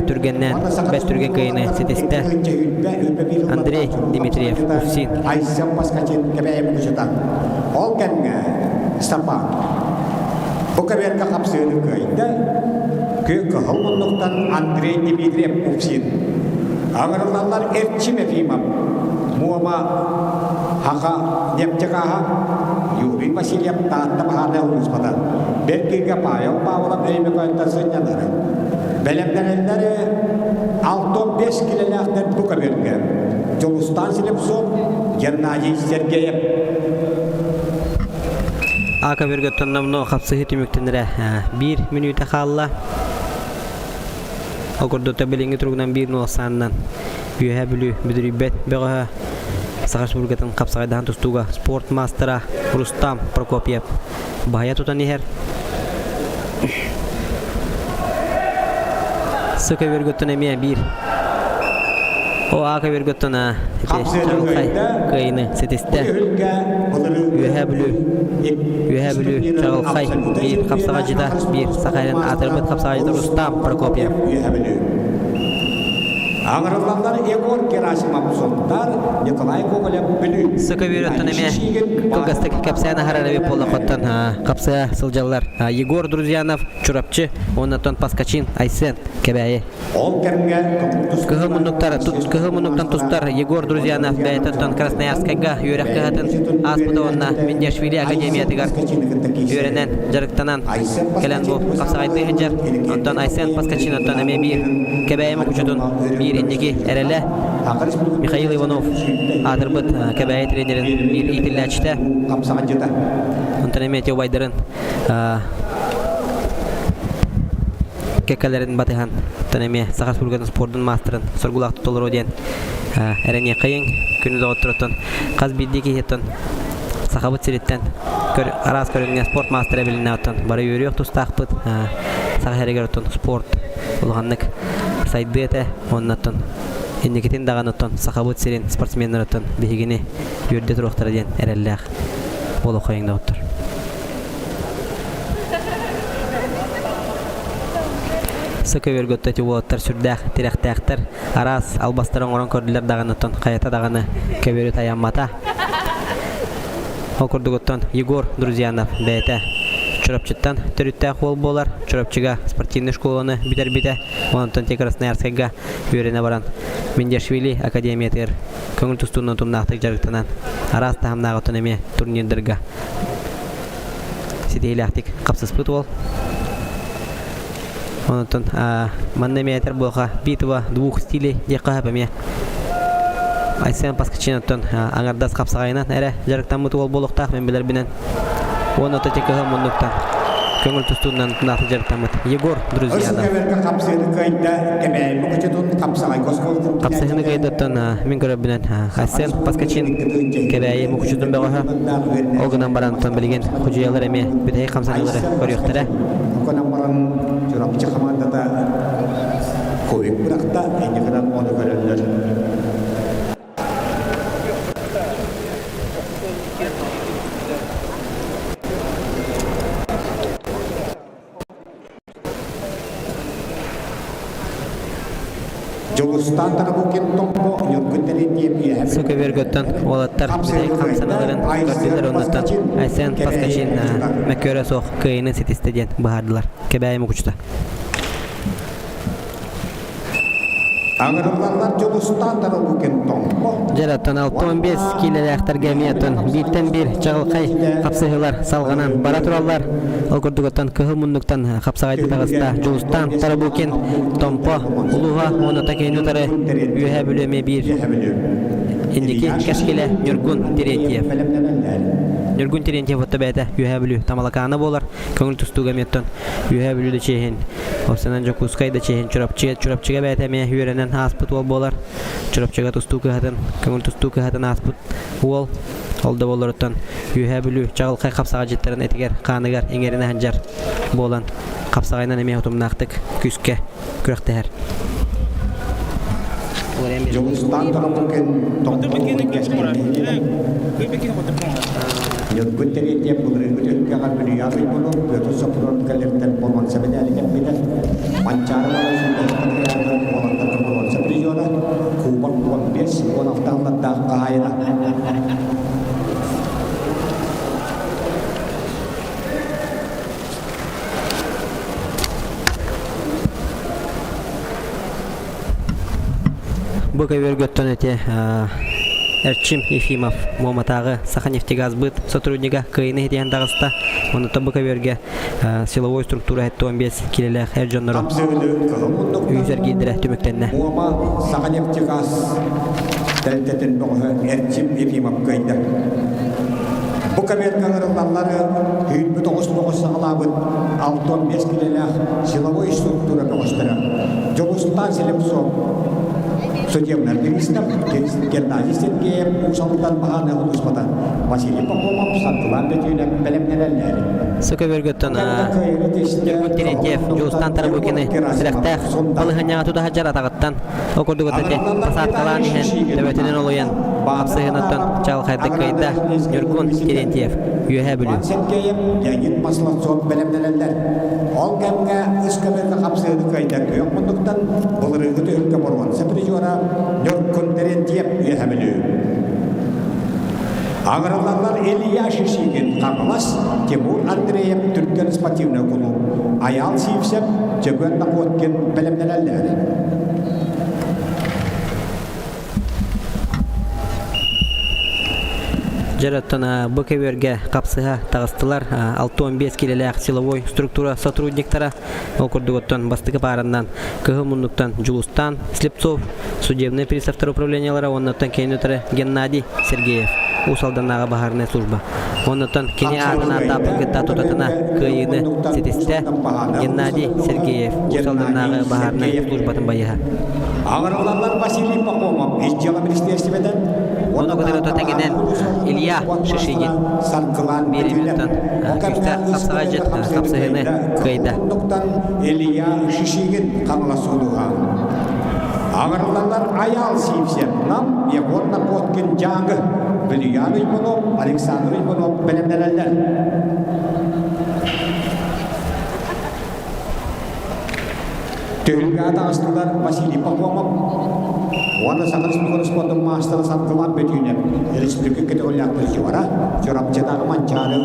түргэннээн бэрт түргэн кыайыыны ситистэ. Андрей Дмитриев, УФСИН. Айсен Паскачин кэбээйим кучутан. Ол кэмҥэ Степан бу кэбиэргэ хапсыыны кыайда. Кү кыһыл муннуктан Андрей Дмитриев УФСИН. Аҥырыллаллар Эрчим Ефимов, Муома Хаха Нефтегааһа, Юрий Васильев Таатта баһаарынай улууспата, Бэркигэ Павел Павлов Өймөкөөнтөн сынньанары. Бэлэмнэнэллэр 65 килэлээхтэр бу көбүөргэ. Дьулустаан Слепцов, Геннадий Сергеев. А көбүөргэ тонномно хапсыһыы түмүктэнэрэ биир мүнүүтэ хаалла. Ол курдук билиҥҥи туругунан биир нуолсаанынан Үөһээ Бүлүү бүдүрүйбэт бөҕөһө Саха Республикатын хапсаҕайдаһан тустууга спорт маастара Рустам Прокопьев баһыйа тутан иһэр. Сы көбүөргөттөн эмиэ биир О А көбүөргөттөн ити чаҕылхай кыайыыны ситистэ. Үөһээ Бүлүү Үөһээ Бүлүү чаҕылхай биир хапсаҕайдьыта биир Саха сирин аатырбыт хапсаҕайдьыта Рустам Прокопьев. Аҥырыллаллар Егор Герасимов Сунтаар, Николай Гоголев Бүлүү. Сы көбүөрөттөн эмиэ кылгастык кэпсээн аһарар эбит буоллаххыттан хапсыа сылдьаллар. Егор Друзьянов Чурапчы, уоннаттан Паскачин Айсен Кэбээйи. Ол кэмҥэ Кыһыл муннуктар кыһыл муннуктан тустар Егор Друзьянов бэйэтиттэн Красноярскайга үөрэх кыһатын ааспыта уонна Миндиашвили академиятыгар үөрэнэн, дьарыктанан кэлэн бу хапсаҕайдыы сылдьар. Онтон Айсен Паскачиноттан эмиэ биир Кэбээйи Мукучутун биир инники эрэлэ Михаил Иванов аатырбыт Кэбээйи тренерин биир иитиллээччитэ. Онтон эмиэ ити убайдарын кэккэлэрин батыһан оттон эмиэ Саха Республикатын спордун маастарын соргулаах толоруо диэн эрэниэххэйиҥ күнү доҕотторуттан хас биирдии киһиттэн Сахабыт сириттэн көр, араас көрүҥҥэ спорт маастара билиннэ оттон бары үөрүөх тустаахпыт Саха сиригэр оттон спорт улаханнык сайдыа этэ уонна оттон инникитин даҕаны оттон Сахабыт сирин спортсменнарыттан биһигини үөрдэ туруохтара диэн эрэллээх буолуоххайыҥ доҕоттор. Сыкы өргөттө уолаттар сүрдээх тирэхтээхтэр, араас албастары оҥорон көрдүлэр даҕаны оттон хайата даҕаны көбүөрү тайаммата. Ол курдугуттан Егор Друзьянов бэйэтэ Чурапчыттан төрүттээх уол буолар. Чурапчыга спортивнай школаны бүтэрбитэ. Онтон те Красноярскайга үөрэнэ баран Миндиашвили академиятыгар көҥүл тустуунан тумнаахтык дьарыктанан араас таһымнааҕыттан эмиэ турнирдарга ситиһиилээхтик хапсыспыт уол. Онтон манна эмиэ этэр буолха битва двух стилей диэххэ сөп эмиэ. Айсен Паскачиноттон аҥардас хапсаҕайынан эрэ дьарыктаммыт уол буолуохтаах мин билэрбинэн. Уонна ити кыһыл муннуктан көҥүл тустуунан наата дьарыктаммыт Егор Друзьяда. Хапсыһыны кыайдаттан мин көрөрбүнэн Айсен Паскачин Кэбээйи Мукучутун бөҕөһө. Ол гынан баран билигин худьуйалар эмиэ бүтэһик хамсаныылары көрүөхтэрэ. Гынан баран Чурапчы хамаандата ковик бырахта, инньэ гынан ону көрөллөр. Дьулустаан Тарабукин Томпо Ньургун Терентьев үөһэ Сукөбөргөттөн уолаттар бүтэһик хамсаныыларын көрдүлэр оннуттан Айсен Паскачин мөккүөрэ суох кыайыыны ситистэ диэн быһаардылар. Кэбээйи Мукучута. Аҥырыллаллар Дьулустаан Тарабукин Томпо. Дьараттан 65 киилэлээхтэргэ эмиэ оттон бииртэн биир чаҕылхай хапсыһыылар салҕанан бара тураллар. Ол курдук оттон кыһыл муннуктан хапсаҕайдыы таҕыста Дьулустаан Тарабукин Томпо улууһа уонна Такейны утары Үөһээ Бүлүү эмиэ биир инники кэскилэ Ньургун Терентьев. Ньургун Терентьев отто бэйэтэ Үөһээ Бүлүү Тамалакаана буолар. Көҥүл тустууга эмиэ оттон Үөһээ Бүлүү да чиэһин Овсянан Дьокуускай да чиэһин Чурапчы, Чурапчыга бэйэтэ эмиэ үөрэнэн ааспыт уол буолар. Чурапчыга тустуу кыһатын, көҥүл тустуу кыһатын ааспыт уол. Ол да буолларуттан Үөһээ Бүлүү чаҕылхай хапсаҕайдьыттарын этигэр, хааныгар иҥэринэ сылдьар буолан хапсаҕайынан эмиэ утумнаахтык күүскэ күрэхтэһэр. Дьулустаан Тарабукин тохтолугун кэскиллиһинэн Ньургун Терентьев былырыыҥҥы түһүлгэҕэ Бүлүйэҕэ туйгуну Петр Сопрун кэлэртэн боруонса мэдээли кэлбитэ. Манчаары Малайсыйа уолаттарга боруонса призера, Кубок 15 16 аллардаах хаһаайына. Бу көбүөргөттөн эти Эрчим Ефимов Муоматааҕы Саханефтегазбыт сотруднига кыайыыны ситиһэн таҕыста. Онуттан бу көбүөргэ силовой структура 75 килэлээх эр дьоннору үһүс эргиирдэрэ түмүктэннэ. Муома Саханефтегаз тэрилтэтин бөҕөһө Эрчим Ефимов кыайда. Бу көбүөргэ ыҥырыллаллары 29 бөҕөс саҕалаабыт 65 килэлээх силовой структура бөҕөстөрө Дьулустаан Слепцов, судебный пристав Геннадий Сергеев Уус Алдан баһааны улууспата Василий Пахомов Саргылаан Бөтүүнэп бэлэмнэнэллэр. Сыкөбөргөттөн Ньургун Терентьев Дьулустаан Тарабукины сүрэхтээх балыһанньаҕа тута сылдьар атаҕыттан Ол курдук ити посадкалаан иһэн төбөтүнэн олуйан хапсыһыныттан чаҕылхайдык кыайда Ньургун Терентьев, Үөһээ Бүлүү. Сергеев, Леонид Маслацов бэлэмнэнэллэр. Ол кэмҥэ үс көмөлгө хапсыһыны кыайда күөх муннуктан былырыыҥҥы түһүлгэ боруонса призера Ньургун Терентьев Үөһээ Бүлүү. Аҥырыллаллар Илья Шишигин Хаҥалас, Тимур Андреев Түргэн спортивнай кулууп, Айаал Сивцев, Чөгүөн Находкин бэлэмнэнэллэр. Дьэр оттон бу көбүөргэ хапсыһа таҕыстылар 65 килэлээх силовой структура сотрудниктара ол курдук оттон бастакы паараннан Кыһыл муннуктан Дьулустаан Слепцов, судебнай приставтар управлениелара уоннаттан кини утары Геннадий Сергеев, Уус Алданнааҕы баһаарынай служба. Оннуттан кини аатын ааттааппын кытта тутатына кыайыыны ситистэ Геннадий Сергеев, Уус Алданнааҕы баһаарынай службатын байыһа. Аҕырыллаллар Василий Пахомов ис дьыала министиэристибэтэ Ону кытары тэҥинэн Илья Шишигин биир минуттан күүстээх хапсаҕайдьыт хапсыһыыны кыайда. Илья Шишигин Хаҥалас улууһа. Аҕырыллаллар Айаал Сивцев, Нам, Егор Находкин, Дьааҥы, Вильян Иванов, Александр Иванов бэлэмнэнэллэр. Түһүлгэ таҕыстылар Василий Пахомов уонна Саха Республикатын спордун маастара Саргылан Бөтүүнэп, республика көтөҕүллээх призера, Чурапчытааҕы Манчаары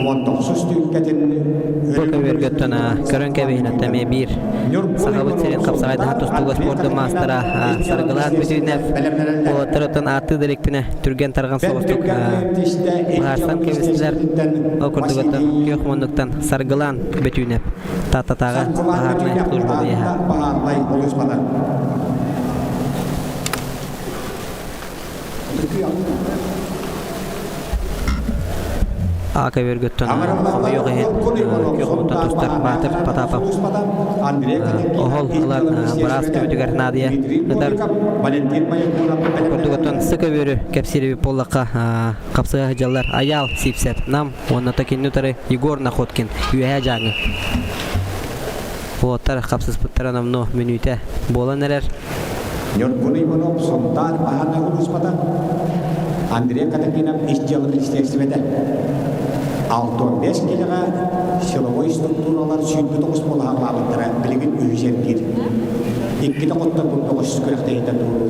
19 түһүлгэтин Бу көбүөргөттөн көрөн кэбиһинэттэн эмиэ биир Сахабыт сирин хапсаҕайдаһа тустууга спордун маастара Саргылаан Бөтүүнэп уолаттарыттан ааттыы да иликтинэ түргэн тарҕан соҕустук быһаарсан кэбистилэр. Ол курдук оттон күөх муннуктан Саргылаан Бөтүүнэп Тааттатааҕы баһаарынай служба быйаһа. Баһаарынай улууспата. А көбүөргөттөн хомойуох иһин күөх мунтан тустар Баатыр Потапов оһол ылан быраас көмөтүгэр наадыйа ытар. Курдугуттан сы көбүөрү кэпсиир буоллахха хапсыга сылдьаллар Айаал Сивцев Нам уонна Токинни утары Егор Находкин Үөһээ Дьааҥы. Уолаттар хапсыспыттара номнуо мүнүүтэ буолан эрэр. Ньургун Иванов Сунтаар баһаарынай улууспата, Андрей Катакинов ис дьыала министиэристибэтэ. 65 киилэҕэ силовой структуралар 29 буолаһаҕалаабыттара билигин үһүс эргиир. Иккитэ хотторбут бөҕөс күрэхтэһиитэ туруор.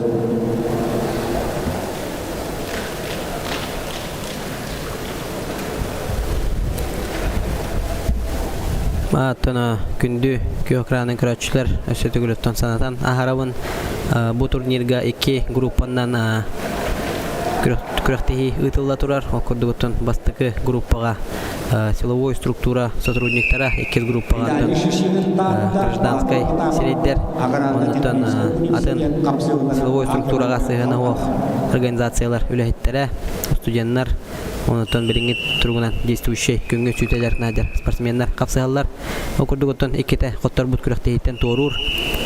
Оттон күндү күөх экранын көрөөччүлэр өссө төгүл оттон санатан аһарабын. Бу турнирга икки группаннан күрэхтэһии ыытылла турар. Ол курдугуттан бастакы группаҕа силовой структура сотрудниктара, иккис группаҕа гражданскай сирэйдэр, оннуттан атын силовой структураҕа сыһыана суох организациялар үлэһиттэрэ, студеннар, онуттан билиҥҥи туругунан действующай күҥҥэ сүүтэлэр наадьар спортсменнар хапсыһаллар. Ол курдук оттон иккитэ хотторбут күрэхтэһииттэн туоруур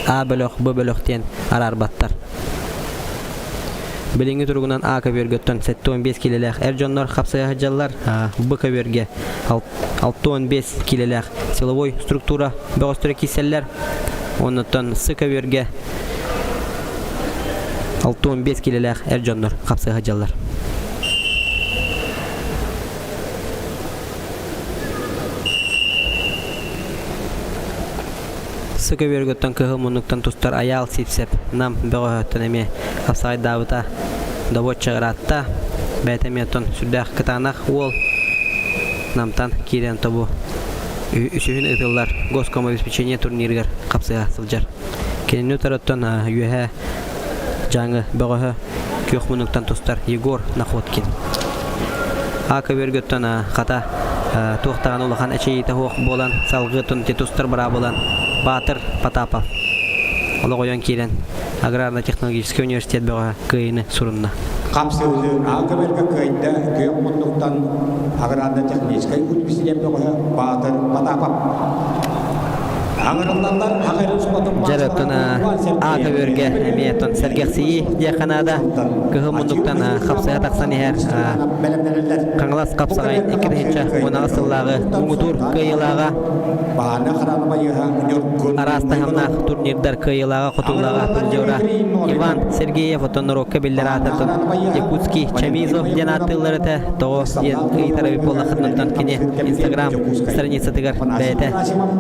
А бөлөх, Б бөлөх диэн араарбаттар. Билиҥҥи туругунан А көбүөргөттөн 75 киилэлээх эр дьоннор хапсыһа сылдьаллар. Б көбүөргэ 65 киилэлээх силовой структура бөҕөстөрө киирсэллэр. Оннуттан С көбүөргэ 65 киилэлээх эр дьоннор хапсыһа сылдьаллар. Сы көбүөргөттөн кыһыл муннуктан тустар Айаал Сивцев Нам бөҕөһөттөн эмиэ хапсаҕайдаабыта добуочча ыраатта. Бэйэтэ эмиэ оттон сүрдээх кытаанах уол Намтан киирэн тобу үсүһүн ыытыллар госкомобеспечение турнирыгар хапсыһа сылдьар. Кинини утарыттан үөһээ Дьааҥы бөҕөһө күөх муннуктан тустар Егор Находкин. А көбүөргөттөн хата туох даҕаны улахан эчэйиитэ суох буолан салгыы тустар быраабылан Баатыр Потапов олох ойон киирэн аграрно-технологическай университет бөҕөһө кыайыыны сурунна. Хапсыһыы А көбүөргэ кыайда күөх муннуктан аграрно-техническай университет бөҕөһө Баатыр Потапов. Дьэр оттон А көбүөргэ эмиэ оттон сэргэхсийии диэххэ наада. Кыһыл муннуктан хапсыһа тахсан иһэр Хаҥалас хапсаҕай 2018 сыллааҕы муҥутуур кыайыылааҕа араас таһымнаах турнирдар кыайыылааҕа хотуулааҕа призера Иван Сергеев оттон норуокка биллэр аатыртан Якутский Чамизов диэн ааттыыллар этэ тоҕо диэн ыйытар эбит буоллаххытына кини Инстаграм страницатыгар бэйэтэ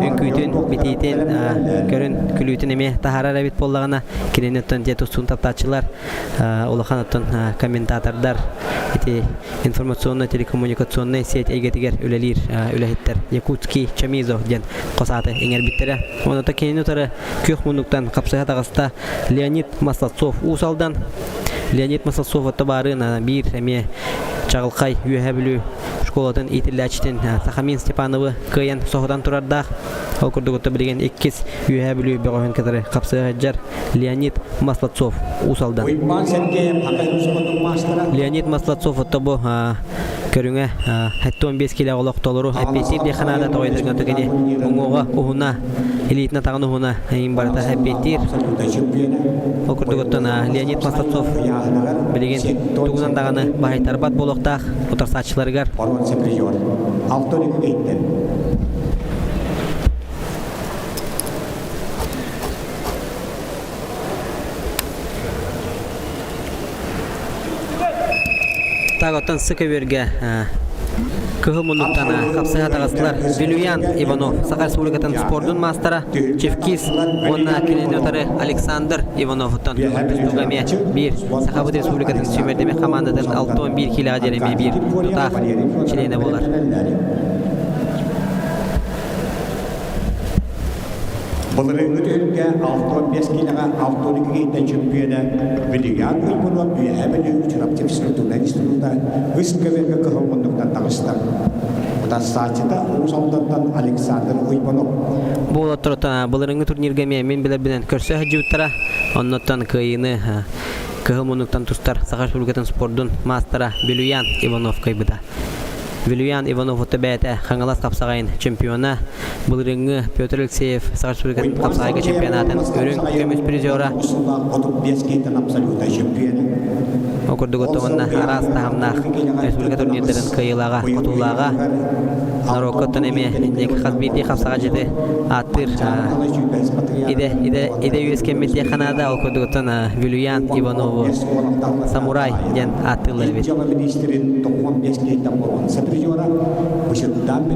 үҥкүүтүн, битиитин, көрүн, күлүүтүн эмиэ таһаарар эбит буоллаҕына, кинини оттон дьиэ тустуун таптааччылар, улахан оттон комментатордар ити информационно-телекоммуникационнай сеть эйгэтигэр үлэлиир үлэһиттэр Якутский Чамизов диэн хос ааты иҥэрбиттэрэ. Онуота кинини утары күөх муннуктан хапсыһа таҕыста Леонид Маслацов Уус Алдан. Леонид Маслацов отто баарыын биир эмиэ чаҕылхай Үөһээ Бүлүү школатын иитиллээччитин Сахамин Степановы кыайан соһутан турардаах. Ол курдук билигин иккис Үөһээ Бүлүү бөҕөһүн кытары хапсыһа сылдьар Леонид Маслацов Уус Алдан. Леонид Маслацов отто бу көрүҥэ 75 килэ олох толору эппиэттиир диэххэ наада тоҕойдорго кини уҥуоҕа уһуна илиитин атаҕын уһуна эйин барыта эппиэттиир. Ол курдук оттон Леонид Маслацов билигин тугунан даҕаны баһыйтарбат буолуохтаах утарсааччыларыгар. Так, оттон сы көбүөргэ кыһыл муннуктан хапсыһа таҕыстылар Вилюян Иванов, Саха Республикатын спордун маастара, Чевкис уонна кинини утары Александр Ивановуттан тустууга эмиэ биир Сахабыт Республикатын сүүмэрдэммит хамаандатын 61 киилэҕэ диэри эмиэ биир тутаах чилиэнэ буолар. Былырыыҥҥы түһүлгэ 65 киилэҕэ 62 киһиттэн чөмпүйүөнэ Вилюян Уйбунов Үөһээ Бүлүү Чурапчы физкультурнай института үс көбүөргэ кыһыл муннуктан таҕыста. Утарсааччыта Уус Алдантан Александр Уйбунов. Бу уолаттар былырыыҥҥы турнирга эмиэ мин билэрбинэн көрсө сылдьыбыттара. Оннуттан кыайыыны кыһыл муннуктан тустар Саха Республикатын спордун маастара Вилюян Иванов кыайбыта. Вилюян Иванов бэйэтэ Хаҥалас хапсаҕайын чемпиона, былырыыҥҥы Петр Алексеев Саха Республикатын хапсаҕайга чемпионатын үрүҥ көмүс призера. Ол курдук оттоҕунна араас таһымнаах республика турнирдарын кыайыылааҕа, хотуулааҕа, норуокка оттон эмиэ инник хас биирдии хапсаҕайдьыты ааттыыр идэ идэ идэ үөскэммит диэххэ наада. Ол курдук оттон Вилюян Иванову самурай диэн ааттыыллар эбит.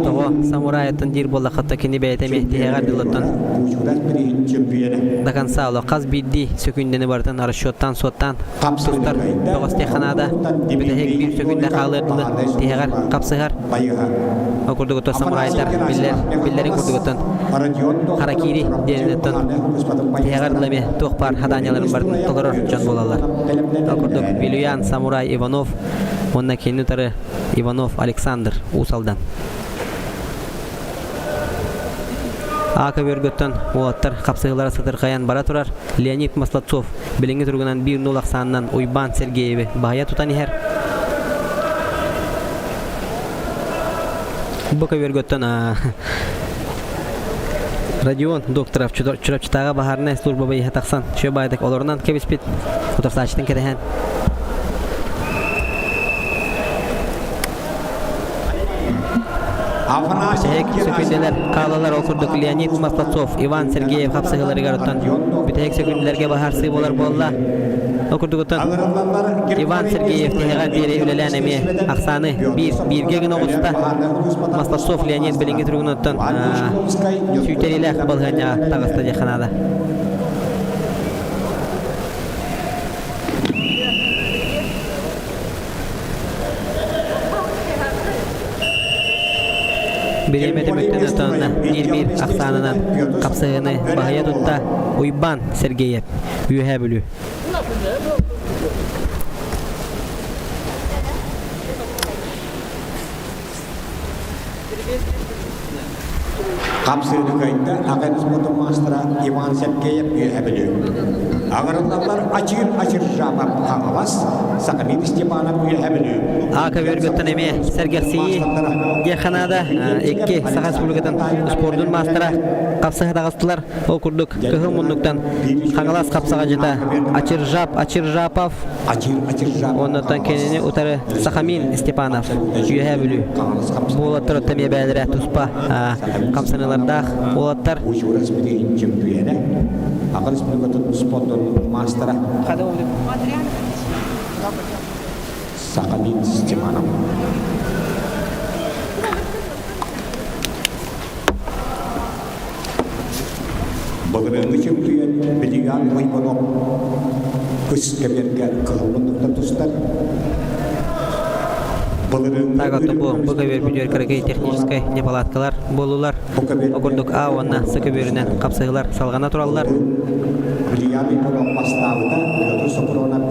Тоҕо самурайыттан диир буоллахха кини бэйэтэ эмиэ тиһэҕэр дылыттан до конца олох хас биирдии сөкүүндэни барытын расчеттаан суоттаан тустар. бөҕөс диэххэ наада. Бүтэһик биир сөкүүндэ хаалыар дылы тиһэҕэр хапсыһар. Ол курдугуттан самурайдар биллэр, биллэрин курдугуттан харакири диэниттэн тиһэҕэр дылы эмиэ туох баар хадаанньаларын барытын толорор дьон буолаллар. Ол курдук Вилюян Самурай Иванов уонна кинини утары Иванов Александр Уус Алдан. А көбүөргөттөн уолаттар хапсыһыылара сытырхайан бара турар. Леонид Маслацов билиҥҥи туругунан 1-0 ахсаанынан Уйбаан Сергееви баһыйа тутан иһэр. Бу көбүөргөттөн Родион Докторов Чурапчытааҕы баһаарынай служба байыһа тахсан үчүгэй баайдык олорунан кэбиспит утарсааччытын кэтэһэн Бүтэһик сөкүндэлэр хаалалар ол курдук Леонид Маслацов, Иван Сергеев хапсыһыыларыгар оттон бүтэһик сөкүндэлэргэ баһаарсыы буолар буолла. Ол курдук оттон Иван Сергеев тиһэҕэр диэри үлэлээн эмиэ ахсааны биир бииргэ гына оҕуста. Маслацов Леонид билиҥҥи туругунан оттон сүүйтэриилээх балаһыанньаҕа таҕыста диэххэ наада. Бириэмэ түмүктэн отонно биир-биир ахсаанынан хапсыһыыны баһыйа тутта Уйбаан Сергеев, Үөһээ Бүлүү. Хапсыыны кыайда Аҕай спортун маастара Иван Сергеев Үөһэ Бүлүү. Аҕырыллаллар Ачыыр Ачыржапов Хаҥалас, Сахамин Степанов Үөһэ Бүлүү. А көбүөргөттөн эмиэ сэргэхсийии диэххэ наада. Икки Саха Республикатын спордун маастара хапсыһа таҕыстылар. Ол курдук кыһыл муннуктан Хаҥалас хапсаҕадьыта Ачыржап Ачыржапов Оннуттан кинини утары Сахамин Степанов, Үөһээ Бүлүү. Бу уолаттар оттон эмиэ бэйэлэрэ туспа хамсаныылардаах уолаттар. Сахамин Степанов. Былырыыҥҥы чөмпүйүөн Билиган Ойбонов кыс кэбиэргэ кыһыл муннуктан тустар. Так, оттон бу бу көбүөр бүтүөр кыракый техническай неполадкалар буоллулар. Ол курдук А уонна С көбүөрүнэн хапсыһыылар салҕана тураллар.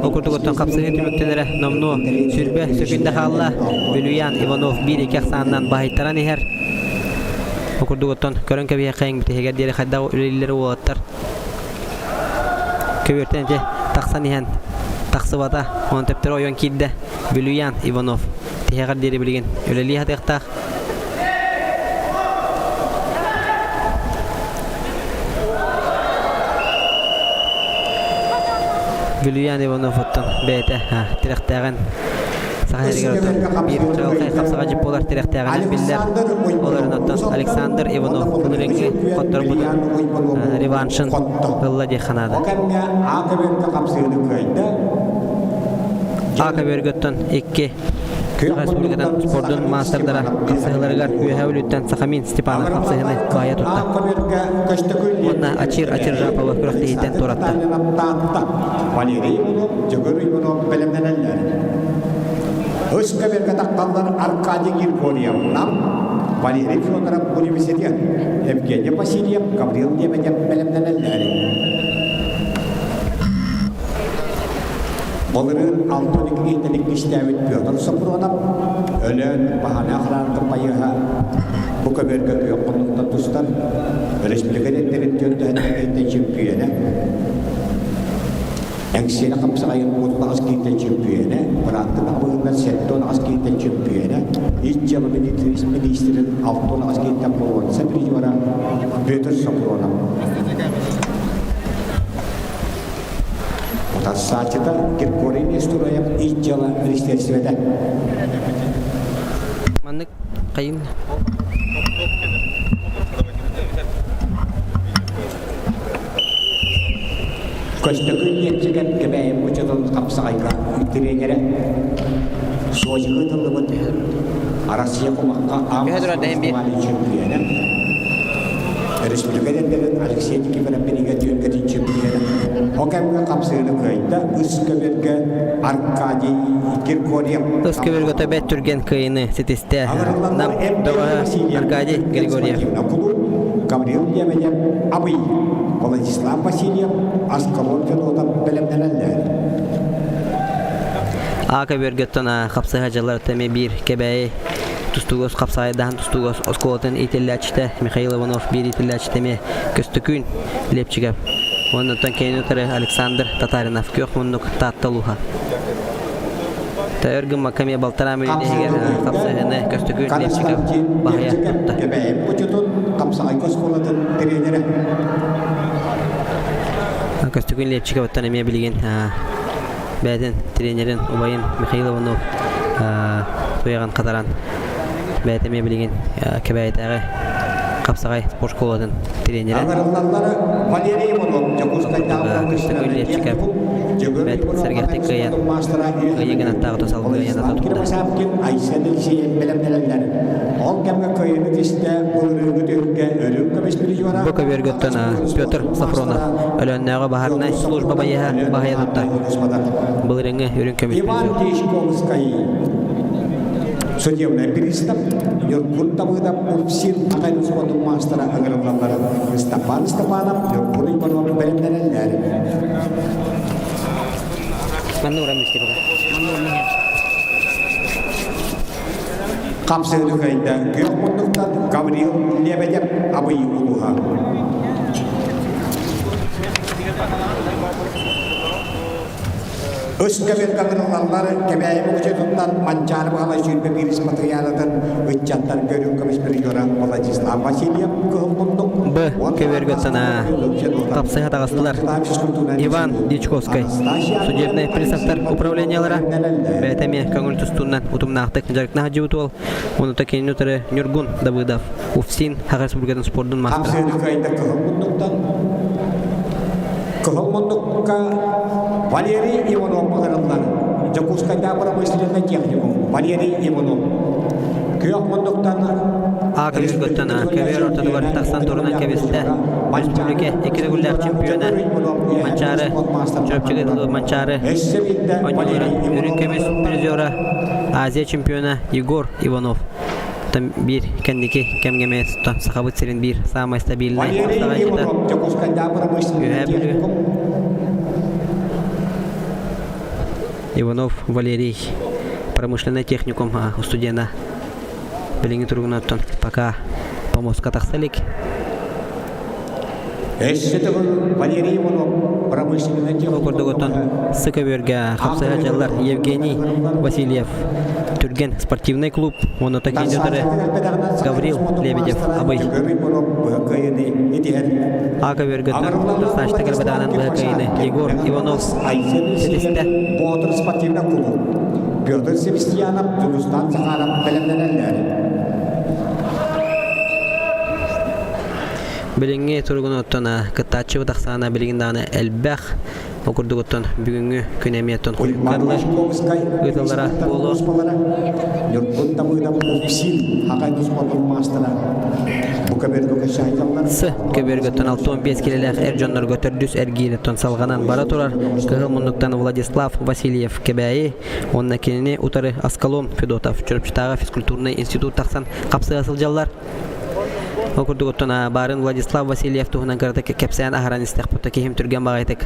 Ол курдук оттон хапсыһыы түмүктэнэрэ номнуо сүрбэ сөкүндэ хаалла. Бүлүйан Иванов биир-икки ахсаанынан баһыйтаран иһэр. Ол курдук оттон көрөн кэбиһиэххэйиҥ бүтэһигэр диэри хайдах үлэлииллэрэ уолаттар көбүөртэн ити тахсан иһэн тахсыбата, онон төптөрү ойон киирдэ Бүлүйан Иванов тиһэҕэр диэри билигин үлэлии сатыахтаах. Бүлүйан Иванов оттон бэйэтэ тирэхтээҕин Саха сиригэр оттон биир чаҕылхай хапсаҕа буолар тирэхтээҕинэн биллэр. Олорун оттон Александр Иванов былырыыҥҥы хотторбутун реваншын ылла диэххэ наада. А көбүөргөттөн икки Саха Республикатын спордун маастардара хапсыһыыларыгар Үөһээ Бүлүүттэн Сахамин Степанов хапсыһыыны баайа тутта. Уонна Ачир Ачиржапова күрэхтэһииттэн туоратта. Валерий Иванов, Дьөгүөр Иванов бэлэмнэнэллэр. Үс көбүөргэ тахталлар Аркадий Григорьев, Нам, Валерий Федоров, университет, Евгений Васильев, Гаврил Лебедев бэлэмнэнэллэр. Былырыын Алтын иккиһиттэн иккистээбит Петр Сопронов Өлөөн Баһана охранка байыһа бу көбүөргэ күөх хоннуктан тустар өрөспүүбүлүкэ эрдэрин түөрдэһиннэргэ чөмпүйүөнэ Эҥсиэли хапсаҕайын 38 киһиттэн чөмпүйүөнэ, бырааттыы баһылыгынан 78 киһиттэн чөмпүйүөнэ, ис дьыала миниистирин 68 киһиттэн боруонса призера Петр Сопронов. Утарсааччыта Григорий Нестураев ис дьыала министиэристибэтэ. Маннык хайын Көстөкүүн Ниэнчикэп Кэбээйи муочатын хапсаҕайга тренерэ Сочига ыытыллыбыт Арассыыйа кумахха аан бастакы чөмпүйүөнэ Республика эрдэрин Алексей Никифоров биригэ түөргэтин чөмпүйүөнэ. О кэмҥэ хапсыыны кыайда үс көбүөргэ Аркадий Григорьев. Үс көбүөргэ төбөт түргэн кыайыны ситистэ. Нам бөҕөһө Аркадий Григорьев. Гаврил Лебедев, Абый, Владислав Васильев, Аскалон Федотов бэлэмнэнэллэр. А көбүөргөттөн хапсыһа дьыллар тэми биир Кэбээйи тустуугас хапсаайдаһан тустуугас оскуолатын иитиллээччитэ Михаил Иванов биир иитиллээччитэ эмиэ Көстөкүүн Лепчиков. Оннуттан кэнин утары Александр Татаринов күөх муннук Таатта улууһа. Өр гыммакка эмиэ балтараа мүнүүтэ иһигэр хапсыһыыны Көстөкүүн Лепчиков баһыйа тутта. Кэбээйи Бочутун Хапсаҕайга оскуолатын тренерэ. Көстөкүүн Лепчиковыттан эмиэ билигин бэйэтин тренерин убайын Михаил Иванов туйаҕын хатаран бэйэтэ эмиэ билигин Кэбээйитээҕи хапсаҕай спорт школатын тренерэ Аҥарыллаллара Валерий Иванов Дьокуускайдааҕы Көстөкүүн Лепчиков бэрт сэргэхтик кыайан кыайыы гынаттааҕыта салгыы айаната турда. Айсен Алексеев бэлэмнэнэллэр. Ол кэмҥэ кыайыыны тистэ былырыыҥҥы түһүлгэ өрүн көмүс призера Бу көбүөргөттөн Петр Сафронов Өлөөннөөҕү баһаарынай служба байыһа баһыйа тутта. Былырыыҥҥы үрүҥ көмүс Иван Дьячковскай судебный пристав Ньургун Давыдов УФСИН Атай спортун маастара ыҥырыллаллар. Степан Степанов Ньургун Иванов бэлэмнэнэллэр. Манна уран исти Хамсыыны кыайда күөх муннуктан Гаврил Лебедев Абый улууһа. Үс көбүргатырыллаллар Кэбээйи Мукучутуттан Манчаары Баһылай 21 матырыйаалатын ыччаттар көрүҥ көмүс призера Владислав Васильев кыһыл муннук Б. Көбүөргөттөн тапсыһа таҕыстылар. Иван Дьячковскай судебнай приставтар управлениелара бэйэтэ эмиэ көҥүл тустуунан утумнаахтык дьарыктана сылдьыбыт уол. Онута кинини утары Ньургун Давыдов, УФСИН Саха Республикатын спордун маастара. Хамсыыны кыайда кыһыл муннуктан Кыһыл муннукка Валерий Иванов ыҥырыллар. Дьокуускайдааҕы промышленнай техникум Валерий Иванов. Күөх муннуктан А көбүөргөттөн көбүөр ортотугар тахсан турунан кэбистэ. Республика икки төгүллээх чемпиона Манчаары Чурапчыга Манчаары оонньууларын үрүҥ көмүс призера Азия чемпиона Егор Иванов. Биир кэнники кэмҥэ эмиэ Сахабыт сирин биир саамай стабильнай саҕайдьыта Үөһээ Бүлүү Иванов Валерий промышленный техникум студена билиҥҥи туругунан пока помостка тахса илик. Өссө төгүл Валерий Иванов промышленный Ол курдук оттон сы көбүөргэ хапсыһа дьаллар Евгений Васильев Түргэн спортивный клуб уонна кииннэтэрэ Гаврил Лебедев Абый. А көбүөргэ тахсаачта кэлбэтэҕинэн быһа кыайыыны Егор Иванов ситистэ. Боотур спортивный клуб Петр Севастьянов Дьулустан Захаров бэлэмнэнэллэр. Билиҥҥи туругун оттон кыттааччыбыт ахсаана билигин даҕаны элбэх. Ол курдук оттон бүгүҥҥү күн эмиэ оттон хойукка дылы ыытыллара буолуо. Ньургун Давыдов Упсин Хакай спортун маастара бу көбүөргө көссөһүллэр. С көбүөргөттөн 65 килэлээх эр дьоннорго төрдүс эргиириттэн салҕанан бара турар Кыһыл муннуктан Владислав Васильев Кэбээйи уонна кинини утары Аскалон Федотов Чурапчытааҕы физкультурнай институт тахсан хапсыга сылдьаллар. Ол курдук оттон баарын Владислав Васильев туһунан кыратык кэпсээн аһаран истэхпит киһим түргэн баҕайытык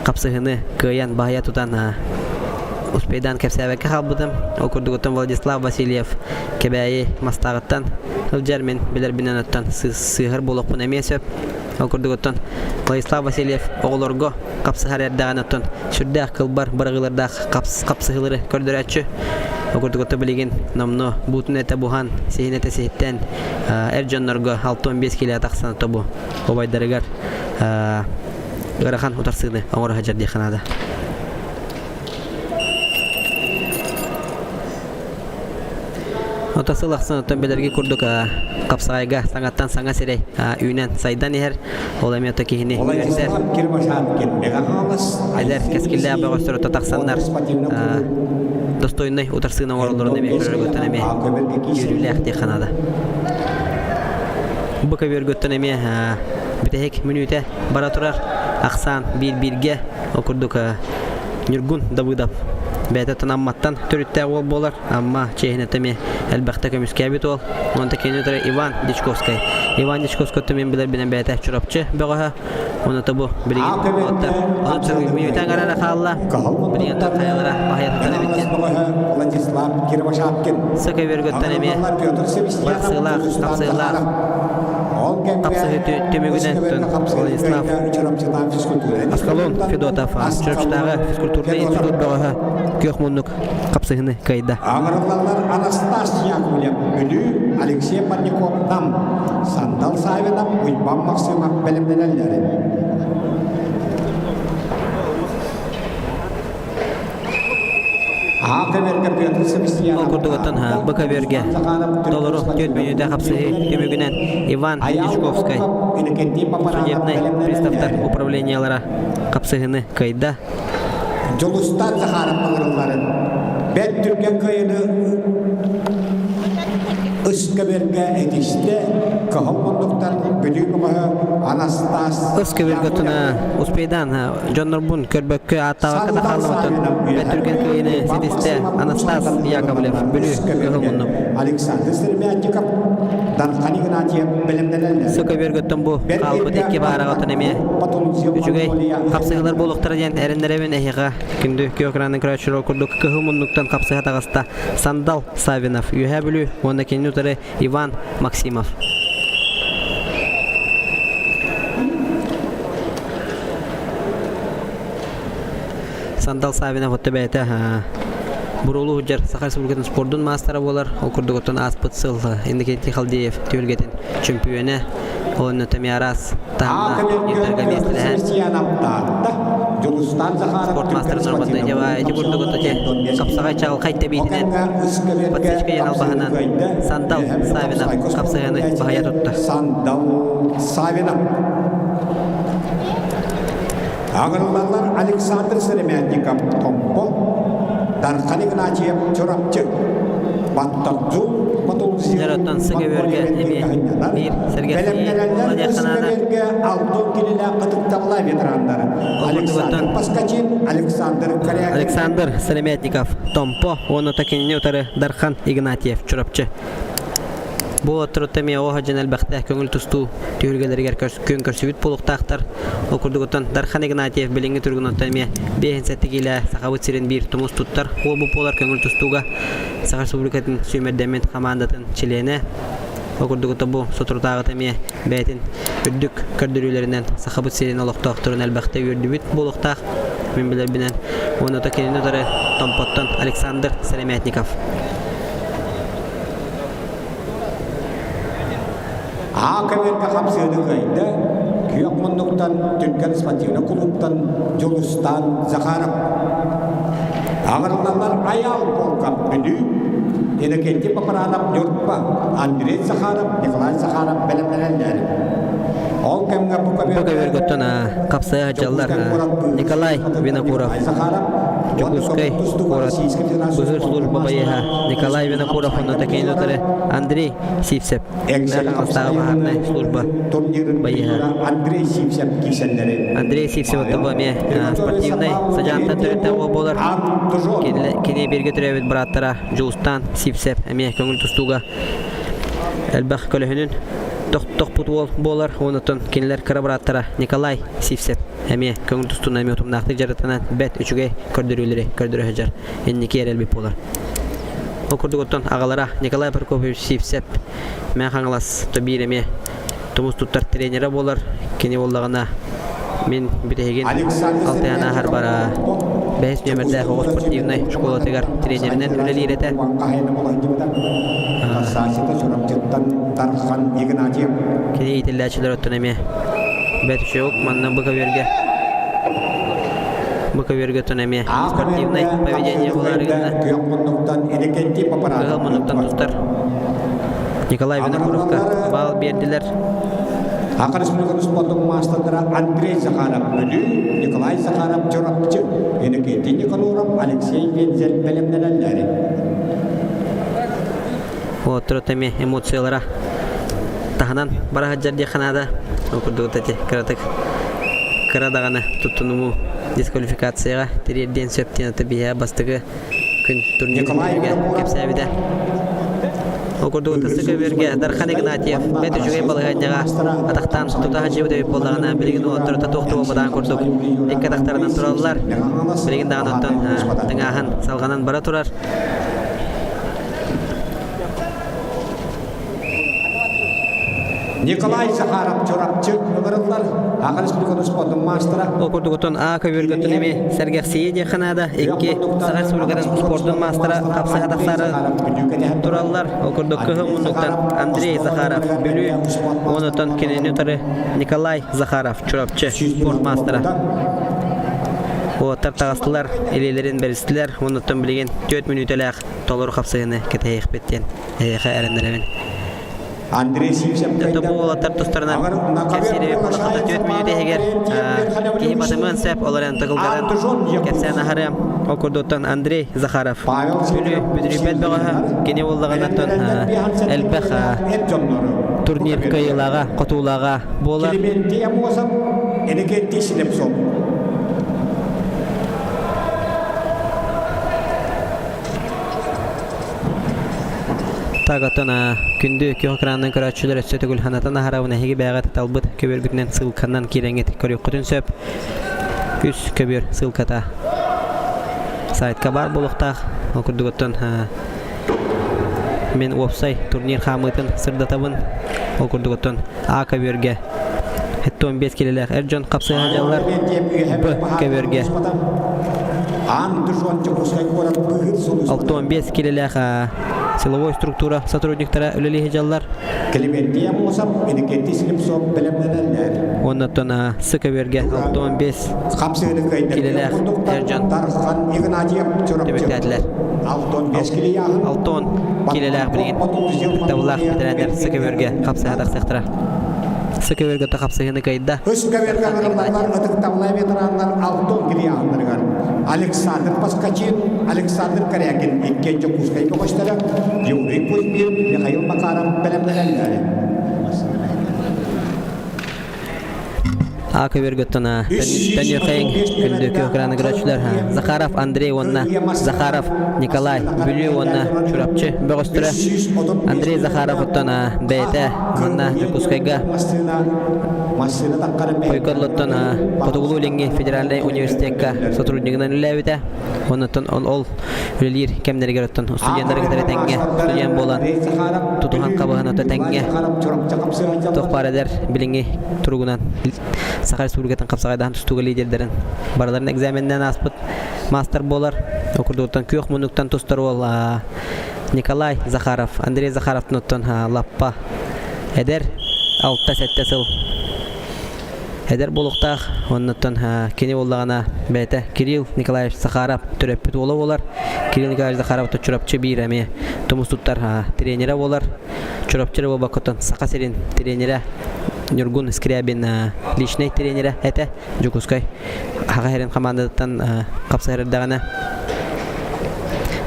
хапсыһыны кыайан баһыйа тутан успейдаан кэпсээбэккэ хаалбытым. Ол курдук оттон Владислав Васильев Кэбээйи Мастааҕыттан сылдьар мин билэрбинэн оттон сыыһар буолуохпун эмиэ сөп. Ол курдук оттон Владислав Васильев оҕолорго хапсыһар эрдэҕинэ оттон сүрдээх кылбар быраҕыылардаах хапсыһыылары көрдөрөөччү. Ол курдук оттон билигин номнуо буутун этэ буһан, сиһин этэ сиһиттэн эр дьоннорго 65 килэ тахсан тобу убайдарыгар ыарахан утарсыыны оҥоро сылдьар диэххэ наада. Ото сыл ахсын оттон билэрги курдук хапсаҕайга саҥаттан саҥа сирэй үүнэн сайдан иһэр. Ол эмиэ ото киһини үөрдэр. Эдэр кэскиллээх бөҕөстөр ото тахсаннар достойнай утарсыыны оҥороллорун эмиэ көрөргүттэн эмиэ үөрүүлээх диэххэ наада. Бу көбүөргүттэн эмиэ бүтэһик мүнүүтэ бара турар. Ахсаан биир-бииргэ ол курдук Ньургун Давыдов бэйэтэ оттон Амматтан төрүттээх уол буолар. Амма чиэһинэтэ эмиэ элбэхтэ көмүскээбит уол. Онтон кини утары Иван Дьячковскай. Иван Дьячковскай мен билэрбинэн бэйэтэ Чурапчы бөҕөһө. Онута бу билигин уолаттар 30 мүнүүтэ аҥара хаалла. Билигин хайалара баһыйа тутар эбит диэн. Владислав Кировошапкин. Сака Верготтан эмиэ бырахсыылаах, хапсыылаах хапсыһыы түмүгүнэн Владислав Аскалон Федотов Чурапчытааҕы физкультурнай институт бөҕөһө күөх муннук хапсыһыны кыайда. Аҥырыллаллар Анастас Яковлев, Бүлүү, Алексей Парников, Нам, Сандал Савинов, Уйбан Максимов бэлэмнэнэллэр. Ол курдугуттан БКВ-гэ толору 4 мүнүүтэ хапсыһыы түмүгүнэн Иван Дьячковскай судебнай приставтар управлениелара хапсыһыны кыайда. Дьулустаан Захаров ыҥырылларын бэрт түргэн кыайыыны Ыскөбүөргэ этистэ кыһыл муннуктар Бүлүү бөҕөһө Анастас Ыс көбүөргэ туна успейдаан дьоннорбун көрбөккө ааттаабакка да хааллыбатын бэрт түргэн кыайыыны ситистэ Анастас Яковлев Бүлүү кыһыл муннук Александр Сыромятников Дархан Игнатьев бэлэмнэнэллэр. Сы көбүөргөттөн бу хаалбыт икки баараҕатын эмиэ үчүгэй хапсыһыылар буолуохтара диэн эрэннэрэбин эһиэхэ күндү күөх экранын көрөөччүлэр курдук кыһыл муннуктан хапсыһа таҕыста Сандал Савинов Үөһээ Бүлүү уонна кинини утары Иван Максимов. Сандал Савинов отто бэйэтэ буруолуу сылдьар Саха Республикатын спордун маастара буолар. Ол курдук оттон ааспыт сыл Иннокентий Халдеев түһүлгэтин чөмпүйүөнэ уонна эмиэ араас таһымнаах турнирдарга миэстэлэһэн спорт маастарын нормативный дьаба ити курдук отто хапсаҕай чаҕылхай тэбиитинэн подсечка диэн албаһынан Сандал Савинов хапсаһыаны баһыйа тутта. Сандал Савинов Аҕырыллаллар Александр Сыромятников Томпо, Дархан Игнатьев Чурапчы, Баттарджу Дьароттон сыгыбөргө эмиэ биир сэргэхсийии Бэлэмнэнэллэр Владимир Алтон кинилээх ытыктабыла ветераннары Александр Поскачин, Александр Корякин. Александр Сыромятников Томпо уонна кинини утары Дархан Игнатьев Чурапчы. Бу отторутта эмиэ оҕо сылдьан элбэхтэ көҥүл тустуу түһүлгэлэригэр күөн көрсүбүт буолуохтаахтар. Ол курдугуттан Дархан Игнатьев билиҥҥи туругунаттан эмиэ 57 киилэ Сахабыт сирин биир тумус туттар уолбут буолар көҥүл тустууга Саха Республикатын сүүмэрдэммит хамаандатын чилиэнэ. Ол курдугута бу соторутааҕыта эмиэ бэйэтин үрдүк көрдөрүүлэринэн Сахабыт сирин олохтоохторун элбэхтэ үөрдүбүт буолуохтаах. Мин билэрбинэн. Уонна кинини утары Томпоттон Александр Сыромятников. Аа көбүөргэ хамсыыны кыайда, күөх муннуктан Түргэн спортивнай кулууптан Дьулустаан Захаров. Аҕырыллаллар Айаал Волков Бүлүү, Иннокентий Папаранов Ньурба, Андрей Захаров, Николай Захаров бэлэмнэнэллэр. Ол кэмҥэ бу Бу көбүөргөттөн хапсыа сылдьаллар Николай Винокуров, Дьокуускай куорат быһыыр служба байыаһа Николай Винокуров уонна Такейн утары Андрей Сивцев Хаҥаластааҕы баһаарынай служба байыаһа Андрей Сивцев киирсэллэри. Андрей Сивцев оттон эмиэ спортивнай садьаантан төрүттээх уол буолар. Кини бииргэ төрөөбүт бырааттара Дьулустаан Сивцев эмиэ көҥүл тустууга элбэх көлөһүнүн тохпут уол буолар. Онтон кинилэр кыра бырааттара Николай Сивцев эмиэ көҥүл тустууна эмиэ утумнаахтык дьарыктанан бэрт үчүгэй көрдөрүүлэри көрдөрө сылдьар инники эрэлбит буолар. Ол курдук оттон аҕалара Николай Прокопьевич Сивцев Мэҥэ Хаҥалас биир эмиэ тумус туттар тренерэ буолар. Кини буоллаҕына мин бүтэһигин алтыһан ааһар бара бэһис нүөмэрдээх оҕо спортивнай школатыгар тренеринэн үлэлиир этэ. Кини иитиллээччилэр оттон эмиэ бэрт үчүгэй манна бу көбүөргэ бу көбүөргэ оттон эмиэ спортивнай поведение буолаары гынна. Кыһыл муннуктан тустар Николай Винокуровка баал биэрдилэр. Саха Республикатын спордун маастардара Андрей Захаров Бүлүү, Николай Захаров Чурапчы, Иннокентий Никаноров, Алексей Вензель бэлэмнэнэллэр. Уолаттар эмиэ эмоциялара таһынан бара сылдьар диэххэ наада. Ол курдук эти кыратык. кыра даҕаны туттунумуу дисквалификацияҕа тириэрдиэн сөп диэн ата биһиэхэ бастакы күн турнир Николай түмүгэ кэпсээбитэ. Ол курдук ытысы көбүөргэ Дархан Игнатьев бэрт үчүгэй балаһыанньаҕа атахтаан тута сылдьыбыт эбит буоллаҕына, билигин уолаттар туох да буолбатаҕын курдук икки атахтарынан тураллар. Билигин даҕаны оттон тыҥааһын салҕанан бара турар. Николай Захаров Чурапчы ыҥырыллар Аҕа Республикатын спордун маастара. Ол курдук оттон А көбүөргөттөн эмиэ сэргэхсийии диэххэ наада. Икки Саха Республикатын спордун маастара хапсаһа тахсаары тураллар. Ол курдук кыһыл муннуктан Андрей Захаров Бүлүү, онтон кинини утары Николай Захаров Чурапчы спорт маастара. Уоттар таҕыстылар, илиилэрин бэристилэр. Онуттан билигин 4 мүнүүтэлээх толору хапсыһыыны кэтэһиэхпит диэн эһиэхэ эрэннэрэбин. Андрей Сивцев Дьэ, бу уолаттар тустарынан кэпсиир буоллахха 4 мүнүүтэ иһигэр киһи батымыан сөп, ол эрэн тыгылгаран кэпсээн аһарыам. Ол курдуктан Андрей Захаров Бүлүү бүдүрүйбэт бөҕөһө, кини буоллаҕынаттан элбэх турнир кыайыылааҕа, хотуулааҕа буолар. Климентий Амосов, Иннокентий Слепцов. Так, оттон күндү күөх экранынан көрөөччүлэр өссө төгүл ханатан аһарабын эһиги бэйэҕит талбыт көбүөргүтүнэн ссылканан киирэҥҥит көрүөххүтүн сөп. Үс көбүөр ссылката сайтка баар буолуохтаах. Ол курдук оттон мин уопсай турнир хаамыытын сырдатабын. Ол курдук оттон А көбүөргэ 75 килэлээх эр дьон хапсыһа сылдьаллар. Б көбүөргэ 65 килэлээх силовой структура сотрудниктара үлэлии сылдьаллар. Климентия Мосов, Иннокентий Слепцов бэлэмнэнэллэр. Оннуттан С көбүөргэ 65 килэлээх эр дьон түмүктээтилэр. 60 килэлээх билигин ытыктабыллаах бэтэрээннэр С көбүөргэ хапсыһа тахсыахтара. С көбүөргэ хапсыһыыны кыайда. Үс көбүөргэ ыҥырыллаллар ытыктабыллаах ветераннар Алтон килийааннарыгар Александр Поскачин, Александр Корякин иккиэн Дьокуускай бөҕөстөрө, Юрий Кузьмин, Михаил Макаров бэлэмнэнэллэр. А көбүөргөттөн Төнүөхэйиҥ күндү күөх экраны көрөөччүлэр Захаров Андрей уонна Захаров Николай Бүлүү уонна Чурапчы бөҕөстөрө Андрей Захаров оттон бэйэтэ манна Дьокуускайга Хойкодлоттон Хотугулуу-Илиҥҥи федеральнай университекка сотруднигынан үлэлээбитэ. Оннуттан ол үлэлиир кэмнэригэр оттон студеннары кытары тэҥҥэ студент буолан тутуһан хабыһан ото тэҥҥэ туох баар эдэр билиҥҥи туругунан Саха Республикатын хапсаҕайдаһан тустууга лидердэрин барыларын экзаменнээн ааспыт маастар буолар. Ол курдуктан күөх муннуктан тустар уол Николай Захаров, Андрей Захаровтан оттон лаппа эдэр 6-7 сыл эдэр буолуохтаах. Оннуттан кини буоллаҕына бэйэтэ Кирилл Николаевич Захаров төрөппүт уола буолар. Кирилл Николаевич Захаров Чурапчы биир эмиэ тумус туттар тренерэ буолар. Чурапчы эрэ буолбаккаттан Саха сирин тренерэ Ньургун Скрябин личнэй тренерэ этэ. Дьокуускай Саха сирин хамаандатыттан хапсыһар эрдэҕинэ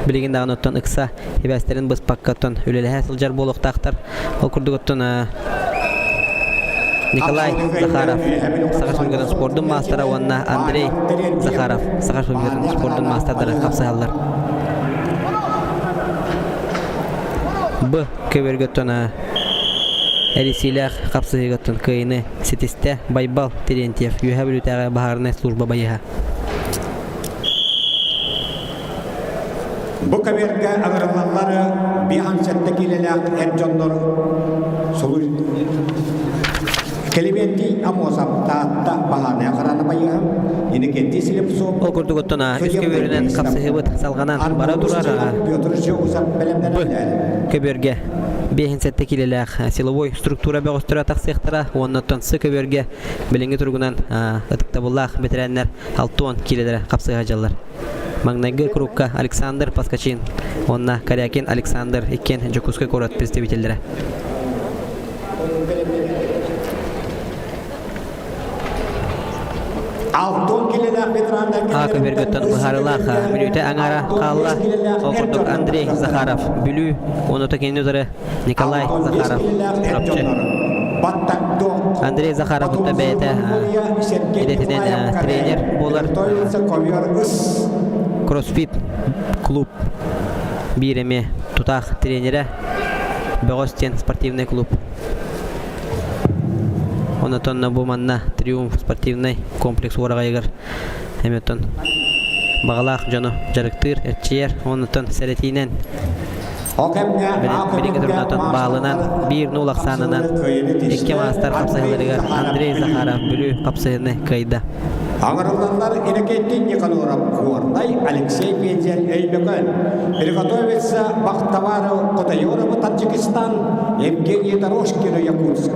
билигин даҕаны оттон ыкса сибээстэрин быспакка оттон үлэлэһэ сылдьар буолуохтаахтар. Ол курдук оттон Николай Захаров Саха Республикатын спордун маастара уонна Андрей Захаров Саха Республикатын спордун маастардара хапсыһаллар. Б көбөргө оттон эрисиилээх хапсыһыыга оттон кыайыыны ситистэ Байбал Терентьев Үөһээ Бүлүүтээҕи баһаарынай служба байыһа. Бу көбүөргэ ыҥырыллаллар 57 киилэлээх эр дьоннор сулуй Климентий Амосов Таатта баһаарынай охрана байыһа Иннокентий Слепцов Ол курдук оттон үс көбүөрүнэн хапсыһыыбыт салҕанан бара турар Петр Жеусов бэлэмнэнэллэр. Көбүөргэ 57 киилэлээх силовой структура бөҕөстөрө тахсыахтара уонна оттон С көбүөргэ билиҥҥи туругунан ытыктабыллаах бэтэрээннэр 60 киилэлэрэ хапсыһа дьаллар. Маҥнайгы кругка Александр Поскачин уонна Корякин Александр иккиэн Дьокуускай куорат представителлэрэ. А көбүөргөттөн быһаарыылаах мүнүүтэ аҥаара хаалла. Ол курдук Андрей Захаров Бүлүү, уонна кинини утары Николай Захаров Чурапчы. Андрей Захаров кытта бэйэтэ идэтинэн тренер буолар. Кроссфит клуб биир эмиэ тутаах тренерэ Бөҕөс диэн спортивный клуб. Онотон бу манна Триумф спортивный комплекс уораҕайыгар эмиэ баҕалаах дьону дьарыктыыр, эрчийэр, онтон сэрэтиинэн билиҥҥи турнатан баалынан 1-0 ахсаанынан икки маастар хапсыһыыларыгар Андрей Захаров Бүлүү хапсыһыыны кыайда. Аҥарыллаллар Иннокентий Никаноров, Горнай, Алексей Пензель, Өймөкөөн. Приготовится Бахтаваров Котайорова, Таджикистан, Евгений Дорожкин, Якутск.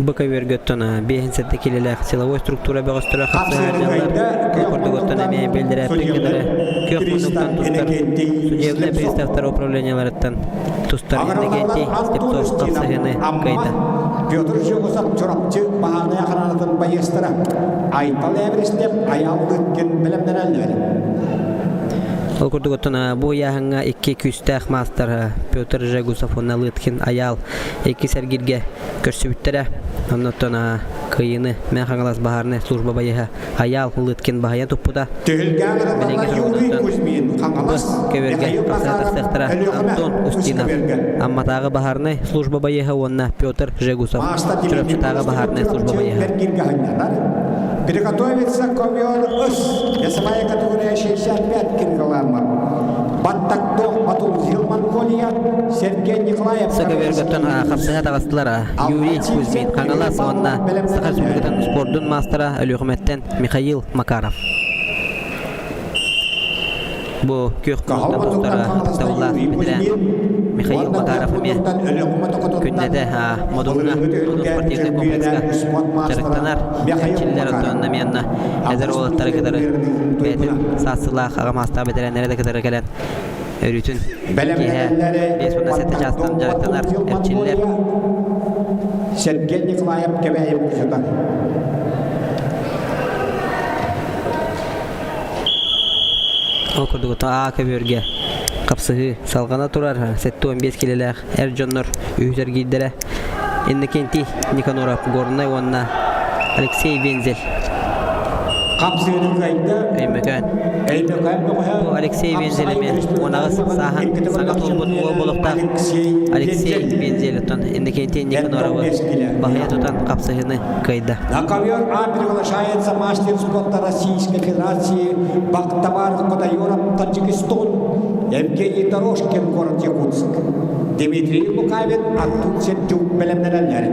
Бу көбүөргөттөн 5-7 килэлээх силовой структура бөҕөстөрө хапсыһааччылар ол курдугуттан эмиэ биллэрээппит кытары күөх муннуктан тустар судебнай приставтар управлениеларыттан тустар Иннокентий Степцов хапсыһыыны кыайда. Петр Жегусов Чурапчы баһаарынай охранатын байыастара Айтал Эверестев Айаал Лыткин бэлэмнэнэллэр. Ол курдук оттон бу ыйааһыҥҥа икки күүстээх маастар Петр Жегусов уонна Лыткин Айаал иккис эргииргэ көрсүбүттэрэ. Оннуттан кыайыыны Мэҥэ Хаҥалас баһаарынай служба байыһа Айаал Лыткин баһыйан туппута. Түһүлгэҕэ Юрий Кузьмин, Хаҥалас, көбүөргэ тахса тахсыахтара Антон Устинов, Амматааҕы баһаарынай служба байыһа уонна Петр Жегусов, Чурапчытааҕы баһаарынай служба байыһа. Приготовиться ковер ыс, весовая категория 65 килограмма. Баттактох Батулзил Монголия, Сергей Николаев. Саха хапсыһа таҕыстылар Юрий Кузьмин Хаҥалас уонна Саха Республикатын спордун маастара Өлүөхүмэттэн Михаил Макаров. Бу күөх муннуктан тустара ытыктабыллаах бэтэрээн Михаил Макаров эмиэ күннэтэ Модуҥҥа Модун спортивнай комплекска дьарыктанар, эрчиллэр, оттон эмиэ эдэр уолаттары кытары бэйэтин саастыылаах аҕа маастаах бэтэрээннэри да кытары кэлэн өрүүтүн киэһэ 57 чаастан дьарыктанар, эрчиллэр. Сергей Николаев Кэбээйи буксутар. Ол курдук Аа көбүөргэ хапсыһыы салҕана турар 75 килэлээх эр дьоннор үһүс эргиирдэрэ Иннокентий Никаноров Горнай уонна Алексей Вензель Хапсыһыыны кыайда Өймөкөөн. Өймөкөөн бөҕөһө Бу Алексей Вензель эмиэ 18 сааһын саҥа туолбут уол болохтаах Алексей Вензель оттон Иннокентий Никаноровы баһыйа тутан хапсыһыыны кыайда. На ковер А приглашается мастер спорта Российской Федерации Бахтавар Кодайоров, Таджикистан, Евгений Дорожкин, город Якутск, Дмитрий Лукавин, Артур Сердюк бэлэмнэнэллэр.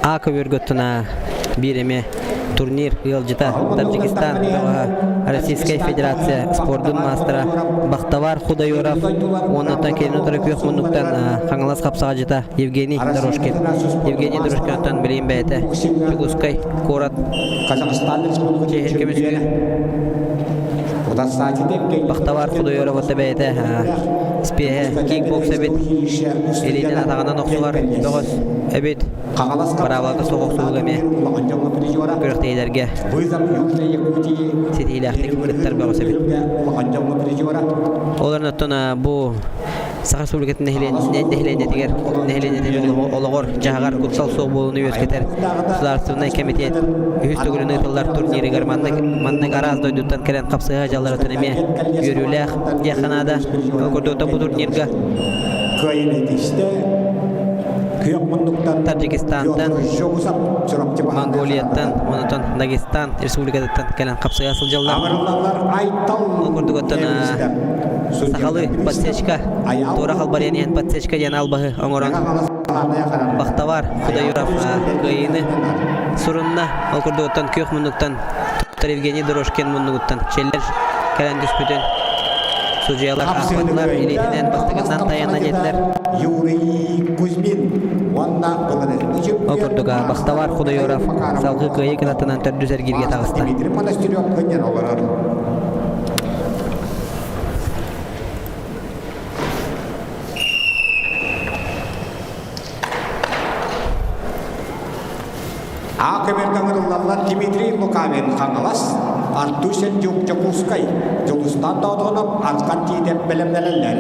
А көбүөргөттүна биир эмэ турнир ыалдьыта Таджикистан Российскай Федерация спордун маастара Бахтавар Худайоров уонна кэлин утары күөх муннуктан Хаҥалас хапсаҕадьыта Евгений Дорожкин. Евгений Дорожкинтан билигин бэйэтэ Дьокуускай куорат Казахстан Республикатын чемпионэ Бахтавар Худойоров отта бэйэтэ спеһэ кикбокс эбит илиинэн атаҕынан охсуһар бөҕөс эбит быраабылата суох охсуһууга эмиэ күрэхтэһиилэргэ ситиһиилээхтик кыттар бөҕөс эбит. Ол эрэн оттон бу Саха Республикатын нэһилиэнньэтигэр нэһилиэнньэтин олоҕор дьаһаҕар куттал суох буолууну үөскэтэр Государственнай кэмитиэт үһүс төгүлүн ыытыллар турнирыгар маннык маннык араас дойдуттан кэлэн хапсыһа дьалларыттан эмиэ үөрүүлээх диэххэ наада. Ол курдук бу турнирга Таджикистантан, Монголияттан, онтон Дагестан республикатыттан кэлэн хапсыһа сылдьаллар. Ол курдук оттон Сахалыы подсечка, туора халбарыйан иһэн подсечка диэн албаһы оҥорон Бахтавар Худаюров кыайыыны сурунна. Ол курдук оттон күөх муннуктан Евгений Дорожкин муннугуттан челлер кэлэн түспүтүн судьуйалар аахпатылар, илиитинэн бастакынан тайанна диэтилэр. Юрий Кузьмин уонна Ол курдук Бахтавар Худоюров салгыы кыайыы кынатынан төрдүс эргииргэ таҕыста. Дмитрий Монастырев кынньан олорор. А көмөргө ыҥырыллаллар Дмитрий Лукавин Хаҥалас. Артур Сердюк Дьокуускай, Дьулустаан Тоотоонов Архан Тиитэп бэлэмнэнэллэр.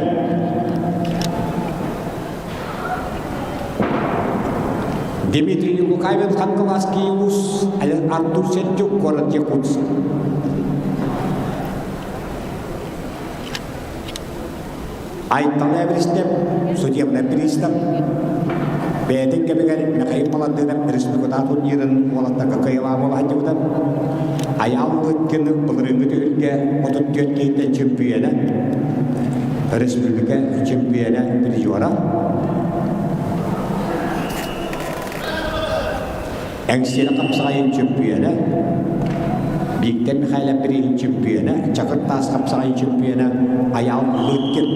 Дмитрий Лукавин Хангаласский улус, Артур Сердюк город Якутск. Айтал Эверстев, судебный пристав, бэйэтин кэмигэр Михаил Баландынов республикатааҕы турнирын уолаттарга кыайылаах буола сылдьыбыта. Айаал Лыткины былырыыҥҥы түһүлгэ 34 киһиттэн чемпиона, республика чемпиона призера. Эҥсиэли хапсаҕайын чөмпүйүөнэ, Бииктэр Михайлов бирииһин чөмпүйүөнэ, Чакыр Таас хапсаҕайын чөмпүйүөнэ Айаал Лыткин.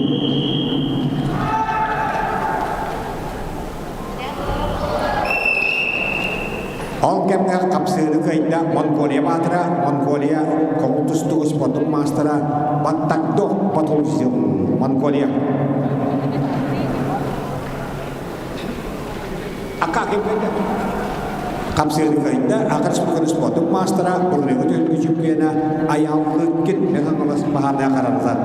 Ол кэмҥэ хапсыыны кыайда Монголия баатыра, Монголия көҥүл тустуу спордун маастара Баттагдо Батулзин, Монголия. Хапсыыры кыайда, Аха Республикатын спордун маастара, былырыыҥҥы түһүлгэ чемпиона Айаал Лыткин Механ баһаардаах хараллар.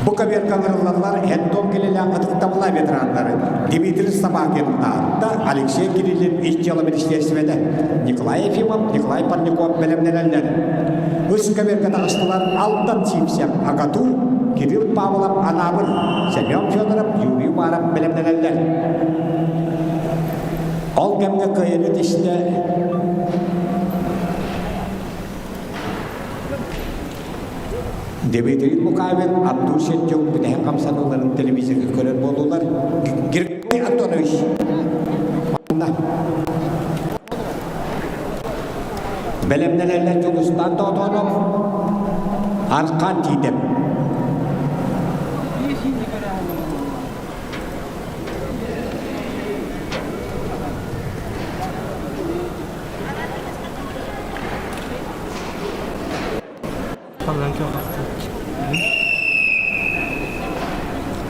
Бу кабинка ыҥырыллаллар Антон Килилээх ытыктабыллаах ветераннары Дмитрий Собакин Таатта, Алексей Кириллин ис дьыала министиэристибэтэ, Николай Ефимов, Николай Парников бэлэмнэнэллэр. Үс кабинка таҕыстылар Алдан Сивцев, АГАТУ, Кирилл Павлов, Анаабыр, Семен Федоров, Юрий Уваров бэлэмнэнэллэр. Ол кэмҥэ кыайыыны тистэ Дмитрий Лукавин, Артур Сентюк бүтэһик хамсаныыларын телевизорга көрөр буоллулар. Григорий Антонович манна Бэлэмнэнэллэр Дьулустаан Тоотоонов, Аркан Тиитэп. Халлаан күөх ахтыбыт.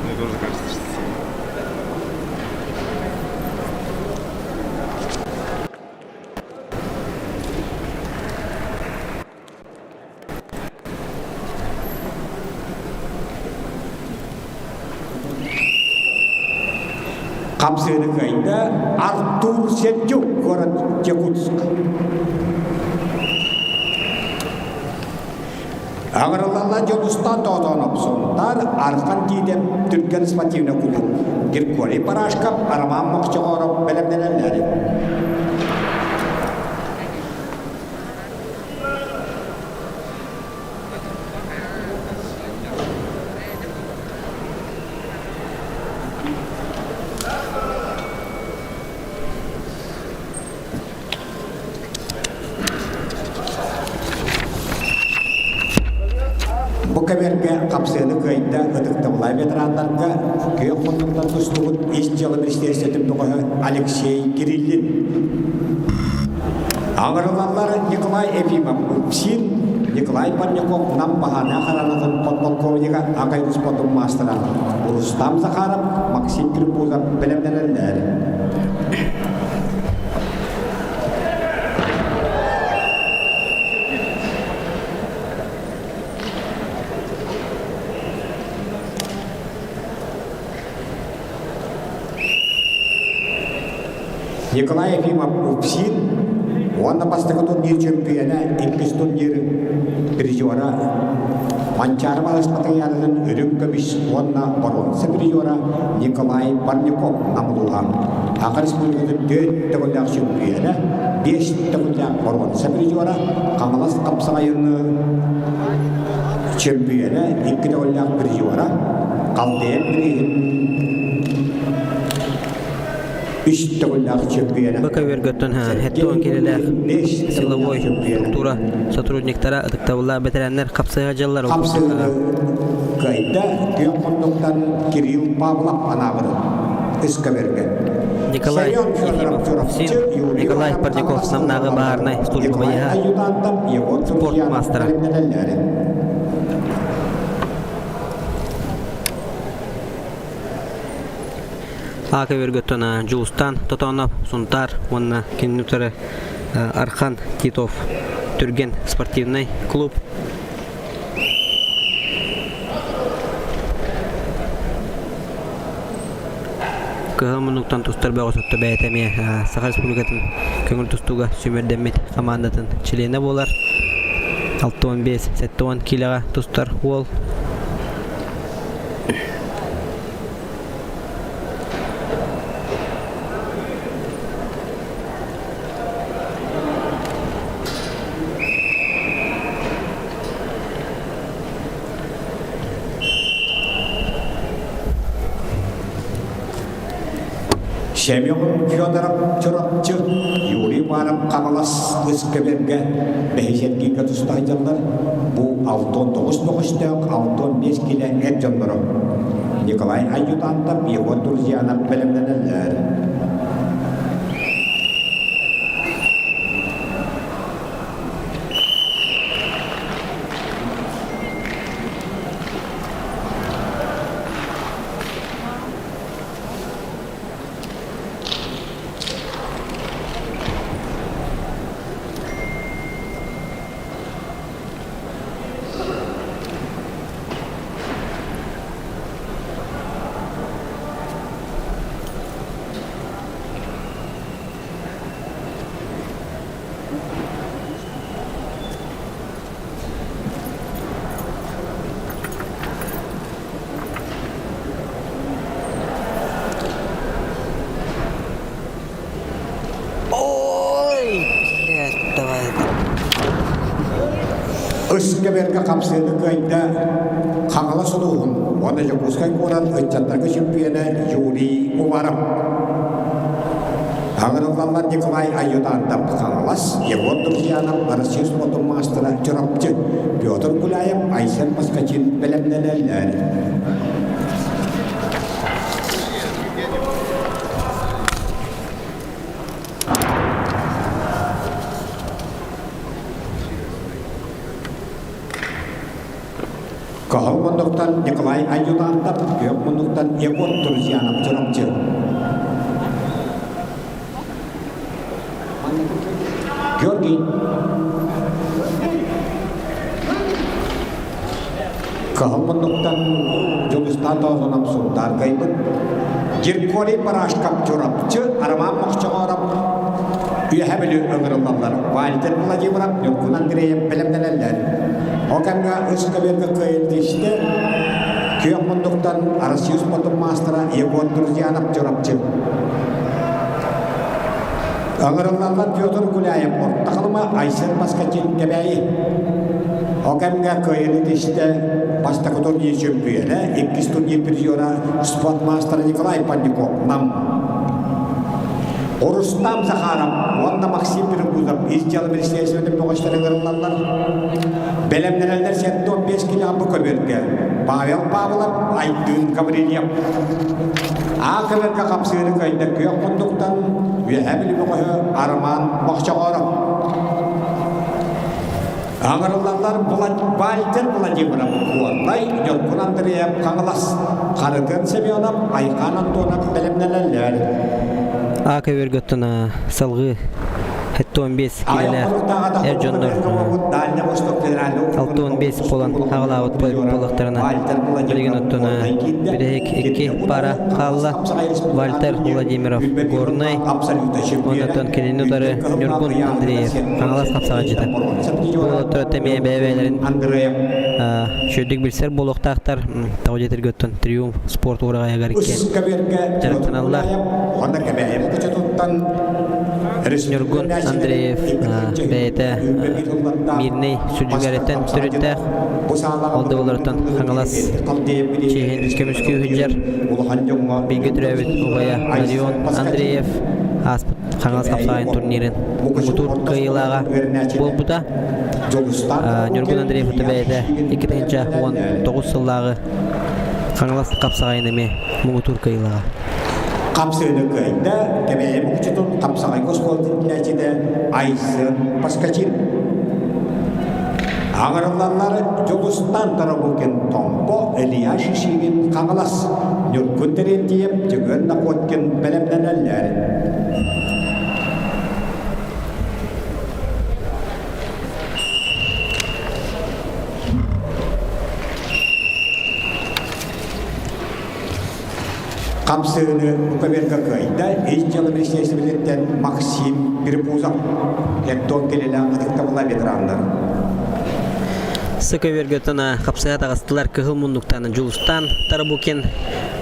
Мне тоже кажется, что Хапсыыны кыайда Артур Сердюк, город Якутск. Аҥырылалла Дьулустаан Тоотоонов Сунтаар Архан Тиитэп Түргэн спортивный кулууп Григорий Барашков, Роман Мохчоҕооров бэлэмнэнэллэр. Бу кэмэргэ хапсыаны кыайда ытыктабыллаах ветераннарга күөх муннуктан тустубут ис дьыала министиэристибэтин бөҕөһө Алексей Кириллин. Аҥырылаллар Николай Ефимов УПСИН, Николай Парников Нам баһаана харанатын подполковнига Агай спортун маастара Рустам Захаров, Максим Кирпузов бэлэмнэнэллэр. Николай Ефимов УПСИН уонна бастакы турнир чөмпүйүөнэ, иккис турнир призера Манчаары баласпатыйаанын үрүҥ көмүс уонна боруонса призера Николай Парников намылуһа. Саха Республикатын түөрт төгүллээх чөмпүйүөнэ, биэс төгүллээх боруонса призера, Хаҥалас хапсаҕайыны чөмпүйүөнэ, икки төгүллээх призера, Халдеев бирииһин үс төгүллээх чөмпүйүөнэ. Быка үөргөттөн хэттуон килэлээх силовой структура сотрудниктара ытыктабыллаах бэтэрээннэр хапсыһа дьаллар Хапсыһыны кыайда күөх муннуктан Кирилл Павлов анаабыт Искаверге. Николай Ефимов, сын Николай Парников Намнааҕы баһаарынай служба байыһа, спорт маастара. Ака Өргөттөн Дьулустан Тотонов, Сунтаар уонна кинини утары Архан Титов. Түргэн спортивнай клуб. Кыһыл муннуктан тустар бөҕө сотто бэйэтэ эмиэ Саха Республикатын көҥүл тустууга сүүмэрдэммит хамаандатын чилиэнэ буолар. 65-70 киилэҕэ тустар уол. Семен Федоров Чурапчы, Юрий Иванов Хаҥалас Ыскэбэргэ бэһис эргииргэ туста сылдьаллар. Бу 69 бөҕөстөөх 65 килэ эр дьонноро. Николай Аюдантов, Егор Друзьянов бэлэмнэнэллэр. Ой, блядь, давай. Ыскэбэргэ хапсыыны кыайда Хаҥалас улууһун уонна Дьокуускай куорат ыччаттарга чөмпүйүөнэ Юрий Уваров. Аҥырыллаллар Николай Аюдантов Хаҥалас, Егор Друзьянов Россия спордун маастара Чурапчы, Петр Гуляев, Айсен Москачин бэлэмнэнэллэр. Кыһыл муннуктан Николай Аюдантов, күөх муннуктан Егор Друзьянов Чурапчы. Георгий. Кыһыл муннуктан Дьулустаан Тоозонов Сунтаар кыайбыт. Геркулий Барашков Чурапчы, Роман Мохчоҕооров Үөһэ Бүлүү ыҥырыллаллар. Вальтер Владимиров, Ньургун Андреев бэлэмнэнэллэр. Ол кэмҥэ үс көбүөргэ кыайын тиистэ. Күөх муннуктан Россия спортун маастара Егор Друзьянов Чурапчы. Ыҥырыллаллар Петр Гуляев, Орто Халыма, Айсен Москачин, Кэбээйи. Ол кэмҥэ кыайыыны тистэ бастакы турнир чөмпүйүөнэ, иккис турнир призера спорт маастара Николай Панников, Нам. Рустам Захаров уонна Максим Перегузов ис дьыала министиэристибэтин бөҕөстөрө ыҥырыллаллар. Бэлэмнэнэллэр 75 килоҕа бу көбүөргэ Павел Павлов, Айдын Гаврильев. Аа көбүөргэ хапсыыры кыайда күөх муннуктан Үөһээ Бүлүү бөҕөһө Арман Бохчоҕооров. Аҥырыллаллар Вальтер Владимиров, Куоннай, Ньургун Андреев, Хаҥалас, Харытын Семенов, Айхан Антонов бэлэмнэнэллэр. А көбүөргэ оттон салгыы 75 киилэлээх эр дьоннор 65 буолан аҕалаабыт буоллахтарына билигин оттон бүтэһик икки пара хаалла Вальтер Владимиров Горнай оннуттан кинини утары Ньургун Андреев Хаҥалас хапсаҕайдьыта уолаттар эмиэ бэйэ-бэйэлэрин үчүгэйдик билсэр буолуохтаахтар тоҕо диэтэргэ оттон Триумф спорт уораҕайыгар иккиэн дьарыктаналлар Ньургун Андреев бэйэтэ Мирнэй сүдьүгэриттэн төрүттээх ол да буоллартан Хаҥалас чиэһин көмүскүү сылдьар бииргэ төрөөбүт убайа Родион Андреев ааспыт Хаҥалас хапсаҕайын турнирын муҥутуур кыайыылааҕа буолбута. Ньургун Андреев бэйэтэ 2019 сыллааҕы Хаҥалас хапсаҕайын эмиэ муҥутуур кыайыылааҕа. Хапсыыны кыайда Кэбээйи Мукучутун хапсаҕайга оскуолатын иитээччитэ Айсен Поскачин. Аҥырыллаллар Дьулустан Тарабукин Томпо, Илья Шишигин Хаҥалас, Ньургун Терентьев, Дьөгүөр Находкин бэлэмнэнэллэр. Хапсыыны Буковерга кыайда Ис дьыала министиэристибэтиттэн Максим Перепузов, Эптон кэлэлээх ытыктабыллаах ветераннар. Сыковергөтөн хапсыһа таҕыстылар кыһыл муннуктан Дьулустан Тарабукин,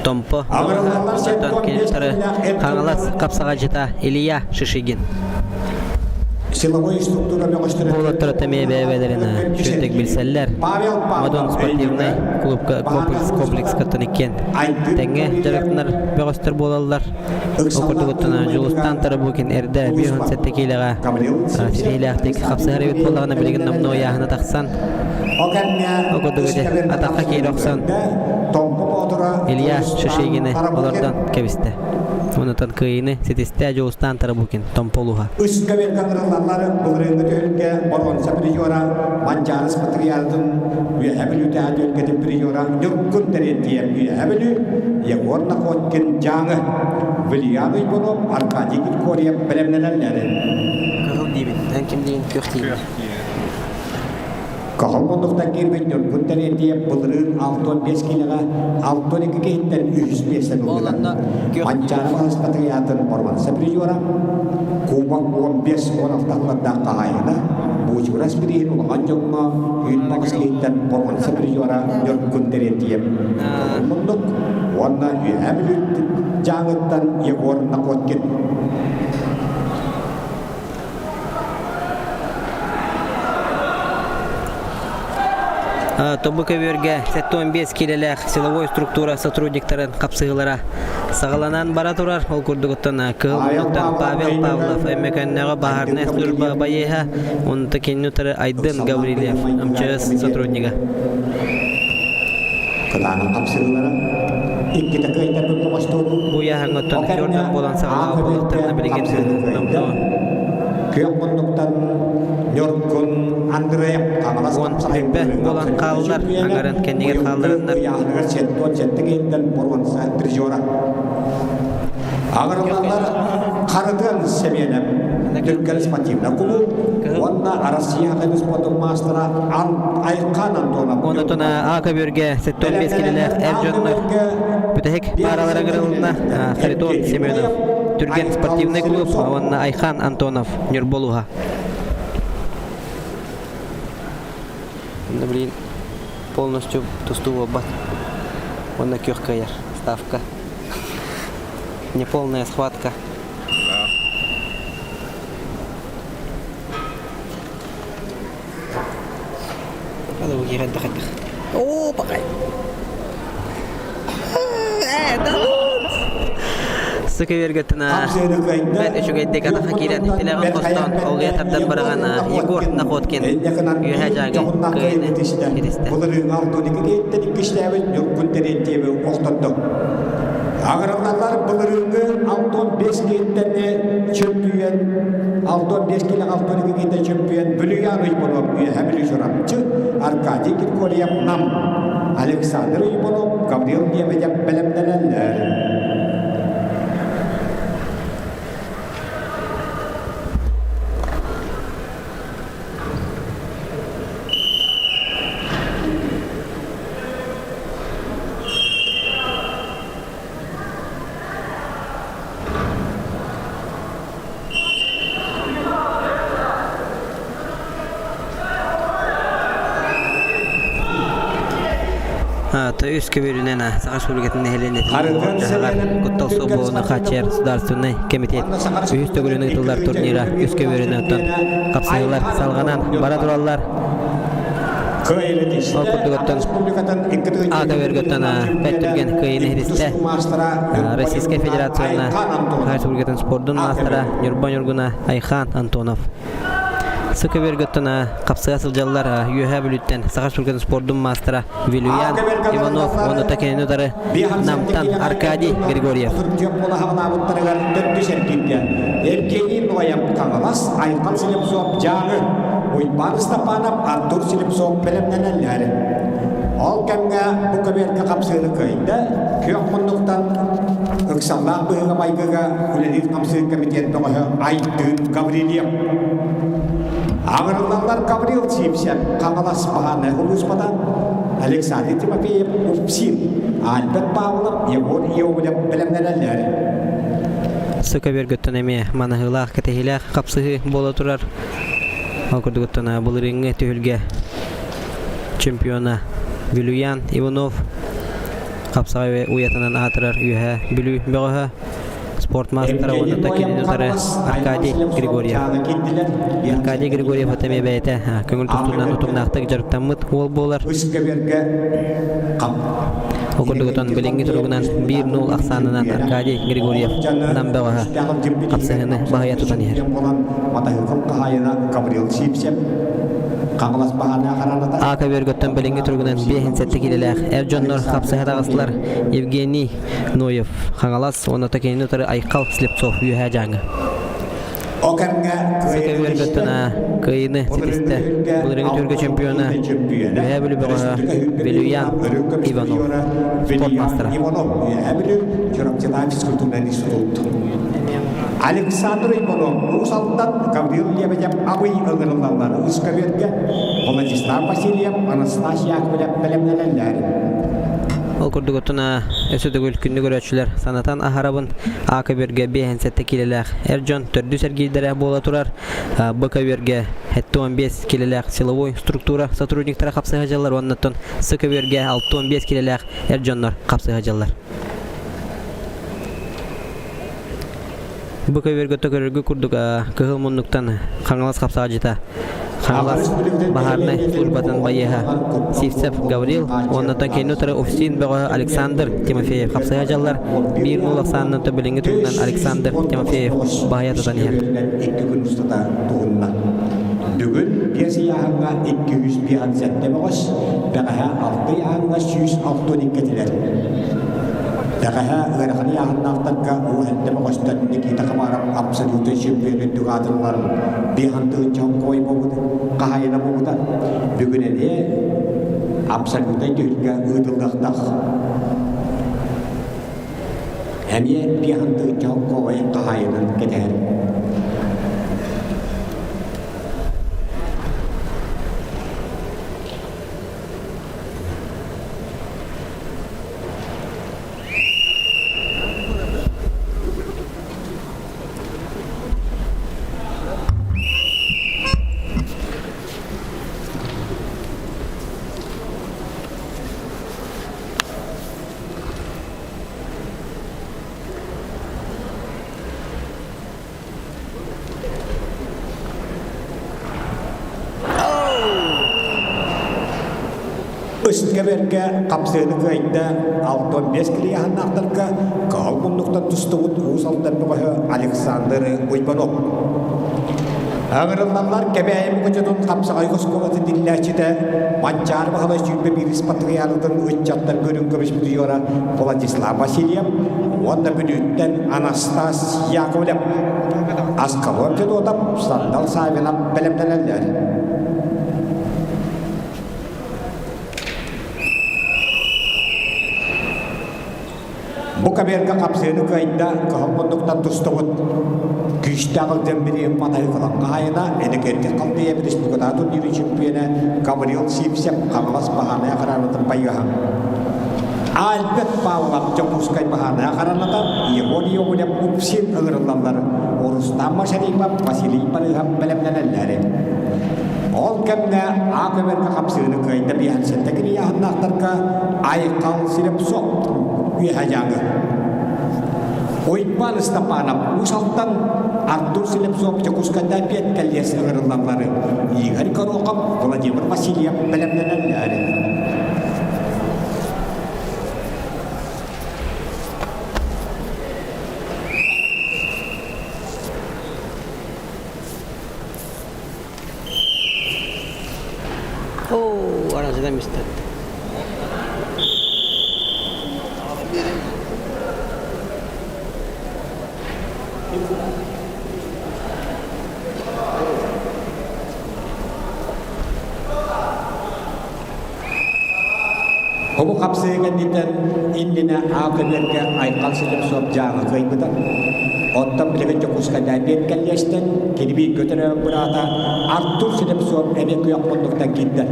Томпо Онтон кинилэри Хаҥалас хапсаҕайдьыта Илья Шишигин. Силовой структура бөҕөстөрө Уолаттар эмиэ бэйэ-бэйэлэрин үчүгэйдик билсэллэр. Модун спортивнай клубка комплекс комплекскаттан иккиэн тэҥҥэ дьарыктанар бөҕөстөр буолаллар. Ол курдук Дьулустан Тарабукин эрдэ 57 киилэҕэ ситиһиилээхтик хапсыһар эбит буоллаҕына билигин номнуо ыйааһына тахсан ол курдук ити атахха киирэ охсон Илья Шишигини олордон кэбистэ. Онутан кыайыыны ситистэ Дьулустан Тарабукин Томпо улууһа. Үс көбүөргэ ырыллаллар былырыыҥҥы түһүлгэ боруонса призера Манчаары спартакиадатын Үөһээ Бүлүүтээҕи түһүлгэтин призера Ньургун Терентьев Үөһээ Бүлүү, Егор Находкин Дьааҥы, Вильям Уйбунов, Аркадий Киркорьев бэлэмнэнэллэр. Кыһыл диибин, эн ким диин күөх диибин. Кыһыл муннуктан киирбит Ньургун Терентьев былырыын 65 киилэҕэ 62 киһиттэн үһүс миэстэни ылбыта. Манчаары Спартакиадатын боруонса призера, Кубок 15-16 сыллардаах хаһаайына, Буучугурас бирииһин улахан дьоҥҥо 28 киһиттэн боруонса призера Ньургун Терентьев. Кыһыл муннук уонна Үөһээ Бүлүү Дьааҥыттан Егор Находкин. Тобу көбүөргэ 75 киилэлээх силовой структура сотрудниктарын хапсыһыылара саҕаланан бара турар. Ол курдугуттан Кыһыл муннуктан Павел Павлов Өймөкөннөҕө баһаарынай служба байыаһа, онто кинини утары Айдын Гаврильев МЧС сотруднига. Кытаанах хапсыһыылара иккитэ кыайтарбыт бөҕөстуобу Бу ыйааһыҥҥыттан Федор буолан саҕалаабыт буолуохтарына билигин номнуо Күөх муннуктан Ньургун Андреев Хаҥалас 10 буолан хааллар, аҥарын кэннигэр хаалларыннар. Ыйааһыныгар 77 киһиттэн боруонса призера. Аҕырыллаллар Харытыан Семенов Түркэл спортивнай кулууп уонна Россия хатыҥ спордун маастара Айхан Антонов. Онотон А көбүөргэ 75 килэлээх эр дьоннор бүтэһик пааралара ыҥырылынна Харитон Семенов Түргэн спортивный клуб уонна Айхан Антонов Ньурба улууһа. Блин, полностью тустуу буолбат. Уонна күөх кыайар. Ставка. Неполная схватка. Оо, бакай. Сыкывергытына бэт үчүгэйдик атаха киирэн тилэҕин хостоон олуйа тардан бараҕан Егор Находкин үөһэ дьааҥы кыайыны ситистэ. Былырыыҥҥы алтоники киһиттэн иккистээбит Ньургун Терентьеви охтордо. Аҕырыллаллар былырыыҥҥы 65 киһиттэн чөмпүйэн 65 килэ 62 киһиттэн чөмпүйэн Бүлүйээн Уйбанов Үөһэ Бүлүү Чурапчы, Аркадий Киркорьев Нам, Александр Уйбанов, Гаврил Лебедев бэлэмнэнэллэр. Үс көбүөрүнэн Саха Республикатын нэһилиэнньэтин дьаһаҕар куттал суох буолууну хааччыйар Государственнай комитет үһүс төгүлүн ыытыллар турнира үс көбүөрүнэн оттон хапсыһыылар салҕанан бара тураллар. Ол курдук оттон А көбүөргөттөн бэрт түргэн кыайыыны иһитистэ Российскай Федерацияны Саха Республикатын спордун маастара Ньурба Ньургуна Айхан Антонов. Сы көбүөргөттөн хапсыга сылдьаллар Үөһээ Бүлүүттэн Саха Республикатын спордун маастара Вилюян Иванов уонна Такенин утары Намтан Аркадий Григорьев. Төрдүс эргииргэ Евгений Ноев Хаҥалас, Айхан Слепцов Дьааҥы, Уйбаан Степанов, Артур Слепцов бэлэмнэнэллэр. Ол кэмҥэ бу көбүөргэ хапсыыны кыайда, күөх муннуктан ыксаллаах быһыыга-майгыга үлэлиир хамсыыр комитет бөҕөһө Айдын Гаврильев. Аҕырыллаллар Гаврил Сивцев Хаҥалас баһааны улууспата. Александр Тимофеев Упсин, Альберт Павлов, Егор Иовлев бэлэмнэнэллэр. Сыка бөргөттөн эмиэ манаһыылаах, кэтэһиилээх хапсыһыы буола турар. Ол курдугуттан былырыыҥҥы түһүлгэ чемпиона Вилюян Иванов хапсаҕай уйатынан аатырар Үөһээ Бүлүү бөҕөһө спорт маастара уонна кинини утары Аркадий Григорьев. Аркадий Григорьев эмиэ бэйэтэ көҥүл тустуунан утумнаахтык дьарыктаммыт уол буолар. Ол курдугутан билиҥҥи туругунан 1-0 ахсаанынан Аркадий Григорьев Нам бөҕөһө хапсыһыыны баһыйа тутан иһэр. А көбүөргөттөн билиҥҥи туругунан 5-7 киилэлээх эр дьоннор хапсыһа таҕыстылар Евгений Ноев Хаҥалас уонна кинини утары Айхал Слепцов Үөһээ Дьааҥы. О кэмҥэ Көбүөргөттөн кыайыыны ситистэ. Былырыыҥҥы түргэ чемпиона Үөһээ Бүлүү бөҕөһө Вилюян Иванов спорт маастара. Иванов Үөһээ Бүлүү Чурапчытаан физкультурнай институт. Александр Иванов Уус Алдан Гаврил Лебедев Абый ыҥырыллаллар үс көбүөргэ Владислав Васильев Анастасия Яковлев бэлэмнэнэллэр. Ол курдук оттон өссө төгүл күндү көрөөччүлэр санатан аһарабын А көбүөргэ 57 киилэлээх эр дьон төрдүс эргиирдэрэ буола турар. Б көбүөргэ 75 киилэлээх силовой структура сотрудниктара хапсыһа дьаллар уонна оттон С көбүөргэ 65 киилэлээх эр дьоннор хапсыһа дьаллар. Бу көбүөргэ көрөргө курдук кыһыл муннуктан Хаҥалас хапсаҕадьыта Хаҥалас баһаарынай службатын байыаһа Сивцев Гаврил уонна кинини утары Уфсин бөҕөһө Александр Тимофеев хапсыһа дьаллар биир нуул ахсаанынан билиҥҥи туһунан Александр Тимофеев баһыйа тутан иһэр. Икки күн устата туһунна. Бүгүн биэс ыйааһыҥҥа 257 бөҕөс, бэҕэһээ алты ыйааһыҥҥа 162 этилэр. Бэҕэһээ ыарахан ыйааһыннаахтарга уу элбэх өстөн Никита Хабаров абсолютнай чемпион үрдүк аатырылар биэһантыһынча хоҥкой буолбут хаһаайына буолбута. Бүгүн эмиэ абсолютнай түһүлгэ ыытыллыахтаах. Эмиэ биэһантыһынча хоҥкой хаһаайынын кэтэһэр. Үскэбэргэ хапсыаны кыайда 65 килиэһаннаахтарга кыһыл муннуктан тустубут Уус Алдан бөҕөһө Александр Уйбанов. Ыҥырыллаллар Кэбээйи Мукучутун хапсаҕай оскуолатын тиллээччитэ Манчаары Баһылай 21 патриарытын ыччаттар көрүҥ көмүспүт юра Владислав Васильев уонна Бүлүүттэн Анастас Яковлев Аскалон Федотов, Сандал Савинов бэлэмнэнэллэр. Бу каберга хапсыаны кыайда, кыһыл муннуктан тустубут күүстээх ылдьан бириэм матайы кылан хаһайына, энергетик халтыйа республикатааҕы турнирын чемпиона Гаврил Сивцев Хаҥалас баһаарынай хараанатын байыаһа. Альберт Павлов Дьокуускай баһаарынай хараната, Егор Иовлев Упсин ыҥырыллаллар, Рустам Машарипов, Василий Барыһов бэлэмнэнэллэр. Ол кэмҥэ А көбөргө хапсыыны кыайда биэһэн килийааһыннаахтарга Айхал Слепцов үөһэ дьааҥы. Уйбаан Ыстапаанап Уус Алдан, Артур Слепцов Дьокуускайдаан пиэт кэллиэс ыҥырыллаллары Игорь Горохов, Владимир Васильев бэлэмнэнэллэр. Оо, араҥаччыдан мистет. Хобу хапсыы кэнниттэн иннинэ аал көбүөргэ Айхал Слепцов дьааҥы кыайбыта. Оттон билигин Дьокуускайдааҕы биэт кэллиэстэн кини бииргэ төрөөбүт быраата Артур Слепцов эмиэ күөх муннуктан киирдэ.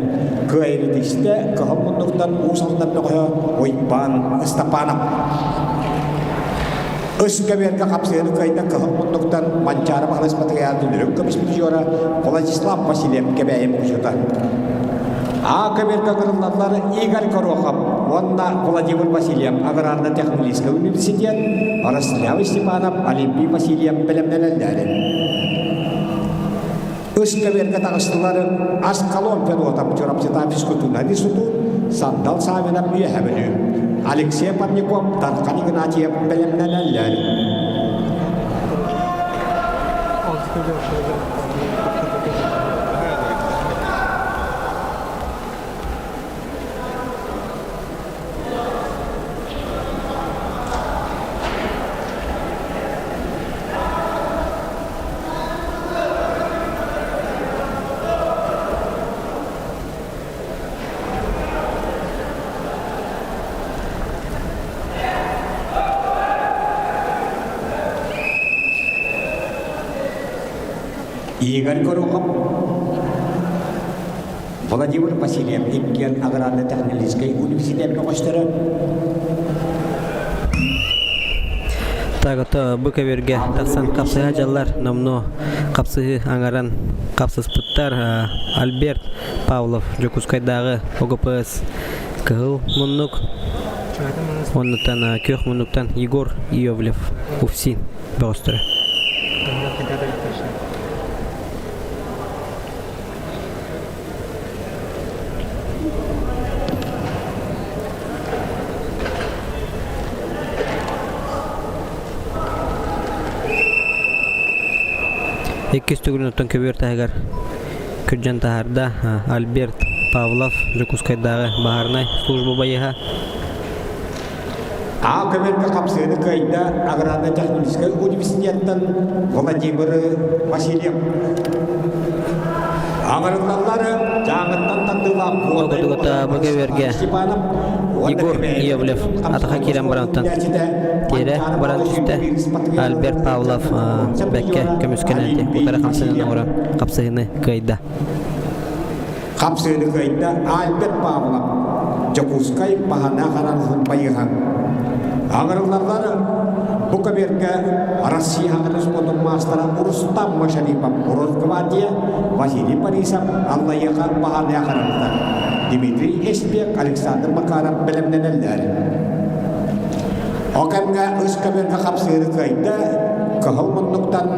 Кыайырытыстэ кыһыл муннуктан Уус Алдан бөҕөһө Уйбаан Ыстапаанап. Ыс көбүөргэ хапсыһыыны кыайда кыһыл муннуктан Манчаары Баһылай Спартакиадатын үрүҥ көмүс призера Владислав Васильев Кэбээйи мукучута. А көбүөргэ ыҥырыллаллар Игорь Горохов уонна Владимир Васильев аграрно-технологическай университет, Ростислав Степанов, Олимпий Васильев бэлэмнэнэллэр. Ыс көбүөргэ таҕыстылар Аскалон Федотов Чурапчытаа физкультурнай институт, Сандал Савинов Үөһэ Бүлүү, Алексей Парников, Дархан Игнатьев бэлэмнэнэллэр. Игорь Горохов Владимир Васильев иккиэн аграрно-технологическай университет бөҕөстөрө. Тагата бу көбүөргэ тахсан хапсыһа дьаллар номнуо хапсыһыы аҥаран хапсыспыттар Альберт Павлов Дьокуускайдааҕы ОГПС Кыһыл муннук оннуттан күөх муннуктан Егор Иовлев УФСИН бөҕөстөрө. Иккис төгүлүн оттон көбүөр таһыгар күрдьэн таһаарда Альберт Павлов Дьокуускайдааҕы баһаарынай служба байыһа. А көмөлгө хапсыыны кыайда аграрно-техническай университеттан Владимир Васильев. Аҥарыллаллар Дьааҥыттан тардыылаах Тугута Бөкөбөргө Егор Иевлев атаха киирэн барантан тиэрэ баран түстэ. Альберт Павлов бэккэ көмүскэнэн утары хамсыгын оҥорон хапсыһыны кыайда. Хапсыыны кыайда Альберт Павлов, Дьокуускай Баһана Харансын байыһан. Аҥырыллаллар бу көбүөргэ Россия хаҥатын спордун маастара Рустам Машарипов, Росгвардия, Василий Борисов, Аллайыаха Баһана Харанта, Дмитрий Эспек, Александр Макаров бэлэмнэнэллэр. О кэмҥэ үс көбүөргэ хапсыыны кыайда, кыһыл муннуктан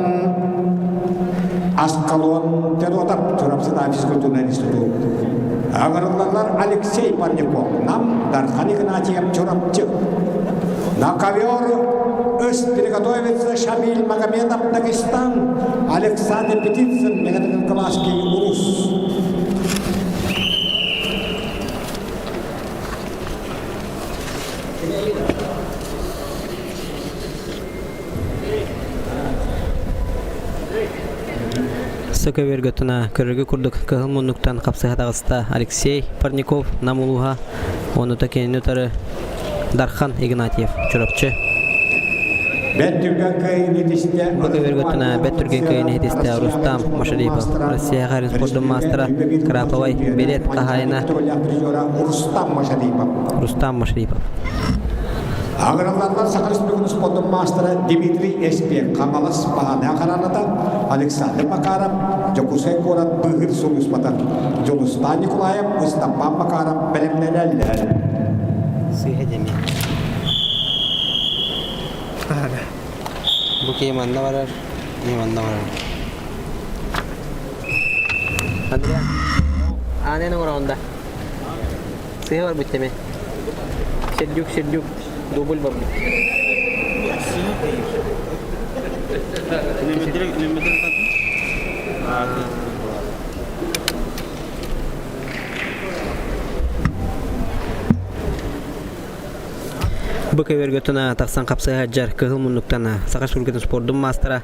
Аскалон Федотов Чурапчытаа физкультурнай институт. Ыҥырыллаллар Алексей Парников, Нам, Дархан Игнатьев, Чурапчы. На ковер өс приготовится Шамиль Магомедов, Дагестан, Александр Петицын, Мегатыкалашский Урус. Сөкөбөргө туна көрөргө курдук кыһыл муннуктан хапсыһа таҕыста Алексей Парников Нам улууһа, онута кинини утары Дархан Игнатьев Чурапчы. Бэт түргэн кыайыыны итистэ Бу көбөргө туна бэт түргэн кыайыыны итистэ Рустам Машарипов, Россия харин спордун маастара Краповай билет хаһаайына Рустам Машарипов. Рустам Машарипов. Аҕыраллаллар Саха Республикатын спордун маастара Дмитрий Эспек, Хаҥалас Баһаана Хараната, Александр Макаров, Дьокуускай куорат быыһыыр сулууспата, Дьулустаан Николаев, Ыстаппаан Макаров бэлэмнэнэллэр. Сыыһа дэмиэ. Бу киһи манна барар, киһи манна барар. Андреа, аанен оҥороҕун да? Сыыһа барбыт дэмэ. Сердюк, Сердюк, дубль барбыт. Бу көбүөргэ туна тахсан хапсыһа сылдьар кыһыл муннуктан Саха Республикатын спордун маастара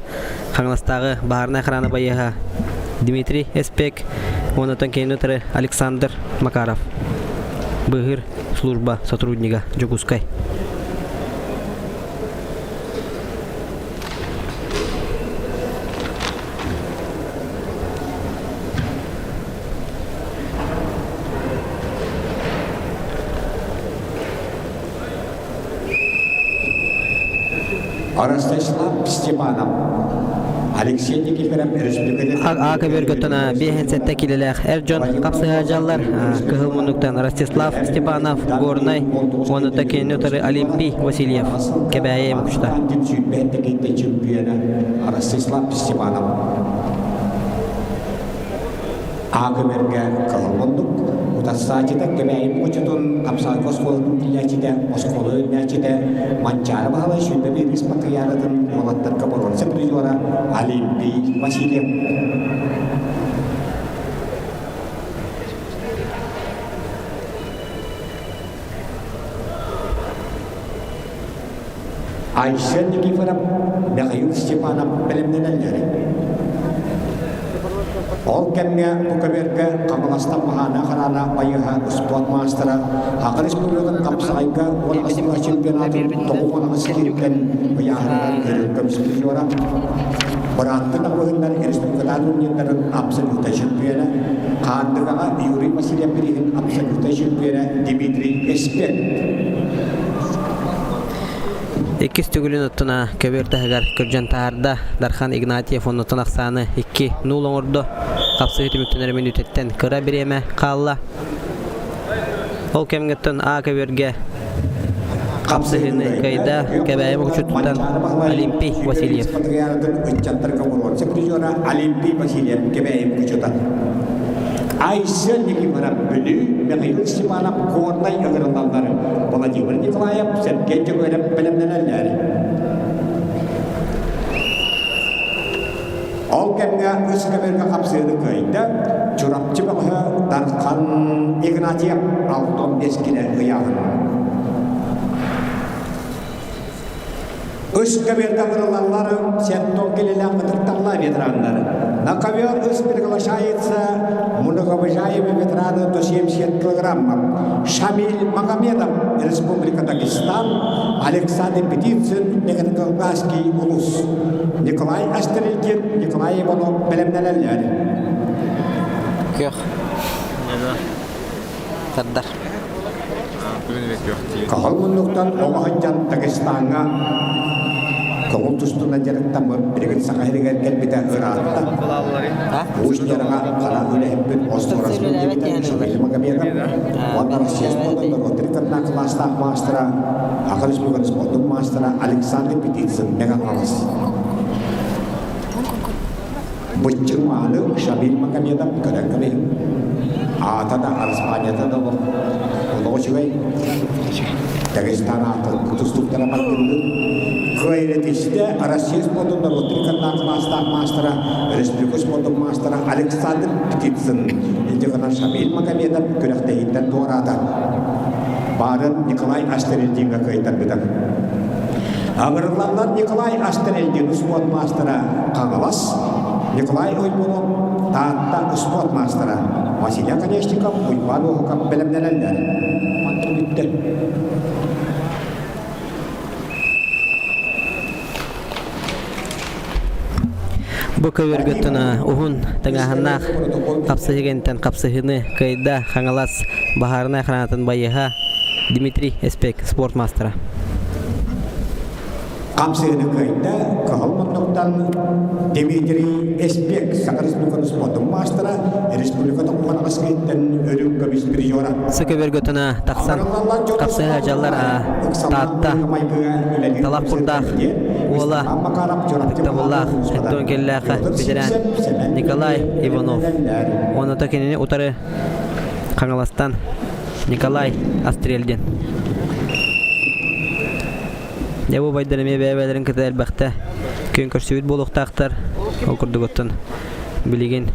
Хаҥаластааҕы баһаарынай охрана байыаһа Дмитрий Эспек уонна кинини утары Александр Макаров быыһыыр служба сотруднига Дьокуускай. Ростислав Степанов, Алексей Никифоров Республикатын А көбүөргөттөн 57 килэлээх эр дьон хапсыһа дьаллар кыһыл муннуктан Ростислав Степанов Горнай уонна кинини утары Олимпий Васильев Кэбээйи Мукучта. чемпиона Ростислав Степанов. Аакыбергэ кыһыл муннук, утарсааччыта Кэбээйи Мукучутун хапсаҕайга оскуолатын тиллээччитэ, оскуола үөрэнээччитэ Манчаары Баһылай 21 спартакиадатын уолаттарга боруонса призера Олимпий Васильев. Айсен Никифоров, Михаил Степанов бэлэмнэнэллэр. Ол кэмҥэ бу көбүөргэ Хаҥаластан Маһаана Хараана байыһа спорт маастара Саха Республикатын хапсаҕайга уон аҕыс чемпионатын 98 кииртэн ыйааһыныгар өрүү көмүс призера, бырааттыы табыһыннар республикатааҕы турнирдарын абсолютнай чемпиона, Хаандыгаҕа Юрий Васильев бирииһин абсолютнай чемпиона Дмитрий Эспек. Иккис төгүлүн оттуна көбүөр таһыгар күрдьэн таһаарда. Дархан Игнатьев оннуттан ахсааны 2-0 оҥордо. Хапсыһыы түмүктэнэр мүнүүтэттэн кыра бириэмэ хаалла. Ол кэмҥэттэн А көбүөргэ хапсыһыыны кыайда Кэбээйи Мукучуттан Олимпий Васильев. Ыччаттарга боруонса призера Олимпий Васильев Кэбээйи Мукучута. Айсен Никифоров Бүлүү, Михаил Степанов Горнай ыҥырыллаллар. Владимир Николаев Сергей Дьөгүөрэп бэлэмнэнэллэр. Ол кэмҥэ үс көбүөргэ хапсыыны кыайда Чурапчы бөҕөһө Дархан Игнатьев 65 килэ ыйааһын. Үс көбүөргэ ыҥырыллаллар сеттон килэлээх ытыкталла ветераннар. На ковер үс приглашается многоуважаемый ветераны до 70 килограммов. Шамиль Магомедов, Республика Дагестан, Александр Птицын, Мегакавказский улус. Николай Астрельдин, Николай Иванов бэлэмнэнэллэр. Күөх. Тардар. Кыһыл муннуктан оҕо сылдьан Дагестаҥҥа көҥүл тустууна дьарыктаммыт билигин Саха сиригэр кэлбитэ ыраатта. Уус дьараҥа хара үлэһиппит остуораспыт диэбитэ Шамиль Магомедов уонна Россия спордун норуоттарын кытта кылаастаах маастара, Саха Республикатын спордун маастара Александр Петицын Мэҥэ Хаҥалас. Быччыҥ мааны Шамиль Магомедов көрөн кэбиһиҥ. Аата да, араспаанньата да олох олох үчүгэй. Дагестан аатын тустууктара майгынныыр. Кыайретистэ Россия спордун норуоттарын кытта кылаастаах маастара, республика спордун маастара Александр Птицын инньэ гынан Шамиль Магомедов күрэхтэһииттэн туораата. Баарын Николай Астерельдиҥҥа кыайтарбыта. Ыҥырыллаллар Николай Астерельдин спорт маастара Хаҥалас, Николай Уйбунов Таатта спорт маастара Василий Оконешников, Уйбаан Уоһукап бэлэмнэнэллэр. Мантан бүттэ. Бу көбүөргөттөн уһун тыҥааһыннаах хапсыһыгентэн хапсыһыыны кыайда Хаҥалас баһаарынай охранатын байыаһа Дмитрий Эспек спорт маастара. Хапсыһыыны кыайда Кыһыл муннуктан Дмитрий Эспек Саха Республикатын спордун маастара, республика тоқуған аскыттан өрүк көмүс призера. Сы көбүөргөтүнэ тахсан хапсыһа дьаллар Таатта талах курдаах уола ытыктабыллаах Антон Келлээхэ ветеран Николай Иванов уонна кинини утары Хаҥаластан Николай Астрельдин. Дьэ бу убайдар эмиэ бэйэ-бэйэлэрин кытта элбэхтэ күөн көрсүбүт буолуохтаахтар. Ол курдук оттон билигин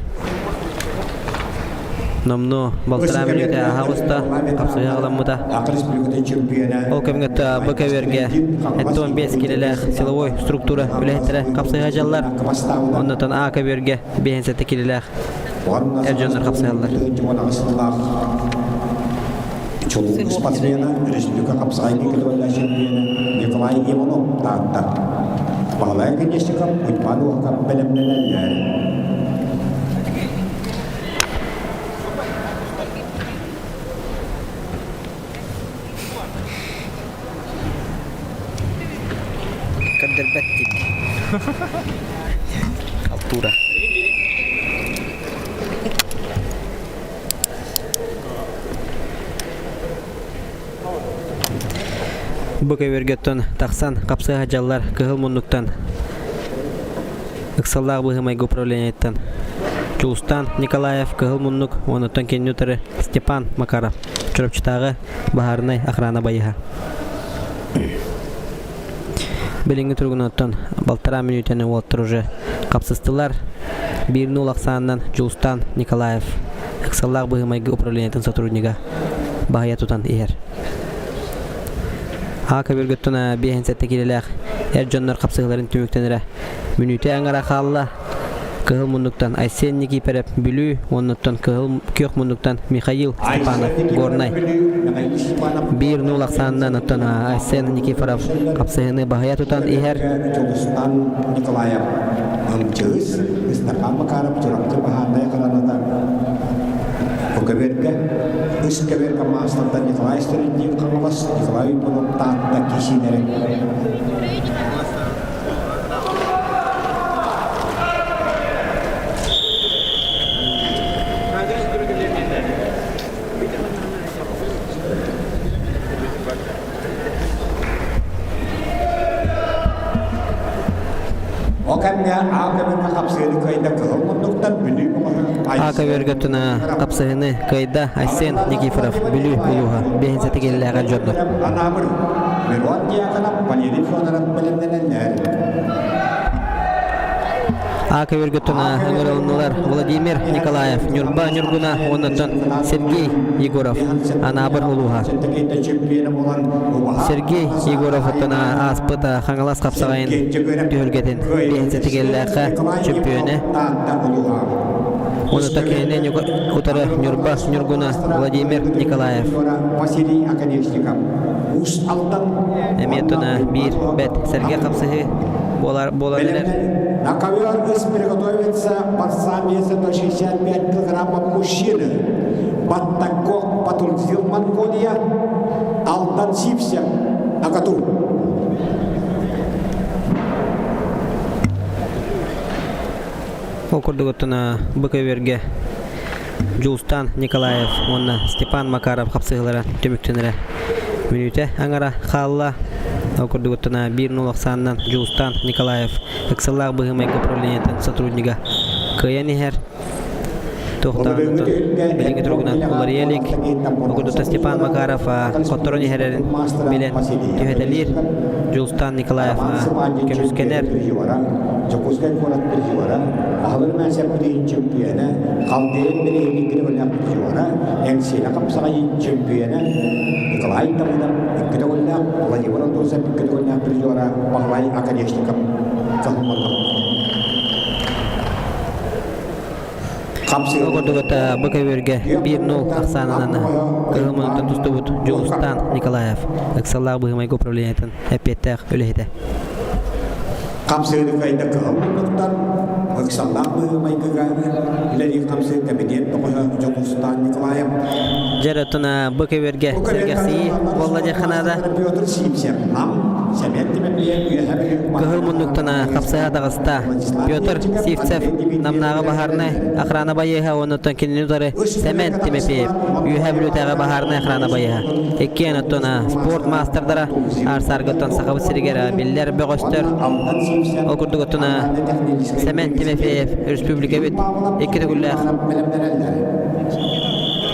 номнуо балтараа мүнүүтэ аһа оҕуста, хапсыһыы аҕаламмыта. Ол кэмҥэ бу көбүөргэ 75 килэлээх силовой структура үлэһиттэрэ хапсыһа дьаллар. Оннотон А көбүөргэ 57 килэлээх эр дьоннор хапсыһаллар. Чулуу спортсмена, республика хапсаҕайга көтөҕүллээх чемпиона Николай Иванов Таатта. Баһылай Оконешников, Уйбаан Уоһукап бэлэмнэнэллэр. Көрдөрбөт. Халтура. Бу көбүөргэттэн тахсан хапсыһа дьаллар кыһыл муннуктан ыксаллаах быһыы-майгы управлениеттан Дьулустаан Николаев кыһыл муннук уонуттан кинини утары Степан Макаров Чурапчытааҕы баһаарынай охрана байыһа. Билиҥҥи туругунан балтараа мүнүүтэни уолаттар уже хапсыстылар. Биир нуул ахсаанынан Дьулустаан Николаев ыксаллаах быһыы-майгы управлениетын сотруднига баһыйа тутан иһэр. А көбүргөттөн 57 киилэлээх эр дьоннор хапсыһыыларын түмүктэнэрэ мүнүүтэ аҥара хаалла. Кыһыл муннуктан Айсен Никифоров Бүлүү уоннуттан Кыһыл Күөх муннуктан Михаил Степанов Горнай. Биир нуул ахсаанынан оттон Айсен Никифоров хапсыһыыны баһыйа тутан иһэр. Дьулустан Николаев МЧС Ыстапаан Макаров Чурапчы баһаарынай хараната Көбүөргэ үс көбүөргэ маастардан Николай Стрельников Хаҥалас, Николай Иванов Таатта киисиилэрин Ол кэмҥэ аа көбүргэ хапсыһыыны кыайда кыһыл муннуктан Бүлүү бөҕөһө Аа көбүөргэ туна хапсыһыыны кыайда Айсен Никифоров Бүлүү улууһа биэһин киллээҕэр дьоннор. Анаабыр Мирон Дьяконов, Валерий Федоров бэлэмнэнэллэр. А көбүргэ туна ыҥырылыннылар Владимир Николаев, Ньурба Ньургуна уоннаттан Сергей Егоров, Анаабыр улууһа. Сергей Егоров оттон ааспыт Хаҥалас хапсаҕайын түһүлгэтин биэһинсэтигэллээххэ чөмпүйүөнэ. Онута кинини утары Ньурба Ньургуна Владимир Николаев. Василий Оконешников. Уус Алдан Эмиэ туна биир бэт сэргэ хапсыһыы буолар буолан эрэр. На ковер приготовится борца веса до 65 килограммов мужчины. Баттакок Батурзил Монголия, Алдан Сивсев, Агату. Ол курдук оттон бу көбүөргэ Дьулустан Николаев уонна Степан Макаров хапсыһыылара түмүктэнэрэ мүнүүтэ аҥара хаалла. Ол курдук оттон 1-0 ахсаанынан Дьулустан Николаев ыксаллаах быһыы-майгы управлениетын сотруднига кыайан иһэр. Туохтаан билиҥҥи туругунан уларыйа илик. Ол курдук Степан Макаров хотторон иһэрин билэн түһэтэлиир. Дьулустан Николаев көмүскэнэр. Дьокуускай куорат призера, аһылык мээсэппитин чөмпүйэнэ, Халдеев бэлиһинниккини бэлэх призера, Эҥсиэлэ хапсаҕайын чөмпүйэнэ, Николай Давыдов икки төгүллээх, Владимир Андросов икки төгүллээх призера, Баһылай Оконешников кыһымматах. Ол курдук бу көбүөргэ 1-0 ахсаанынан кыһыл муннуктан тустубут Дьулустан Николаев ыксаллаах быһыы-майгы управлениетын эппиэттээх үлэһитэ. Хамсыыры кыайда кыһыл муннуктан ыксаллаах быһыы-майгыга үлэлиир хамсыыр кэмитиэт бөҕөһө Дьулустан Николаев. Дьэр оттон бу көбүөргэ сэргэхсийии буолла диэххэ наада. Петр Симсев Нам Сэмэн Тимэппиев Үөһэ Бүлүү Кыһыл муннуктан хапсыһа таҕыста. Петр Сивцев Намнааҕы баһаарынай охрана байыаһа уонна кинини утары Сэмэн Тимофеев Үөһэ Бүлүүтээҕи баһаарынай охрана байыаһа. Иккиэн оттон спорт маастардара Аар-сааргыттан Сахабыт сиригэр биллэр бөҕөстөр. Ол курдук оттон Сэмэн Тимофеев республикабыт икки төгүллээх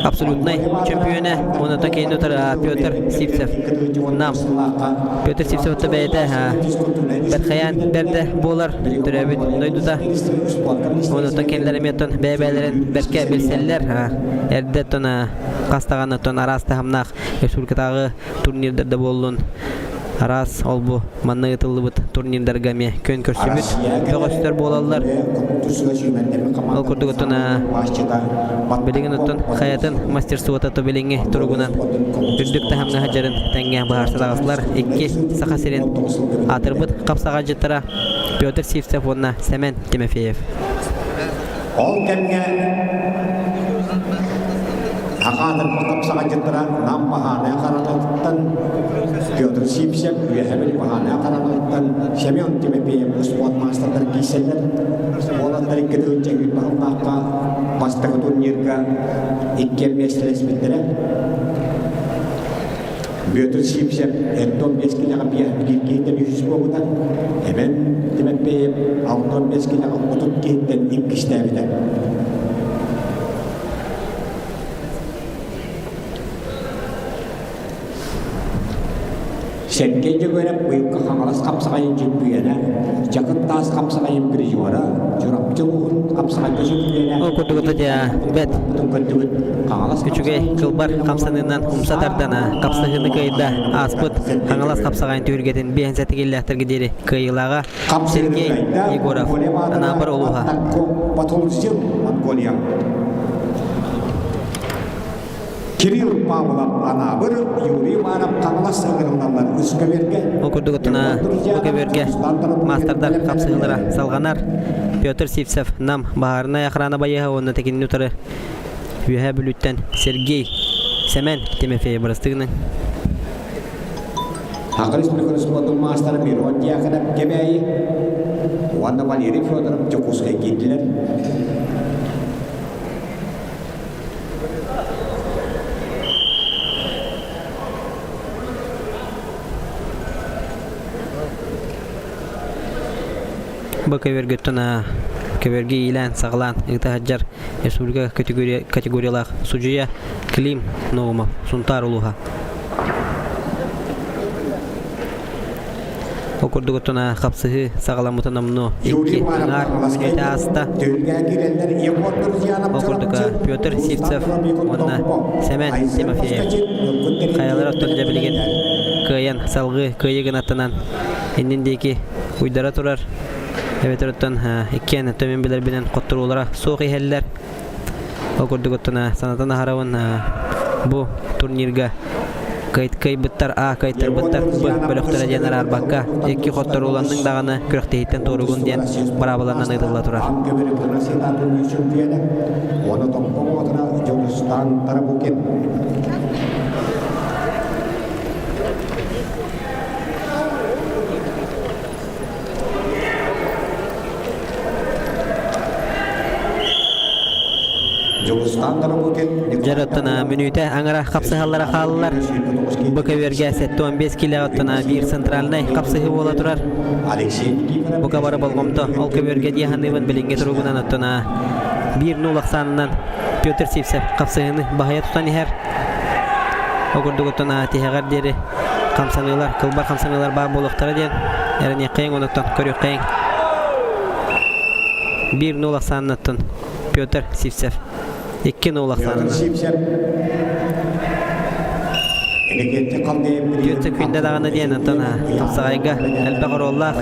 абсолютнай чөмпүйүөнэ уонна кинини утары Петр Сивцев Нам Петр Сивцев бэйэтэ Бэрхэйээн бэрдэ буолар төрөөбүт дойдута. Онуттан кинилэр эмиэ оттон бэйэ-бэйэлэрин бэркэ билсэллэр. Эрдэ оттон хас даҕаны оттон араас таһымнаах республикатааҕы турнирдар да буоллун араас ол-бу манна ыытыллыбыт турнирдарга эмиэ күөн көрсүбүт бөҕөстөр буолаллар. Ол курдук оттон билигин оттон хайатын мастерствота то билиҥҥи туругунан үрдүк таһымҥа сылдьарын тэҥҥэ быһаарса таҕыстылар. Икки Саха сирин аатырбыт хапсаҕайдьыттара Петр Сивцев уонна Сэмэн Тимофеев. Ол кэмҥэ Аҕаатырбыт хапсаҕайдьыттара Нам баһаарынай хараҥатыттан. Петр Сивцев, Үөһэ Бүлүү Баһаана Хараҥалыттан Семен Тимофеев успуорт маастардар киирсэллэр. Уолаттар икки тыһыынча сүүрбэ бастакы турнирга иккиэн миэстэлэспиттэрэ. Бүөтүр Сивцев 55 килэҕэ биэс биир киһиттэн үһүс буолбута. Эбэн Тимофеев 65 килэҕэ 30 киһиттэн иккистээбитэ. Сергей Дьөгүөрэп быйылгы Хаҥалас хапсаҕайын чөмпүйүөнэ, Чакыр Таас хапсаҕайын призера, Чурапчы улууһун хапсаҕайга чөмпүйүөнэ. Ол курдук бэт үчүгэй кылбар хамсаныынан умса тардан хапсаһыыны кыайда ааспыт Хаҥалас хапсаҕайын түһүлгэтин биэһин сэтигиллээхтэргэ диэри кыайыылааҕа Сергей Егоров Анаабыр улууһа. Монголия. Кирилл Павлов Анаабыр, Юрий Иванов Хаҥалас ыҥырыллаллар үс көбүөргэ. Ол курдук бу көбүөргэ маастардар хапсыһыылара салҕанар. Петр Сивцев Нам баһаарынай охрана байыаһа уонна текинни утары Үөһээ Бүлүүттэн Сергей Сэмэн Тимофеев бырастыгынан. Саха Республикатын спордун маастара Мирон Дьяконов Кэбээйи уонна Валерий Федоров Дьокуускай киирдилэр. Бу көбүөргүттэн көбүөргэ иилээн саҕалаан ыыта сылдьар республика категориялаах судьуйа Клим Наумов Сунтаар улууһа. Ол курдук оттон хапсыһыы саҕаламмыта номнуо икки аҥаар мүнүүтэ ааста. Ол курдук Петр Сивцев уонна Сэмэн Тимофеев хайалара оттон дьэ билигин кыайан салгыы кыайыы гынаттанан иннин диэки уйдара турар. Эбэтэр оттон иккиэн төмөн билэрбинэн хотторуулара суох иһэллэр. Ол курдук оттон санатан аһарабын бу турнирга кыайбыттар А, кыайтарбыттар Б бөлөхтөрө диэн араарбакка икки хотторууланныҥ даҕаны күрэхтэһииттэн туоругун диэн быраабыланан ыытылла турар. Дьэр оттон мүнүүтэ аҥара хапсыһаллара хааллар. Бу көбүөргэ 75 килэ оттон биир центральнай хапсыһыы буола турар. Бука бары болҕомто ол көбүөргэ дии саныыбын билиҥҥи туругунан оттон биир нуул ахсаанынан Петр Сивцев хапсыһыыны баһыйа тутан иһэр. Ол курдук оттон тиһэҕэр диэри хамсаныылар, кылбар хамсаныылар баар буолуохтара диэн эрэниэххэйиҥ онуттан көрүөххэйиҥ. Биир нуул ахсааннаттан Петр Сивцев. Икки нуул ахсаанынан. Петр күндэ даҕаны диэн онтон хапсаҕайга элбэх оруоллаах.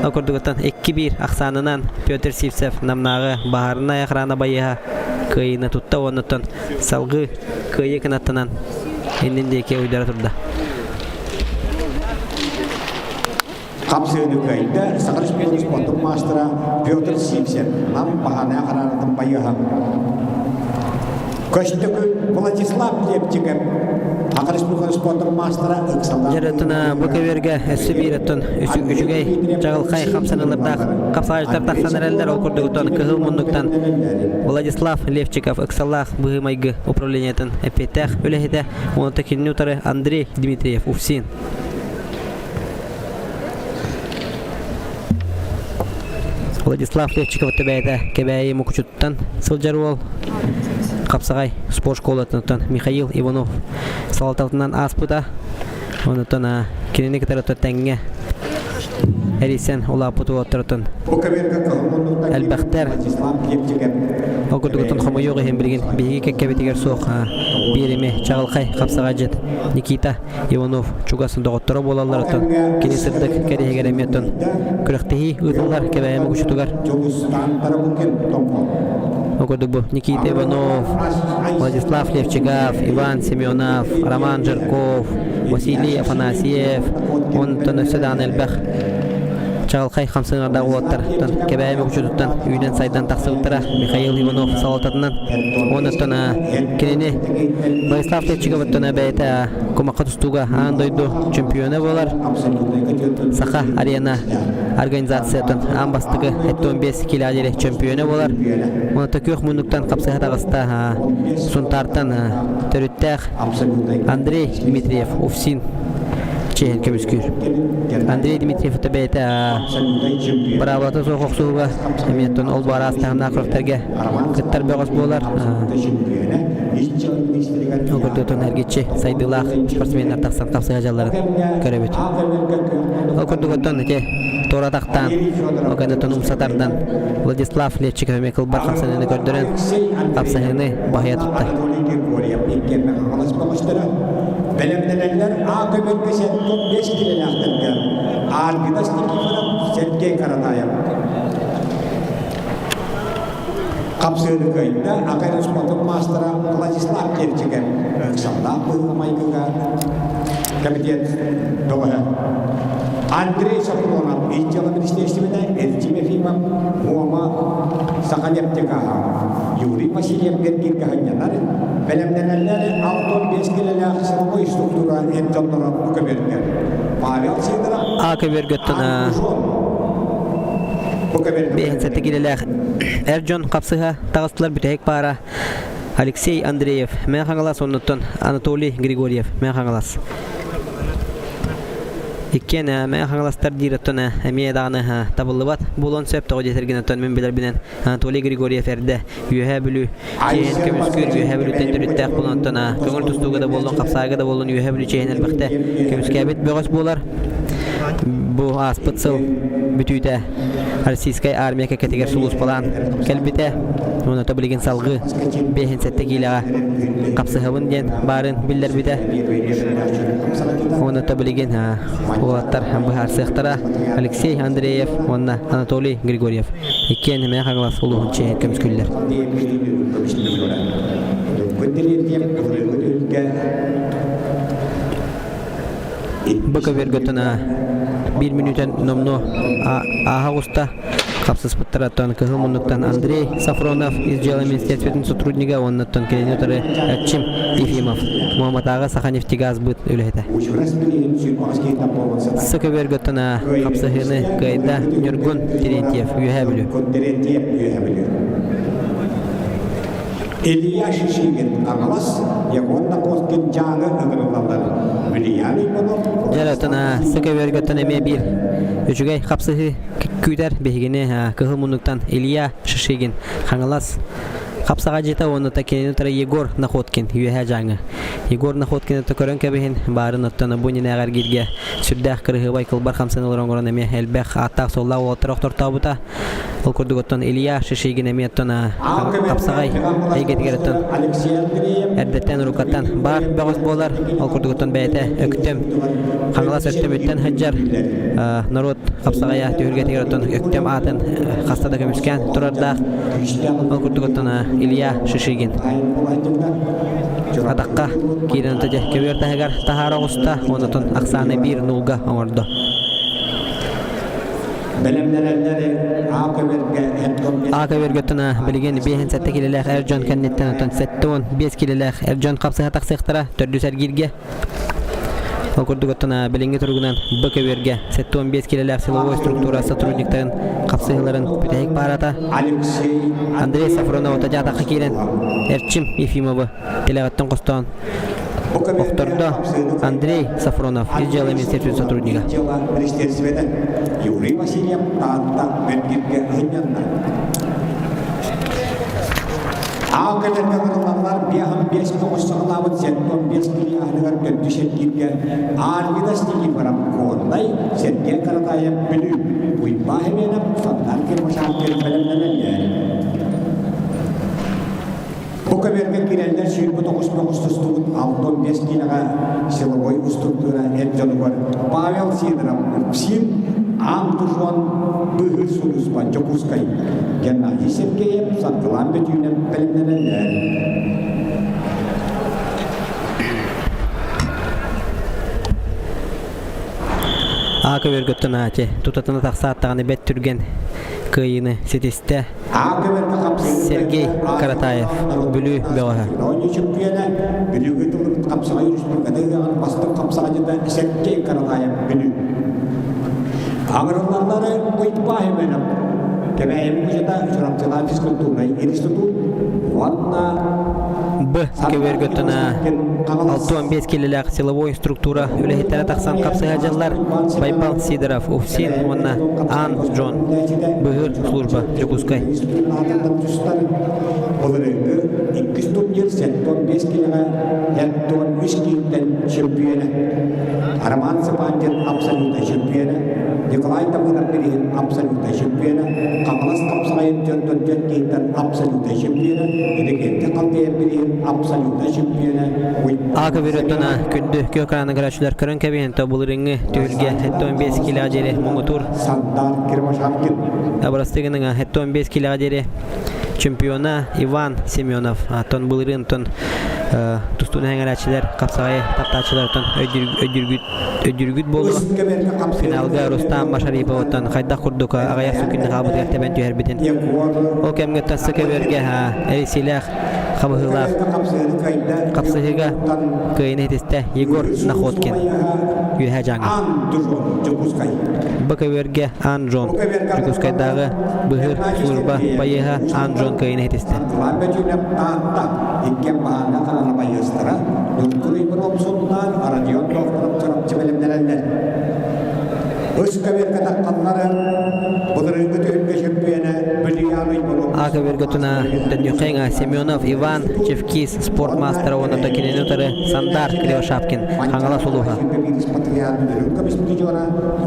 Ол курдугуттан 2-1 ахсаанынан Петр Сивцев Намнааҕы баһаарынай охрана байыаһа кыайыыны тутта уоннуттан салгыы кыайыы кынаттанан иннин диэки уйдара турда. Хапсыыны кыайда Саха Республикатын спордун маастара Петр Сивцев Нам баһаарынай хараанатын байыаһа. Көстөкү Владислав Лепчиков Саха Республикатын спордун маастара ыксалаах Дьарытына бу көбүөргэ өссө биир оттон үчүгэй чаҕылхай хамсаныылардаах хапсаҕайдьыттар тахсан эрэллэр ол курдугуттан кыһыл муннуктан Владислав Левчиков ыксаллаах быһыы-майгы управлениетын эппиэттээх үлэһитэ уонна кинини утары Андрей Дмитриев УФСИН Владислав Левчиков бэйэтэ Кэбээйи Мукучуттан сылдьар уол Хапсаҕай спорт школатыттан Михаил Иванов салалтатынан ааспыта. Онутан кинини кытары тэҥҥэ эрийсэн улааппыт уолаттартан элбэхтэр. Ол курдугутун хомойуох иһин билигин биһиги кэккэбитигэр суох биир эмэ чаҕылхай хапсаҕайдьыт Никита Иванов чугас доҕотторо буолалларыттан кини сырдык кэриэһигэр эмиэ оттон күрэхтэһии ыытыллар Кэбээйи Мукучутугар. Ол курдук бу Никита Иванов, Владислав Левчигав, Иван Семенов, Роман Жирков, Василий Афанасьев, онтон өссө даҕаны элбэх. чаҕылхай хамсаныылардаах уолаттар Кэбээйи Мукучутуттан үүнэн-сайдан тахсыбыттара Михаил Иванов салалтатынан. Уонна кинини Владислав Летчиковыттан бэйэтэ кумахха тустууга аан дойду чемпиона буолар. Саха арена организациятын аан бастакы 75 кило диэри чемпиона буолар. Уонна күөх муннуктан хапсыһа таҕыста Сунтаартан төрүттээх Андрей Дмитриев УФСИН чиэһин көмүскүүр. Андрей Дмитриев бэйэтэ быраабылата суох охсуһууга эмиэ ол бу араас таһымнаах күрэхтэргэ кыттар бөҕөс буолар. Ол курдук эргиччи сайдыылаах спортсменнар тахсан хапсыһа дьалларын көрөбүт. Ол курдук оттон ити туора тахтаан, ол кэнниттэн умса тардан Владислав Летчиков эмиэ кылбар хапсаныыны көрдөрөн хапсаһыыны баһыйа тутта. Бэлэмнэнэллэр А көмөлгө 75 килэлээхтэргэ Аргидас Никифоров, Сергей Каратаев. Хапсыыны кыайда Акай спортун маастара Владислав Кирчиков ыксаллаах быһыыга-майгыга комитет бөҕөһө. Андрей Соколонов ис дьыала министиэристибэтэ Эрчим Ефимов Муома Саханефтегааһа Юрий Васильев Гергиргэ сынньанар, бэлэмнэнэллэр 65 килэлээх силовой структура эр дьонноро бу көбүөргэ. Павел Сидоров А көбүөргөттөн бу көбүөргэ 57 килэлээх эр дьон хапсыһа таҕыстылар бүтэһик паара Алексей Андреев Мэҥэ Хаҥалас оннуттан Анатолий Григорьев Мэҥэ Хаҥалас Иккиэн Мэҥэ Хаҥаластар диир оттон эмиэ даҕаны табыллыбат буолуон сөп тоҕо диэтэргин оттон мин билэрбинэн Анатолий Григорьев эрдэ Үөһээ Бүлүү чиэһин көмүскүүр Үөһээ Бүлүүттэн төрүттээх буолан оттон көҥүл тустууга да буоллун хапсаайга да буоллун Үөһээ Бүлүү чиэһин элбэхтэ көмүскээбит бөҕөс буолар. Бу ааспыт сыл бүтүүтэ Российскай армия кэккэтигэр сулууспалаан кэлбитэ. Уонна билигин салгыы 57 киилэҕэ хапсыһабын диэн баарын биллэрбитэ. Уонна билигин уолаттар быһаарсыахтара Алексей Андреев уонна Анатолий Григорьев. Иккиэн Мэҥэ Хаҥалас улууһун чиэһин көмүскүүллэр. Бу көбүөргөттөн биир мүнүүтэн номнуо ааһа оҕуста. Хапсыспыттараттан кыһыл муннуктан Андрей Сафронов из дела министерствотын сотруднига уоннаттан кинини утары Эрчим Ефимов Муоматааҕы Саханефтегазбыт үлэһитэ. Сы көбүөргөттөн хапсыһыыны кыайда Ньургун Терентьев Үөһээ Бүлүү. Терентьев Үөһээ Бүлүү. Илья Шишигин Хаҥалас, Егор Находкин Дьааҥы ыҥырыллаллар. Вильям Иванов Дьэ, сы көбүөргөттөн эмиэ биир үчүгэй хапсыһыы күүтэр биһигини кыһыл муннуктан Илья Шишигин Хаҥалас хапсаҕадьыта уонна кинини утары Егор Находкин Үөһээ Дьааҥы. Егор Находкины көрөн кэбиһин баарын оттон бу иннинээҕи эргииргэ сүрдээх кырыһыабай кылбар хамсаныылар оҥорон эмиэ элбэх ааттаах-суоллаах уолаттар охтортообута. Ол курдук оттон Илья Шишигин эмиэ оттон хапсаҕай эйгэтигэр оттон эрдэттэн уруккаттан баар бөҕөс буолар. Ол курдук оттон бэйэтэ Өктөм Хаҥалас Өктөмүттэн сылдьар норуот хапсаҕайа түһүлгэтигэр оттон Өктөм аатын хаста да көмүскээн турардаах. Ол курдук оттон Илья Шишигин атахха киирэн дьэ көбүөр таһыгар таһаара оҕуста онотон ахсааны биир нулга оҥордо. А көбүөргөттөн билигин 57 килэлээх эр дьон кэнниттэн оттон 75 килэлээх эр дьон хапсыһа тахсыахтара төрдүс эргииргэ. Ол курдук оттон билиҥҥи туругунан Б көбүөргэ 75 килэлээх силовой структура сотрудниктарын хапсыһыыларын бүтэһик паарата Андрей Сафронов дьаатахха киирэн Эрчим Ефимовы тилэҕиттэн хостоон охтордо Андрей Сафронов ис дьыала министерствотын сотруднига. Юрий Васильев Таатта Мөлгиргэ сынньанна. Аал кэлэргэ кытыллаллар биэһин биэс тоҕус саҕалаабыт сеттон биэс килиаһыныгар төрдүс эргииргэ Арвидас Никифоров Горнай, Сергей Каратаев Бүлүү, Уйбаа Хеменов Сантар Кирмашанкин бэлэмнэнэллэр. Бу көбүөргэ киирэллэр 29 тоҕус тустубут 65 киилэҕэ силовой уструктура эр дьонугар Павел Сидоров Упсин, Аан Дужуан Быыһыыр сулууспа Дьокуускай, Геннадий Сергеев Саргылаан Бөтүүнэп бэлэмнэнэллэр. А. А көбүөргөттөн аати тутатына тахсааттаҕына бэт түргэн кыайыыны ситистэ. Сергей Каратаев, Бүлүү бөҕөһө. Оонньуу чөмпүйүөнэ Бүлүүгэ тыллыбыт хапсаҕай республиката ыһыаҕын бастыҥ хапсаҕайдьыта Сергей Каратаев Бүлүү. Аҥырыллаллары Уйбаай Мэнэп Кэбээйи музейта Чурапчылаах физкультурнай институт уонна Б. Көбүөргөттөн 65 килилээх силовой структура үлэһиттэрэ тахсан хапсыһа дьаллар Байбал Сидоров, УФСИН уонна Ан Джон. Быһыыр служба Дьокуускай. Былырыыҥҥы иккис турнир 75 килэҕэ 73 киинтэн чемпиона Роман Цыпандин абсолютнай чемпиона, Николай Табынов билигин абсолютнай чемпиона, Хаҥалас хапсаҕайын дьонтон дьон киинтэн абсолютнай чемпиона, Иннокентий Халтаев билигин абсолютнай чемпиона, А көбүрөттөн күндү күөх экраны көрөөччүлэр көрөн кэбиһэн тобулырыҥҥы түһүлгэ 75 килэҕэ диэри муҥутуур Сандар Кирмашапкин. Абырастыгыныҥа 75 килэҕэ диэри чемпиона Иван Семенов тон былырыын тон тустууну эҥэрээччилэр хапсаҕайы таптааччылартан өйдүүргүт өйдүүргүт буолуо. Финалга Рустам Машариповтан хайдах курдук аҕыйах сүкүннэ хаалбытыгар тэбэн түһэрбитин. Ол кэмҥэ тасса көбүөргэ эрисиилээх хабыһыылаах хапсыһыыга кыайыны ситистэ Егор Находкин Үөһээ Дьааҥы. Б көбүөргэ Ан Джон Дьокуускайдааҕы быһыыр служба байыаһа Ан Джон кыайыны ситистэ. Иккиэн баһаарга хараҥа байыастара Ньургун Иванов сунтаар Родион Тохтуров Чурапчы бэлэмнэнэллэр. Үс көбүөргэ таххаллары былырыыҥҥы түһүлгэ чөмпүйүөнэ Бүлүйээн Уйбанов А көбүөргэ туна Төннүхэҥ Семенов Иван Чевкис спорт маастара уонна кинини утары Сандар Кривошапкин Хаҥалас улууһа.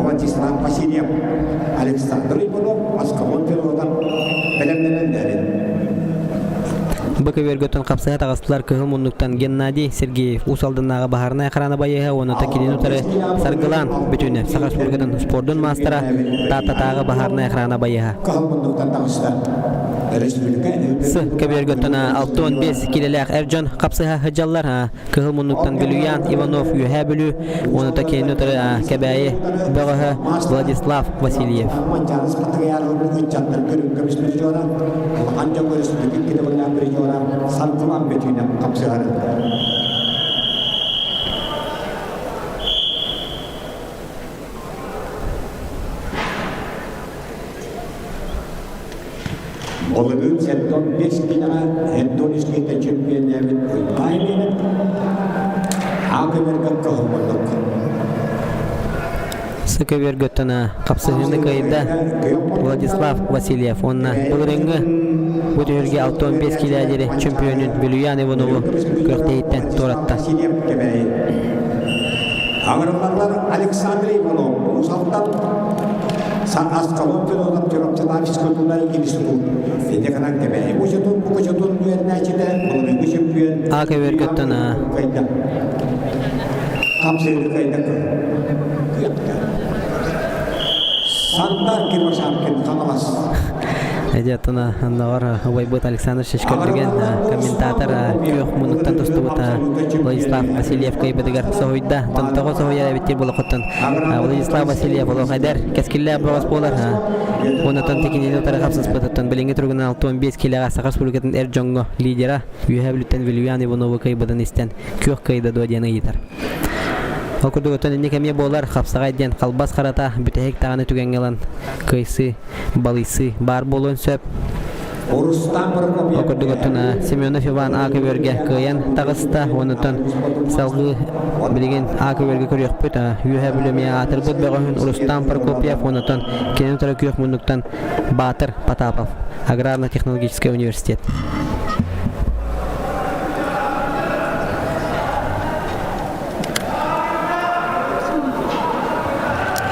Владислав Васильев, Александр Иванов Аскалон пилотан бэлэмнэнэллэрин. Бу көбүөргөттөн хапсыһа таҕыстылар кыһыл муннуктан Геннадий Сергеев Уус Алданнааҕы баһаарынай охрана байыаһа уонна кинини утары Саргылаан бүтүнэ Саха Республикатын спордун маастара Тааттатааҕы баһаарынай охрана байыаһа. Кыһыл муннуктан таҕыста. С. Көбүөргөттөн 65 килэлээх эр дьон хапсыһа сылдьаллар. Кыһыл муннуктан Вилюян Иванов Үөһээ Бүлүү уонна кинини утары Кэбээйи бөҕөһө Владислав Васильев. Былырыын 75 киилэҕэ Антон Исмейтэн чөмпүйүөннээбит Уйбаан Ильинов аакыбарга кыһыллыбыт. Сыкөбүөргөттөн хапсыһыыны кыайда Владислав Васильев уонна былырыыҥҥы бу түһүлгэ 65 киилэ диэри чөмпүйүөнүн Вилюян Иванову күрэхтэһииттэн туоратта. Аҥырыллаллар Александр Иванов Уус-Алдан Аскалон Федотов Чурапчылаах физкультурнай институт Ити Кэбээйи музетун букучутун үөрэнээччитэ былырыыҥҥы чөмпүйүөн А көбүөргөттөн кыайда. Хапсыыры кыайда кыахта. Сандар Кирбашапкин Хаҥалас. Эдиаттана аннавар убайбыт Александр Шишкөрдүгэн комментатор күөх мунуктан тустубут Владислав Васильев кыайбытыгар соһуйда. Тонтоҕо соһуйар эбиттир болохоттон Владислав Васильев олох эдэр кэскиллээх бөҕөс буолар. Онотон тикинини утары хапсыспытыттан билиҥҥи туругунан 65 килэҕэ Саха Республикатын эр дьоҥҥо лидера Үөһээ Бүлүүттэн Вильян Ивановы кыайбытын истэн күөх кыайда дуо диэн ыйытар. Ол курдук оттон инник эмиэ буолар хапсаҕай диэн халбас харата бүтэһик даҕаны түгэҥҥэ ылан кыайсыы, балыйсыы баар буолуон сөп. Ол курдук оттон Семенов Иван А көбүөргэ кыайан таҕыста онутан салгыы билигин А көбүөргэ көрүөхпүт Үөһээ Бүлүү эмиэ аатырбыт бөҕөһүн Рустам Прокопьев онутан кинини утары күөх муннуктан Баатыр Потапов Аграрно-технологический университет.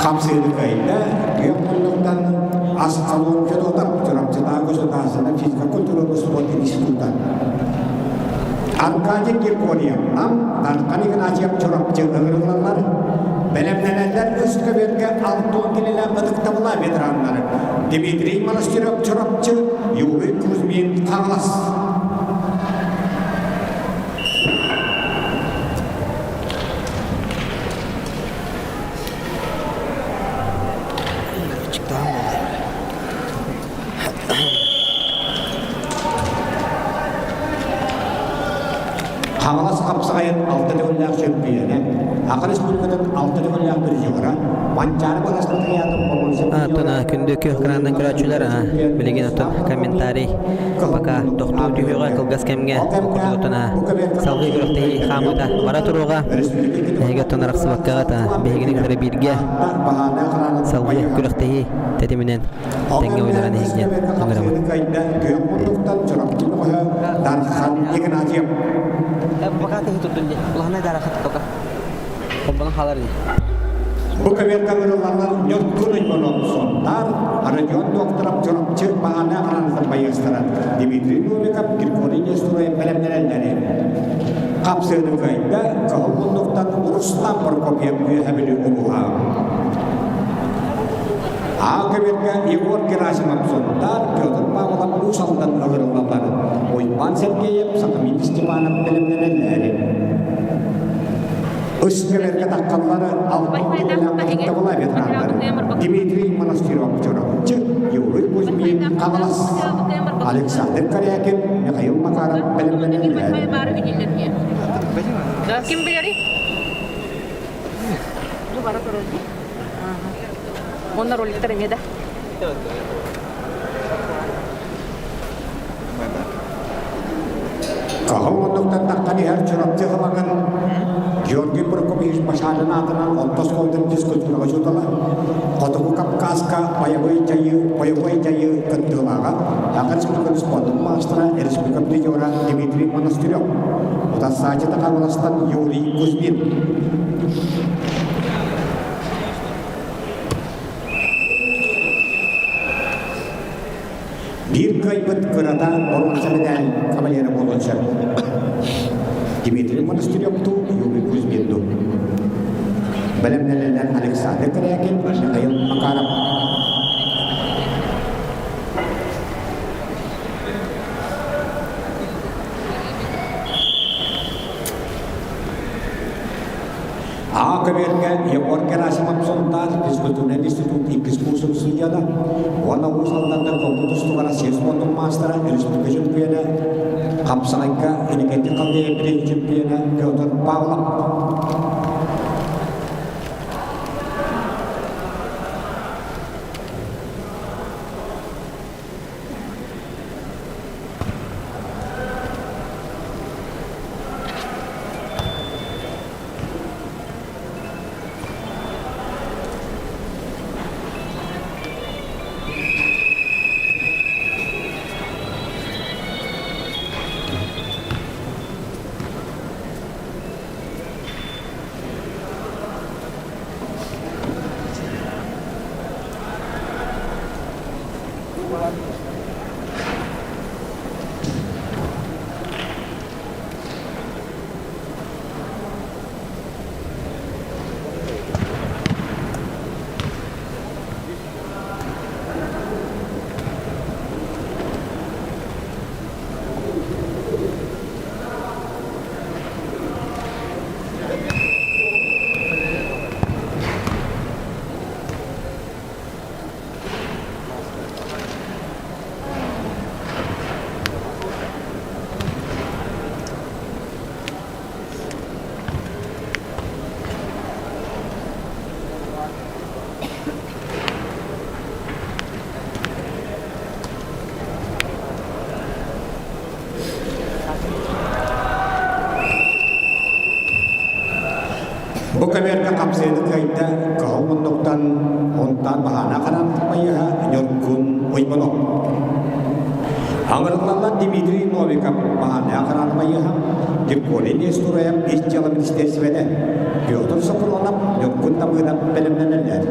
Хамсыыры кыайда, күөх муннуктан Аскалон Федотов Чурапчытааҕы государственнай физкультура спорт института. Аркадий Григорьев, Нам, Дархан Игнатьев Чурапчы ыҥырыллаллар. Бэлэмнэнэллэр үс көбүөргэ алтон кинилэр ытыктабыла ветераннары Дмитрий Монастырев Чурапчы, Юрий Кузьмин Хаҥалас. Хаҥалас хапсаҕайын алта төгүллээх чөмпүйүөнэ, Саха Республикатын алта төгүллээх призера, Манчаары Бырастатыйаатын Оттон күндү күөх экранынан көрөөччүлэр билигин оттон комментарий пока тохтуу түһүөҕэ кылгас кэмҥэ курдук оттон салгыы күрэхтэһии хаамыыта бара туруоҕа. Эһиги оттон арахсыбаккаҕыт биһигини кытары бииргэ салгыы күрэхтэһии тэтиминэн тэҥҥэ уйдаран иһиҥ диэн ыҥырабын. Дархан Игнатьев. Пока ты тут улаханай дарахат тока. Холбонон хаалар ини. Бу кабинка ырылланар Ньургун Уйбанов-Сонтаар, Родион Докторов Чурапчы баһааны араанытын байыастара Дмитрий Новиков, Григорий Нестеров бэлэмнэнэллэри. Хапсыаны кыайда Кыһыл муннуктан Рустам Прокопьев Үөһэ Бүлүү улууһа. Аа көбүөргэ Егор Герасимов Сунтаар, Петр Павлов Уус Алдан ыҥырыллаллар. Уйбаан Сергеев, Сахамин Степанов бэлэмнэнэллэри. Үс көбүөргэ таххаллары алтан киилэлээх ветераннар Дмитрий Монастырев Чурапчы, Юрий Кузьмин Хаҥалас, Александр Корякин, Михаил Макаров бэлэмнэнэллэр. Ким билэрий? Онно роликтар эмиэ да. Хаһан оннуктан таххан иһэр Чурапчы халагын Георгий Прокопьевич Башарин аатынан орто оскуолатын физкультураҕа учуутала, Хотугу Кавказка бойобуой дьайыы, бойобуой дьайыы кыттыылааҕа, Саха Республикатын спордун маастара, республика призера Дмитрий Монастырев, утарсааччы Хаҥаластан Юрий Кузьмин. Биир кыайбыт кырата боруонса мэтээл кавалера буолуон сөп. Дмитрий Монастыревтуу, Юрий Кузьминду. Бэлэмнэнэллэр Александр Корякин, Михаил Макаров. А көбүөргэ Егор Герасимов Сунтаар физкультурнай институт иккис курсун студента уонна Уус Алдантан компьютер устугара спортун маастара, республика чөмпүйүөнэ, хапсаҕайга Иннокентий Халдеев чемпиона Петр Павлов. Бу кэмэргэ хапсыаны кыайда кыһыл муннуктан онтан баһаана хараан байыһа Ньургун Уйбанов. Аҥырыллаллар Дмитрий Новиков баһаана хараан байыһа Григорий Нестураев ис дьыала министиэристибэтэ Петр Софронов Ньургун Табыынап бэлэмнэнэллэр.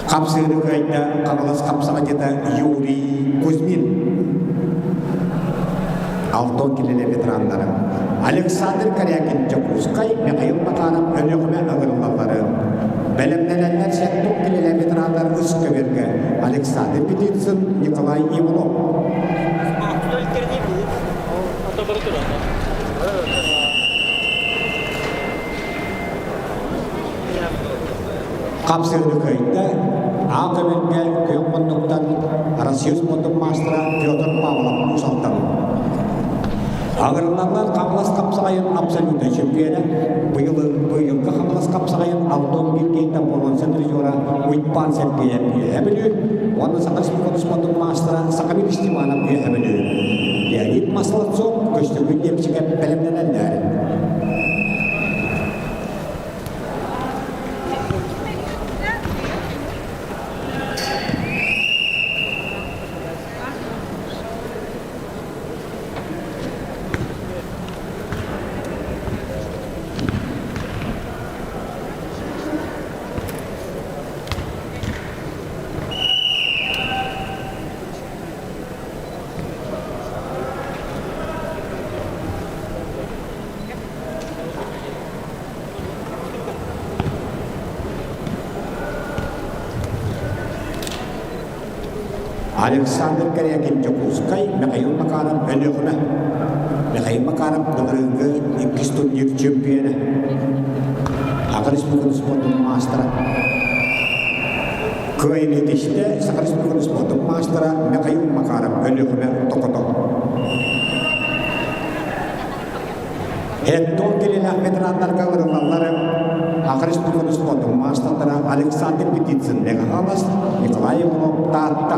Хапсыыны кыайда Хаҥалас хапсаҕайдьыта Юрий Кузьмин. Алтон килэлэ ветераннара Александр Корякин Дьокуускай, Михаил Макаров Өлүөхүмэ ыҥырыллаллары. Бэлэмнэнэннэр сэттук килэлэ ветераннар үс көбүөргэ Александр Петицын, Николай Иванов. Хапсыыны кыайда Аал көбүргэ күөх муннуктан Россия спордун маастара Петр Павлов Усалтан. Аҕырыллаллар Хаҥалас хапсаҕайын абсолютнай чемпиона, быйыл быйылгы Хаҥалас хапсаҕайын Алтон Гиргейтан боруонса призера Уйбаан Сергеев Үөһэ Бүлүү уонна Саха Республикатын спордун маастара Сахамин Степанов Үөһэ Бүлүү. Леонид Масловцов көстөкүүн Лепсикэп бэлэмнэнэллэр. Александр Корякин Дьокуускай, Михаил Макаров Өлүөхүмэ. Михаил Макаров былырыыҥҥы иккис турнир чемпиона. Саха Республикатын спордун маастара. Кыайыыны тистэ Саха Республикатын спордун маастара Михаил Макаров Өлүөхүмэ Токото. Эттон килилээх ветераннарга ырыллаллар Саха Республикатын спордун маастардара Александр Петицын Мегагалас, Николай Иванов Таатта,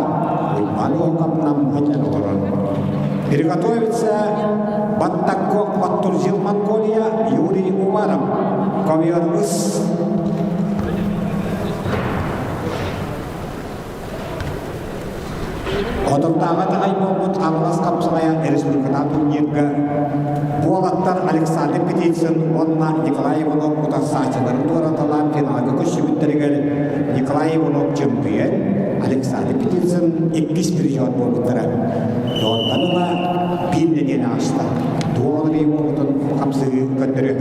Уйбаан Уолкап Нам олорор. Приготовиться Баттаккок Баттурзил Монголия Юрий Умаров. Ковер ыс Хотурдааҕы таҕай буолбут Хаҥалас хапсаҕайа республикатааҕы турнирга уолаттар Александр Петицын уонна Николай Иванов утарсааччыларын туораталаан финалга көрсүбүттэригэр Николай Иванов чөмпүйүөн, Александр Петицын иккис призер буолбуттара. Онтон ыла биир нэдиэлэ ааста. Туох эрэ буолбутун хапсыһыы көрдөрүө.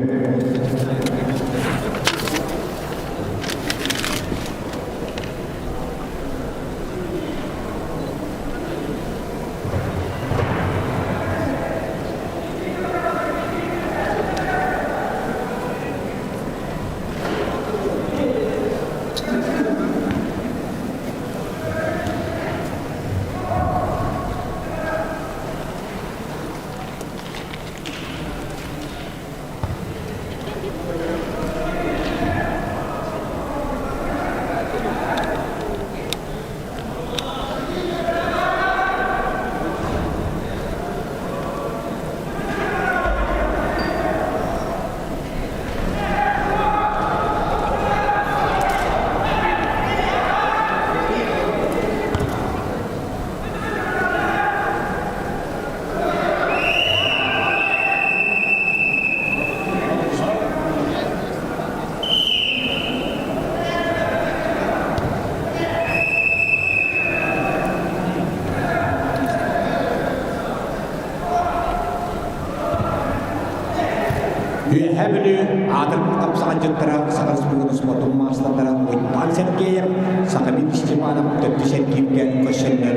Үөһээ Бүлүү аатырбыт хапсаҕайдьыттара Саха Республикатын спордун маастардара Уйбаан Сергеев, Сахамин Степанов төрдүс эргииргэ көрсөннөр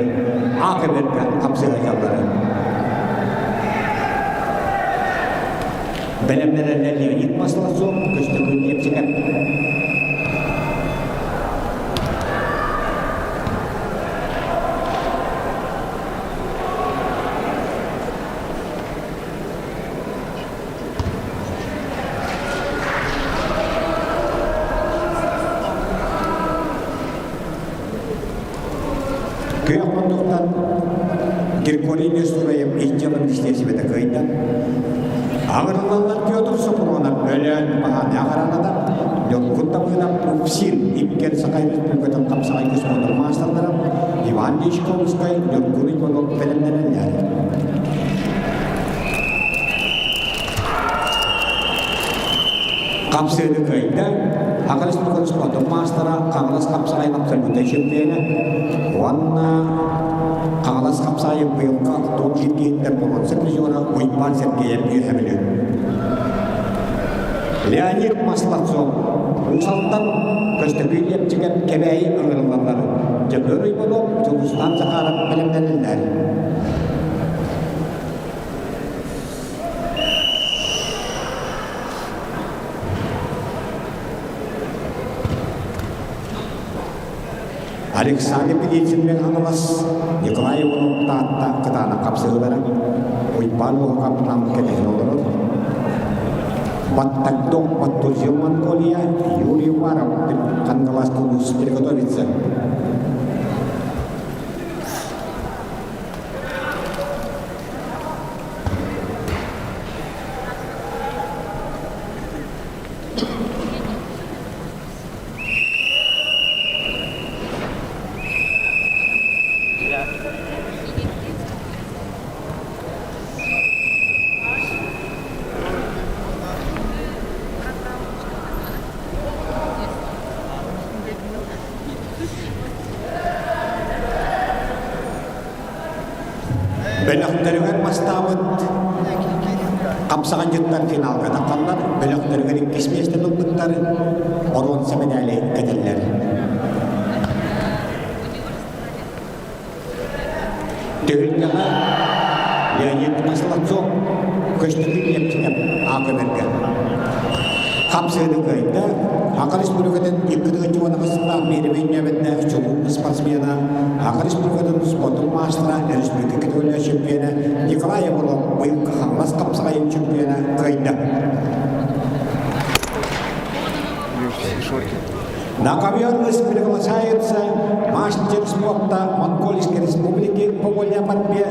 А көбүөргэ хапсыһаллара. Бэлэмнэнэллэр Леонид Маслацов, Көстөкүүн Лепсиков. Күөх муннуктан Григорий Несураев иччэлэн истиэсибэтэ кыайда. Аҕырыллаллар Петр Сопронов өлөөн баһааны аҕараната, Ньургун Табыынап Упсин иккиэн Саха Республикатын хапсаҕай космонавт маастардара Иван Дьячковскай, Ньургун Иванов бэлэмнэнэллэр. Хапсыаны кыайда. Саха Республикатын спордун маастара, Хаҥалас хапсаҕайын абсолютнай чемпиона уонна Хаҥалас хапсаҕайын быйылгы топ киһиттэн боруонса призера Уйбаан Сергеев үөһэ Бүлүү. Леонид Маслацов Уус-Алтан Көстөкүүн Лепчикэп Кэбээйи ыҥырыллаллар. Дьөгүөр Уйбанов, Дьулустаан Захаров бэлэмнэнэллэр. Александр Пелицын мен Хаҥалас, Николай Иванов Таатта кытаанах хапсыһыылара, Уйбаан Лоһукап Нам кэтэһэн олорор. Баттагдок Баттузил Монголия, Юрий Уваров Хангалас Тулус приготовиться. Бөлөхтөрүгэр бастаабыт хапсаҕайдьыттар финалга таххаллар, бөлөхтөрүгэр иккис миэстэни ылбыттар, боруонса мэдээли кэтэллэр. Түһүлгэҕэ Леонид Маслацов Көстөкүүн Лепчикэп аакыбырга Хапсыыны кыайда. Саха Республикатын 218 сыллаах биэримэй нөмэрдээх чулуу спортсмена, Саха Республикатын спордун маастара, республика категория чемпиона Николай Иванов быйылгы Хаҥалас хапсаҕайын чемпиона кыайда. На ковер приглашается мастер спорта Монгольской Республики по вольной борьбе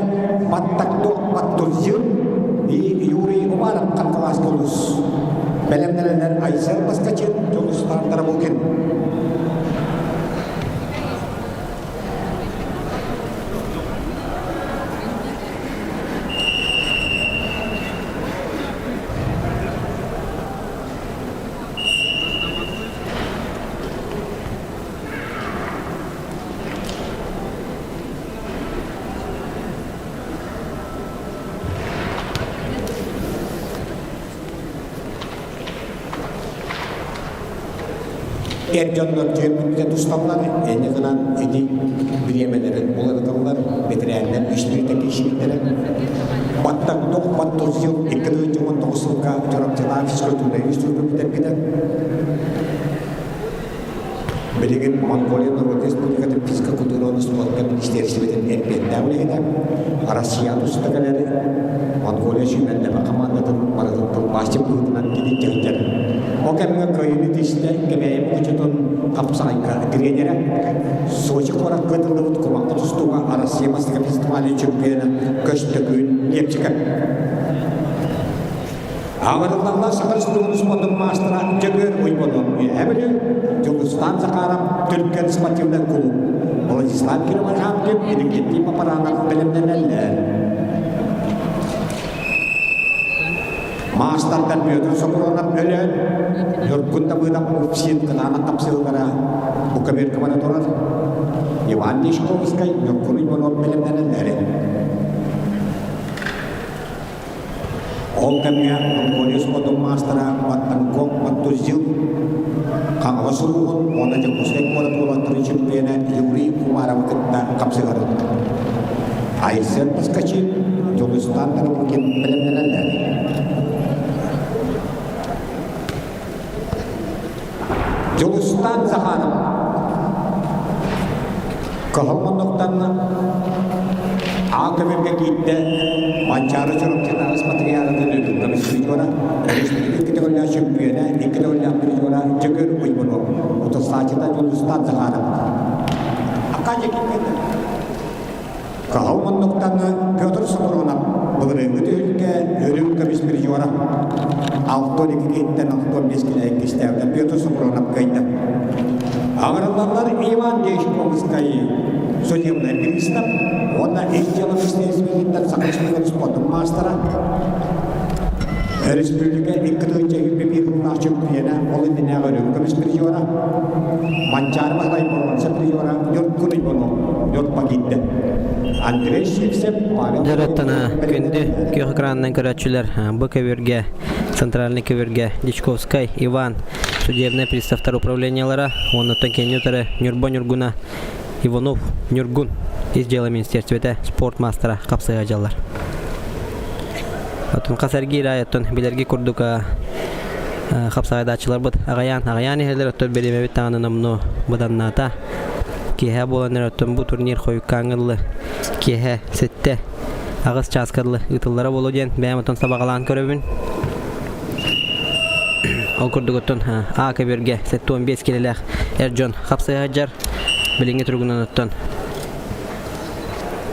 Баттагдок Баттурзин и Юрий Уваров Кангалас Тулус. Бэлэмнэринэн Айсен Баскачин, Дьулустан Тарабукин. Эр дьоннор дьүөммүтүгэр тусталлар, энньэ гынан ити бириэмэлэрин уларыталлар, бэтэрээннэр үс мүнүүтэ киирсибиттэрэ. Баттагдох баттурсил 2019 сылга Чурапчылаах физкультурнай институтун бүтэрбитэ. Билигин Монголия норуот республикатын физкультура уонна спортка министиэристибэтин эппиэттээх үлэһитэ, Россия туста кэлэр Монголия сүүмэрдэмэ хамаандатын барытын тылбаасчыт быһыытынан кини дьаһайар. Ол кэмҥэ кыайыыны тистэ Кэбээйи Мукучутун хапсаҕайга тренерэ, Сочи куоракка ыытыллыбыт кумахха тустууга Россия бастакы фестивалын чемпиона Көстөкүүн Лепчиков. Аҕырыллаллар Саха Республикатын спордун маастара Дьөгүөр Уйбанов Үөһээ Бүлүү, Дьулустаан Захаров Түргэн спортивнай кулууп, Владислав Кировакапкин Иннокентий Папаранов бэлэмнэнэллэр. Маастардар Петр Сокуронов Өлөөн, Ньургун Давыдов Упсин кытаанах тапсыылара Букабирка бара турар. Иван Дишковскай Ньургун Уйбанов бэлэмнэнэллэр. Ол кэмҥэ Монголия спордун маастара Баттангок Баттузил Хаҥалас улууһун уонна Дьокуускай куорат уолаттарын чемпиона Юрий Кумаровы кытта хапсыһарын. Айсен Поскачин, Дьулустан Тарабукин бэлэмнэнэллэр. Дьулустан Захаров Кыһыл муннуктан Аа көмөргө киирдэ Манчаары Чурапчытааҕы спартакиадатын үрдүк көмүс призера, республика икки төгүллээх чөмпүйүөнэ, икки төгүллээх призера Дьөгүөр Уйбунов, утарсааччыта Дьулустан Захаров. Акадия киирбэтэ. Кыһыл муннуктан Петр Сокуронов былырыыҥҥы түһүлгэ үрүҥ көмүс призера 62 киһиттэн 65 килэ иккистээбитэ Петр Сокуронов кыайда. Аҕырыллаллар Иван Дьячковскай судебный пристав уонна ис дьыала министиэристибэтиттэн Саха Республикатын спордун маастара. Республика 221 сыллаах чөмпүйүөнэ, ол иннинээҕи үрүҥ көмүс призера, Манчаары Баһылай боруонса призера Ньургун Уйбанов Ньурба киирдэ. Андрей Сивцев, Павел Дьарыттана күндү күөх экранынан көрөөччүлэр бу көбүргэ центральный көбүргэ Дичковскай Иван судебнай приставтар управлениелара уонна кэнни утары Ньурба Ньургуна Иванов Ньургун ис дьыала министерствота спорт маастара хапсыһа дьаллар. Оттон хас эргиир аайыттан билэрги курдук хапсаҕайдааччыларбыт аҕайаан аҕайаан иһэллэр оттон бириэмэбит даҕаны номнуо быданнаата. Киэһэ буолан эрэр оттон бу турнир хойуккааҥҥа дылы киэһэ сэттэ аҕыс чааска дылы ыытыллара буолуо диэн бэйэм оттон сабаҕалаан көрөбүн. Ол курдук оттон А көбүөргэ 75 килэлээх эр дьон хапсыһа сылдьар. Билиҥҥи туругунан оттон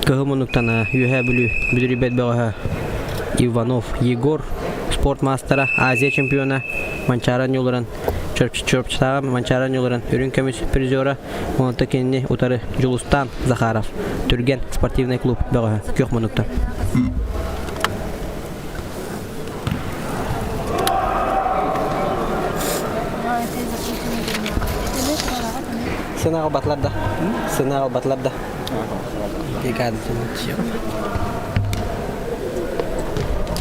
Кыһыл муннуктан Үөһээ Бүлүү бүдүрүйбэт бөҕөһө Иванов Егор спорт маастара, Азия чемпиона Манчаары Ньулуран Чурапчытааҕы Манчаары Ньулуран үрүҥ көмүс призера, онтон кинини утары Дьулустаан Захаров Түргэн спортивнай клуб бөҕөһө күөх муннуктан. Сына албатылар да. Сына албатылар да.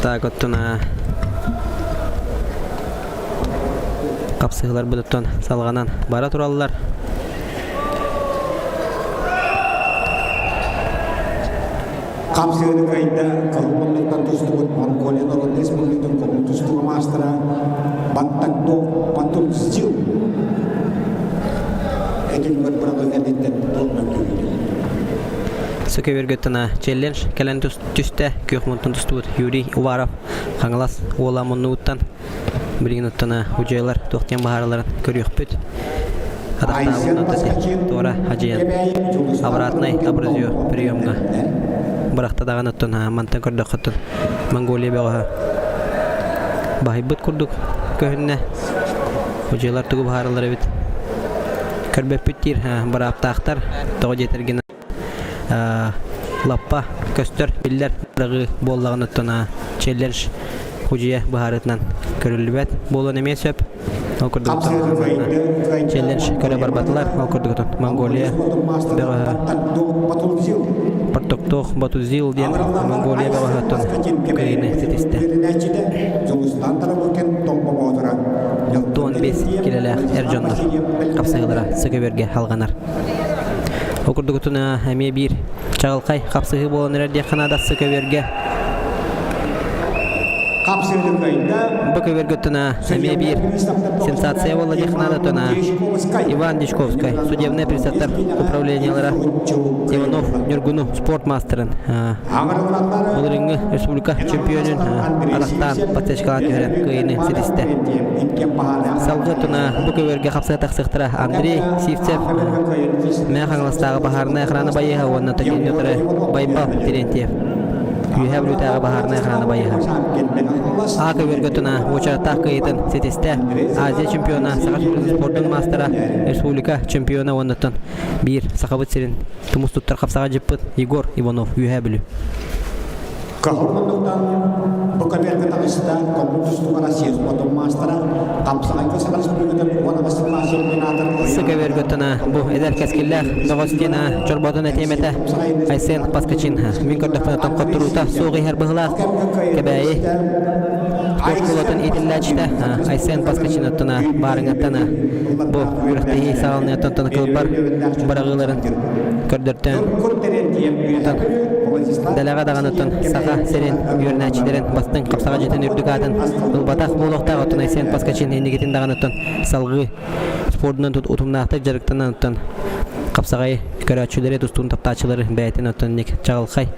Так оттон хапсыһыларбыт оттон салҕанан бара тураллар. Хапсыһыны кыайда кыһыл муннуктан тустубут Монголия норуот республикатын көҥүл тустууга маастара Баттагдо Батулзил этиллибит быраҕыы кэнниттэн туох мөккүөрүйдэ. Сөкөбөргөттөн челлендж кэлэн түстэ күөх мунтан тустубут Юрий Уваров Хаҥалас уола муннугуттан билигин оттон удьуйалар туох диэн баһаараларын көрүөхпүт. Атахтаабын туора хадьыйан обратный абразио приемҥа бырахта даҕаны оттон мантан көрдөххөттөн Монголия бөҕөһө баһыйбыт курдук көһүннэ. Удьуйалар тугу баһааралар эбит көрбөппүт диир бырааптаахтар тоҕо диэтэргин лаппа көстөр биллэр быраҕыы буоллаҕына оттон челлендж худьуйа быһаарыытынан көрүллүбэт буолуон эмиэ сөп. Ол курдук челлендж көрө барбатылар. Ол курдук Монголия бөҕөһө Портоктоох Батузил диэн Монголия бөҕөһөттөн кыайыыны ситистэ. 65 килэлээх эр дьоннор хапсыһыылара сөкөбөргө халҕанар. Ол курдугутуна эмиэ биир чаҕылхай хапсыһыы буолан эрэр диэххэ наада көбүөргэ. Бу көбүөргэ туна эмиэ биир сенсация буолла диэххэ наада туна Иван Дичковскай судебнай приставтар управлениелара Иванов Ньургуну спорт маастарын Былырыыҥҥы республика чемпионун Арахтаан подсечкалаан түһэрэн кыайыыны ситистэ. Салгыы туна бу көбүөргэ хапсыга тахсыахтара Андрей Сивцев, Мэҥэ Хаҥаластааҕы баһаарынай охрана байыаһа уонна Татьяна Байбал Терентьев. Үөһээ Бүлүүтээҕи баһаарынай охрана байыаһа. А көбүөргэ туна уочараттаах кыайыытын ситистэ. Азия чемпиона, Саха Республикатын спордун маастара, республика чемпиона уоннаттан биир Сахабыт сирин тумус туттар хапсаҕа дьыппыт Егор Иванов Үөһээ Бүлүү. Кыһыл муннуктан бу көбүөргэ таҕыста көҥүл тустууга Россия спордун маастара, хапсаҕайга Саха Республикатын уонна бастакы чемпионатын Сы көбүөргөттөн бу эдэр кэскиллээх бөҕөс диэн чорботун этиэм этэ Айсен Паскачин мин көрдөхпүнэ тоҥхотторуута суох иһэр быһылаах Кэбээйи спорт школатын иитиллээччитэ Айсен Паскачин оттон баарыҥаттан бу күрэхтэһии саҕаланыаҕыттан кылбар быраҕыыларын көрдөртөөн дэлэҕэ даҕаныттан Саха сирин үөрэнээччилэрин бастыҥ хапсаҕа дьиэтин үрдүк аатын ылбатах буолуохтаах оттон Айсен Паскачин инникитин даҕаныттан салҕыы спордунан утумнаахтык дьарыктанан оттон хапсаҕайы көрөөччүлэри тустуун таптааччылары бэйэтин оттон ник чаҕылхай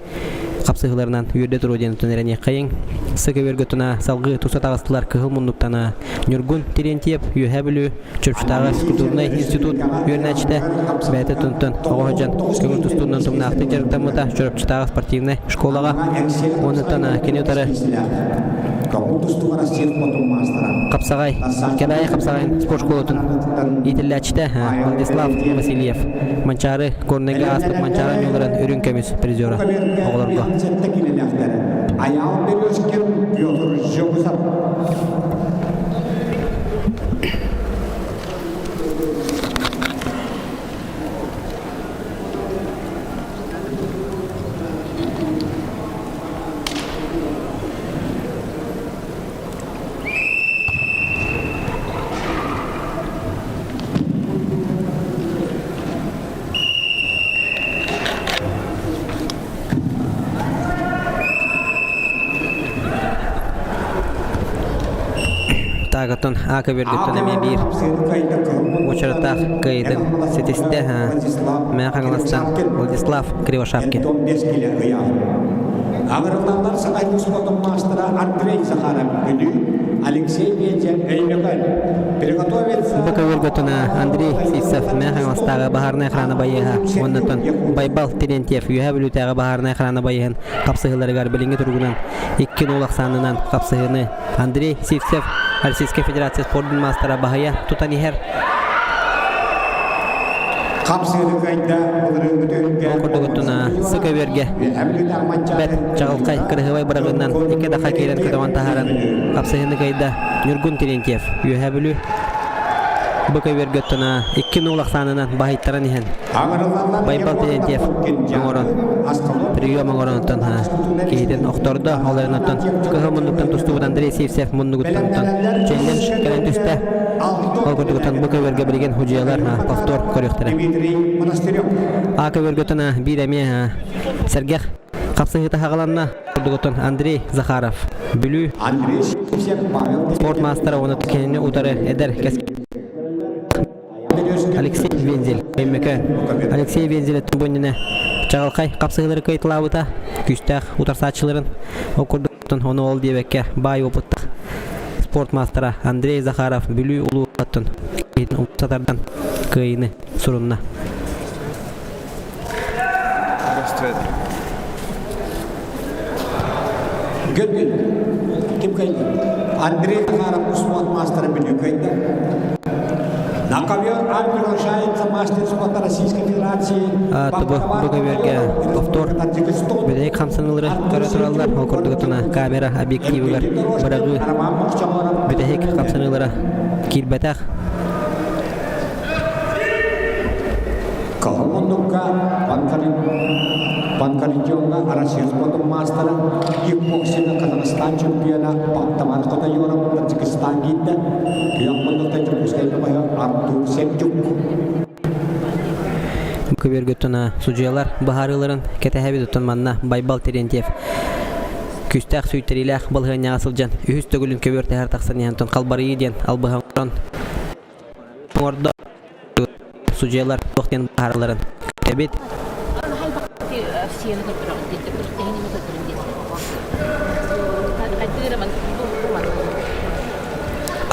хапсыһыыларынан үөрдэ туруо диэн оттон эрэниэххэйиҥ. Сы көбүөргэ туна салгыы туса таҕыстылар кыһыл муннуктана Ньургун Терентьев Үөһээ Бүлүү Чурапчытааҕы физкультурнай институт үөрэнээччитэ бэйэтэ тунтан оҕо сылдьан көҥүл тустуунан тумнаахтык дьарыктаммыта Чурапчытааҕы спортивнай школаҕа уонуттан кини утары Хапсаҕай Кэбээйи хапсаҕайын спорт школатын иитиллээччитэ Владислав Васильев Манчаары Горнайга ааспыт Манчаары оонньууларын үрүҥ көмүс призера оҕолорго. Айаал Березкин, Петр Жогусов. Таагаттан Ака Бергеттен эмиэ биир уочараттаах кыайыытын ситистэ. Мэҥэ Хаҥаластан Владислав Кривошапкин. Аҥырыллаллар саха спортун маастара Андрей Захаров Бүлүү, Алексей Петя Өймөкөөн. Приготовиться... Бу көбүргөтүнэ Андрей Сивцев Мэҥэ Хаҥаластааҕы баһаарынай охрана байыаһа уоннаттан Байбал Терентьев Үөһээ Бүлүүтээҕи баһаарынай охрана байыаһын хапсыһыыларыгар билиҥҥи туругунан 2-0 ахсаанынан хапсыһыыны Андрей Сивцев Российскай Федерация спордун маастара баһыйа тутан иһэр. Ол курдук оттон сы көбүөргэ бэрт чаҕылхай кыраһыабай быраҕыынан икки даха киирэн көтөҕөн таһааран хапсыһыыны кыайда Ньургун Терентьев Үөһээ Бүлүү бу көбүөргэ оттон 2-0 ахсаанынан баһыйтаран иһэн Байбал Терентьев оҥорон прием оҥорон оттон киһитин охтордо ол эрэн оттон кыһыл муннуктан тустубут Андрей Сивцев муннугуттан оттон челлендж кэлэн түстэ ол курдук оттон бу көбүөргэ билигин худьуйалар повтор көрүөхтэрэ А көбүөргэ оттон биир эмиэ сэргэх хапсыһыыта хаҕаланна курдук оттон Андрей Захаров Бүлүү спорт маастара уонна кинини утары эдэр кэскил Алексей Вензель Өймөкөөн Алексей Вензель бу иннинэ чаҕылхай хапсыһыылары кыайталаабыта күүстээх утарсааччыларын ол курдук ону ол диэбэккэ баай опыттаах спорт маастара Андрей Захаров Бүлүү улууһуттан умса тардан кыайыыны сурунна. Гүн ким кыайды? Андрей Захаров спорт мастера Бүлүү кыайды. На ковер приглашается мастер спорта Российской Федерации Бу бу көбүөргэ повтор бүтэһик хамсаныылары көрө тураллар. Ол курдук камера объективигэр быраҕыы бүтэһик хамсаныылара киирбэтэх. Кыһыл муннукка Панкалидиоҥҥа Россия спордун маастара, кикбоксинга Казахстан чемпиона Бактаман Хотойоров Таджикистан киирдэ. Күөх муннукта Дьокуускай бөҕөһө Артур Сердюк. Көбүөргөттөн судьуйалар быһаарыыларын кэтэһэбит оттон манна Байбал Терентьев күүстээх сүүйтэриилээх балаһыанньаҕа сылдьан үһүс төгүлүн көбүөр тэһэр тахсан иһэн халбарыйыы диэн албыһа оҥорон оҥордо судьуйалар туох диэн быһааралларын күтэбит.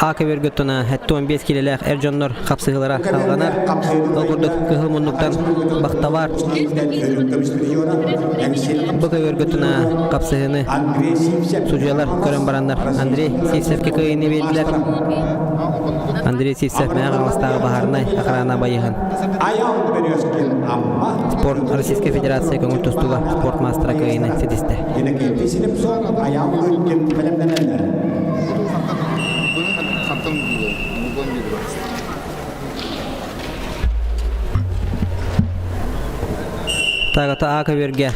А көбүөргөттөн 75 килэлээх эр дьоннор хапсыһыылара салҕанар. Ол курдук кыһыл муннуктан Бахтавар бу көбүөргөттөн хапсыһыыны судьуйалар көрөн бараннар Андрей Сивцевке кыайыыны биэрдилэр. Андрей Сивцев Мэҥэ Хаҥаластааҕы баһаарынай охрана байыһын. Спорт Российской Федерация көҥүл тустууга спорт маастара кыайыыны ситистэ. Тагата А көбүөргэ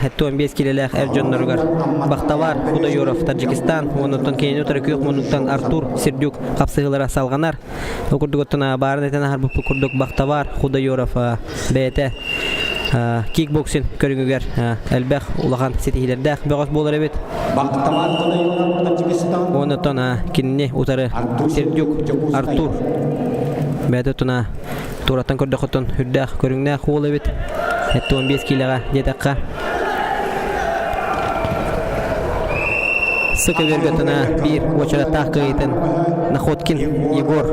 75 килэлээх эр дьонноругар Бахтавар Худоюров Таджикистан уонуттан кинини утары күөх муннуктан Артур Сердюк хапсыһыылара салҕанар. Ол курдук оттон баарын этэн аһарбыппыт курдук Бахтавар Худоюров бэйэтэ кикбоксинг көрүҥүгэр элбэх улахан ситиһиилэрдээх бөҕөс буолар эбит. Уонна кинини утары Сердюк Артур бэйэтэ туна туораттан көрдөхөттөн үрдээх көрүҥнээх уол эбит. 75 киилэҕэ диэтэххэ Сы көбүөргэ тына биир уочараттаах кыайыытын Находкин Егор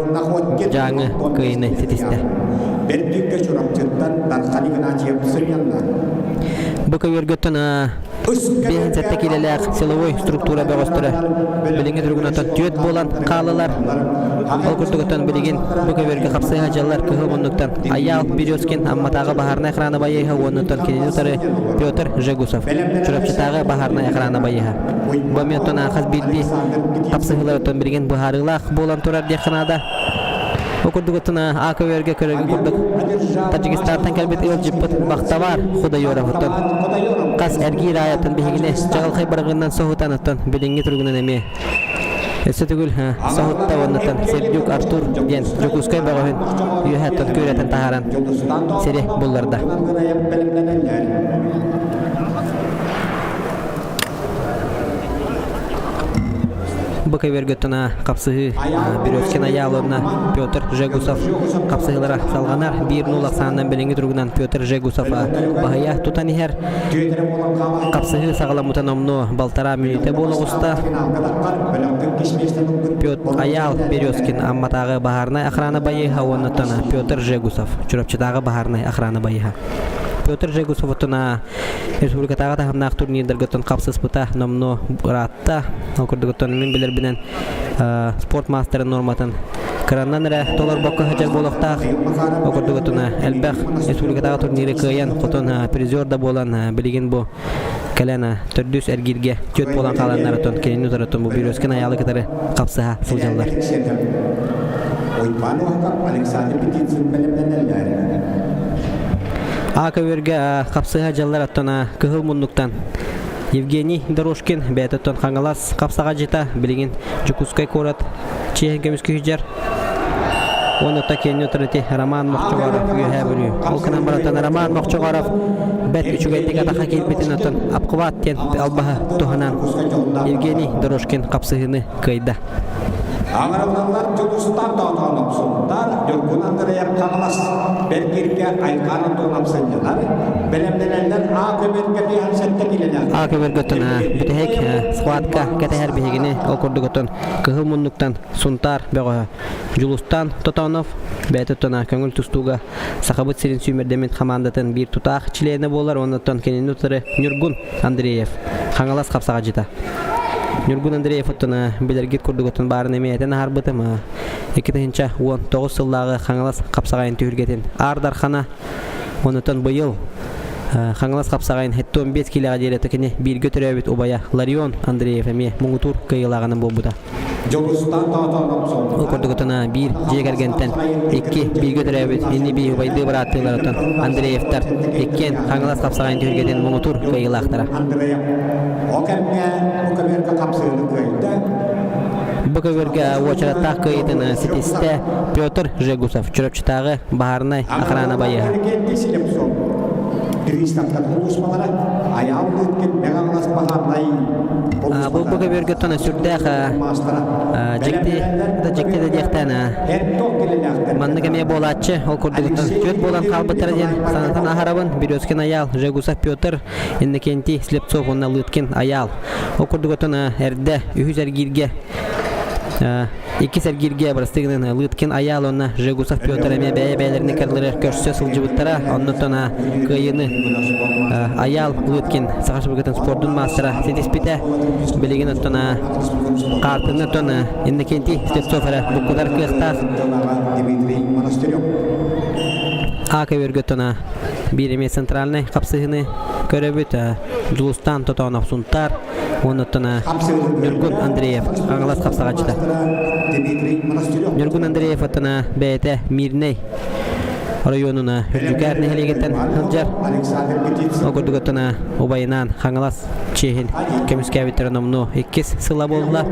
Дьааҥы кыайыыны ситистэ. Бэрдиккэ Чурапчыттан Дархан Игнатьев сынньанна. Бу көбүөргөттөн 57 киилэлээх силовой структура бөҕөстөрө билиҥҥи туругунан түөрт буолан хааллылар. Ол курдугуттан билигин бу көбүөргэ хапсыһа дьаллар кыһыл муннуктан Айаал Березкин Амматааҕы баһаарынай охрана байыаһа уоннуттан кинини утары Петр Жегусов Чурапчытааҕы баһаарынай охрана байыаһа. Бу эмиэ хас биирдии хапсыһыыларыттан билигин быһаарыылаах буолан турар диэххэ наада. Ол курдук оттон А көбүөргэ көрөргө курдук Таджикистантан кэлбит ыалдьыппыт Бахтавар Худоёровуттан хас эргиир аайыттан биһигини чаҕылхай барыгынан соһутан оттон билиҥҥи туругунан эмиэ өссө төгүл соһутта уоннаттан Сердюк Артур диэн Дьокуускай бөҕөһүн үөһэттэн күөрэтэн таһааран сири булларда. Бу көбүөргөттөн хапсыһыы Березкин Айаал уонна Петр Жегусов хапсыһыылара салҕанар. 1-0 ахсаанынан билиҥҥи туругунан Петр Жегусов баһыйа тутан иһэр. Хапсыһыы саҕаламмыта номнуо балтараа мүнүүтэ буола оҕуста. Петр Айаал Березкин Амматааҕы баһаарынай охрана байыһа уонна Петр Жегусов Чурапчытааҕы баһаарынай охрана байыһа. Петр Жегусов оттон республикатааҕы таһымнаах турнирдаргыттан хапсыспыта номнуо ыраатта. Ол курдугуттан мин билэрбинэн спорт маастарын норматын кыраннан эрэ толорбокко сылдьар буолуохтаах. Ол курдугуттан элбэх республикатааҕы турниры кыайан, хотон призер да буолан билигин бу кэлэн төрдүс эргииргэ түөрт буолан хааланнарыттан кинини утарыттан бу Березкин Айаалы кытары хапсыһа сылдьаллар. Уйбаан Александр Петицын бэлэмнэнэллэр. А көбүөргэ хапсыһа дьаллар оттон кыһыл муннуктан Евгений Дорожкин бэйэтиттэн Хаҥалас хапсаҕадьыта билигин Дьокуускай куорат чиэһин көмүскүһүдьэр уонна киэнни утарыти Роман Мохчоҕоров Үөһээ Бүлүү. Ол гынан баран Роман Мохчоҕоров бэрт үчүгэйдик атаха киирбитин оттон Апкубат диэн албаһы туһанан Евгений Дорожкин хапсыһыыны кыайда. Аҥараллаллар Дьулустаан Тоотоонов Сунтаар, Ньургун Андреев Хаҥалас, Бэргиргэ Айхаан Антонов сынньанар, бэлэмнэнэллэр А көбүөргэ 57 килэлээх. А көбүөргэ оттон бүтэһик схватка кэтэһэр биһигини ол курдук оттон кыһыл муннуктан Сунтаар бөҕөһө Дьулустаан Тотонов бэйэтэ оттон көҥүл тустууга Сахабыт сирин сүүмэрдэммит хамаандатын биир тутаах чилиэнэ буолар уонна оттон кинини утары Ньургун Андреев Хаҥалас хапсаҕадьыта. Ньургун Андреев оттон билэргит курдук оттон баарын эмиэ этэн аһарбытым. 2019 сыллааҕы Хаҥалас хапсаҕайын түһүлгэтин Аар Дархана онтон быйыл Хаҥалас хапсаҕайын 75 киилэҕэ диэри кини бииргэ төрөөбүт убайа Ларион Андреев эмиэ муҥутуур кыайыылааҕынан буолбута. Ол курдугутуна биир дьиэ кэргэнтэн икки бииргэ төрөөбүт ини-бии убайдыы бырааттыыларыттан Андреевтар иккиэн Хаҥалас хапсаҕайын түһүлгэтин муҥутуур кыайыылаахтара. Бу көбүөргэ уочараттаах кыайыытын ситистэ Петр Жегусов, Чурапчытааҕы баһаарынай охрана байыаһа. Бу бу көбүөргэ тона сүрдээх дьикти да дьикти да диэхтээн маннык эмиэ буолааччы ол курдугуттан түөрт буолан хаалбыттара диэн санатан аһарабын Березкин Аял, Жегусов Петр, Иннокентий Слепцов уонна Лыткин Аял. Ол курдугуттан эрдэ үһүс эргииргэ Иккис эргииргэ бырастыы гынан Лыткин Айаал уонна Жегусов Петр эмиэ бэйэ-бэйэлэрин кырдырар көрсө сылдьыбыттара. Оннуттан кыайыыны Айаал Лыткин Саха Республикатын спордун маастара ситиспитэ. Билигин оттон хаартыны оттон Иннокентий Слепцов эрэ буккутар кыахтаах. А көбүөргэ оттон биир эмиэ центральнай хапсыһыыны көрөбүт. Дьулустаан Тотонов Сунтаар Оннуттан Ньургун Андреев Хаҥалас хапсаҕаччыта. Ньургун Андреев оттон бэйэтэ Мирнэй оройуонун Үрдүкээр нэһилиэгиттэн сылдьар. Ол курдук оттон убайынаан Хаҥалас чиэһин көмүскээбиттэрэ номнуо иккис сыла буолла.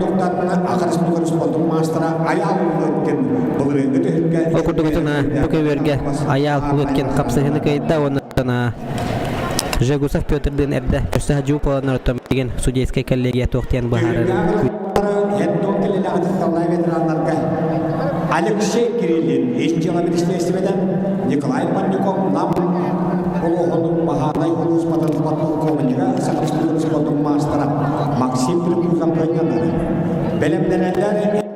Ол курдук оттон бу көбүөргэ Айаал Лыткин хапсыһыыны кыайда уонна Жегусов Петрдыын эрдэ өссө хадьуу буоланнарыттан билигин судейскай коллегия туох диэн быһаарарын Алексей Кириллин ис дьыала министиэристибэтэ Николай Панников Нам улууһун Баһаанай улууспатын подполковнига Саха Республикатын спордун маастара Максим Трепузов кыайданнар. Бэлэмнэнэллэр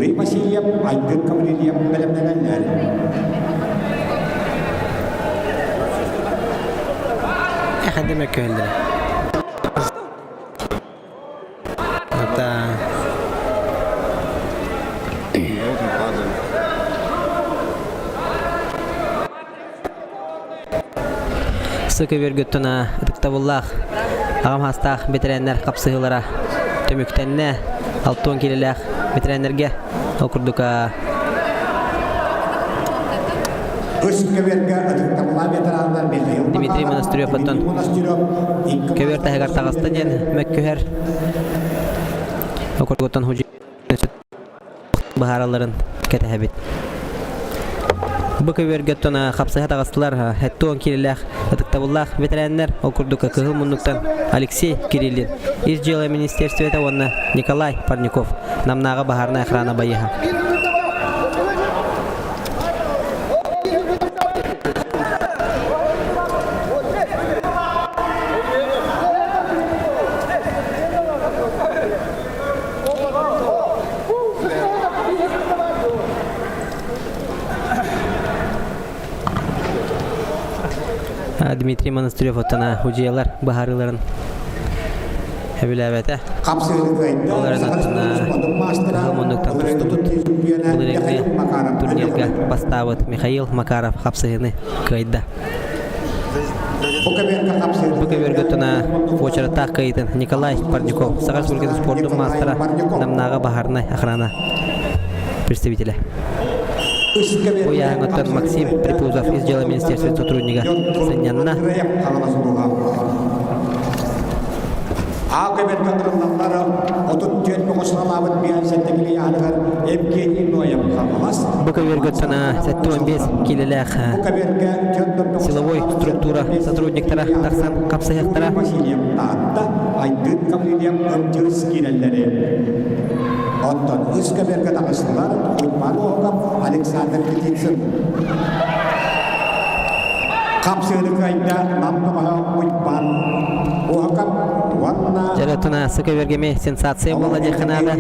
Юрий Васильев, Айдын Гаврильев бэлэмнэнэллэр. Эхэдэ мөккүһэллэрэ. Это Сыкы бөргөттөн ытыктабыллаах аҕам саастаах бэтэрээннэр хапсыһыылара түмүктэннэ. 60 киилэлээх бэтэрээннэргэ ол курдук Дмитрий Монастырев оттон көбүөр таһыгар таҕыста диэн мөккүһэр. Ол курдук быһааралларын кэтэһэбит. Бу көбүөргэ оттон хапсыһа таҕыстылар 70 киилэлээх ытыктабыллаах бэтэрээннэр, ол курдук Кыһыл муннуктан Алексей Кириллин, Ис дьыала министиэристибэтэ уонна Николай Парников, Намнааҕы баһаарынай охрана байыһа. Дмитрий Монастырев оттона удьуйалар быһаарыыларын сөбүлээбэтэ. Ол эрэн оттона кыһыл муннуктан тустубут былырыыҥҥы турнирга бастаабыт Михаил Макаров хапсыһыыны кыайда. Бу көбүөргэ туна уочараттаах кыайыытын Николай Парников, Саха Республикатын спордун маастара, Намнааҕы баһаарынай охрана представителэ. Бу ыйааһыҥҥыттан Максим Припузов ис дьыала министерствотын сотруднига сынньанна. Аа көбөргө тырыллаллара 34 бөҕөсалаабыт биэнсэтигили аныгар Евгений Ноев Хаҥалас Бу көбүөргэ сана 75 киилэлээх силовой структура сотрудниктара тахсан хапсыһыахтара. Васильев Таатта, Айдын Гаврильев Ымдьырыс киирэллэри. Оттон үс көбүөргэ таҕыстылар Уйбаан Оһуков, Александр Птицын. Хапсыыны кыайда Нам бөҕөһө Уйбаан Уоһукап уонна Дьэ, сыка бергеме сенсация буолла диэххэ наада.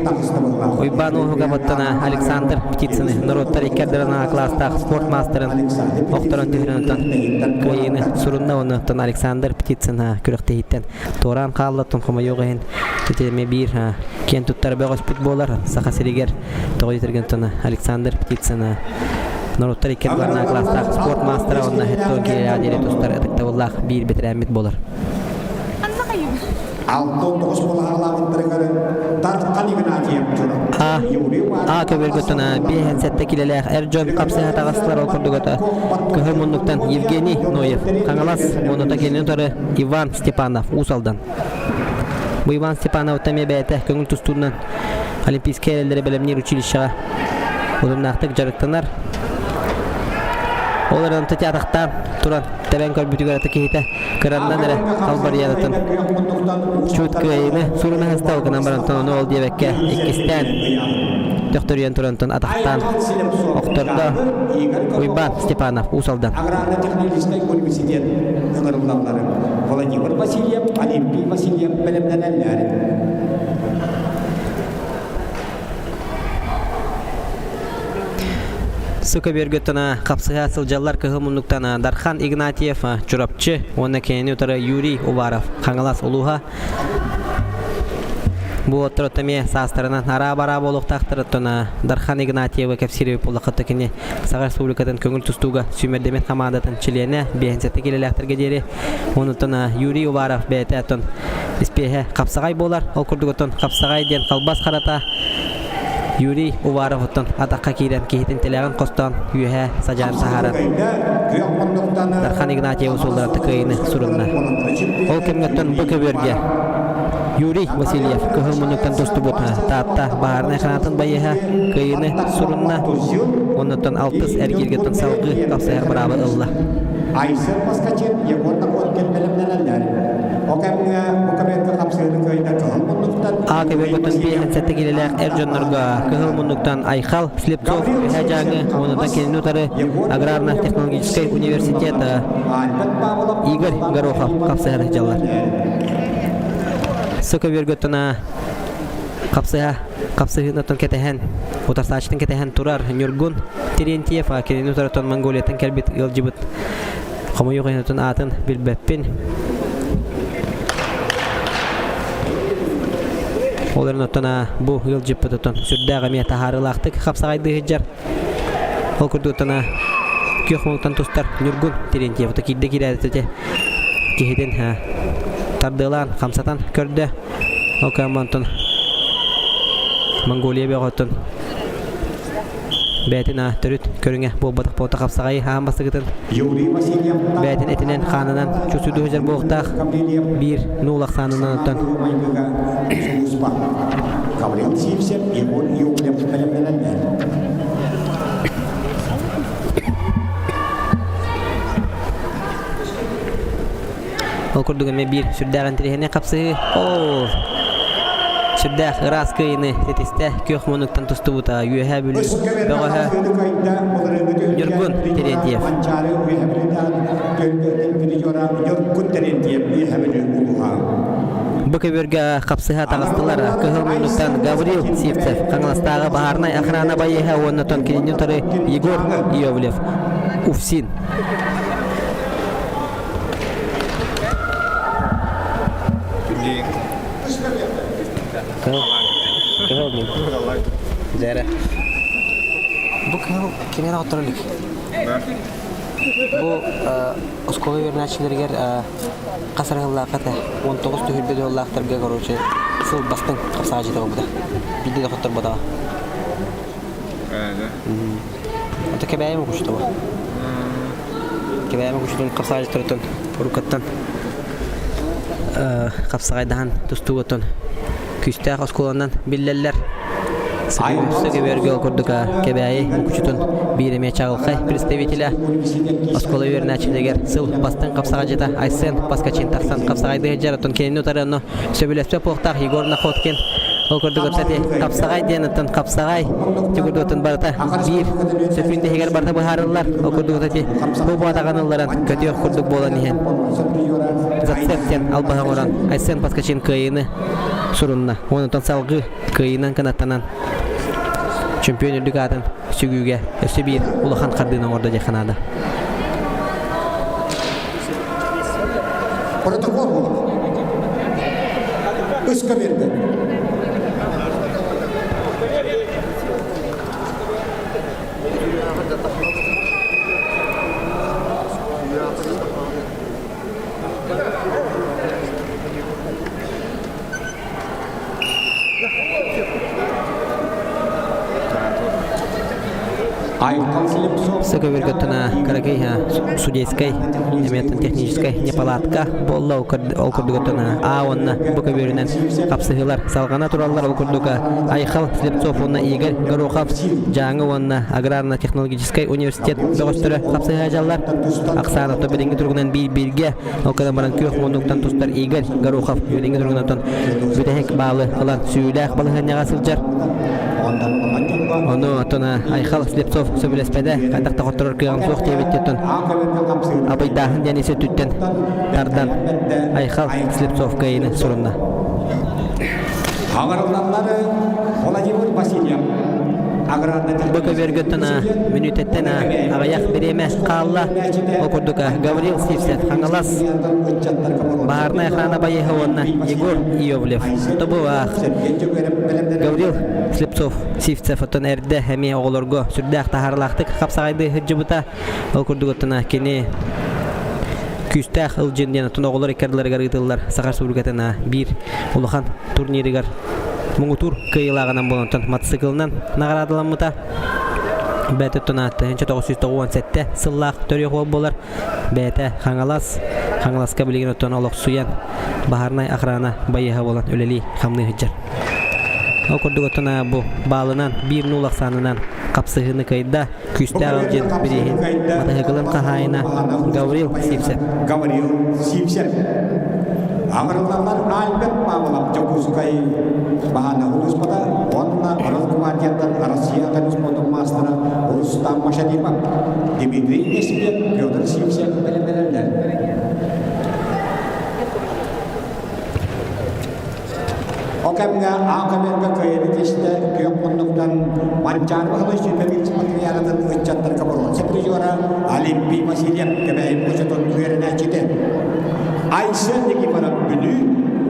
Уйбаан Уоһукап оттон Александр Птицыны норуоттар икки ардыларынан кылаастаах спорт маастарын охторон түһэрэн оттон кыайыыны сурунна уонна оттон Александр Птицын күрэхтэһииттэн туораан хаалла оттон хомойуох иһин ити эмиэ биир киэн туттар бөҕөспүт буолар Саха сиригэр тоҕо диэтэргин оттон Александр Птицын норуоттар икки ардыларынан кылаастаах спорт маастара уонна хеттон киирэ диэри тустар ытыктабыллаах биир бэтэрээммит буолар. 69 балаһалаабыттарыгар Дархан Игнатьев А А көбөлгөттөн 57 килэлээх эр дьон хапсыһа таҕыстылар ол курдугата кыһыл муннуктан Евгений Ноев Хаҥалас уонна кинини утары Иван Степанов Уус Алдан. Бу Иван Степанов эмиэ бэйэтэ көҥүл тустуунан Олимпийскай эрэллэри бэлэмниир училищеҕа утумнаахтык дьарыктанар. Ол эрэн атахтаан туран тэбэн көрбүтүгэр ата киһитэ кыраннан эрэ халбарыйарытын чуут кыайыыны сурунаһыста гынан баран ону ол диэбэккэ иккистээн төхтөрүйэн турантан атахтаан охтордо Уйбаан Степанов Уус Алдан. Аграрно-техническай университет ыҥырыллаллары Владимир Васильев, Олимпий Васильев бэлэмнэнэллэр. Сука бөргөттөн хапсыһа сылдьаллар кыһыл муннуктан Дархан Игнатьев Чурапчы уонна кинини утары Юрий Уваров Хаҥалас улууһа бу отторот эмиэ саастарынан араа-бараа буолуохтаахтар Дархан Игнатьевы кэпсиир буоллахха кини Саха Республикатын көҥүл тустууга сүүмэрдэммит хамаандатын чилиэнэ биэһинсэттэ киилэлээхтэргэ диэри онуттан Юрий Уваров бэйэтэ оттон испиэһэ хапсаҕай буолар. Ол курдук оттон хапсаҕай диэн халбас харата Юрий Уваров оттон атахха киирэн киһитин тилэҕин хостоон үөһэ садьаан таһааран Дархан Игнатьев суоллара кыайыыны сурунна. Ол кэмҥэ оттон бу көбүөргэ Юрий Васильев кыһыл муннуктан тустубут Таатта баһаарынай ханаатын байыһа кыайыыны сурунна. Оннуттан алтыс эргииргэ салгыы тахсыһар быраабы ылла. Айсен Москачев Егор Находкин бэлэмнэнэллэр. О кэмҥэ бу кэмҥэ хапсыыны кыайда кыһыл муннуктан А көбөргөтөн 57 килэлээх эр дьоннорго кыһыл муннуктан Айхал Слепцов Үһэ Дьааҥы уонна кинини утары Аграрно-технологическай университет Игорь Горохов хапсыһар дьаллар. Сыкы бөргөттөн. Хапсыһа хапсыһыынаттан кэтэһэн, утарсааччытын кэтэһэн турар Ньургун Терентьев кинини утарыттан Монголияттан кэлбит ыалдьыбыт хомойуох иһин аатын билбэппин. Ол эрэн оттон бу ыалдьыппыт оттон сүрдээх эмиэ таһаарыылаахтык хапсаҕайдыы сылдьар. Ол курдук оттон күөх муҥтан тустар Ньургун Терентьев киирдэ киирээт киһитин тардыалаан хамсатан көрдө. Ол кэммантан Монголия бөҕөттөн бэйэтин төрүт көрүҥэ буолбатах буолта хапсаҕайы аан бастакытын бэйэтин этинэн хаанынан чусуйду сылдьар буолуохтаах биир нуул ахсаанынан оттон Гаврил Сивцев, Егор Иовлев бэлэмнэнэллэр. Ол курдук эмиэ биир сүрдээх интэриэһинэй хапсыһыы. Оо! Сүрдээх ыраас кыайыыны ситистэ күөх муннуктан тустубута Үөһээ Бүлүү бөҕөһө Ньургун Терентьев. Бу көбүөргэ хапсыһа таҕыстылар кыһыл муннуктан Гаврил Сивцев, Хаҥаластааҕы баһаарынай охрана байыаһа уонна тон кинини утары Егор Иовлев, Уфсин. Кыһыл мин. Дьэрэ. Бу кыһыл кимиэн оҕотторо илик. Бу оскуола үөрэнээччилэригэр хас арыһыллаахха этэ? 19 түһүлбэ дьоллаахтарга короче сыл бастыҥ хапсаҕа буолбута. Биирдэ да хотторботоҕо. Ата кэбээйим окучута бу. Кэбээйим окучутун хапсаҕайдьыттарыттан уруккаттан хапсаҕайдаһан тустуугуттан күүстээх оскуоланан биллэллэр. Сыгыбөргө ол курдук Кэбээйи Мукучутун биир эмиэ чаҕылхай представителэ оскуола үөрэнээччилэригэр сыл бастыҥ хапсаҕайдьыта Айсен Паскачин тахсан хапсаҕайдыы сылдьар. Оттон кинини утары онно сөбүлэспэт буолуохтаах Егор Находкин Ол курдук кстати, хапсаҕай диэн оттон хапсаҕай тигурдуотун барыта биир сөкүүндэ иһигэр барыта быһаарыллар. Ол курдук кстати, бу буотаҕын ылларан көтүөх курдук буолан иһэн зацеп диэн албаһы оҥорон Айсен Паскачин кыайыыны сурунна. Онтон салгыы кыайыынан кынаттанан чемпион үрдүк аатын сүгүүгэ өссө биир улахан хардыыны оҥордо диэххэ наада. Протокол буолар. Ыска биэрбэт. Сыковергаттана кыракый судейскай эмиэтин техническай неполадка буолла ол курдугуттана А уонна Б көбүөрүнэн хапсыһыылар салҕана тураллар ол курдук Айхал Слепцов уонна Игорь Горохов Дьааҥы уонна аграрно-технологическай университет бөҕөстөрө хапсыһаачаллар Оксана то билиҥҥи туругунан биир-бииргэ Ол гынан баран күөх муннуктан тустар Игорь Горохов билиҥҥи туругунан бүтэһик баалы ылан сүүйүүлээх балаһыанньаҕа сылдьар. Ону оттон Айхал Слепцов сөбүлэспэтэ, хайдах да хотторор кыаҕым суох диэбиттэн абыйдааһын диэн ис өттүттэн тардан Айхал Слепцов кыайыыны сурунна. Хаҥырыллаллары Владимир Васильев Бу көбүөргөттөн мүнүүтэттэн аҕыйах бириэмэ хаалла. Ол курдук Гаврил Сивцев, Хаҥалас, баһаарынай охрана байыаһа уонна Егор Иовлев. Тобу Гаврил Слепцов Сивцев оттон эрдэ эмиэ оҕолорго сүрдээх таһаарылаахтык хапсаҕайдыы сылдьыбыта. Ол курдук оттон кини күүстээх ылдьын диэн оттон оҕолор икки ардыларыгар ыытыллар Саха Республикатын биир улахан турнирыгар муҥутуур кыайыылааҕынан буолан мотоциклынан наҕараадаламмыта. Бэйэтэ 1997 сыллаах төрүөх уол буолар. Бэйэтэ Хаҥалас, Хаҥаласка билигин оттон олохсуйан баһаарынай охрана байыаһа буолан үлэлии хамныы сылдьар. Ол курдук оттон бу баалынан биир нуул ахсаанынан хапсыһыыны кыайда. Күүстээх Алдьын бирииһин матаһыыкылын хаһаайына Гаврил Сивцев. Гаврил Сивцев. Аҥырыллаллар Альберт Павлов Дьокуускай баһаана улууспата уонна Росгвардияттан Россия спортун маастара Рустам Машадимов, Дмитрий Есипов, Петр Сивцев бэлэмнэнэллэр. кэмҥэ Аакаберга кыайыыны тистэ күөх муннуктан Манчаары Баһылай сүүрбэ спартакиадатын ыччаттарга боруонса призера Олимпий Васильев Кэбээйи хочотун үөрэнээччитэ. Айсен Никифоров Бүлүү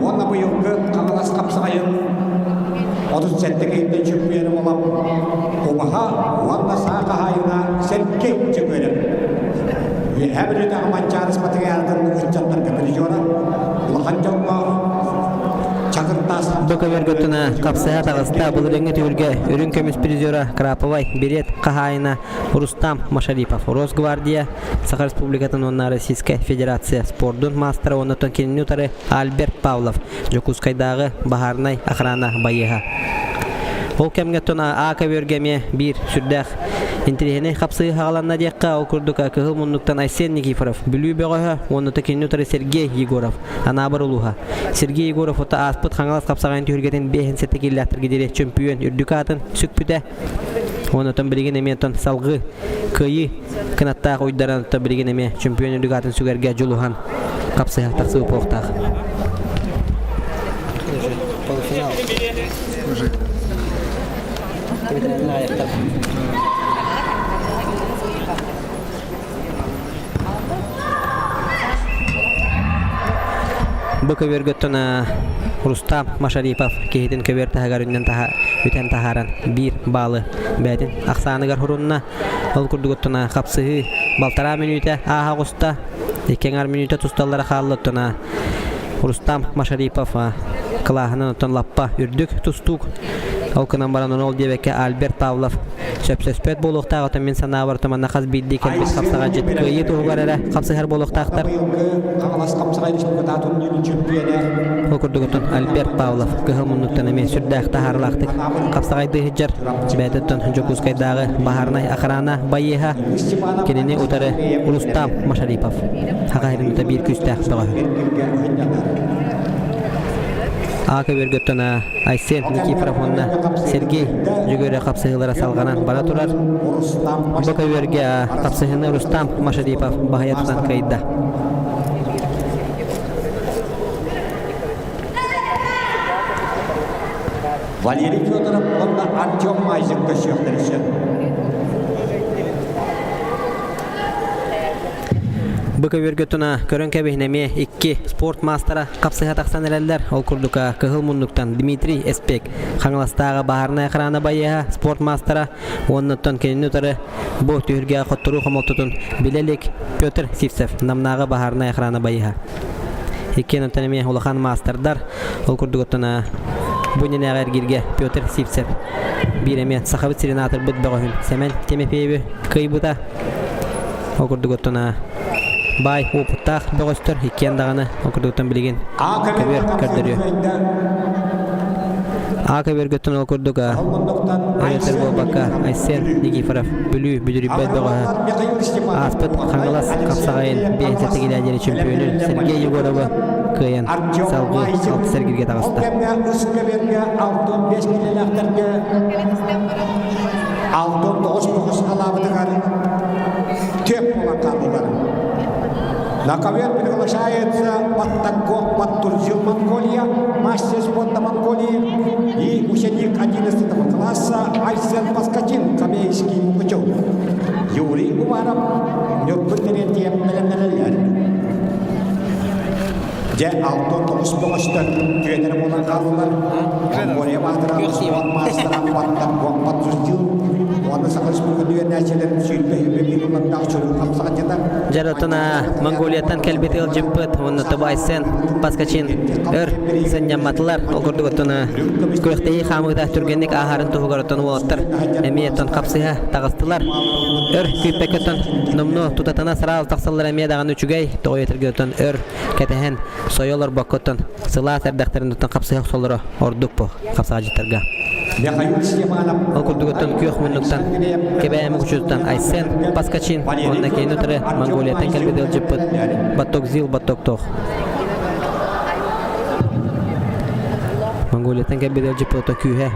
уонна быйылгы Хаҥалас хапсаҕайын 37 киһиттэн чөмпүйүөнэ буолан убаһа уонна саа хаһаайына Сергей Чөкүөрөп. Үөһээ Бүлүүтээҕи Манчаары спартакиадатын ыччаттарга призера улахан дьоҥҥо Чакыртаас Бу көбөргөттүнэ хапсыһа таҕыста былырыыҥҥы түһүлгэ үрүҥ көмүс призера Краповай билет хаһаайына Рустам Машарипов Росгвардия Саха Республикатын уонна Российскай Федерация спордун маастара уонна кинини утары Альберт Павлов Дьокуускайдааҕы баһаарынай охрана байыаһа. Ол кэмҥэ оттон А көбүөргэ эмиэ биир сүрдээх интэриэһинэй хапсыһыы хаҕаланна диэххэ, ол курдук Кыһыл муннуктан Айсен Никифоров, Бүлүү бөҕөһө уонна кинини утары Сергей Егоров, Анаабыр улууһа. Сергей Егоров ото ааспыт Хаҥалас хапсаҕайын түһүлгэтин 57 киилээхтэргэ диэри чөмпүйүөн үрдүк аатын сүкпүтэ. Уонна оттон билигин эмиэ оттон салгыы кыайыы кынаттаах уйдаран оттон билигин эмиэ чөмпүйүөн үрдүк аатын сүгэргэ дьулуһан хапсыһа тахсыы буолуохтаах. Полуфинал. Бу көбүөргөттөн Рустам Машарипов киһитин көбүөр таһыгар үннэн таһа, үтэн таһааран биир баалы бэйэтин ахсааныгар хурунна. Ол курдугуттана хапсыһыы балтараа мүнүүтэ ааһа оҕуста. Икки аҥар мүнүүтэ тусталлара хаалла оттона Рустам Машарипов кылааһынан оттон лаппа үрдүк тустуук. Ол гынан баран ол диэбэккэ Альберт Павлов сөпсөспөт буолуохтаах отон мин санаабар манна хас биирдии кэлбит хапсаҕайдьыт кыайыы туһугар эрэ хапсыһар буолуохтаахтар. Ол курдук оттон Альберт Павлов кыһыл муннуктан эмиэ сүрдээх таһаарылаахтык хапсаҕайдыы сылдьар. Бэйэтиттэн Дьокуускайдааҕы баһаарынай охрана байыаһа кинини утары Рустам Машарипов. Хаха иһин биир күүстээх бөҕөһө. А көбүөргөттөн Айсен Никифоров уонна Сергей Дьөгүөрэ хапсыһыылара салҕанан бара турар. Бу көбүөргэ хапсыһыыны Рустам Машарипов баһыйа тутан кыайда. Валерий Федоров уонна Артем Мазин көрсүөхтэрин сөп. Бу көбүөргэ туна көрөн кэбиһин эмиэ икки спорт маастара хапсыһа тахсан эрэллэр. Ол курдук Кыһыл муннуктан Дмитрий Эспек Хаҥаластааҕы баһаарынай охрана байыаһа спорт маастара уоннаттан кинини утары бу түһүлгэҕэ хотторуу хомолтотун билэ илик Петр Сивцев Намнааҕы баһаарынай охрана байыаһа. Иккиэн оттон эмиэ улахан маастардар. Ол курдук оттон бу иннинээҕи эргииргэ Петр Сивцев биир эмиэ Сахабыт сирин аатырбыт бөҕөһүн Сэмэн Тимофеевы кыайбыта. Ол курдук оттон баай уопуттаах бөҕөстөр иккиэн даҕаны ол курдуктан билигин көбүөр көрдөрүө. А көбүөргөттөн ол курдук өйөтөр буолбакка Айсен Никифоров Бүлүү бүдүрүйбэт бөҕөһө ааспыт Хаҥалас хапсаҕайын биэнсэ тигилээ диэри чөмпүйүөнүн Сергей Егоровы кыайан салгыы алтыс эргиргэ таҕыста. Ол кэмҥэ үс көбүөргэ 65 килэлээхтэргэ 69 көҕүс халаабытыгар төп буолан хааллылар. На ковер приглашается Баттагок Баттурзил Монголия, мастер спорта Монголии и ученик 11 класса Айсен Паскачин, Камейский Мукучев. Юрий Уваров, Нюрбы Терентьев бэлэмнэнэллэр. Дьэ, 69 бөҕөстөр түөнэр буолан хааллылар. Монголия баатыра спорт маастара Баттар Гомпат Зустил уонна Саха Республикатын үөрэнээччилэрин 20 21 ыллардаах чулуу хамсаҕатчыта Дьарытына Монголияттан кэлбит ыалдьыппыт уонна Тобайсен Паскачин өр сынньамматылар. Ол курдук оттон күрэхтэһии хаамыыта түргэнник ааһарын туһугар оттон уолаттар эмиэ оттон хапсыһа таҕыстылар. Өр күүппэккэ оттон номнуо тутатына сараал тахсаллар эмиэ даҕаны үчүгэй. Тоҕо этэргэ оттон өр кэтэһэн сойо олорбоккоттон сылаас эрдэхтэрин оттон хапсыһа охсоллоро ордук бу хапсаҕадьыттарга. Ол курдук оттон күөх муннуктан Кэбээйи учуутуттан Айсен Паскачин уонна кини утары Монголияттан кэлбит ыалдьыппыт Баттокзил Баттоктох. Монголияттан кэлбит ыалдьыппыт ото күүһэ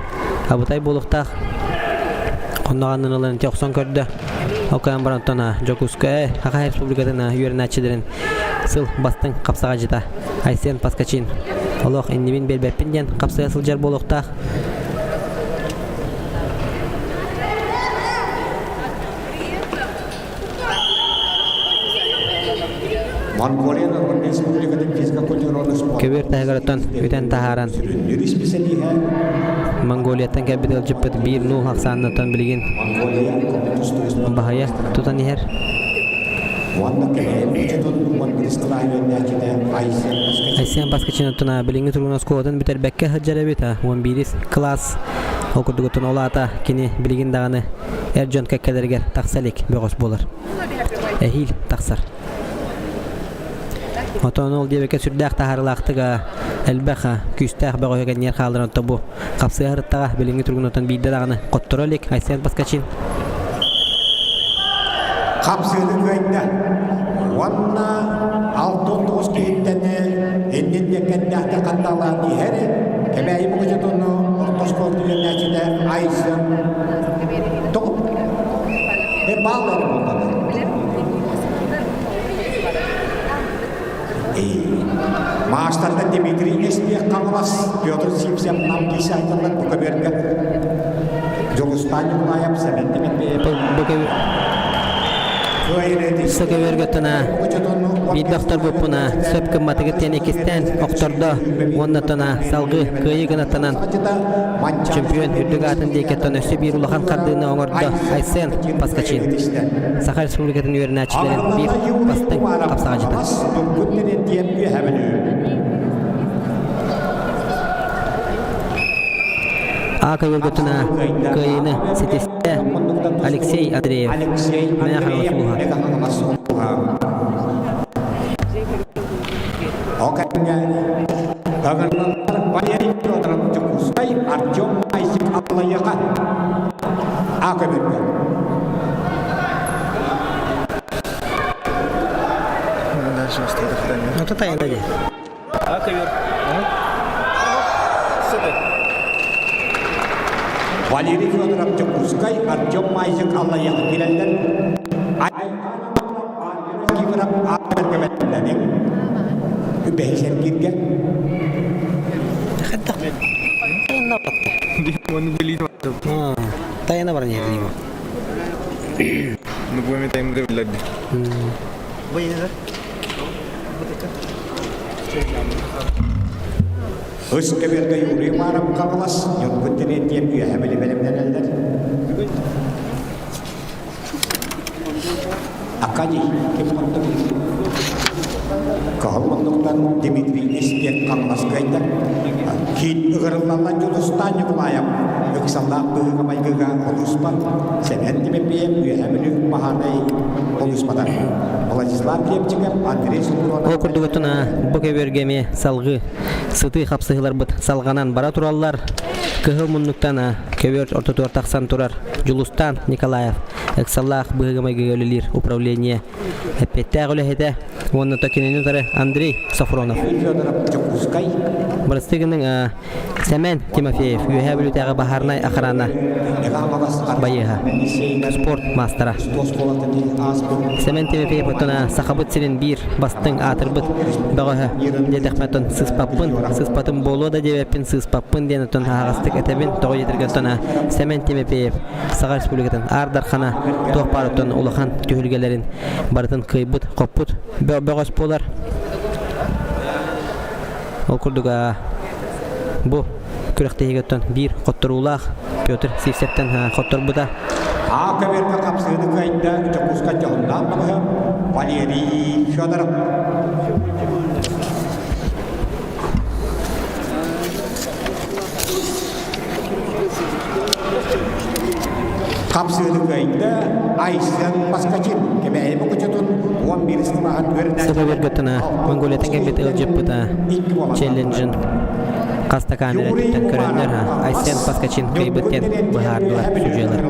абытай буолуохтаах. Онноҕаннын ылан ити охсон көрдө. Ол кэлэн баран оттон Дьокуускай Саха Республикатын үөрэнээччилэрин сыл бастыҥ хапсаҕайдьыта Айсен Паскачин. Олох иннибин биэрбэппин диэн хапсыйа сылдьар буолуохтаах. Монголия норуот республикатын физкультураны спорт Көбүөр таһыгар үтэн таһааран сүрүннүүр исписэлииһэ Монголияттан кэлбит ыалдьыппыт биир нуул ахсааннаттан билигин Монголия баһыйа тутан иһэр. Уонна кэһэйэн учутун 11 кылааһы үөрэнээччитэ Айсен Паскачин. Айсен Паскачин билиҥҥи туругун оскуолатын бүтэрбэккэ сылдьар эбит. 11 кылаас ол курдугуттан ол аата кини билигин даҕаны эр дьон кэккэлэригэр тахса илик бөҕөс буолар. Эһиил тахсар. Отон ол диэбэккэ сүрдээх таһаарыылаахтык элбэх күүстээх бөҕөһү кэнниэр хаалларан тобу хапсыа сырыттаҕа билиҥҥи туругунан биирдэ даҕаны хотторо илик Айсен Паскачин. Хапсыаны кыайда уонна 69 киһиттэн иннин диэккэннээхтэ хаттаалаан иһэр Кэбээйи Мукучутуну орто оскуола үөрэнээччитэ Айсен Тоҕо баал эрэ буоллаҕа. Маастарда Дмитрий Неспех Хаҥалас, Петр Сивцев Нам киисаайталлар бу көбүөргэ Дьулустаан Николаев Сэмэн Тимирбеев Сэ көбүөргэ тына биирдэ охторбуппуна сөп гымматыгыт диэн иккистээн охтордо уонна тына салгыы кыайыы гынаттанан чемпион үрдүк аатын диэкиттэн өссө биир улахан хардыыны оҥордо Айсен Паскачин Саха Республикатын үөрэнээччилэрин биир бастыҥ хапсаҕайдьыта. А көбүргөтүнэ кыайыыны ситистэ Алексей Андреев. Мэҥэ Хаҥалас улууһа. Валерий Федоров Дьокуускай, Артем Айсик Аллайыаха. А көбүргө. Ну, тайна дии. А ковер. Валерий Федоров Дьокуускай, Артем Майзик Аллайыаха киирэллэр. Киирап аатыргабэллэниҥ. Үбэһи сэргииргэ. Хадда. Тайна батта. Тайна баран иһэр Ну, будем это им говорить. Өс кэбэргэ Юрий Маров Хаҥалас, Ньургун Терентьев үөһэ бэлэмнэнэллэр. Акадий ким оннук Кыһыл муннуктан Дмитрий Неспек Хаҥалас кыайда. Киин ыгырыллаллан Дьулустаан Ньукулаев ыксаллаах быһыыга-майгыга олуспат Сэмэн Тимофеев Үөһээ Бүлүү баһаарынай олуспатар. Владислав Лепчиков, Андрей Супрунов. Ол курдугутуна бу көбүөргэ эмиэ салгыы сытыы хапсыһыыларбыт салҕанан бара тураллар. Кыһыл муннуктан көбүөр ортотугар тахсан турар Дьулустаан Николаев ыксаллаах быһыыга-майгыга үлэлиир управление эппиэттээх үлэһитэ уонна то кинини утары Андрей Софронов. Федоров Дьокуускай. Бырастыы гыныҥ Сэмэн Тимофеев Үөһээ Бүлүүтээҕи баһаарынай охрана байыаһа, спорт маастара. Сэмэн Тимофеев оттон Сахабыт сирин биир бастыҥ аатырбыт бөҕөһө диэтэхпинэ оттон сыспаппын, сыспатым буолуо да диэбэппин, сыыспаппын диэн оттон аһаҕастык этэбин. Тоҕо диэтэргэ оттон Сэмэн Тимофеев Саха Республикатын Аар Дархана туох баар оттон улахан түһүлгэлэрин барытын кыайбыт, хоппут бөҕөс буолар. Ол курдук бу күрэхтэһиигэ оттон биир хотторуулаах Петр Сивцевтэн хотторбута. А көбүөргэ хапсыыны кыайда Дьокуускай дьоһуннаах бөҕөһө Валерий Федоров. Хапсыыны кыайда Айсен Паскачин Кэбээйи Мукучутун 11 сылааһын үөрэнээччилэр Сыба Монголиятан кэлбит ыалдьыппыта челленджин хас да камера өттүттэн көрөннөр Айсен Паскачин кыайбыт диэн быһаардылар судьуйалар.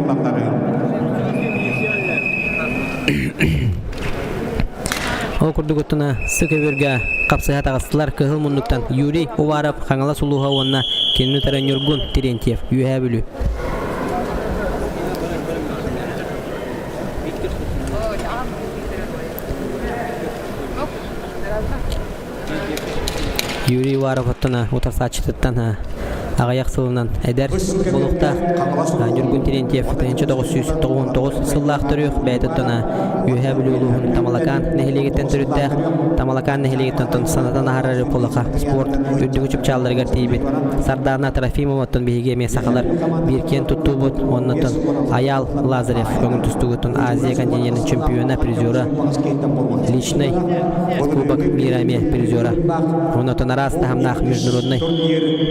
Ол курдугуттуна сы көбүөргэ хапсыһа таҕыстылар Кыһыл муннуктан Юрий Уваров Хаҥалас улууһа уонна кинини утары Ньургун Терентьев Үөһээ Бүлүү. Юрий Уваров оттон утарсааччытыттан аҕыйах сылынан эдэр буолуохтаах. Ньургун Терентьев 1999 сыллаах төрүөх бэйэтиттэн Үөһээ Бүлүү улууһун Тамалакаан нэһилиэгиттэн төрүттээх Тамалакаан нэһилиэгиттэн оттон санатан аһарар буоллаха спорт үрдүкү чыпчаалларыгар тиийбит Сардаана Трофимова оттон биһиги эмиэ сахалар биир киэн туттуубут уонна оттон Айаал Лазарев көҥүл тустуугуттан Азия континенын чемпиона, призера, личный кубок мира эмиэ призера. Уонна оттон араас таһымнаах международный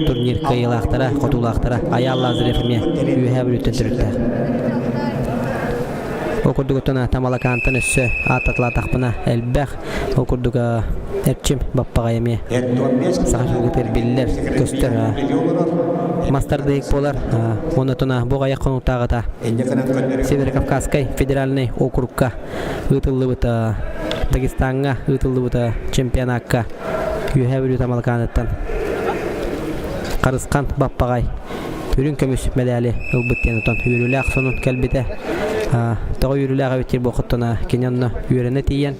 турнир кыайыылаахтара, хотуулаахтара Айаал Лазарев эмиэ Үөһээ Бүлүүттэн төрүттээх. Ол курдук оттон Тамалакаантан өссө ааттатылаатахпына элбэх. Ол курдук Эрчим Баппаҕай эмиэ саха сылгытыгар биллэр, көстөр мастардык буолар. Онотуна бу аҕыйах хонуктааҕыта Северо-Кавказскай федеральнай округка ыытыллыбыт Дагестаҥҥа ыытыллыбыт чемпионакка Үөһээ Бүлүү Тамалакааныттан Харысхан Баппаҕай үрүҥ көмүс мэдээли ылбыт диэн отон үөрүүлээх сонун кэлбитэ. Тоҕо үөрүүлээх эбит диир буолхоттон кини онно үөрэнэ тиийэн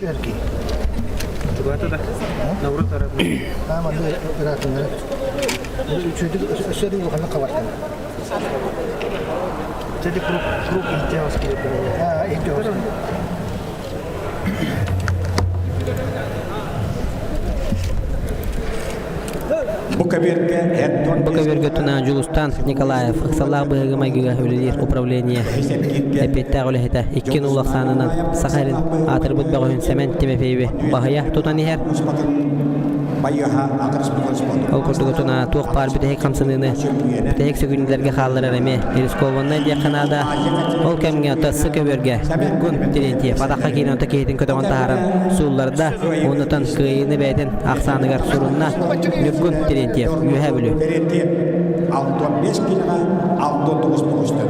Бу көбүөргэ Бу көбүөргэ туна Дьулустан Николаев ыксаллаах быһыыга-майгыга үлэлиир управление эппиэттээх үлэһитэ икки нуул ахсаанынан Саха сирин аатырбыт бөҕөһүн Сэмэн Тимофееви баһыйа тутан иһэр. Ол курдук туна туох баар бүтэһик хамсаныыны бүтэһик сөкүүндэлэргэ хаалларар эмиэ рискованнай диэххэ наада. Ол кэмҥэ тассы көбүөргэ Ньургун Терентьев атахха киирэн ото киһитин көтөҕөн таһааран суулларда, оннутан кыайыыны бэйэтин ахсааныгар сурунна Ньургун Терентьев, Үөһээ Бүлүү. Терентьев 65 килоҕа 69 көстөр.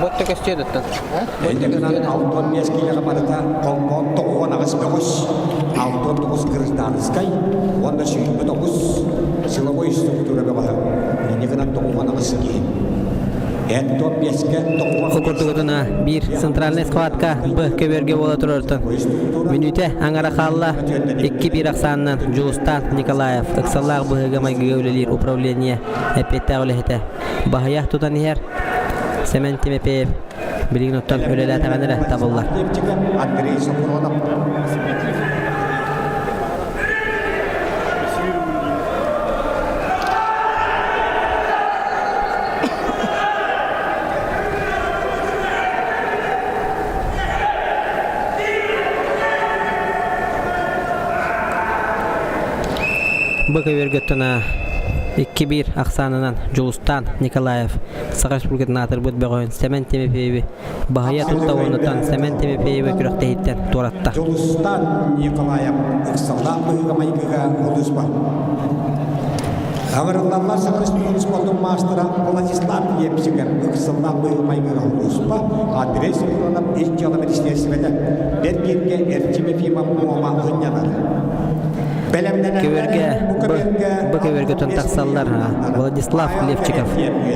Ботта көстүө даттан. Иннигинэн 65 киилэҕэ барыта холбоон 98 бөҕөс, 69 гражданскай уонна 29 силовой структура бөҕөһө. Иннигинэн 98 киһи. Эн 5-ке Ол курдугутуна биир центральный схватка Б көбүөргэ буола турартан мүнүүтэ аҥара хаалла. 2-1 ахсаанынан Дьулустаан Николаев ыксаллаах быһыыга-майгыга үлэлиир управление эппиэттээх үлэһитэ баһыйа тутан иһэр. Сэмэн Тимофеев билигин оттон үлэлээтэҕинэ эрэ табыллар. Андрей Сопронов. Бу көбүөргөттөн 2-1 ахсаанынан Дьулустаан Николаев Саха Республикатын аатырбыт бөҕөһүн Сэмэн Тимофееви баһыйа тутта уоннатан Сэмэн Тимофееви күрэхтэһииттэн туоратта. Дьулустаан Николаев ыксаллаах быһыыга-майгыга олус Аҥырыллаллар Саха Республикатын спордун маастара Владислав Лепсиков ыксаллаах быһыы-майгыга улууспа Андрей Софронов ис дьыала министиэристибэтэ Бэргииргэ Эрчим Ефимов Муома ынньанар. Көбүөргэ бу көбүөргэ тахсаллар Владислав Левчиков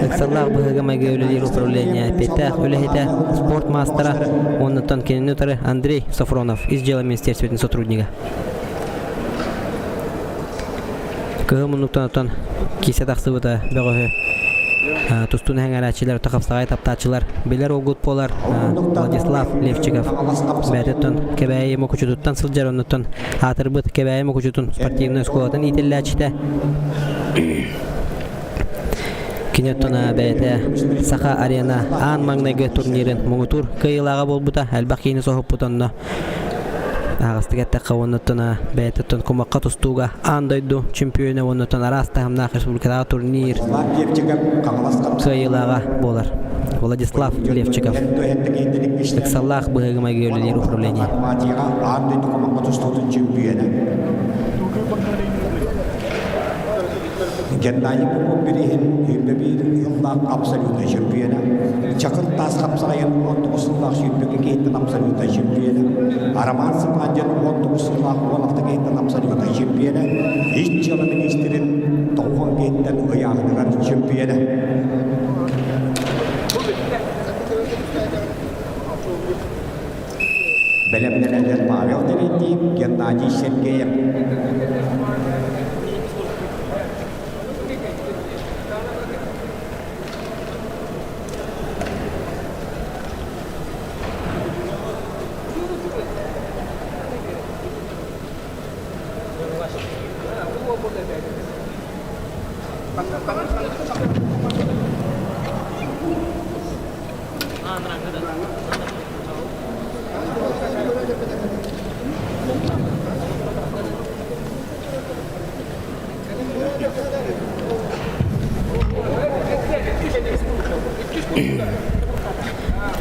ыксаллаах быһыыга-майгыга үлэлиир управление эппиэттээх үлэһитэ, спорт маастара, уоннаттан кинини утары Андрей Софронов ис дьыала министерствотын сотруднига. Кыһыл муннуктан оттон киисэ тахсыбыта бөҕөһү тустууну сэҥээрээччилэр, хапсаҕай таптааччылар билэр уолгут буолар Владислав Левчиков бэйэтиттэн Кэбээйи Мукучутуттан сылдьар, оннуттан аатырбыт Кэбээйи Мукучутун спортивнай оскуолатын иитиллээччитэ. Кини оттон бэйэтэ Саха арена аан маҥнайгы турнирын муҥутуур кыайыылааҕа буолбута, элбэх киһини соһуппут онно. Аһаҕастык эттэххэ уонна бэйэтиттэн кумахха тустууга аан дойду чемпиона уонна араас таһымнаах республикатааҕы турнир кыайыылааҕа буолар. Владислав Левчиков. Ыксаллаах быһыыга-майгыга үлэлиир управление. Аан дойду кумахха тустуутун чемпиона. Геннадий Попов бирииһин 21 сыллаах абсолютнай чөмпүйүөнэ, Чакыр таас хапсаҕайын 19 сыллаах сүүрбэкэ киһиттэн абсолютнай чөмпүйүөнэ, Роман Сыпандин 19 сыллаах 16 киһиттэн абсолютнай чөмпүйүөнэ, Ис дьыала миниистирин 90 киһиттэн ыйааһыныгар чөмпүйүөнэ. чөмпүйүөнэ. Бэлэмнэнэллэр Павел Терентьев, Геннадий Сергеев.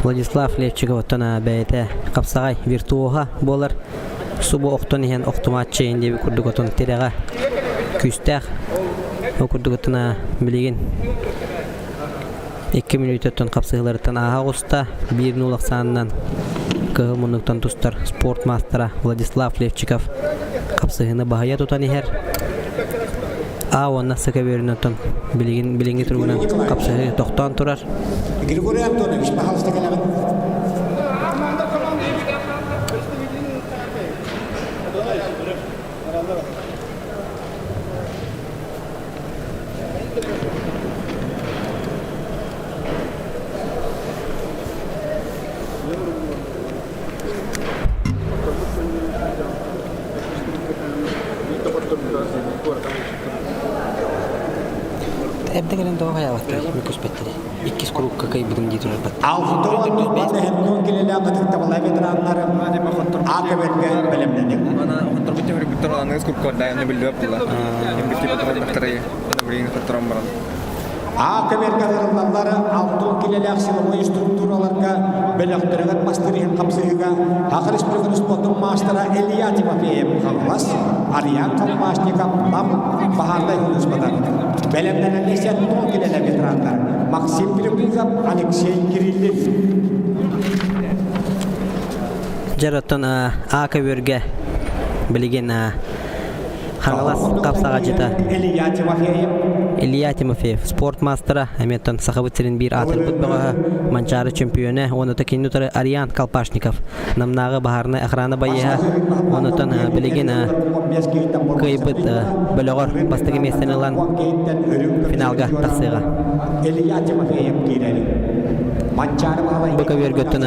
Владислав Левчиков оттон бэйэтэ хапсаҕай виртуоһа буолар. Субу охтон иһэн охтумааччы диэби курдук отон тирэҕэ күүстээх. Ол курдук оттон билигин 2 мүнүүтэттэн хапсыһыыларыттан ааһа оҕуста. 1-0 ахсаанынан кыһыл муннуктан тустар спорт маастара Владислав Левчиков хапсыһыыны баһыйа тутан иһэр. А уонна С көбүөрүнэн билигин билиҥҥи туругунан хапсыһыы тохтоон турар. Григорий Антонович, пожалуйста, кэлэҕин. Эрдэ кэлэн тоҕо хайаабаттар мөккүспэттэр иккис курукка кыайбытым дии турарбат. Алта уон эһэттон килэлээх ытыктабыллаах ветераннар АКБ-га бэлэмнэниҥ. Хотторбут төһөрбүттэр аныгыс куркуордаайаны биллибэт буолла. Билигин хотторон баран. АКБ-га ырыллаллар алтын килэлээх силовой структураларга бөлөхтөрүгэр мастыр иһин хапсыһыыга Саха Республикатын спордун маастара Илья Тимофеев Хаҥалас, Ариан Колпашников Нам баһаардай улууспата. Бэлэмнэнэллэр сеттон килэлэр ветераннар Максим Перепузов, Алексей Кириллин. Дьэр оттон А көбүөргэ билигин Хаҥалас хапсаҕадьыта Илья Тимофеев. Илья Тимофеев спорт маастара, эмиэттэн Сахабыт сирин биир аатырбыт бөҕөһө, Манчаары чөмпүйүөнэ, уонна кинини утары Ариан Колпашников, Намнааҕы баһаарынай охрана байыаһа, онутан билигин кыайбыт бөлөҕөр бастакы миэстэни ылан финалга тахсыаҕа. Илья Тимофеев киирэр. Бу көбүөргөттөн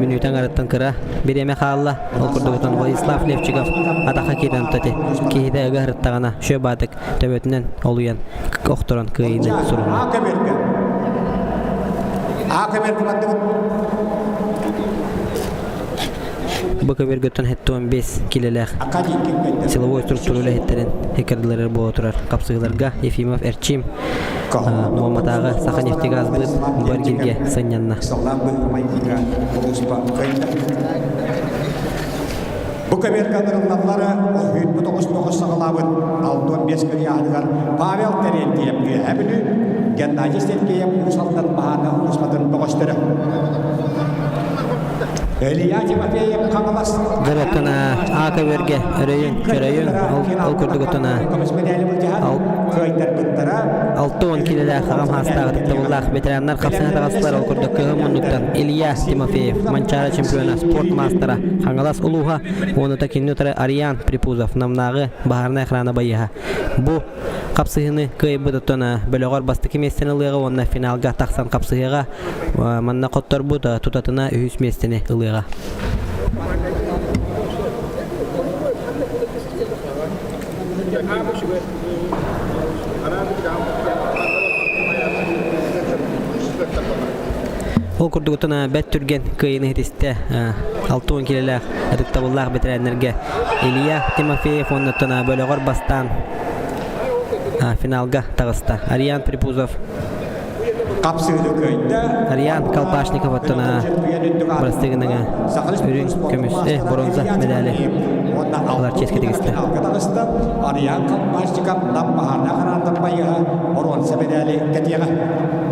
мүнүүтэ аҥарыттан кыра бириэмэ хаалла. Ол курдугутун Владислав Левчиков атахха киирэн тати киһитэ ыга ырыттаҕына шө баатык төбөтүнэн олуйан охторон кыайыыны сурунна. Бу көбүөргөттөн 75 килэлээх силовой структура үлэһиттэрин иккардыларыгар буола турар хапсыһыыларга Ефимов Эрчим Муоматааҕы Саханефтегазбыт бу эргииргэ сынньанна. Бу көбүөргэ ырыллаллара оһүүрбүт оҕус тоҕус саҕалаабыт 65 кырыйааһыныгар Павел Терентьев Үөһээ Бүлүү, Геннадий Сергеев Уус Алдан баһаана улууспатын бөҕөстөрө. Илья Тимофеев Хаҥалас Дөрөттөн А көбүөргэ өрөйүн, чөрөйүн, ол курдук оттон 60 килэлээх аҕам хаастаах ытыктабыллаах ветераннар хапсыһа таҕыстылар ол курдук кыһын муннуктан Илья Тимофеев, Манчаары чемпиона, спорт маастара, Хаҥалас улууһа, уонута кинини утары Ариан Припузов, Намнааҕы баһаарынай охрана байыаһа. Бу хапсыһыыны кыайбыт оттон бөлөҕөр бастакы миэстэни ылыаҕа уонна финалга тахсан хапсыһыаҕа. Манна хотторбут тутатына үһүс миэстэни ылыаҕа. Ол курдугутун бэт түргэн кыайыыны иһитистэ 60 килэлээх ытыктабыллаах бэтэрээннэргэ Илья Тимофеев уоннаттан бөлөҕөр бастаан финалга таҕыста. Ариан Припузов Хапсыыны кыайда. Ариан Колпашников оттон бырастыгыныга үрүҥ көмүс, боронза медали ылар чиэскэ тигистэ. Ариан Колпашников нам баһарна хараандан байыһа боронза медали кэтиэҕэ.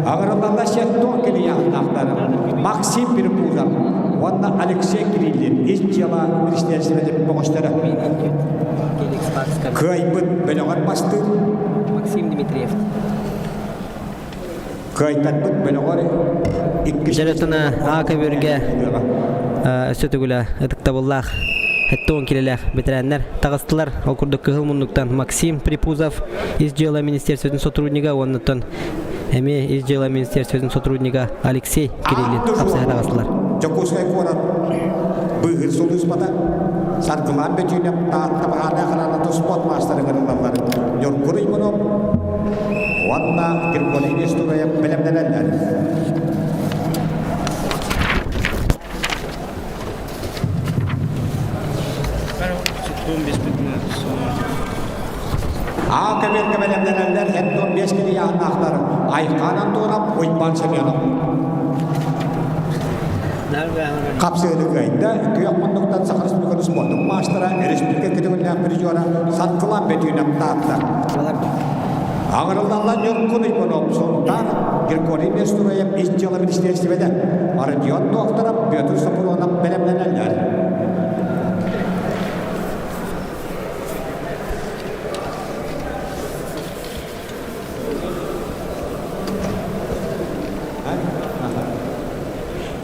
Аҕырыллалла сеттон килияхтаахтар Максим Перепузов уонна Алексей Кириллин ис дьыала министерствотын бөҕөстөрө. Кыайбыт бөлөҕөр бастыыр Максим Дмитриев. Кыайтарбыт бөлөҕөр иккис Дьарытына А көбүөргэ өссө төгүлэ ытыктабыллаах 70 килэлээх бэтэрээннэр таҕыстылар. Ол курдук кыһыл муннуктан Максим Припузов ис дьыала министерствотын сотруднига уоннаттан эмиэ ис дьыала министерствотын сотруднига Алексей Кириллин хапсыһа таҕыстылар. Дьокуускай куорат быыһыыр сулууспата Саргылаан Бөтүүнэп Таатта баһаарынай охраната спорт маастарыгар ылаллар Ньургун Уйгунов уонна Григорий Нестураев бэлэмнэнэллэр. Аа көбүөргэ бэлэмнэнэллэр 75 киһи ыйааһыннаахтар Айхаан Антонов, Уйбаан Семенов. Хапсыаны кыайда, күөх муннуктан Саха Республикатын спордун маастара, республика көтөҕүллээх призера Саргылан Бөтүүнэп Таатта. Аҥырыллаллар Ньургун Уйбанов, Сунтаар, Григорий Нестураев ис дьыала министиэристибэтэ, Родион Докторов, Петр Сопронов бэлэмнэнэллэр.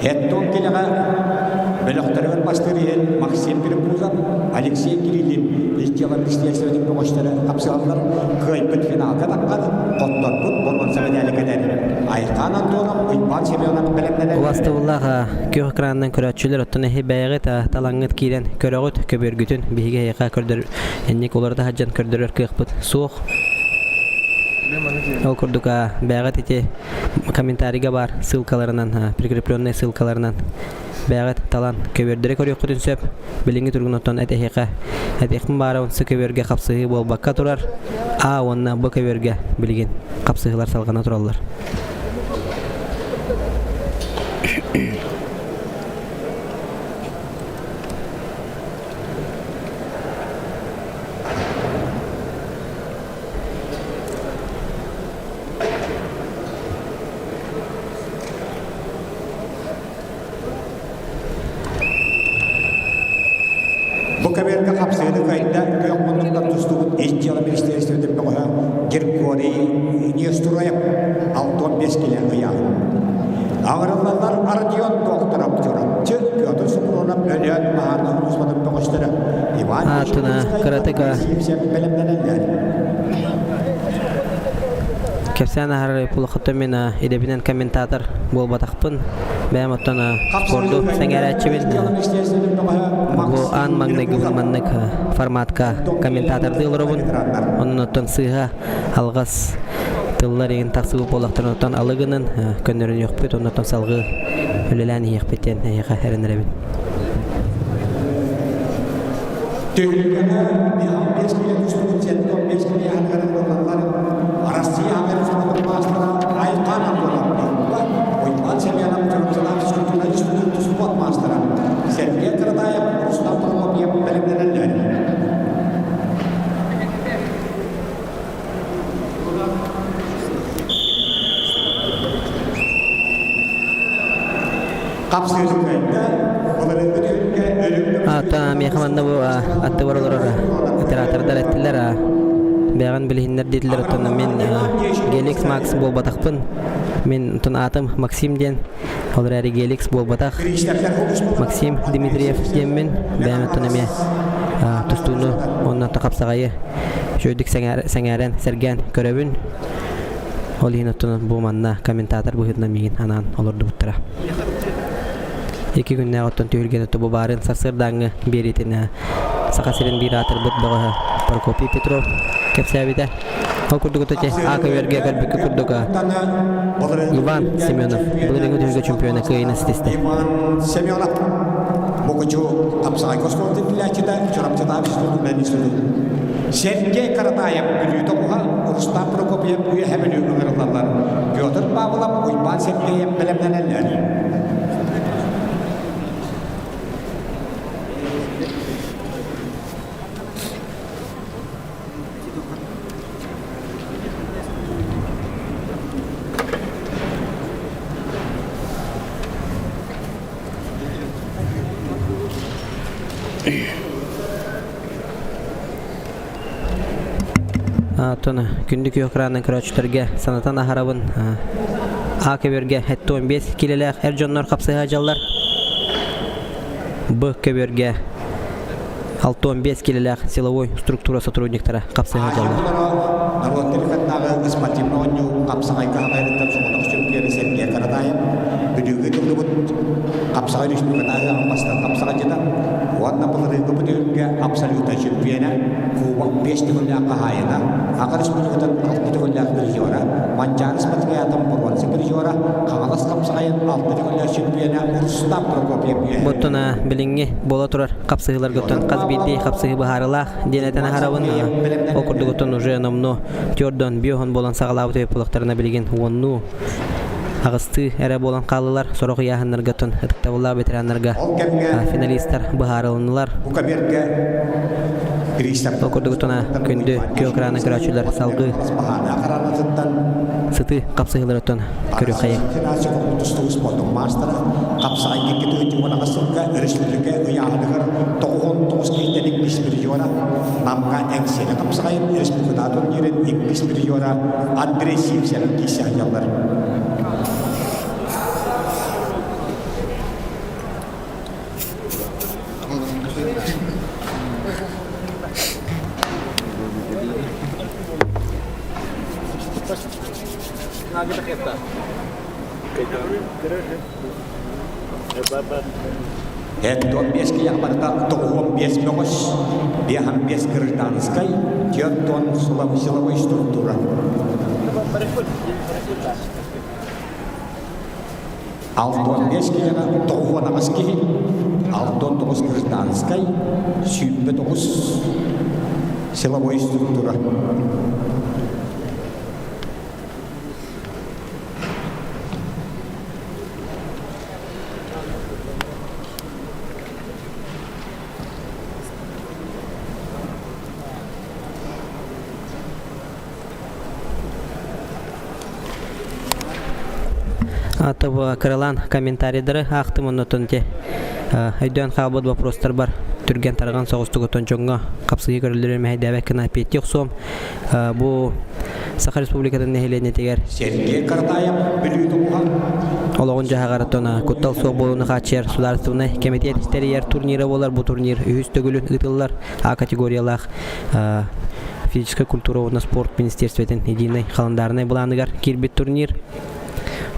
Эттон килэҕэ бөлөхтөрүгэр бастыыр иһин Максим Перепузов, Алексей Кириллин ис дьыала министиэристибэтин көҕүстэрэ хапсыһаллар, кыайбыт финалга таххан, хотторбут боруонса мэдээли кэтэр. Айхаан Антонов, Уйбаан Семенов бэлэмнэнэллэр. Убастабыллаах күөх экранынан көрөөччүлэр, оттон эһи бэйэҕит талаҥҥыт киирэн көрөҕүт, көбүөргүтүн биһиги эһиэхэ көрдөр инник уларыта сылдьан көрдөрөр кыахпыт суох. Ол курдук бэйэҕит ити комментарийга баар ссылкаларынан, прикрепленные ссылкаларынан бэйэҕит талан көбүөрдэри көрүөххүтүн сөп. Билиҥҥи туругун оттон этэһиэхэ этиэхпин баарабын сы көбүөргэ хапсыһыы буолбакка турар. А уонна Б көбүөргэ билигин хапсыһыылар салҕана тураллар. Бу кэмэргэ хапсыһыны кыайда күөх муннуктан тустубут ис дьыала министиэристибэтин бөҕөһө Григорий Нестроев 65 килэ ыйааһын. Аҕырыллаллар Родион Докторов Чурапчы, Петр Супрунов Өлөөн баһаарга улууспатын бөҕөстөрө Иван Аатына кыратык бэлэмнэнэллэр. Кэпсээн аһарар улахаттан мин идэбинэн комментатор буолбатахпын. Бэйэм оттон спорду сэҥээрээччибин. Бу аан маҥнайгыбын маннык форматка комментатордыы олоробун. Онон оттон сыыһа алҕас тыллар иҥин тахсыбыт буоллахтарына оттон алы гынан көннөрүнүөхпүт, оннуттан салгыы үлэлээн иһиэхпит диэн эһиэхэ эрэнэрэбин. Түһүлгэҕэ 5 киһи тустубут 75 киһи аһыныгар ылыллаллар. Арассыыйа аһыныгар спордун маастара Айхан Антонов Уйбаан Семенов Чурапчылаах физкультурнай институт спорт маастара Сергей Каратаев, Рустам Прокопьев бэлэмнэнэллэр. Ата миэхэ манна бу аттыбар олорор оператордар эттилэр бэйэҕин билиһиннэр диэтилэр оттон мин Геликс Макс буолбатахпын мин оттон аатым Максим диэн ол эрээри Геликс буолбатах Максим Дмитриев диэммин бэйэм оттон эмиэ тустууну уонна хапсаҕайы үчүгэйдик сэҥээрэн сэргээн көрөбүн Ол иһин оттон бу манна комментатор быһыытынан миигин анаан олордубуттара. Икки күннээх оттон түһүлгэни тобу баарын сарсыардааҥҥы биэриитин Саха сирин биир аатырбыт бөҕөһө Прокопий Петров кэпсээбитэ. Ол курдук ити А көбүөргэ көрбүккэ курдук Иван Семенов былырыыҥҥы түһүлгэ чемпиона кыайыыны ситистэ. Иван Семенов Мукучу Хапсаҕай оскуолатын иитиллээччитэ Чурапчытаабы институтун институт Сергей Каратаев Бүлүү тоҕуһа Рустам Прокопьев Үөһэ Бүлүү ыҥырыллаллар. Петр Павлов, Уйбаан Сергеев бэлэмнэнэллэр. Оттон күндү күөх экранынан көрөөччүлэргэ санатан аһарабын. А көбүөргэ 75 килэлээх эр дьоннор хапсыһа дьаллар. Б көбүөргэ 65 килэлээх силовой структура сотрудниктара хапсыһа дьаллар. Норуот телефоннааҕы спортивнай оонньуу хапсаҕайга хахайрыттан соҕотох чөмпүйүөнэ Сергей Каратаев Бүлүүгэ тыллыбыт хапсаҕай республикатааҕы бастакы хапсаҕайдьыта уонна былырыыҥҥы бүтүһүккэ абсолютнай чөмпүйүөнэ Кубок биэс төгүллээх хаһаайына, Аҕа республикатын алта төгүллээх призера, Манчаары спартакиадатын боруонса призера, Хаҥалас хапсаҕайын алта төгүллээх чөмпүйүөнэ Рустам Прокопьев үөһэ. Оттон билиҥҥи буола турар хапсыһыыларгыттан хас биирдии хапсыһыы быһаарылаах диэн этэн аһарабын. Ол курдугуттан уже номнуо түөрдөн биоһон буолан саҕалаабыт өйпулактарына билигин уоннуу аҕыстыы эрэ буолан хааллылар. Сорох ыйааһыннарга тон ытыктабыллаах ветераннарга финалистар быһаарылыннылар. Ол курдугутуна күндү күөх экраны көрөөччүлэр салгыы сытыы хапсыһыыларыттан көрүөххэйиҥ. Тустуу спордун маастара хапсаҕай кикки сылга өрөспүүбүлүкэ ыйааһыныгар 99 киһиттэн иккис призера Намҥа Эҥсиэли хапсаҕайын республикатааҕы турнирын иккис призера Андрей Сивцев киирсэ сылдьаллар. Эттон биэс киһи барыта 95 бөҕөс, биэһэн биэс гражданскай, 4 силовой структура. 65 киһиэхэ 98 киһи, 69 гражданскай, 29 силовой структура. Тобо кыралаан комментарийдары аахтым оннотон те өйдөөн хаалбыт вопростар бар түргэн тарҕан соҕустугутун дьоҥҥо хапсыһыы көрүллэрин мэһэйдээбэккэ эппиэттии охсуом бу Саха Республикатын нэһилиэнньэтигэр Сергей Каратаев Бүлүү тоҕуһа олоҕун дьаһаҕар оттон куттал суох буолууну хааччыйар судаарыстыбаннай кэмитиэт тэрийэр турнира буолар. Бу турнир үһүс төгүлүн ыытыллар А категориялаах физическая культура уонна спорт министерствотын единый халандаарынай былааныгар киирбит турнир.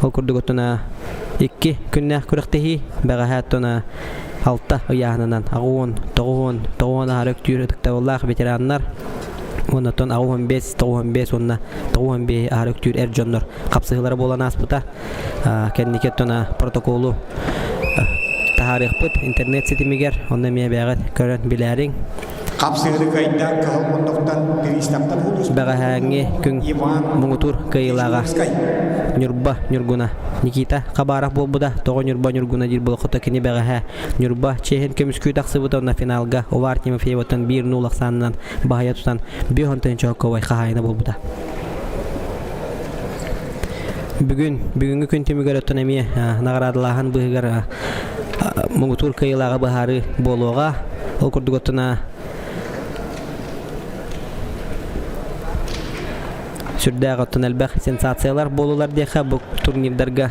Ол курдук оттон икки күннээх күрэхтэһии бэҕэһээ оттон алта ыйааһынынан аҕуон, тоҕуон, тоҕуон аһары өктүүр ытыктабыллаах ветераннар уонна 85, 95 уонна 95 аһары өктүүр эр дьоннор хапсыһыылара буолан ааспыта. Кэнники оттон протоколу таһаарыахпыт интернет ситимигэр, онно эмиэ бэйэҕит көрөн билээриҥ. Хапсыһыны кыайда Кыһыл муннуктан Кристоптан Бэҕэһээҥҥи күн муҥутуур кыайыылааҕа Ньурба Ньургуна Никита Хабаров буолбута. Тоҕо Ньурба Ньургуна диир буолаххыта кини бэҕэһээ Ньурба чиэһин көмүскүү тахсыбыта уонна финалга Увар Тимофееваттан 1-0 ахсаанынан баһыйа тутан 5 тыһыынча хаһаайына буолбута. Бүгүн, бүгүҥҥү күн түмүгэр оттон эмиэ наҕараадалааһын быыһыгар муҥутуур кыайыылааҕы быһаарыы буолуоҕа. Ол курдук оттон сүрдээх оттон элбэх сенсациялар буолулар диэхэ бу турнирдарга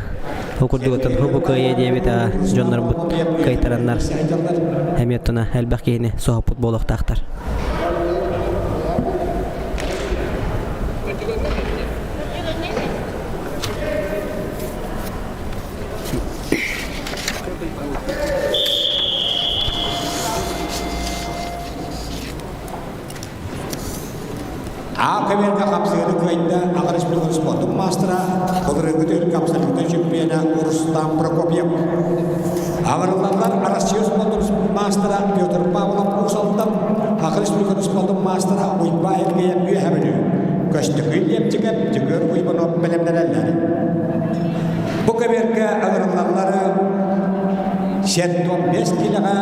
ол курдук оттон бу кыайыа диэбит дьоннорбут кыайтараннар эмиэ оттон элбэх киһини соһуппут буолуохтаахтар. А көбүөргэ хапсыһыыны кыайда Аҕа республика спордун маастара, былырыыҥҥы түһүлгэ абсолютнай чемпиона Рустам Прокопьев. Аҕырыллаллар Россия спордун маастара Петр Павлов Уус Алдан, Аҕа республика спордун маастара Уйбаа Элгэйэ Үөһэ Бүлүү, Көстөкүүн Лепчикэп, Дьөгүөр Уйбанов бэлэмнэнэллэр. Бу көбүөргэ аҕырыллаллары 75 киилэҕэ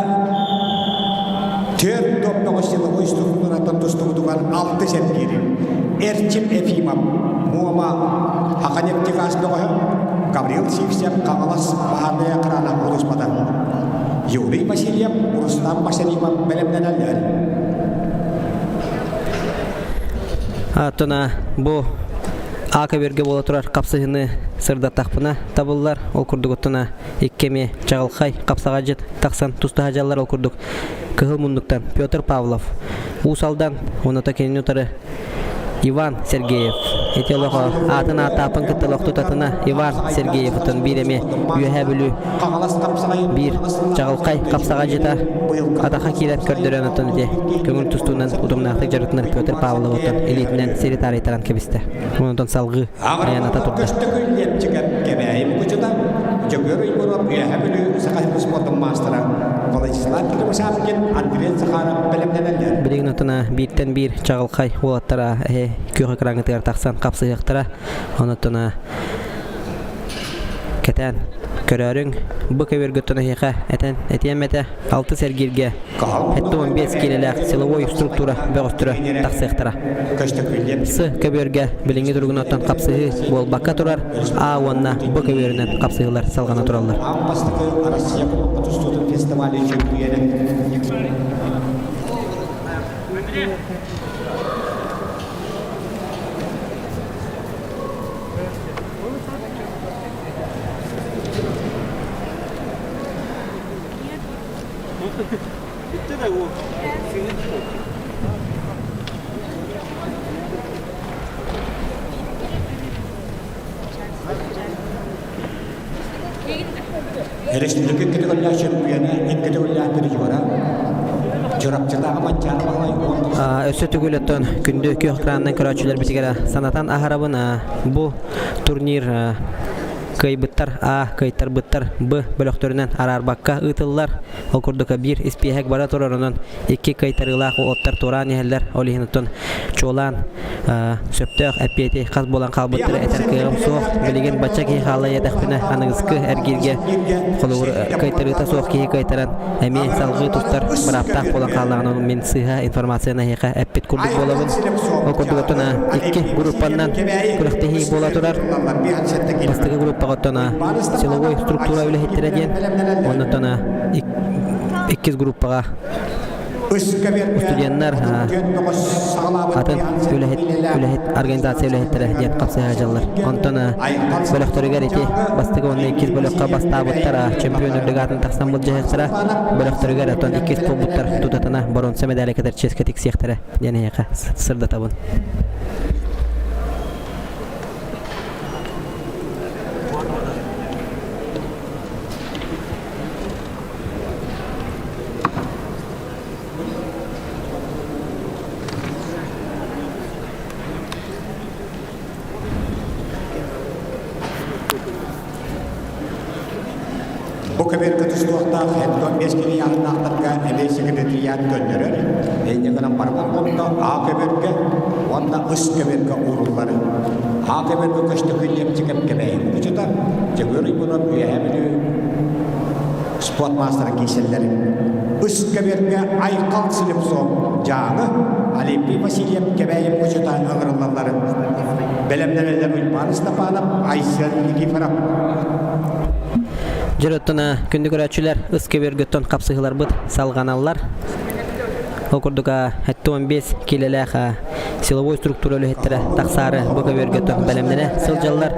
Түөрт томноҕо силовой структураттан тустубутугар алты сэргиири Эрчим Ефимов, Муома, Хаханефтегаз бөҕөһө, Гаврил Сивцев, Хаҥалас баһаарынай охрана улууспата, Юрий Васильев, Рустам Басаримов бэлэмнэнэллэр. Аттына бу А көбүөргэ буола турар хапсыһыны. сырдаттахпына табыллар. Ол курдук оттона икки эмиэ чаҕылхай хапсаҕайдьыт тахсан туста сылдьаллар. Ол курдук кыһыл муннуктан Петр Павлов, Уус Алдан, оното кинини утары Иван Сергеев. Ити олох аатын ааттааппын кытта олох тутатына Иван Сергеевтан биир эмиэ Үөһээ Бүлүү биир чаҕылхай хапсаҕайдьыта атаха киирэн көрдөрөн оттон ити көҥүл тустуунан утумнаахтык дьарыктанар Петр Павловыттан илиитинэн сири таарыйтаран кэбистэ. Онтон салҕыы айаната турда. Кэбээйи мукучута Дьөгүөр Уйгуров Үөһээ Бүлүү Саха спордун маастара Владислав Кривошапкин, Андрей Захаров бэлэмнэнэллэр. Билигин отуна бииртэн биир чаҕылхай уолаттара эһэ күөх экраҥҥытыгар тахсан хапсыһыахтара. Онотуна кэтээн көрөөрүҥ. Бу көбүөргүттэн эһиэхэ этэн этиэм этэ. Алтыс эргииргэ 75 киилэлээх силовой структура бөҕөстөрө тахсыахтара. С көбүөргэ билиҥҥи туругунан хапсыһыы буолбакка турар А уонна Б көбүөрүнэн хапсыһыылар салҕана тураллар. Аан бастакы Россия кубокка тустуутун фестивале чөмпүйүөнэ. Өрөспүүбүлүкэ икки төгүллээх чөмпүйүөнэ, икки төгүллээх призера, Чурапчытааҕы Манчаары Баһылай уон Өссө төгүл оттон күндү күөх экранынан көрөөччүлэрбитигэр санатан аһарабын бу турнир кыайбыттар А, кыайтарбыттар Б бөлөхтөрүнэн араарбакка ыытыллар. Ол курдук биир испиэһэк бара турар, онон икки кыайтарыылаах уоттар туораан иһэллэр. Ол иһин оттон чуолаан сөптөөх эппиэти хас буолан хаалбыттары этэр кыаҕым суох. Билигин бачча киһи хаалла диэтэхпинэ, аныгыскы эргииргэ холобур кыайтарыыта суох киһи кыайтаран эмиэ салҕыы тустар бырааптаах буолан хааллаҕына мин сыыһа информацияны эһиэхэ эппит курдук буолабын. Ол курдук оттон икки группаннан күрэхтэһии буола турар. Бастакы группаҕа оттон силовой структура үлэһиттэрэ диэн, оннуттан иккис группаҕа студеннар атын үлэһит үлэһит организация үлэһиттэрэ диэн хапсыһа дьаллар. Онтон бөлөхтөрүгэр ити бастакы уонна иккис бөлөххө бастаабыттар чемпион үрдүк аатын тахсан былдьаһыахтара. Бөлөхтөрүгэр оттон иккис буолбуттар тутатына боруонса медали кэтэр чиэскэ тиксиэхтэрэ диэн эһиэхэ сырдатабын. Бу көбүөргэ тустуохтаах 75 киһи ыйааһыннаахтарга эмиэ секретариат көннөрөр. Инньэ гынан барбат буолта А көбүөргэ уонна Ыс көбүөргэ ууруллар. А көбүөргэ көстөкүүн Лепчиков Кэбээйи мукучута, Дьөгүөр Уйбунов Үөһээ Бүлүү спорт маастара киирсэллэр. Ыс көбүөргэ Айхал Слепцов Дьааҥы, Олимпий Васильев Кэбээйи мукучута ыҥырыллаллар. Бэлэмнэнэллэр Уйбаан Ыстапаанап, Айсен Никифоров. Дьөрөттөн күндү көрөөччүлэр ыс көбүөргөттөн хапсыһыыларбыт салҕаналлар. Ол курдук 75 киилэлээх силовой структура үлэһиттэрэ тахсаары бу көбүөргөттөн бэлэмнэнэ сылдьаллар.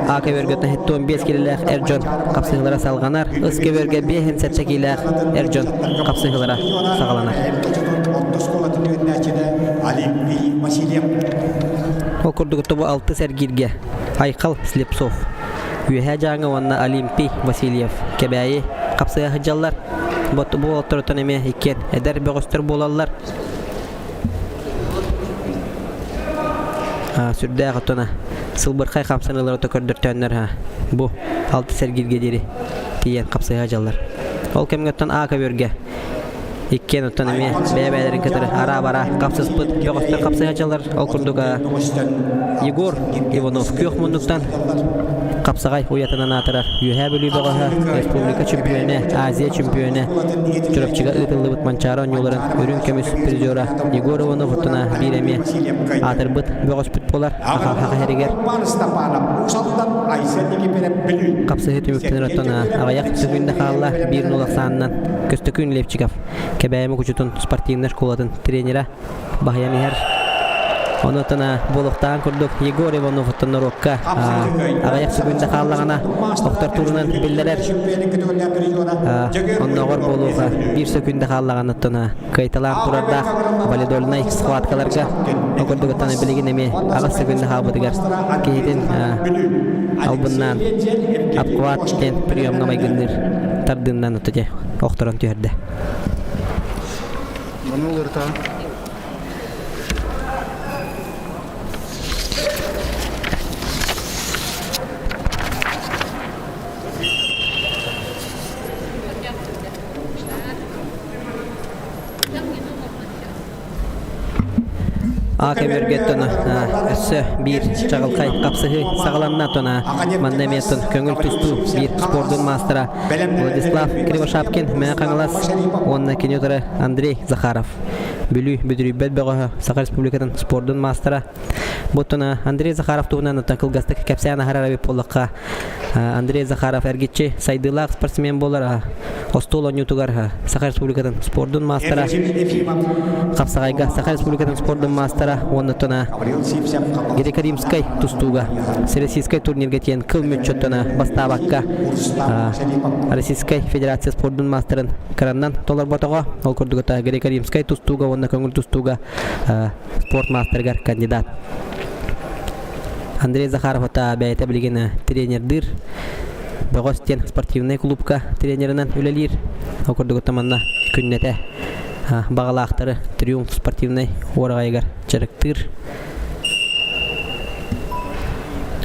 А көбүөргөттөн 75 киилэлээх эр дьон хапсыһыылара салҕанар. Ыс көбүөргэ 57 киилээх эр дьон хапсыһыылара саҕаланар. Ол курдук тобу алтыс эргииргэ Айхал Слепцов, Үөһээ Дьааҥы уонна Олимпий Васильев Кэбээйи хапсыһа сылдьаллар. Бу уолаттартан эмиэ иккиэн эдэр бөҕөстөр буолаллар. Сүрдээх оттона сылбырхай хамсаныылары ото көрдөртөөннөр бу алтыс эргииргэ диэри тиийэн хапсыһа сылдьаллар. Ол кэмҥэ оттон А көбүөргэ Иккиэн оттон эмиэ бэйэ-бэйэлэрин кытары араа-бараа хапсыспыт бөҕөстөр хапсыһаччылар. Ол курдук Егор Иванов күөх муннуктан хапсаҕай уйатынан аатырар Үөһээ Бүлүү бөҕөһө, республика чемпионэ, Азия чемпионэ, Чурапчыга ыытыллыбыт Манчаары оонньууларын үрүҥ көмүс призера Егор Иванов оттона биир эмиэ аатырбыт бөҕөспүт буолар. Саха сиригэр хапсыһыы түмүктэнэр оттон аҕыйах сөкүүндэ хаалла биир нул ахсаанынан Көстөкүүн Левчиков Кэбээйи Мукучутун спортивнай школатын тренера баһыйан иһэр. Онотон буолуохтааҕын курдук Егор Иванов оттон норуокка аҕыйах секунда хааллаҕына охтор туурунан биллэрэр. Оннооҕор буолуоха биир секунда хааллаҕына оттон кыайталаан турардаах валидольнай схваткаларга ол курдук оттон билигин эмиэ аҕыс секунда хаалбытыгар киһитин албыннаан обхват диэн приемҥа майгынныыр тардыыннан отто охторон түһэрдэ. Маны уларытаҕын. А көбүөргэ өссө биир чаҕылхай хапсыһыы саҕаланна тона манна эмиэ көҥүл тустуу биир спордун маастара Владислав Кривошапкин Мэҥэ Хаҥалас уонна кини утары Андрей Захаров Бүлүү бүдүрүйбэт бөҕөһө Саха Республикатын спордун маастара Буттуна Андрей Захаров туһунан оттон кылгастык кэпсээн аһарар эбит буоллахха Андрей Захаров эргиччи сайдыылаах спортсмен буолар остуол оонньуутугар Саха Республикатын спордун маастара хапсаҕайга Саха Республикатын спордун маастара уонна тона Греко-римскай тустууга Всероссийскай турнирга тиэн кыл мүччөттона бастаабакка Российскай Федерация спордун маастарын кыраннан толорботоҕо ол курдук греко-римскай тустууга уонна көҥүл тустууга спорт маастарыгар кандидат Андрей Захаров ата бэйэтэ билигин тренердыыр Бөҕөс диэн спортивнай клубка тренеринэн үлэлиир. Ол курдук манна күннэтэ баҕалаахтары Триумф спортивнай уораҕайыгар дьарыктыыр.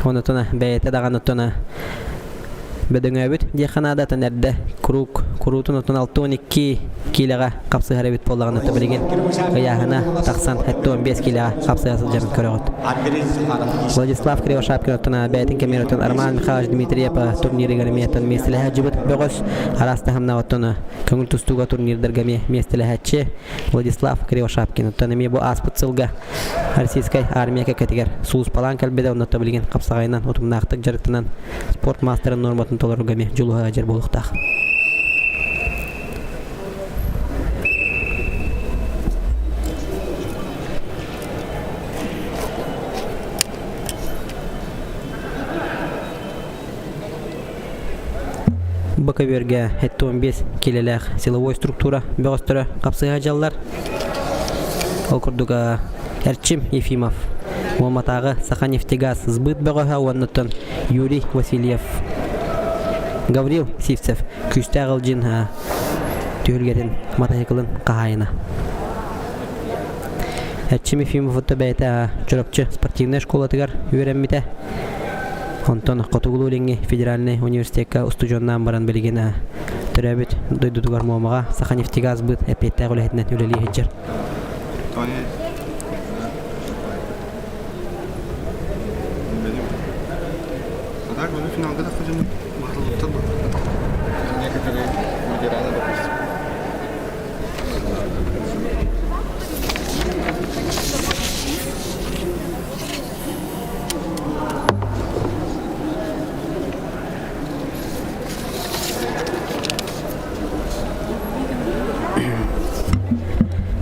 Онотуна бэйэтэ даҕаны оттона Бөдөҥөөбүт диэххэ наадатын эрдэ куруук куруутун отун 62 киилэҕэ хапсыһар эбит буоллаҕына билигин ыйааһына тахсан 75 киилэҕэ хапсыһа сылдьарын көрөҕүт. Владислав Кривошапкин оттон бэйэтин кэмигэр оттон Роман Михайлович Дмитриев турнирыгар эмиэ оттон миэстэлэһээччибит бөҕөс араас таһымнаах оттон көҥүл тустууга турнирдарга эмиэ миэстэлэһээччи Владислав Кривошапкин оттон эмиэ бу ааспыт сылга Российскай армия кэккэтигэр сулууспалаан кэлбитэ онно билигин хапсаҕайынан утумнаахтык дьарыктанан спорт маастарын нуорматын толорорго эмиэ дьулуһа дьэр буолуохтаах. Бу көбүөргэ 75 киилэлээх силовой структура бөҕөстөрө хапсыһа дьаллар. Ол курдук Эрчим Ефимов, Муоматааҕы Саханефтегаз сбыт бөҕөһө уоннаттан Юрий Васильев, Гаврил Сивцев күүстээх ылдьын түһүлгэтин матаһыкылын хаһаайына. Эрчим Ефимов бэйэтэ Чурапчы спортивнай школатыгар үөрэммитэ. Онтон Хотугулуу-Илиҥҥи федеральнай университекка устудьуоннаан баран билигин төрөөбүт дойдутугар Муомаҕа Саханефтегазбыт эппиэттээх үлэһитинэн үлэлии сылдьар. Некоторые ветераны, допустим.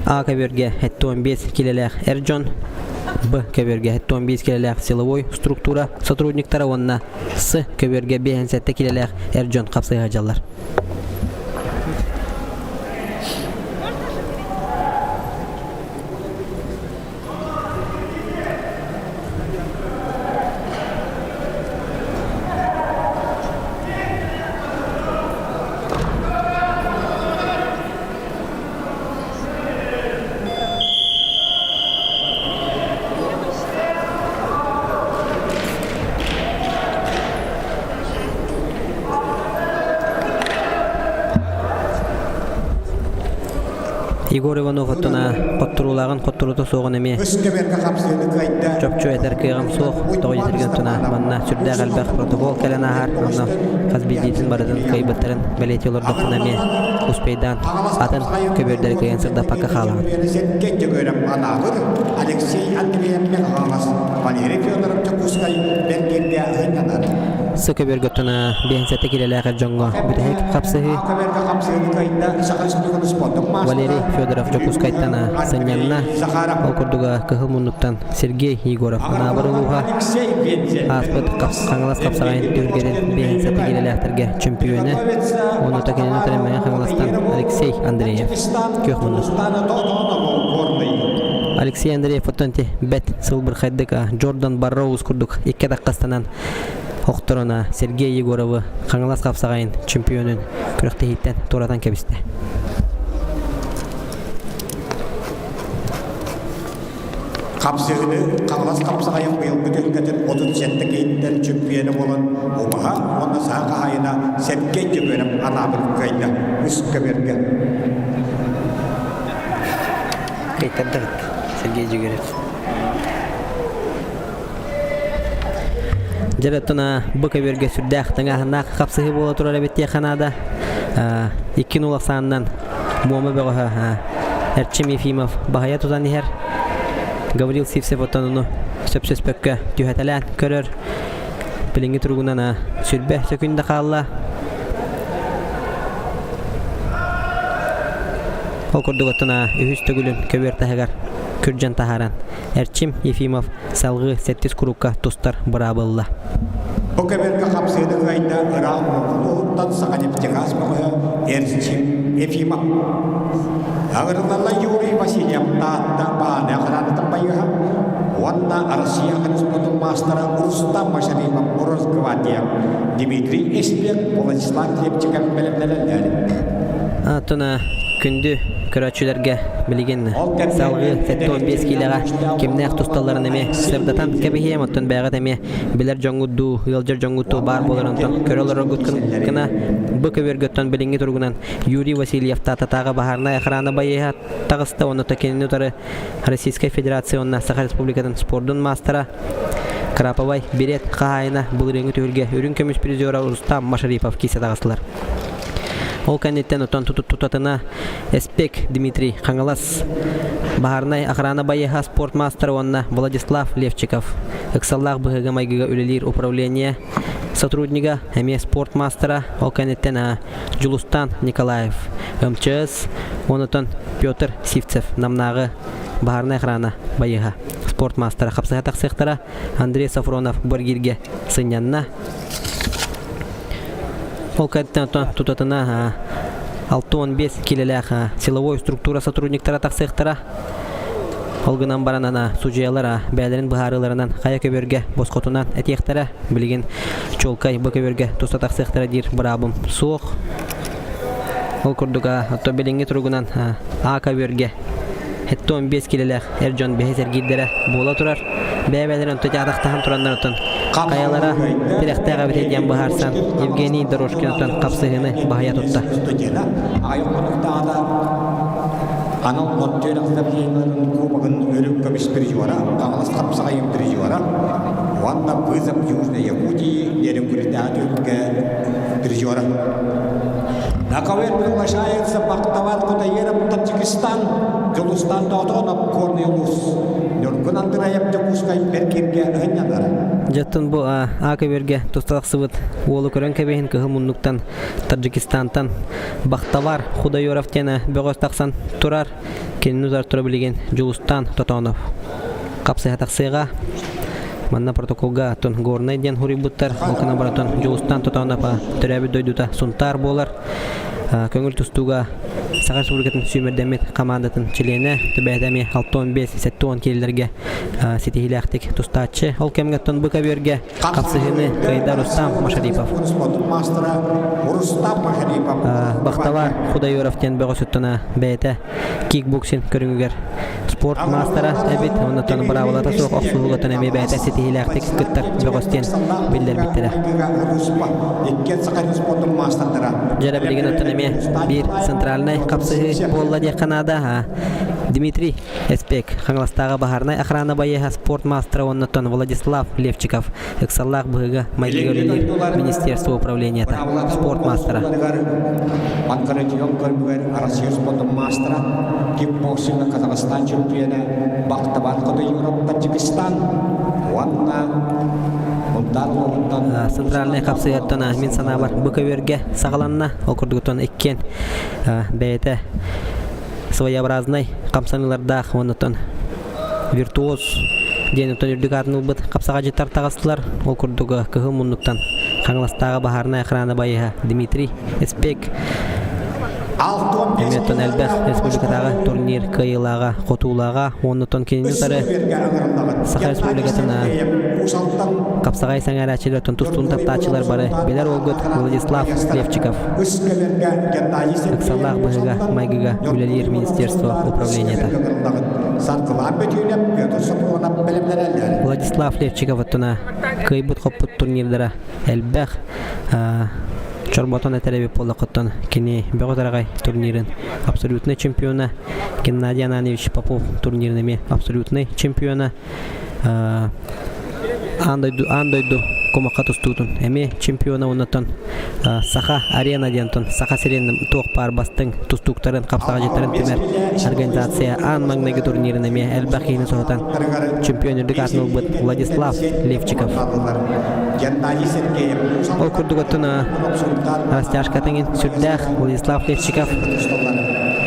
А көбүөргэ 75 килэлээх эр дьон, Б көбүөргэ 75 килэлээх силовой структура сотрудниктара уонна С көбүөргэ 57 килэлээх эр дьон хапсыһа дьаллар. Егор Иванов оттона хотторуулааҕын хотторуута суоҕун эмиэ чопчу этэр кыаҕым суох. Тоҕо диэтэргин оттона манна сүрдээх элбэх протокол кэлэн ааһар. Онно хас биирдиитин барытын кыайбыттарын бэлиэтии олордохпуна эмиэ успейдаан атын көбүөрдэри кыайан сырдаппакка хаалаҕын. С көбүөргэ оттон 57 килэлээх эр дьоҥҥо бүтэһик хапсыһыы. Валерий Федоров Дьокуускайтан сынньанна. Ол курдуга кыһыл муннуктан Сергей Егоров Анаабыр улууһа ааспыт Хаҥалас хапсаҕайын түһүлгэтин 57 килэлээхтэргэ чөмпүйүөнэ. Онута кинини утары Мэҥэ Хаҥаластан Алексей Андреев күөх муннук. Алексей Андреев оттон ити бэт сылбырхайдык Джордан Барроуз курдук икки атаххастанан охторон Сергей Егоровы Хаҥалас хапсаҕайын чемпионун күрэхтэһииттэн туоратан кэбистэ. Хапсыһыны Хаҥалас хапсаҕайын быйылгы түһүлгэтин 37 киһиттэн чөмпүйүөнэ буолан убаһа уонна саха хаһаайына Сергей Дьөгүөрэп анаабыт кыайда үс көбүөргэ. Кыайтардыгыт Сергей Дьөгүөрэп. Дьэ оттон бу көбүөргэ сүрдээх тыҥааһыннаах хапсыһыы буола турар эбит диэххэ наада. 2-0 ахсаанынан Муома бөҕөһө Эрчим Ефимов баһыйа тутан иһэр. Гаврил Сивцев оттон ону сөпсөспөккө түһэтэлээн көрөр. Билиҥҥи туругунан сүрбэ сөкүндэ хаалла. Ол курдук оттон үһүс төгүлүн көбүөр таһыгар күрдьэн таһааран Эрчим Ефимов салгыы сэттис курукка тустар быраабы ылла. Бу көбүөргэ хапсыыны кыайда ыраах улууһуттан Саханефтегаз бөҕөһө Эрчим Ефимов. Аҕырыллалла Юрий Васильев Таатта Бааны охранатын байыһа уонна Россия спортун маастара Рустам Машарипов Росгвардия Дмитрий Эспек Владислав Лепчиков бэлэмнэнэллэр. Оттон күндү көрөөччүлэргэ билигин салгыы 75 киилэҕэ кимнээх тусталларын эмиэ сырдатан кэбиһиэм, оттон бэйэҕит эмиэ билэр дьоҥҥут дуу, ыалдьар дьоҥҥут дуу баар буоларын онтон көрө олороргут гына бу көбүөргөттөн билиҥҥи туругунан Юрий Васильев Таататааҕы баһаарынай охрана байыаһа таҕыста уонна кинини утары Российскай Федерация уонна Саха Республикатын спордун маастара Краповай билет хаһаайына былырыыҥҥы түһүлгэ үрүҥ көмүс призера Рустам Машарипов киирсэ таҕыстылар. Ол кэнниттэн отон тутатына Эспек Дмитрий Хаҥалас, баһаарынай охрана байыаһа спорт маастара уонна Владислав Левчиков, ыксаллаах быһыыга-майгыга үлэлиир управление сотруднига, эмиэ спорт маастара, ол кэнниттэн Дьулустан Николаев, МЧС, онотон Петр Сивцев Намнааҕы баһаарынай охрана байыаһа спорт маастара хапсыһа тахсыахтара. Андрей Сафронов Баргиргэ сынньанна. Ол кэнниттэн тутатына 65 килэлээх силовой структура сотрудниктара тахсыахтара. Ол гынан баран ана судьуйалар бэйэлэрин быһаарыыларынан хайа көбүөргэ босхотунан этиэхтэрэ. Билигин чуолкай бу көбүөргэ туста тахсыахтара диир быраабым суох. Ол курдук оттон билиҥҥи туругунан А көбүөргэ 75 килэлээх эр дьон бэһис эргиирдэрэ буола турар. Бэйэ-бэйэлэрин онто атахтаһан тураннар оттон хайалара тирэхтээх эбитэ диэн быһаарсан Евгений Дорожкин оттон хапсыһыыны баһыйа тутта. Анал оттүөр ахсабыйыларын кубогын өрүк көмүс призера, Хаҥалас хапсаҕайын призера уонна Вызов Южной Якутии Нерюнгритааҕы түһүлгэ призера. На ковер приглашается Бахтавар Кутаеров Таджикистан, Дьулустан Тоотоонов Горный улуус, Ньургун Андреев Дьокуускай Бэркиргэ ыһынньанар. Дьэттэн бу А көбүөргэ тусталахсыбыт уолу көрөн кэбиһин кыһыл муннуктан Таджикистантан Бахтавар Худоёров диэн бөҕөс тахсан турар. Кинини утары тура билигин Дьулустан Тотонов хапсыһа тахсыаҕа. Манна протоколга оттон Горнай диэн хуруйбуттар. Ол гынан баран Дьулустан Тотонов төрөөбүт дойдута Сунтаар буолар. Көҥүл тустууга Саха Республикатын сүүмэрдэммит хамаандатын чилиэнэ, түбэһэтэ эмиэ 65-70 киилэлэргэ ситиһиилээхтик тустааччы. Ол кэмҥэ оттон бу көбүөргэ Хапсыһыыны кыайда Рустам Машарипов. Бахталар Худоёров диэн бөҕөсүттана бэйэтэ кикбоксинг көрүҥүгэр спорт маастара эбит. Оннуттан быраабылата суох охсуһуугаттан эмиэ бэйэтэ ситиһиилээхтик кыттар бөҕөс диэн биллэрбиттэрэ. Дьэрэ билигин оттон эмиэ биир центральнай хапсыһыы буолла диэххэ наада. Дмитрий Эспек, Хаҥаластааҕы баһаарынай охрана байыаһа спорт маастара уоннаттан Владислав Левчиков, ыксаллаах быһыыга майгыга үлэлиир министерство управлениета, спорт маастара. Панкратион көрбүгэр Россия спортун маастара, кикбоксинга Казахстан чемпиона Бахтабар Кодоюров Таджикистан уонна. Центральнай хапсыһыттан мин санаабар бу көбүөргэ саҕаланна. Ол курдуктан иккиэн бэйэтэ своеобразнай хамсаныылардаах уоннаттан виртуоз диэн оттон үрдүк аатын ылбыт хапсаҕадьыттар таҕыстылар. Ол курдук кыһыл муннуктан Хаҥаластааҕы баһаарынай охрана байыһа Дмитрий Эспек эмиэ оттон элбэх республикатааҕы турнир кыайыылааҕа, хотуулааҕа уонна кинини утары Саха Республикатын хапсаҕай сэҥээрээччилэр оттон тустуун таптааччылар бары билэр уолгут Владислав Левчиков ыксаллаах быһыыга майгыга үлэлиир министерство управлениета. Владислав Левчиков оттона кыайбыт-хоппут турнирдара элбэх чорботон этэр эбит буоллаххыттан кини бөҕө тараҕай турнирын абсолютнай чемпиона Геннадий Ананьевич Попов турнирын эмиэ абсолютнай чемпиона аан дойду аан дойду кумахха тустуутун эмиэ чемпиона уоннаттан Саха арена диэнтон Саха сирин туох баар бастыҥ тустууктарын хапсаҕадьыттарын түмэр организация аан маҥнайгы турнирын эмиэ элбэх киһини соһутан чемпион үрдүк аатын ылбыт Владислав Левчиков. Ол курдук оттон растяжкатын сүрдээх Владислав Левчиков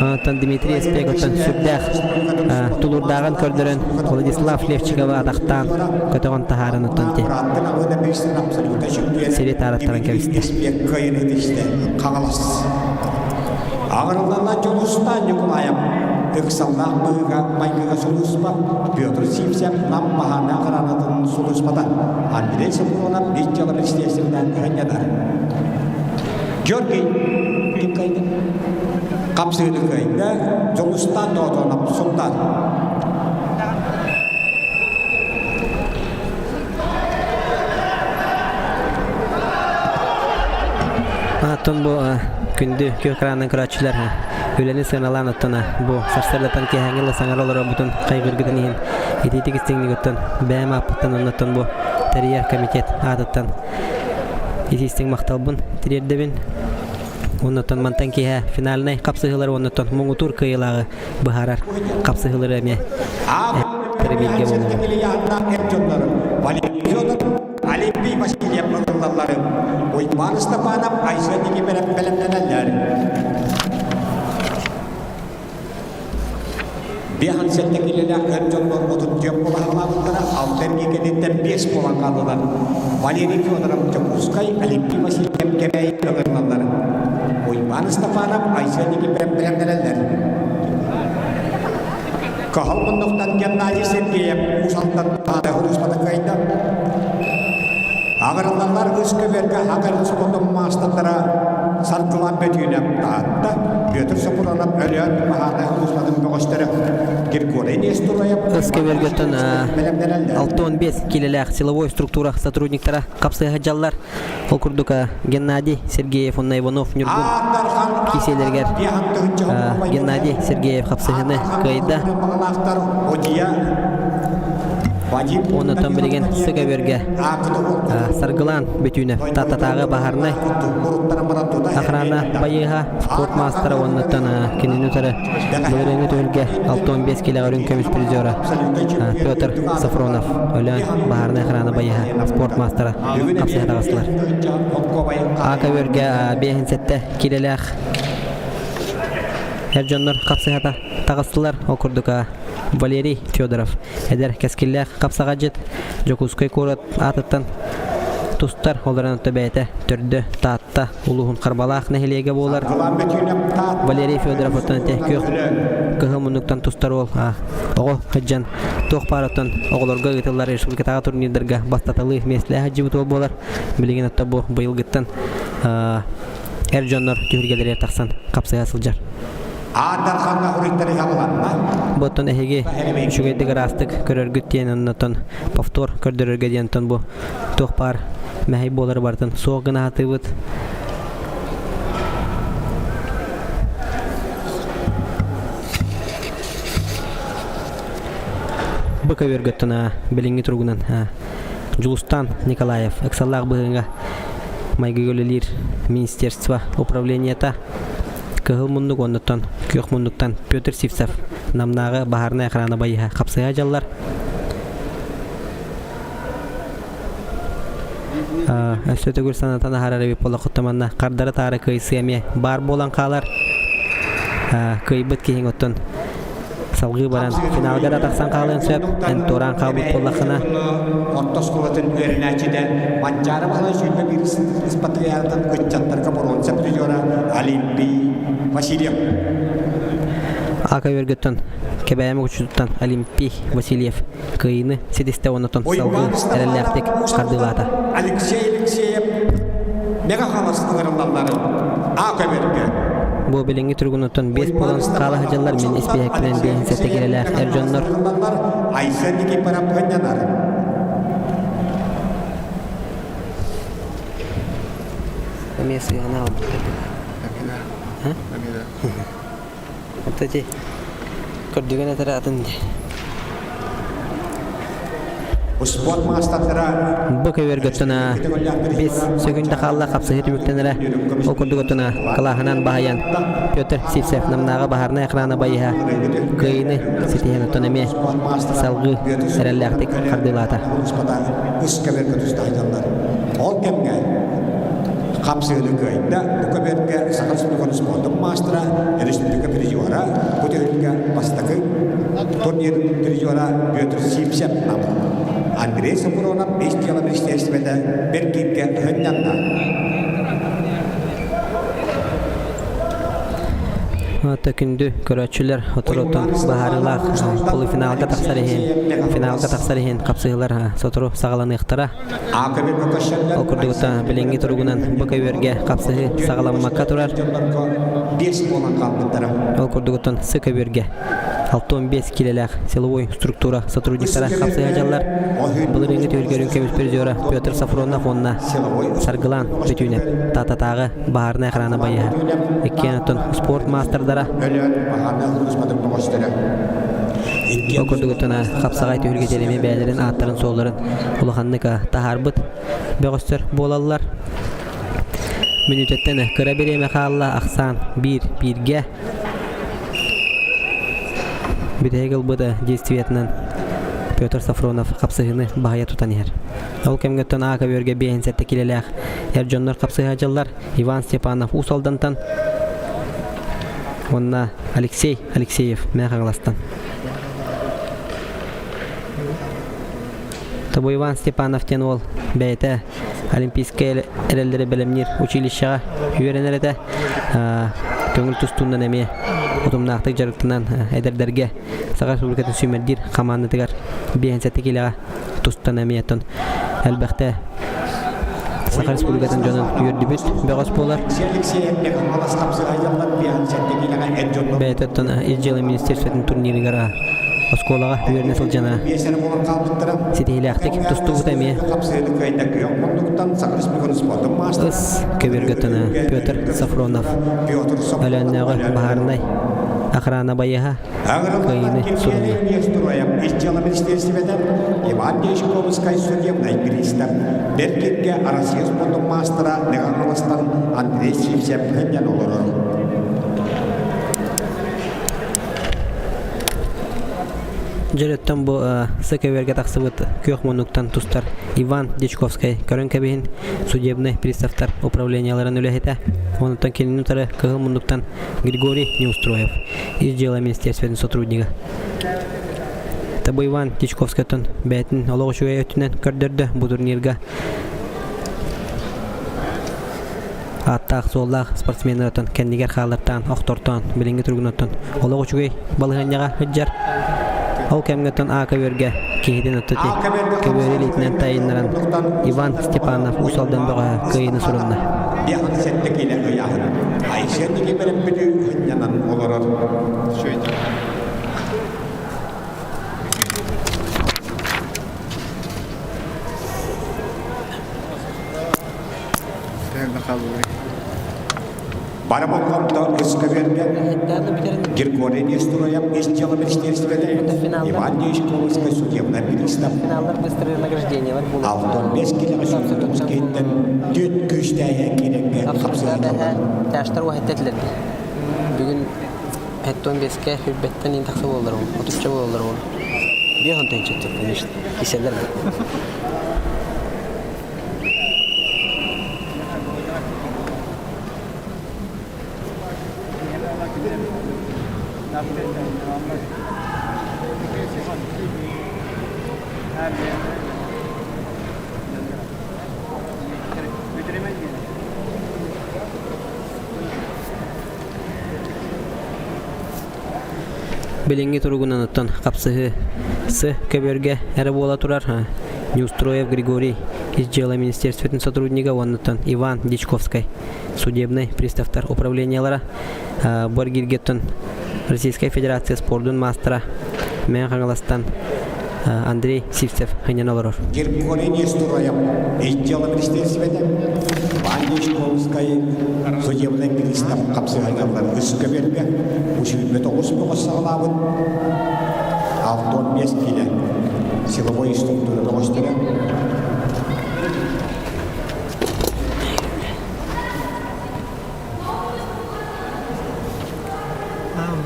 оттон Дмитрий Эспек оттон сүрдээх тулуурдааҕын көрдөрөн Владислав Левчиковы атахтаан көтөҕөн таһааран оттон сири таараттаран кэбистэ. Аҕырыллана Дьулустаан Ньукулаев ыксаллаах быһыыга майгыга сулууспа Петр Сивцев Нам баһаарынай охранатын сулууспата Андрей Соколов ис дьыала министиэристибэтинэн ыһынньанар. Георгий ким кыайда? Хапсыыны кыайда Дьулустаан Доотонов Султан. Оттон бу күндү күөх экранынан көрөөччүлэр үлэни сыаналаан оттон бу сарсыардаттан киэһээҥҥи ыла саҥара олоробутун хайгыргытын иһин итиитик истиҥник оттон бэйэм ааппыттан оннуттан бу тэрийэр комитет аатыттан итиистиҥ махталбын тириэрдэбин. Оннуттан мантан киэһэ финальнай хапсыһыылар уоннуттан муҥутуур кыайыылааҕы быһаарар хапсыһыылары эмиэ бииргэ буолуоҕа. Олимпий Васильев ылыллаллары Уйбаан Степанов Айсен Никифоров бэлэмнэнэллэр. Биэһэн сэттэ килэлээх эр дьоннор 34 буолаһалаабыттара, алта эргии кэнниттэн биэс буолан хааллылар. Валерий Федоров Дьокуускай, Олимпий Васильев Кэбээйи ыҥырыллаллар. Уйбаан Степанов Айсен Никифоров бэлэмнэнэллэр. Кыһыл муннуктан Геннадий Сергеев Уус Алдан улууспата кыайда. Аҕырыллаллар үс көбүөргэ Хакар спортун маастардара Саргылан Бөтүүнэп Таатта, Петр Сопуранов Өлөөн Баһаарынай улууспатын бөҕөстөрө Григорий Нестороев Ыс көбүөргөттөн 65 килэлээх силовой структура сотрудниктара хапсыһа дьаллар. Ол курдук Геннадий Сергеев уонна Иванов Ньургун киисиэлэригэр Геннадий Сергеев хапсыһыны кыайда. Оннуттан билигин сыга Саргылаан бүтүүнэ Тааттатааҕы баһаарынай охрана байыаһа спорт маастара уоннуттан кинини утары былырыыҥҥы түһүлгэ 65 килэҕэ үрүҥ көмүс призера Петр Сафронов Өлөөн баһаарынай охрана байыаһа спорт маастара хапсыһа таҕыстылар. А көбүөргэ 57 киилэлээх эр дьоннор хапсыһата таҕыстылар. Ол курдук Валерий Федоров эдэр кэскиллээх хапсаҕадьыт Дьокуускай куорат аатыттан тустар, ол эрэн бэйэтэ төрдө Таатта улууһун Харбалаах нэһилиэгэ буолар. Валерий Федоров оттон ити күөх кыһыл муннуктан тустар уол оҕо сылдьан туох баар оттон оҕолорго ыытыллар республикатааҕы турнирдарга бастаталыы миэстэлээх сылдьыбыт уол буолар. Билигин отто бу быйылгыттан эр дьоннор түһүлгэлэригэр тахсан хапсыһа сылдьар. Аатарханна хуруйтары хабыланна. Бу оттон эһиги үчүгэйдик ыраастык көрөргүт диэн оннотон повтор көрдөрөргө диэн оттон бу туох баар мэһэй буолары барытын суох гына сатыыбыт. Бу көбүөргөттөн билиҥҥи туругунан Дьулустан Николаев ыксаллаах быһыыга майгыга үлэлиир министерство управлениета Кыһыл муннук уоннуттан күөх муннуктан Петр Сивцев Намнааҕы баһаарынай охрана байыһа хапсыһа дьаллар. Өссө төгүл санатан аһарар эбит буоллаххыт манна хардары таары кыайсыы эмиэ баар буолан хаалар. Кыайбыт киһиҥ оттон салгыы баран финалга да тахсан хаалыан сөп. Эн туораан хаалбыт буоллаххына. Орто оскуолатын үөрэнээччитэ Манчаары Баһылай 21 ыспатыйаатын ыччаттарга боруонса призера Олимпий Васильев. Ака өргөттөн Кэбээйи учуутуттан Олимпий Васильев кыайыыны ситистэ уонна салгыы эрэллээхтик хардыылаата. Алексей Алексеев Мэҥэ Хаҥалас ыҥырыллалларын А көбөргө. Бу билиҥҥи туругунуттан биэс буолан хаала сылдьаллар мин испииһэкпинэн биэһин сэттэ киилэлээх эр дьоннор. Айсен Никифоров кынньанар. Эмиэ сыһыана албыт. Ата ити көрдүгэн этэрэ атын дии. Спорт маастардара Бу көбүөргөттөн бис сөкүндэ хаалла хапсыһыы түмүктэнэрэ. Ол курдук оттон кылааһынан баһыйан Петр Сивцев Намнааҕы баһаарынай охрана байыһа кыайыыны ситиһэн оттон эмиэ салгыы эрэллээхтик хардыылаата. Үс көбүөргө тустаһыйаллар. Ол кэмҥэ Хапсыыны кыайда, бу көбүөргэ Саха Республикатын спордун маастара, республика призера, бу түһүлгэ бастакы турнир призера Петр Сивцев нам. Андрей Сапронов бэс дьыала министиэристибэтэ Бэркииргэ ыһынньанна. Күндү көрөөччүлэр соторуттан быһаарыылаах полуфиналга тахсар иһин финалга тахсар иһин хапсыһыылар сотору саҕаланыахтара. Ол курдук билиҥҥи туругунан бу көбүөргэ хапсыһыы саҕаламмакка турар. Ол курдугуттан сы көбүөргэ 65 килэлээх силовой структура сотрудниктара хапсыһа дьаллар. Былырыыҥҥы түһүлгэрин көмүс призера Петр Сафронов уонна Саргылан Бүтүүнэп Таататааҕы баһаарынай охрана байыһа. Иккиэн оттон спорт маастардара Ол курдугуттан хапсаҕай түһүлгэтигэр эмиэ бэйэлэрин ааттарын-суолларын улаханнык таһаарбыт бөҕөстөр буолаллар. Мүнүүтэттэн кыра бириэмэ хаалла, ахсаан биир бииргэ. Бүтэһик ылбыт действиетынан Петр Сафронов хапсыһыыны баһыйа тутан иһэр. Ол кэмҥэттэн Аа көбүөргэ 57 килэлээх эр дьоннор хапсыһа дьыллар Иван Степанов Уус Алдантан уонна Алексей Алексеев Мэҥэ Хаҥаластан. Тобу Иван Степанов диэн уол бэйэтэ Олимпийскай эрэллэри бэлэмниир училищеҕа үөрэнэр этэ. Көҥүл тустуунан эмиэ утумнаахтык дьарыктанан эдэрдэргэ Саха Республикатын сүүмэрдиир хамаандатыгар 57 киилэҕэ тустан эмиэ оттон элбэхтэ Саха Республикатын дьонун үөрдүбүт бөҕөс буолар. Бэйэтэ оттон Ис дьыала министерствотын турнирыгар оскуолаҕа үөрэнэ сылдьана ситиһиилээхтик тустубута эмиэ. Ыс көбүөргөттөн Петр Сафронов Өлөөннөөҕү баһаарынай охрана байыһа кыайыыны сурунна. Ис дьыала министиэристибэтэ Иван Дьячковскай судебнай пристав Бэркиргэ Россия спордун маастара Мегаполистан Андрей Сивцев кынньан олорор. Дьөрөттөн бу СКВ-га тахсыбыт күөх муннуктан тустар Иван Дьячковскай көрөн кэбиһин судебнай приставтар управлениеларын үлэһитэ. Онтон кинини утары кыһыл муннуктан Григорий Неустроев, ис дьыала министерствотын сотруднига. Табы Иван Дьячковскайтан бэйэтин олох үчүгэй өттүнэн көрдөрдө бу турнирга ааттаах-суоллаах спортсменнартан кэннигэр хааллартаан, охтортоон, билиҥҥи туругунан олох үчүгэй балаһыанньаҕа сылдьар. Ол кэмҥэ А көбүөргэ киһитин оттути көбүөрү илиитинэн тайыннаран Иван Степанов Уус Алдан бөҕөһө кыайыыны сурунна. 57 киилэ ыйааһын. Айсен Никифорович сынньанан олорор. Бары болҕомто өскөбүөргэ Григорий Нестроев ис дьыала министерствотэ Иван Дьячковскай судебнай пристав Алтон бэс килэҕэ сүүрдүмүс киһиттэн түөрт күүстээһэ киирэргэ хапсыһыылар. Тяжтар уһаттэтилэр. Бүгүн хэттон бэске хүрбэттэн ин тахса буоллар ол, отучча буоллар ол. Биэ хонтон чөттөр, конечно. Киселлер бу. Билиҥҥи туругунан оттон хапсыһыы С көбүөргэ эрэ буола турар Неустроев Григорий ис дьыала министерствотын сотруднига уонна Иван Дичковскай судебнай приставтар управлениелара бу эргииргэттэн Российскай Федерация спордун маастара Мэҥэ Хаҥаластан Андрей Сивцев хынньан олорор. Григорий Неустроев ис дьыала министерствота Иван Дичковскай судебнай пристав хапсыһайдаллар үс көбүөргэ 129 бөҕөс саҕалаабыт 65 киилэ силовой структура бөҕөстөрө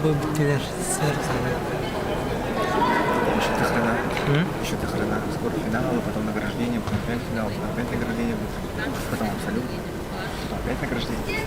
Бу бүттүлэр сэр Еще до хрена. Еще до хрена. Скоро финал, потом награждение, потом опять финал, потом опять награждение будет, потом абсолют, потом опять награждение.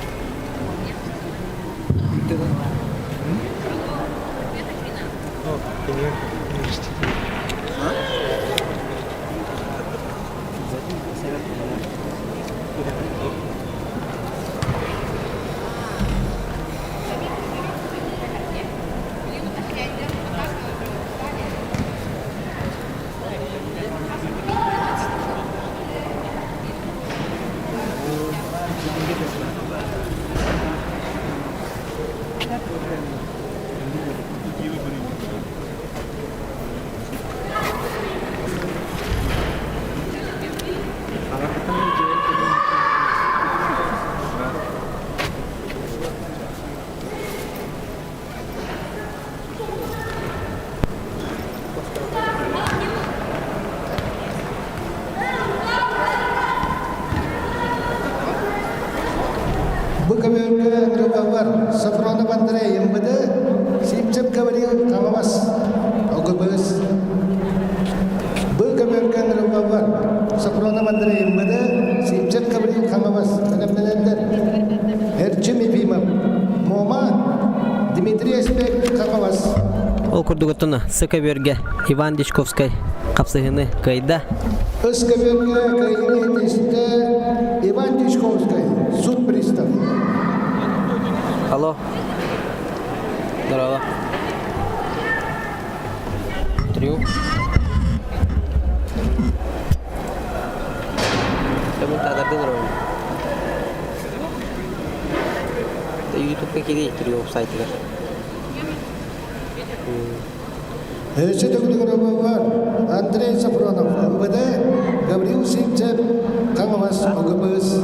Бу көбүөргэ ыҥырыллаллар Софронов Андрей МВД, Сивцев Гаврил Хаҥалас, ОГБС. Бу көбүөргэ ыҥырыллаллар Софронов Андрей МВД, Сивцев Гаврил Хаҥалас бэлэмнэнэллэр. Эрчим Ефимов, Муома, Дмитрий Эспек Хаҥалас. Ол курдук оттон С көбүөргэ Иван Дичковскай хапсыһыны кыайда. С көбүөргэ кыайыыны итистэ Иван Дичковскай, суд пристав. Алло. Здорово. Трю. Комментатордын роль. Ютубка киирии Триумф сайтыгар. Өссө төгүлүгэр Андрей Сафронов, МВД, Гаврил Сивцев, Хаҥалас ОГБС.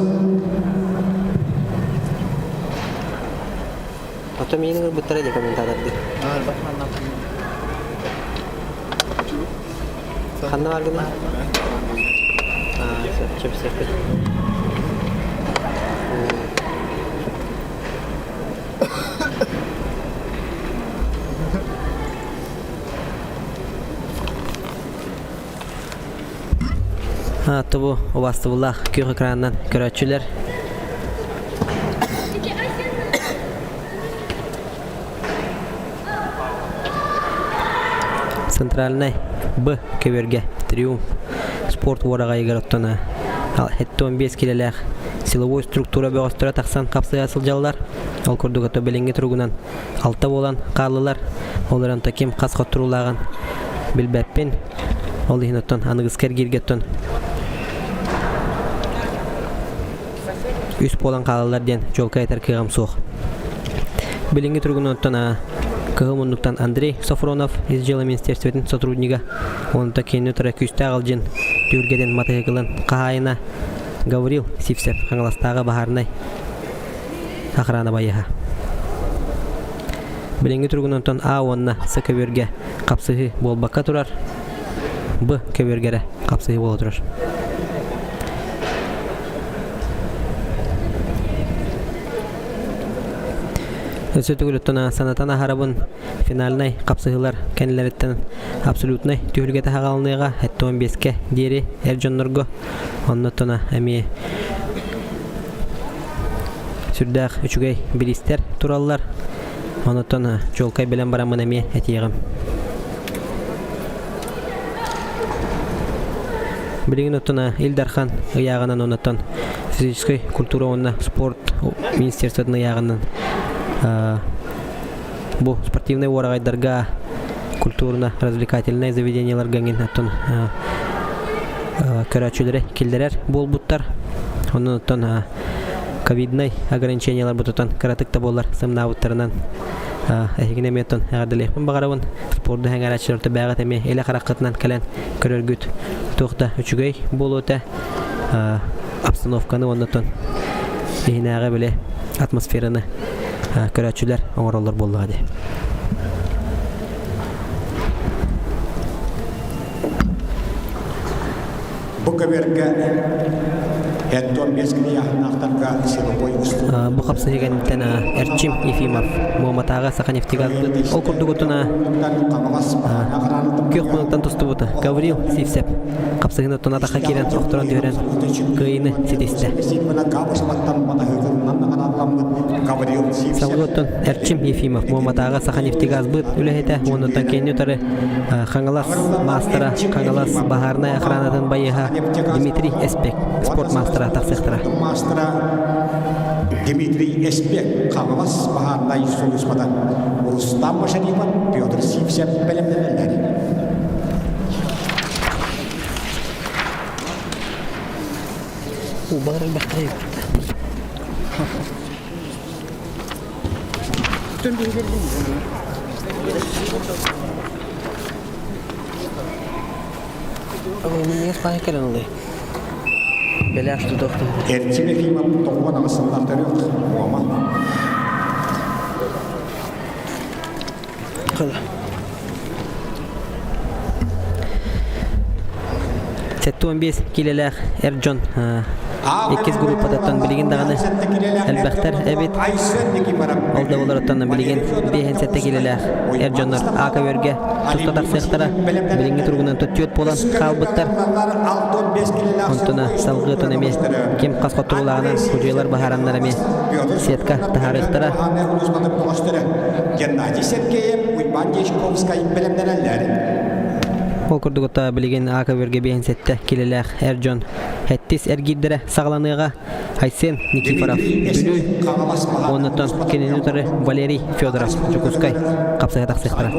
Ото миигин ылбыттара дии комментаторды. Ханна баргына? Сөп, сөп. Тобу убастыбыллаах күөх экранынан көрөөччүлэр Центральнай Б көбүөргэ Триумф спорт уораҕайыгар оттоно 75 килэлээх силовой структура бөҕөстөрө тахсан хапсыһа сылдьаллар. Ол курдук ото билиҥҥи туругунан алта буолан хааллылар. Ол эрэн ким хас хотторуулааҕын билбэппин. Ол иһин оттон аныгыскы эргииргэ оттон үс буолан хаалаллар диэн чуолкай этэр кыаҕым суох. Билиҥҥи туругунан оттон кыһыл муннуктан Андрей Софронов ис дьыала министерствотын сотруднига, онто кинини утары күүстээх алдьын түһүлгэтин матыһыгылын хаһаайына Гаврил Сивцев Хаҥаластааҕы баһаарынай охрана байыһа. Билиҥҥи туругунан оттон А уонна С көбүөргэ хапсыһыы буолбакка турар. Б көбүөргэ эрэ хапсыһыы буола турар. Өссө төгүл оттон санатан аһарабын финальнай хапсыһыылар кэннилэриттэн абсолютнай түһүлгэтэ хаҕалыныаҕа 75-кэ диэри эр дьоннорго оннуттан эмиэ сүрдээх үчүгэй бириистэр тураллар. Онуттан чуолкай билэн бараммын эмиэ этиэҕим. Билигин оттон Ил Дархан ыйааҕынан онуттан физическэй культура уонна спорт министерствотын ыйааҕынан бу спортивнай уораҕайдарга культурно-развлекательнай заведениеларга эҥин оттон көрөөччүлэри киллэрэр буолбуттар. Онон оттон ковиднай ограничениелар бутутан кыратык да буоллар сымнаабыттарынан эһигини эмиэ оттон эҕэрдэлиэхпин баҕарабын. Спорду сэҥээрээччилэр бэйэҕит эмиэ илэ хараххытынан кэлэн көрөргүт туох да үчүгэй буолуо этэ. Обстановканы уонна оттон иһинээҕи били атмосфераны көрөөччүлэр оҥороллор буоллаҕа дии. Бу көбүөргэ 75 ыйааһыннаахтарга силовой Бу хапсыһыы кэнниттэн Эрчим Ефимов Муоматааҕы Саханефтегазбыт ол курдугутуна күөх мунуктан тустубута Гаврил Сивцев хапсыһыыны оттон атахха киирэн охторон түһэрэн кыайыыны ситистэ. Салгыы оттон Эрчим Ефимов Муоматааҕы Саханефтегазбыт үлэһитэ уонуттан кэнни утары Хаҥалас маастара Хаҥалас баһаарынай охранатын байыаһа Дмитрий Эспек спорт маастара тахсыахтара. Маастара Дмитрий Эспек Хаҥалас баһаарынай сулууспата Рустам Машарипов Петр Сивцев бэлэмнэнэллэр. Убалар элбэхтэрэ Эрчим Ефимов тоҕуон аҕыс сыллар төрүөх Муома. 75 киилэлээх эр дьон иккис группатыттан билигин даҕаны элбэхтэр эбит. Ол да буоларыттан билигин 57 киилэлээх эр дьоннор А көбүөргэ туста тахсыахтара. Билиҥҥи туругунан түөрт буолан хаалбыттар. Онтуна салгыы эмиэ ким хас хотторуулааҕынан судьуйалар баһаараннар эмиэ сетка таһаарыахтара. Геннадий Сергеев, Уйбаан Дьячковскай бэлэмнэнэллэр. Ол курдук билигин А көбүөргэ 57 килэлээх эр дьон хэттис эргиирдэрэ саҕаланыаҕа. Айсен Никифоров Бүлүү уоннаттан кинини утары Валерий Федоров Дьокуускай хапсыһа тахсыахтара.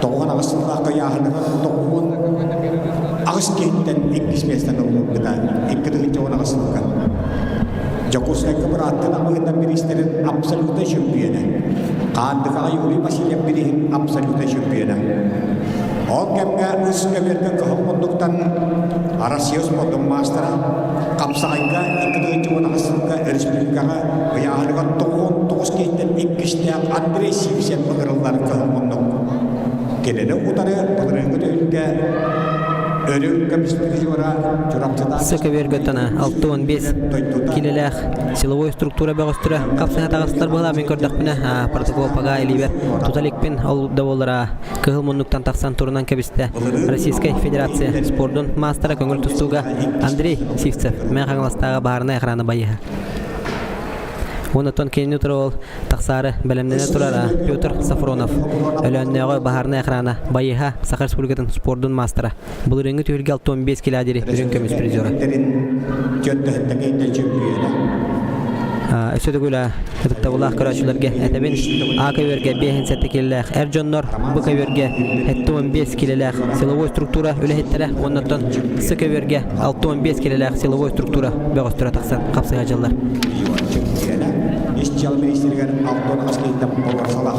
Тоҕуһан аҕыс сыллаахха ыйааһыныгар тоҕуһун аҕыс киһиттэн иккис миэстэни ылбыта 2018 сылга. Дьокуускайга бырааттын амыһынан бириистэрин абсолютнай чөмпүйүөнэ. Хаандыкаҕа Юрий Васильев бирииһин абсолютнай чөмпүйүөнэ. Ол кэмҥэ үс көбүөргэ кыһыл муннуктан Россия спордун маастара хапсаҕайга 2018 сылга республикаҕа ыйааһыныгар 99 киһиттэн иккистээх Андрей Сивцев ыҥырыллар кыһыл муннук. Кинини утары былырыыҥҥы түһүлгэ Өрүл көмүс призера Чурапчытаан Сөкөбүөргөттөн 65 килэлээх силовой структура бөҕөстөрө хапсыһа таҕыстылар быһалаа мин көрдөхпүнэ протокол пага илиибэр тута иликпин ол да буоллар кыһыл муннуктан тахсан турунан кэбистэ Российскай Федерация спордун маастара көҥүл тустууга Андрей Сивцев Мэҥэ Хаҥаластааҕы баһаарынай охрана байыһа Онтон кинини утары ол тахсаары бэлэмнэнэ турар Петр Сафронов Өлөөннөөҕү баһаарынай охрана байыһа Саха Республикатын спордун маастара былырыыҥҥы түһүлгэ 65 кило диэри үрүҥ көмүс призера. Өссө төгүл ытыктабыллаах көрөөччүлэргэ этэбин А көбүөргэ 57 килэлээх эр дьоннор, Б көбүөргэ 75 килэлээх силовой структура үлэһиттэрэ уоннаттан С көбүөргэ 65 килэлээх силовой структура бөҕөстөрө тахсан хапсыһа дьыллар. Ис дьыала министригэр Алтон Аскейдам олорсалах.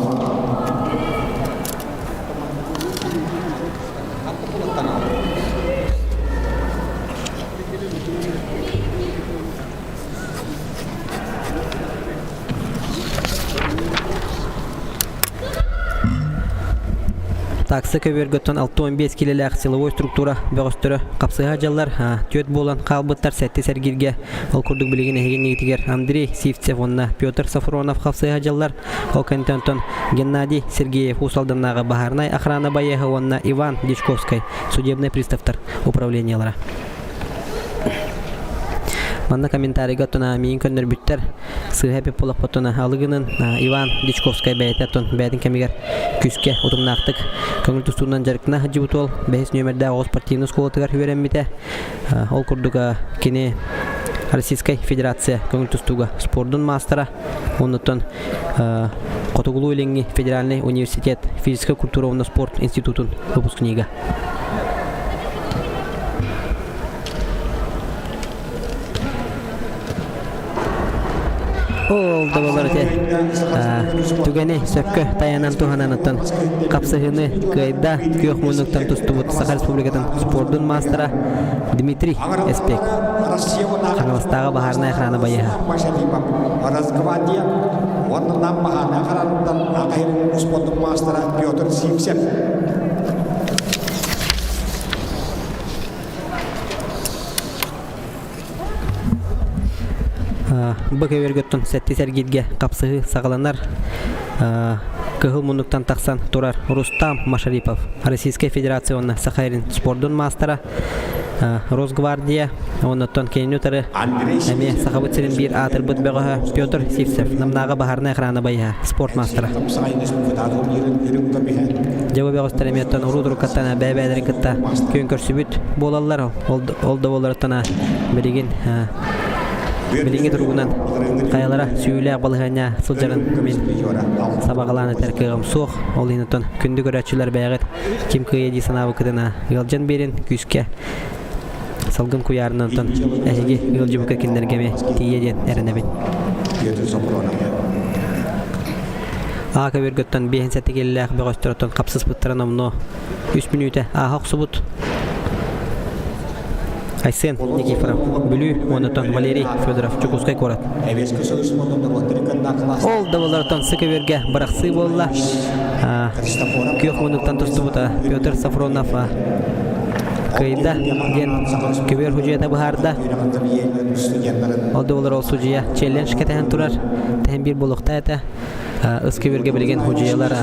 Такса көбүөргөттөн 65 килэлээх силовой структура бөҕөстөрө хапсыһа дьаллар түөрт буолан хаалбыттар сэттис эргииргэ ол курдук билигин эһигиннигитигэр Андрей Сивцев уонна Петр Сафронов хапсыһа дьаллар ол кэнниттэн онтон Геннадий Сергеев Уус Алданнааҕы баһаарынай охрана байыаһа уонна Иван Дьячковскай судебнай приставтар управлениелара. Манна комментарийга оттон миигин көннөрбүттэр. Сыыһа эппит буоллахпытына алыгынын Иван Дичковскай бэйэтэ оттон бэйэтин кэмигэр күүскэ утумнаахтык көҥүл тустуунан дьарыктана сылдьыбыт уол бэһис нүөмэрдээх оҕо спортивнай оскуолатыгар үөрэммитэ. Ол курдук кини Российскай Федерация көҥүл тустууга спордун маастара, оннуттан Хотугулуу-Илиҥҥи федеральнай университет физическэй культура уонна спорт институтун выпускнига. Ол да буолар ити түгэни сөпкө тайанан туһанан оттон хапсыһыыны кыайда күөх муннуктан тустубут Саха Республикатын спордун маастара Дмитрий Эспек. Хаҥаластааҕы баһаарынай охрана байыаһа. Росгвардия уонна Нам баһаарынай охранаттан аҕай спордун маастара Петр Сивцев. Бу көбүөргөттөн сэттис эргииргэ хапсыһыы саҕаланар. Кыһыл муннуктан тахсан турар Рустам Машарипов, Российскай Федерация уонна Саха сирин спордун маастара, Росгвардия, оннуттан кинини утары эмиэ Сахабыт сирин биир аатырбыт бөҕөһө Петр Сивцев, Намнааҕы баһаарынай охрана байыһа, спорт маастара. Дьэ бу бөҕөстөр эмиэ оттон уруу туруккаттан бэйэ-бэйэлэрин кытта күөн көрсүбүт буолаллар. Ол, ол да буолларыттан билигин билиҥҥи туругунан хайалара сүүүлээх балаһыанньа сылдьарын мин сабаҕалаан этэр кыаҕым суох. Ол иһин оттон күндү көрөөччүлэр бэйэҕит ким кыайа дии санаабыккытына ыалдьан биэрин күүскэ салгын куйаарынан оттон эһиги ыалдьыбыкка кинилэргэ эмиэ тиийэ диэн эрэнэбин. Аа көбүөргөттөн биэһин сэттэ бөҕөстөр оттон хапсыспыттара номнуо үс мүнүүтэ ааһа охсубут. Айсен Никифоров, Бүлүү уонна Валерий Федоров, Дьокуускай куорат. Ол да буоллар сыкөбүөргэ бырахсыы буолла. Күөх муннуктан тустубута Петр Сафронов кыайда диэн көбүөр судьуйата быһаарда. Ол да буоллар ол судьуйа челлендж кэтэһэн турар. Тэһэн биир буолуохтаа этэ. Ыскөбүргэ билигин судьуйалар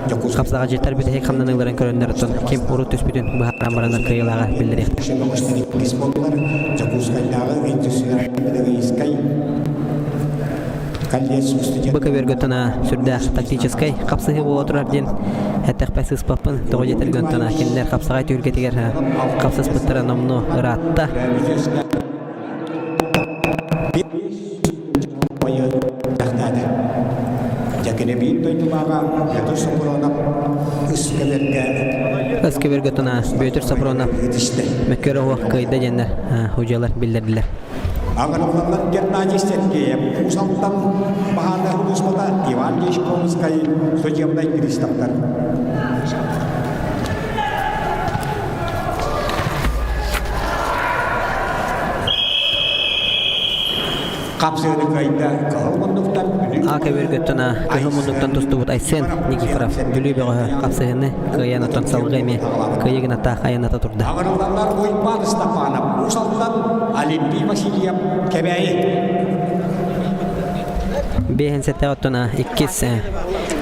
хапсаҕадьыттар бүтэһик хамнаныыларын көрөннөр оттон ким урут түспүтүн быһааран баранар кыайыылааҕа биллэриэхтэр. Бу көбүөргэ тона сүрдээх тактическай хапсыһыы буола турар диэн эттэхпэ сыыспаппын. Тоҕо диэтэргин тона кинилэр хапсаҕай түһүлгэтигэр хапсыспыттара номнуо ыраатта. Дьэкирэбиин дойдулааҕа Петр Сопронов Ыскэбэргэ Ыскэбэргэ тона Бүөтүр Сопронов мөккөр оһуох кыайда диэннэр удьуолар биллэрдилэр. Аҕырыллаллар Геннадий Сергеев, Уус Алдан баһаарынай сулууспата Иван Дьячковскай судебнай приставтар. Хапсыыны кыайда Кыһыл муннуктан Бүлүү А көбүөргөттөн Кыһыл муннуктан тустубут Айсен Никифоров Бүлүү бөҕөһө хапсыһыны кыайан оттон салгыы эмиэ кыайыы гынаттаах айанната турда. Аҕырыллаллар Уйбаан Степанов, Уус Алдан, Олимпий Васильев, Кэбээйи. Биэһин сэттэ оттон иккис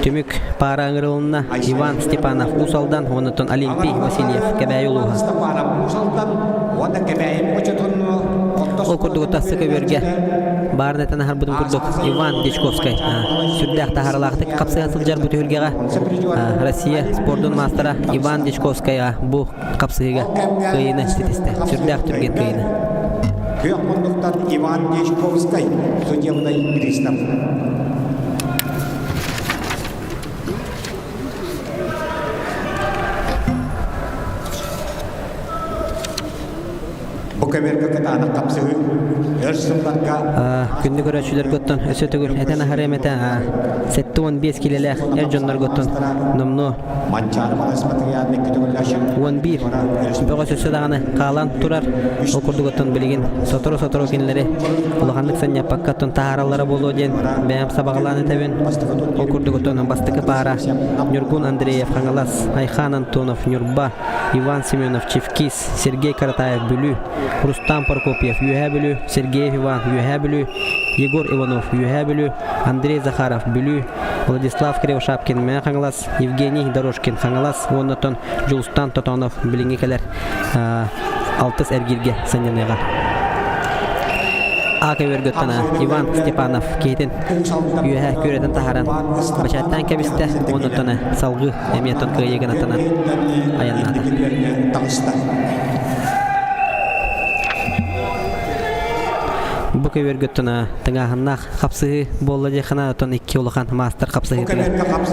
түмүк паара ыҥырылынна Иван Степанов Уус Алдан уонна Олимпий Васильев Кэбээйи улууһа. Степанов Уус Алдан уонна Кэбээйи хочотун Ол курдук тассы көбүөргэ баарын этэн аһарбытым курдук Иван Дьячковскай сүрдээх таһааралаахтык хапсыһа сылдьар бу түһүлгэҕэ Россия спордун маастара Иван Дьячковскай бу хапсыһыыга кыайыыны ситистэ. Сүрдээх түргэн кыайыыны. Күөх муннуктан Иван Дьячковскай судебный пристав. Бу кэмэргэ кытаанах хапсыһыы өр сылларга Күндү көрөөччүлэргэ оттон өссө төгүл этэн аһарыам этэ 75 киилэлээх эр дьоннорго оттон номнуо 11 бөҕө өссө даҕаны хаалан турар. Ол курдук оттон билигин сотору-сотору кинилэри улаханнык санньаппакка оттон таһаараллара буолуо диэн бэйэм сабаҕалаан этэбин. Ол курдук оттон бастакы паара Ньургун Андреев Хаҥалас, Айхан Антонов Ньурба, Иван Семенов Чевкис, Сергей Каратаев Бүлүү, Рустам Прокопьев Үөһээ Бүлүү, Сергеев Иван Үөһээ Бүлүү, Егор Иванов Үөһээ Бүлүү, Андрей Захаров Бүлүү, Владислав Кривошапкин Мэҥэ Хаҥалас, Евгений Дорожкин Хаҥалас уонна оттон Дьулустан Тотонов билиҥҥи кэлэр алтыс эргииргэ сынньаныаҕа. А көбүөргөттөн Иван Степанов киһитин үөһэ күөрэтэн таһааран бачааттаан кэбистэ уонна салгыы эмиэ оттон кыайыы гынаттанан айаннаата. Бу көбүөргөттөн тыҥааһыннаах хапсыһыы буолла диэххэ оттон икки улахан маастар хапсыһыытыгар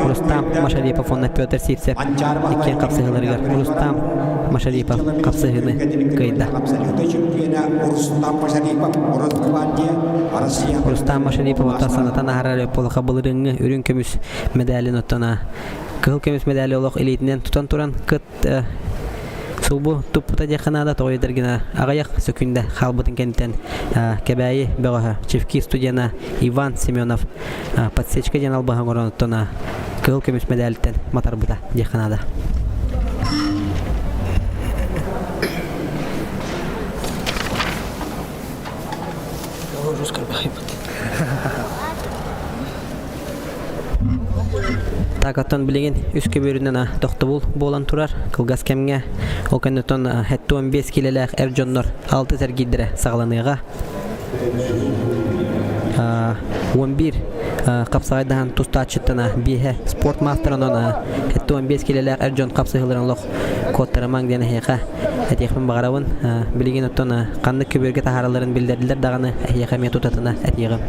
Рустам Машарипов уонна Петр Сивцев иккиэн хапсыһыыларыгар Рустам Машарипов хапсыһыыны кыайда. Рустам Машарипов оттон санатан аһарар полоха былырыҥҥы үрүҥ көмүс мэдээлин оттон кыһыл көмүс мэдээли олох илиитинэн тутан туран кыт сулбу туппута диэххэ наада тоҕо гына аҕыйах сөкүүндэ хаалбытын кэнниттэн Кэбээйи бөҕөһө Чевки студена Иван Семенов подсечка диэн албаһы оҥорон оттон кыһыл көмүс мэдээлиттэн матарбыта диэххэ наада. Так оттон билигин үс көбүөрүнэн тохтобул буолан турар. Кылгас кэмҥэ ол кэнниттэн 75 киилэлээх эр дьоннор алтыс эргиирдэрэ саҕаланыаҕа. 11 хапсаҕайдаһан тустааччыттан биэһэ спорт маастарынан 75 киилэлээх эр дьон хапсыһыыларын олох куоттарымаҥ диэн эһиэхэ этиэхпин баҕарабын. Билигин оттон ханнык көбүөргэ таһааралларын биллэрдилэр даҕаны эһиэхэ эмиэ тутатына этиэҕим.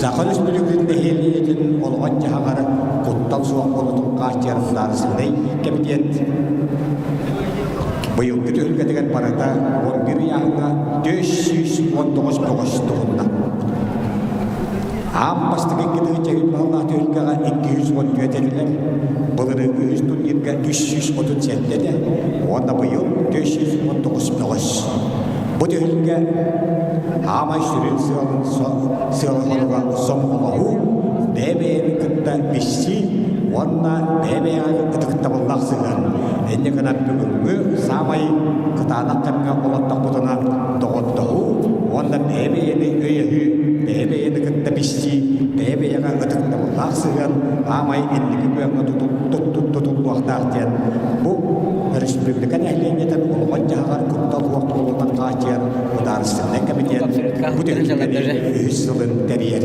Саха Республикатын нэһилиэнньэтин олоҕун-дьаһаҕар куттал суох буолуутун хааччыйар судаарыстыбаннай кэмитиэт быйылгы түһүлгэтигэр барыта 11 ыйааһыҥҥа 419 бөҕөс туһунна. Аан бастакы икки бааллаах түһүлгэҕэ 214 этилэр, былырыыҥҥы үһүс турнирга 337 этэ уонна быйыл 419 бөҕөс. Бу түһүлгэ аамай сүрүн сыалын сыала-соруга сомоҕолоһуу, бэйэ-бэйэни кытта билсии уонна бэйэ-бэйэҕэ ытыктабыллаах сыһыан. Инньэ гынан бүгүҥҥү саамай кытаанах кэмҥэ олордохпутуна доҕордоһуу уонна бэйэ-бэйэни өйөһүү, бэйэ-бэйэни кытта билсии, бэйэ-бэйэҕэ ытыктабыллаах сыһыан аамай инники күөҥҥэ тутуллуохтаах диэн бу өрөспүүбүлүкэ нэһилиэнньэтин олоҕун-дьаһаҕар куттал суох буолуутун хааччыйар судаарыстыбаннай кэмитиэт бу түһүлгэни үһүс сылын тэрийэр.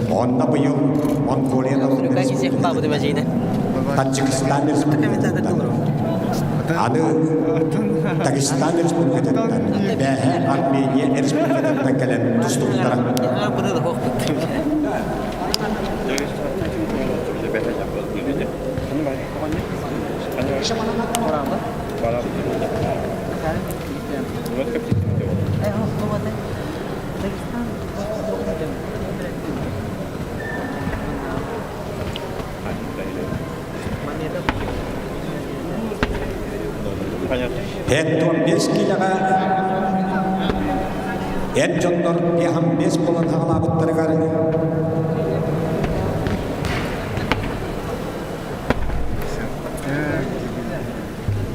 Онно быйыл Монголия норуотун Таджикистан Республикатыттан, аны Дагестан Республикатыттан, Бээһэ Армения Республикатыттан кэлэн тустубуттара. Һэттон киилэҕэ эр дьоннор биэһэн буолан хаҕалаабыттарыгар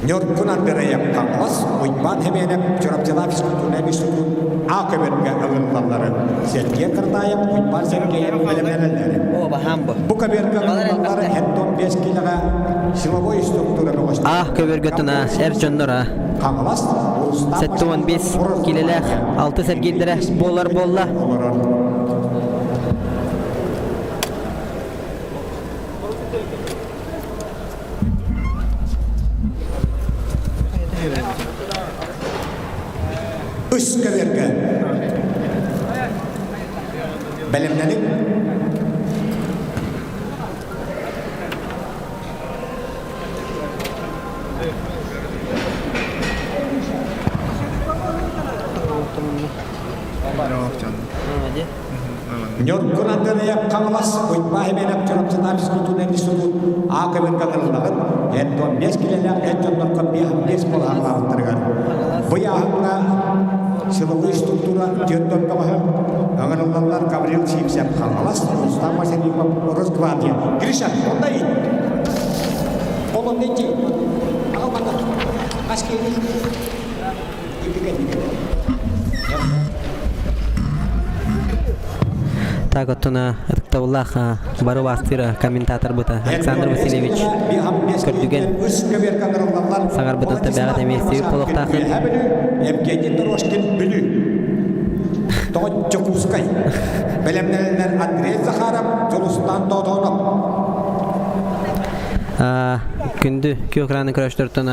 Ньургун Андреев Хаҥалас, Уйбаан Хэмиэнэп Чурапчылаах физкультурнай институт А көбөргө ылыллаллары Сергей Картаев, Уйбаан Сергеев бэлэмнэнэллэри. Бу көбөргө ылыллаллары Хентон 5 киилэҕэ силовой структура бөҕөстөр. А көбөргө туна эр дьоннора Хаҥалас, 75 киилэлээх алты сэргиирдэрэ буолар буолла. Олорор. Үс көбүөргэ бэлэмнэниҥ. Ньургун Андреев Хаҥалас Уйбаа Химэнэп Чурапчытаа физкультурнай институт А көбүргэ ыҥырыллаҕын 75 килэлээх эр дьоннорго 55 буолаһалаабыттарыгар бу ыйааһыҥҥа силовой структура түөрт бөҕөһө ыҥырыллаллар Гаврил Сивцев Хаҥалас, Рустам Васильев Росгвардия. Гриша, онно ит. Ол онно ити. Аҕал манна. Хас киһи? Так оттон ытыктабыллаах бары убаастыыр комментаторбыт Александр Васильевич Көрдүгэн саҥарбытын табиҕат эмиэ истибит буолуохтааххын. Евгений Дорожкин Бүлүү. Тоҕо Дьокуускай. Бэлэмнэнэллэр Андрей Захаров, Дьулустан Тоотоонов. Күндү күөх экраны көрөөччүлэртэн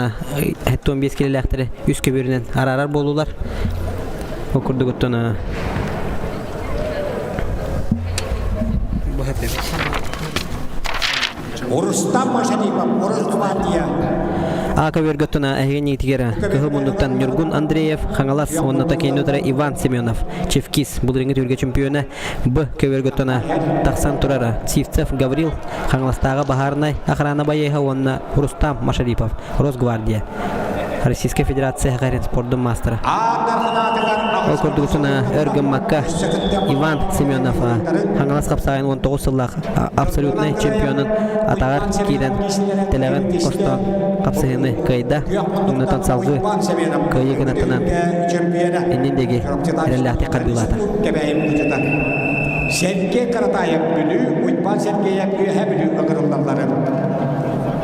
75 килэлээхтэри үс көбүөрүнэн араарар буоллулар. Ол курдугуттан Рустам Машарипов, Росгвардия. А көбүөргөттөн эһиги ниитигэр кыһыл муннуктан Ньургун Андреев, Хаҥалас уонна Токейнутара Иван Семенов, Чевкис, Булуриҥы түһүлгэ чемпиона Б көбүөргөттөн тахсан турара Сивцев Гаврил, Хаҥаластааҕы баһаарынай охрана байыаһа уонна Рустам Машарипов, Росгвардия, Российскай Федерация Хахарин спордун маастара. Ол курдугутуна өр гыммакка Иван Семенов Хаҥалас хапсаҕайын 19 сыллаах абсолютнай чемпионун атаҕар киирэн тэлэҕин хостоон хапсыһыыны кыайда. Оннотон салгыы кыайыы гынатынан иннин диэки эрэллээхтик хардыылаата. Сергей Каратаев Бүлүү, Уйбаан Сергеев Үөһээ Бүлүү ыҥырыллалларын.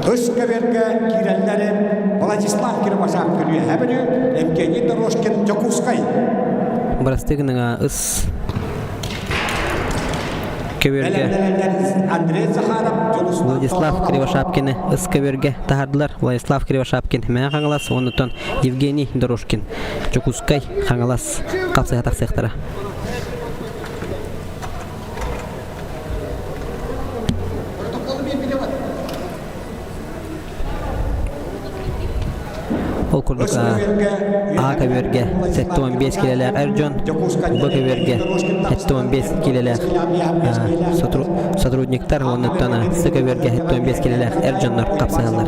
Ыс көбүөргэ киирэллэри Владислав Кирбашапкин Үөһээ Бүлүү, Евгений Дорожкин Дьокуускай. Бырастыы гыныҥа ыс көбүөргэ Андрей Захаров, Владислав Кривошапкины ыс көбүөргэ таһардылар. Владислав Кривошапкин Мэҥэ Хаҥалас, оннуттан Евгений Дорожкин Дьокуускай Хаҥалас хапсыһа тахсыахтара. Ол курдук А көбүөргэ 75 килэлээх эр дьон, Б көбүөргэ 75 килэлээх сотрудниктар уонна С көбүөргэ 75 килэлээх эр дьоннор хапсыһаллар.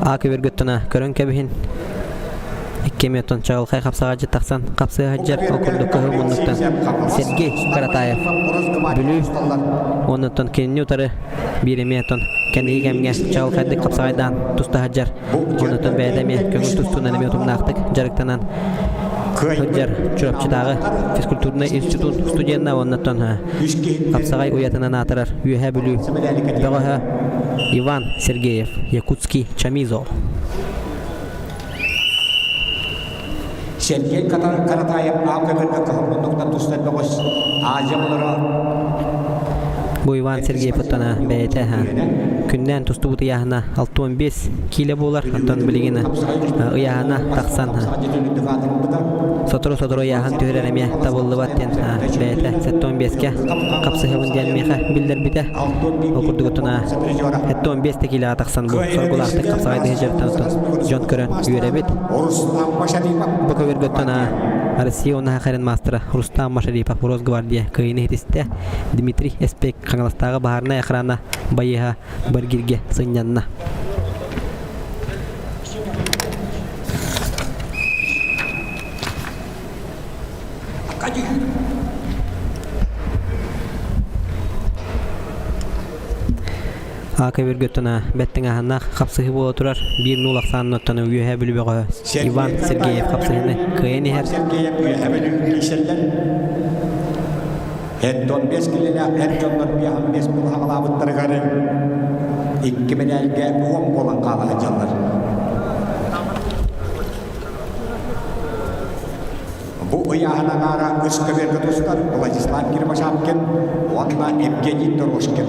А көбүөргөттөн көрөн кэбиһин Икки оттон чаҕылхай хапсаҕайдьыт тахсан хапсыа сылдьар, ол курдук кыһыл муннуктан Сергей Каратаев Бүлүү уонна кинини утары биир эмиэ оттон кэнники кэмҥэ чаҕылхайдык хапсаҕайдаан туста сылдьар уонна бэйэтэ эмиэ көҥүл тустуунан эмиэ утумнаахтык дьарыктанан сылдьар Чурапчытааҕы физкультурнай институт студенна уонна хапсаҕай уйатынан аатырар Үөһээ Бүлүү бөҕөһө Иван Сергеев Якутский Чамизо Сергей Каратаев аал көбөргө кыһыл муннуктан тустар бөҕөс Азия оҕолоро Бу Иван Сергеев оттон бэйэтэ күннээн тустубут ыйааһына 65 киилэ буолар. Оттон билигин ыйааһына тахсан сотору-сотору ыйааһын түһэрэр эмиэ табыллыбат диэн бэйэтэ 75-кэ хапсыһабын диэн миэхэ биллэрбитэ. Ол курдук оттон 75 киилэҕэ тахсан бу соргулаахтык хапсаҕайдыы сылдьарыттан дьон көрөн үөрэбит. Бу көбүргөттөн Россия уонна Сахалин маастара Рустам Машарипов Росгвардия кыайыыны иһитистэ. Дмитрий Эспек Хаҥаластааҕы баһаарынай охрана байыаһа Баргиргэ сынньанна. Көбүргөттөн бэттиҥаһыннаах хапсыһыы буола турар. Биир нуул ахсааннаттан Үөһээ Бүлүү бөҕөһө Иван Сергеев хапсыһыыны кыайан иһэр. Сергеев Үөһээ Бүлүү киирсэллэр. Эттон бес килэлээх эр дьоннор биэһэн бес булаһаҕалаабыттарыгар икки мэдээлгэ уон буолан хаала сылдьаллар. Бу ыйааһын аҥаара үс көбүөргэ тустар Владислав Кирбашапкин уонна Евгений Дорожкин.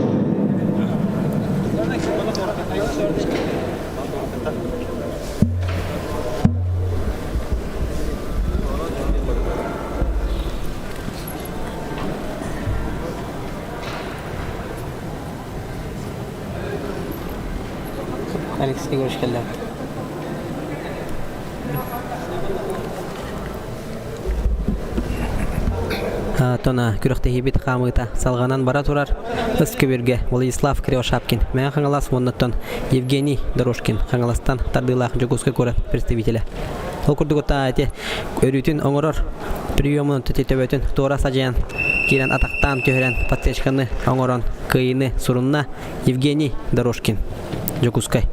Алексей Егорович кэллэ. Тона күрэхтэһиибит хаамыыта салҕанан бара турар. Ыс көбүөргэ Владислав Кривошапкин Мэҥэ Хаҥалас уоннаттан Евгений Дорожкин Хаҥаластан тардыылаах Дьокуускай куорат представителэ. Ол курдук ити өрүүтүн оҥорор приемун төбөтүн туора садьайан киирэн атахтаан түһэрэн подсечканы оҥорон кыайыыны сурунна Евгений Дорожкин Дьокуускай.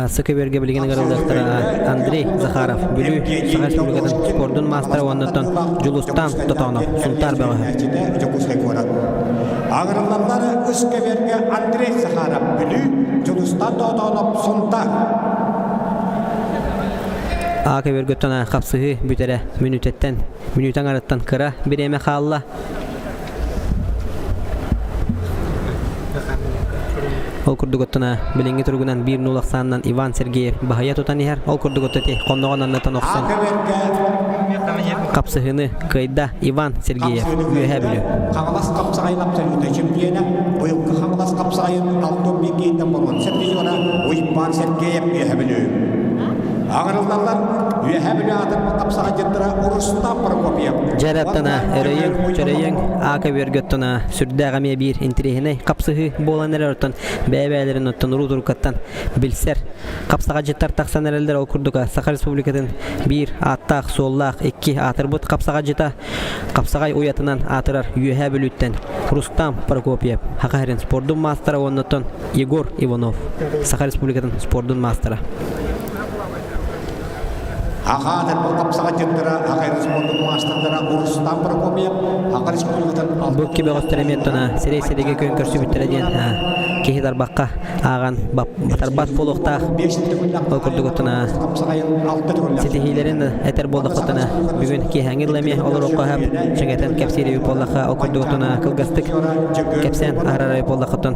Сыкыберге билигин ыҥырыллыахтара Андрей Захаров, Бүлүү Саха Республикатын спордун маастара уоннаттан Дьулустан Тотонов, Сунтаар бөҕөһө. Дьокуускай куорат. Аҕырыллаллар Ыскэберге Андрей Захаров, Бүлүү, Дьулустан Тотонов, Сунтаар. А көбөргөттөн хапсыһыы бүтэрэ мүнүүтэттэн мүнүүтэ аҥарыттан кыра бириэмэ хаалла. Ол курдук оттон билиҥҥи туругунан биир нуул ахсаанынан Иван Сергеев баһыйа тутан иһэр. Ол курдук оттон хонноҕун аннытан охсон хапсыһыыны кыайда Иван Сергеев Үөһээ Бүлүү. Хаҥалас хапсаҕайын абсолютнай чемпиона, быйылгы Хаҥалас хапсаҕайын Алтон Микиитин боруонса призера Уйбаан Сергеев Үөһээ Бүлүү. Аҕырыллаллар Үөһээ Бүлүү аатырбыт хапсаҕайдьыттара Рустам Прокопьев. Дьарэттана өрөйүҥ, чөрөйүҥ, ака үөргөттона сүрдээх эмиэ биир интириэһинэй хапсыһыы буолан эрэр оттон бэйэ-бэйэлэрин оттон уруу-турукаттан билсэр хапсаҕадьыттар тахсан эрэллэр ол курдук Саха Республикатын биир ааттаах-суоллаах икки аатырбыт хапсаҕадьыта хапсаҕай уйатынан аатырар Үөһээ Бүлүүттэн Рустам Прокопьев Саха сирин спордун маастара уонна Егор Иванов Саха Республикатын спордун маастара. Аҕа аатырбыт хапсаҕайдьыттара Аҕа республикатын маастардара Рустам Прокопьев Аҕа республикатын Бу кибэҕэстэр эмиэ сирэй сирэйгэ күөн көрсүбүттэрэ диэн киһи тарбахха ааҕан батарбат буолуохтаах. Ол курдук оттон ситиһиилэрин этэр буоллаххытына бүгүн киэһээҥҥи дылы эмиэ олоруохха сөп чэҥэтэн кэпсиир эбит буоллахха ол курдук оттон кылгастык кэпсээн аһарар эбит буоллаххыттан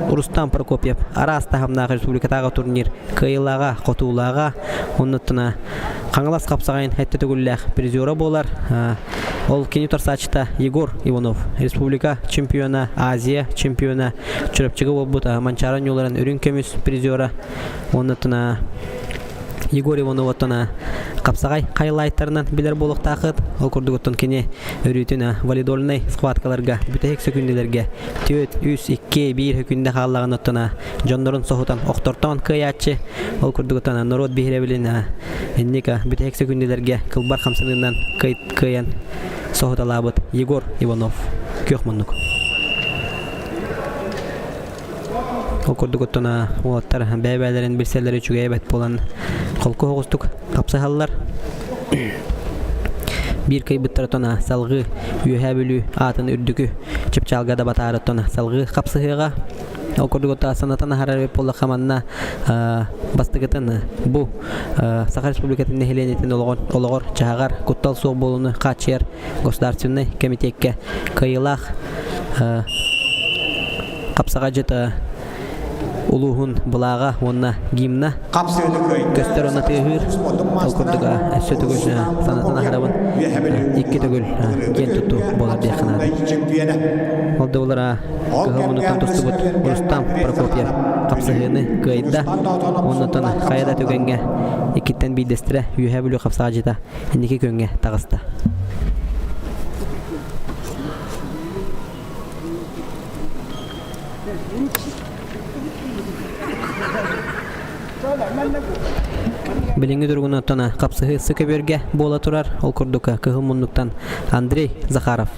Рустам Прокопьев араас таһымнаах республикатааҕы турнир кыайыылааҕа, хотуулааҕа, оннуттана Хаҥалас хапсаҕайын сэттэ төгүллээх призера буолар. Ол кини утарсааччыта Егор Иванов, республика чемпиона, Азия чемпиона, Чурапчыга буолбут Манчаары оонньууларын үрүҥ көмүс призера. Оннуттана Егор Ивановаттан хапсаҕай хайлайтарынан билэр буолуохтаахыт. Ол курдугуттан кини өрүүтүн валидольнай схваткаларга бүтэһик сөкүндэлэргэ 4, 3, 2, 1 хөкүндэ хааллаҕын оттон дьоннорун соһутан охтортоон кыайааччы. Ол курдугуттан норуот биһирэбилин инник бүтэһик сөкүндэлэргэ кылбар хамсаныынан кыайан соһуталаабыт Егор Иванов күөх муннук. Ол курдук оттон уолаттар бэйэ-бэйэлэрин билсэллэр үчүгэй эбэт буолан холку соҕустук хапсыһаллар. Биир кыайбыттар оттон салҕыы Үөһээ Бүлүү аатын үрдүкү чыпчаалга да батаары оттон салҕыы хапсыһыаҕа. Ол курдук оттон санатан аһарар эбит буоллахха манна бастакытын бу Саха Республикатын нэһилиэнньэтин олоҕор чаһаҕар куттал суох буолууну хааччыйар Государственнай кэмитиэккэ кыайыылаах хапсаҕайдьыта улууһун былааҕа уонна гимна көстөр уонна тыаһыыр. Ол курдук өссө төгүл санатан аһарабын икки төгүл киэн туттуу буолар диэххэ наада. Ол да буоллар кыһыл муннуктан тустубут Рустам Прокопьев хапсыһыыны кыайда. Оннуттан хайа да түгэҥҥэ иккиттэн биирдэстэрэ Үөһээ Бүлүү хапсаҕайдьыта инники күөҥҥэ таҕыста. Билиҥҥи туругунан хапсыһыы көбүөргэ буола турар. Ол курдук кыһыл муннуктан Андрей Захаров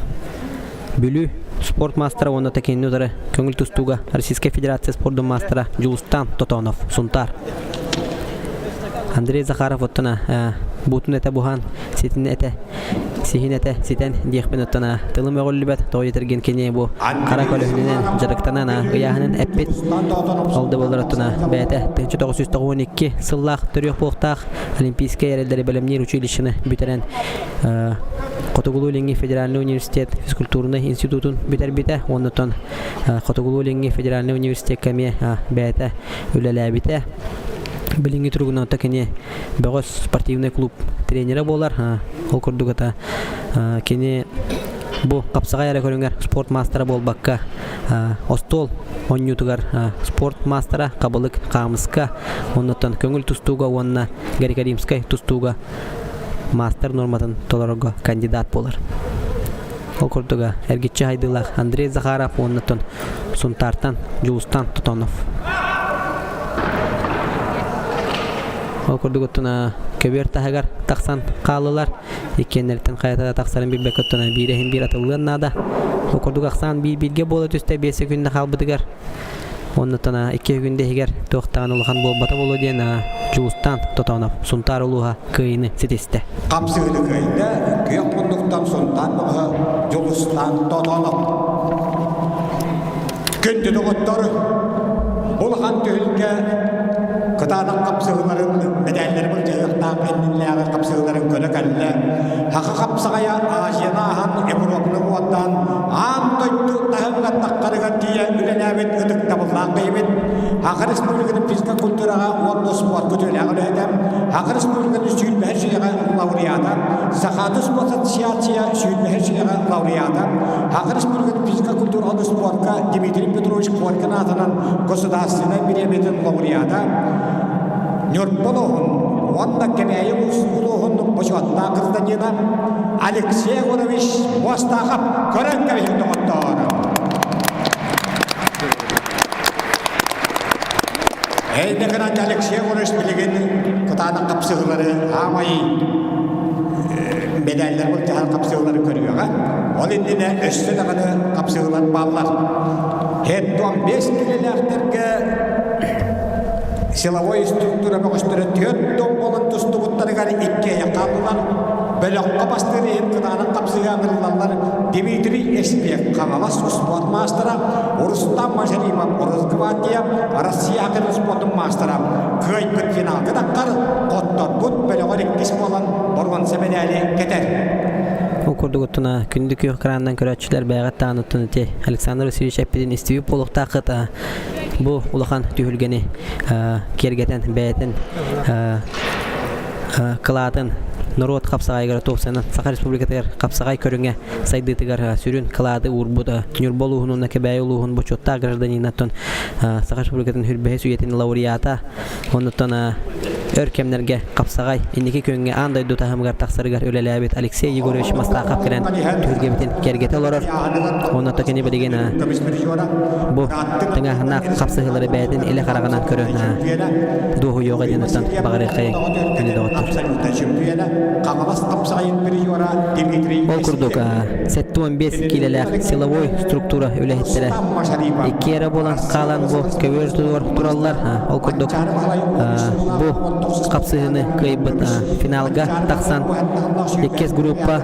Бүлүү спорт маастара уонна такинни утары көҥүл тустууга Российскай Федерация спордун маастара Дьулустан Тотонов Сунтаар. Андрей Захаров оттон буутун этэ буһан, ситин этэ сиһин этэ ситэн диэхпин оттон тылым өҕүллүбэт тоҕо диэтэргин кини бу хара көлөһүнүнэн дьарыктанан ыйааһынын эппит ол да буоллар оттон бэйэтэ 1992 сыллаах төрүөх буолуохтаах Олимпийскай эрэллэри бэлэмниир училищены бүтэрэн Хотугулуу-Илиҥҥи федеральнай университет физкультурнай институтун бүтэрбитэ уонна Хотугулуу-Илиҥҥи федеральнай университекка эмиэ бэйэтэ үлэлээбитэ. Билиҥҥи туругунан кини бөҕөс спортивный клуб тренерэ буолар. Ол курдук это кини Бу хапсаҕай эрэ көрүҥэр спорт маастара буолбакка, остуол оонньуутугар спорт маастара, хабылык, хаамыска, оннуттан көҥүл тустууга уонна греко-римскай тустууга маастар нуорматын толорорго кандидат буолар. Ол курдуга эргиччи хайдыылаах Андрей Захаров уоннаттан Сунтаартан Дьулустан Тотонов. Ол курдук оттон көбүөр таһыгар тахсан хааллылар. Иккиэннэриттэн хайата да тахсарын билбэккэ оттон биир иһин биир атыллыан наада. Ол курдук ахсаан биир-бииргэ буола түстэ 5 секунда хаалбытыгар. Оннуттан 2 күндэ иһигэр туохтаан улахан буолбата буолуо диэн Дьулустан Тотонов Сунтаар улууһа кыайыыны ситистэ. Хапсыһыыны кыайда күөх муннуктан Сунтаар бөҕөһө Дьулустан Тотонов. Күндү доҕоттор, улахан түһүлгэ кытаанах хапсыһыыларын мэдээллэри былдьаһыахтаах иннинээҕи хапсыһыыларын көрө кэллэ. Саха хапсаҕайа Азияны ааһан Европаны уоттаан аан дойду таһымыгар таххарыгар тиийэ үлэлээбит ытыктабыллаах киһибит, Саха Республикатын физкультураҕа уонна спортка үтүөлээх үлэһитэ, Саха Республикатын сүүрбэһис үйэҕэ лауреата, Сахаты спорт ассоциация сүүрбэһис үйэҕэ лауреата, Саха Республикатын физкультураҕа спортка Дмитрий Петрович Коркин аатынан государственнай бириэмийэтин лауреата, Ньурба улууһун уонна Кэбээйи улууһун бочуоттаах гражданина Алексей Егорович Мостахов көрөн кэбиһин доҕоттоор! Эйдекынан Алексей Егорович билигин кытаанах хапсыһыылары аамай медаллар былдьаһар хапсыһыылары көрүөҕэ. Ол иннинэ өссө даҕаны хапсыһыылар бааллар. Хеттон 5 килэлээхтэргэ силовой структура бөҕөстөрө түөрт дом буолан тустубуттарыгар иккиэйэх хааллылар. Бөлөххө бастыыр иһин кытаанах хапсыһыы ыҥырыллаллар Дмитрий Эспек Хаҥалас успуорт маастара, Рустам Мажаримов Росгвардия Россия хакерын спортун маастара кыайбыт финалга таххар, хотторбут бөлөҕөр иккис буолан боруонса мэдээли кэтэр. Ол курдук оттуна күндү күөх экранынан көрөөччүлэр бэйэҕит таҕаныттан ити Александр Васильевич эппитин истибит буолуохтааххыт бу улахан түһүлгэни киэргэтэн бэйэтин кылаатын норуот хапсаҕайыгар туохсанан Саха Республикатыгар хапсаҕай көрүҥэ сайдыытыгар сүрүн кылааты уурбут Ньурба улууһун уонна Кэбээйи улууһун бочуоттаах гражданинаттан Саха Республикатын Хүрбэһис үйэтин лауреата оннуттан өр кэмнэргэ хапсаҕай инники күөҥҥэ аан дойду таһымыгар тахсарыгар үлэлээбит Алексей Егорович Мастахов кэлэн түһүлгэбитин киэргэтэ олорор. Онно кини билигин бу тыҥааһыннаах хапсыһыылары бэйэтин илэ хараҕынан көрөн дуоһуйуоҕа диэн оттон баҕарыаххайыҥ күнү доҕоттор. Ол курдук 75 киилэлээх силовой структура үлэһиттэрэ икки эрэ буолан хаалан бу көбүөр тураллар. Ол курдук бу хапсыһыыны кыайбыт финалга тахсан иккис группа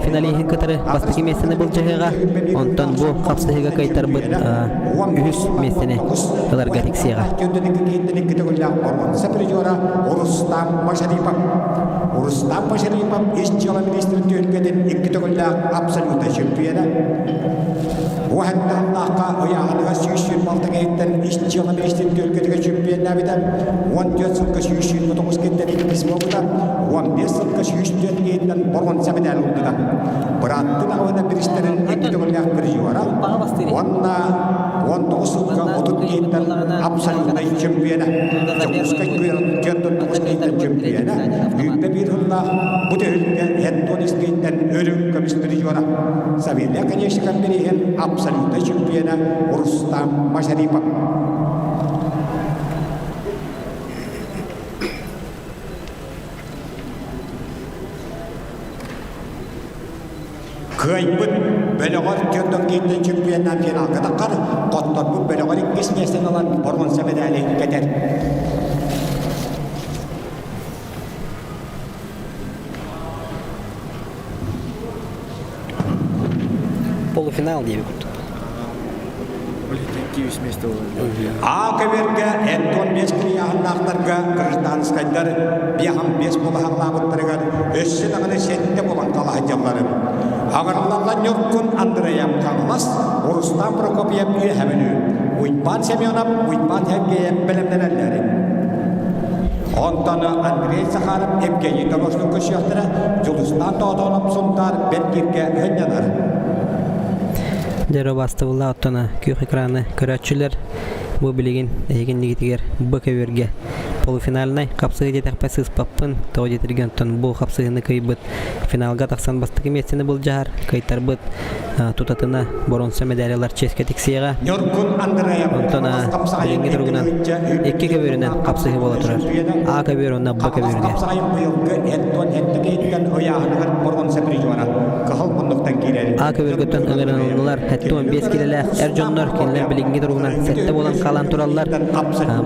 финалиһын кытары бастакы миэстэни былдьаһыаҕа. Онтон бу хапсыһыыга кыайтарбыт үһүс миэстэни ыларга тиксиэҕэ. Рустам Машарипов ис дьыала министрин түһүлгэтин икки төгүллээх абсолютнай чөмпүйүөнэ. Уһаттаахха ыйааһыныгар 126 киһиттэн ис дьыала министрин түһүлгэтигэр чөмпүйүөннээбитэ, 14 сылга 129 киһиттэн иккис буолбута, 15 сылга 104 киһиттэн боруонса мэтээл ылбыта. Бырааттын аҕабына биристэрин икки төгүллээх призера уонна 19 сылга 30 киһиттэн абсолютнай чөмпүйүөнэ. Дьокуускай 49 киһиттэн чөмпүйүөнэ, Үүппэ биир сыллаах бу түһүлгэ Хеттон искиттэн үрүҥ көмүс призера Савелия Конечников бирииһин абсолютнай чөмпүйүөнэ Рустам Машарипов. Кыайбыт бөлөҕөр түөрт киинтэн чемпионнаан финалга таххар, хотторбут бөлөҕөр иккис миэстэни ылан боруонса мэдээли кэтэр. Полуфинал диэби курдук. А көбүөргэ Антон бес килийааһыннаахтарга гражданскайдар биэһан бес булаһаллаабыттарыгар өссө даҕаны сэттэ буолан талаһдьалларын. Аҕырлалла Ньургун Андреев Хаҥалас, Рустам Прокопьев Үөһэ Бүлүү, Уйбаан Семенов, Уйбаан Сергеев бэлэмнэнэллэр. Онтон Андрей Захаров Евгений Дорошнук көрсүөхтэрэ, Дьулустаан Тоотоонов Сунтаар Бэргиргэ сынньанар. Дьэ, убаастабыллаах оттон күөх экраны көрөөччүлэр бу билигин эһиги иннигитигэр Б көбүөргэ полуфинальнай хапсыһыы диэтэхпэ сыыспаппын, тоҕо диэтэргэ оттон бу хапсыһыыны кыайбыт финалга тахсан бастакы миэстэни былдьаһар, кыайтарбыт тутатына боруонса мэдээли ылар чиэскэ тиксиэҕэ. Ньургун Андреев Онтон Хаҥалас хапсаҕайын билиҥҥи туругунан икки көбүөрүнэн хапсыһыы буола турар. А көбүөр уонна Б Хаҥалас көбүөргэ. хапсаҕайын быйылгы Эттон Эттикиһиттэн ыйааһыныгар боруонса призера кыһыл муннуктан киирэр. А көбүөргөттөн ыҥырылыннылар 75 килэлээх эр дьоннор кинилэр билиҥҥи туругунан сэттэ буолан хаалан тураллар.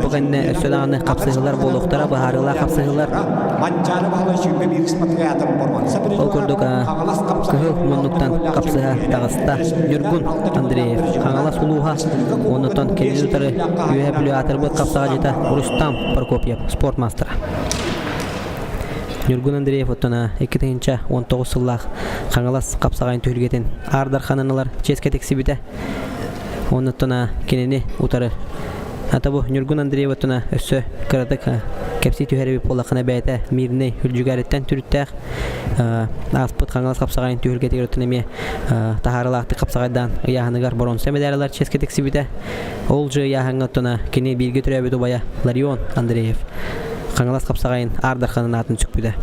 Бу кэннэ өссө даҕаны хапсыһыылар буолуохтара, быһаарыылаах хапсыһыылар. Манчаары Баһылай 21 спартакиадатын боруонса Ол курдук кыһыл муннуктан хапсыһа таҕыста Ньургун Андреев Хаҥалас улууһа оннуттан кинини утары Үөһээ Бүлүү аатырбыт хапсаҕадьыта Рустам Прокопьев спорт маастара. Ньургун Андреев оттон 2019 сыллаах Хаҥалас хапсаҕайын түһүлгэтин Аар Дарханын ылар чиэскэ тиксибитэ. Оннуттан кинини утары Ата бу Ньургун Андреев оттон өссө кыратык кэпсии түһэр эбит буоллаххына бэйэтэ Мирнэй Үрдьүгээриттэн төрүттээх ааспыт Хаҥалас хапсаҕайын түһүлгэтигэр оттон эмиэ таһаарылаахтык хапсаҕайдаан ыйааһыныгар боруонса мэдээлэлэр ылар чиэскэ тиксибитэ. Ол же ыйааһыҥҥа оттон кини бииргэ төрөөбүт убайа Ларион Андреев Хаҥалас хапсаҕайын Аар Дарханын аатын сүкпүтэ.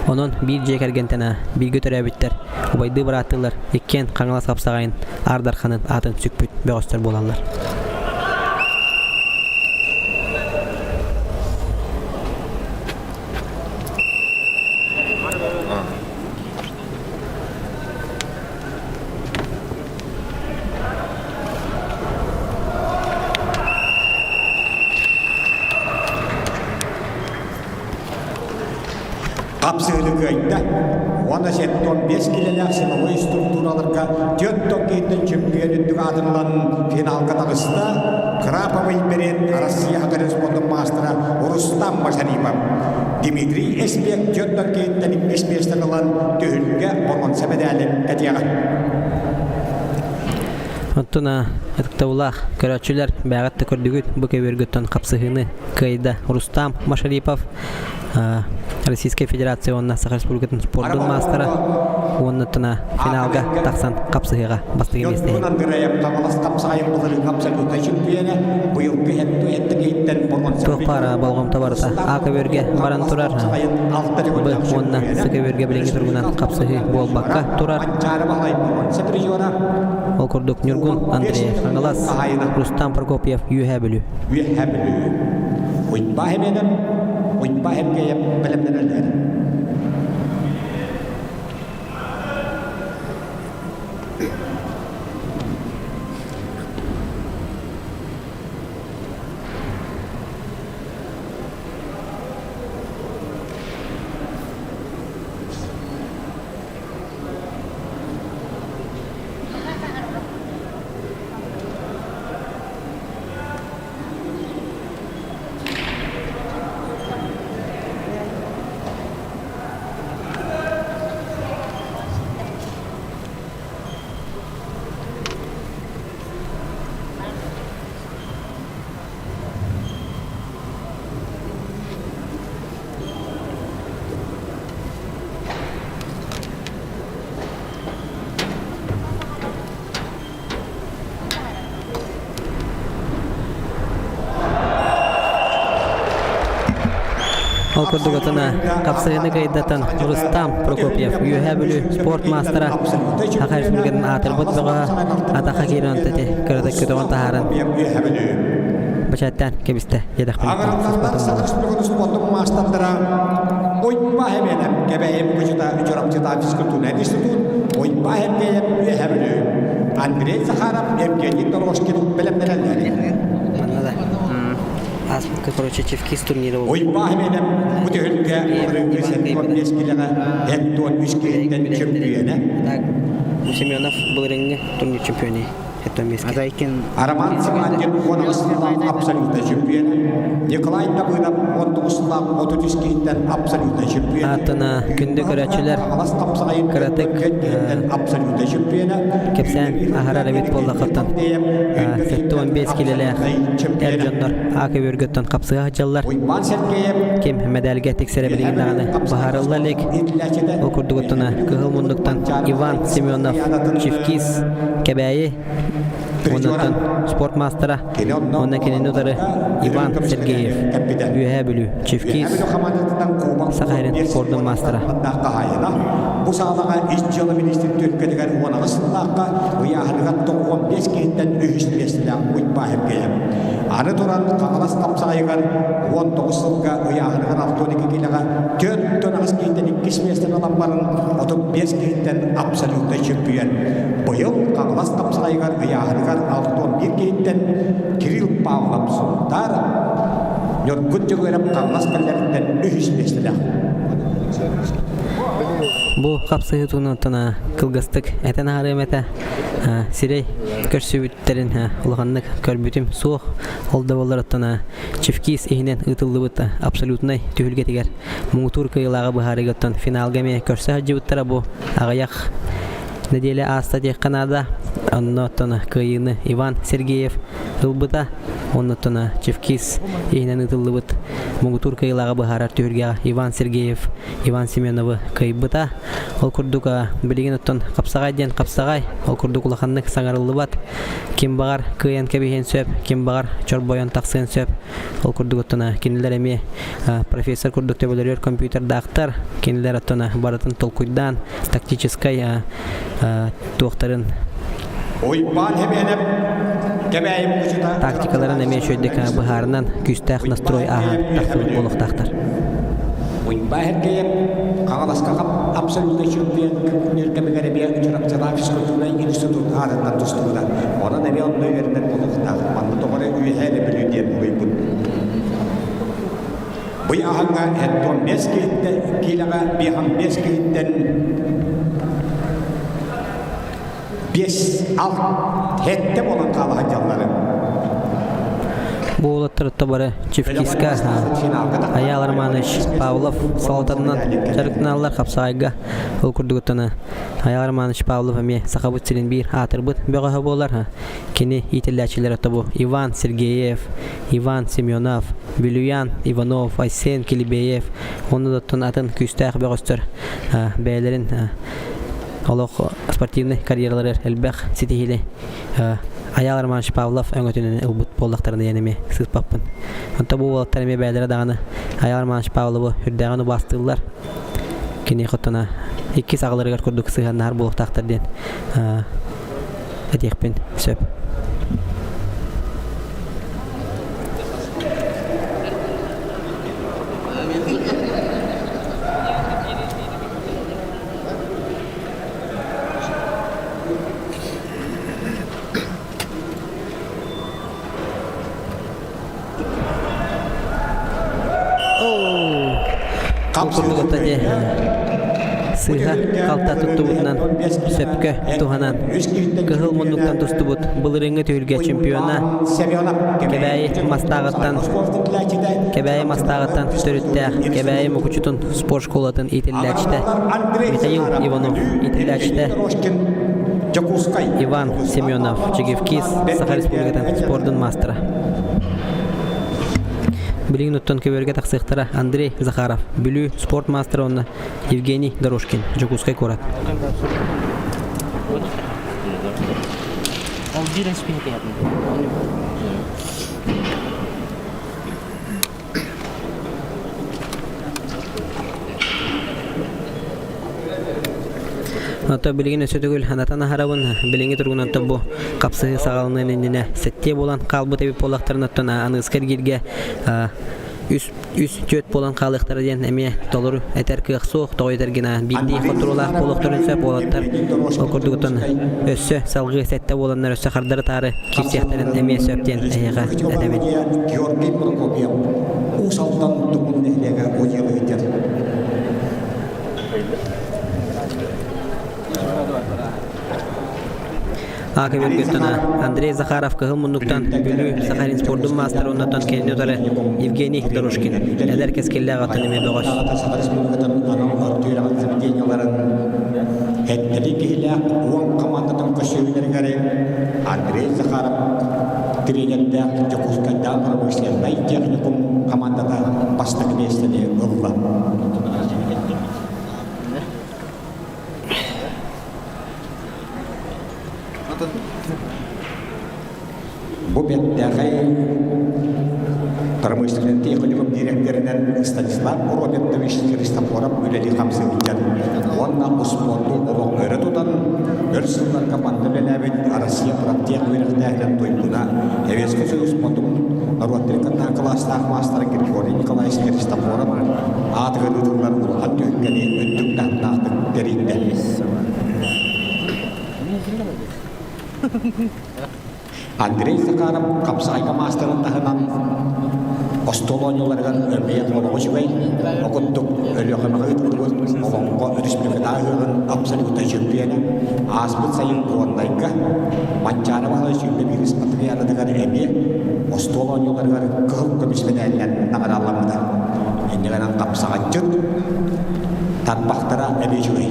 Онон биир дьиэ кэргэнтэн бииргэ төрөөбүттэр убайдыы бырааттыылар иккиэн Хаҥалас хапсаҕайын Аар Дарханын аатын сүкпүт бөҕөстөр буолаллар. Хапсыһыны кыайда уонна 75 килэлээх силовой структураларга түөрт токкейтан чемпион үрдүк аатын ылан финалга таҕыста Краповый берет Россия корреспондент маастара Рустам Машарипов. Дмитрий Эспек түөрт токкейтан иккис миэстэни ылан түһүлгэ боруонса мэдээлин кэтиэҕэ. Оттон ытыктабылаах көрөөччүлэр бэйэҕит да көрдүгүт бу көбүөргүттэн хапсыһыыны кыайда Рустам Машарипов Российскай Федерация уонна Саха Республикатын спордун маастара уонна финалга тахсан хапсыһыыга бастакы миэстэ иһин. Туох баар болҕомто барыта А көбүөргэ баран турар Б уонна С көбүөргэ билиҥҥи туругунан хапсыһыы буолбакка турар. Ол курдук Ньургун Андреев Хаҥалас, Рустам Прокопьев Үөһээ Бүлүү. Үөһээ Бүлүү. Уйбаа Хэмиэнэп, Уйбаа Хэмгэйэп бэлэмнэнэллэр. Ол курдук отуна хапсыһыны кыйдатан Рустам Прокопьев Үөһээ Бүлүү спорт маастара Саха Республикатын аатырбыт бөҕөһө атаха киирэн ити кыратык көтөҕөн таһааран бачаттаан кэбистэ диэтэхпинэ Аҕырымнарынан Саха Республикатын спордун маастардара Уйба Хэмиэнэп Кэбээйи Мукучута Чурапчытаа физкультурнай институт Уйба Хэмгэйэп Үөһээ Бүлүү Андрей Захаров Евгений Дорожкин бэлэмнэнэллэр. Манна да ааспыкка короче Чевкис турнира буолбут. Уйба Хэмиэнэп бу түһүлгэ былырыыҥҥы 75 килэҕэ 73 киһиттэн чөмпүйүөнэ. Так, Семенов былырыыҥҥы турнир чемпионы. Азайкин Роман Симантин 18 сыллаах абсолютнай чөмпүйүөнэ. Николай Давыдов 19 сыллаах 33 киһиттэн абсолютнай чемпион. Ааттана күндү көрөөччүлэр кыратык кэпсээн аһарар эбит буоллаххыттан 75 килэлээх эр дьоннор А көбүөргөттөн хапсыга сылдьаллар. Ким мэдээлгэ тиксэрэ билигин даҕаны быһаарылла илик. Ол курдугуттана кыһыл муннуктан Иван Семенов Чевкис Кэбээйи уоннаттан спорт маастара уонна кинини утары Иван Сергеев Үөһээ Бүлүү Чевкис Саха сирин спордун маастара. Бу саалаҕа ис дьыала министрин түөлбэтигэр 18 сыллаахха ыйааһыныгар 95 киһиттэн үһүс миэстэлээх Уйбаа Сергеев. Аны туран Хаҥалас хапсаҕайыгар 19 сылга ыйааһыныгар 62 киилэҕэ 48 киһиттэн иккис миэстэни ылан баран 35 киһиттэн абсолютнай чөмпүйүөн. Быйыл Хаҥалас хапсаҕайыгар ыйааһыныгар 61 киһиттэн Кирилл Павлов Сунтаар, Ньургун Дьөгүөрэп Хаҥалас кэллэриттэн үһүс миэстэлээх. Бу хапсыһыы туһунан кылгастык этэн аһарыам этэ. Сирэй көрсүбүттэрин улаханнык көрбүтүм суох. Ол да буоллар оттон Чевкис иһинэн ыытыллыбыт абсолютнай түһүлгэтигэр муҥутуур кыайыылааҕы быһаарыыга оттон финалга эмиэ көрсө сылдьыбыттара бу аҕыйах нэдиэлэ ааста диэххэ наада. Онно оттон кыайыыны Иван Сергеев ылбыта. Онно оттон Чевкис иһинэн ыытыллыбыт муҥутуур кыайыылааҕы быһаарар түһүлгэҕэ Иван Сергеев Иван Семеновы кыайбыта. Ол курдук билигин оттон хапсаҕай диэн хапсаҕай, ол курдук улаханнык саҥарыллыбат. Ким баҕар кыайан кэбиһиэн сөп, ким баҕар чорбойон тахсыан сөп. Ол курдук оттон кинилэр эмиэ профессор курдук төбөлөрүгэр компьютердаахтар. Кинилэр оттон барытын толкуйдаан тактическай туохтарын Уйбаан Хэмиэнэп Кэбээйи муҥучута тактикаларын эмиэ үчүгэйдик быһаарынан күүстээх настрой ааһан тахсыбыт буолуохтаахтар. Уйбаа Эргэйэп Хаҥаласка абсолютнай чемпион кэмигэр эмиэ Чурапчылаах физкультурнай институт аатыттан тустубута. Онон эмиэ онно үөрэнэр буолуохтаах. Манна тоҕо эрэ үөһээ эрэ Бүлүү диэн буруйбут. Бу ыйааһыҥҥа 75 киһиттэн киилэҕэ 55 киһиттэн 5 6 7 буолан хаала сылдьаллар. Бу уолаттар бары Чевкиска Айаал Романович Павлов салалтатынан дьарыктаналлар хапсаҕайга. Ол курдугуттан Айаал Романович Павлов эмиэ Сахабыт сирин биир аатырбыт бөҕөһө буолар. Кини иитиллээччилэрэ тобу Иван Сергеев, Иван Семенов, Вилюян Иванов, Айсен Килибеев уонна да атын күүстээх бөҕөстөр бэйэлэрин олох спортивнай карьераларыгар элбэх ситиһиини Айаал Романович Павлов өҥөтүнэн ылбыт буоллахтарына диэн эмиэ сыыспаппын. Онто бу уолаттар эмиэ бэйэлэрэ даҕаны Айаал Романович Павловы үрдээҕин убаастыыллар. Кини хотуна иккис аҕаларыгар курдук сыһыаннаһар буолуохтаахтар диэн этиэхпин сөп. Курдук дии сыыһа халта туттубутунан сөпкө туһанан кыһыл муннуктан тустубут былырыыҥҥы түһүлгэ чемпиона Кэбээйи Мастааҕыттан Кэбээйи Мастааҕыттан төрүттээх Кэбээйи Мукучутун спорт школатын иитиллээччитэ Михаил Иванов иитиллээччитэ Иван Семенов Чигивкис Саха Республикатын спордун маастара. Билигин оттон көбүөргэ тахсыахтара Андрей Захаров, Бүлүү спорт маастара уонна Евгений Дорожкин, Дьокуускай куорат. Ото билигин өссө төгүл ханатан аһарабын. Билиҥҥи туругунан бу хапсыһыы саҕаланыан иннинэ сэттиэ буолан хаалбыт эбит буоллахтарына оттон аныыска эргииргэ үс үс түөрт буолан хаалыахтара диэн эмиэ толору этэр кыах суох. Тоҕо этэр гына биирдии хотуруулаах буолуохтарын сөп уолаттар ол курдук оттон өссө салгыы сэттэ буоланнар өссө хардары таары киирсиэхтэрин эмиэ сөп диэн эһиэхэ этэбин. Георгий Прокопьев Уус Алдан Тумул нэһилиэгэ удьуолуһуйдар. А көбүргөттөн Андрей Захаров кыһыл муннуктан Бүлүү Сахалин спордун маастара оннотон кинини утары Евгений Дорожкин эдэр кэскиллээх аттан эмиэ бөҕөс. Саха Республикатын анал үөрэҕин заведениеларын Эттэли киһилээх уон командатын көрсүһүүлэригэр Андрей Захаров тренердээх Дьокуускайдааҕы промышленнай техникум командата бастакы миэстэни ылла. Бу бэртээхэй промышленный техникум дириэктэринэн Станислав Робертович Христофоров үлэлии-хамсыы сылдьар уонна успуорду олох өрө тутан, өр сылларга манна үлэлээбит Россия профтех үөрэхтээһинин туйгуна, Советский Союз спордун норуоттарын кытта кылаастаах маастара Григорий Николаевич Христофоров аатыгар ыытыллар улахан түһүлгэни үрдүк таһымнаахтык тэрийдэ. Андрей Захаров хапсаҕайга маастарын таһынан остуол оонньууларыгар эмиэ олоҕу үчүгэй, ол курдук Өлүөхүмэҕэ ыытыллыбыт Олоҥхо Өрөспүүбүлүкэтээҕи ыһыаҕын абсолютнай чөмпүйүөнэ, ааспыт сайын Куондайга Манчаары Баһылай 21 спартакиадатыгар эмиэ остуол оонньууларыгар кыһыл көмүс мэдээлинэн наҕарааламмыта. Инньэ гынан хапсаҕайчыт тарбахтара эмиэ үчүгэй.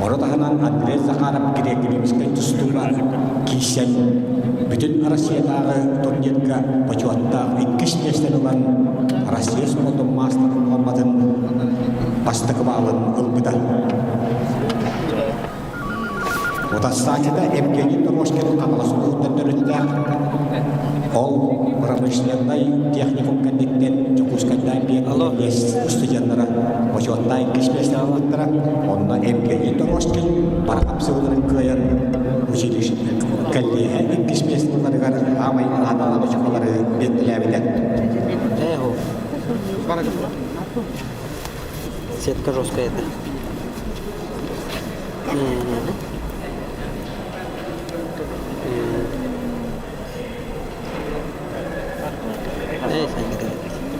Ону таһынан Андрей Захаров грек-римскэй тустууга киирсэн бүтүн Россиятааҕы турнирга бочуоттаах иккис миэстэни ылан Россия спордун маастарын нуорматын бастакы баалын ылбыта. Утарсааччыта Евгений Дорожкин Хаҥалас улууһуттан төрүттээх. Ол промышленнай техникум кэнниттэн Дьокуускайдаан биэр кэллиэс устудьуоннара бочуоттаах иккис миэстэни ылбыттара. Онно Евгений Дорожкин бары хапсыһыыларын кыайан училище кэллиэһэ иккис миэстэни ыларыгар аамай наадалаах очукалары биэртэлээбитэ. Сетка жесткая это.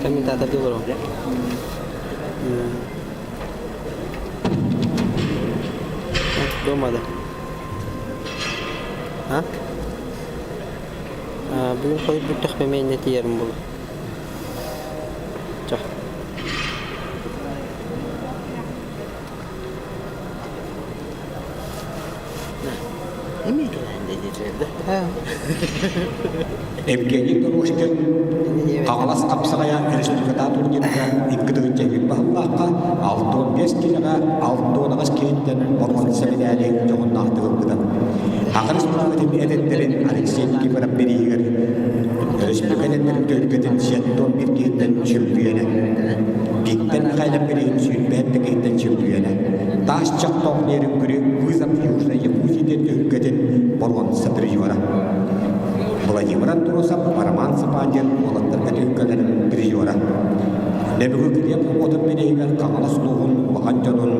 Комментатор делаю. Дома да. А? Бүгүн хойут бүттэхпэ мен тиийэрим буолуо. Чэ. Евгений Дорожкин Хаҥалас хапсаҕайа республикатааҕы турнирга икки тыһыынча баһыллаахха 65 киилэҕэ 68 киһиттэн боруонса мэдээли дьоһуннаахтык ылбыта. Саха Республикатын эдэрдэрин Алексей Никифоров бирииһигэр республика эдэрдэрин түһүлгэтин 71 киһиттэн чөмпүйүөнэ Виктор Михайлов бирииһин 27 киһиттэн чөмпүйүөнэ Таас чохтоох Нерюнгри вызов Южной Якутии диэн түһүлгэтин боруонса призера. Владимир Андросов, Роман Цыпандин уолаттарга түһүлгэлэрин призера. Нөмүгү Килиэп уотун бирииһигэр Хаҥалас улууһун улахан дьонун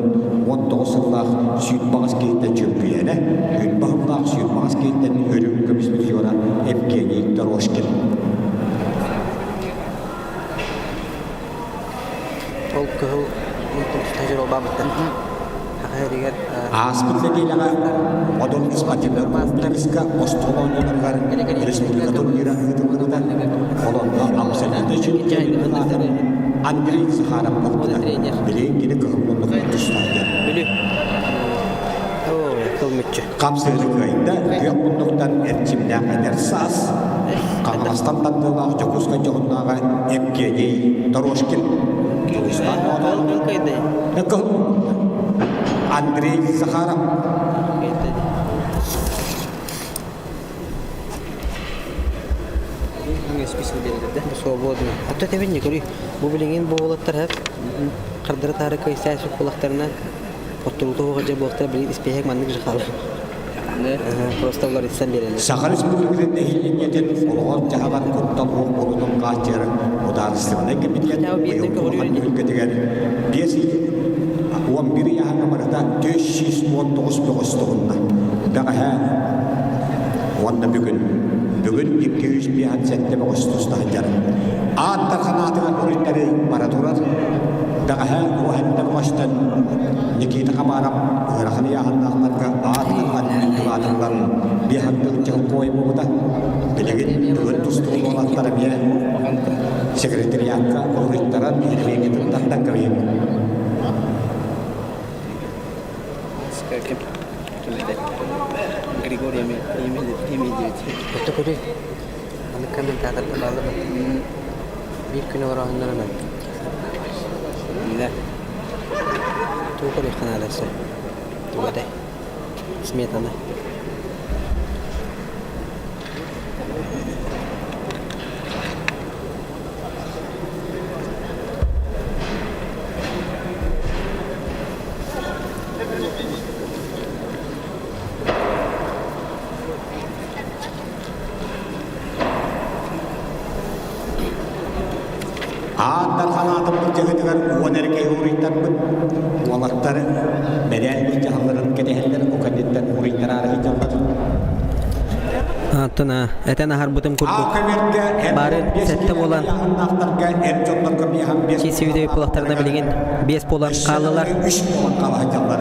19 сыллаах сүүрбэҕис киһиттэн чөмпүйүөнэ, 20 сыллаах сүүрбэҕис киһиттэн үрүҥ көмүс призера Евгений Дорожкин. Ол кыһыл жиролбаабыттан саха сиригэр Ааспыт нэдиэлэҕэ Одун спортивнай комплекска остуол оонньууларыгар республика турнира ыытыллыбыта. Ол онно абсолютнай чемпионун аатын Андрей Захаров ылбыта. Билигин кини кыһыл муннук тустаахтар. Бүлүү. Кыл мүччү. Хапсыһыы кыайда күөх муннуктан эрчимнээх эдэр саас Хаҥаластан тардыылаах Дьокуускай дьоһуннааҕа Евгений Дорожкин Дьулустаан Кыһыл Андрей Захаров Свободно. А то тебе не говори. Бу билигин бу уолаттар хардары таары кыйсаа суккулахтарына оттурууту хоҕо буолтар билигин испиэһэк маннык же хаалар. Просто уларытсан биэрэллэр. Саха Республикатын нэһилиэнньэтин олоҕор-дьаһаҕар куттал суох буолуутун хааччыйар Судаарыстыбаннай кэмитиэт быйыл улахан түһүлгэтигэр 5 11 ыйааһыҥҥа барыта 419 бөҕөс туһунна. Бэҕэһээ уонна бүгүн бүгүн 257 бөҕөс туста сылдьар. Аат Дархан аатыгар буруйдары бара турар. Бэҕэһээ уһэннэ бөҕөстөн Никита Хабаров ыарахан ыйааһыннаахтарга аат Дархан үрдүк аатырылан биэһантын чалкой буолбута. Билигин бүгүн тустуу уолаттар эмиэ секретариатка уруйтаран регитын тардан кэбиһин. Григорий Емельевич. Это куда? Аны комментаторга баалар биир күн олороһуннарынан Тугу көрүөххэ наада өссө? Тугу этэй? Сметана. Ааттар ханаатын былдьаһытыгар уон эрэ киһи уруйтарбыт. Уолаттар бэдээл былдьаһалларын кэтэһэллэр, ол кэнниттэн уруйтараары сылдьаллар. Аттан этэн аһарбытым курдук бары сэттэ буолан киирсибит буолахтарына билигин биэс буолан хааллылар. Үс буолан хаалаһдьаллар.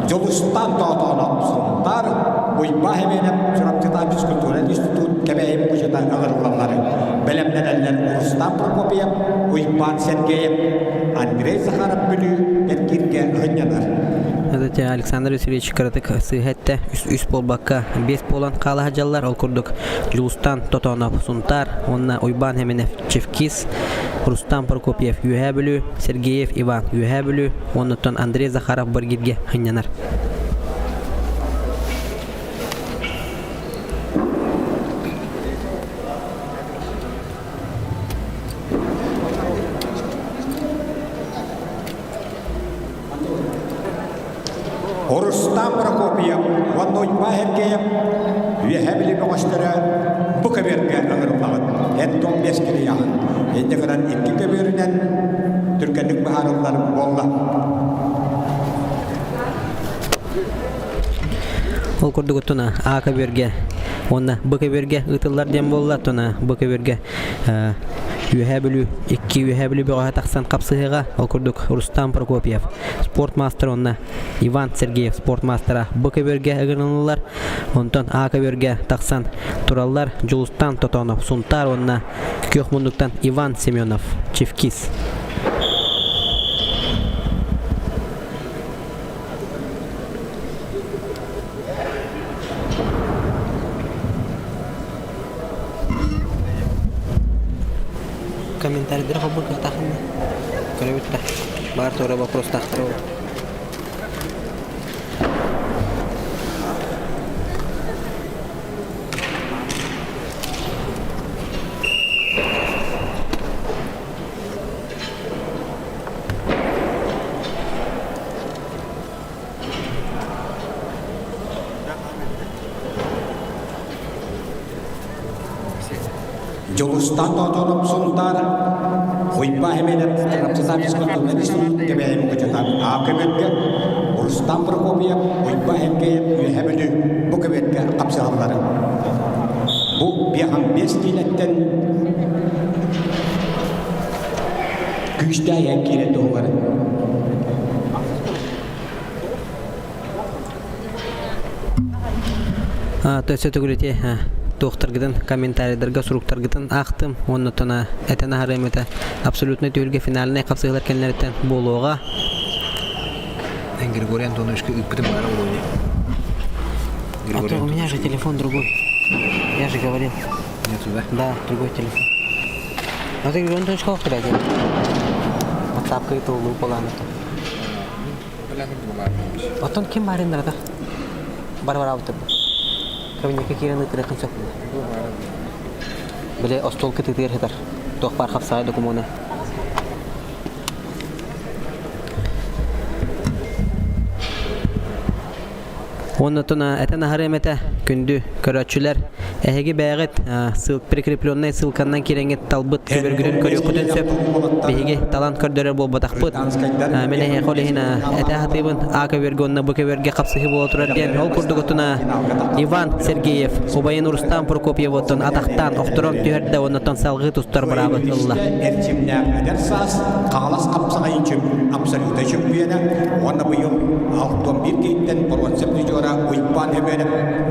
Дьулустан Тоотоонов Сунтаар, Уйбаа Хэмиэнэп Чурапчытаан физкультура институт Кэбээйи Мукучута ыҥырыллаллар. Бэлэмнэнэллэр Рустам Прокопьев, Уйбаан Сергеев, Андрей Захаров Бүлүү эргииргэ ынньанар. Это Александр Васильевич кыратык сыыһа эттэ. Үс, үс буолбакка биэс буолан хаалаһа дьаллар. Ол курдук Дьулустан Тотонов Сунтаар уонна Уйбаан Хэминев Чевкис, Рустам Прокопьев Үөһээ Бүлүү, Сергеев Иван Үөһээ Бүлүү, Оннуттан Андрей Захаров Баргиргэ ынньанар. Рустам Прокопьев уонна Уйбаа Сергеев Үөһээ Бүлүү бөҕөстөрө бу көбүөргэ ыҥырыллаҕыт. Эн том бэс кирийэҕин. Инньэ гынан икки көбүөрүнэн түргэнник быһаарыллар буолла. Ол курдук туна А көбүөргэ уонна Б көбүөргэ ыытыллар диэн буолла. Туна Б көбүөргэ Үөһээ Бүлүү икки Үөһээ Бүлүү бөҕөһө тахсан хапсыһыыга ол курдук Рустам Прокопьев спорт маастара уонна Иван Сергеев спорт маастара Б көбүөргэ ыҥырыллар. Онтон А көбүөргэ тахсан тураллар Дьулустан Тотонов Сунтаар уонна Күөх муннуктан Иван Семенов Чевкис. Комментарийдары холбуур кыахтааххын да? Көрөбүт да. Баар туора вопростаахтар ол. Дьулустан Тоотоонов Сунтаар Уйбаа Хэмиэнэп Чурапчытаан физкультурнай институт Кэбээйи Мукучутаан А көбүөргэ Рустам Прокопьев Уйбаа Сергеев Үөһээ Бүлүү бу көбүөргэ хапсыһаллар. Бу биэһэн биэс киилэттэн күүстээх иһэн киирэн туһугар Өссө төгүл ити туохтаргытын комментарийдарга суруктаргытын аахтым уонна этэн аһарыам этэ абсолютнай түһүлгэ финальнай хапсыһыылар кэннилэриттэн буолуоҕа Григорий Антоновичка ыыппытым баара буолуо А то у меня же телефон другой. Я же говорил. Нету, да? Да, другой телефон. А ты Григорий Антонович сколько тебя WhatsApp-ка это улуу Оттон ким баарын нарада? Бар-бараабыт Кабинекка киирэн ытырыахын сөп. Били остуол кытыытыгар сытар. Туох баар хапсаҕай докумуона. Уонна этэн аһарыам этэ, күндү көрөөччүлэр, эһиги бэйэҕит прикрепленнай ссылканнан киирэҥҥит талбыт көбөргүтүн көрүөххүтүн сөп. Биһиги талан көрдөрөр буолбатахпыт. Мин эһиэхэ ол иһин этэ сатыыбын А көбүөргэ уонна Б көбүөргэ хапсыһыы буола турар диэн. Ол курдугутуна Иван Сергеев убайын Рустам Прокопьевоттон атахтаан охторон түһэрдэ уоннаттан салгыы тустар быраабын ылла. Эрчимнээх эдэр саас Хаҥалас хапсаҕайын абсолюта чөмпүйүөнэ уонна быйыл 61 киһиттэн боруонса призера Уйбаан Өбүөнэп.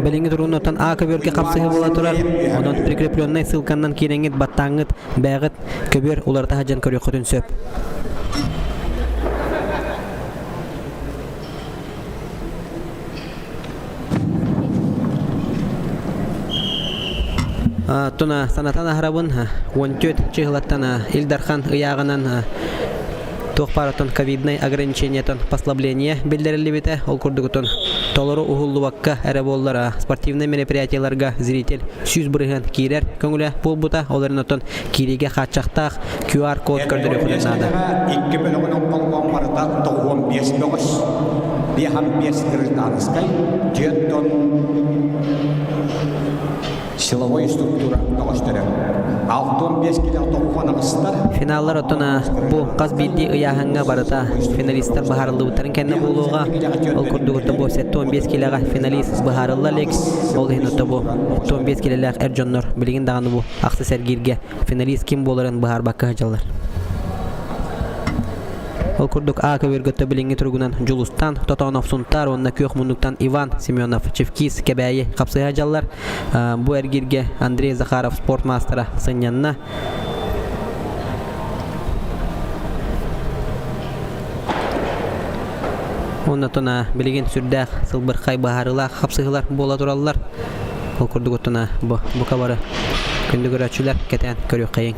Билиҥҥи туругунан А көбүөргэ хапсыһыы буола турар. Онон прикрепленнай ссылканнан киирэҥҥит баттааҥҥыт, бэйэҕит көбүөр уларыта сылдьан көрүөххүтүн сөп. Туна санатан аһарабын 14 чыһылаттан Ил Дархан ыйааҕынан туох баарыттан ковиднай ограничениетын послабление биллэриллибитэ. Ол курдугутун толору уһуллубакка эрэ буоллар спортивнай мероприятиеларга зритель 100% киирэр көҥүлэ буолбута. Ол эрэн оттон киириигэ хааччахтаах QR-код көрдөрүөххүтүн наада. Икки бөлөҕүнэн холбоон барыта 95 бөҕөс, 55 гражданскай, дьиэттон силовой структура бөҕөстөрө. 65 кило тоҕуһан аҕыстар. Финаллар оттон бу хас биирдии ыйааһыҥҥа барыта финалистар быһаарыллыбыттарын кэннэ буолуоҕа. Ол курдук отто бу 75 килоҕа финалист быһаарылла илик. Ол иһин отто бу 15 килэлээх эр дьоннор билигин даҕаны бу ахсыс эргииргэ финалист ким буоларын быһаарбакка сылдьаллар. Ол курдук А көбүөргөттө билиҥҥи туругунан Дьулустан, Тотоонов Сунтаар уонна Күөх Муннуктан Иван Семенов Чевкис Кэбээйи хапсыһа дьаллар. Бу эргииргэ Андрей Захаров спорт маастара сынньанна. Оннотуна билигин сүрдээх сылбырхай быһаарыылаах хапсыһыылар буола тураллар. Ол курдук оттуна бу бука бары күндү көрөөччүлэр кэтээн көрүөххэйиҥ.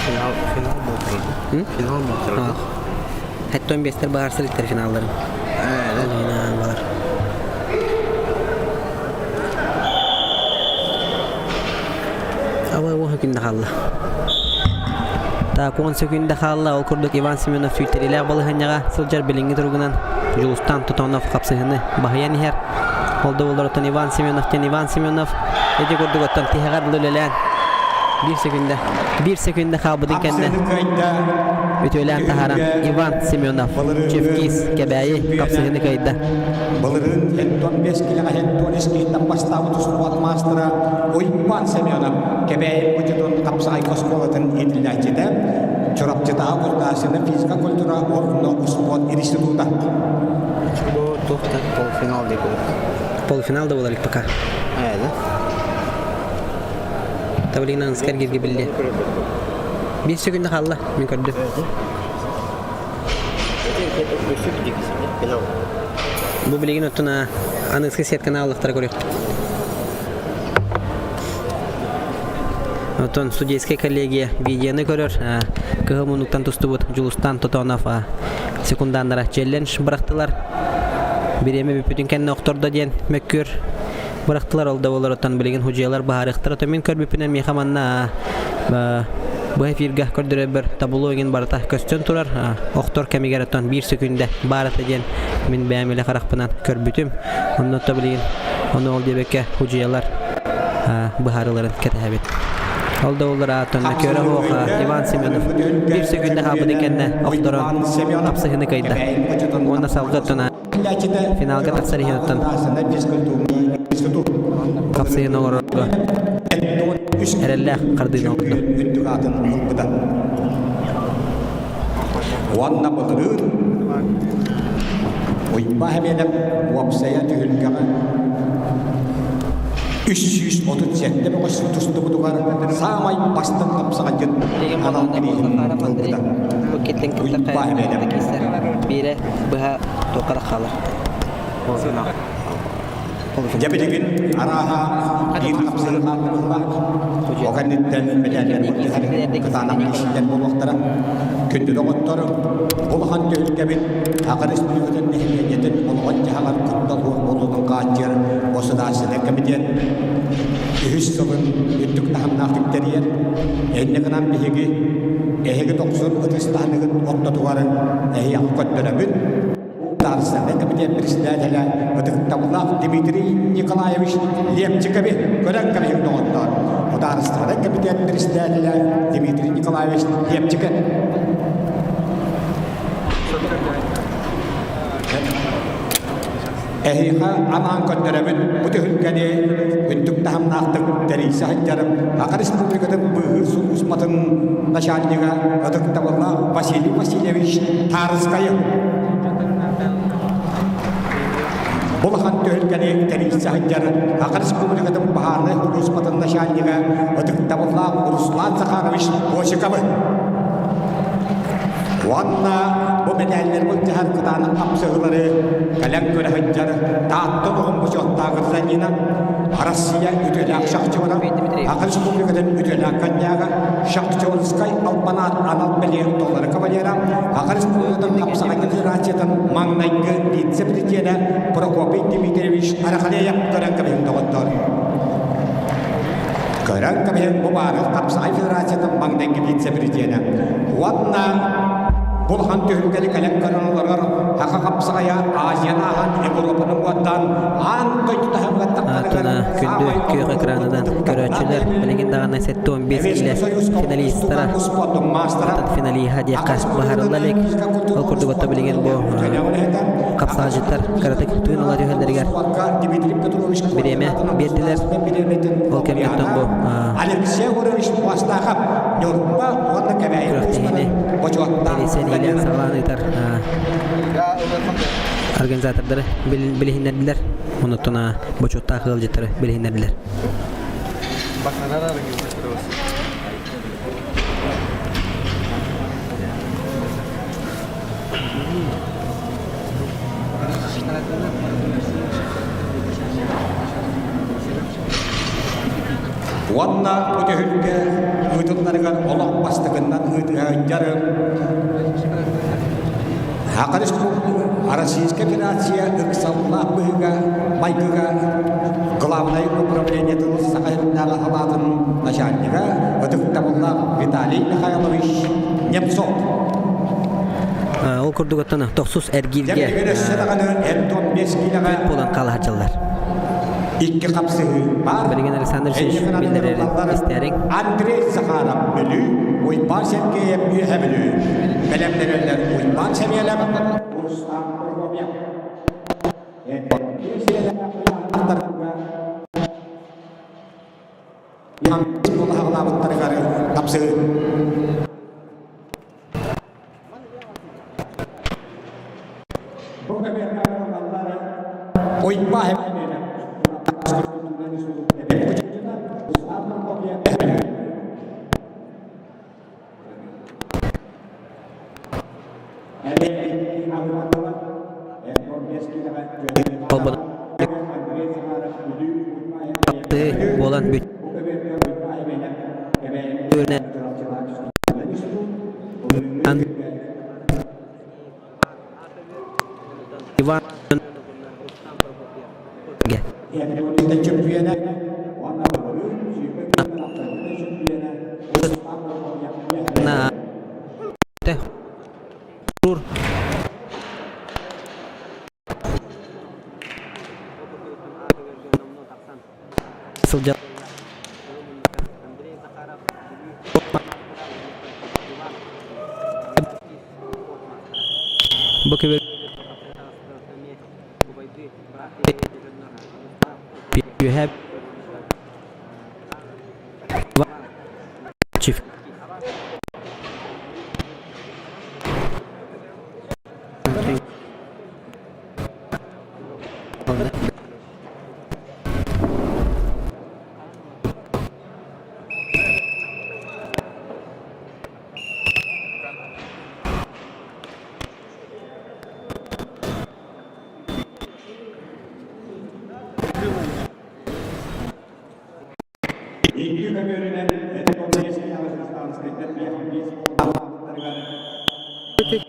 Финал, финал буолтар. Финал буолтар. Хэттон биэстэр баарсыр иттер финалларын. Ол балар. Абай уон күндэ хаалла. Так, 10 секунда хаалла. Ол курдук Иван Семенов сүүйтэриилээх балаһыанньаҕа сылдьар билиҥҥи туругунан Дьулустан Тотонов хапсыһыны баһыйан иһэр. Ол да буоллар Иван Семенов диэн Иван Семенов ити курдук оттон тиһэҕэр үлэлээн биир секунда биир секунда хаалбытын кэннэ үтүөлээн таһааран Иван Семенов Чевкис Кэбээйи хапсыһыны кыайда. Былырыын 75 килэҕэ 73 киһиттэн бастаабыт успуорт маастара Уйбаан Семенов Кэбээйи Бутитун хапсаҕайга оскуолатын иитиллээччитэ Чурапчытааҕы государственнай физика культура уонна успуорт института. Бу туох да полуфинал дии Полуфинал да буолар пока. Ээ да. Таблина анскар билли. Биир секунда хаалла, мин көрдүм. Бу билигин оттон аныгыскы сетканы ааллахтара көрүөхпүт. Оттон судейская коллегия видеоны көрөр, кыһыл муннуктан тустубут Дьулустан Тотонов секунданнара челлендж бырахтылар. Бириэмэ бүппүтүн кэннэ охтордо диэн мөккүөр бырахтылар ол да буолар оттон билигин худьуйалар баһаарыахтара то мин көрбүппүнэн миэхэ манна бу эфиргэ көрдөрөбөр табло игин барыта көстөн турар охтор кэмигэр оттон биир секүндэ баар этэ диэн мин бэйэм илэ харахпынан көрбүтүм онно то билигин ону ол диэбэккэ худьуйалар быһаарыыларын кэтэһэбит ол да буоллар ааттан көрө оһуоха Иван Семенов биир секүндэ хаалбытын кэннэ охторон хапсыһыны кыайда уонна салгы оттон Финалга тахсар иһин оттон хапсыйан оҥорорго эрэллээх хардыыны оҥордо. Уонна былырыын Уйба Хэмиэнэп уопсайа түһүлгэҕэ 337 бөҕөс тустубутугар саамай бастыҥ хапсаҕайдьыт анал бирииһин ылбыта. Уйба Хэмиэнэп Биирэ быһа туохха да хаалар. Дьэ билигин арааһа биир хапсыһыы хаалла быһыылаах. Ол кэнниттэн мэтээллэр мөккүһэр кытаанах киирсиилэр буолуохтара. Күндү доҕоттор, улахан түһүлгэбит Саха Республикатын нэһилиэнньэтин олоҕун-дьаһаҕар куттал суох буолуутун хааччыйар Государственнай комитет үһүс сылын үрдүк таһымнаахтык тэрийэр. Инньэ гынан биһиги эһиги дохсун ытыс таһыныгыт ортотугар эһиэхэ көрдөрөбүт. Государственнай комитет председателя ытыктабыллаах Дмитрий Николаевич Лепчикови көрөн кэбиһиҥ доҕоттоор. Государственнай комитет председателя Дмитрий Николаевич Лепчиков. Эһиэхэ анаан көрдөрөбүт бу түһүлгэни үрдүк таһымнаахтык тэрийсэ сылдьар Саха Республикатын быыһыыр сулууспатын начальнига ытыктабыллаах Василий Васильевич Тарскайы. Бу улахан түһүлгэни тэрийсэ сылдьар Саха Республикатын баһаарынай сулууспатын начальнига ытыктабыллаах Руслан Захарович Босиковы. Уонна бу мэтээллэр былдьаһар кытаанах хапсыһыылары кэлэн көрө сылдьар Таатта олоҕун бочуоттаах гражданина, Россия үтүөлээх шахтера, Саха Республикатын үтүөлээх коньяга, Шахтерскай албанаат анал бэлиэ толору кавалера, Саха Республикатын хапсаҕай федерациятын маҥнайгы вице-президенэ Прокопий Дмитриевич Арахалеев көрөн кэбиһин доҕоттор. Көрөн кэбиһин бу баары хапсаҕай федерациятын маҥнайгы вице-президенэ уонна бу улахан түһүлгэни кэлэн көрөн олорор Саха хапсаҕайа Азияны ааһан Европаны уоттаан аан дойду таһымыгар Аттына күндү күөх экранынан көрөөччүлэр билигин даҕаны 75 киилэ финалистара оттон финалиһа диэххэ быһаарылла илик. Ол курдук отто билигин бу хапсаҕайдьыттар кыратык тыын ыла түһэллэригэр бириэмэ биэрдилэр. Ол кэмҥэ оттон бу Алексей Егорович Муостаахап Ньурба уонна Кэбээйи күрэхтэһиини тэрийсэн саҕалаан ыытар организатордары билиһиннэрдилэр. Онуттан бочуоттаах ыалдьыттары билиһиннэрдилэр. Уонна бу түһүлгэ ыытылларыгар олох бастакыннан ыытыһа Саха Республика Российская Федерация ыксаллаах быһыыга майгыга главнай управлениетын Саха сиринээҕи салаатын начальнига ытыктабыллаах Виталий Михайлович Немцов. Ол курдук оттон тохсус эргииргэ буолан хаалаһаччылар. Икки хапсыһыы баар. Билигин Александр Алексеевич биллэрэрин истээриҥ. Андрей Захаров Бүлүү, Уйбаан Сергеев Үөһэ Бүлүү. Бэлэмнэнэллэр Уйбаан Сэмиэлэп, Рустам Прокопьев. Аҕалаабыттарыгар тапсыы. Буолан бүт Иван Сылдьар Бу көбөр үөһэ Чиф Икки көмүөрүнэн Үөһэ Бүлүү.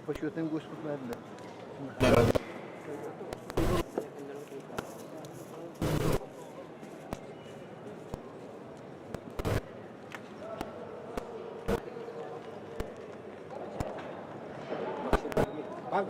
Почетный гость Уна.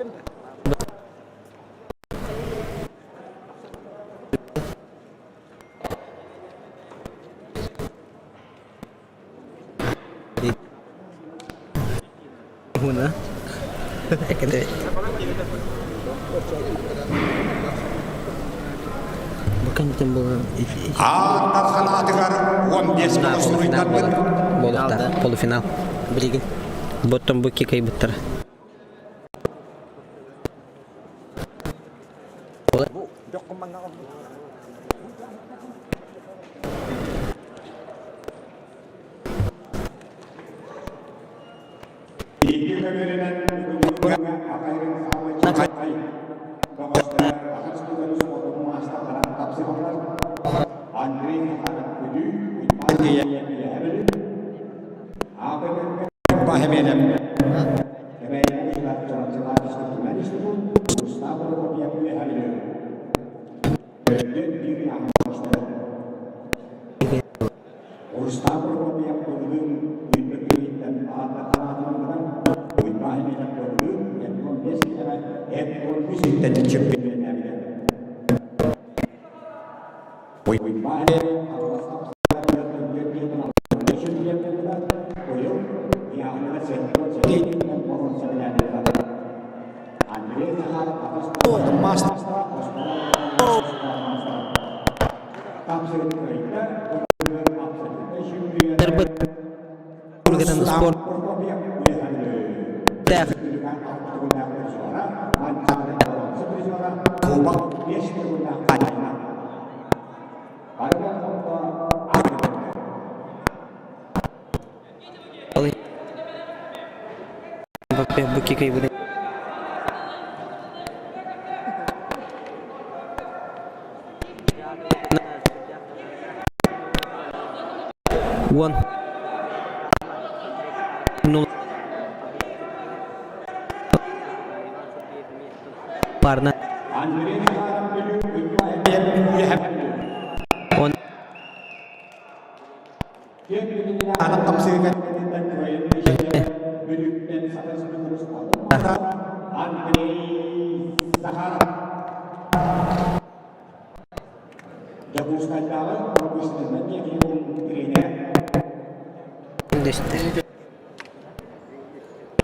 Ааттар санаатыгар 15 суруйтарбыт. Буолуохтаах полуфинал. Билигин. Боттон бу кикайбыттара. Икки көмөрүнэн бүгүҥҥү Акайрын саамай чаҕылхай бөҕөстөрө Ахан Студенус отону маастардара тапсыһаллар. Андрей Захаров Бүлүү, Уйбаан Тиэйэ Үөһэ Бүлүү, АБ Баһэмиэнэп Эбэйэ Ушла Чурапчылаах Түмэн Институт, Густав Прокопьев Үөһэ Бүлүү. Төрдүн биир аһаҕастар. Устаап Прокопьев былырыын Уйба киһиттэн ааттатанаатын баран, Уйбаан Эмиэнэп былырыын 75 киилэҕэ 73 иттэн чөмпүйүөннээбитэ. Уйбаан Эмиэнэп Хаҥалас чөмпүйүөн буолбута, быйыл ыйааһыныгар 77 боруонса медаль ылла. Андрей Захаров Хатас маастара, оскуола маастара. Спорт Мбаппе бу кикайбыт Уон нул парна он Дьокуускайдааҕы промышленнай техникум тренерэ.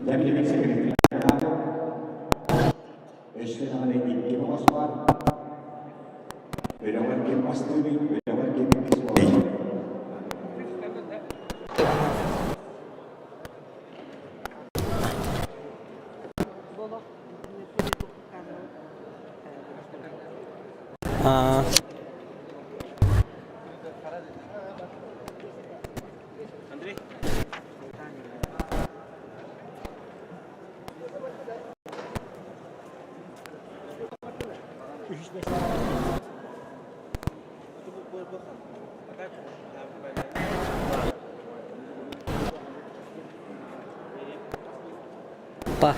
Дьэбилигин секретарь Өссө даҕаны икки бөҕөс баар. Бөлөҕөр ким бастыырый, бөлөҕөр ким иккис буолар. Па.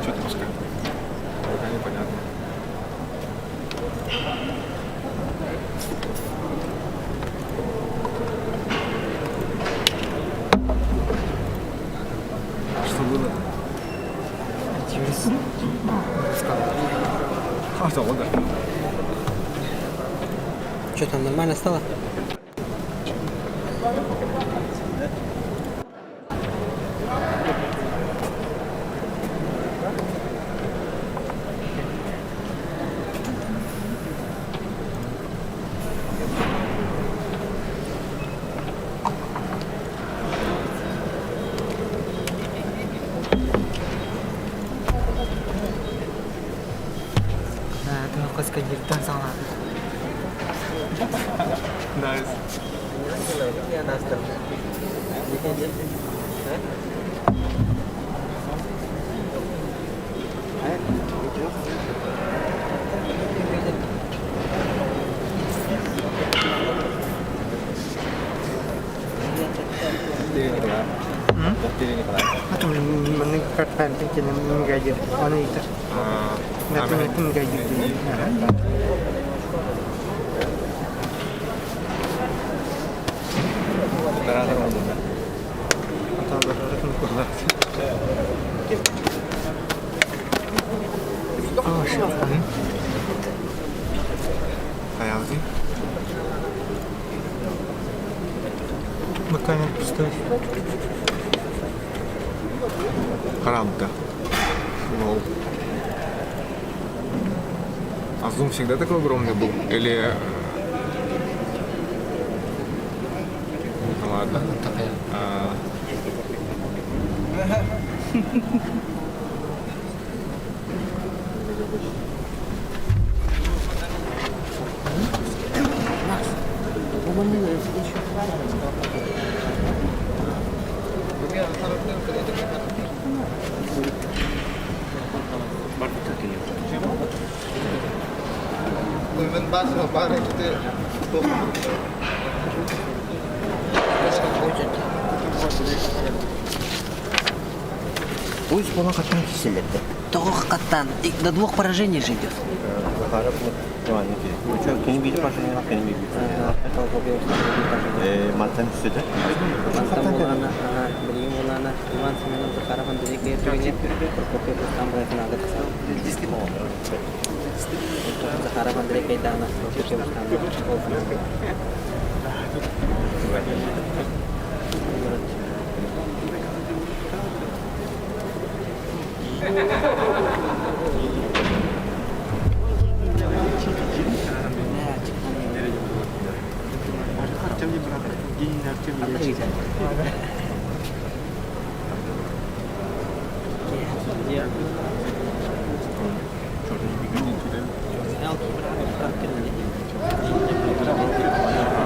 Что ты пускай? Пока непонятно. Что было? А, да. Что там, нормально стало? Туох саҥалаата. Маннык Аны ыйтар. Камер пустой. Харамка. Лол. А зум всегда такой огромный был? Или... Ну ладно. А... Пусть була хаттан киселетті. Тоҕо хаттан до двух поражений же идет. Мантан булана, ага, билигин булана Иван Семенов Захаров Андрей Киевтүгүнэ Прокопьев Рустам Брайфинага тахсар. Захаров Андрей Кайданов Прокопьев Рустам полуфиналга.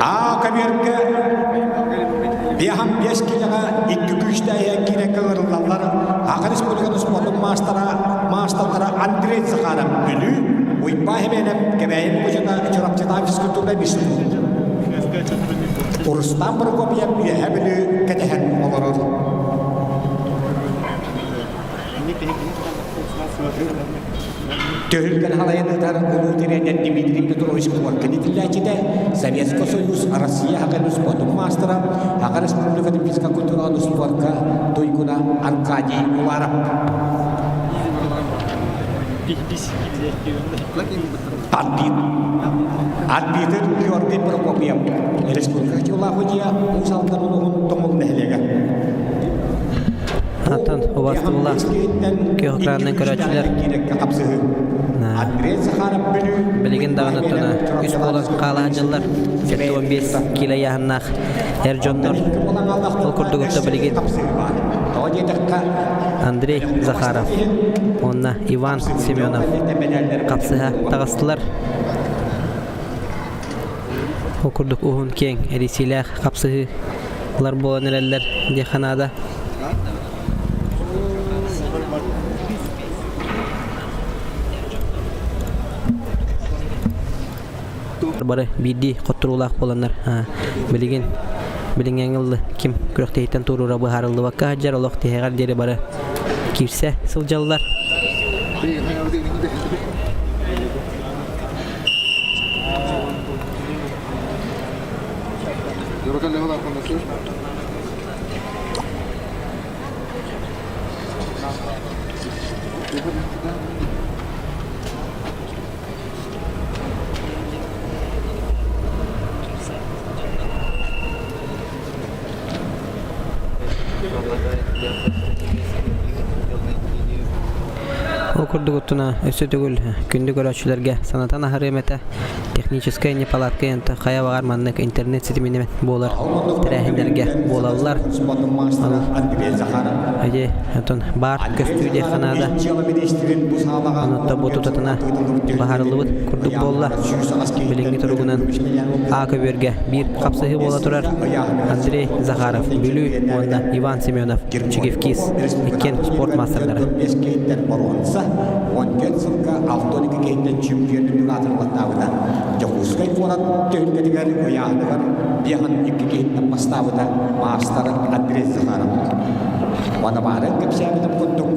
А көбүөргэ биэһэн биэс киилэҕэ икки күүстээх киирэ ыҥырыллаллар. Саха Республикатын спордун маастара, маастардара Андрей Захаров Бүлүү, Уйбаа Химиэнэп Кэбээйи Мукучута Чурапчытаан физкультурнай институт. Рустам Прокопьев Үөһээ Бүлүү кэтэһэн олорор. Түһүлгэн халайын ыытар улуу тириэньэр Дмитрий Петрович Куваркин итиллээччитэ, Советский Союз, Россия Саха спортун маастара, Саха Республикатын физкультураҕа спорка туйгуна Аркадий Уларов. Арбит. Арбитр Георгий Прокопьев. Республика Чулахудия Уус Алдан улууһун Тоҥул нэһилиэгэ. Антон убастыбылаах күөх экранынан көрөөччүлэр билигин даҕаны оттона үс буолан хаалаан дьыллар 75 кило ыйааһыннаах эр дьоннор ол курдук отто билигин Андрей Захаров уонна Иван Семенов хапсыһа таҕыстылар. Ол курдук уһун киэҥ эрийсиилээх хапсыһыылар буолан эрэллэр диэххэ наада. Бары биирдии хотторуулаах буоланнар билигин билиҥҥи ыллы ким күрэхтэһииттэн туоруура быһаарыллыбакка сылдьар олох тиһэҕэр диэри бары киирсэ сылдьаллар. Ол курдук оттуна өссө төгүл күндү көрөөччүлэргэ санатан аһарыам этэ. Техническэй неполадка янта хайа баҕар маннык интернет ситиминэн буолар тэрээһиннэргэ буолаллар. Эти отон баар көстүү диэххэ наада. Онон бу тутатына баһарыллыбыт курдук буолла. Билиҥҥи туругунан А көбүөргэ биир хапсыһыы буола турар Андрей Захаров, Бүлүү уонна Иван Семенов, Чигивкис, иккиэн спорт маастардара. сылга 62 киһиттэн чемпионун аатырбаттаабыта. Дьокуускай куорат түһүлгэтигэр ыйааһыныгар 52 киһиттэн бастаабыта маастар Андрей Захаров. Ванабаарын кэпсээбитим курдук,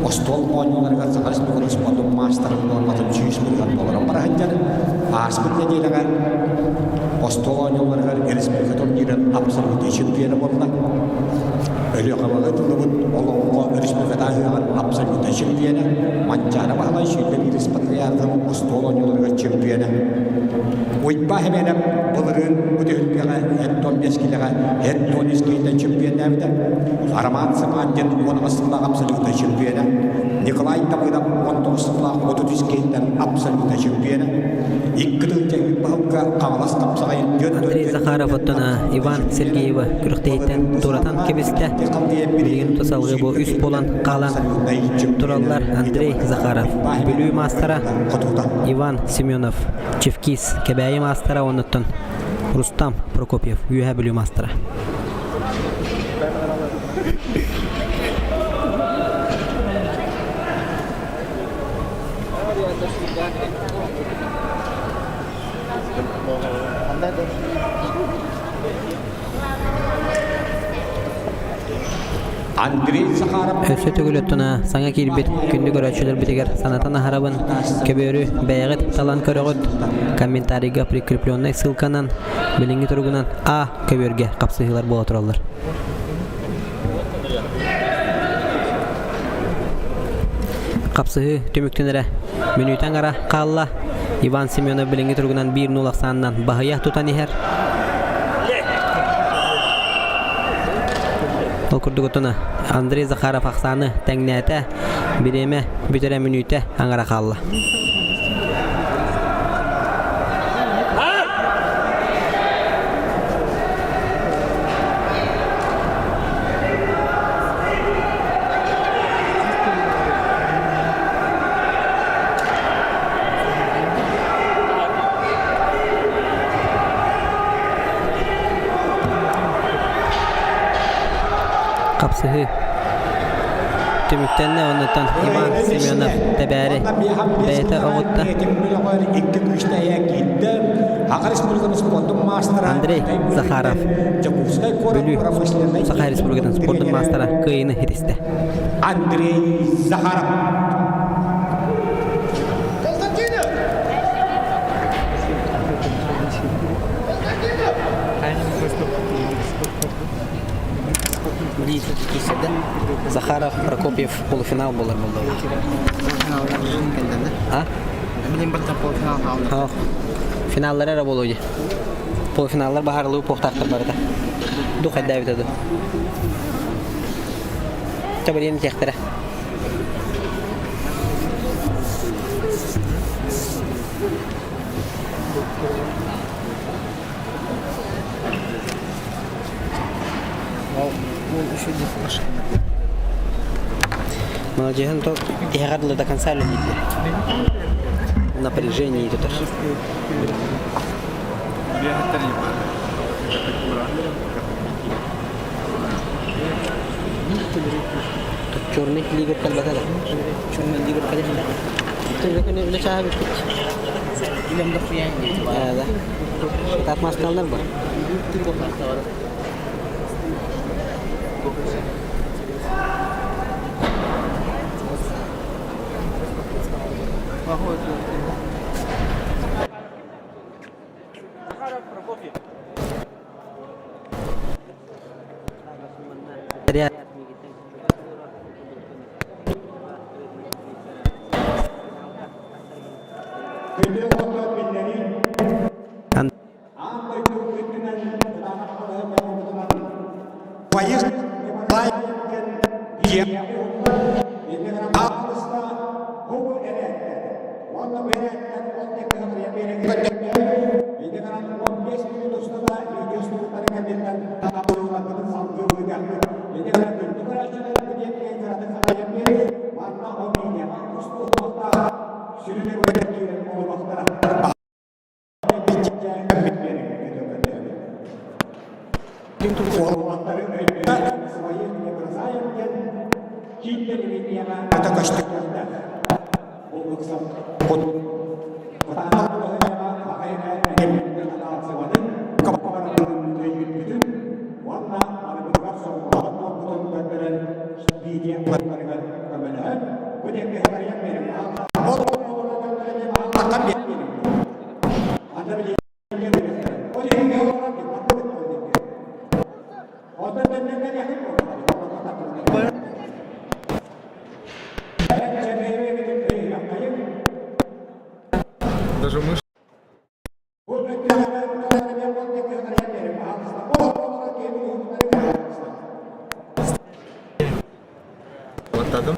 остуол оонньууларыгар Саха Республикатын спордун маастарын нуорматын 100 миллион долларын бара сылдьар. Ааспыт нэдиэлэҕэ остуол оонньууларыгар республика турнирын абсолютнай чемпиона буолла. Өлүөхүмэҕэ ыытыллыбыт Олоҥхо республиката ыһыаҕын абсолютнай чемпиона Манчаары Баһылай 21 патриархын остуол оонньууларыгар чемпиона. Уйбаа Хэмиэнэп былырыын бу түһүлгэҕэ Эттон Бэскилэҕэ Эттон Искейтэн чемпионнаабыта. Роман Сымаандин 18 сыллаах абсолютнай чемпиона. Николай Давыдов 19 сыллаах 33 киһиттэн абсолютнай чемпиона. Икки тыһыынча баһылка Хаҥалас хапсаҕайын Андрей Захаров оттон Иван Сергеева күрэхтэһииттэн туоратан кэбистэ. Билигин салгыы бу үс буолан хаалан тураллар Андрей Захаров, Бүлүү маастара Иван Семенов, Чевкис Кэбээйи маастара оннуттан Рустам Прокопьев, Үөһээ Бүлүү маастара. Андрей Захаров Өссө төгүл оттуна саҥа киирбит күндү көрөөччүлэрбитигэр санатан аһарабын. Көбүөрү бэйэҕит талан көрөҕүт. Комментарийга прикрепленнай ссылканан билиҥҥи туругунан А көбүөргэ хапсыһыылар буола тураллар. Хапсыһыы түмүктэнэрэ мүнүүтэ аҥара хаалла. Иван Семенов билиҥҥи туругунан 1-0 ахсаанынан баһыйа тутан иһэр. Ол курдук отуна Андрей Захаров ахсааны тэҥнээтэ. Бириэмэ бүтэрэ мүнүүтэ аҥара хаалла. Хапсыһыы түмүктэннэ оннуттан Иван Семенов тэбээри бэйэтэ оҕутта. Андрей Захаров Бүлүү Саха Республикатын спордун маастара кыайыыны ситистэ. Андрей Захаров Захаров Прокопьев полуфинал буолар буолла. А? Финаллар эрэ буолуо дии. Полуфиналлар баһарылыы пуохтаахтар барыта. Ду хайдаабыта ду. Чабырыйан итиэхтэрэ. Молодежь то тиһэҕэр дылы до конца үлэлииллэр. Напряжение тутар. Черный лигр кэлбэтэ да. Черный лигр кэлэ Үлэ үлэ чааһа бүппүт. Да. Татмасталлар бар. бросаем диэн Аҕыста бу эрээттэр уонна бу эрээттэр ол диэки Ити гынан 15 минут устата видео-устуулары кэнниттэн табыллыбаккытын салгыы ыытыахпыт. Ити гынан күндү көрөөччүлэр бу диэки кыратык хайан биэриҥ. Манна ол видеоҕа устуохтаах сүрүн өрүттэр киирэн олоруохтара. Уолаттары өйдөөн своих не бросаем диэн киин телевидениеҕэ көстүөхтээх. Бу ыксал Кытаанах балаһыанньаҕа аҕай эрэ өйүүрбүтүн уонна барыбытыгар сорҕолоох буолбутун көрдөрөн видео барыгар көмөлөһөн бу диэки харыйан биэриҥ. Ол Даже мышцы. Баттадым.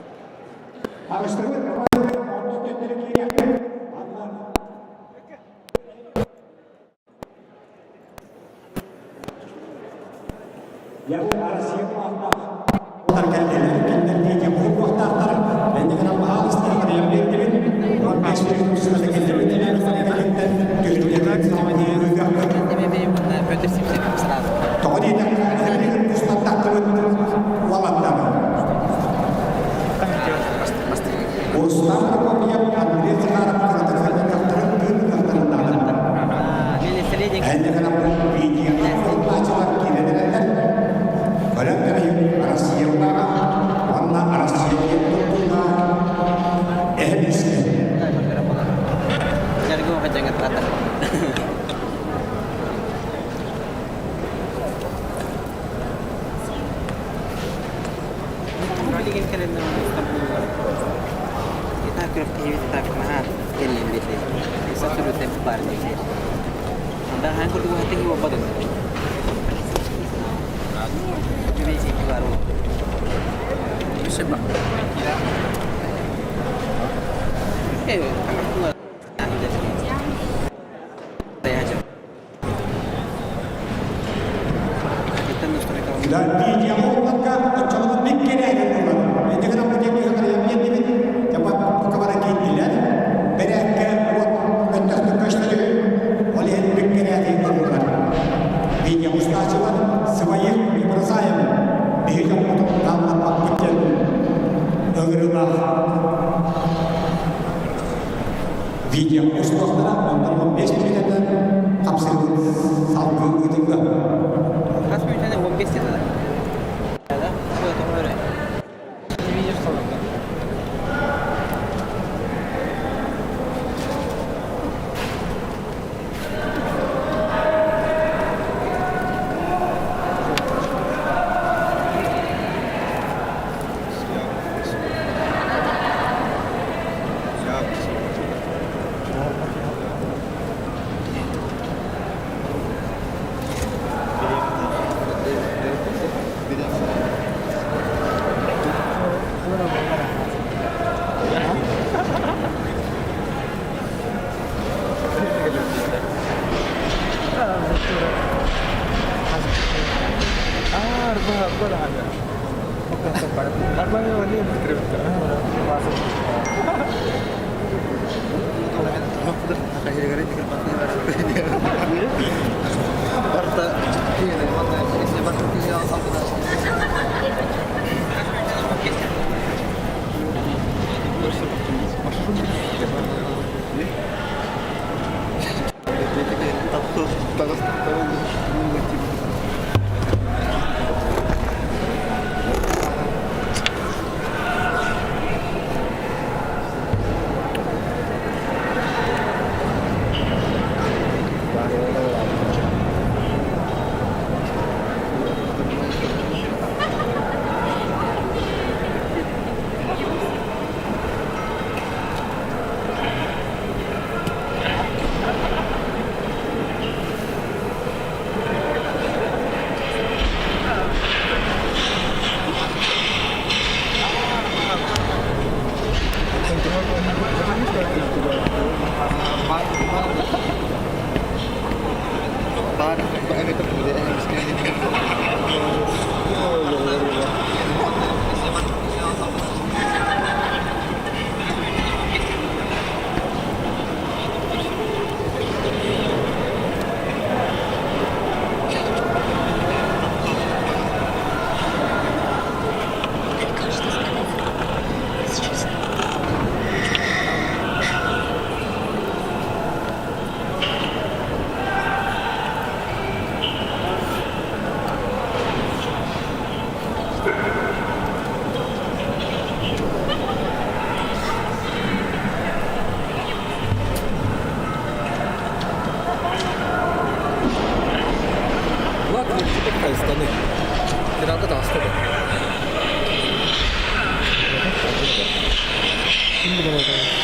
Петр Сипсев сразу. Тоҕо диэтэххэ, тахтыбыт уолаттары. Руслан Прокопьев, Андрей Захаров кыратык тыын кыахтарын Билигин кэлэннэр Итак, күрэхтэһиибит итак наһаа кэллиэн биэрдэ. Абсолютно баар диир. Анда хаан курдук уһаттан киһи буолбат ини. Үчүгэй баар Видео устуохтара, онтон 15 мүнүүтэнэн хапсыһыы салгыы ыытыллыа. Хас мүнүүтэнэн 15 деді. Да, Финалга таҕыста да. Ким билэр этэ?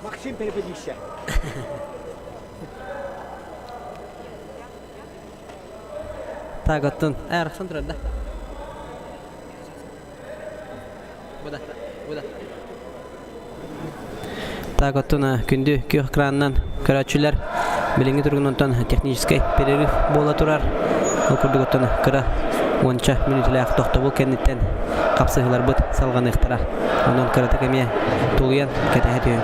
Максим переподище. Так, оттон арахсан турар да. Бу да, бу да. Так, оттон күндү күөх экранынан көрөөччүлэр билиҥҥи туругунан техническэй перерыв буола турар. Ол курдук оттон кыра уонча мүнүүтэлээх тохтобул кэнниттэн хапсыһыыларбыт салҕаныахтара. Онон кыратык эмиэ тулуйан кэтэһэ түһүҥ.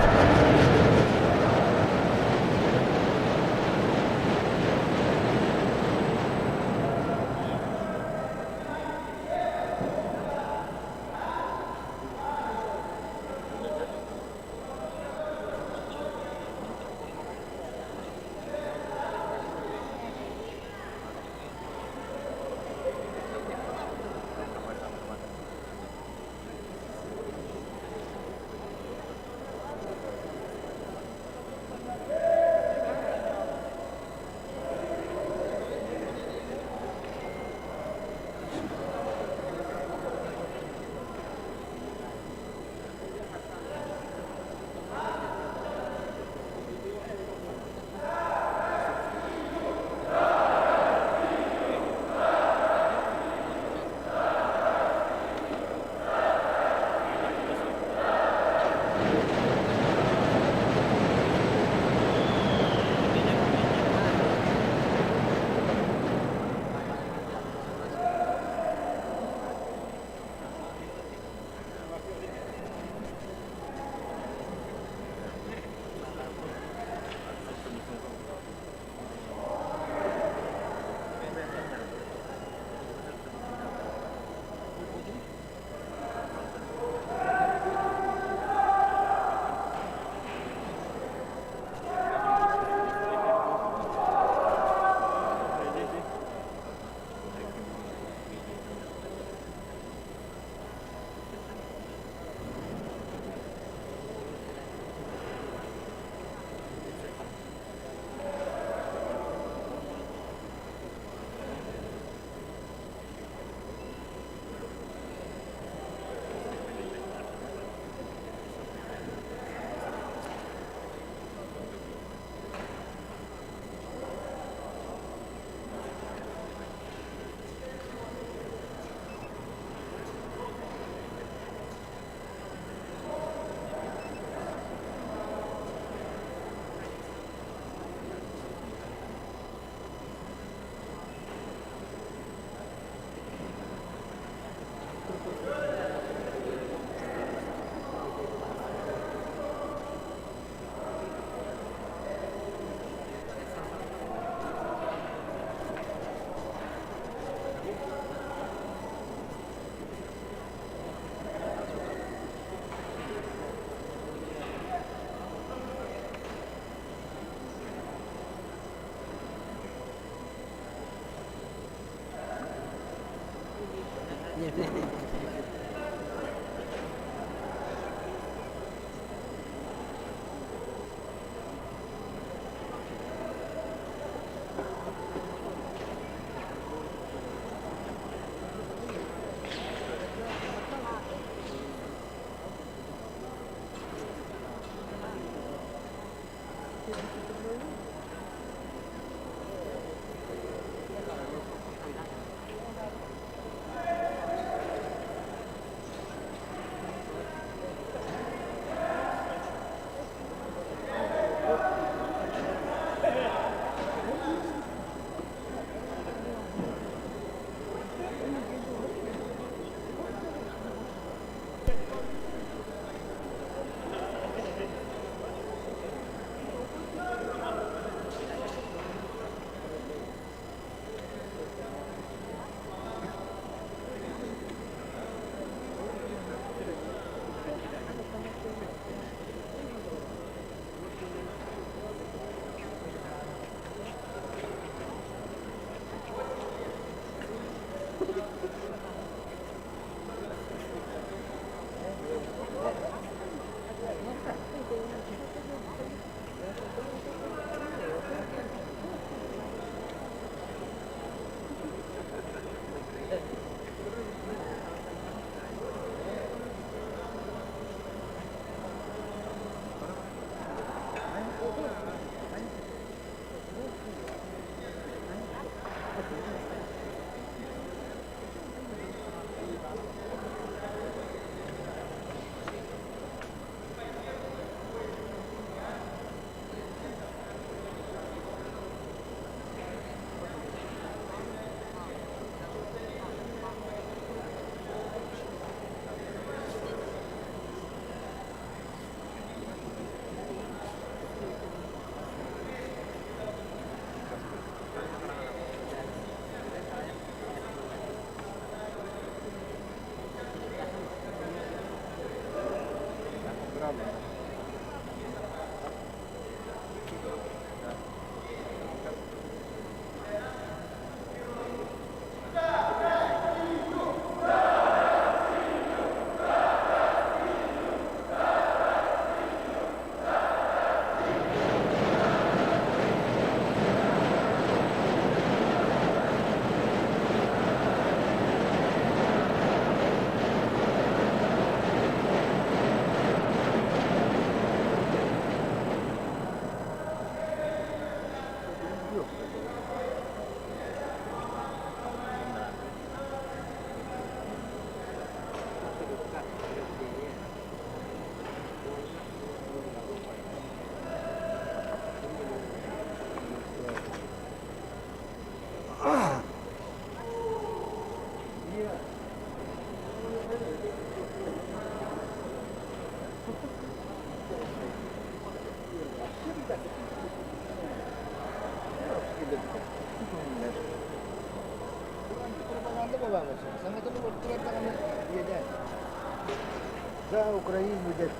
За Украину деп.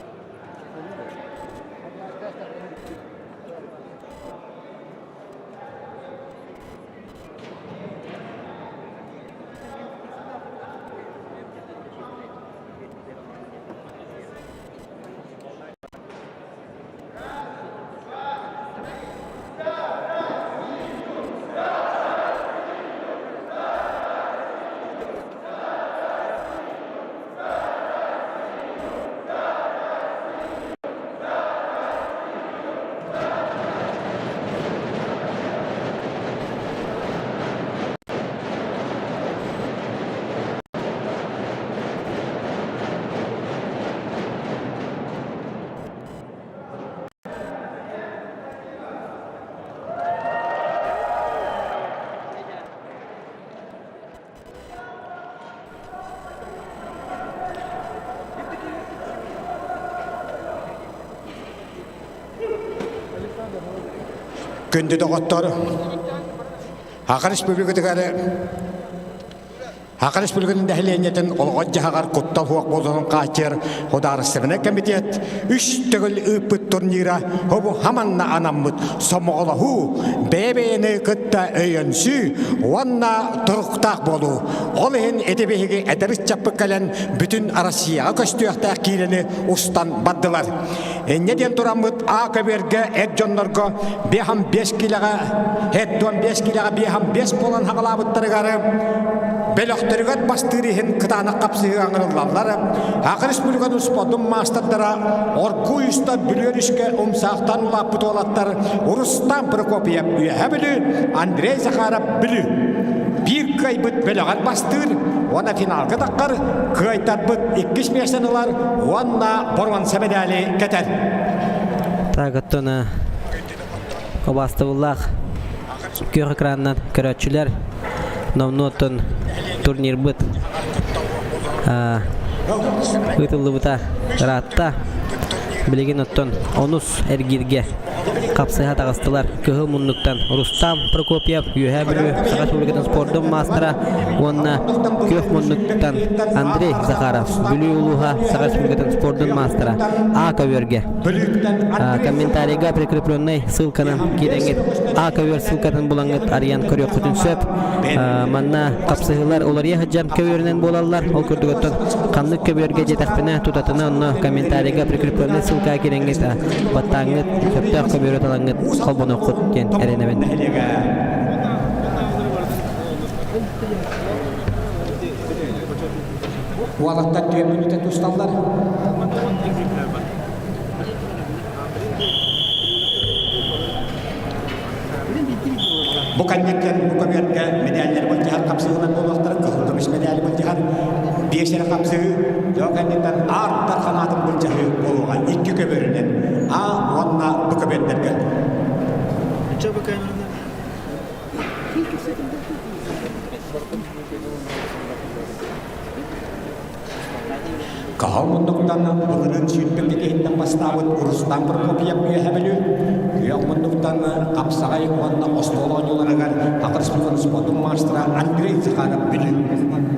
Күндү доҕоттор, Саха Республикатыгар Саха Республикатын нэһилиэнньэтин олоҕор-дьаһаҕар куттал суох буолуутун хааччыйар Судаарыстыбаннай комитет үс төгүл ыыппыт турнира бу хаманна анаммыт сомоҕолоһуу, бэйэ-бэйэни кытта өйөнсүү уонна туруктаах буолуу. Ол иһин ити биһиги эдэр ыччаппыт кэлэн бүтүн Россияҕа көстүөхтээх киинэни устан бардылар. Инньэ диэн тураммыт А көбүөргэ эр дьоннорго 55 килэҕэ 75 килэҕэ 55 буолан хаҕалаабыттарыгар бөлөхтөрүгэр бастыыр иһин кытаанах хапсыһыы аҥырыллаллар. Саха Республикатын спордун маастардара Оргууй уста Бүлүү өрүскэ умсаахтаан улааппыт уолаттар Рустам Прокопьев Үөһэ Бүлүү, Андрей Захаров Бүлүү. Биир кыайбыт бөлөҕөр бастыыр уонна финалга таххар кыайтарбыт иккис миэстэни ылар уонна боруонса мэдээли кэтэр. Так, оттон убаастабыллаах күөх экранынан көрөөччүлэр номнуоттан турнирбыт ыытыллыбыта ыраатта. Билигин оттон онус эргииргэ хапсыһа таҕыстылар. Кыһыл муннуктан Рустам Прокопьев, Үөһээ Бүлүү Саха Республикатын спордун маастара уонна күөх муннуктан Андрей Захаров, Бүлүү улууһа Саха Республикатын спордун маастара А көбүөргэ. Комментарийга прикрепленный ссылканан киирэҥҥит А көбүөр ссылкатын булаҥҥыт арыйан көрүөххүтүн сөп. Манна хапсыһыылар уларыйа сылдьар көбүөрүнэн буолаллар. Ол курдук оттон ханнык көбүөргэ диэтэхпинэ тутатына онно комментарийга прикрепленный ссылка киирэҥҥит баттааҥҥыт сөптөөх көбүөрү талаҥҥыт холбонуоххут диэн эрэнэбин. Уолаттар түөрт мүнүүтэ тусталлар. Бу кэнниттэн бу көбүөргэ мэдээллэри былдьаһар хапсыһыылар буолуохтара, кыһыл көмүс мэдээли былдьаһар, биэс эрэ хапсыһыы, дьон кэнниттэн ааттар ханаатын былдьаһыы буолуоҕа икки көбүөрүнэн А уонна Б көбүөрдэргэ. Каһал муннуктан былырыын сүүрбэккэ киһиттэн бастаабыт Рустам Прокопьев үөһэ Бүлүү, күөх муннуктан хапсаҕай уонна остуол оонньууларыгар Саха Республикатын спордун маастара Андрей Захаров Бүлүү.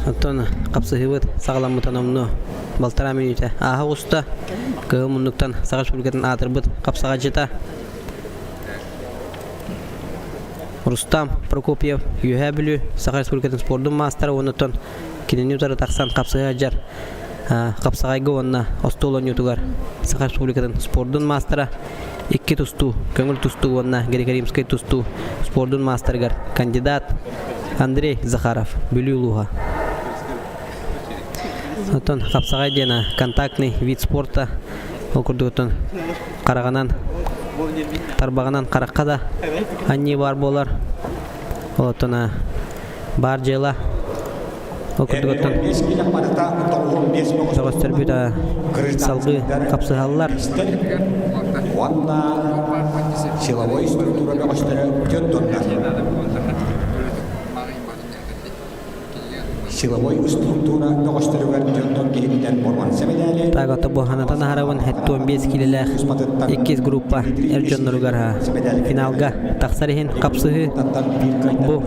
Оттон хапсыһыыбыт саҕаламмыта номнуо балтараа мүнүүтэ ааһа оҕуста. Кыһыл муннуктан Саха Республикатын аатырбыт хапсаҕайдьыта Рустам Прокопьев Үөһээ Бүлүү Саха Республикатын спордун маастара уонна оттон кинини утары тахсан хапсыһа сылдьар хапсаҕайга уонна остуол оонньуутугар Саха Республикатын спордун маастара икки тустуу, көҥүл тустуу уонна греко-римскай тустуу спордун маастарыгар кандидат Андрей Захаров, Бүлүү улууһа. Оттон хапсаҕай диэн контактный вид спорта ол курдук оттон хараҕынан тарбаҕынан харахха да анньыы баар буолар. Ол оттон баар дьыала Ол курдук оттон бөҕөстөрбүт салгыы хапсыһаллар. Уонна силовой структура бөҕөстөрө дьон Силовой структура бөҕөстөрүгэр дьонтон киһиттэн боруонса мэдээли Тагата буһанатан аһарабын 75 килэлээх иккис группа эр дьонноругар финалга тахсар иһин хапсыһыы бу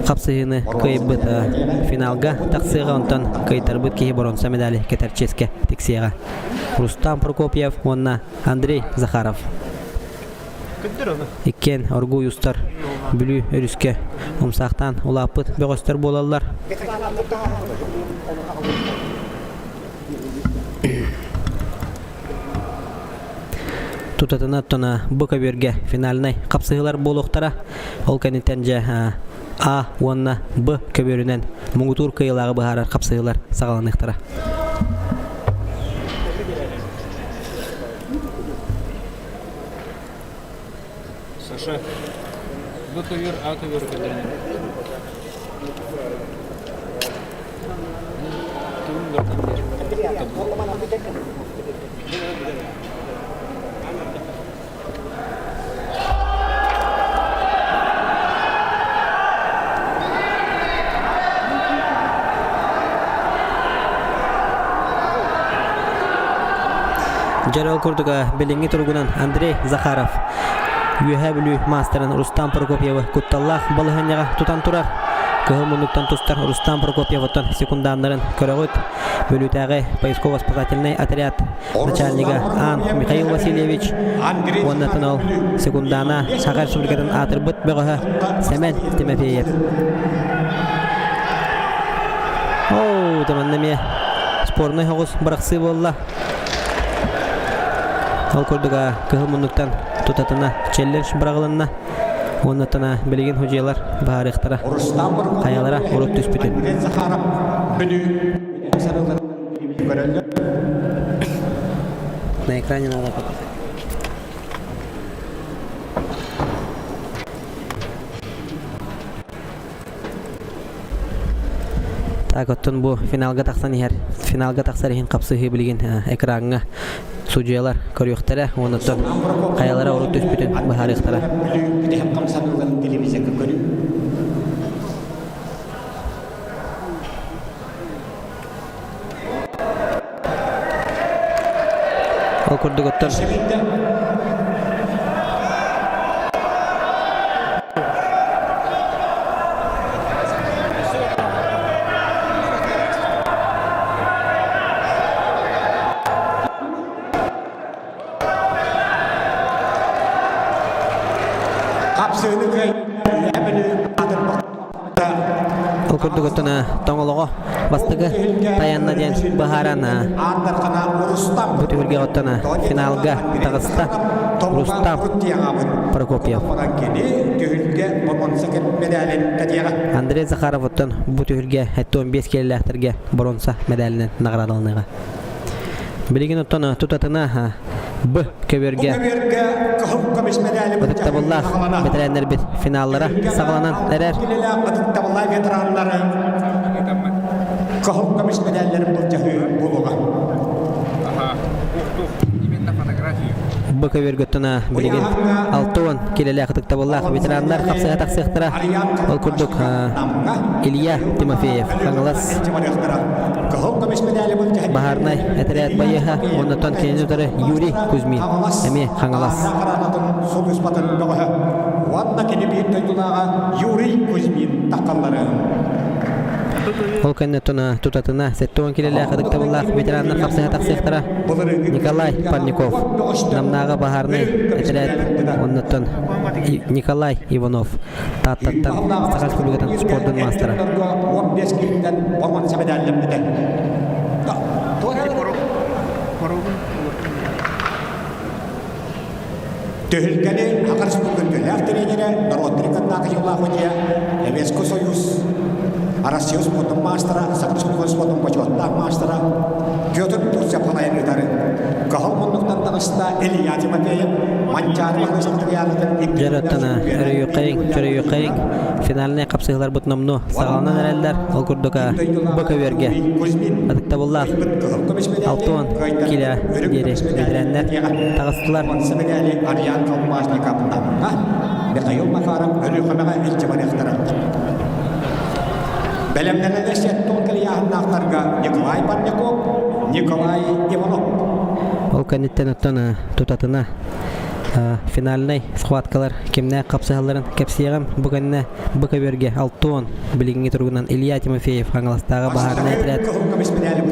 хапсыһыыны кыайбыт финалга тахсыаҕа онтон кыайтарбыт киһи боруонса медали кэтэр чиэскэ тиксиэҕэ Рустам Прокопьев уонна Андрей Захаров Иккиэн оргууй устар Бүлүү өрүскэ умсаахтаан улааппыт бөҕөстөр буолаллар. Тутатына оттон бу көбүөргэ финальнай хапсыһыылар буолуохтара. Ол кэнниттэн дьэ А уонна Б көбүөрүнэн муҥутуур кыайыылааҕы быһаарар хапсыһыылар саҕаланыахтара. Саша, Б көбүөр, А көбүөр көрдөрүнэр. Тугун Дьэ ол курдук билиҥҥи туругунан Андрей Захаров Үөһээ Бүлүү маастарын Рустам Прокопьевы кутталлаах балаһыанньаҕа тутан турар. Кыһыл муннуктан тустар Рустам Прокопьевыттан секунданнарын көрөҕүт. Бүлүүтээҕи поисково-спасательнай отряд начальнига Ан Михаил Васильевич уонна ол секундана Саха Республикатын аатырбыт бөҕөһө Сэмэн Тимофеев. Оу, манна эмиэ спорнай соҕус бырахсыы буолла. Ол курдук кыһыл муннуктан тутатына челлендж быраҕылынна. Уонна билигин худьуйалар баһаарыахтара. Хайалара урут түспүтүн. На экране надо показать. Так, оттон бу финалга тахсан иһэр. Финалга тахсар иһин хапсыһыы билигин экраҥҥа судьуйалар көрүөхтэрэ, оннуттан хайалара урут түспүтүн быһаарыахтара. Ол курдук оттон Хапсыыны кыай Ол курдук оттон тоҥолоҕо бастакы тайанна диэн быһааран бу түһүлгэ оттон финалга таҕыста Рустам Прокопьев. Андрей Захаров оттон бу түһүлгэ 15 киэллээхтэргэ боруонса медалынан наҕараадаланыаҕа. Билигин оттон тутатына Б көбүөргэ ытыктабыллаах бэтэрээннэрбит финаллара саҕаланан эрэр. Ытыктабыллаах ветераннары кыһыл көмүс медалларын былдьаһыы буолуоҕа. Б көбүөргэ оттон билигин 60 килэлээх ытыктабыллаах ветераннар хапсыһа тахсыахтара. Ол курдук Илья Тимофеев Хаҥалас Баһаарынай этэрээт байыаһа уоннаттан кинини утары Юрий Кузьмин эмиэ Хаҥалас. Уонна кини биир дойдулааҕа Юрий Кузьмин таххаллары. Ол кэннэ тутатына 70 килэлээх ытыктабыллаах ветераннар хапсыһа тахсыахтара. Николай Парников, Намнааҕы баһаарынай этэрээт уоннаттан Николай Иванов Тааттаттан Саха Республикатын спордун маастара. 15 киһиттэн боруонса медаллэммитэ. Түһүлгэни Саха Республикатын тренерэ, норуоттары кытта Кыһыллаах Удья, Советский Союз, Россия спортун маастара, Саха Республикатын спортун бочуоттаах маастара Петр Бурцев салайан ыытары. Кыһыл муннуктан таҕыста Илья Тимофеев, Манчаары Дьарыктана өрөйүөххэйиҥ, чөрөйүөххэйиҥ. Финальнай хапсыһыыларбыт номнуо саҕаланан эрэллэр. Ол курдук бу көбүөргэ ытыктабыллаах 60 килэ диэри бэтэрээннэр таҕыстылар. Ариан Колмашников Намҥа, Михаил Макаров Өлүөхүмэҕэ илдьэ барыахтара. Бэлэмнэнэн сеттон кэлийааһыннаахтарга Николай Парников, Николай Иванов. Ол кэнниттэн оттон тутатына финальнай схваткалар кимнээх хапсыһалларын кэпсиэҕим. Бу кэннэ бу көбүөргэ 60 билиҥҥи туругунан Илья Тимофеев Хаҥаластааҕы баһаарынай отряд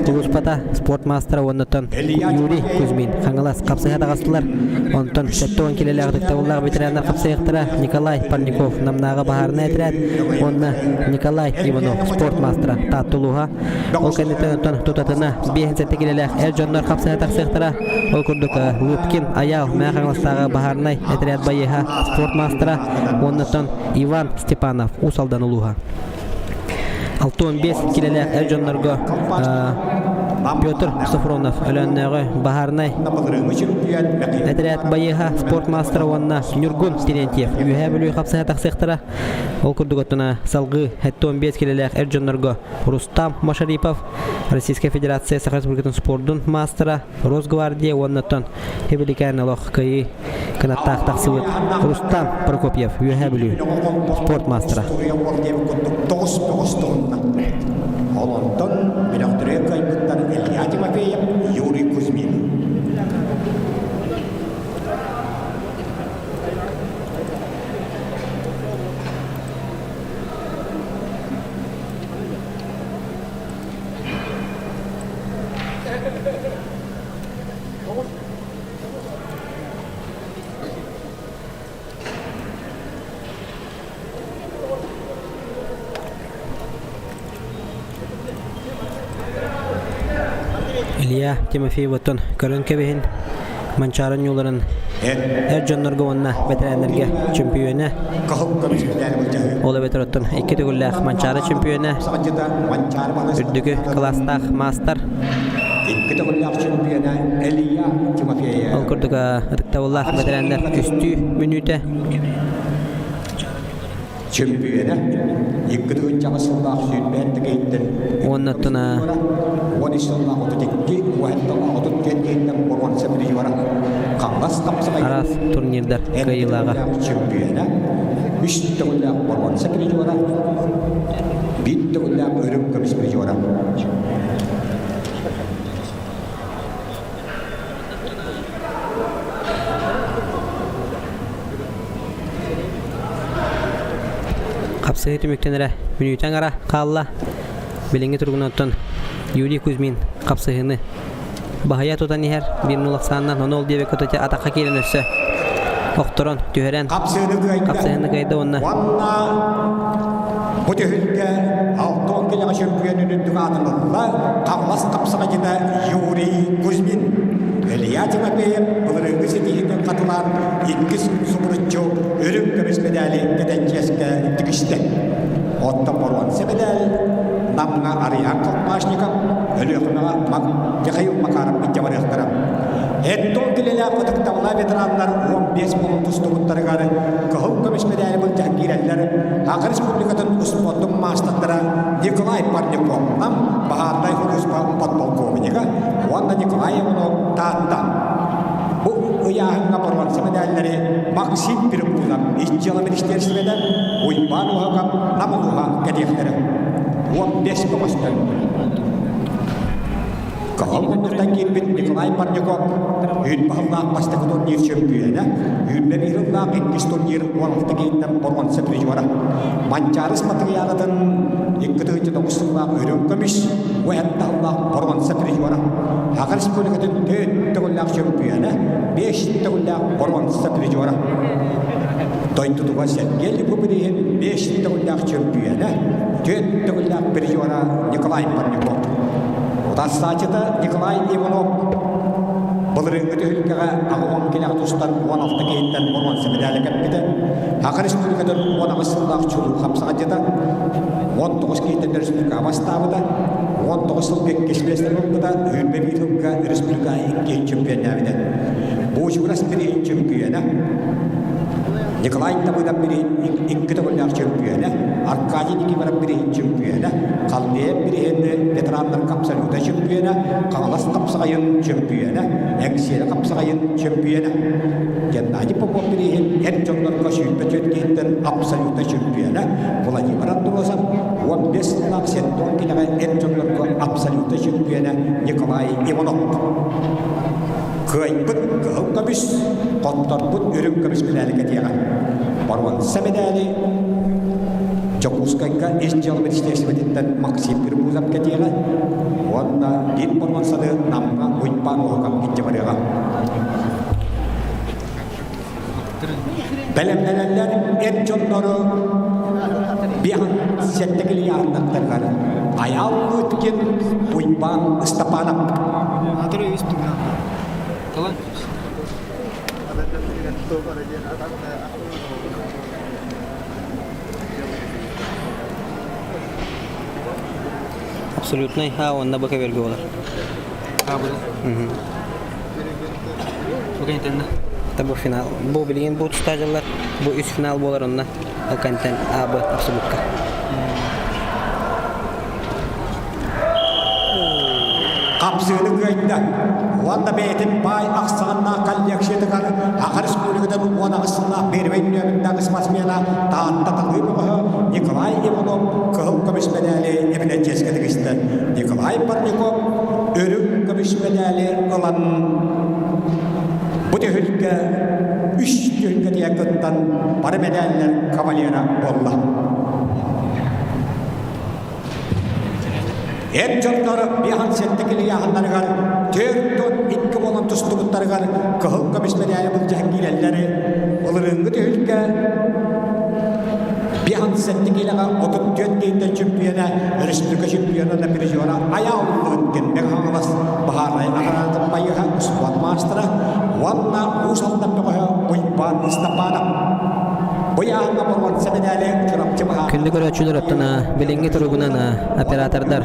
сулууспата спорт маастара уоннаттан Юрий Кузьмин Хаҥалас хапсыһа таҕыстылар. Онтон 70 килэлээх ытыктабыллаах ветераннар хапсыһыахтара Николай Парников Намнааҕы баһаарынай отряд уонна Николай Иванов спорт маастара Таатта улууһа. Ол кэнниттэн оттон тутатына 57 килэлээх эр дьоннор хапсыһа тахсыахтара. Ол курдук Лыткин Аял Мэҥэ Хаҥаластааҕы баһаарынай отряд байыаһа спорт маастара уоннаттан Иван Степанов Уус Алдан улууһа. 65 килэлээх эр дьоннорго Петр Софронов Өлөөннөөҕү баһаарынай отряд байыаһа спорт маастара уонна Ньургун Терентьев Үөһээ Бүлүү хапсыһа тахсыахтара. Ол курдук оттона салгыы 75 килэлээх эр дьоннорго Рустам Машарипов Российскай Федерация Саха Республикатын спордун маастара Росгвардия уонна оттон Хэбиликээн олох кыайыы кынаттаах тахсыбыт Рустам Прокопьев Үөһээ Бүлүү спорт маастара. Тоҕус бөҕөс туһунна. Ол онтон бөлөхтөрү кыайбыттар Илья Тимофеев, Юрий Кузьмин. Илья Тимофееваттан көрөн кэбиһин Манчаары ньууларын эр дьоннорго уонна бэтэрээннэргэ чөмпүйүөнэ ол эбэтэр оттон икки төгүллээх Манчаары чөмпүйүөнэ үрдүкү кылаастаах маастар Икки төгүллээх чөмпүйүөнэ Илья Тимофеев Ол курдук ытыктабыллаах бэтэрээннэр үстүү мүнүүтэ Чөмпүйүөнэ 2008 сыллаах сүүрбээн тикэйиттэн уонна оттон 13 сыллаах 32 уһатталаах 34 киһиттэн боруонса призера Хаҥас хапсаҕай араас турнирдар кыайыылааҕа чөмпүйүөнэ үс төгүллээх боруонса призера биир төгүллээх үрүҥ көмүс призера Хапсыһыы түмүктэнэрэ мүнүүтэ аҥара хаалла. Билиҥҥи туругунан оттон Юрий Кузьмин хапсыһыыны баһыйа тутан иһэр биир нул ахсаанынан ону ол диэбэккэ тутя атахха киирэн өссө охторон түһэрэн Хапсыһыны кыайда. хапсыһыны кыайда уонна Уонна бу түһүлгэ 60 килэҕэ чөмпүйүөн үрдүк аатын ылла Хаҥалас хапсаҕайдьыта Юрий Кузьмин. Илья Тимофеев былырыыҥҥы ситиһиитин хатылаан иккис субуруччу үрүҥ көмүс мэдээли кэтэн чиэскэ тигистэ. Оттон боруонса мэдээл Намҥа Арыйаан Колпашников, Өлүөхүмэҕэ Михаил Макаров илдьэ барыахтара. Эттон килэлээх ытыктабыллаах ветераннар 15 буолан тустубуттарыгар кыһыл көмүс мэдээли былдьаһан киирэллэр. Саха Республикатын успуордун маастардара Николай Парников Нам баһаарынай сулууспа подполковнига уонна Николай Иванов Таатта. Бу ыйааһыҥҥа боруонса мэдээллэри Максим Перепутов ис дьыала министиэристибэтэ, Уйбаан Уһакап Нам улууһа кэтиэхтэрэ. 15 бөҕөстөр. Кыһыл муннуктан киирбит Николай Парников үүт баһыллаах бастакы турнир чөмпүйүөнэ, үүрбэ биир ыллаах иккис турнир 16 киһиттэн боруонса призера. Манчаарыс матырыйаалатын 2009 сыллаах үрүҥ көмүс, уһэн таһыллаах боруонса призера. Саха Республикатын төрт төгүллээх чөмпүйүөнэ, бес төгүллээх боруонса призера. Дойдутугар Сергей Липуприһин бес төгүллээх чөмпүйүөнэ, төрт төгүллээх призера Николай Парников. Утарсааччыта Николай Иванов былырыыҥҥы түһүлгэҕэ 80 килэҕэ тустан 16 киһиттэн боруонса мэдээлэ кэппитэ. Саха Республикатын 18 сыллаах чулуу хапсаҕайдьыта, 19 киһиттэн республикаҕа бастаабыта, 19 сылга иккис миэстэни ылбыта, 21 сылга республика иккиһин чемпионнаабыта. Буучугурас бирииһин чемпиона, Николай Давыдов бирииһин икки төгүллээх чөмпүйүөнэ, Аркадий Никифоров бирииһин чөмпүйүөнэ, Халдеев бирииһин ветераннарга абсолюта чөмпүйүөнэ, Хаҥалас хапсаҕайын чөмпүйүөнэ, Эҥсиэли хапсаҕайын чөмпүйүөнэ, Геннадий Попов бирииһин эр дьоннорго 24 киһиттэн абсолюта чөмпүйүөнэ, Владимир Андросов 15 сыллаах Сентон килэҕэ эр дьоннорго абсолюта чөмпүйүөнэ Николай Иванов. Кыайбыт кыһыл көмүс, хотторбут үрүҥ көмүс мэдээли кэтиэҕэ. Боруонса мэдээли Дьокуускайга ис дьыала министиэристибэтиттэн Максим Перепузов кэтиэҕэ уонна биир боруонсаны Намҥа Уйбаан Уһукап илдьэ барыаҕа. Бэлэмнэнэллэр эр дьоннору биэһин сэттэ килийааннаттарыгар Айаал Лыткин, Уйбаан Ыстапаанап. Абсолютный А уонна Б көбүөргэ буолар. А буолар. Бу кэнниттэн Это бу финал. Бу билигин бу тустаачылар бу үс финал буолар онно ол кэнниттэн А Б абсолютка. Хапсыыны кыайда. Уонна бэйэтин баай ахсааннаах коллекциятыгар Саха Республикатын 18 сыллаах первэй нүөмэрдээх спортсмена Таатта талыы бөҕөһө Николай Иванов кыһыл көмүс мэдээли эбинэ чиэскэ тигистэ. Николай Парников үрүҥ көмүс мэдээли ылан бу түһүлгэ үс түһүлгэтигэр кыттан бары мэдээллэр кавалера буолла. Эр дьоннор 57 килийааһыннарыгар 42 буолан тустубуттарыгар кыһыл көмүс мэдээли былдьаһан киирэллэр. Былырыыҥҥы түһүлгэ 57 киилэҕэ 34 киһиттэн чемпиона, республика чемпиона на призера Айаал Лыткин Хаҥалас баһаарынай наҕараадатын байыһа спорт маастара уонна Уус Алдан бөҕөһө Уйбаан Ыстапаанап. Бу ыйааһыҥҥа боруонса мэдээли Чурапчы баһаарынай Күндү көрөөччүлэр оттон билиҥҥи туругунан оператордар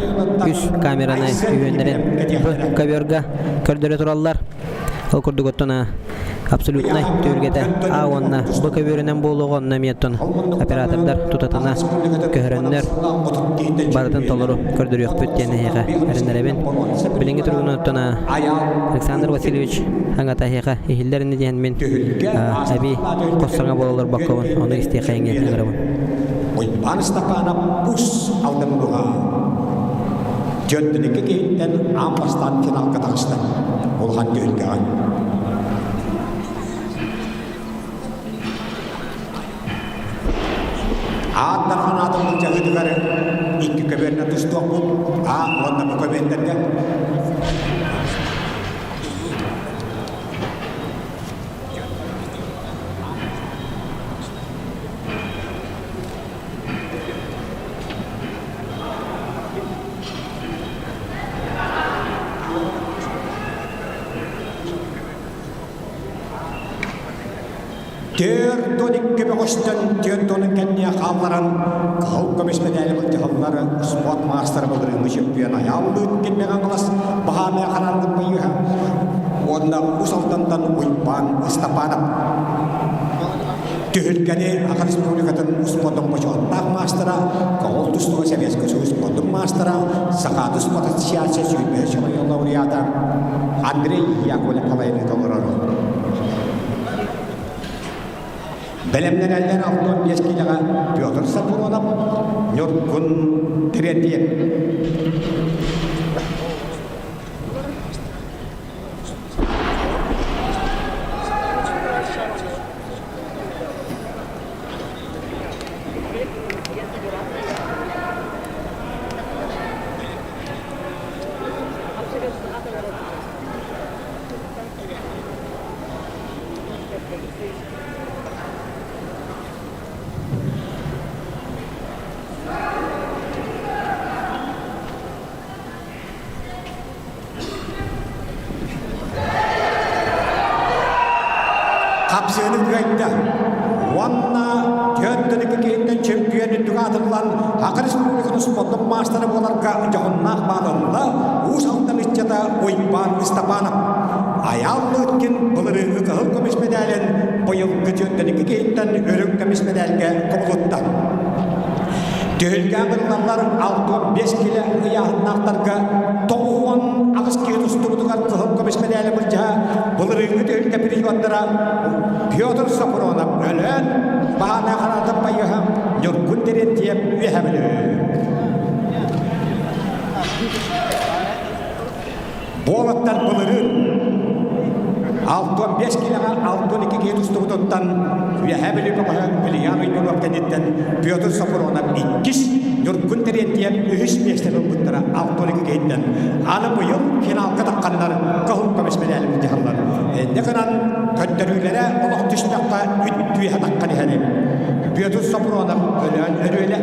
үс камераны үһүөннэрин б коверга көрдөрө тураллар. Ол курдук оттон абсолютнай түһүлгэтэ А уонна Б көбүөрүнэн буолуоҕа онно эмиэ оттон оператордар тутатына көһөрөннөр барытын толору көрдөрүөхпүт диэн эһиэхэ эрэнэрэбин. Билиҥҥи туругунан оттон Александр Васильевич аҥата эһиэхэ иһиллэр ини диэн мин эбии хос саҥа буола олорбоккобун ону истиэхэйиҥҥэ ыҥырабын. Уйбаан Ыстапаанап ус алдыммыга Дьөттүнүккэ киһиттэн аан бастаан финалга таҕыста. Улахан түһүлгэҕэ. Аат Дархан аатын былдьаһыытыгар икки көбүөрнэ тустуохпут. А уонна Б көбүөрдэргэ. 42 бөҕөстөн 40 кэнниэ хаалларан кыһыл көмүс мэдээли былдьаһаллар спорт маастара былырыыҥҥы чемпион Айаал Лыткин Хаҥалас баһаамайа хараардын байыыһа уонна Уус Алдантан Уйбаан Ыстапаанап Түһүлгэни Саха Республикатын успуордун бочуоттаах маастара, Көҕүл тустууга Советскай Союз спордун маастара, Сахааты спорт ассоциация сүүрбэһис оройуон лауреата Андрей Яковлев салайыыны толорор. Бэлэмнэнэллэр 65 киилэҕэ Петр Сапронов, Ньургун Третьев. Хапсыаны кыайда уонна түөрт киһиттэн чемпион үрдүк аатыллан Саха Республикатын спордун маастара буоларга дьоһуннаах баалылла Уус Алдан ыччата Уйбаан Ыстапанов. Айаал Лыткин былырыыҥҥы кыһыл көмүс мэдээлин быйылгы 42 киһиттэн үрүҥ көмүс мэдээлгэ кубулутта. Түһүлгэ ыҥырыллаллар 65 килэ ыйааһыннаахтарга 98 киһи тустубутугар кыһыл көмүс мэдээли былдьаһа былырыыҥҥы түһүлгэ призердара Петр Сопронов Өлөөн, Баһаана Хараатап Байыһа, Ньургун Терентьев Үөһэ Бүлүү. Буолаттар былырыын 65 киилэҕэ 62 киһи тустубутуттан Үөһээ Бүлүү бөҕөһө Илья Уйгунов кэнниттэн Петр Сопронов иккис, Ньургун Терентьев үһүс миэстэни ылбыттара 62 киһиттэн. Аны быйыл финалга тахханнар кыһыл көмүс мэдээли былдьаһаллар. Инньэ гынан көрдөрүүлэрэ олох түстэххэ үттүөһэ таххан иһэри. Петр Сопронов Өлөөн Өрүөлэ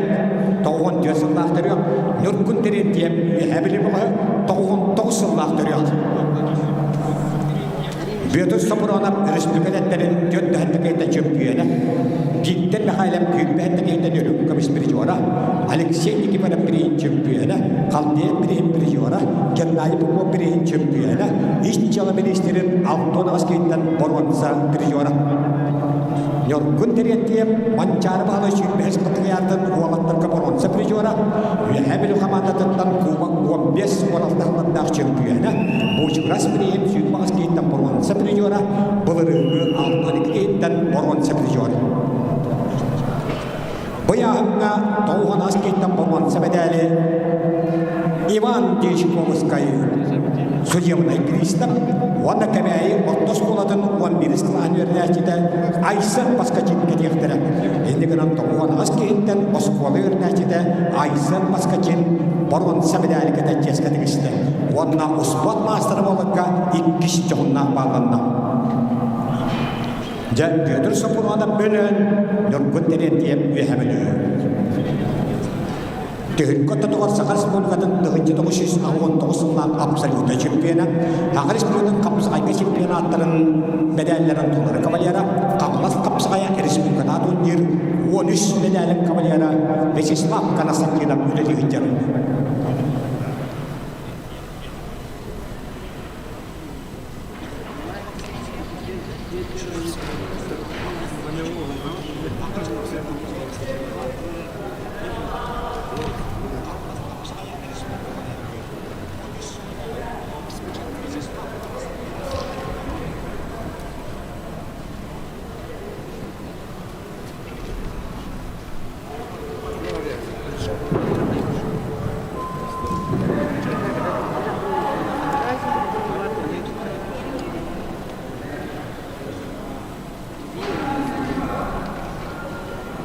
94 сыллаах төрүөх, Ньургун Терентьев Үөһээ Бүлүү бөҕөһө 99 сыллаах төрүөх. Бүөтүр Сопронов өрөспүүбүлүкэлэрин түөрт киһитэ чөмпүйүөнэ, Виктор Михайлов күүрбэһэттэ киһитэ нөрүк көмүс призера, Алексей Никифоров бирииһин чөмпүйүөнэ, Халдеев бирииһин призера, Геннадий Попов бирииһин чөмпүйүөнэ, ис дьыала миниистирин Антон Аскиттан боруонса призера. Ньургун Терентьев Манчаары Баһылай сүүрбэһис патриартын уолаттарга боруонса призера, Үөһээ Бүлүү хамаандатыттан Кубок 15 уоралтаһылардаах чөмпүйүөнэ, Буучугурас бирииһин 28 киһиттэн боруонса призера, былырыыҥҥы 62 киһиттэн боруонса призера. Бу ыйааһыҥҥа 98 киһиттэн боруонса мэдээли Иван Дьячковскай. судебнай пристав уонна Кэбээйи орто оскуолатын 11 кылааһын үөрэнээччитэ Айсен Поскачин кэтиэхтэрэ. Инньэ гынан 98 киһиттэн оскуола үөрэнээччитэ Айсен Поскачин боруонса медали кэтэн чиэскэ тигистэ уонна успуорт маастара буоларга иккис дьоһуннаах баалланна. Дьэ, Петр Соппуруонап бөлөөн Ньургун Терентьев үөһэ Бүлүү. Түһүлгэ ортотугар Саха Республикатын 1989 сыллаах абсолютнай чемпиона, Саха Республикатын хапсаҕайга чемпионаттарын медалларын толору кавалера, Хаҥалас хапсаҕайа республикатаа турнир 13 медалин кавалера Вячеслав Константинов үлэлии сылдьар.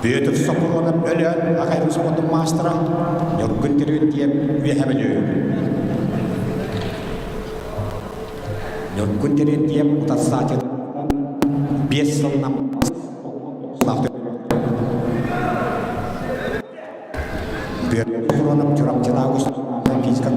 Бүөтүр Сокуруонап Өлөөн аҕай спортун маастара Ньургун Терентьев Үөһэ Бүлүү. Ньургун Терентьев утарсааччы 5 сылынан Бүөтүр Сокуруонап Чурапчытааҕы физика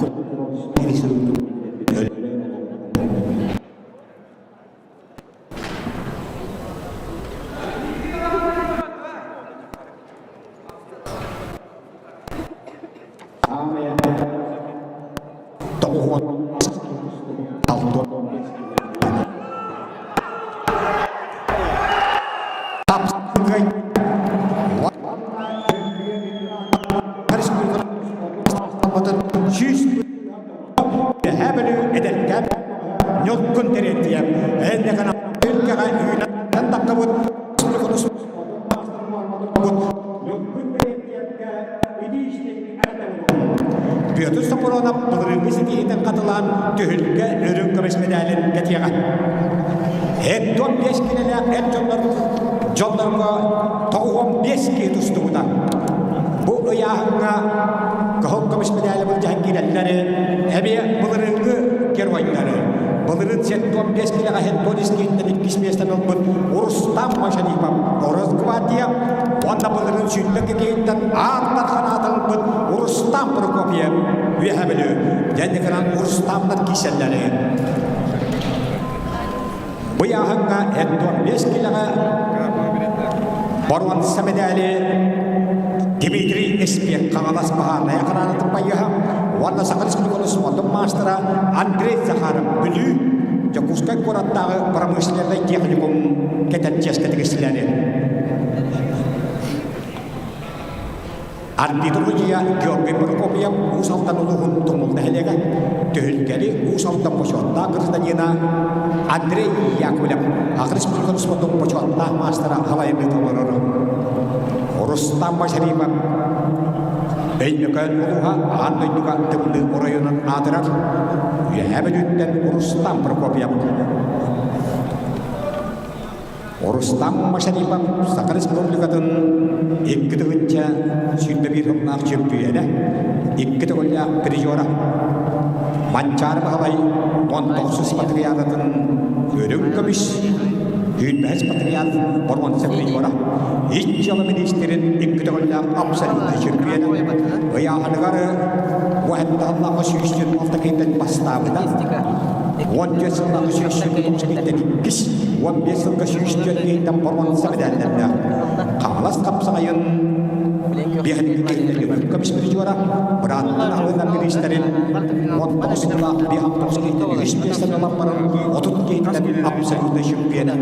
Үөһээ Бүлүү эдэркээн ньургун Терентьев эннэҕинэ өлкөҕө үүнэн таххыбыт Петр Сопронов былырыыҥҥы ситиһиитин хатылаан түһүлгэ үрүҥ көмүс медалин кэтиэҕэ. Эттон 5 килэлээх эр дьоннор дьоннорго 95 киһи тустубута. Бу ыйааһыҥҥа кыһыл көмүс медали былдьаһан киирэллэри эмиэ былырыыҥҥы геройдары былырыын 75 килэҕэ хентон искииттэн иккис миэстэни ылбыт Рустам Машанипов Росгвардия уонна былырыын сүүрбэ киһиттэн Аар Дархан аатын ылбыт Рустам Прокопьев Үөһээ Бүлүү дьэнникынан Рустамнар киирсэллэри Бу ыйааһыҥҥа 75 килэҕэ боруонса медали Дмитрий Эспек Хаҥалас баһаарынай охранатын байыаһа уонна Саха Республикатын спордун маастара Андрей Захаров Бүлүү Дьокуускай куораттааҕы промышленнай техникум кэтэр чиэскэ тигистилэри. Арбитр судьуйа Георгий Прокопьев Уус Алдан улууһун Тумул нэһилиэгэ, Түһүлгэли Уус Алдан бочуоттаах гражданина Андрей Яковлев Саха Республикатын спордун бочуоттаах маастара халайымы толорор. Рустам Машарипов Өймөкөөн улууһа аан дойдуга тымныы оройунан аатырар Үөһээ Бүлүүттэн Рустам Прокопьев. Рустам Машарипов Саха Республикатын 2021 сыллаах чөмпүйүөнэ, икки төгүллээх призера, Манчаары Баһылай 19 спартакиадатын үрүҥ көмүс, 25 спартакиадатын боруонса призера, Ис дьыала миниистирин икки төгүллээх абсолютнай чөмпүйүөнэ, ыйааһыныгар уһэнталлаах 126 киһиттэн бастаабыта, 14 сыллаах 129 киһиттэн иккис, 15 сылга 104 киһиттэн боруонса мэдээллэрдээх. Хаҥалас хапсаҕайын биэһинньик киһиттэн көмүс призера, бырааттан аһылынан бириистэрин 19 сыллаах 59 киһиттэн үһүс миэстэни ылан баран 30 киһиттэн абсолютнай чемпиона,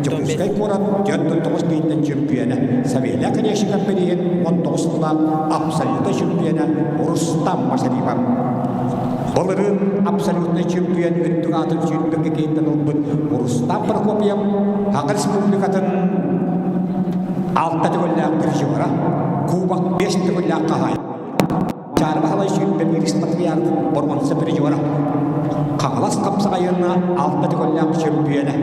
Дьокуускай куорат 49 киһиттэн чемпиона, Савелий Оконешников бирииһин 19 сыллаах абсолютнай чемпиона Рустам Машарипов. Былырыын абсолютнай чемпион үрдүк аатын сүүрбэккэ киһиттэн ылбыт Рустам Прокопьев Саха Республикатын алта төгүллээх призера, кубок 5 төгүллээх хаһаайына. Чаарба Халай сүүрбэ биирис патриарх боруонса призера. Хаҥалас. Хаҥалас хапсаҕайына алта төгүллээх чөмпүйүөнэ,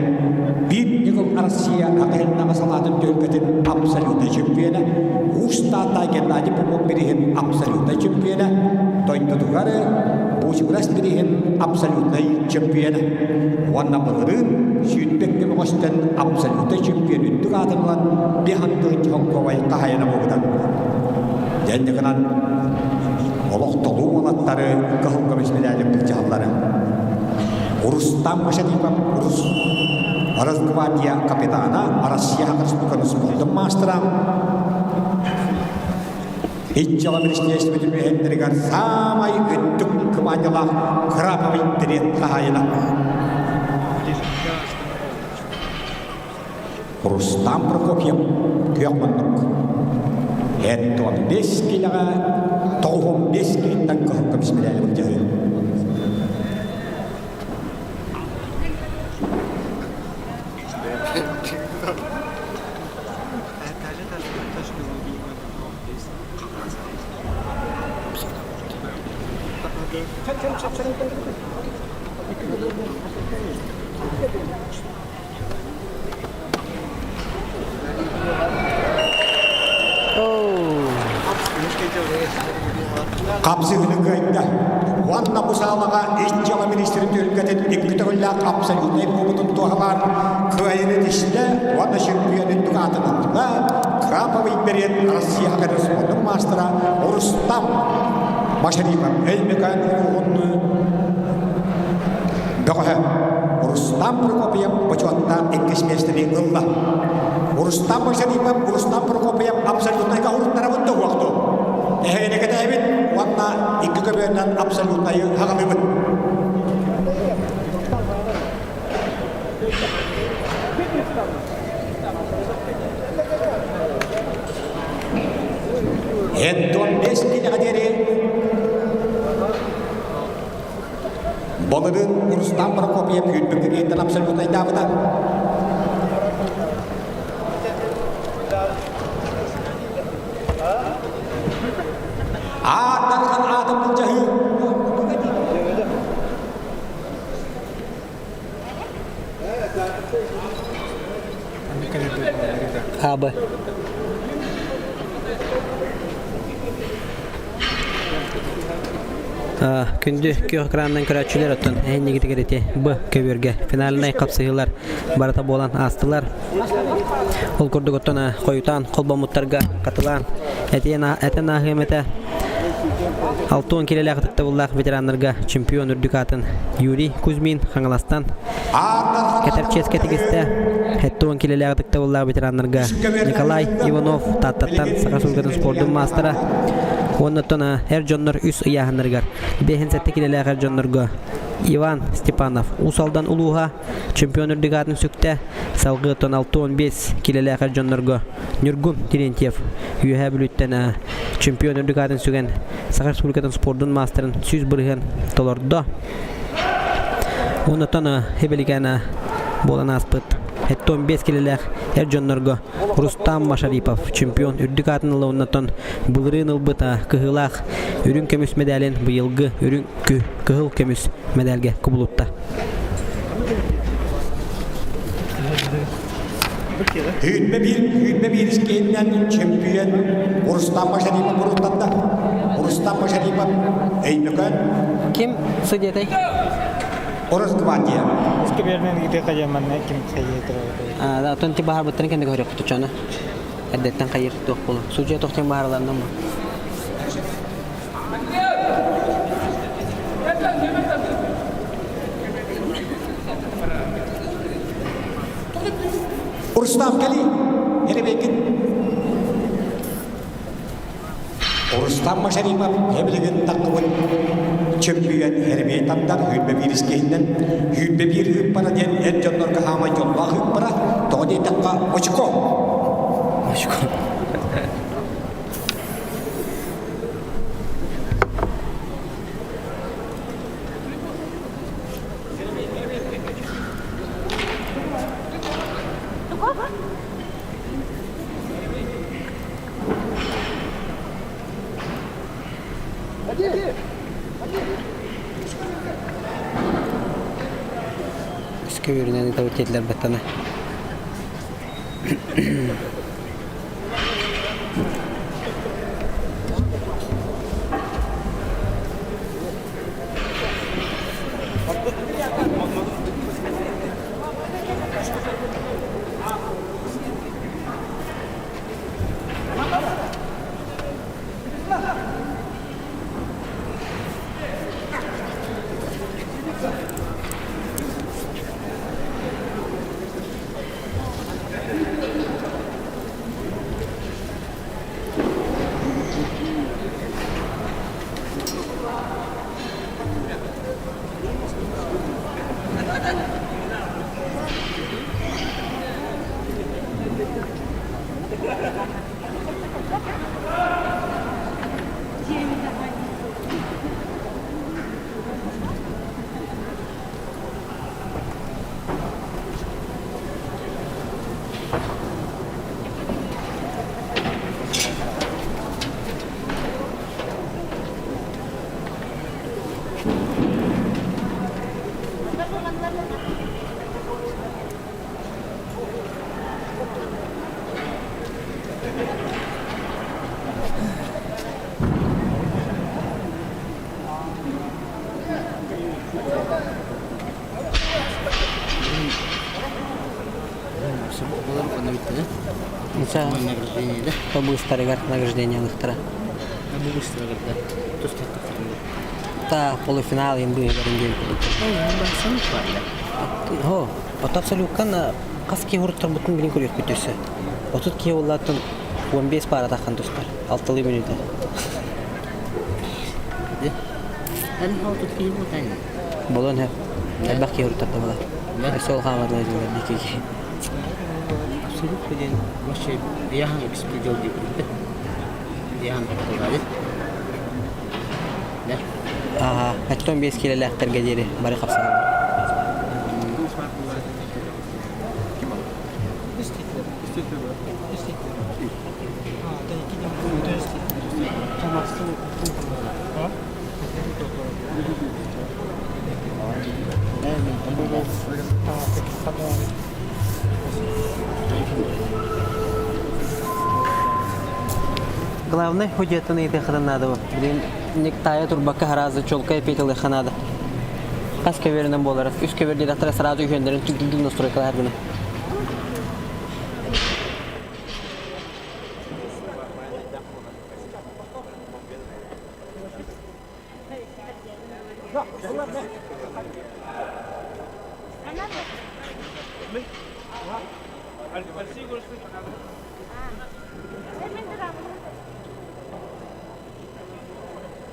биир ньыгыл Россия аҕыһыннаҕа салаатын түһүлгэтин абсолютнай чөмпүйүөнэ, Уус Таатта Геннадий Попов бирииһин абсолютнай чөмпүйүөнэ, дойдутугар Буучугурас бирииһин абсолютнай чөмпүйүөнэ уонна былырыын сүүрбэккэ мөҕөстөн абсолютнай чөмпүйүөн үрдүк аатын ылан 5 холкуобай хаһайына буолбута. Дьэ гынан олох толуу уолаттары кыһыл көмүс медали былдьаһаллара. Рустам Машадипов Рус Росгвардия капитана, Россия Республиканы спордун маастара, Иччэҕэ министиэристибэтин үлэһиттэригэр саамай үрдүк кымаанньалаах Краповый берет хаһаайына. Рустам Прокопьев күөх муннук. Эттон 5 килэҕэ 95 килиттэн кыһыл көмүс медали былдьаһыы. Хапсыһыыны кыайда. Уонна бу саалаҕа ис дьыала министрин түһүлгэтин икки төгүллээх абсолютнай буолбутун туоһалаан кыайыыны тистэ уонна чемпион үрдүк аатын ылла Краповый берет Россия корреспондент маастара Рустам Машарипов Өймөкөөн улууһун Бөҕөһө Рустам Прокопьев бочуоттаах иккис миэстэни ылла. Рустам Машарипов Рустам Прокопьев абсолютнайга уруттарабыт да уохту. Эһэйини кэтэһэбит уонна икки көбүөннэн абсолютнайы хаҕалыыбыт. Эттон бес килэҕэ диэри Былырыын Рустам Прокопьев сүүрбэккэ абсолютнайдаабыта. Ааттархан аатын былдьаһыы. Хабы. Күндү күөх экранынан көрөөччүлэр оттон эһиннигитигэр ити Б көбүөргэ финальнай хапсыһыылар барыта буолан аастылар. Ол курдук оттон хойутаан холбоммуттарга хатылаан этэн ааһыам этэ. 60 килэлээх ытыктабыллаах ветераннарга чемпион үрдүк аатын Юрий Кузьмин Хаҥаластан Кэтэр чиэскэ тигистэ. 70 килэлээх ытыктабыллаах ветераннарга Николай Иванов Тааттаттан Саха Республикатын спордун маастара уонна эр дьоннор үс ыйааһыннарыгар 57 килэлээх эр дьоннорго Иван Степанов Уус Алдан улууһа чемпион үрдүк аатын сүктэ. Салгыы 6-15 килэлээх эр дьоннорго Ньургун Терентьев Үөһээ Бүлүүттэн чемпион үрдүк аатын сүгэн Саха Республикатын спордун маастарын 100% толордо. Онтон Хебелигана буолан ааспыт 75 килэлээх эр дьоннорго Рустам Машарипов чемпион үрдүк аатын ыла оннотон былырыын ылбыт кыһыылаах үрүҥ көмүс медалин быйылгы үрүҥ кыһыл көмүс медальгэ кубулутта. Сүүрбэ биир, сүүрбэ биирис киһиннэн чөмпүйүөн Рустам Машарипов уруттанна. Рустам Машарипов Өймөкөөн. Ким судьятай? Росгвардия. Сквернен где хаяманна ким хайетер. А, оттон ти баһарбыттарын кэннэ көрүөхпүт чоно. Эрдэттэн хайыр туох болу. Судья тохтен баһараларынан бу. Рустам кали, эребекин. Рустам Машарипов эбилигин таххыбыт чөмпүйэн эребей тардар үүрбэ биир искиһиннэн үүрбэ биир ыыппара диэн эр дьоннорго хаамай дьоллоох ыыппара тоҕо диэтэххэ очко. Очко. көбүөрүнэн ыытабыт диэтилэр баттана. Быстарыгар награждение ылыхтара. Та полуфинал им быһыыларын диэн курдук. Хо, ото абсолюткан хас киһи уруттарбытын билин көрүөхпүт өссө. 30 киһи буоллааттан 15 пара таххан тустар. Алтылыы мүнүүтэ. Болон хөп. Элбэх киһи уруттарда була. Өссө ол хаамардын этилэр дии киһи. Абсолютно диэн вообще яхан беспредел диye курдук. Яхан Ага, 75 килэлээхтэргэ диэри бары хапсаһаллар. Главное, худетын ыйытыаххытын наада Билигин тайа турбакка сразу чёлкай эпиэт ылыахха наада. Хас көбүөрүнэн буолара. Үс көбүөр диэтэхтэрэ сразу үһүөннэрин түк-түк настройкалаһар гына.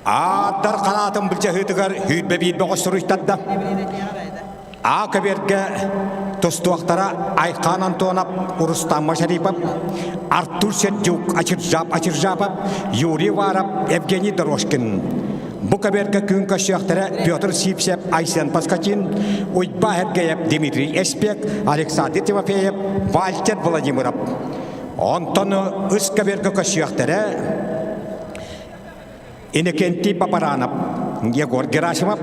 Аардар ханаатын былдьаһыытыгар сүүрбэ биир бөҕөс суруйтарда. А көбүөргэ тустуохтара Айхан Антонов, Рустам Машарипов, Артур Сердюк, Ачиржап Ачиржапов, Юрий Варов, Евгений Дорожкин. Бу көбүөргэ күн көрсүөхтэрэ Петр Сипсев, Айсен Паскачин, Уйба Эргеев, Дмитрий Эспек, Александр Тимофеев, Вальтер Владимиров. Онтон үс көбүөргэ көрсүөхтэрэ Иннокентий Папаранов, Егор Герасимов,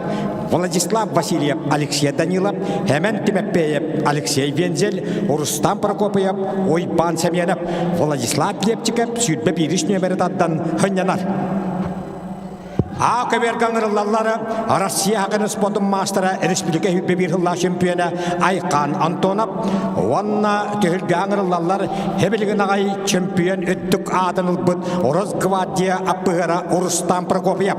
Владислав Васильев, Алексей Данилов, Хэмэн Тимэппеев, Алексей Вензель, Рустам Прокопьев, Уйбан Семенов, Владислав Лепчиков сүүрбэ биирис нүөмэри тардан хынньанар. А көберге ыҥырыллаллары Россия хакын спортун маастара республика сүүрбэ биир сыллаах чемпиона Айхан Антонов уонна түһүлгэ ыҥырыллаллар Хэбилигин аҕай чемпион өттүк аатын ылбыт Росгвардия аппыһыра Рустам Прокопьев.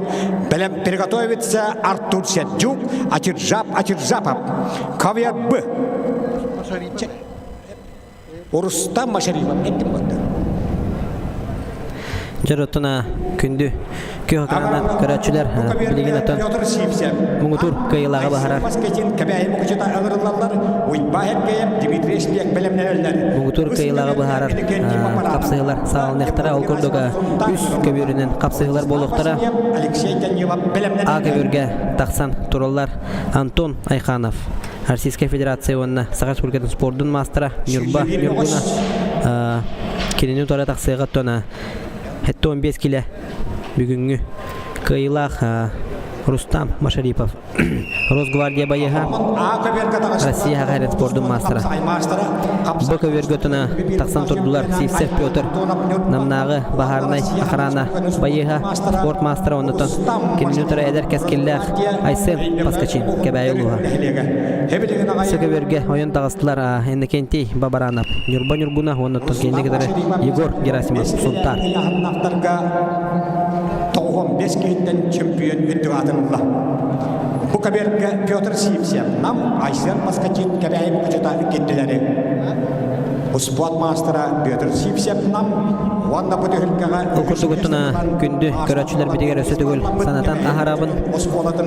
Бэлэм приготовится Артур Сердюк, Ачиржап Ачиржапов. Кавер Б. Рустам Машарипов эттим батты. Дьоруттуна күндү күөх экранынан көрөөччүлэр билигин отон муҥутуур кыайыылааҕы баһарар муҥутуур кыайыылааҕы быһаарар хапсыһыылар саҕаланыахтара ол курдук үс көбүөрүнэн хапсыһыылар буолуохтара А көбүөргэ тахсан тураллар Антон Айханов Российская Федерация уонна Саха Республикатын спордун маастара Ньурба Ньургуна кинини утары тахсыаҕа оттон 75 килэ бүгүҥҥү кыайыылаах. Рустам Машарипов. Росгвардия байыһа Россия Хаһайрат спордун маастара. Бу көбүөргө туна тахсан турдулар Сивцев Петр, Намнааҕы баһаарынай охрана байыһа спорт маастара оннотон кинини утары эдэр кэскиллээх Айсен Паскачин Кэбээйи улууһа. Сөкөбүөргэ ойон таҕыстылар Иннокентий Бабаранов, Ньурба Ньургуна уонна кинини кытары Егор Герасимов Сунтаар. 95 киһиттэн чөмпүйүөн үрдүк аатын ылла. Бу каберга Петр Сивцев, Нам Айсен Паскачин Кэбээйи Мукучута киттилэри. Успуорт маастара Петр Сивцев Нам уонна бу түһүлгэҕэ Ол курдугуттуна күндү көрөөччүлэрбитигэр өссө төгүл санатан аһарабын.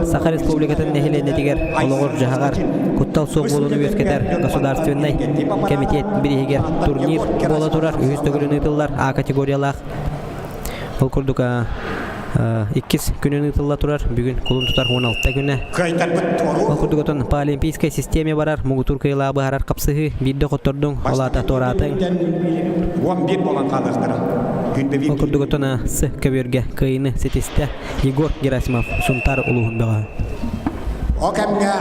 Саха Республикатын нэһилиэнньэтигэр олоҕор-дьаһаҕар куттал суох буолууну үөскэтэр государственнай кэмитиэт бирииһигэр турнир буола турар үһүс төгүлүн ыытыллар А категориялаах Ол курдук иккис күнүн ыытылла турар. Бүгүн кулун тутар 16 күнэ. Ол курдук отон по олимпийской системе барар муҥутуур кыайыылаах быһаарар хапсыһыы биирдэ хоттордуҥ, ол аата туораатыҥ. Ол курдук отон с көбүөргэ кыайыыны ситистэ Егор Герасимов Сунтаар улууһун бөҕөһө. Ол кэмҥэ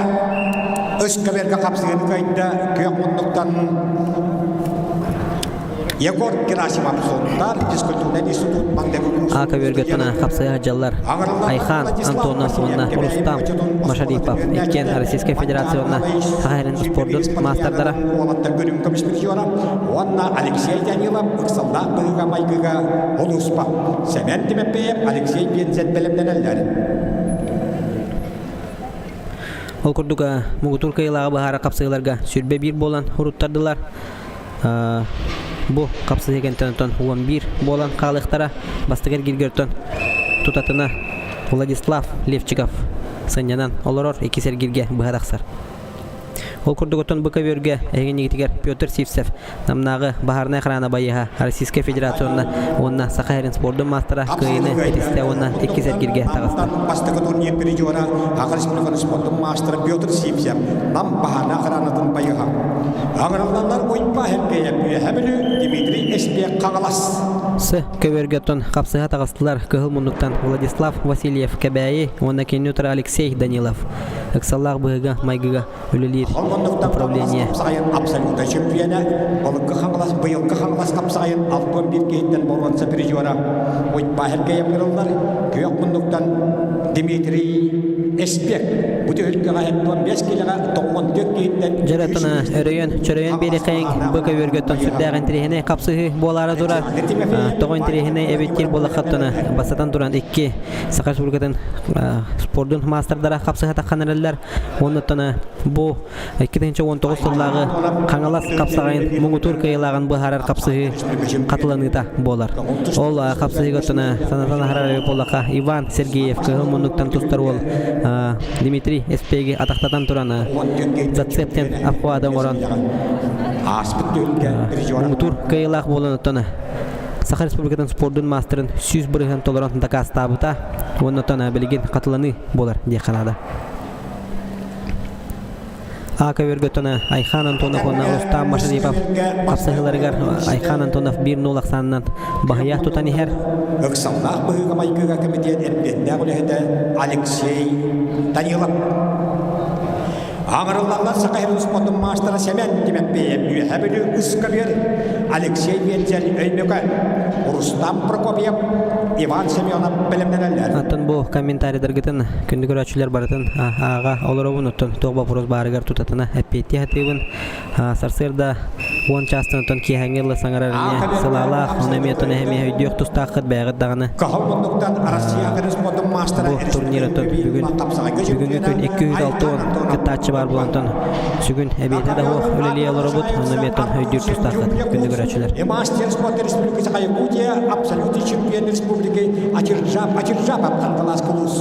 үс көбүөргэ хапсыһыыны кыайда күөх муннуктан Егор Герасимов Сунтаар физкультурнай институт маҥнайгы А көбүөргэ хапсыһа дьаллар Айхан Антонов уонна Рустам Машарипов иккиэн Российскай Федерация уонна Саха сирин спордун маастардара. Уолаттар көрүҥ көмүс уонна Алексей Данилов ыксаллаах быһыыга-майгыга улууспа Сэмэн Тимофеев, Алексей Вензель бэлэмнэнэллэр. Ол курдук муҥутуур кыайыылааҕы быһаара хапсыһыыларга 21 буолан уруттардылар. Бу хапсыһыы кэнтэн онтон 11 буолан хаалыахтара. Бастакы эргииргэ оттон тутатына Владислав Левчиков сынньанан олорор иккис эргииргэ быһа тахсар. Ол курдук оттон бу көбүөргэ эһигиннигитигэр Петр Сивцев Намнааҕы баһаарынай охрана байыаһа Российскай Федерация уонна Саха сирин спордун маастара кыайыыны ситистэ уонна иккис эргииргэ таҕыста. Бастакы турнир призера Саха Республикатын спордун маастара Петр Сивцев Нам баһаарынай охранатын байыаһа. Аҕыраллаллар Уйба Эркэйэп Үөһэ Бүлүү Дмитрий Эспиэк Хаҥалас. С. Көбүөргэ оттон хапсыһа таҕыстылар Кыһыл муннуктан Владислав Васильев Кэбээйи уонна кинини утары Алексей Данилов. Ыксаллаах быһыыга-майгыга үлэлиир управление. Хапсаҕайын абсолютнай чөмпүйүөнэ, былыргы Хаҥалас, быйылгы Хаҥалас хапсаҕайын 61 киһиттэн боруонса призера Уйбаа Эркэйэп ыҥырыллар. Күөх муннуктан Дмитрий Эспек бу түһүлгэҕэ 75 киилэҕэ 94 киһиттэн Дьарытына өрөйөн, чөрөйөн биэриэхэйиҥ бу көбүөргөттөн сүрдээх интэриэһинэй хапсыһыы буолаары турар. Тоҕо интэриэһинэй эбиттиир буоллаххыттана бастатан туран икки Саха Республикатын спордун маастардара хапсыһа таххан эрэллэр. Оннуттан бу 2019 сыллааҕы Хаҥалас хапсаҕайын муҥутуур кыайыылааҕын быһаарар хапсыһыы хатыланыыта буолар. Ол хапсыһыыга санатан аһарар буоллахха Иван Сергеев кыһыл муннуктан тустар уол Дмитрий Эспеги атахтатан туран зацептен обхвата оҥорон муҥутуур кыайыылаах буолан оттон Саха Республикатын спордун маастарын 100% толорон дакаастаабыта уонна оттон билигин хатыланыы буолар диэххэ наада. А көбүөргөттөн Айхан Антонов уонна Рустам Машарипов хапсыһыыларыгар Айхан Антонов 1-0 ахсаанынан баһыйа тутан иһэр. Ыксаллаах быһыыга-майгыга кэмитиэт эппиэттээх үлэһитэ Алексей Данилов. Аҥарыллаллар Саха сирин спордун маастара Сэмэн Тимэппиэйэп Үөһээ Бүлүү Ыскабыыр, Алексей Вензель Өймөкөөн, Рустам Прокопьев, Иван Семенов бэлэмнэнэллэр. Оттон бу комментарийдаргытын күндү көрөөччүлэр барытын ааҕа олоробун оттон туох вопрос баарыгар тутатына эппиэттии сатыыбын. Сарсыарда 10 чаастан оттон киэһээҥҥи ыла саҥарар эмиэ сылаалаах, ону эмиэ оттон эһэмиэ өйдүөх тустааххыт бэйэҕит даҕаны. Кыһыл муннуктан Россия спордун маастара Бу турнир оттон бүгүн бүгүҥҥү күн 260 кыттааччы баар буолан оттон сүгүн эбиэтэ да суох үлэлии олоробут, ону эмиэ оттон өйдүүр тустааххыт күндү көрөөччүлэр. Мастер спорта Республики Саха-Якутия, абсолютный чемпион республики Атирджап Атирджапов Хангалас Кулус.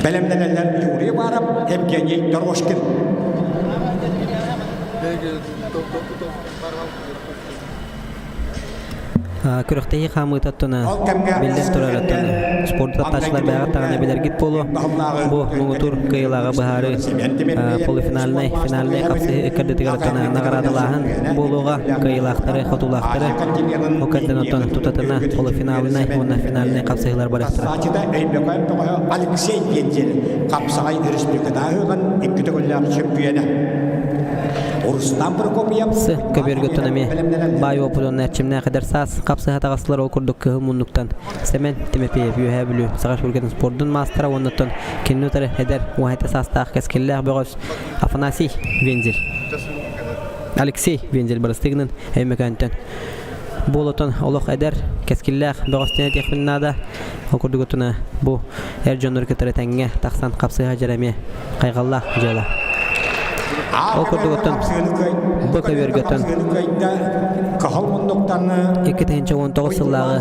Бэлэмнэнэллэр Юрий Баров, Евгений Дорожкин. Күрэхтэһии хаамыыта оттон биллэн турар оттон спорду таптааччылар бэйэҕит даҕаны билэргит буолуо. Бу муҥутуур кыайыылааҕы быһаарыы полуфинальнай, финальнай хапсыһыы ыккардытыгар оттон наҕараадалааһын буолуоҕа. Кыайыылаахтары, хотуулаахтары ол кэнниттэн оттон тутатына полуфинальнай уонна финальнай хапсыһыылар барыахтара. Өймөкөөн бөҕөһө Алексей Гензель хапсаҕай республикатааҕы икки төгүллээх чөмпүйүөнэ. Рустам Прокопьев С көбүөргөттөн эмиэ баай уопут уонна эрчимнээх эдэр саас хапсыһа таҕыстылар ол курдук кыһыл муннуктан Сэмэн Тимофеев Үөһээ Бүлүү Саха Республикатын спордун маастара уоннаттан кинини утары эдэр уһайта саастаах кэскиллээх бөҕөс Афанасий Вензель Алексей Вензель барыстыгынан Өймөкөөнтөн буолотон олох эдэр кэскиллээх бөҕөстөн этиэхпин наада ол курдук отуна бу эр дьоннору кытары тэҥҥэ тахсан хапсыһа дьара эмиэ хайҕаллаах дьыала. Ол курдук оттон бу көбүөргөттөн 2019 сыллааҕы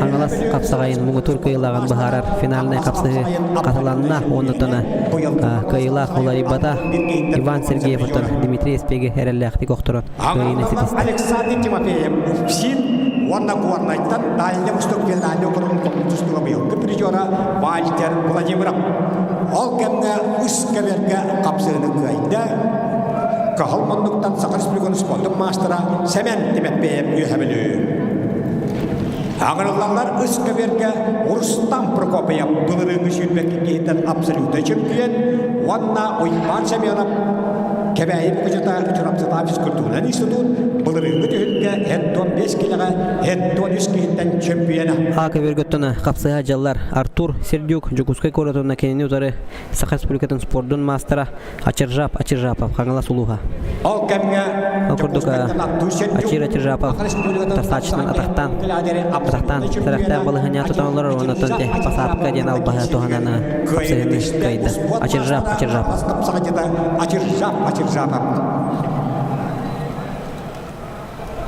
Хаҥалас хапсаҕайын муҥутуур кыайыылааҕын быһаарар финальнай хапсыһыы хатыланна уонна кыайыылаах уларыйбата Иван Сергеев оттон Дмитрий Эспеги эрэллээхтик охторон кыайыыны ситистэ. Александр Тимофеев УФСИН уонна Горнайтан Дальний Восток федеральный округун тустууга быйылгы призера Вальтер Владимиров. Ол кэмҥэ үс кэбэргэ хапсыыны кыайда. Кыһыл муннуктан Саха Республикатын спордун маастара Сэмэн Тимофеев үөһэ Бүлүү. Аҕырыллаллар үс көбүөргэ Рустам Прокопьев былырыыҥҥы сүүрбэкки киһиттэн абсолютнай чөмпүйүөн уонна Уйбаан Семенов Кэбээйи Мукучута Чурапчытаа физкультурнай институт былырыыҥҥы түһүлгэ 75 килэҕэ 73 киһиттэн чөмпүйүөнэ. А көбүөргөттөн хапсыһа дьаллар Артур Сердюк Дьокуускай куорат уонна кинини утары Саха Республикатын спордун маастара Ачыржап Ачыржапов Хаҥалас улууһа. Ол кэмҥэ Ол курдук Ачир Ачыржапов тастааччынан атахтаан атахтаан сэрэхтээх балаһыанньа тутан олорор уонна оттон посадка диэн албаһы туһанан хапсыһыыны кыайда. Ачыржап Ачыржапов. Ачыржап Ачыржапов.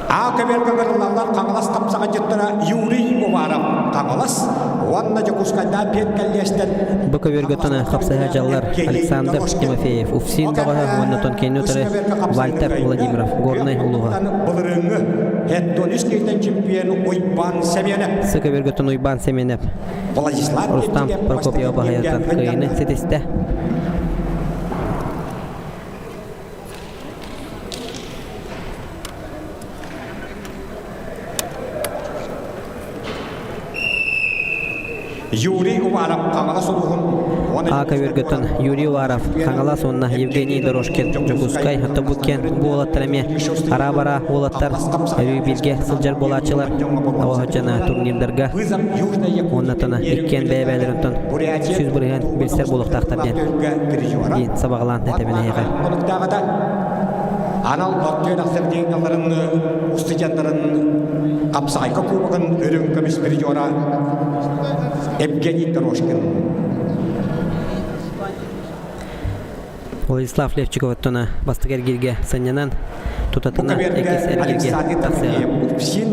А көбүөргэ ыҥырыллаллар Хаҥалас хапсаҕайдьыттара Юрий Уваров Хаҥалас уонна Дьокуускайдаах Пет кэллиэстэн Бу көбүөргэ тона хапсыһа дьаллар Александр Тимофеев, Уфсин бөҕөһө уонна Тонкейни утары Вальтер Владимиров, Горнай улууһа. Былырыыҥҥы Хеттонис киһитэн чемпион Уйбаан Семенов. Сы көбүөргэ тон Уйбаан Семенов, Владислав Рустам Прокопьев баһыйартан кыайыыны ситистэ. Юрий Уваров Хаҥалас улууһун А көбүөргөттөн Юрий Уваров Хаҥалас уонна Евгений Дорожкин Дьокуускай Тобуккен бу уолаттар эмиэ араа-бараа уолаттар өрүү бииргэ сылдьар буолааччылар оҕоһоччана турнирдарга уонна тона иккиэн бэйэ-бэйэлэринтон 100% билсэр буолуохтаахтар диэн диэн сабаҕалаан этэбин эһиэхэ. Анал оттуөн ахсардиҥаларын устудьуоннарын хапсаҕайга кубогын үрүҥ көмүс призера Евгений Дорожкин. Владислав Левчиков оттона бастакы эргииргэ сынньанан тутатына иккис эргииргэ тахсыаҕа. УФСИН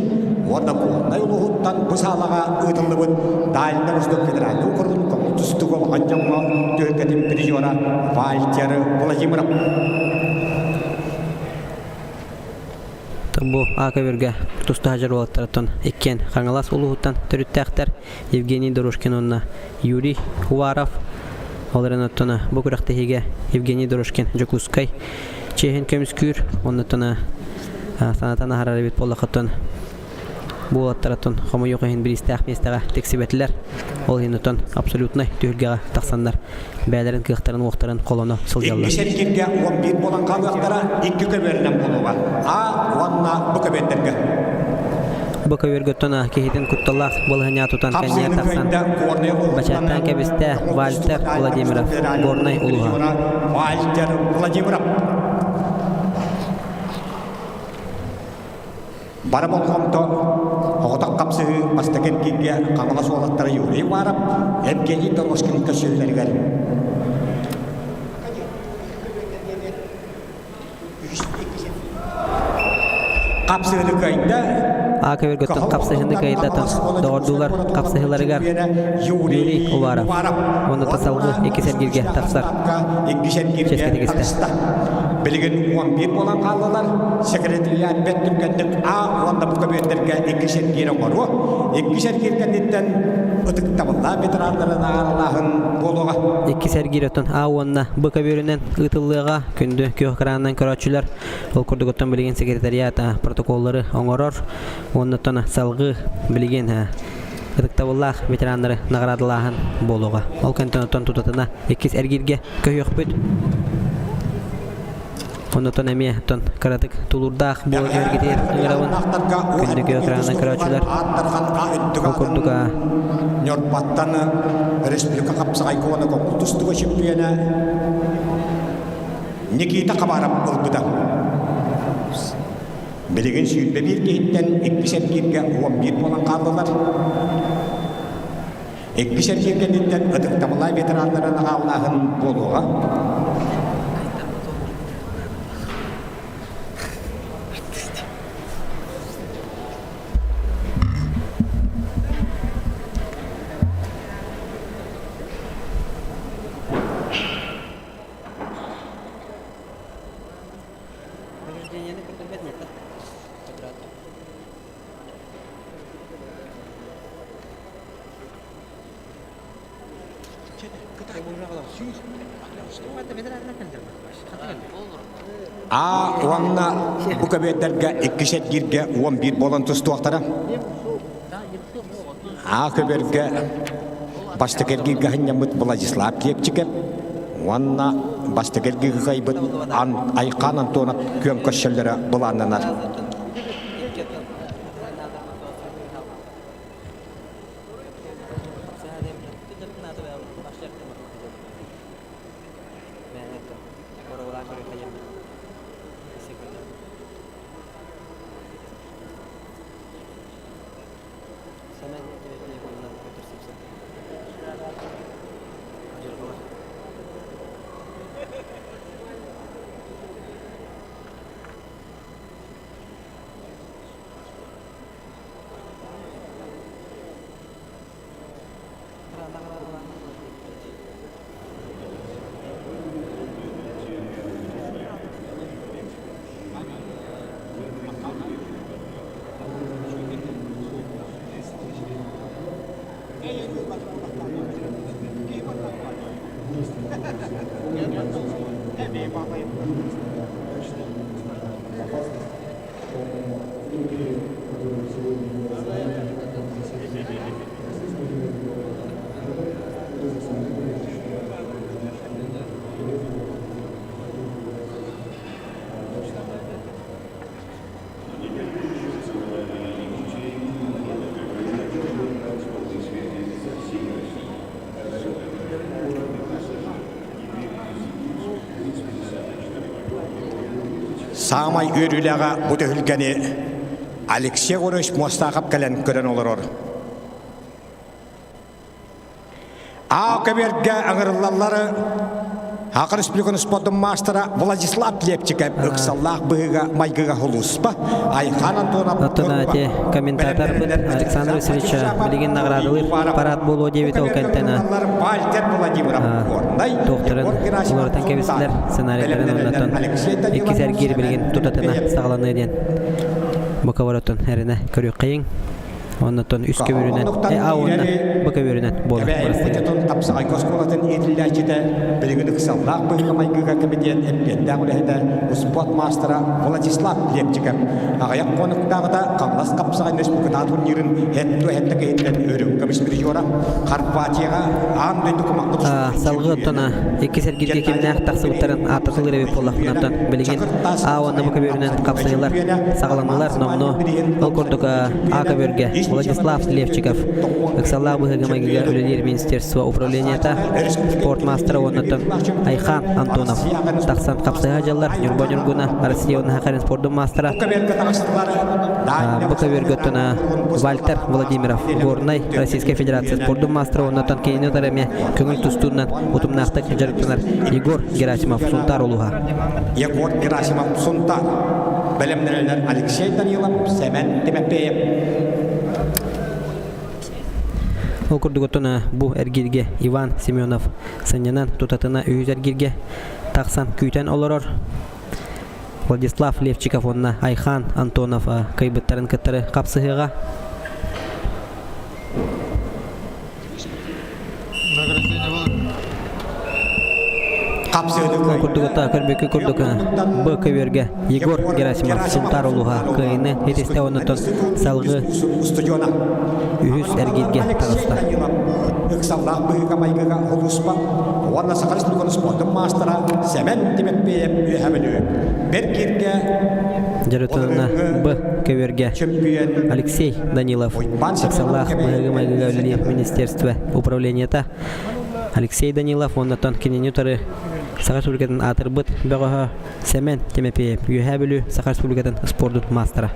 уонна Куоннай улууһуттан бу саалаҕа ыытыллыбыт Дальнай Восток федеральнай округун көҥүл тустууга улахан дьоҥҥо түһүлгэтин призера Вальтер Владимиров. Бу А көбүргэ туста сылдьар уолаттартан иккиэн Хаҥалас улууһуттан төрүттээхтэр Евгений Дорожкин уонна Юрий Уваров. Ол эрэн оттон бу күрэхтэһиигэ Евгений Дорожкин Дьокуускай чиэһин көмүскүүр. Оннуттан санатан аһарар эбит буоллаххыттан бу уолаттарыттан хомойуох иһин бириистээх миэстэҕэ тиксибэтилэр. Ол иһин оттон абсолютнай түһүлгэҕэ тахсаннар бэйэлэрин кыахтарын-уохтарын холоно сылдьаллар. Иккис эргииргэ 11 буолан хаалыахтара, икки көбүөрүнэн буолуоҕа. А уонна Б көбүөрдэргэ. Бу көбүөргөттөн киһитин кутталлаах балаһыанньа тутан кэннигэр тахсан бачааттаан кэбистэ Вальтер Владимиров, Горнай улууһа. Вальтер Владимиров. Бары болҕомто оҕотох хапсыһыы бастакы эргииргэ Хаҥалас уолаттара Юрий Уваров, Евгений Дорожкин көрсүллэригэр Хапсыһыны кыайда. А көбүргөттөн хапсыһыны кыайдатын доҕордуулар хапсыһыыларыгар Юрий Уваров уонна салгыы иккис эргииргэ тахсар чиэскэ тигистэ. Билигин 11 буолан хааллылар. Секретариат бэрт түргэнник А уонна бу көбүөрдэргэ иккис эргиир оҥоруо. Иккис эргиир кэнниттэн ытыктабыллаах ветераннары наҕараалааһын буолуоҕа. Иккис эргиир оттон А уонна Б көбүөрүнэн ыытыллыаҕа. Күндү күөх экранынан көрөөччүлэр ол курдук оттон билигин секретариат протоколлары оҥорор уонна оттон салгыы билигин ытыктабыллаах ветераннары наҕараадалааһын буолуоҕа. Ол кэнниттэн оттон тутатына иккис эргииргэ көһүөхпүт. Оннотон эмиэ оттон кыратык тулуурдаах буола түһэргитигэр ыҥырабын. Күндү күөх экранынан көрөөччүлэр. Ол курдук Ньурбаттан республика хапсаҕайга уонна көҥүл тустууга чемпиона Никита Хабаров ылбыта. Билигин 21 киһиттэн иккис эргииргэ 11 буолан хааллылар. Иккис эргиир кэнниттэн ытыктабыллаах ветераннары наҕаалааһын буолуоҕа. Награждениены көрдөрбөт нет А уонна бу көбүөрдэргэ иккис эргииргэ 11 буолан тустуохтара. А көбүөргэ бастакы эргииргэ сынньаммыт Владислав Киэпчикэп уонна бастакы эргииргэ кыайбыт Айхан Антонов күөн көрсөллөрө былааннанар. Саамай үөрүүлээҕэ бу түһүлгэни Алексей Егорович Муостаахап кэлэн көрөн олорор. Аа көбүөргэ ыҥырыллаллары Саха Республикатын спордун маастара Владислав Лепчиков ыксаллаах быһыыга майгыга хулуспа Айхан Антонов Оттон ати комментаторбыт Александр Васильевич билигин наградалыыр парад буолуо диэбит ол кэнтэн туохтарын уларытан кэбистилэр сценарийдарын оннотон иккис эргиир билигин тутатына саҕаланыа диэн боковоротун эрэнэ көрүөххэйиҥ Оннотон үс көбүрүнэн, э, а уонна б көбүрүнэн буолар. Эбээ Тапсаҕайга оскуолатын иитиллээччитэ, билигин ыксаллаах быһыыга-майгыга кэмитиэт эппиэттээх үлэһитэ, успуорт маастара Владислав Лепчиков аҕыйах хонуктааҕыта Хаҥалас хапсаҕай республикатааҕы турнирын һэт-туо киһиттэн өрүҥ көмүс призера, Хорватияҕа аан дойду кумахха Салгыы оттон иккис эргииргэ кимнээх тахсыбыттарын ааттатылар эбит буоллахпына билигин А уонна Б көбүөрүнэн хапсыһыылар саҕаланнылар номнуо. Ол курдук А көбүөргэ. Владислав Левчиков ыксаллаах быһыыга-майгыга үлэлиир министерство управлениета спорт маастара уоннаттан Айхан Антонов тахсан хапсыһа дьаллар Ньурба Ньургуна Россия уонна Сахалин спордун маастара бу көбүөргөттөн Вальтер Владимиров Горнай Российскай Федерация спордун маастара уоннаттан кинини утары эмиэ көҥүл тустуунан утумнаахтык дьарыктанар Егор Герасимов Сунтаар улууһа. Егор Герасимов Сунтаар. Бэлэмнэнэллэр Алексей Данилов, Сэмэн Тимофеев. Ол курдук оттон бу эргииргэ Иван Семенов сынньанан тутатына үһүс эргииргэ тахсан күүтэн олорор. Владислав Левчиков уонна Айхан Антонов кыайбыттарын кыттары хапсыһыаҕа. Курдугута көрбүккэ курдук Б көбүөргэ Егор Герасимов Сунтаар улууһа кыайыны итистэ оннуттан салгыы үһүс эргииргэ таҕыста. Ыксаллаах быһыыга-майгыга улууспа уонна Саха Республикатын спордун маастара Сэмэн Тимофеев Үөһээ Бүлүү Бэргииргэ Дьарытына Б көбүөргэ Алексей Данилов ыксаллаах быһыыга-майгыга үлэлиир министерство управлениета Алексей Данилов уоннаттан кинини утары Саха Республикатын аатырбыт бөҕөһө Сэмэн Тимофеев Үөһээ Бүлүү Саха Республикатын спордун маастара.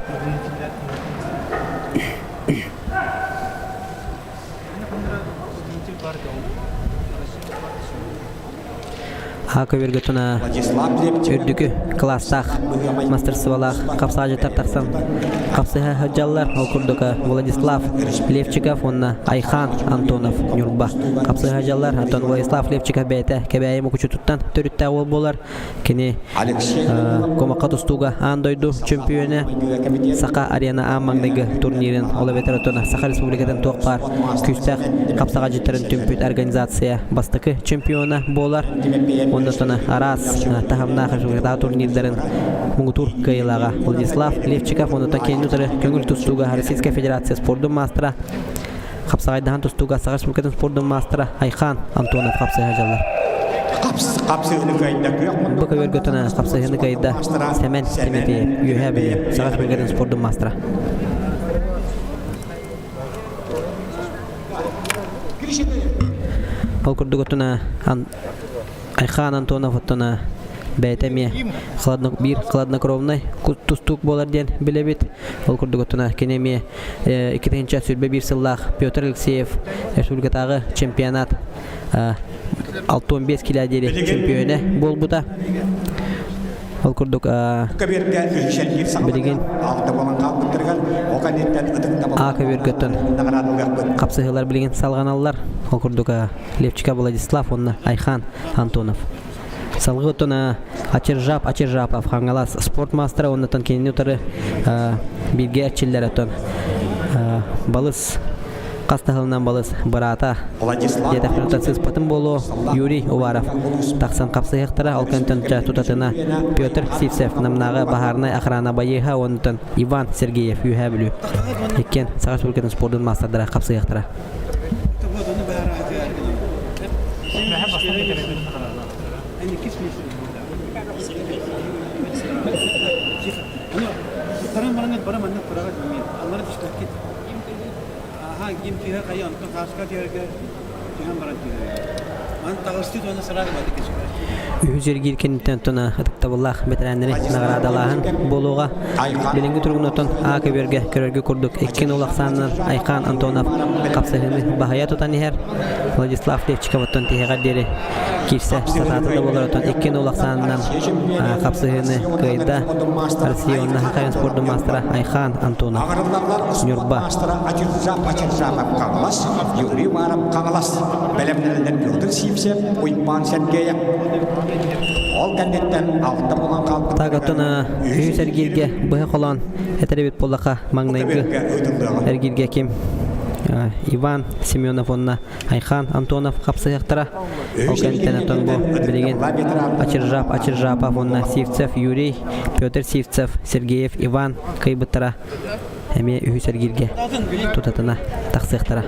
А көбүөргэ туна үрдүкү кылаастаах мастерстволаах хапсаажыттар тахсан хапсыһа сылдьаллар. Ол курдук Владислав Левчиков уонна Айхан Антонов Ньурба хапсыһа сылдьаллар. Антон Владислав Левчиков бэйэтэ Кэбээйи Мукучутуттан төрүттээх уол буолар. Кини Кумахха тустууга аан дойду чөмпүйүөнэ, Саха арена аан маҥнайгы турнирын, ол эбэтэр оттон Саха Республикатын туох баар күүстээх хапсаҕадьыттарын түмпүт организация бастакы чемпиона буолар. Онно араас таһымнаах республикатааҕы турнирдарын муҥутуур кыайыылааҕа Владислав Левчиков, онно киэн утары көҥүл тустууга Российская Федерация спордун маастара Хапсаҕайдаһан тустууга Саха Республикатын спордун маастара Айхан Антонов хапсыһа дьаллар. Хапсыһыны кыайда күөх Бу көбүөргө тона хапсыһыны кыайда Сэмэн Тимофеев, Үөһээ Бүлүү, Саха Республикатын спордун маастара. Ол курдук оттуна Айхан Антонов оттуна бэйэтэ эмиэ биир хладнокровнай тустуук буолар диэн билэбит. Ол курдук оттуна кини эмиэ 2021 сыллаах Петр Алексеев республикатааҕы чемпионат 65 килэ диэри чемпионэ буолбута. Ол курдук билигин А көбүөргөттөн хапсыһыылар билигин салҕаналлар. Ол курдук Левчика Владислав уонна Айхан Антонов. Салгыы оттон Ачыржап Ачыржапов Хаҥалас спорт маастара уоннаттан кинини утары бииргэ эрчиллэр оттон балыс хас таһылынан балыс быраата диэтэхпин сыыспатым буолуо Юрий Уваров тахсан хапсыһыахтара ол кэнтэн тутатына Петр Сивцев Намнааҕы баһаарынай охрана байыаһа уоннаттан Иван Сергеев Үөһээ Бүлүү иккиэн Саха Республикатын спордун маастардара хапсыһыахтара. Үһүс эргиир кэнниттэн оттон ытыктабыллаах бэтэрээннэри наҕараадалааһын буолуоҕа. Билиҥҥи туругунан оттон А көбүөргэ көрөргө курдук икки нул ахсаанынан Айхан Антонов хапсыһыыны баһыйа тутан иһэр. Владислав Левчиков оттон тиһэҕэр диэри киирсэ сатаата да буолар оттон 2-0 ахсаанынан хапсыһыыны кыайда Россия уонна Сахалин спордун маастара Айхан Антонов Ньурба Хаҥалас Юрий Уваров Хаҥалас бэлэмнэринэн Петр Сивцев Уйбаан Сергеев ол кэнниттэн алта буолан хаалбыт Так оттон үһүс эргииргэ быһа холоон этэр эбит буоллаха маҥнайгы эргииргэ ким Иван Семенов уонна Айхан Антонов хапсыһыахтара. Ол кэнниттэн оттон бу билигин Ачыржап Ачыржапов уонна Сивцев Юрий, Петр Сивцев, Сергеев Иван кыайбыттара. эмиэ үһүс эргииргэ тутатына тахсыахтара.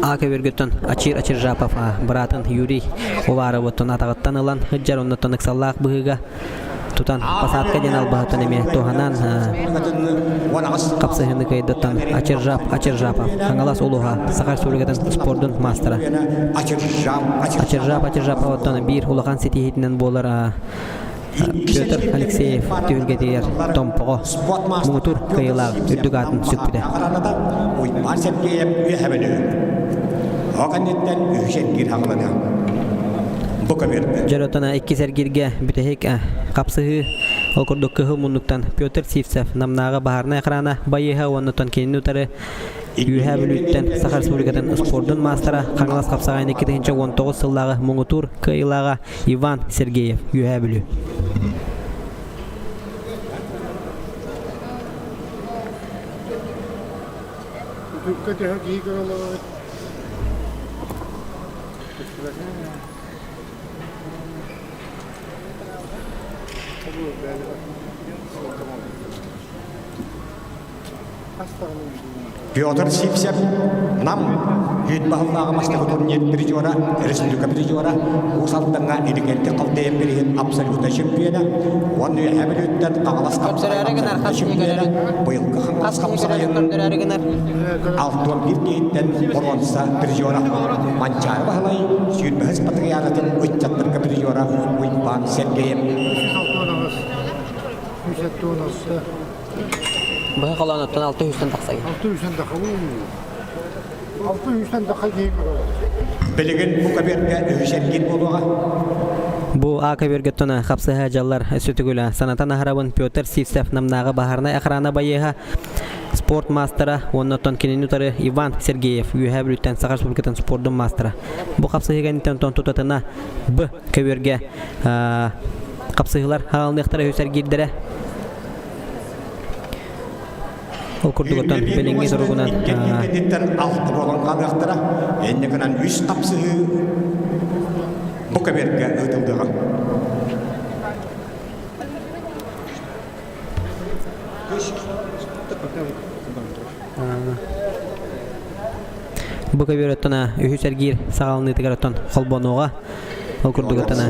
А көбүргүттэн Ачир Ачиржапов быраатын Юрий Уваровыттан атаҕыттан ылан сылдьар оннуттан ыксаллаах быһыыга тутан посадка диэн албаһыттан эмиэ туһанан хапсыһыыны кыайдыттан Ачиржап Ачиржапов Хаҥалас улууһа Саха Республикатын спордун маастара Ачиржап Ачиржаповыттан биир улахан ситиһиитинэн буолар Петр Алексеев түһүлгэтигэр Томпоҕо муҥутуур кыайыылаах үрдүк аатын сүкпүтэ. Уйбаан Сергеев үөһэ Ол кэнниттэн үһүс эргиир хаҕылана. Бу көбүөрбү. Дьөрөтона иккис эргииргэ бүтэһик хапсыһыы ол курдук кыһыл муннуктан Петр Сивцев Намнааҕы баһаарынай охрана байыаһа уонна кинини утары Үөһээ Бүлүүттэн Саха Республикатын спордун маастара Хаҥалас хапсаҕайын 2019 сыллааҕы муҥутуур кыайыылааҕа Иван Сергеев, Үөһээ Бүлүү. Үтүккэ төһө киһи көрөлөҕүт? Петр Сивцев Нам үүт баһыллааҕы бастакы турнир призера, республика призера, Уус Алдаҥҥа Иликэнти Халтайын бириһин абсолютнай чемпиона, уонна Үөһээ Бүлүүттэн Хаҥалас хапсаҕайын абсолютнай чемпиона, быйылгы Хаҥалас хапсаҕайын 61 киһиттэн боруонса призера, Манчаары Баһылай сүүрбэһис патриаратын ыччаттарга призера Уйбаан Сергеев. Быһа холоон оттон алта үстэн тахсай. Алта үстэн таха Алта үстэн таха киһи Билигин бу көбүөргэ үһүс эргиир буолуоҕа. Бу А көбүөргэ тона хапсыһа дьаллар сүтүгүлэ санатан аһарабын Петр Сивцев Намнааҕы баһаарынай охрана байыаһа спорт маастара уонна оттон кинини утары Иван Сергеев Үөһээ Бүлүүттэн Саха Республикатын спордун маастара. Бу хапсыһыыга инниттэн тутатына Б көбүөргэ хапсыһыылар хаалыныахтара үһүс эргиирдэрэ. Ол курдук оттон билиҥҥи туругунан кэнниттэн алта буолан хаалыахтара. Инньэ гынан үс хапсыһыы бу көбүөргэ ыытыллыаҕа. Бу көбүөр оттон үһүс эргиир саҕаланыытыгар оттон холбонуоҕа. Ол курдук оттон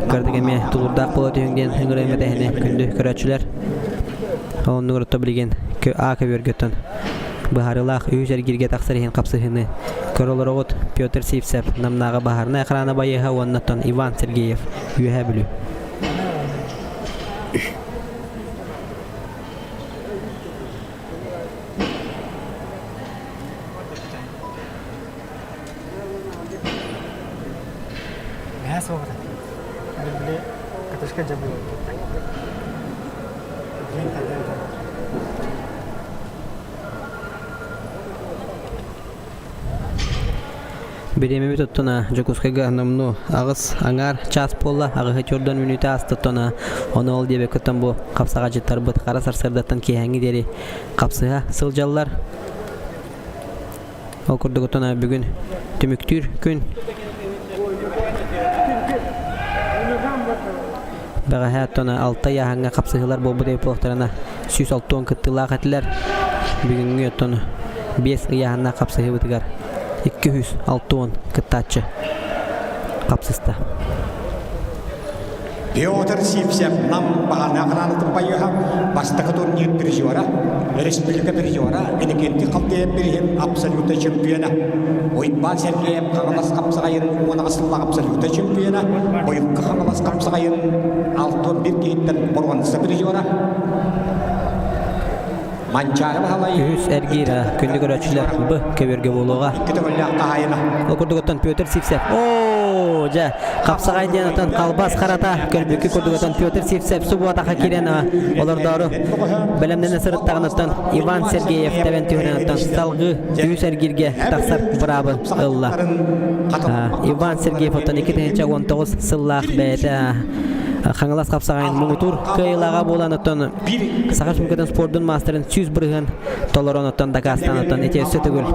кырдык эмиэ тулуурдаах буола түһүҥ диэн ыҥырыам этэһини күндү көрөөччүлэр. Оннугар отто билигин А көбүөргэ оттон быһаарыылаах үһүс эргииргэ тахсар иһин хапсыһыыны көрө олороҕут Петр Сивцев Намнааҕы баһаарынай охрана байыаһа уонна оттон Иван Сергеев Үөһээ Бүлүү. Наһаа суоҕа. Били катышка дьабыл. Бириэмэбит оттона Дьокуускайга номнуо аҕыс аҥаар чаас буолла, аҕыһы чордон мүнүүтэ ааста оттона ону ол диэбэккэттэн бу хапсаҕадьыттарбыт хара сарсыардаттан киэһээҥҥи диэри хапсыһа сылдьаллар. Ол курдук оттон бүгүн түмүктүүр күн. Бэҕэһээ оттон алта ыйааһыҥҥа хапсыһыылар буолбут эбит 160 кыттыылаах этилэр. Бүгүҥҥү оттон биэс ыйааһыннаах хапсыһыыбытыгар 260 кыттааччы хапсыста. Петр Сивцев Нам баһаарынай охранатын байыаһа, бастакы турнир призера, республика призера, Иннокентий Халтаев бириһин абсолютнай чемпиона, Уйбаан Сергеев Хаҥалас хапсаҕайын уон сыллаах абсолютнай чемпиона, быйылгы Хаҥалас хапсаҕайын 61 киһиттэн боруонса призера, Манчаары Баһылай Үһүс эргиир күндү көрөөччүлэр Б көбүөргэ буолуоҕа. икки төгүллээх хаһаайына. Ол курдугуттан Петр Сивцев. Оо, дьэ, хапсаҕай диэн отон халбас харата көрбүккү курдугуттан Петр Сивцев субуотаха киирэн олордоору бэлэмнэнэ сырыттаҕыныттан Иван Сергеев тэбэн түһэрэн салгыы үһүс эргииргэ тахсар быраабы ылла. Иван Сергеев оттон 2019 сыллаах бэйэтэ. Хаҥалас хапсаҕайын муҥутуур кыайыылааҕа буолан оттон Саха Республикатын спордун маастарын 100% толорон оттон дакаастаан оттон ити өссө төгүл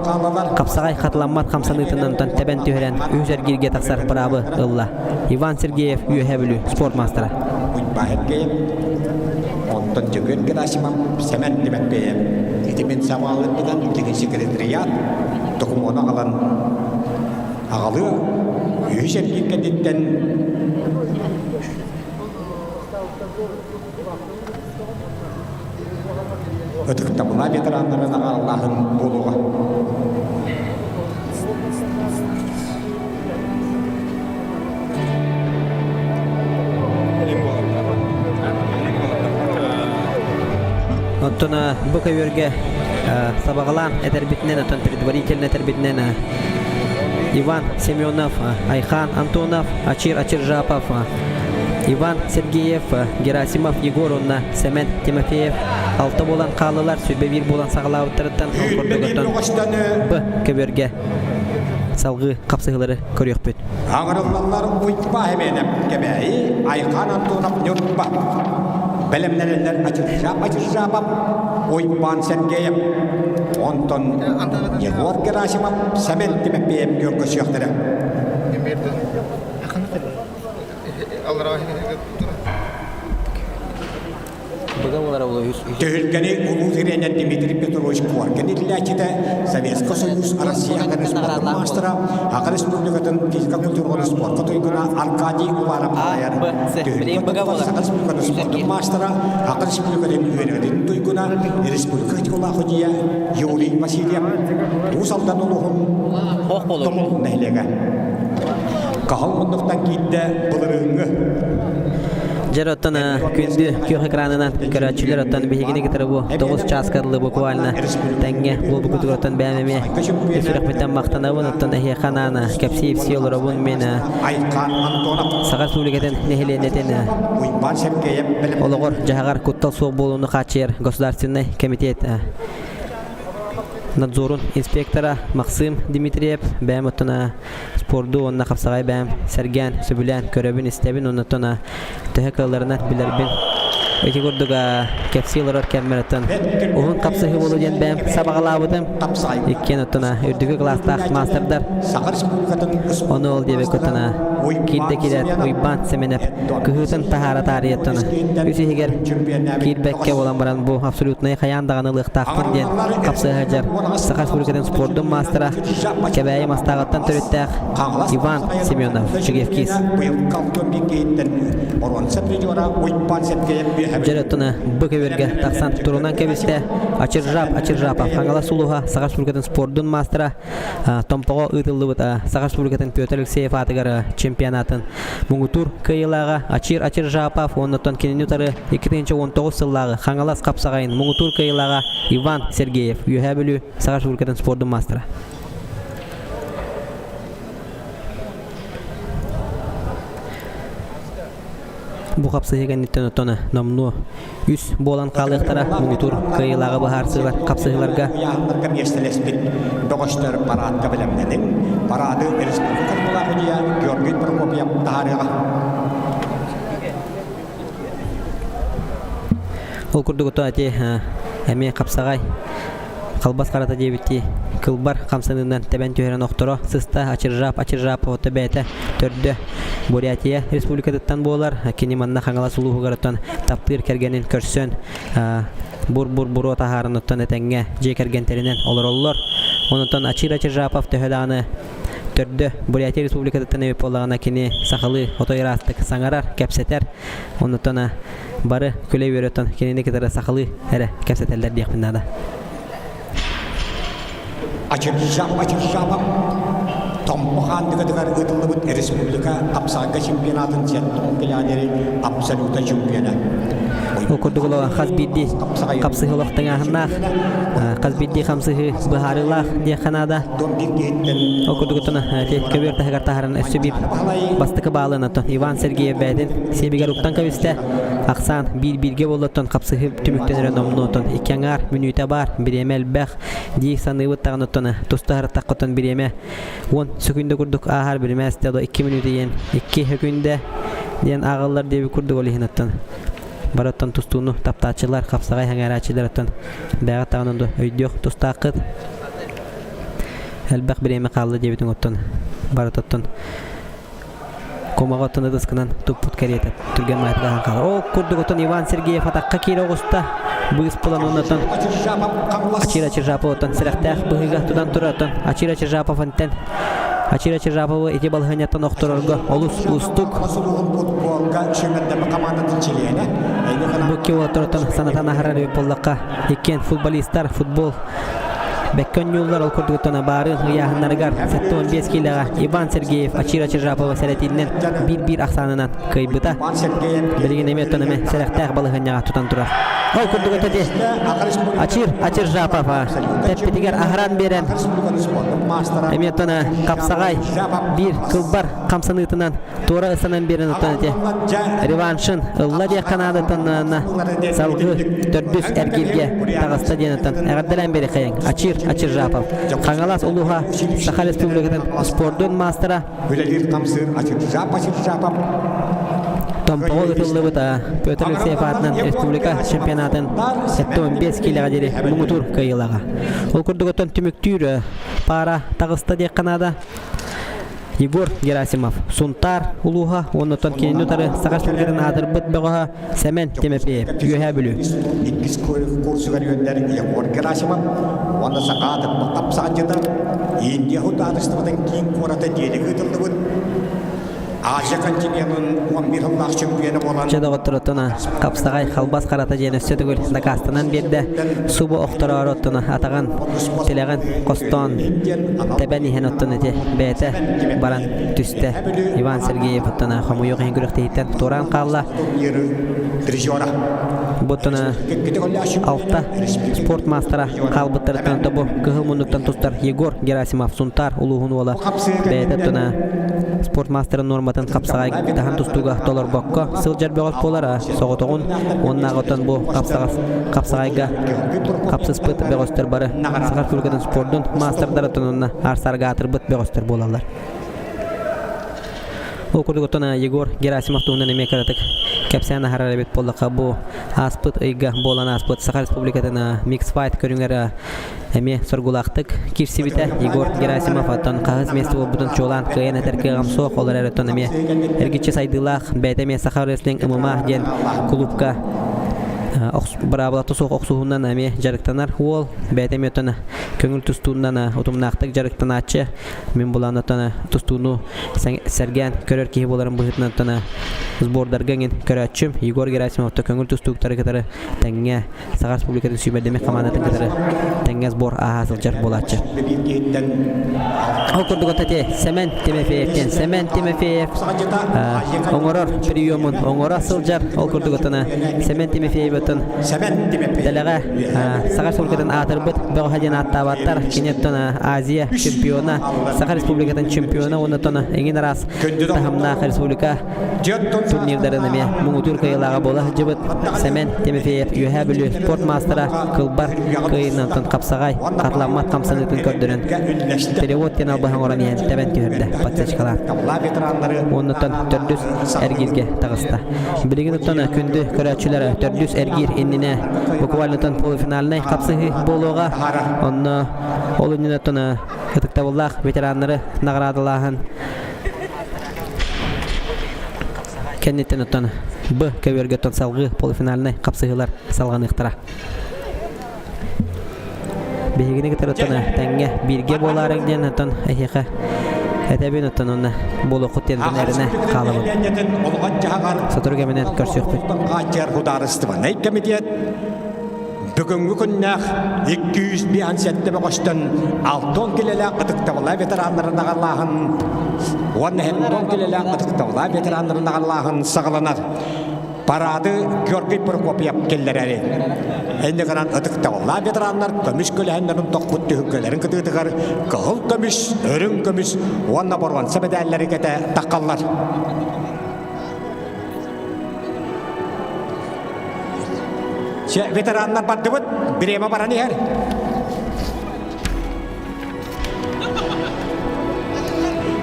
хапсаҕай хатыламмат хамсаныытынан оттон тэбэн түһэрэн үһүс эргииргэ тахсар быраабы ылла. Иван Сергеев Үөһээ Бүлүү спорт маастара. Онтон Дьөгүөр Герасимов Сэмэн Тимэппиэйэп ити мин сабаалыырбынан кини секретариат докумуону аҕалан аҕалыа үһүс эргиир кэнниттэн ытыктабыла ветераннарын аҕаллааһын буолуоҕа. Оттон бу көбүөргэ сабаҕалаан этэрбитинэн, оттон предварительно этэрбитинэн Иван Семенов, Айхан Антонов, Ачир Ачиржапов, Иван Сергеев, Герасимов Егор уонна Сэмэн Тимофеев алта буолан хааллылар, 21 буолан саҕалаабыттарыттан ол курдук Б көбүөргэ салгыы хапсыһыылары көрүөхпүт. Аҥырыллаллар Уйба Эмиэнэп Кэбээйи, Айхан Антонов Ньурба. Бэлэмнэнэллэр Ачыржап Ачыржапов, Уйбаан Сергеев. Онтон Егор Герасимов, Сэмэн Тимофеев көргөсүөхтэрэ. Түһүлгэни улуу тренер Дмитрий Петрович Коркин иитиллээччитэ, Советскай Союз Россия спортун маастара, Саха Республикатын физика-культуратын спорка туйгуна Аркадий Уваров салайар. Түһүлгэ Саха Республикатын спортун маастара, Саха Республикатын үөрэҕин туйгуна, республика титулаах Юрий Васильев, Уус Алдан улууһун Томул нэһилиэгэ. Каһыл муннуктан киирдэ былырыыҥҥы Дьэр оттон күндү күөх экранынан көрөөччүлэр оттон биһигини кытары бу 9 чааска дылы буквально тэҥҥэ буолбукутугар оттон бэйэм эмиэ сүрэхпиттэн махтанабын оттон эһиэхэ анаан кэпсии-ипсии олоробун мен Саха Республикатын нэһилиэнньэтин олоҕор дьаһаҕар куттал суох буолууну хааччыйар государственнай комитет надзорун инспектора Максим Дмитриев бэйэм оттон спорду уонна хапсаҕай бэйэм сэргээн, сөбүлээн көрөбүн, истэбин уонна оттон төһө кыалларынан билэрбин ити курдук кэпсии олорор кэммэр оттон уһун хапсыһыы буолуо диэн бэйэм сабаҕалаабытым. Иккиэн оттон үрдүкү кылаастаах маастардар ону ол диэбиккэ оттон киирдэ киирээт Уйбаан Сэмэнэп кыһыытын таһаара таарыйаттан үс иһигэр киирбэккэ буолан баран бу абсолютнай хайаан даҕаны ылыахтаахпын диэн хапсыһа сылдьар Саха Республикатын спордун маастара Кэбээйи Мастааҕыттан төрүттээх Иван Семенов, Чугевкис. Дьөрөттуна бу көбүөргэ тахсан турунан кэбистэ Ачыржап Ачыржапов Хаҥалас улууһа Саха Республикатын спордун маастара Томпоҕо ыытыллыбыт Саха Республикатын Петр Алексеев аатыгар чемпионатын муҥутуур кыайыылааҕа Ачир Ачыржапов уонна кинини утары 2019 сыллааҕы Хаҥалас хапсаҕайын муҥутуур кыайыылааҕа Иван Сергеев Үөһээ Бүлүү Саха Республикатын спордун маастара. Бу хапсыһыы кэнниттэн оттон номнуо үс буолан хаалыахтара муҥутуур кыайыылааҕы быһаарсыылар хапсыһыыларга ыйааһыннарга миэстэлэспит бөҕөстөр параадка бэлэмнэниҥ. Параады республика Мулахудья Георгий Прокопьев таһаарыаҕа. Ол курдук ото ати эмиэ хапсаҕай халбас харата диэбиттии кылбар хамсаныынан тэбэн түһэрэн охторо сыста Ачыржап Ачыржапов ото бэйэтэ төрдө Бурятия республикатыттан буолар кини манна Хаҥалас улууһугар оттон таптыыр кэргэнин көрсөн бур-бур буруо таһааран оттон этэҥҥэ дьиэ кэргэнтэринэн олороллор онтон Ачир Ачыржапов төһө даҕаны төрдө Бурятия республикатыттан эбит буоллаҕына кини сахалыы отой ыраастык саҥарар кэпсэтэр онтон бары күлэ-үөрэ оттон кинини кытары сахалыы эрэ кэпсэтэллэр диэхпин наада. Ачыржап Ачыржапов Томпо хаандыгатыгар ыытыллыбыт республика хапсаҕайга чемпионатын сеттон килээнери абсолюта чемпиона. Ол курдук хас биирдии хапсыһыы олох тыҥааһыннаах, хас биирдии хамсыһыы быһаарыылаах диэххэ наада. Ол курдук көбүөр таһыгар таһааран өссө биир бастакы баалын оттон Иван Сергеев бэйэтин сиэбигэр уктан кэбистэ. Ахсаан биир-бииргэ буоллоттон хапсыһыы түмүктэнэрэ номнуотун икки аҥаар мүнүүтэ баар, бириэмэ элбэх дии саныыбыт даҕаны оттон туста сырыттаххытын бириэмэ уон сөкүүндэ курдук ааһар биримэ эстэ икки мүнүүтэ иэн икки сөкүүндэ. диэн ааҕыллар диэбит курдук ол иһин оттон барыттан тустууну таптааччылар, хапсаҕай сэҥээрээччилэр оттон бэйэҕит даҕаны да өйдүөх тустааххыт. Элбэх бириэмэ хаалла диэбитиҥ оттон барытыттан кумаҕа оттон ытыскынан туппут кэриэтэ түргэн маайытыгар аһан хаалар. Ол курдук оттон Иван Сергеев атахха киирэ оҕуста. Быыс булан оннотон Ачира Чижапов оттон сэрэхтээх быһыыга тутан турар оттон Ачира Чижапов онтон Ачира Чижаповы ити балаһыанньаттан охторорго олус уустук. Бу километртан санатан аһарар эбит буоллахха, иккиэн футболистар футбол бэккэ оонньууллар ол курдуктан баары ыйааһыннарыгар 75 киилэҕэ Иван Сергеев Ачира Чижапова сэрэтиинэн биир-биир ахсаанынан кыайбыта. Билигин эмиэ оттон эмэ сэрэхтээх балаһыанньаҕа тутан турар. Ол курдук этэ Ачир Ачир Жапов тэппитигэр аһаран биэрэн эмиэ оттон хапсаҕай биир кылбар хамсаныытынан туора ыстанан биэрэн оттон ити реваншын ылла диэххэ наадаттан салгыы төрдүс эргииргэ таҕыста диэн оттон эҕэрдэлээн биэриэххэйиҥ Ачир Ачир Жапов Хаҥалас улууһа Саха Республикатын спордун маастара үлэлиир хамсыыр Ачиржап Ачиржапов Томпоҕо ыытыллыбыт Петр Алексеев аатынан республика чемпионатын 75 киилэҕэ диэри муҥутуур кыайыылааҕа. Ол курдук оттон түмүктүүр паара таҕыста диэххэ наада. Егор Герасимов Сунтаар улууһа уонна оттон кинини утары Саха Республикатын аатырбыт бөҕөһө Сэмэн Тимофеев Үөһээ Бүлүү. Иккис курсугар үөннэр Егор Герасимов уонна саха аатырбыт хапсаҕайдьыта Индия судаарыстыбатын киин куората диэри ыытыллыбыт Азия континенын 11 сыллаах чемпиона буолан Чэ доҕоттор оттон хапсаҕай халбас харата диэн өссө төгүл дакаастанан биэрдэ. Субу охтороору оттон атаҕын тилэҕин хостоон тэбэн иһэн оттон ити бэйэтэ баран түстэ. Иван Сергеев оттон хомуйуох иһин күрэхтэһииттэн туораан хаалла. Бу оттон алта спорт маастара хаалбыттарыттан бу кыһыл муннуктан тустар Егор Герасимов Сунтаар улууһун уола бэйэтэ оттон спорт маастарын нуорматын хапсаҕай таһан тустууга толорбокко сылдьар бөҕөс буолар соҕотоҕун уоннааҕыттан бу хапсаҕайга хапсыспыт бөҕөстөр бары Саха Республикатын спордун маастардара тонунна арсарга аатырбыт бөҕөстөр буолаллар. Ол курдук оттон Егор Герасимов туһунан эмиэ кыратык кэпсээн аһарар эбит буоллахха бу ааспыт ыйга буолан ааспыт Саха Республикатын микс-файт көрүҥэр эмиэ соргулаахтык киирсибитэ. Егор Герасимов оттон хаһыс миэстэ буолбутун чуолаан кыайан этэр кыаҕым суох, ол эрээри оттон эмиэ эргиччи сайдыылаах, бэйэтэ эмиэ Саха рестлинг ММА диэн кулуупка быраабылата суох охсуһуунан эмиэ дьарыктанар уол, бэйэтэ эмиэ оттон көҥүл тустуунан утумнаахтык дьарыктанааччы. Мин булан оттон тустууну сэргээн көрөр киһи буоларым быһыытынан оттон сбордарга эҥин көрөөччүм. Егор Герасимов көҥүл тустууктары кытары тэҥҥэ Саха Республикатын сүүмэрдэммит хамаандатын кытары тэҥҥэ сбор ааһа сылдьар буолааччы. Ол курдук ити Сэмэн Тимофеев диэн Сэмэн Тимофеев оҥорор приемун оҥоро сылдьар. Ол курдук отона Сэмэн Тимофеевытын дэлэҕэ Саха Республикатын аатырбыт бөҕөһө диэн ааттаабаттар. Кини оттон Азия чемпиона, Саха Республикатын чемпиона уонна оттон эҥин араас таһымнаах республика турнирдарын эмиэ муҥутуур кыайыылааҕа буола сылдьыбыт Сэмэн Тимофеев Үөһээ Бүлүү спорт маастара кылбар кыайыынан хапсаҕай хатыламмат хамсаныытын көрдөрөн перевод диэн албаһы оҥорон иһэн тэбэн түһэрдэ подсечкалаан. Уоннуттан төрдүс эргииргэ таҕыста. Билигин оттон күндү көрөөччүлэр төрдүс эргиир иннинэ буквально полуфинальнай хапсыһыы буолуоҕа. Онно ол иннинэ оттон ытыктабыллаах ветераннары наҕараадалааһын кэнниттэн оттон Б көбүөргэ оттон салгыы полуфинальнай хапсыһыылар салҕаныахтара. Биһигини кытары оттон тэҥҥэ бииргэ буолаарыҥ диэн оттон эһиэхэ этэбин оттон онно буолуоххут диэн эрэнэ хаалабын. Сотору кэминэн көрсүөхпүт. Судаарыстыбаннай комитет Бүгүҥҥү күннээх 257 бөҕөстөн 60 килэлээх ытыктабыллаах ветераннарын наҕарлааһын уонна 70 килэлээх ытыктабыллаах ветераннарын наҕарлааһын саҕаланар. Парады Георгий Прокопьев киллэрэри. Инньэ гынан ытыктабыллаах ветераннар көмүс көлөһөннөрүн тохпут түһүлгэлэрин кытыытыгар кыһыл көмүс, үрүҥ көмүс уонна боруонса мэдээллэри кэтэ таххаллар. Чэ, ветераннар бардыбыт, бириэмэ баран иһэр.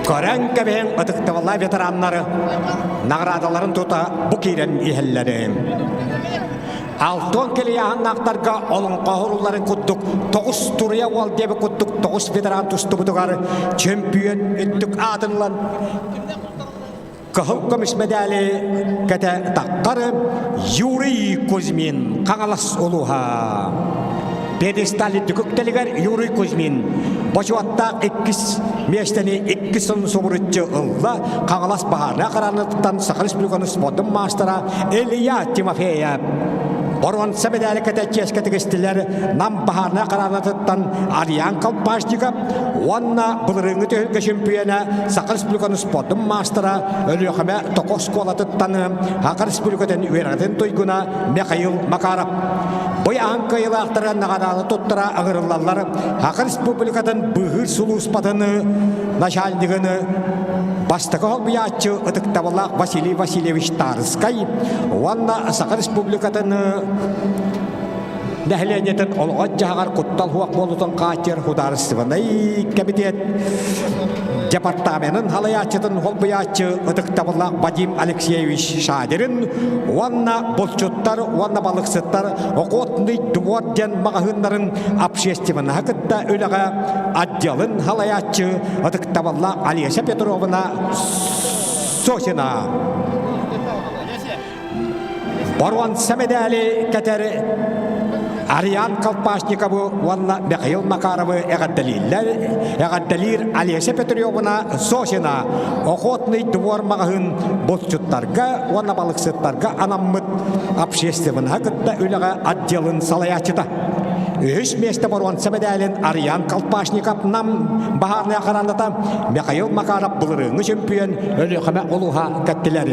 Көрөн кэбиһин ытыктабыллаах ветераннары. наҕараадаларын тута бу киирэн иһэллэрин. Алтон кэлийааһыннаахтарга олоҥхо оһорулларын курдук тоҕус туруйа уол диэбит курдук тоҕус ветеран тустубутугар чөмпүйүөн үрдүк аатын ылан кыһыл көмүс мэдээли кэтэ таххар Юрий Кузьмин Хаҥалас улууһа. Пьедестал үрдүк үктэлигэр Юрий Кузьмин бочуоттаах иккис миэстэни иккис сылын субуруччу ылла Хаҥалас баһаарынай хараанытыттан Саха Республикатын спордун маастара Илья Тимофеев. Боруонса мэдээли кэтэ чиэскэ тигистилэр Нам баһаарынай хараанатыттан Ариан Колпашников уонна былырыыҥҥы түһүлгэ чөмпүйүөнэ Саха Республикатын спордун маастара Өлүөхүмэ Токо оскуолатыттан Саха Республикатын үөрэҕин туйгуна Михаил Макаров. Бу аан кыайыылаахтара наҕараада туттара ыҥырыллаллар Саха Республикатын быыһыыр сулууспатын начальнигын бастакы солбуйааччы ытыктабыллаах Василий Васильевич Тарскай уонна Саха Республикатын нэһилиэнньэтин олоҕор-дьаһаҕар куттал суох буолуутун хааччыйар судаарыстыбаннай кэмитиэт департаменын салайааччытын солбуйааччы ытыктабыллаах Вадим Алексеевич Шадерин уонна булчуттар уонна балыксыттар Охотный двор диэн маҕаһыыннарын общественноһы кытта үлэҕэ отделын салайааччы ытыктабыллаах Олеся Петровна Сосина. Боруонса мэдээли кэтэр Ариан Колпашниковы уонна Михаил Макаровы эҕэрдэлииллэр. Эҕэрдэлиир Олеся Петровна Сосина Охотный двор маҕаһыын булчуттарга уонна балыксыттарга анаммыт общественноһы кытта үлэҕэ отделын салайааччыта. Үһүс миэстэ боруонса мэдээлин Ариан Колпашников Нам баһаарынай охраната Михаил Макаров былырыыҥҥы чөмпүйүөн Өлүөхүмэ улууһа кэттилэр.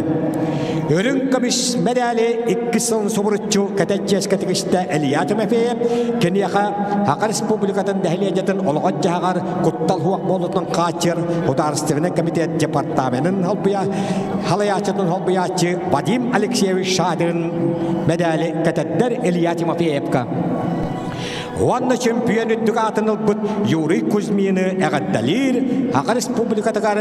Үрүҥ көмүс мэдээли иккис сылын субуруччу кэтэ чиэскэ тигистэ Илья Тимофеев киниэхэ Саха Республикатын нэһилиэнньэтин олоҕор-дьаһаҕар куттал суох буолуутун хааччыйар Судаарыстыбаннай комитет департаменын холбуйа салайааччытын холбуйааччы Вадим Алексеевич Шадрин мэдээли кэтэрдэр Илья Тимофеевка. Уонна чөмпүйүөн үрдүк аатын ылбыт Юрий Кузьмины эҕэрдэлиир Саха Республикатыгар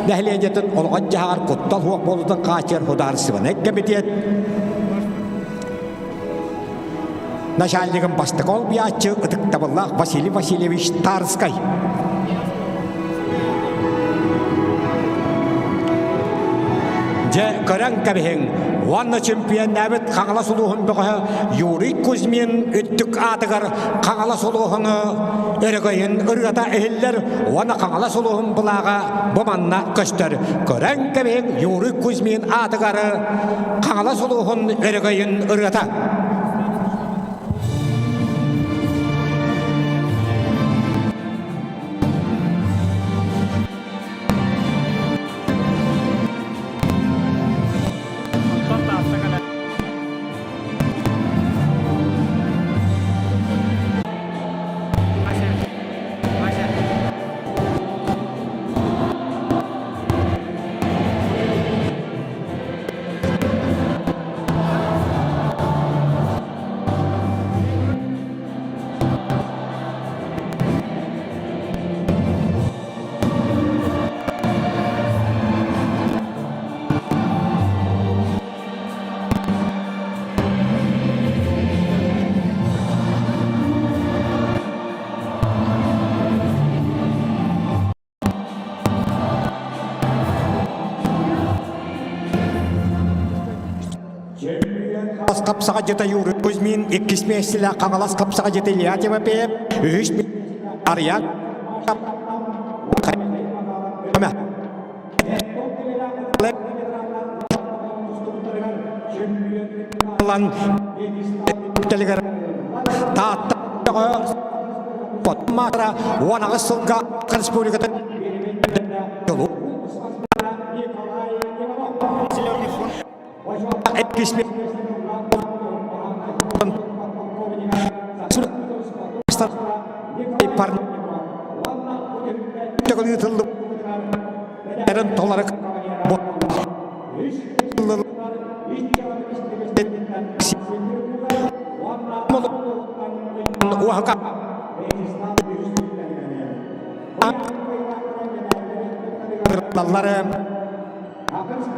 нэһилиэнньэтин олоҕор-дьаһаҕар куттал суох буолуутун хааччыйар судаарыстыбаннай кэмитиэт начальнигын бастакы олбуйааччы ытыктабыллаах Василий Васильевич Тарскай. Дьэ, көрөн кэбиһиҥ, уонна чемпионнаабыт Хаҥалас улууһун бөҕөһө Юрий Кузьмин үрдүк аатыгар Хаҥалас улууһун өрөгөйүн ырыата иһиллэр уонна Хаҥалас улууһун былааҕа бу манна көстөр. Көрөн кэбиһиҥ Юрий Кузьмин аатыгар Хаҥалас улууһун өрөгөйүн ырыата. Хапсаҕа дьыта Юрий Кузьмин, иккис миэстэлээх Хаҥалас хапсаҕа дьыта Илья Тимофеев, үһүс Арыйаан Таатта 18 сылга республикатын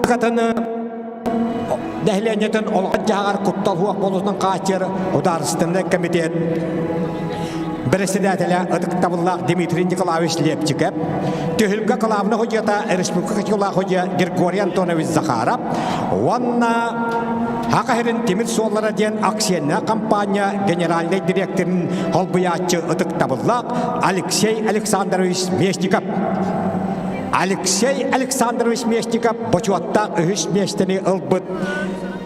Республикатын нэһилиэнньэтин олоҕун-дьаһаҕар куттал суох буолуутун хааччыйар Судаарыстыбаннай комитет бэрэссэдээтэлэ ытыктабыллаах Дмитрий Николаевич Лепчиков, түһүлгэ кылаабына судьуйата республика кытыылаах судьуйа Григорий Антонович Захаров уонна Саха сирин тимир суоллара диэн акционнай компания генеральнай директорын холбуйааччы ытыктабыллаах Алексей Александрович Местников. Алексей Александрович Местников бочуоттаах үһүс миэстэни ылбыт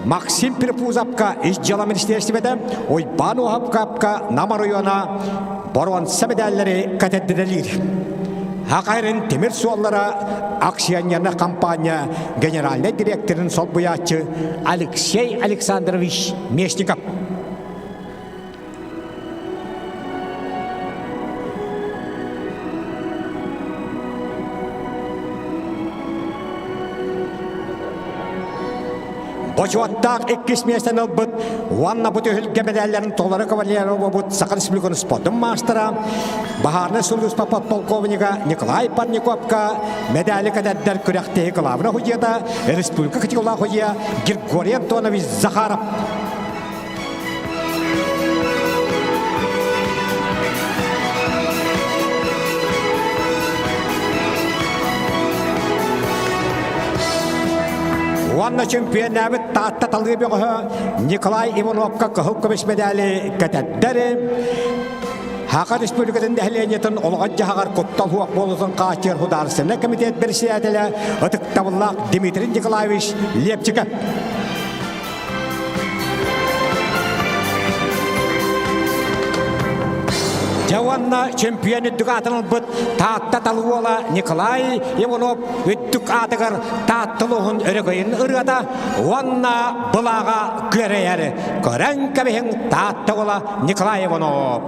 Максим Перепузовка ис дьыала министиэристибэтэ Уйбаан Уоһапкапка Нам оройуона боруонса мэдээллэри кэтэрдирэлиир. Хакайрын тимир суоллара акционерная компания генеральный директорын солбуйааччы Алексей Александрович Местников. Бочуоттаах иккис миэстэни ылбыт уонна бу түһүлгэ мэдээллэрин толору кавалера буолбут Саха Республикатын спордун маастара, баһаарынай сулууспа подполковнига Николай Парниковка мэдээли кэтэрдэр күрэхтэһии кылаабына судьуйата, республика кытыылаах судьуйа Григорий Антонович Захаров. Уонна чемпионнээбит Таатта талыы бөҕөһө Николай Ивановка кыһыл көмүс мэдээли кэтэрдэри Саха Республикатын нэһилиэнньэтин олоҕун-дьаһаҕар куттал суох буолуутун хааччыйар Судаарыстыбаннай комитет бэрэссэдээтэлэ ытыктабыллаах Дмитрий Николаевич Лепчиков. Дьэ уонна чемпион үрдүк аатын ылбыт Таатта талыы уола Николай Иванов үрдүк аатыгар Таатта улууһун өрөгөйүн ырыата уонна былааҕа күөрэйэр. Көрөн кэбиһиҥ Таатта уола Николай Иванов.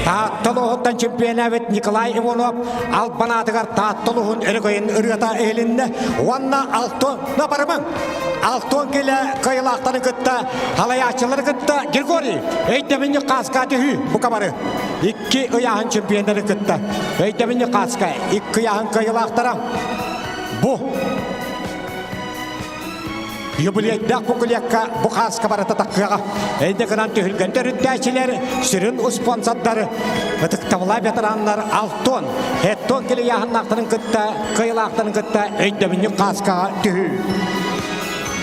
Таатта улууһуттан чемпионабыт Николай Иванов албан аатыгар Таатта улууһун өрөгөйүн ырыата иһилиннэ уонна Алтон барымаҥ Алтон килэ кыайылаахтары кытта халайааччылары кытта Григорий өйдөбүнньүк хааска түһүү бука бары икки ыйааһын чемпионнары кытта өйдөбүнньүк хааска икки ыйааһын кыайылаахтара бу Юбилейдаах буклекка бу хааска барыта таххыаҕа. Эйдэ гынан түһүлгэн төрүттээччилэр, сүрүн успуонсардар, ытыктабыла ветераннар Алтон, Хеттон килийааһыннаахтарын кытта, кыайылаахтарын кытта өйдөбүнньүк хааскаҕа түһүү.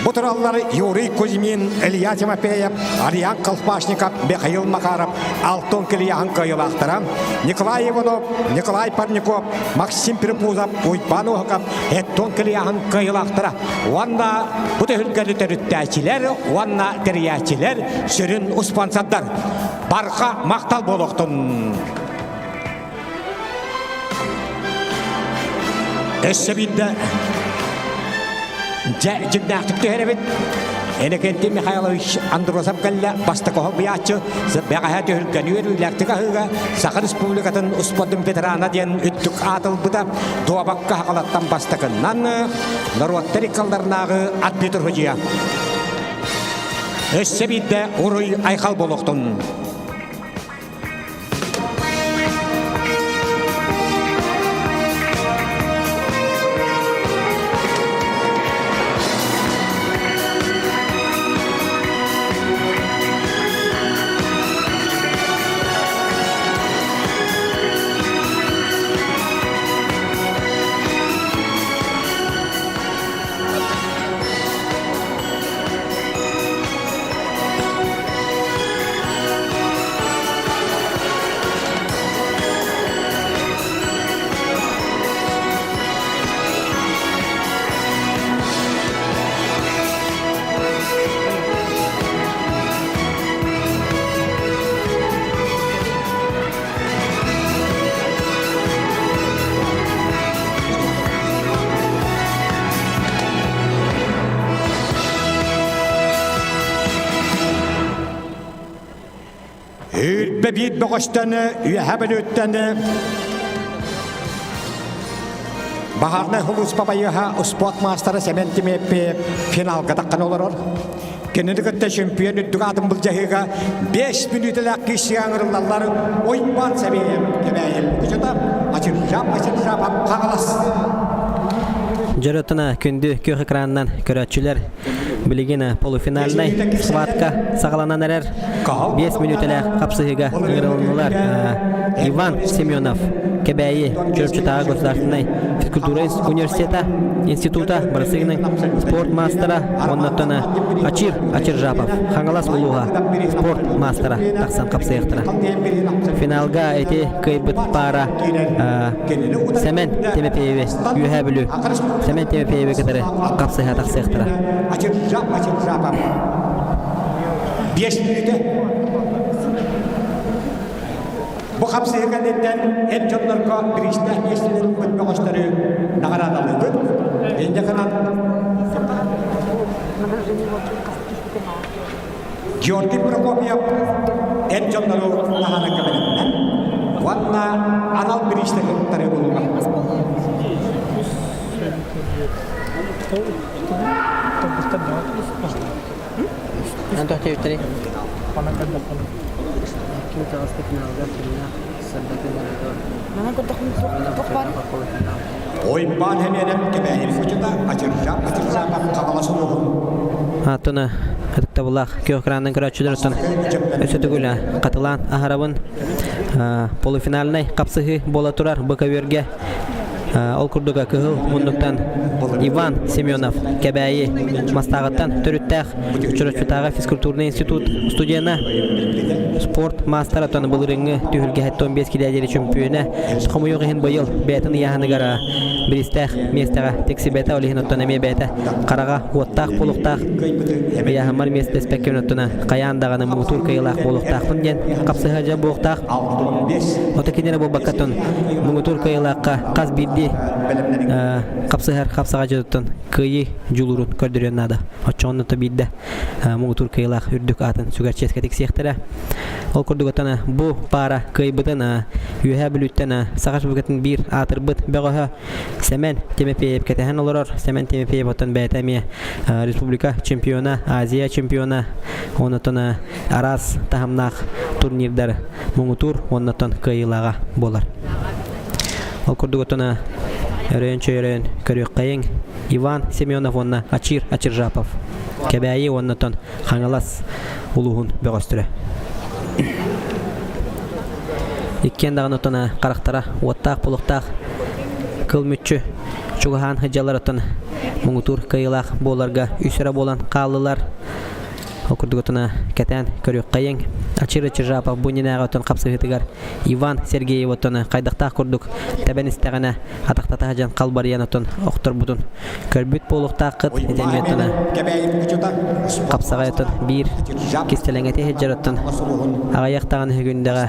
Бу тураллар Юрий Кузьмин, Илья Тимофеев, Ариан Колпашников, Михаил Макаров, Алтон килийааһын кыайылаахтара, Николай Иванов, Николай Парников, Максим Перепузов, Уйбан Оһоков, Эттон килийааһын кыайылаахтара уонна бу түһүлгэни төрүттээччилэр уонна тэрийээччилэр сүрүн успуонсардар. Барҕа махтал буолуохтун! Өссө биирдэ дьэ дьиҥнээхтик түһэрэбит. Иннокентий Михайлович Андросов кэллэ бастакы холбуйааччы бэҕэһээ түһүлгэни үөрүүлээхтик аһыыга Саха Республикатын успуордун ветерана диэн үрдүк аатылбыта дуобакка хахалаттан бастакыннан норуоттар иккалларынааҕы арбитр судьуйа. Өссө биирдэ уруй айхал буолуохтун! Үрбэ биир бөҕөстөн үөһэ бөлүөттэн Баһаарнай сулууспа байыаһа спорт маастара Сэмэн Тимиэппи финалга таххан олорор. Кинини кытта чемпион үрдүк аатын былдьаһыыга 5 мүнүүтэлээх киирсигэ ыҥырыллаллар Уйбаан Сэбиэйэп Кэбээйи Мукучута Ачыржап Ачыржапов Хаҥалас. Дьөрөтүнэ күндү күөх экранынан көрөөччүлэр билигин полуфинальнай схватка саҕаланан эрэр. 5 мүнүүтэлээх хапсыһыыга ыҥырылыннылар Иван Семенов, Кэбээйи Чурапчытааҕы государственнай физкультура университета института Барсыгины спорт маастара оннуттан Ачир Ачиржапов Хаҥалас улууһа спорт маастара тахсан хапсыйыахтара. Финалга ити кыайбыт паара Сэмэн Тимофееви Үөһээ Бүлүү Сэмэн Тимофееви кытары хапсыһа тахсыахтара. Ачиржап Ачиржапов Биэс мүнүүтэ. Бу хапсыһыы кэнниттэн эр дьоннорго бириистээх миэстэлэр ылбыт бөҕөстөрү наҕараадалыыбыт. Инньэ гынан Георгий Прокопьев эр дьоннору таһаарарга бэлэмнэн уонна анал бириистэри туттарыы буолуоҕа. Антох тэбиттэрий? Ким таҕыста финалга кимнээх сырдатыы барыта Манан көрдөхпүнэ туох баар? Ойбаан Хэмиэнэп Кэбээйи хочото Ачыржап Ачыржапов Хаҥалас улууһун Аттына ытыктабыллаах күөх экранынан көрөөччүлэр оттон өссө төгүл хатылаан аһарабын. Полуфинальнай хапсыһыы буола турар бу көбүөргэ Ол курдук кыһыл муннуктан Иван Семенов Кэбээйи Мастааҕыттан төрүттээх Чурапчытааҕы физкультурный институт студена, спорт маастара тон былырыҥҥы түһүлгэһэттэн 15 килэ диэри чөмпүйүөнэ хомойуох иһин быйыл бэйэтин ыйааһыныгар бириистээх миэстэҕэ тиксибэтэ ол иһин оттон эмиэ бэйэтэ хараҕа уоттаах буолуохтаах ыйааһыммар миэстэспэккэ оттон хайаан даҕаны муҥутуур кыайыылаах буолуохтаахпын диэн хапсыһа дьэ буолуохтаах Ото кинилэр буолбаккатын муҥутуур кыайыылаахха хас биирдии хапсыһар хапсаҕа дьонуттан кыайыы дьулуурун көрдөрүөн наада. Оччоҕуна то биирдэ муҥутуур кыайыылаах үрдүк аатын сүгэр чиэскэ тиксиэхтэрэ. Ол курдук оттон бу паара кыайбытын Үөһээ Бүлүүттэн Саха Республикатын биир аатырбыт бөҕөһө Сэмэн Тимофеев кэтэһэн олорор. Сэмэн Тимофеев оттон бэйэтэ эмиэ республика чемпиона, Азия чемпиона, онтон араас таһымнаах турнирдар муҥутуур уоннаттан кыайыылааҕа буолар. Ол курдук оттон өрөйөн чөйөрөйөн көрүөххэйиҥ Иван Семенов уонна Ачир Ачиржапов Кэбээйи уоннаттан Хаҥалас улууһун бөҕөстөрө. Иккиэн даҕаны оттон харахтара уоттаах булуктаах кыл мүччү чугаһаан сылдьаллар оттон муҥутуур кыайыылаах буоларга үс эрэ буолан хааллылар. Ол курдук отуна кэтээн көрүөххэйиҥ. Ачир Чижапов бу иннинээҕи оттон хапсыһыытыгар Иван Сергеев оттон хайдахтаах курдук тэбэн истэҕинэ атахтата сылдьан халбарыйан оттон охторбутун көрбүт буолуохтааххыт. Ити эмиэ оттон хапсаҕай оттон биир кистэлэҥэти сылдьар оттон аҕыйах даҕаны күндэҕэ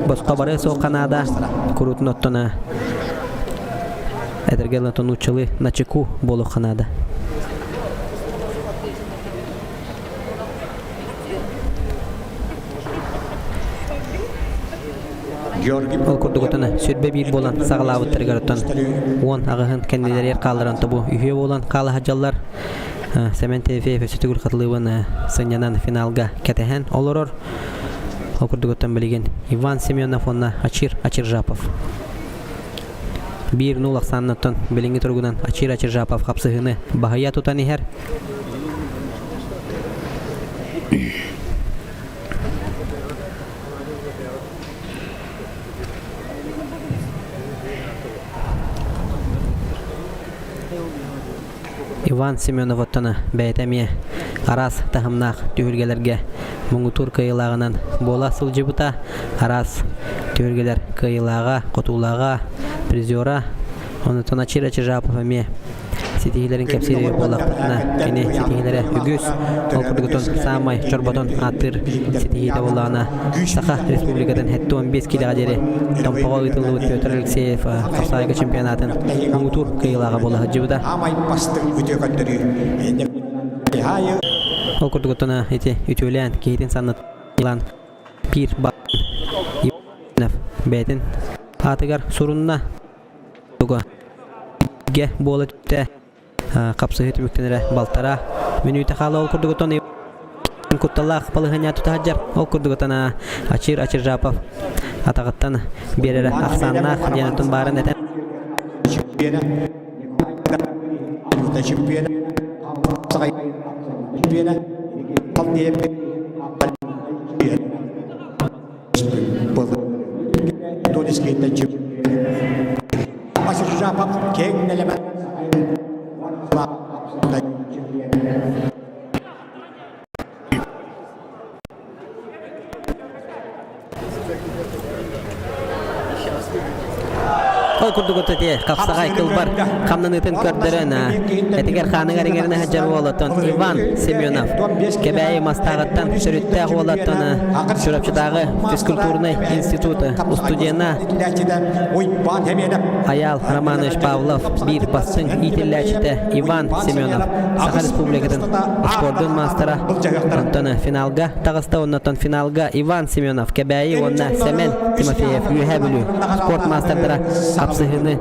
босхо барыа суохха наада куруутун оттон этэргэ дылы нууччалыы начеку буолуохха наада. Ол курдук отон сүрбэ биир буолан саҕалаабыттарыгар оттон уон аҕыһын кэннилэригэр хаалларан тобу үһүө буолан хаала сылдьаллар. Сэмэн Тимофеев өссө төгүл хатылыыбын сынньанан финалга кэтэһэн олорор. Ол курдук оттон билигин Иван Семенов уонна Ачир Ачиржапов. Биир нуул ахсааннаттан билиҥҥи туругунан Ачир Ачиржапов хапсыһыыны баһыйа тутан иһэр. Иван Семенов оттон бэйэтэ эмиэ араас таһымнаах түһүлгэлэргэ муҥутуур кыайыылааҕынан буола сылдьыбыта. Араас түһүлгэлэр кыайыылааҕа, хотуулааҕа, призера. Онтон Ачира Чижапов эмиэ ситиһиилэрин кэпсиир буоллахпытына, кини ситиһиилэрэ үгүс. Ол курдук саамай чорботон ааттыыр ситиһиитэ буоллаҕына, Саха Республикатын 75 килэҕэ диэри Томпоҕо ыытыллыбыт Петр Алексеев хапсаайга чемпионатын муҥутуур кыайыылааҕа буола сылдьыбыта. Ол курдук оттон ити үтүөлээн киһитин саннытылаан. Биир Иванов бэйэтин аатыгар сурунна. Туга буола түстэ. Хапсыһыы түмүктэнэрэ балтараа мүнүүтэ хаала ол курдугутан кутталлаах балаһыанньа тута сылдьар. Ол курдугутан Ачир Ачиржапов атаҕыттан биэрэрэ ахсааннаах диэн оттон баарын этэн. Ол курдук ити хапсаҕай кылбар хамнаныытын көрдөрөн этигэр хааныгар иҥэринэ сылдьар уолаттан Иван Семенов Кэбээйи Мастааҕыттан төрүттээх уолаттан Чурапчытааҕы физкультурнай институт устудьуона Айаал Романович Павлов биир бастыҥ иитиллээччитэ Иван Семенов Саха Республикатын спордун маастара онтон финалга таҕыста оннотон финалга Иван Семенов Кэбээйи уонна Сэмэн Тимофеев Үөһээ Бүлүү спорт маастардара хапсыһыыны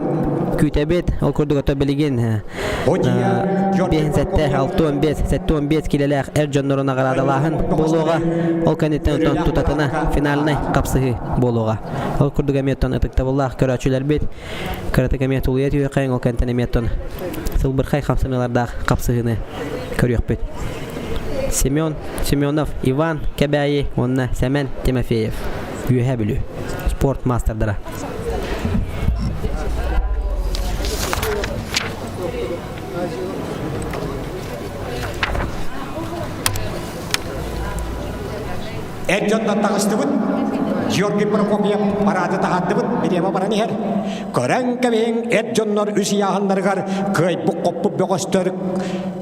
күүтэбит. Ол курдук ото билигин 57 65 75 килэлээх эр дьоннору наҕараадалааһын буолуоҕа. Ол кэнниттэн отон тутатына финальнай хапсыһыы буолуоҕа. Ол курдук эмиэ оттон ытыктабыллаах көрөөччүлэрбит кыратык эмиэ тулуйа түһүөххэйиҥ, ол кэнниттэн эмиэ оттон сылбырхай хамсаныылардаах хапсыһыыны көрүөхпүт. Семен Семенов, Иван Кэбээйи уонна Сэмэн Тимофеев Үөһээ Бүлүү спорт маастардара. Эр дьонтон таҕыстыбыт, Георгий Прокопьев параады таһаардыбыт, бириэмэ баран иһэр. Көрөн кэбиһиҥ эр дьоннор үс ыйааһыннарыгар кыайбыт-хоппут бөҕөстөр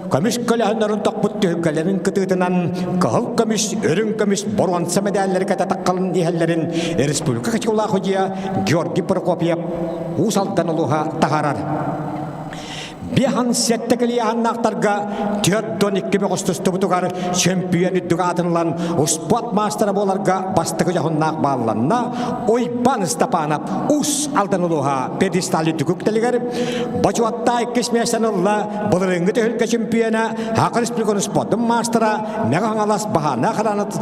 көмүс көлөһөннөрүн тохпут түһүлгэлэрин кытыытынан кыһыл көмүс, үрүҥ көмүс боруонса мэдээллэри кэтэ таххалын иһэллэрин республика качулаах судьуйа Георгий Прокопьев Уус Алдан улууһа таһаарар. Биэхан сэттэ килиэһаннаахтарга 42 бөҕөс тустубутугар чөмпүйүөн үрдүк аатын ылан успуорт маастара буоларга бастакы дьоһуннаах баалланна Уйбан Степанов Уус Алдан улууһа пьедестал үрдүк үктэлигэр бочуоттаах иккис миэстэни ылла былырыыҥҥы түһүлгэ чемпиона Саха Республикатын спордун маастара Мэҥэ Хаҥалас Баһаана Харанат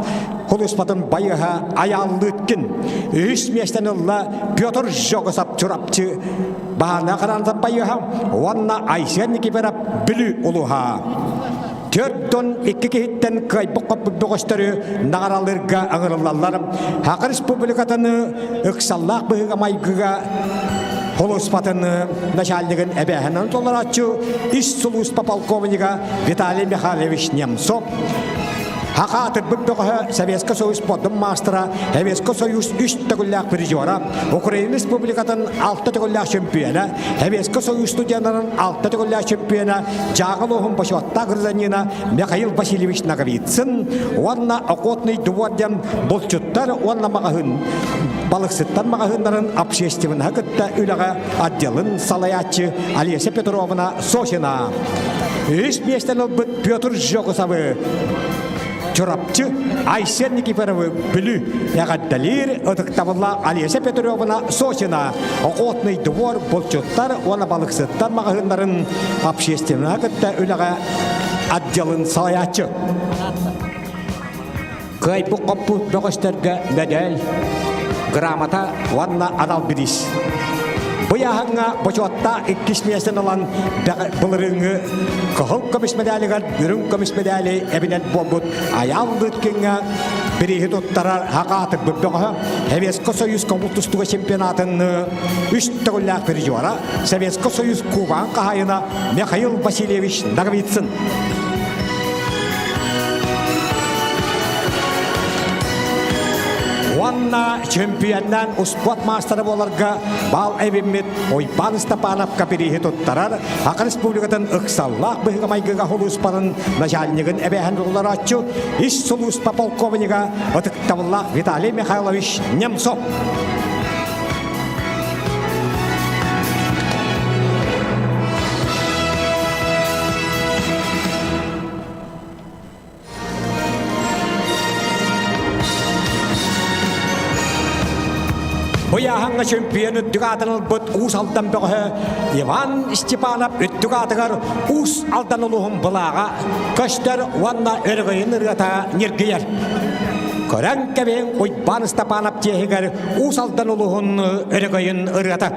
Хулуспатын байыһа Айааллыыткин үһүс миэстэни ылла Петр Жогосов Чурапчы Баһаарына хараансан байыаһа уонна Айсен Никифоров Бүлүү улууһа. 42 киһиттэн кыайбыт-хоппут бөҕөстөрү наҕаралыырга ыҥырыллаллар. Саха Республикатын ыксаллаах быһыыга-майгыга сулууспатын начальнигын эбээһинэн толорооччу ис сулууспа полковнига Виталий Михайлович Немцов Хаха атырбыт бөҕөһө Советскай Союз спордун маастара, Советскай Союз үс төгүллээх призера, Украина Республикатын алта төгүллээх чемпиона, Советскай Союз студеннарын алта төгүллээх чемпиона, Дьааҥы улууһун бочуоттаах гражданина Михаил Васильевич Ноговицын уонна Охотный двор диэн булчуттар уонна маҕаһыын балыксыттар маҕаһыыннарын общественноһы кытта үлэҕэ отделын салайааччы Олеся Петровна Сосина. Үс миэстэни ылбыт Петр Жогусовы Чурапчы Айсен Никифоровы Бүлүү эҕэрдэлиир ытыктабыллаах Олеся Петровна Сосина Охотный двор булчуттар уонна балыксыттар маҕаһыыннарын общественноһы кытта үлэҕэ отделын салайааччы. Кыайбыт-хоппут бөҕөстөргө медаль, грамота уонна анал бириис. Бу ыйааһыҥҥа бочуоттаах иккис миэстэни ылан былырыыҥҥы кыһыл көмүс медалигар үрүҥ көмүс медали эбинэн буолбут Айаал Лыткиҥҥа бирииһи туттарар хакаатырбыт бөҕөһө Советскай Союз көҥүл тустууга чемпионатын үс төгүллээх призера Советскай Союз кубогын хаһаайына Михаил Васильевич Ноговицын. Уонна чемпионнаан успуорт маастара буоларга баал эбиммит Уйбаан Степановка бирииһи туттарар Саха Республикатын ыксаллаах быһыыга-майгыга сулууспатын начальнигын эбээһин толорооччу ис сулууспа полковнига ытыктабыллаах Виталий Михайлович Немцов. Бу ыйааһыҥҥа чөмпүйүөн үрдүк аатын ылбыт Уус Алдан бөҕөһө Иван Степанов үрдүк аатыгар Уус Алдан улууһун былааҕа көстөр уонна өрөгөйүн ырыата ньиргийэр. Көрөн кэбиһиҥ Уйбаан Ыстапаанап чиэһигэр Уус Алдан улууһун өрөгөйүн ырыата.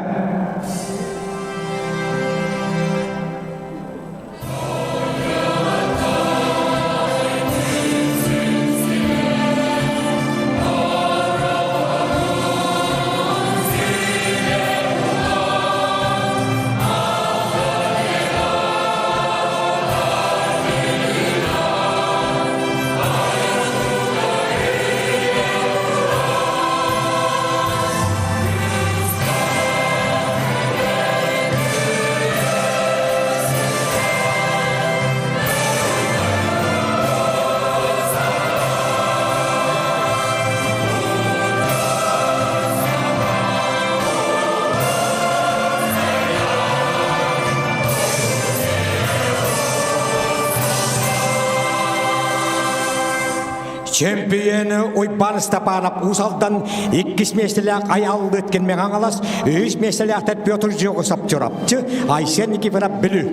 Чемпион Уйбаан Степанов Уус Алдан иккис миэстэлээх Айаал Лыткин Мэҥэ-Хаҥалас, үһүс миэстэлээхтэр Петр Жогусов Чурапчы, Айсен Никифоров Бүлүү.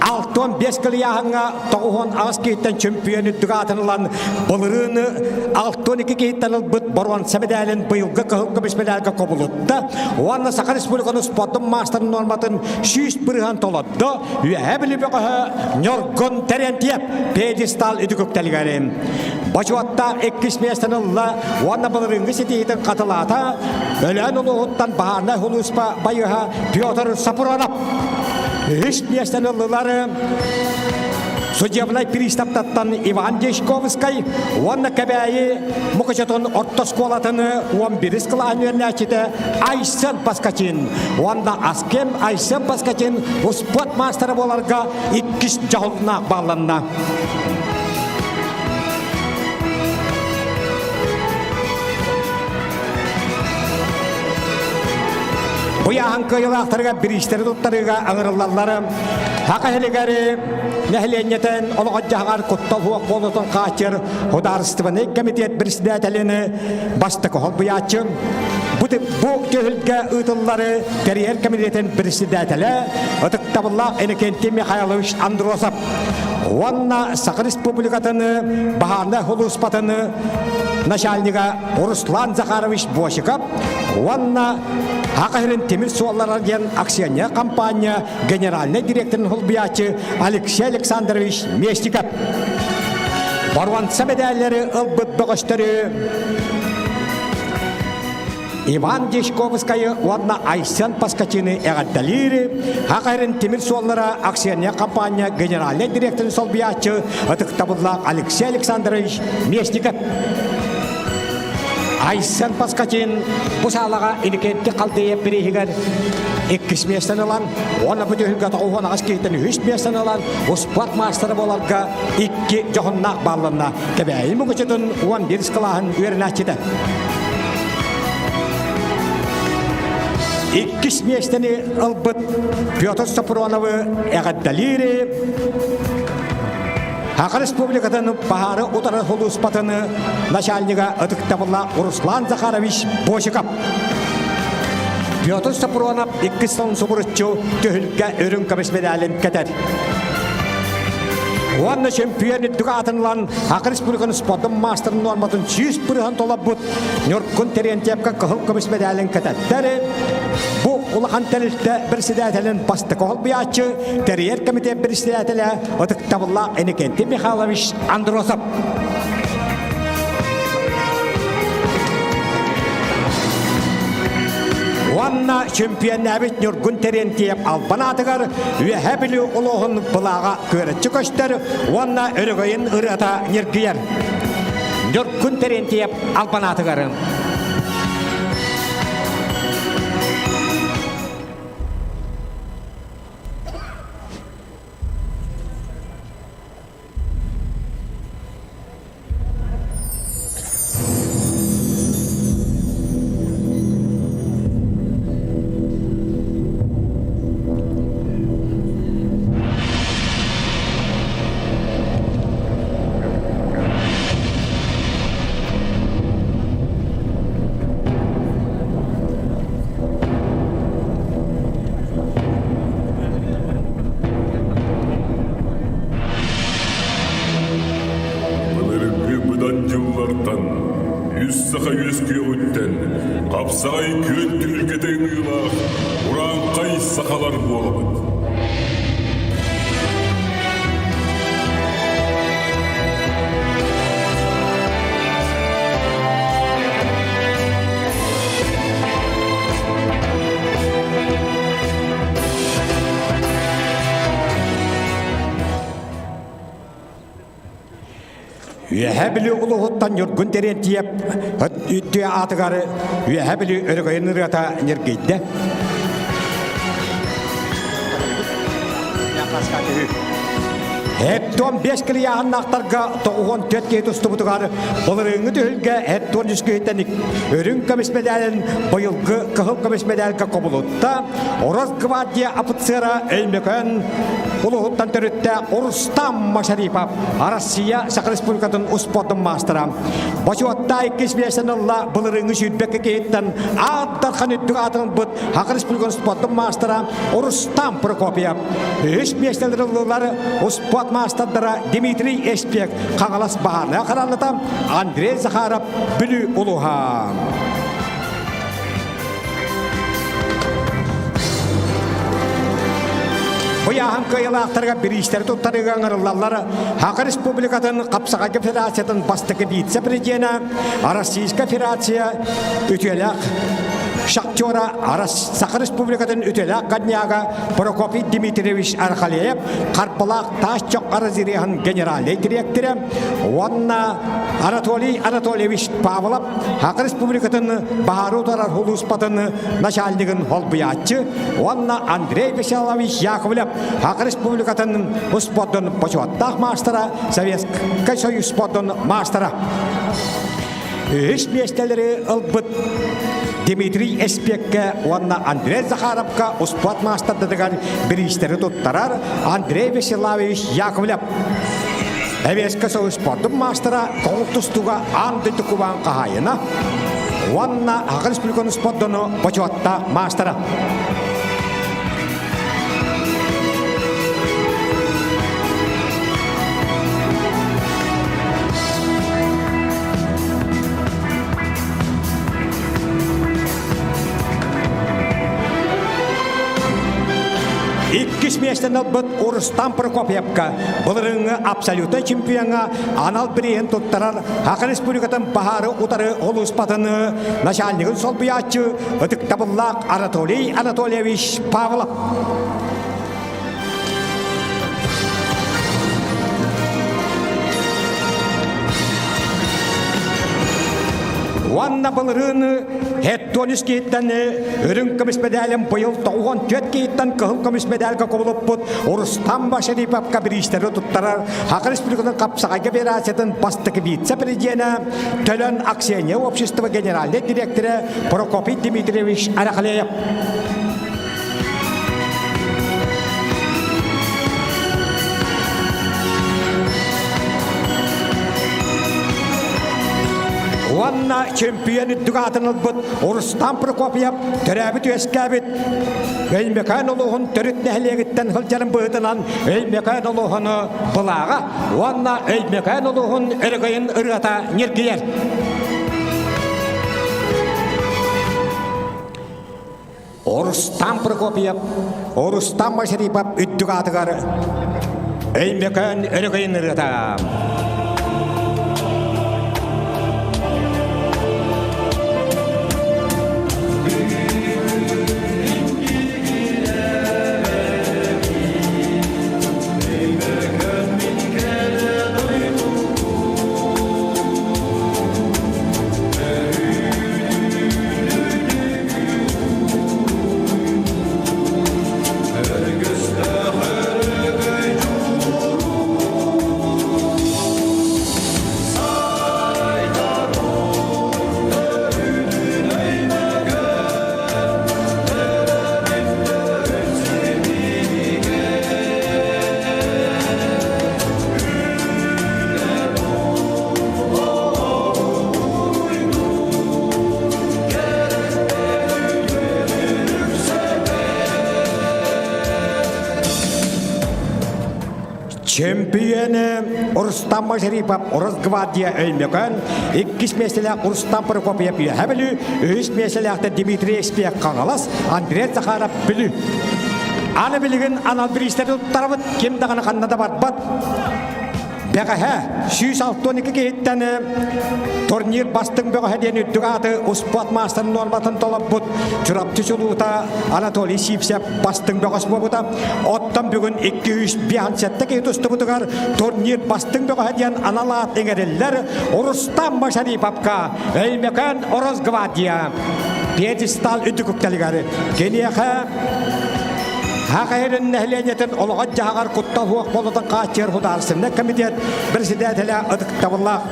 65 кылыйааһыҥҥа 98 киһиттэн чөмпүйүөн үрдүк аатын ылан, былырыыны 62 киһиттэн ылбыт боруонса мэдээлин быйылгы кыһыл көмүс мэдээлгэ кубулутта уонна Саха Республикатын спордун маастарын нуорматын 100% толордо. Үөһээ Бүлүү бөҕөһө Ньургун Терентьев пьедестал үтүкүктэлигэр бочуоттаах иккис миэстэни ылла уонна былырыыҥҥы ситиһиитин хатылаата Өлөөн улууһуттан баһаарынай сулууспа байыһа Петр Сапронов. Үһүс миэстэни ыллылар судебнай приставтаттан Иван Дьячковскай уонна Кэбээйи Мукучутун орто оскуолатын 11 кылааһын үөрэнээччитэ Айсен Паскачин уонна Аскем Айсен Паскачин успуорт маастара буоларга иккис дьоһуннаах баалланна. Бу ыйааһын кыайыылаахтарыгар бириистэри туттарыыга ыҥырыллаллар. Саха сиригэр нэһилиэнньэтин олоҕо-дьаһаҕар куттал суох буолуутун хааччыйар Судаарыстыбаннай кэмитиэт председателин бастакы холбуйааччы, бу, бу түһүлгэ ыытыллары тэрийэр кэмитиэтин председателэ ытыктабыллаах Иннокентий Михайлович Андросов уонна Саха Республикатын баһаарынай сулууспатын начальнига Руслан Захарович Босиков уонна Саха сирин тимир суоллара диэн акционер компания генеральнай директорын солбуйааччы Алексей Александрович Местников. Боруонса мэдээллэри ылбыт бөҕөстөрү Иван Дьячковскайы уонна Айсен Паскачины эҕэрдэлиир Саха сирин тимир суоллара акционер компания генеральнай директорын солбуйааччы ытыктабыллаах Алексей Александрович Местников. Айсен Паскачин бу саалаҕа Иннокентий Халдеев бирииһигэр иккис миэстэни ылан, уонна бу түһүлгэ 98 киһиттэн үһүс миэстэни ылан, успуорт маастара буоларга икки дьоһуннаах баалланна. Кэбээйи Мукучутун 11 кылааһын үөрэнээччитэ. Иккис миэстэни ылбыт Петр Сопроновы эҕэрдэлиир Саха Республикатын баһаары утары сулууспатын начальнига ытыктабыллаах Руслан Захарович Босиков. Петр Сопронов иккис сылын субуруччу түһүлгэ үрүҥ көмүс медалин кэтэр. Уонна чемпион үрдүк аатын ылан Саха Республикатын спордун маастарын нуорматын 100% толорбут Ньургун Терентьевка кыһыл көмүс медалин кэтэттэр. Бу улахан тэрилтэ председателин бастакы холбуйааччы, тэрийэр комитет председателэ ытыктабыллаах Иннокентий Михайлович Андросов. Уонна чемпионнээбит Ньургун Терентьев албан аатыгар Үөһээ Бүлүү улууһун былааҕа күөрэччи көстөр уонна өрөгөйүн ырыата ньиргийэр. Ньургун Терентьев албан аатыгар. Айыылартан, үс саха үөскүөҕүттэн, хапсаҕай күөн түһүлгэтэ ымыылаах урааҥхай сахалар буолабыт. Үөһээ Бүлүү улууһуттан Ньургун Терентьев үтүө аатыгар Үөһээ Бүлүү өрөгөйүн ырыата ньиргийдэ. Эттон 5 килияһыннаахтарга 94 киһи тустубутугар былырыыҥҥы түһүлгэ эттон үс киһиттэн үрүҥ көмүс мэдээлин быйылгы кыһыл көмүс мэдээлгэ кобулутта. Росгвардия офицера Өймөкөөн улууһуттан төрүттээх Рустам Машарипов Россия Саха Республикатын успуордун маастара. Бочуоттаах иккис миэстэни ылла былырыыҥҥы сүүрбэккэ киһиттэн аат дархан үрдүк аатын ылбыт Саха Республикатын спордун маастара Рустам Прокопьев. Үһүс миэстэлэри ыллылар успуорт маастардара Дмитрий Эспек Хаҥалас Баһаарынай харааллата Андрей Захаров Бүлүү улууһа. Быйааһын кыайылаахтарга бириистэри туттарыыга ыҥырыллаллар Саха Республикатын Хапсаҕайга Федерациятын бастакы вице-президенэ, Российская Федерация үтүөлээх шахтера, Саха Республикатын үтүөлээх горняга Прокопий Дмитриевич Архалеев, Харпалаах таас чох разрезын генеральнай дириэктэрэ уонна Анатолий Анатольевич Павлов Саха Республикатын баһаары утарар улууспатын начальнигын холбуйааччы уонна Андрей Вячеславович Яковлев Саха Республикатын спордун бочуоттаах маастара, Советскай Союз спордун маастара. Үһүс миэстэлэри ылбыт Дмитрий Эспеккэ уонна Андрей Захаровка успуорт маастардатыгар бириистэри туттарар Андрей Вячеславович Яковлев. Эбиэскэ Союз спордун маастара тоҕус тустууга аан дойду кубаан хаһаайына уонна Аҕа Республиканы спордуну бочуоттаах маастара. Иккис миэстэни ылбыт Рустам Прокопьевка былырыыҥҥы абсолютнай чемпиоҥҥа анал бирииһин туттарар Саха Республикатын баһаары утары улууспатын начальнигын солбуйааччы ытыктабыллаах Анатолий Анатольевич Павлов. Уонна былырыын Хеттонис киһиттэн үрүҥ көмүс мэдээлин быйыл 94 киһиттэн кыһыл көмүс мэдээлгэ кубулуппут Рустам Башариповка бириистэри туттарар Саха Республикатын Хапсаҕайга Федерациятын бастакы вице-президенэ, Төлөн Аксения общество генеральнай дириэктэрэ Прокопий Дмитриевич Арахалеев. Уонна чемпион үрдүк аатын ылбыт Рустам Прокопьев төрөөбүт-үөскээбит Өймөкөөн улууһун төрүт нэһилиэгиттэн сылдьарын быһыытынан Өймөкөөн улууһуну былааҕа уонна Өймөкөөн улууһун өрөгөйүн ырыата ньиргийэр. Рустам Прокопьев, Рустам Машарипов үрдүк аатыгар Өймөкөөн өрөгөйүн ырыата. Чемпионы Рустам Машарипов Росгвардия Өймөкөн, иккис миэстэлээх Рустам Прокопьев Үөһэ Бүлүү, үһүс миэстэлээхтэр Дмитрий Эспиэк Хаҥалас, Андрей Захаров Бүлүү. Аны билигин анал бириистэри туттарабыт, ким даҕаны ханна да барбат. Бэҕэһээ 162 киһиттэн турнир бастыҥ бөҕөһө диэн үрдүк ааты успуорт маастарын нуорматын толорбут Чурапчы чулуута Анатолий Сивцев бастыҥ бөҕөс буолбута. Оттон бүгүн 257 киһи тустубутугар турнир бастыҥ бөҕөһө диэн анал аат иҥэриллэр Рустам Машариповка Өймөкөөн Росгвардия пьедестал үрдүк үктэлигэр киниэхэ Хахайрын нэһилиэнньэтин олоҕор-дьаһаҕар куттал суох буолуутун хааччыйар судаарыстыбаннай комитет председателэ ытыктабыллаах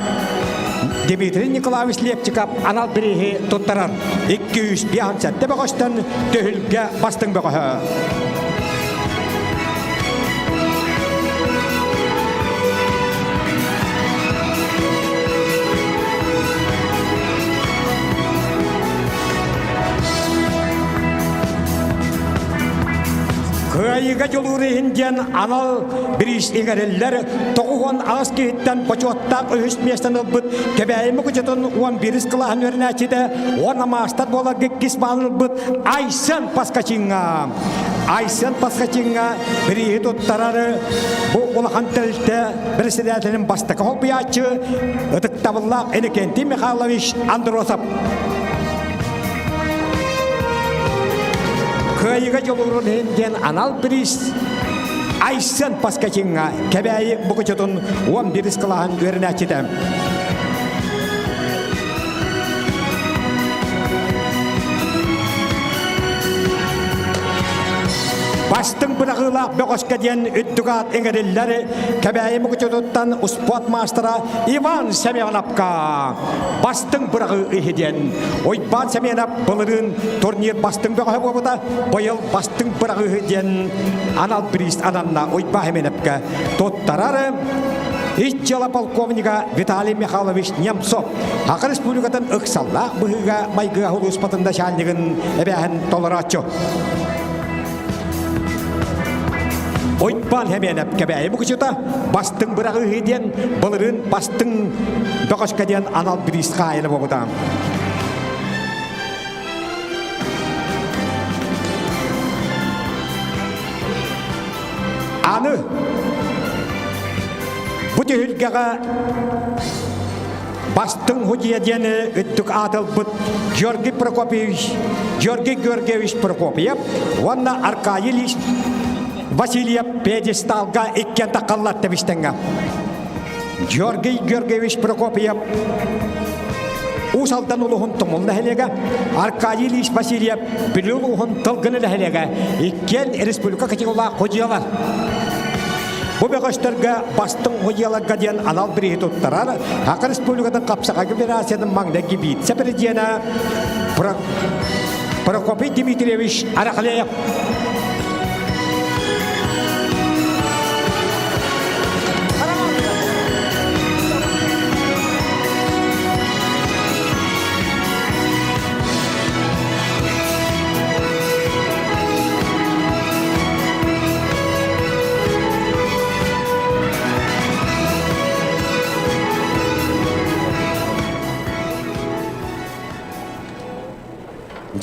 Дмитрий Николаевич Лепчиков анал бирииһи туттарар. 257 бөҕөстөн түһүлгэ бастыҥ бөҕөһө. Кыайыыга дьулуур иһин диэн анал бириис иҥэриллэр 98 киһиттэн бочуоттаах үһүс миэстэни ылбыт Кэбээйи Мукучутун 11 кылааһын үөрэнээччитэ уонна маастар буоларга иккис баалын ылбыт Айсен Паскачиҥҥа. Айсен Паскачиҥҥа бирииһи туттарар бу улахан тэрилтэ председателин бастакы холбуйааччы ытыктабыллаах Иннокентий Михайлович Андросов. Кыайыыга дьулуурун иһин диэн анал бириис Айсен Паскачиҥҥа Кэбээйи Букучутун 11 кылааһын үөрэнээччитэ. Бастыҥ быраҕыылаах бөҕөскө диэн үрдүк аат иҥэриллэр Кэбээйи Мукучутуттан успуорт маастара Иван Семеновка бастыҥ быраҕыы иһи диэн Уйбаан Семенов былырыын турнир бастыҥ бөҕөһө буолбута, быйыл бастыҥ быраҕыы диэн анал бириис ананна Уйбаан Семеновка туттарар Ис дьыала полковнига Виталий Михайлович Немцов Саха Республикатын ыксаллаах быһыыга-майгыга улууспатын начальнигын эбээһин толорооччу. Уйбаан Хэмиэнэп Кэбээйи Мукучута бастыҥ быраҕыыһы диэн былырыын бастыҥ бөҕөскө диэн анал бириис хаайына буолбута. Аны бу түһүлгэҕэ Бастыҥ судьуйа диэн үрдүк аатылбыт Георгий Прокопьевич, Георгий Георгиевич Прокопьев уонна Аркадий Ильич Васильев пьедесталга иккиэн таххаллар тэбистэҥҥэ. Георгий Георгиевич Прокопьев Уус Алдан улууһун Тумул нэһилиэгэ, Аркадий Ильич Васильев Бүлүү улууһун Тылгыны нэһилиэгэ иккиэн республика категориялаах судьуйалар. Бу бөҕөстөргө бастыҥ судьуйаларга диэн анал бирииһи туттарар Саха Республикатын Хапсаҕай Федерациятын маҥнайгы вице-президенэ Прокопий Дмитриевич Арахлеев.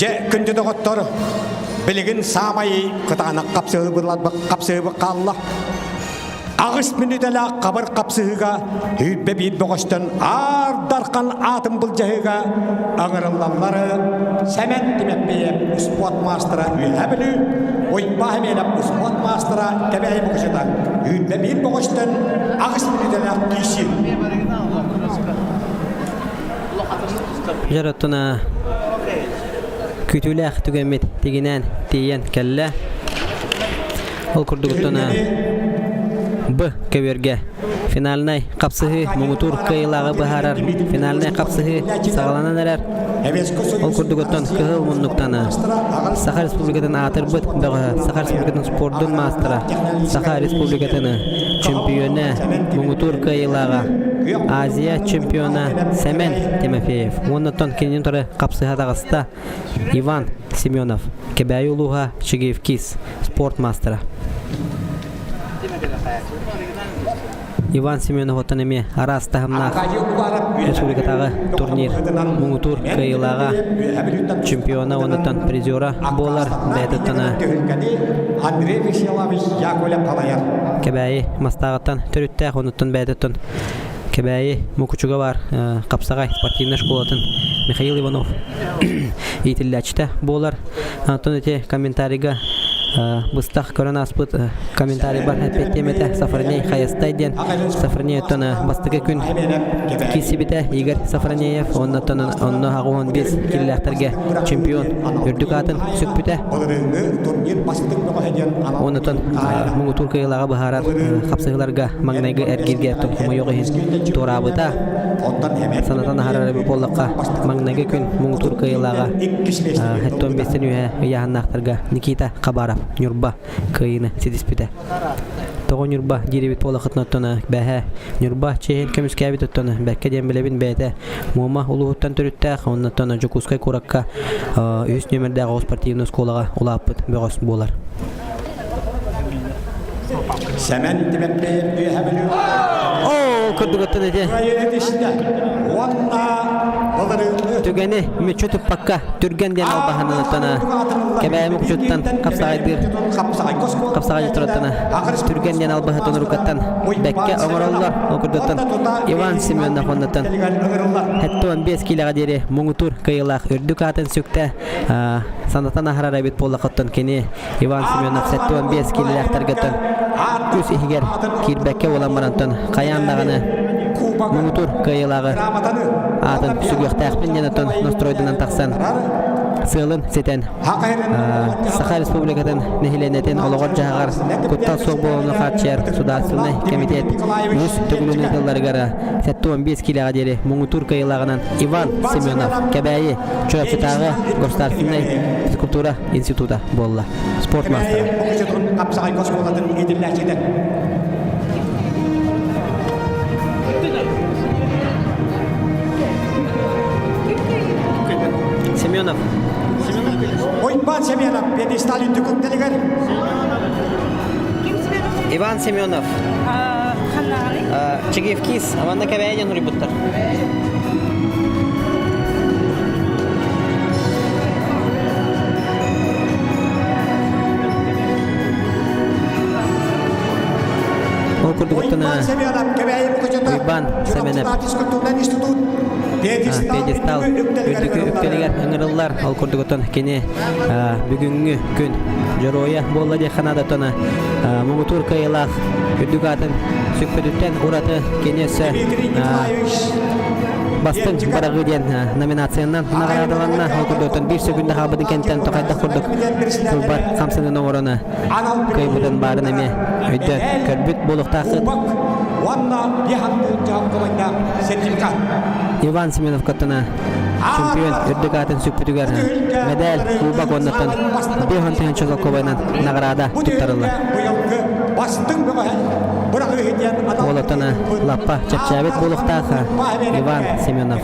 Дьэ, күндү доҕоттор, билигин саамай кытаанах хапсыһыы хаалла. Аҕыс мүнүүтэлээх хабыр хапсыһыыга сүүрбэ биир бөҕөстөн Аар Дархан аатын былдьаһыыга ыҥырыллаллар Сэмэн Тимэппиев успуорт маастара Үөһээ Бүлүү, Уйбаа Хэмиэнэп успуорт маастара Кэбээйи Бөҕөчөтө 21 бөҕөстөн аҕыс мүнүүтэлээх киирсии. Дьэр оттон күүтүүлээх түгэммит тигинээн тиийэн кэллэ. Ол курдук оттон Б көбүөргэ финальнай хапсыһыы муҥутуур кыайыылааҕы быһаарар финальнай хапсыһыы саҕаланан эрэр. Ол курдук оттон кыһыл муннуктан Саха Республикатын аатырбыт бөҕөһө, Саха Республикатын спордун маастара, Саха Республикатын чемпиона, муҥутуур кыайыылааҕа, Азия чемпиона Сэмэн Тимофеев уонна оттон кинини утары хапсыһа таҕыста Иван Семенов, Кэбээйи улууһа Чигиевкис, спорт маастара. Иван Семенов оттон эмиэ араас таһымнаах республикатааҕы турнир муҥутуур кыайыылааҕа, чемпиона уонна призера буолар. Бэйэтиттэн Андрей Вячеславович Яковлев халайар. Кэбээйи Мастааҕыттан төрүттээх, онуттан бэйэтиттэн Кэбээйи Мукучуга баар Хапсаҕай спортивнай школатын Михаил Иванов иитиллээччитэ буолар. Онтон ити комментарийга быстах көрөн ааспыт комментарийбар эппиэттиэм этэ Сафроней Хайастай диэн Сафроней оттон бастакы күн киирсибитэ Игорь Сафронеев оннуттан онно 85 киллээхтэргэ чемпион үрдүк аатын сүкпүтэ. Оннуттан муҥутуур кыайыылааҕы быһаарар хапсыһыыларга маҥнайгы эргииргэ хомойуох иһин туораабыта. Санатан аһарар эбит буоллахха, маҥнайгы күн муҥутуур кыайыылааҕа 75-тэн үөһэ ыйааһыннаахтарга Никита Хабаров Ньурба кыайыыны ситиспитэ. Тоҕо Ньурба диир эбит буоллаххытына оттон бэһэ Ньурба чиэһин көмүскээбит оттон бэркэ диэн билэбин бэйэтэ Муома улууһуттан төрүттээх, оннуттан Дьокуускай куоракка үһүс нүөмэрдээх оҕо спортивнай оскуолаҕа улааппыт бөҕөс буолар. Сэмэн Тимэппиэйэп Үөһэ Бүлүү Оо, курдугуттан ити. Уонна былырыыҥҥы Түгэни мүччү туппакка түргэн диэн албаһанан кэбээми кучуттан хапсаҕайдыыр хапсаҕай тураттана түргэн диэн албаһытын уруккаттан бэккэ оҥороллор. Ол курдуктан Иван Семенов оннуттан 75 киилэҕэ диэри муҥутуур кыайыылаах үрдүк аатын сүктэ. Санатан аһарар эбит буоллахыттан кини Иван Семенов 75 киилэлээхтэргиттэн үс иһигэр киирбэккэ буолан барантан хайаан даҕаны муҥутуур кыайыылааҕы аатын сүгүөхтээхпин диэн оттон настройданан тахсан сыалын ситэн Саха Республикатын нэһилиэнньэтин олоҕор-дьаһаҕар куттал суох буолууну хааччыйар Судаарыстыбаннай кэмитиэт үһүс төгүлүн ыытылларыгар 75 киилэҕэ диэри муҥутуур кыайыылааҕынан Иван Семенов Кэбээйи Чурапчытааҕы государственнай физкультура института буолла. Спорт маастара. Семенов. Уйбаан Семенов пьедестал үрдүк үктэлигэр. Иван Семенов. Чигиевкис, Аманда Кэбээйден уруйбуттар. Ол курдук Уйбаан Семенов пьедестал үрдүкү үктэлигэр ыҥырыллар. Ол курдугуттан кини бүгүҥҥү күн дьоруойа буолла диэххэ наадаттан муҥутуур кыайыылаах үрдүк аатын сүкпүтүттэн ураты кини өссө бастыҥ быраҕыы диэн номинациянан наҕараадаланна. Ол курдуктан биир сөкүндэ хаалбытын кэнниттэн тохайдах курдук тылбар хамсанан оҥорон кыайбытын баарын эмиэ өйдөөн көрбүт буолуохтааххыт. Иван Семенов кыттына чемпион үрдүк аатын сүкпүтүгэр мэдээл кубок уоннаттан 5 тыһыынча солкуобайынан наҕараада туттарыллар. Уолаттан лаппа чэпчээбит буолуохтаах Иван Семенов.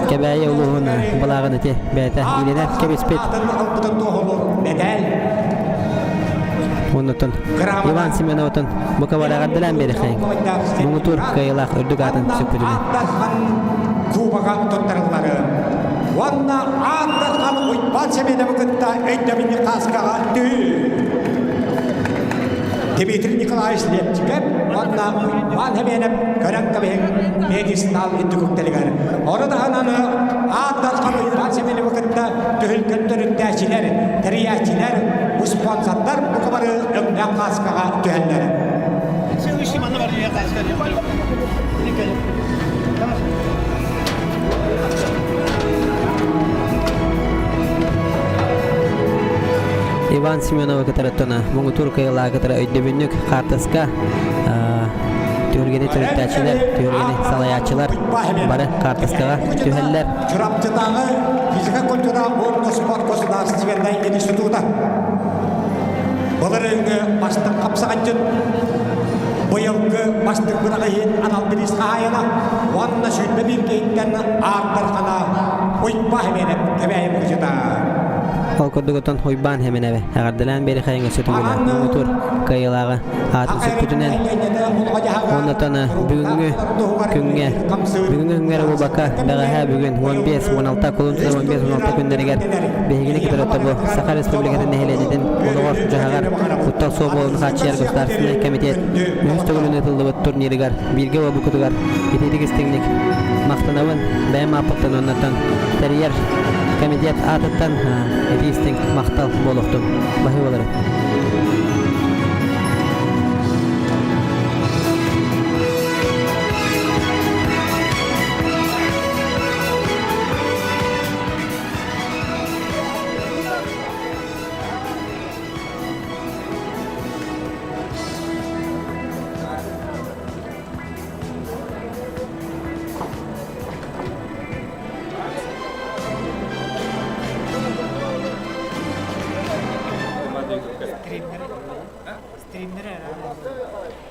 Кэбээйи улууһун былааҕын ити бэйэтэ иилинэн кэбиспит. Оннуттан Иван Семеновтан бука бараҕардаан биэрэхэйин. Муҥутуур кыайыылаах үрдүк аатын сүкпүтүнэн. Кубога туттарыллары уонна аан дархан Уйбаан Семеновы кытта өйдөбүнньүк хааскаҕа түһүү. Дмитрий Николаевич Лепчиков уонна Уйбаан Семенов көрөн кэбиһиҥ пьедестал үрдүк үктэлигэр. Ону таһынан аан дархан Уйбаан Семеновы кытта түһүлгэн төрүттээччилэр, тэрийээччилэр, спонсордар бука бары өҥнөөх хааскаҕа түһэллэр. Иван Семеновы кытары тона муҥутуур кыайыылааҕы кытары өйдөбүнньүк хаартыска түһүлгэни төрүттээччилэр, түһүлгэни салайааччылар бары хаартыскаҕа түһэллэр. Чурапчытааҕы физика культура уонна спорт государственнай института былырыыҥҥы бастыҥ хапсаҕайдьыт быйылгы бастыҥ быраҕыһын анал бириис хаһаайына уонна 21 киһиттэн аартархана Уйба Химиэнэп Кэбээйи мукучута. Ол курдук отон Уйбаан Хэмэнэбэ эҕэрдэлээн биэрихэйиҥ өссө түгүлэ муҥутуур кыайыылааҕы аатын сүкпүтүнэн уоннатан бүгүҥҥү күҥҥэ бүгүҥҥү күҥҥэ эрэ буолбакка бэҕэһээ бүгүн 15-16 кулун тутар 15-16 күннэригэр биһигини кытары тобу Саха Республикатын нэһилиэнньэтин олоҕор-дьаһаҕар куттал суох буолуутун хааччыйар государственнай комитет үһүс төгүлүн ыытыллыбыт турнирыгар бииргэ буолбуккутугар итиитик истиҥник махтанабын бэйэм ааппыттан уоннаттан тэрийэр комитет аатыттан итии истиҥ махтал буолуохтун баһыыбалары. Стримнери. Стримнери.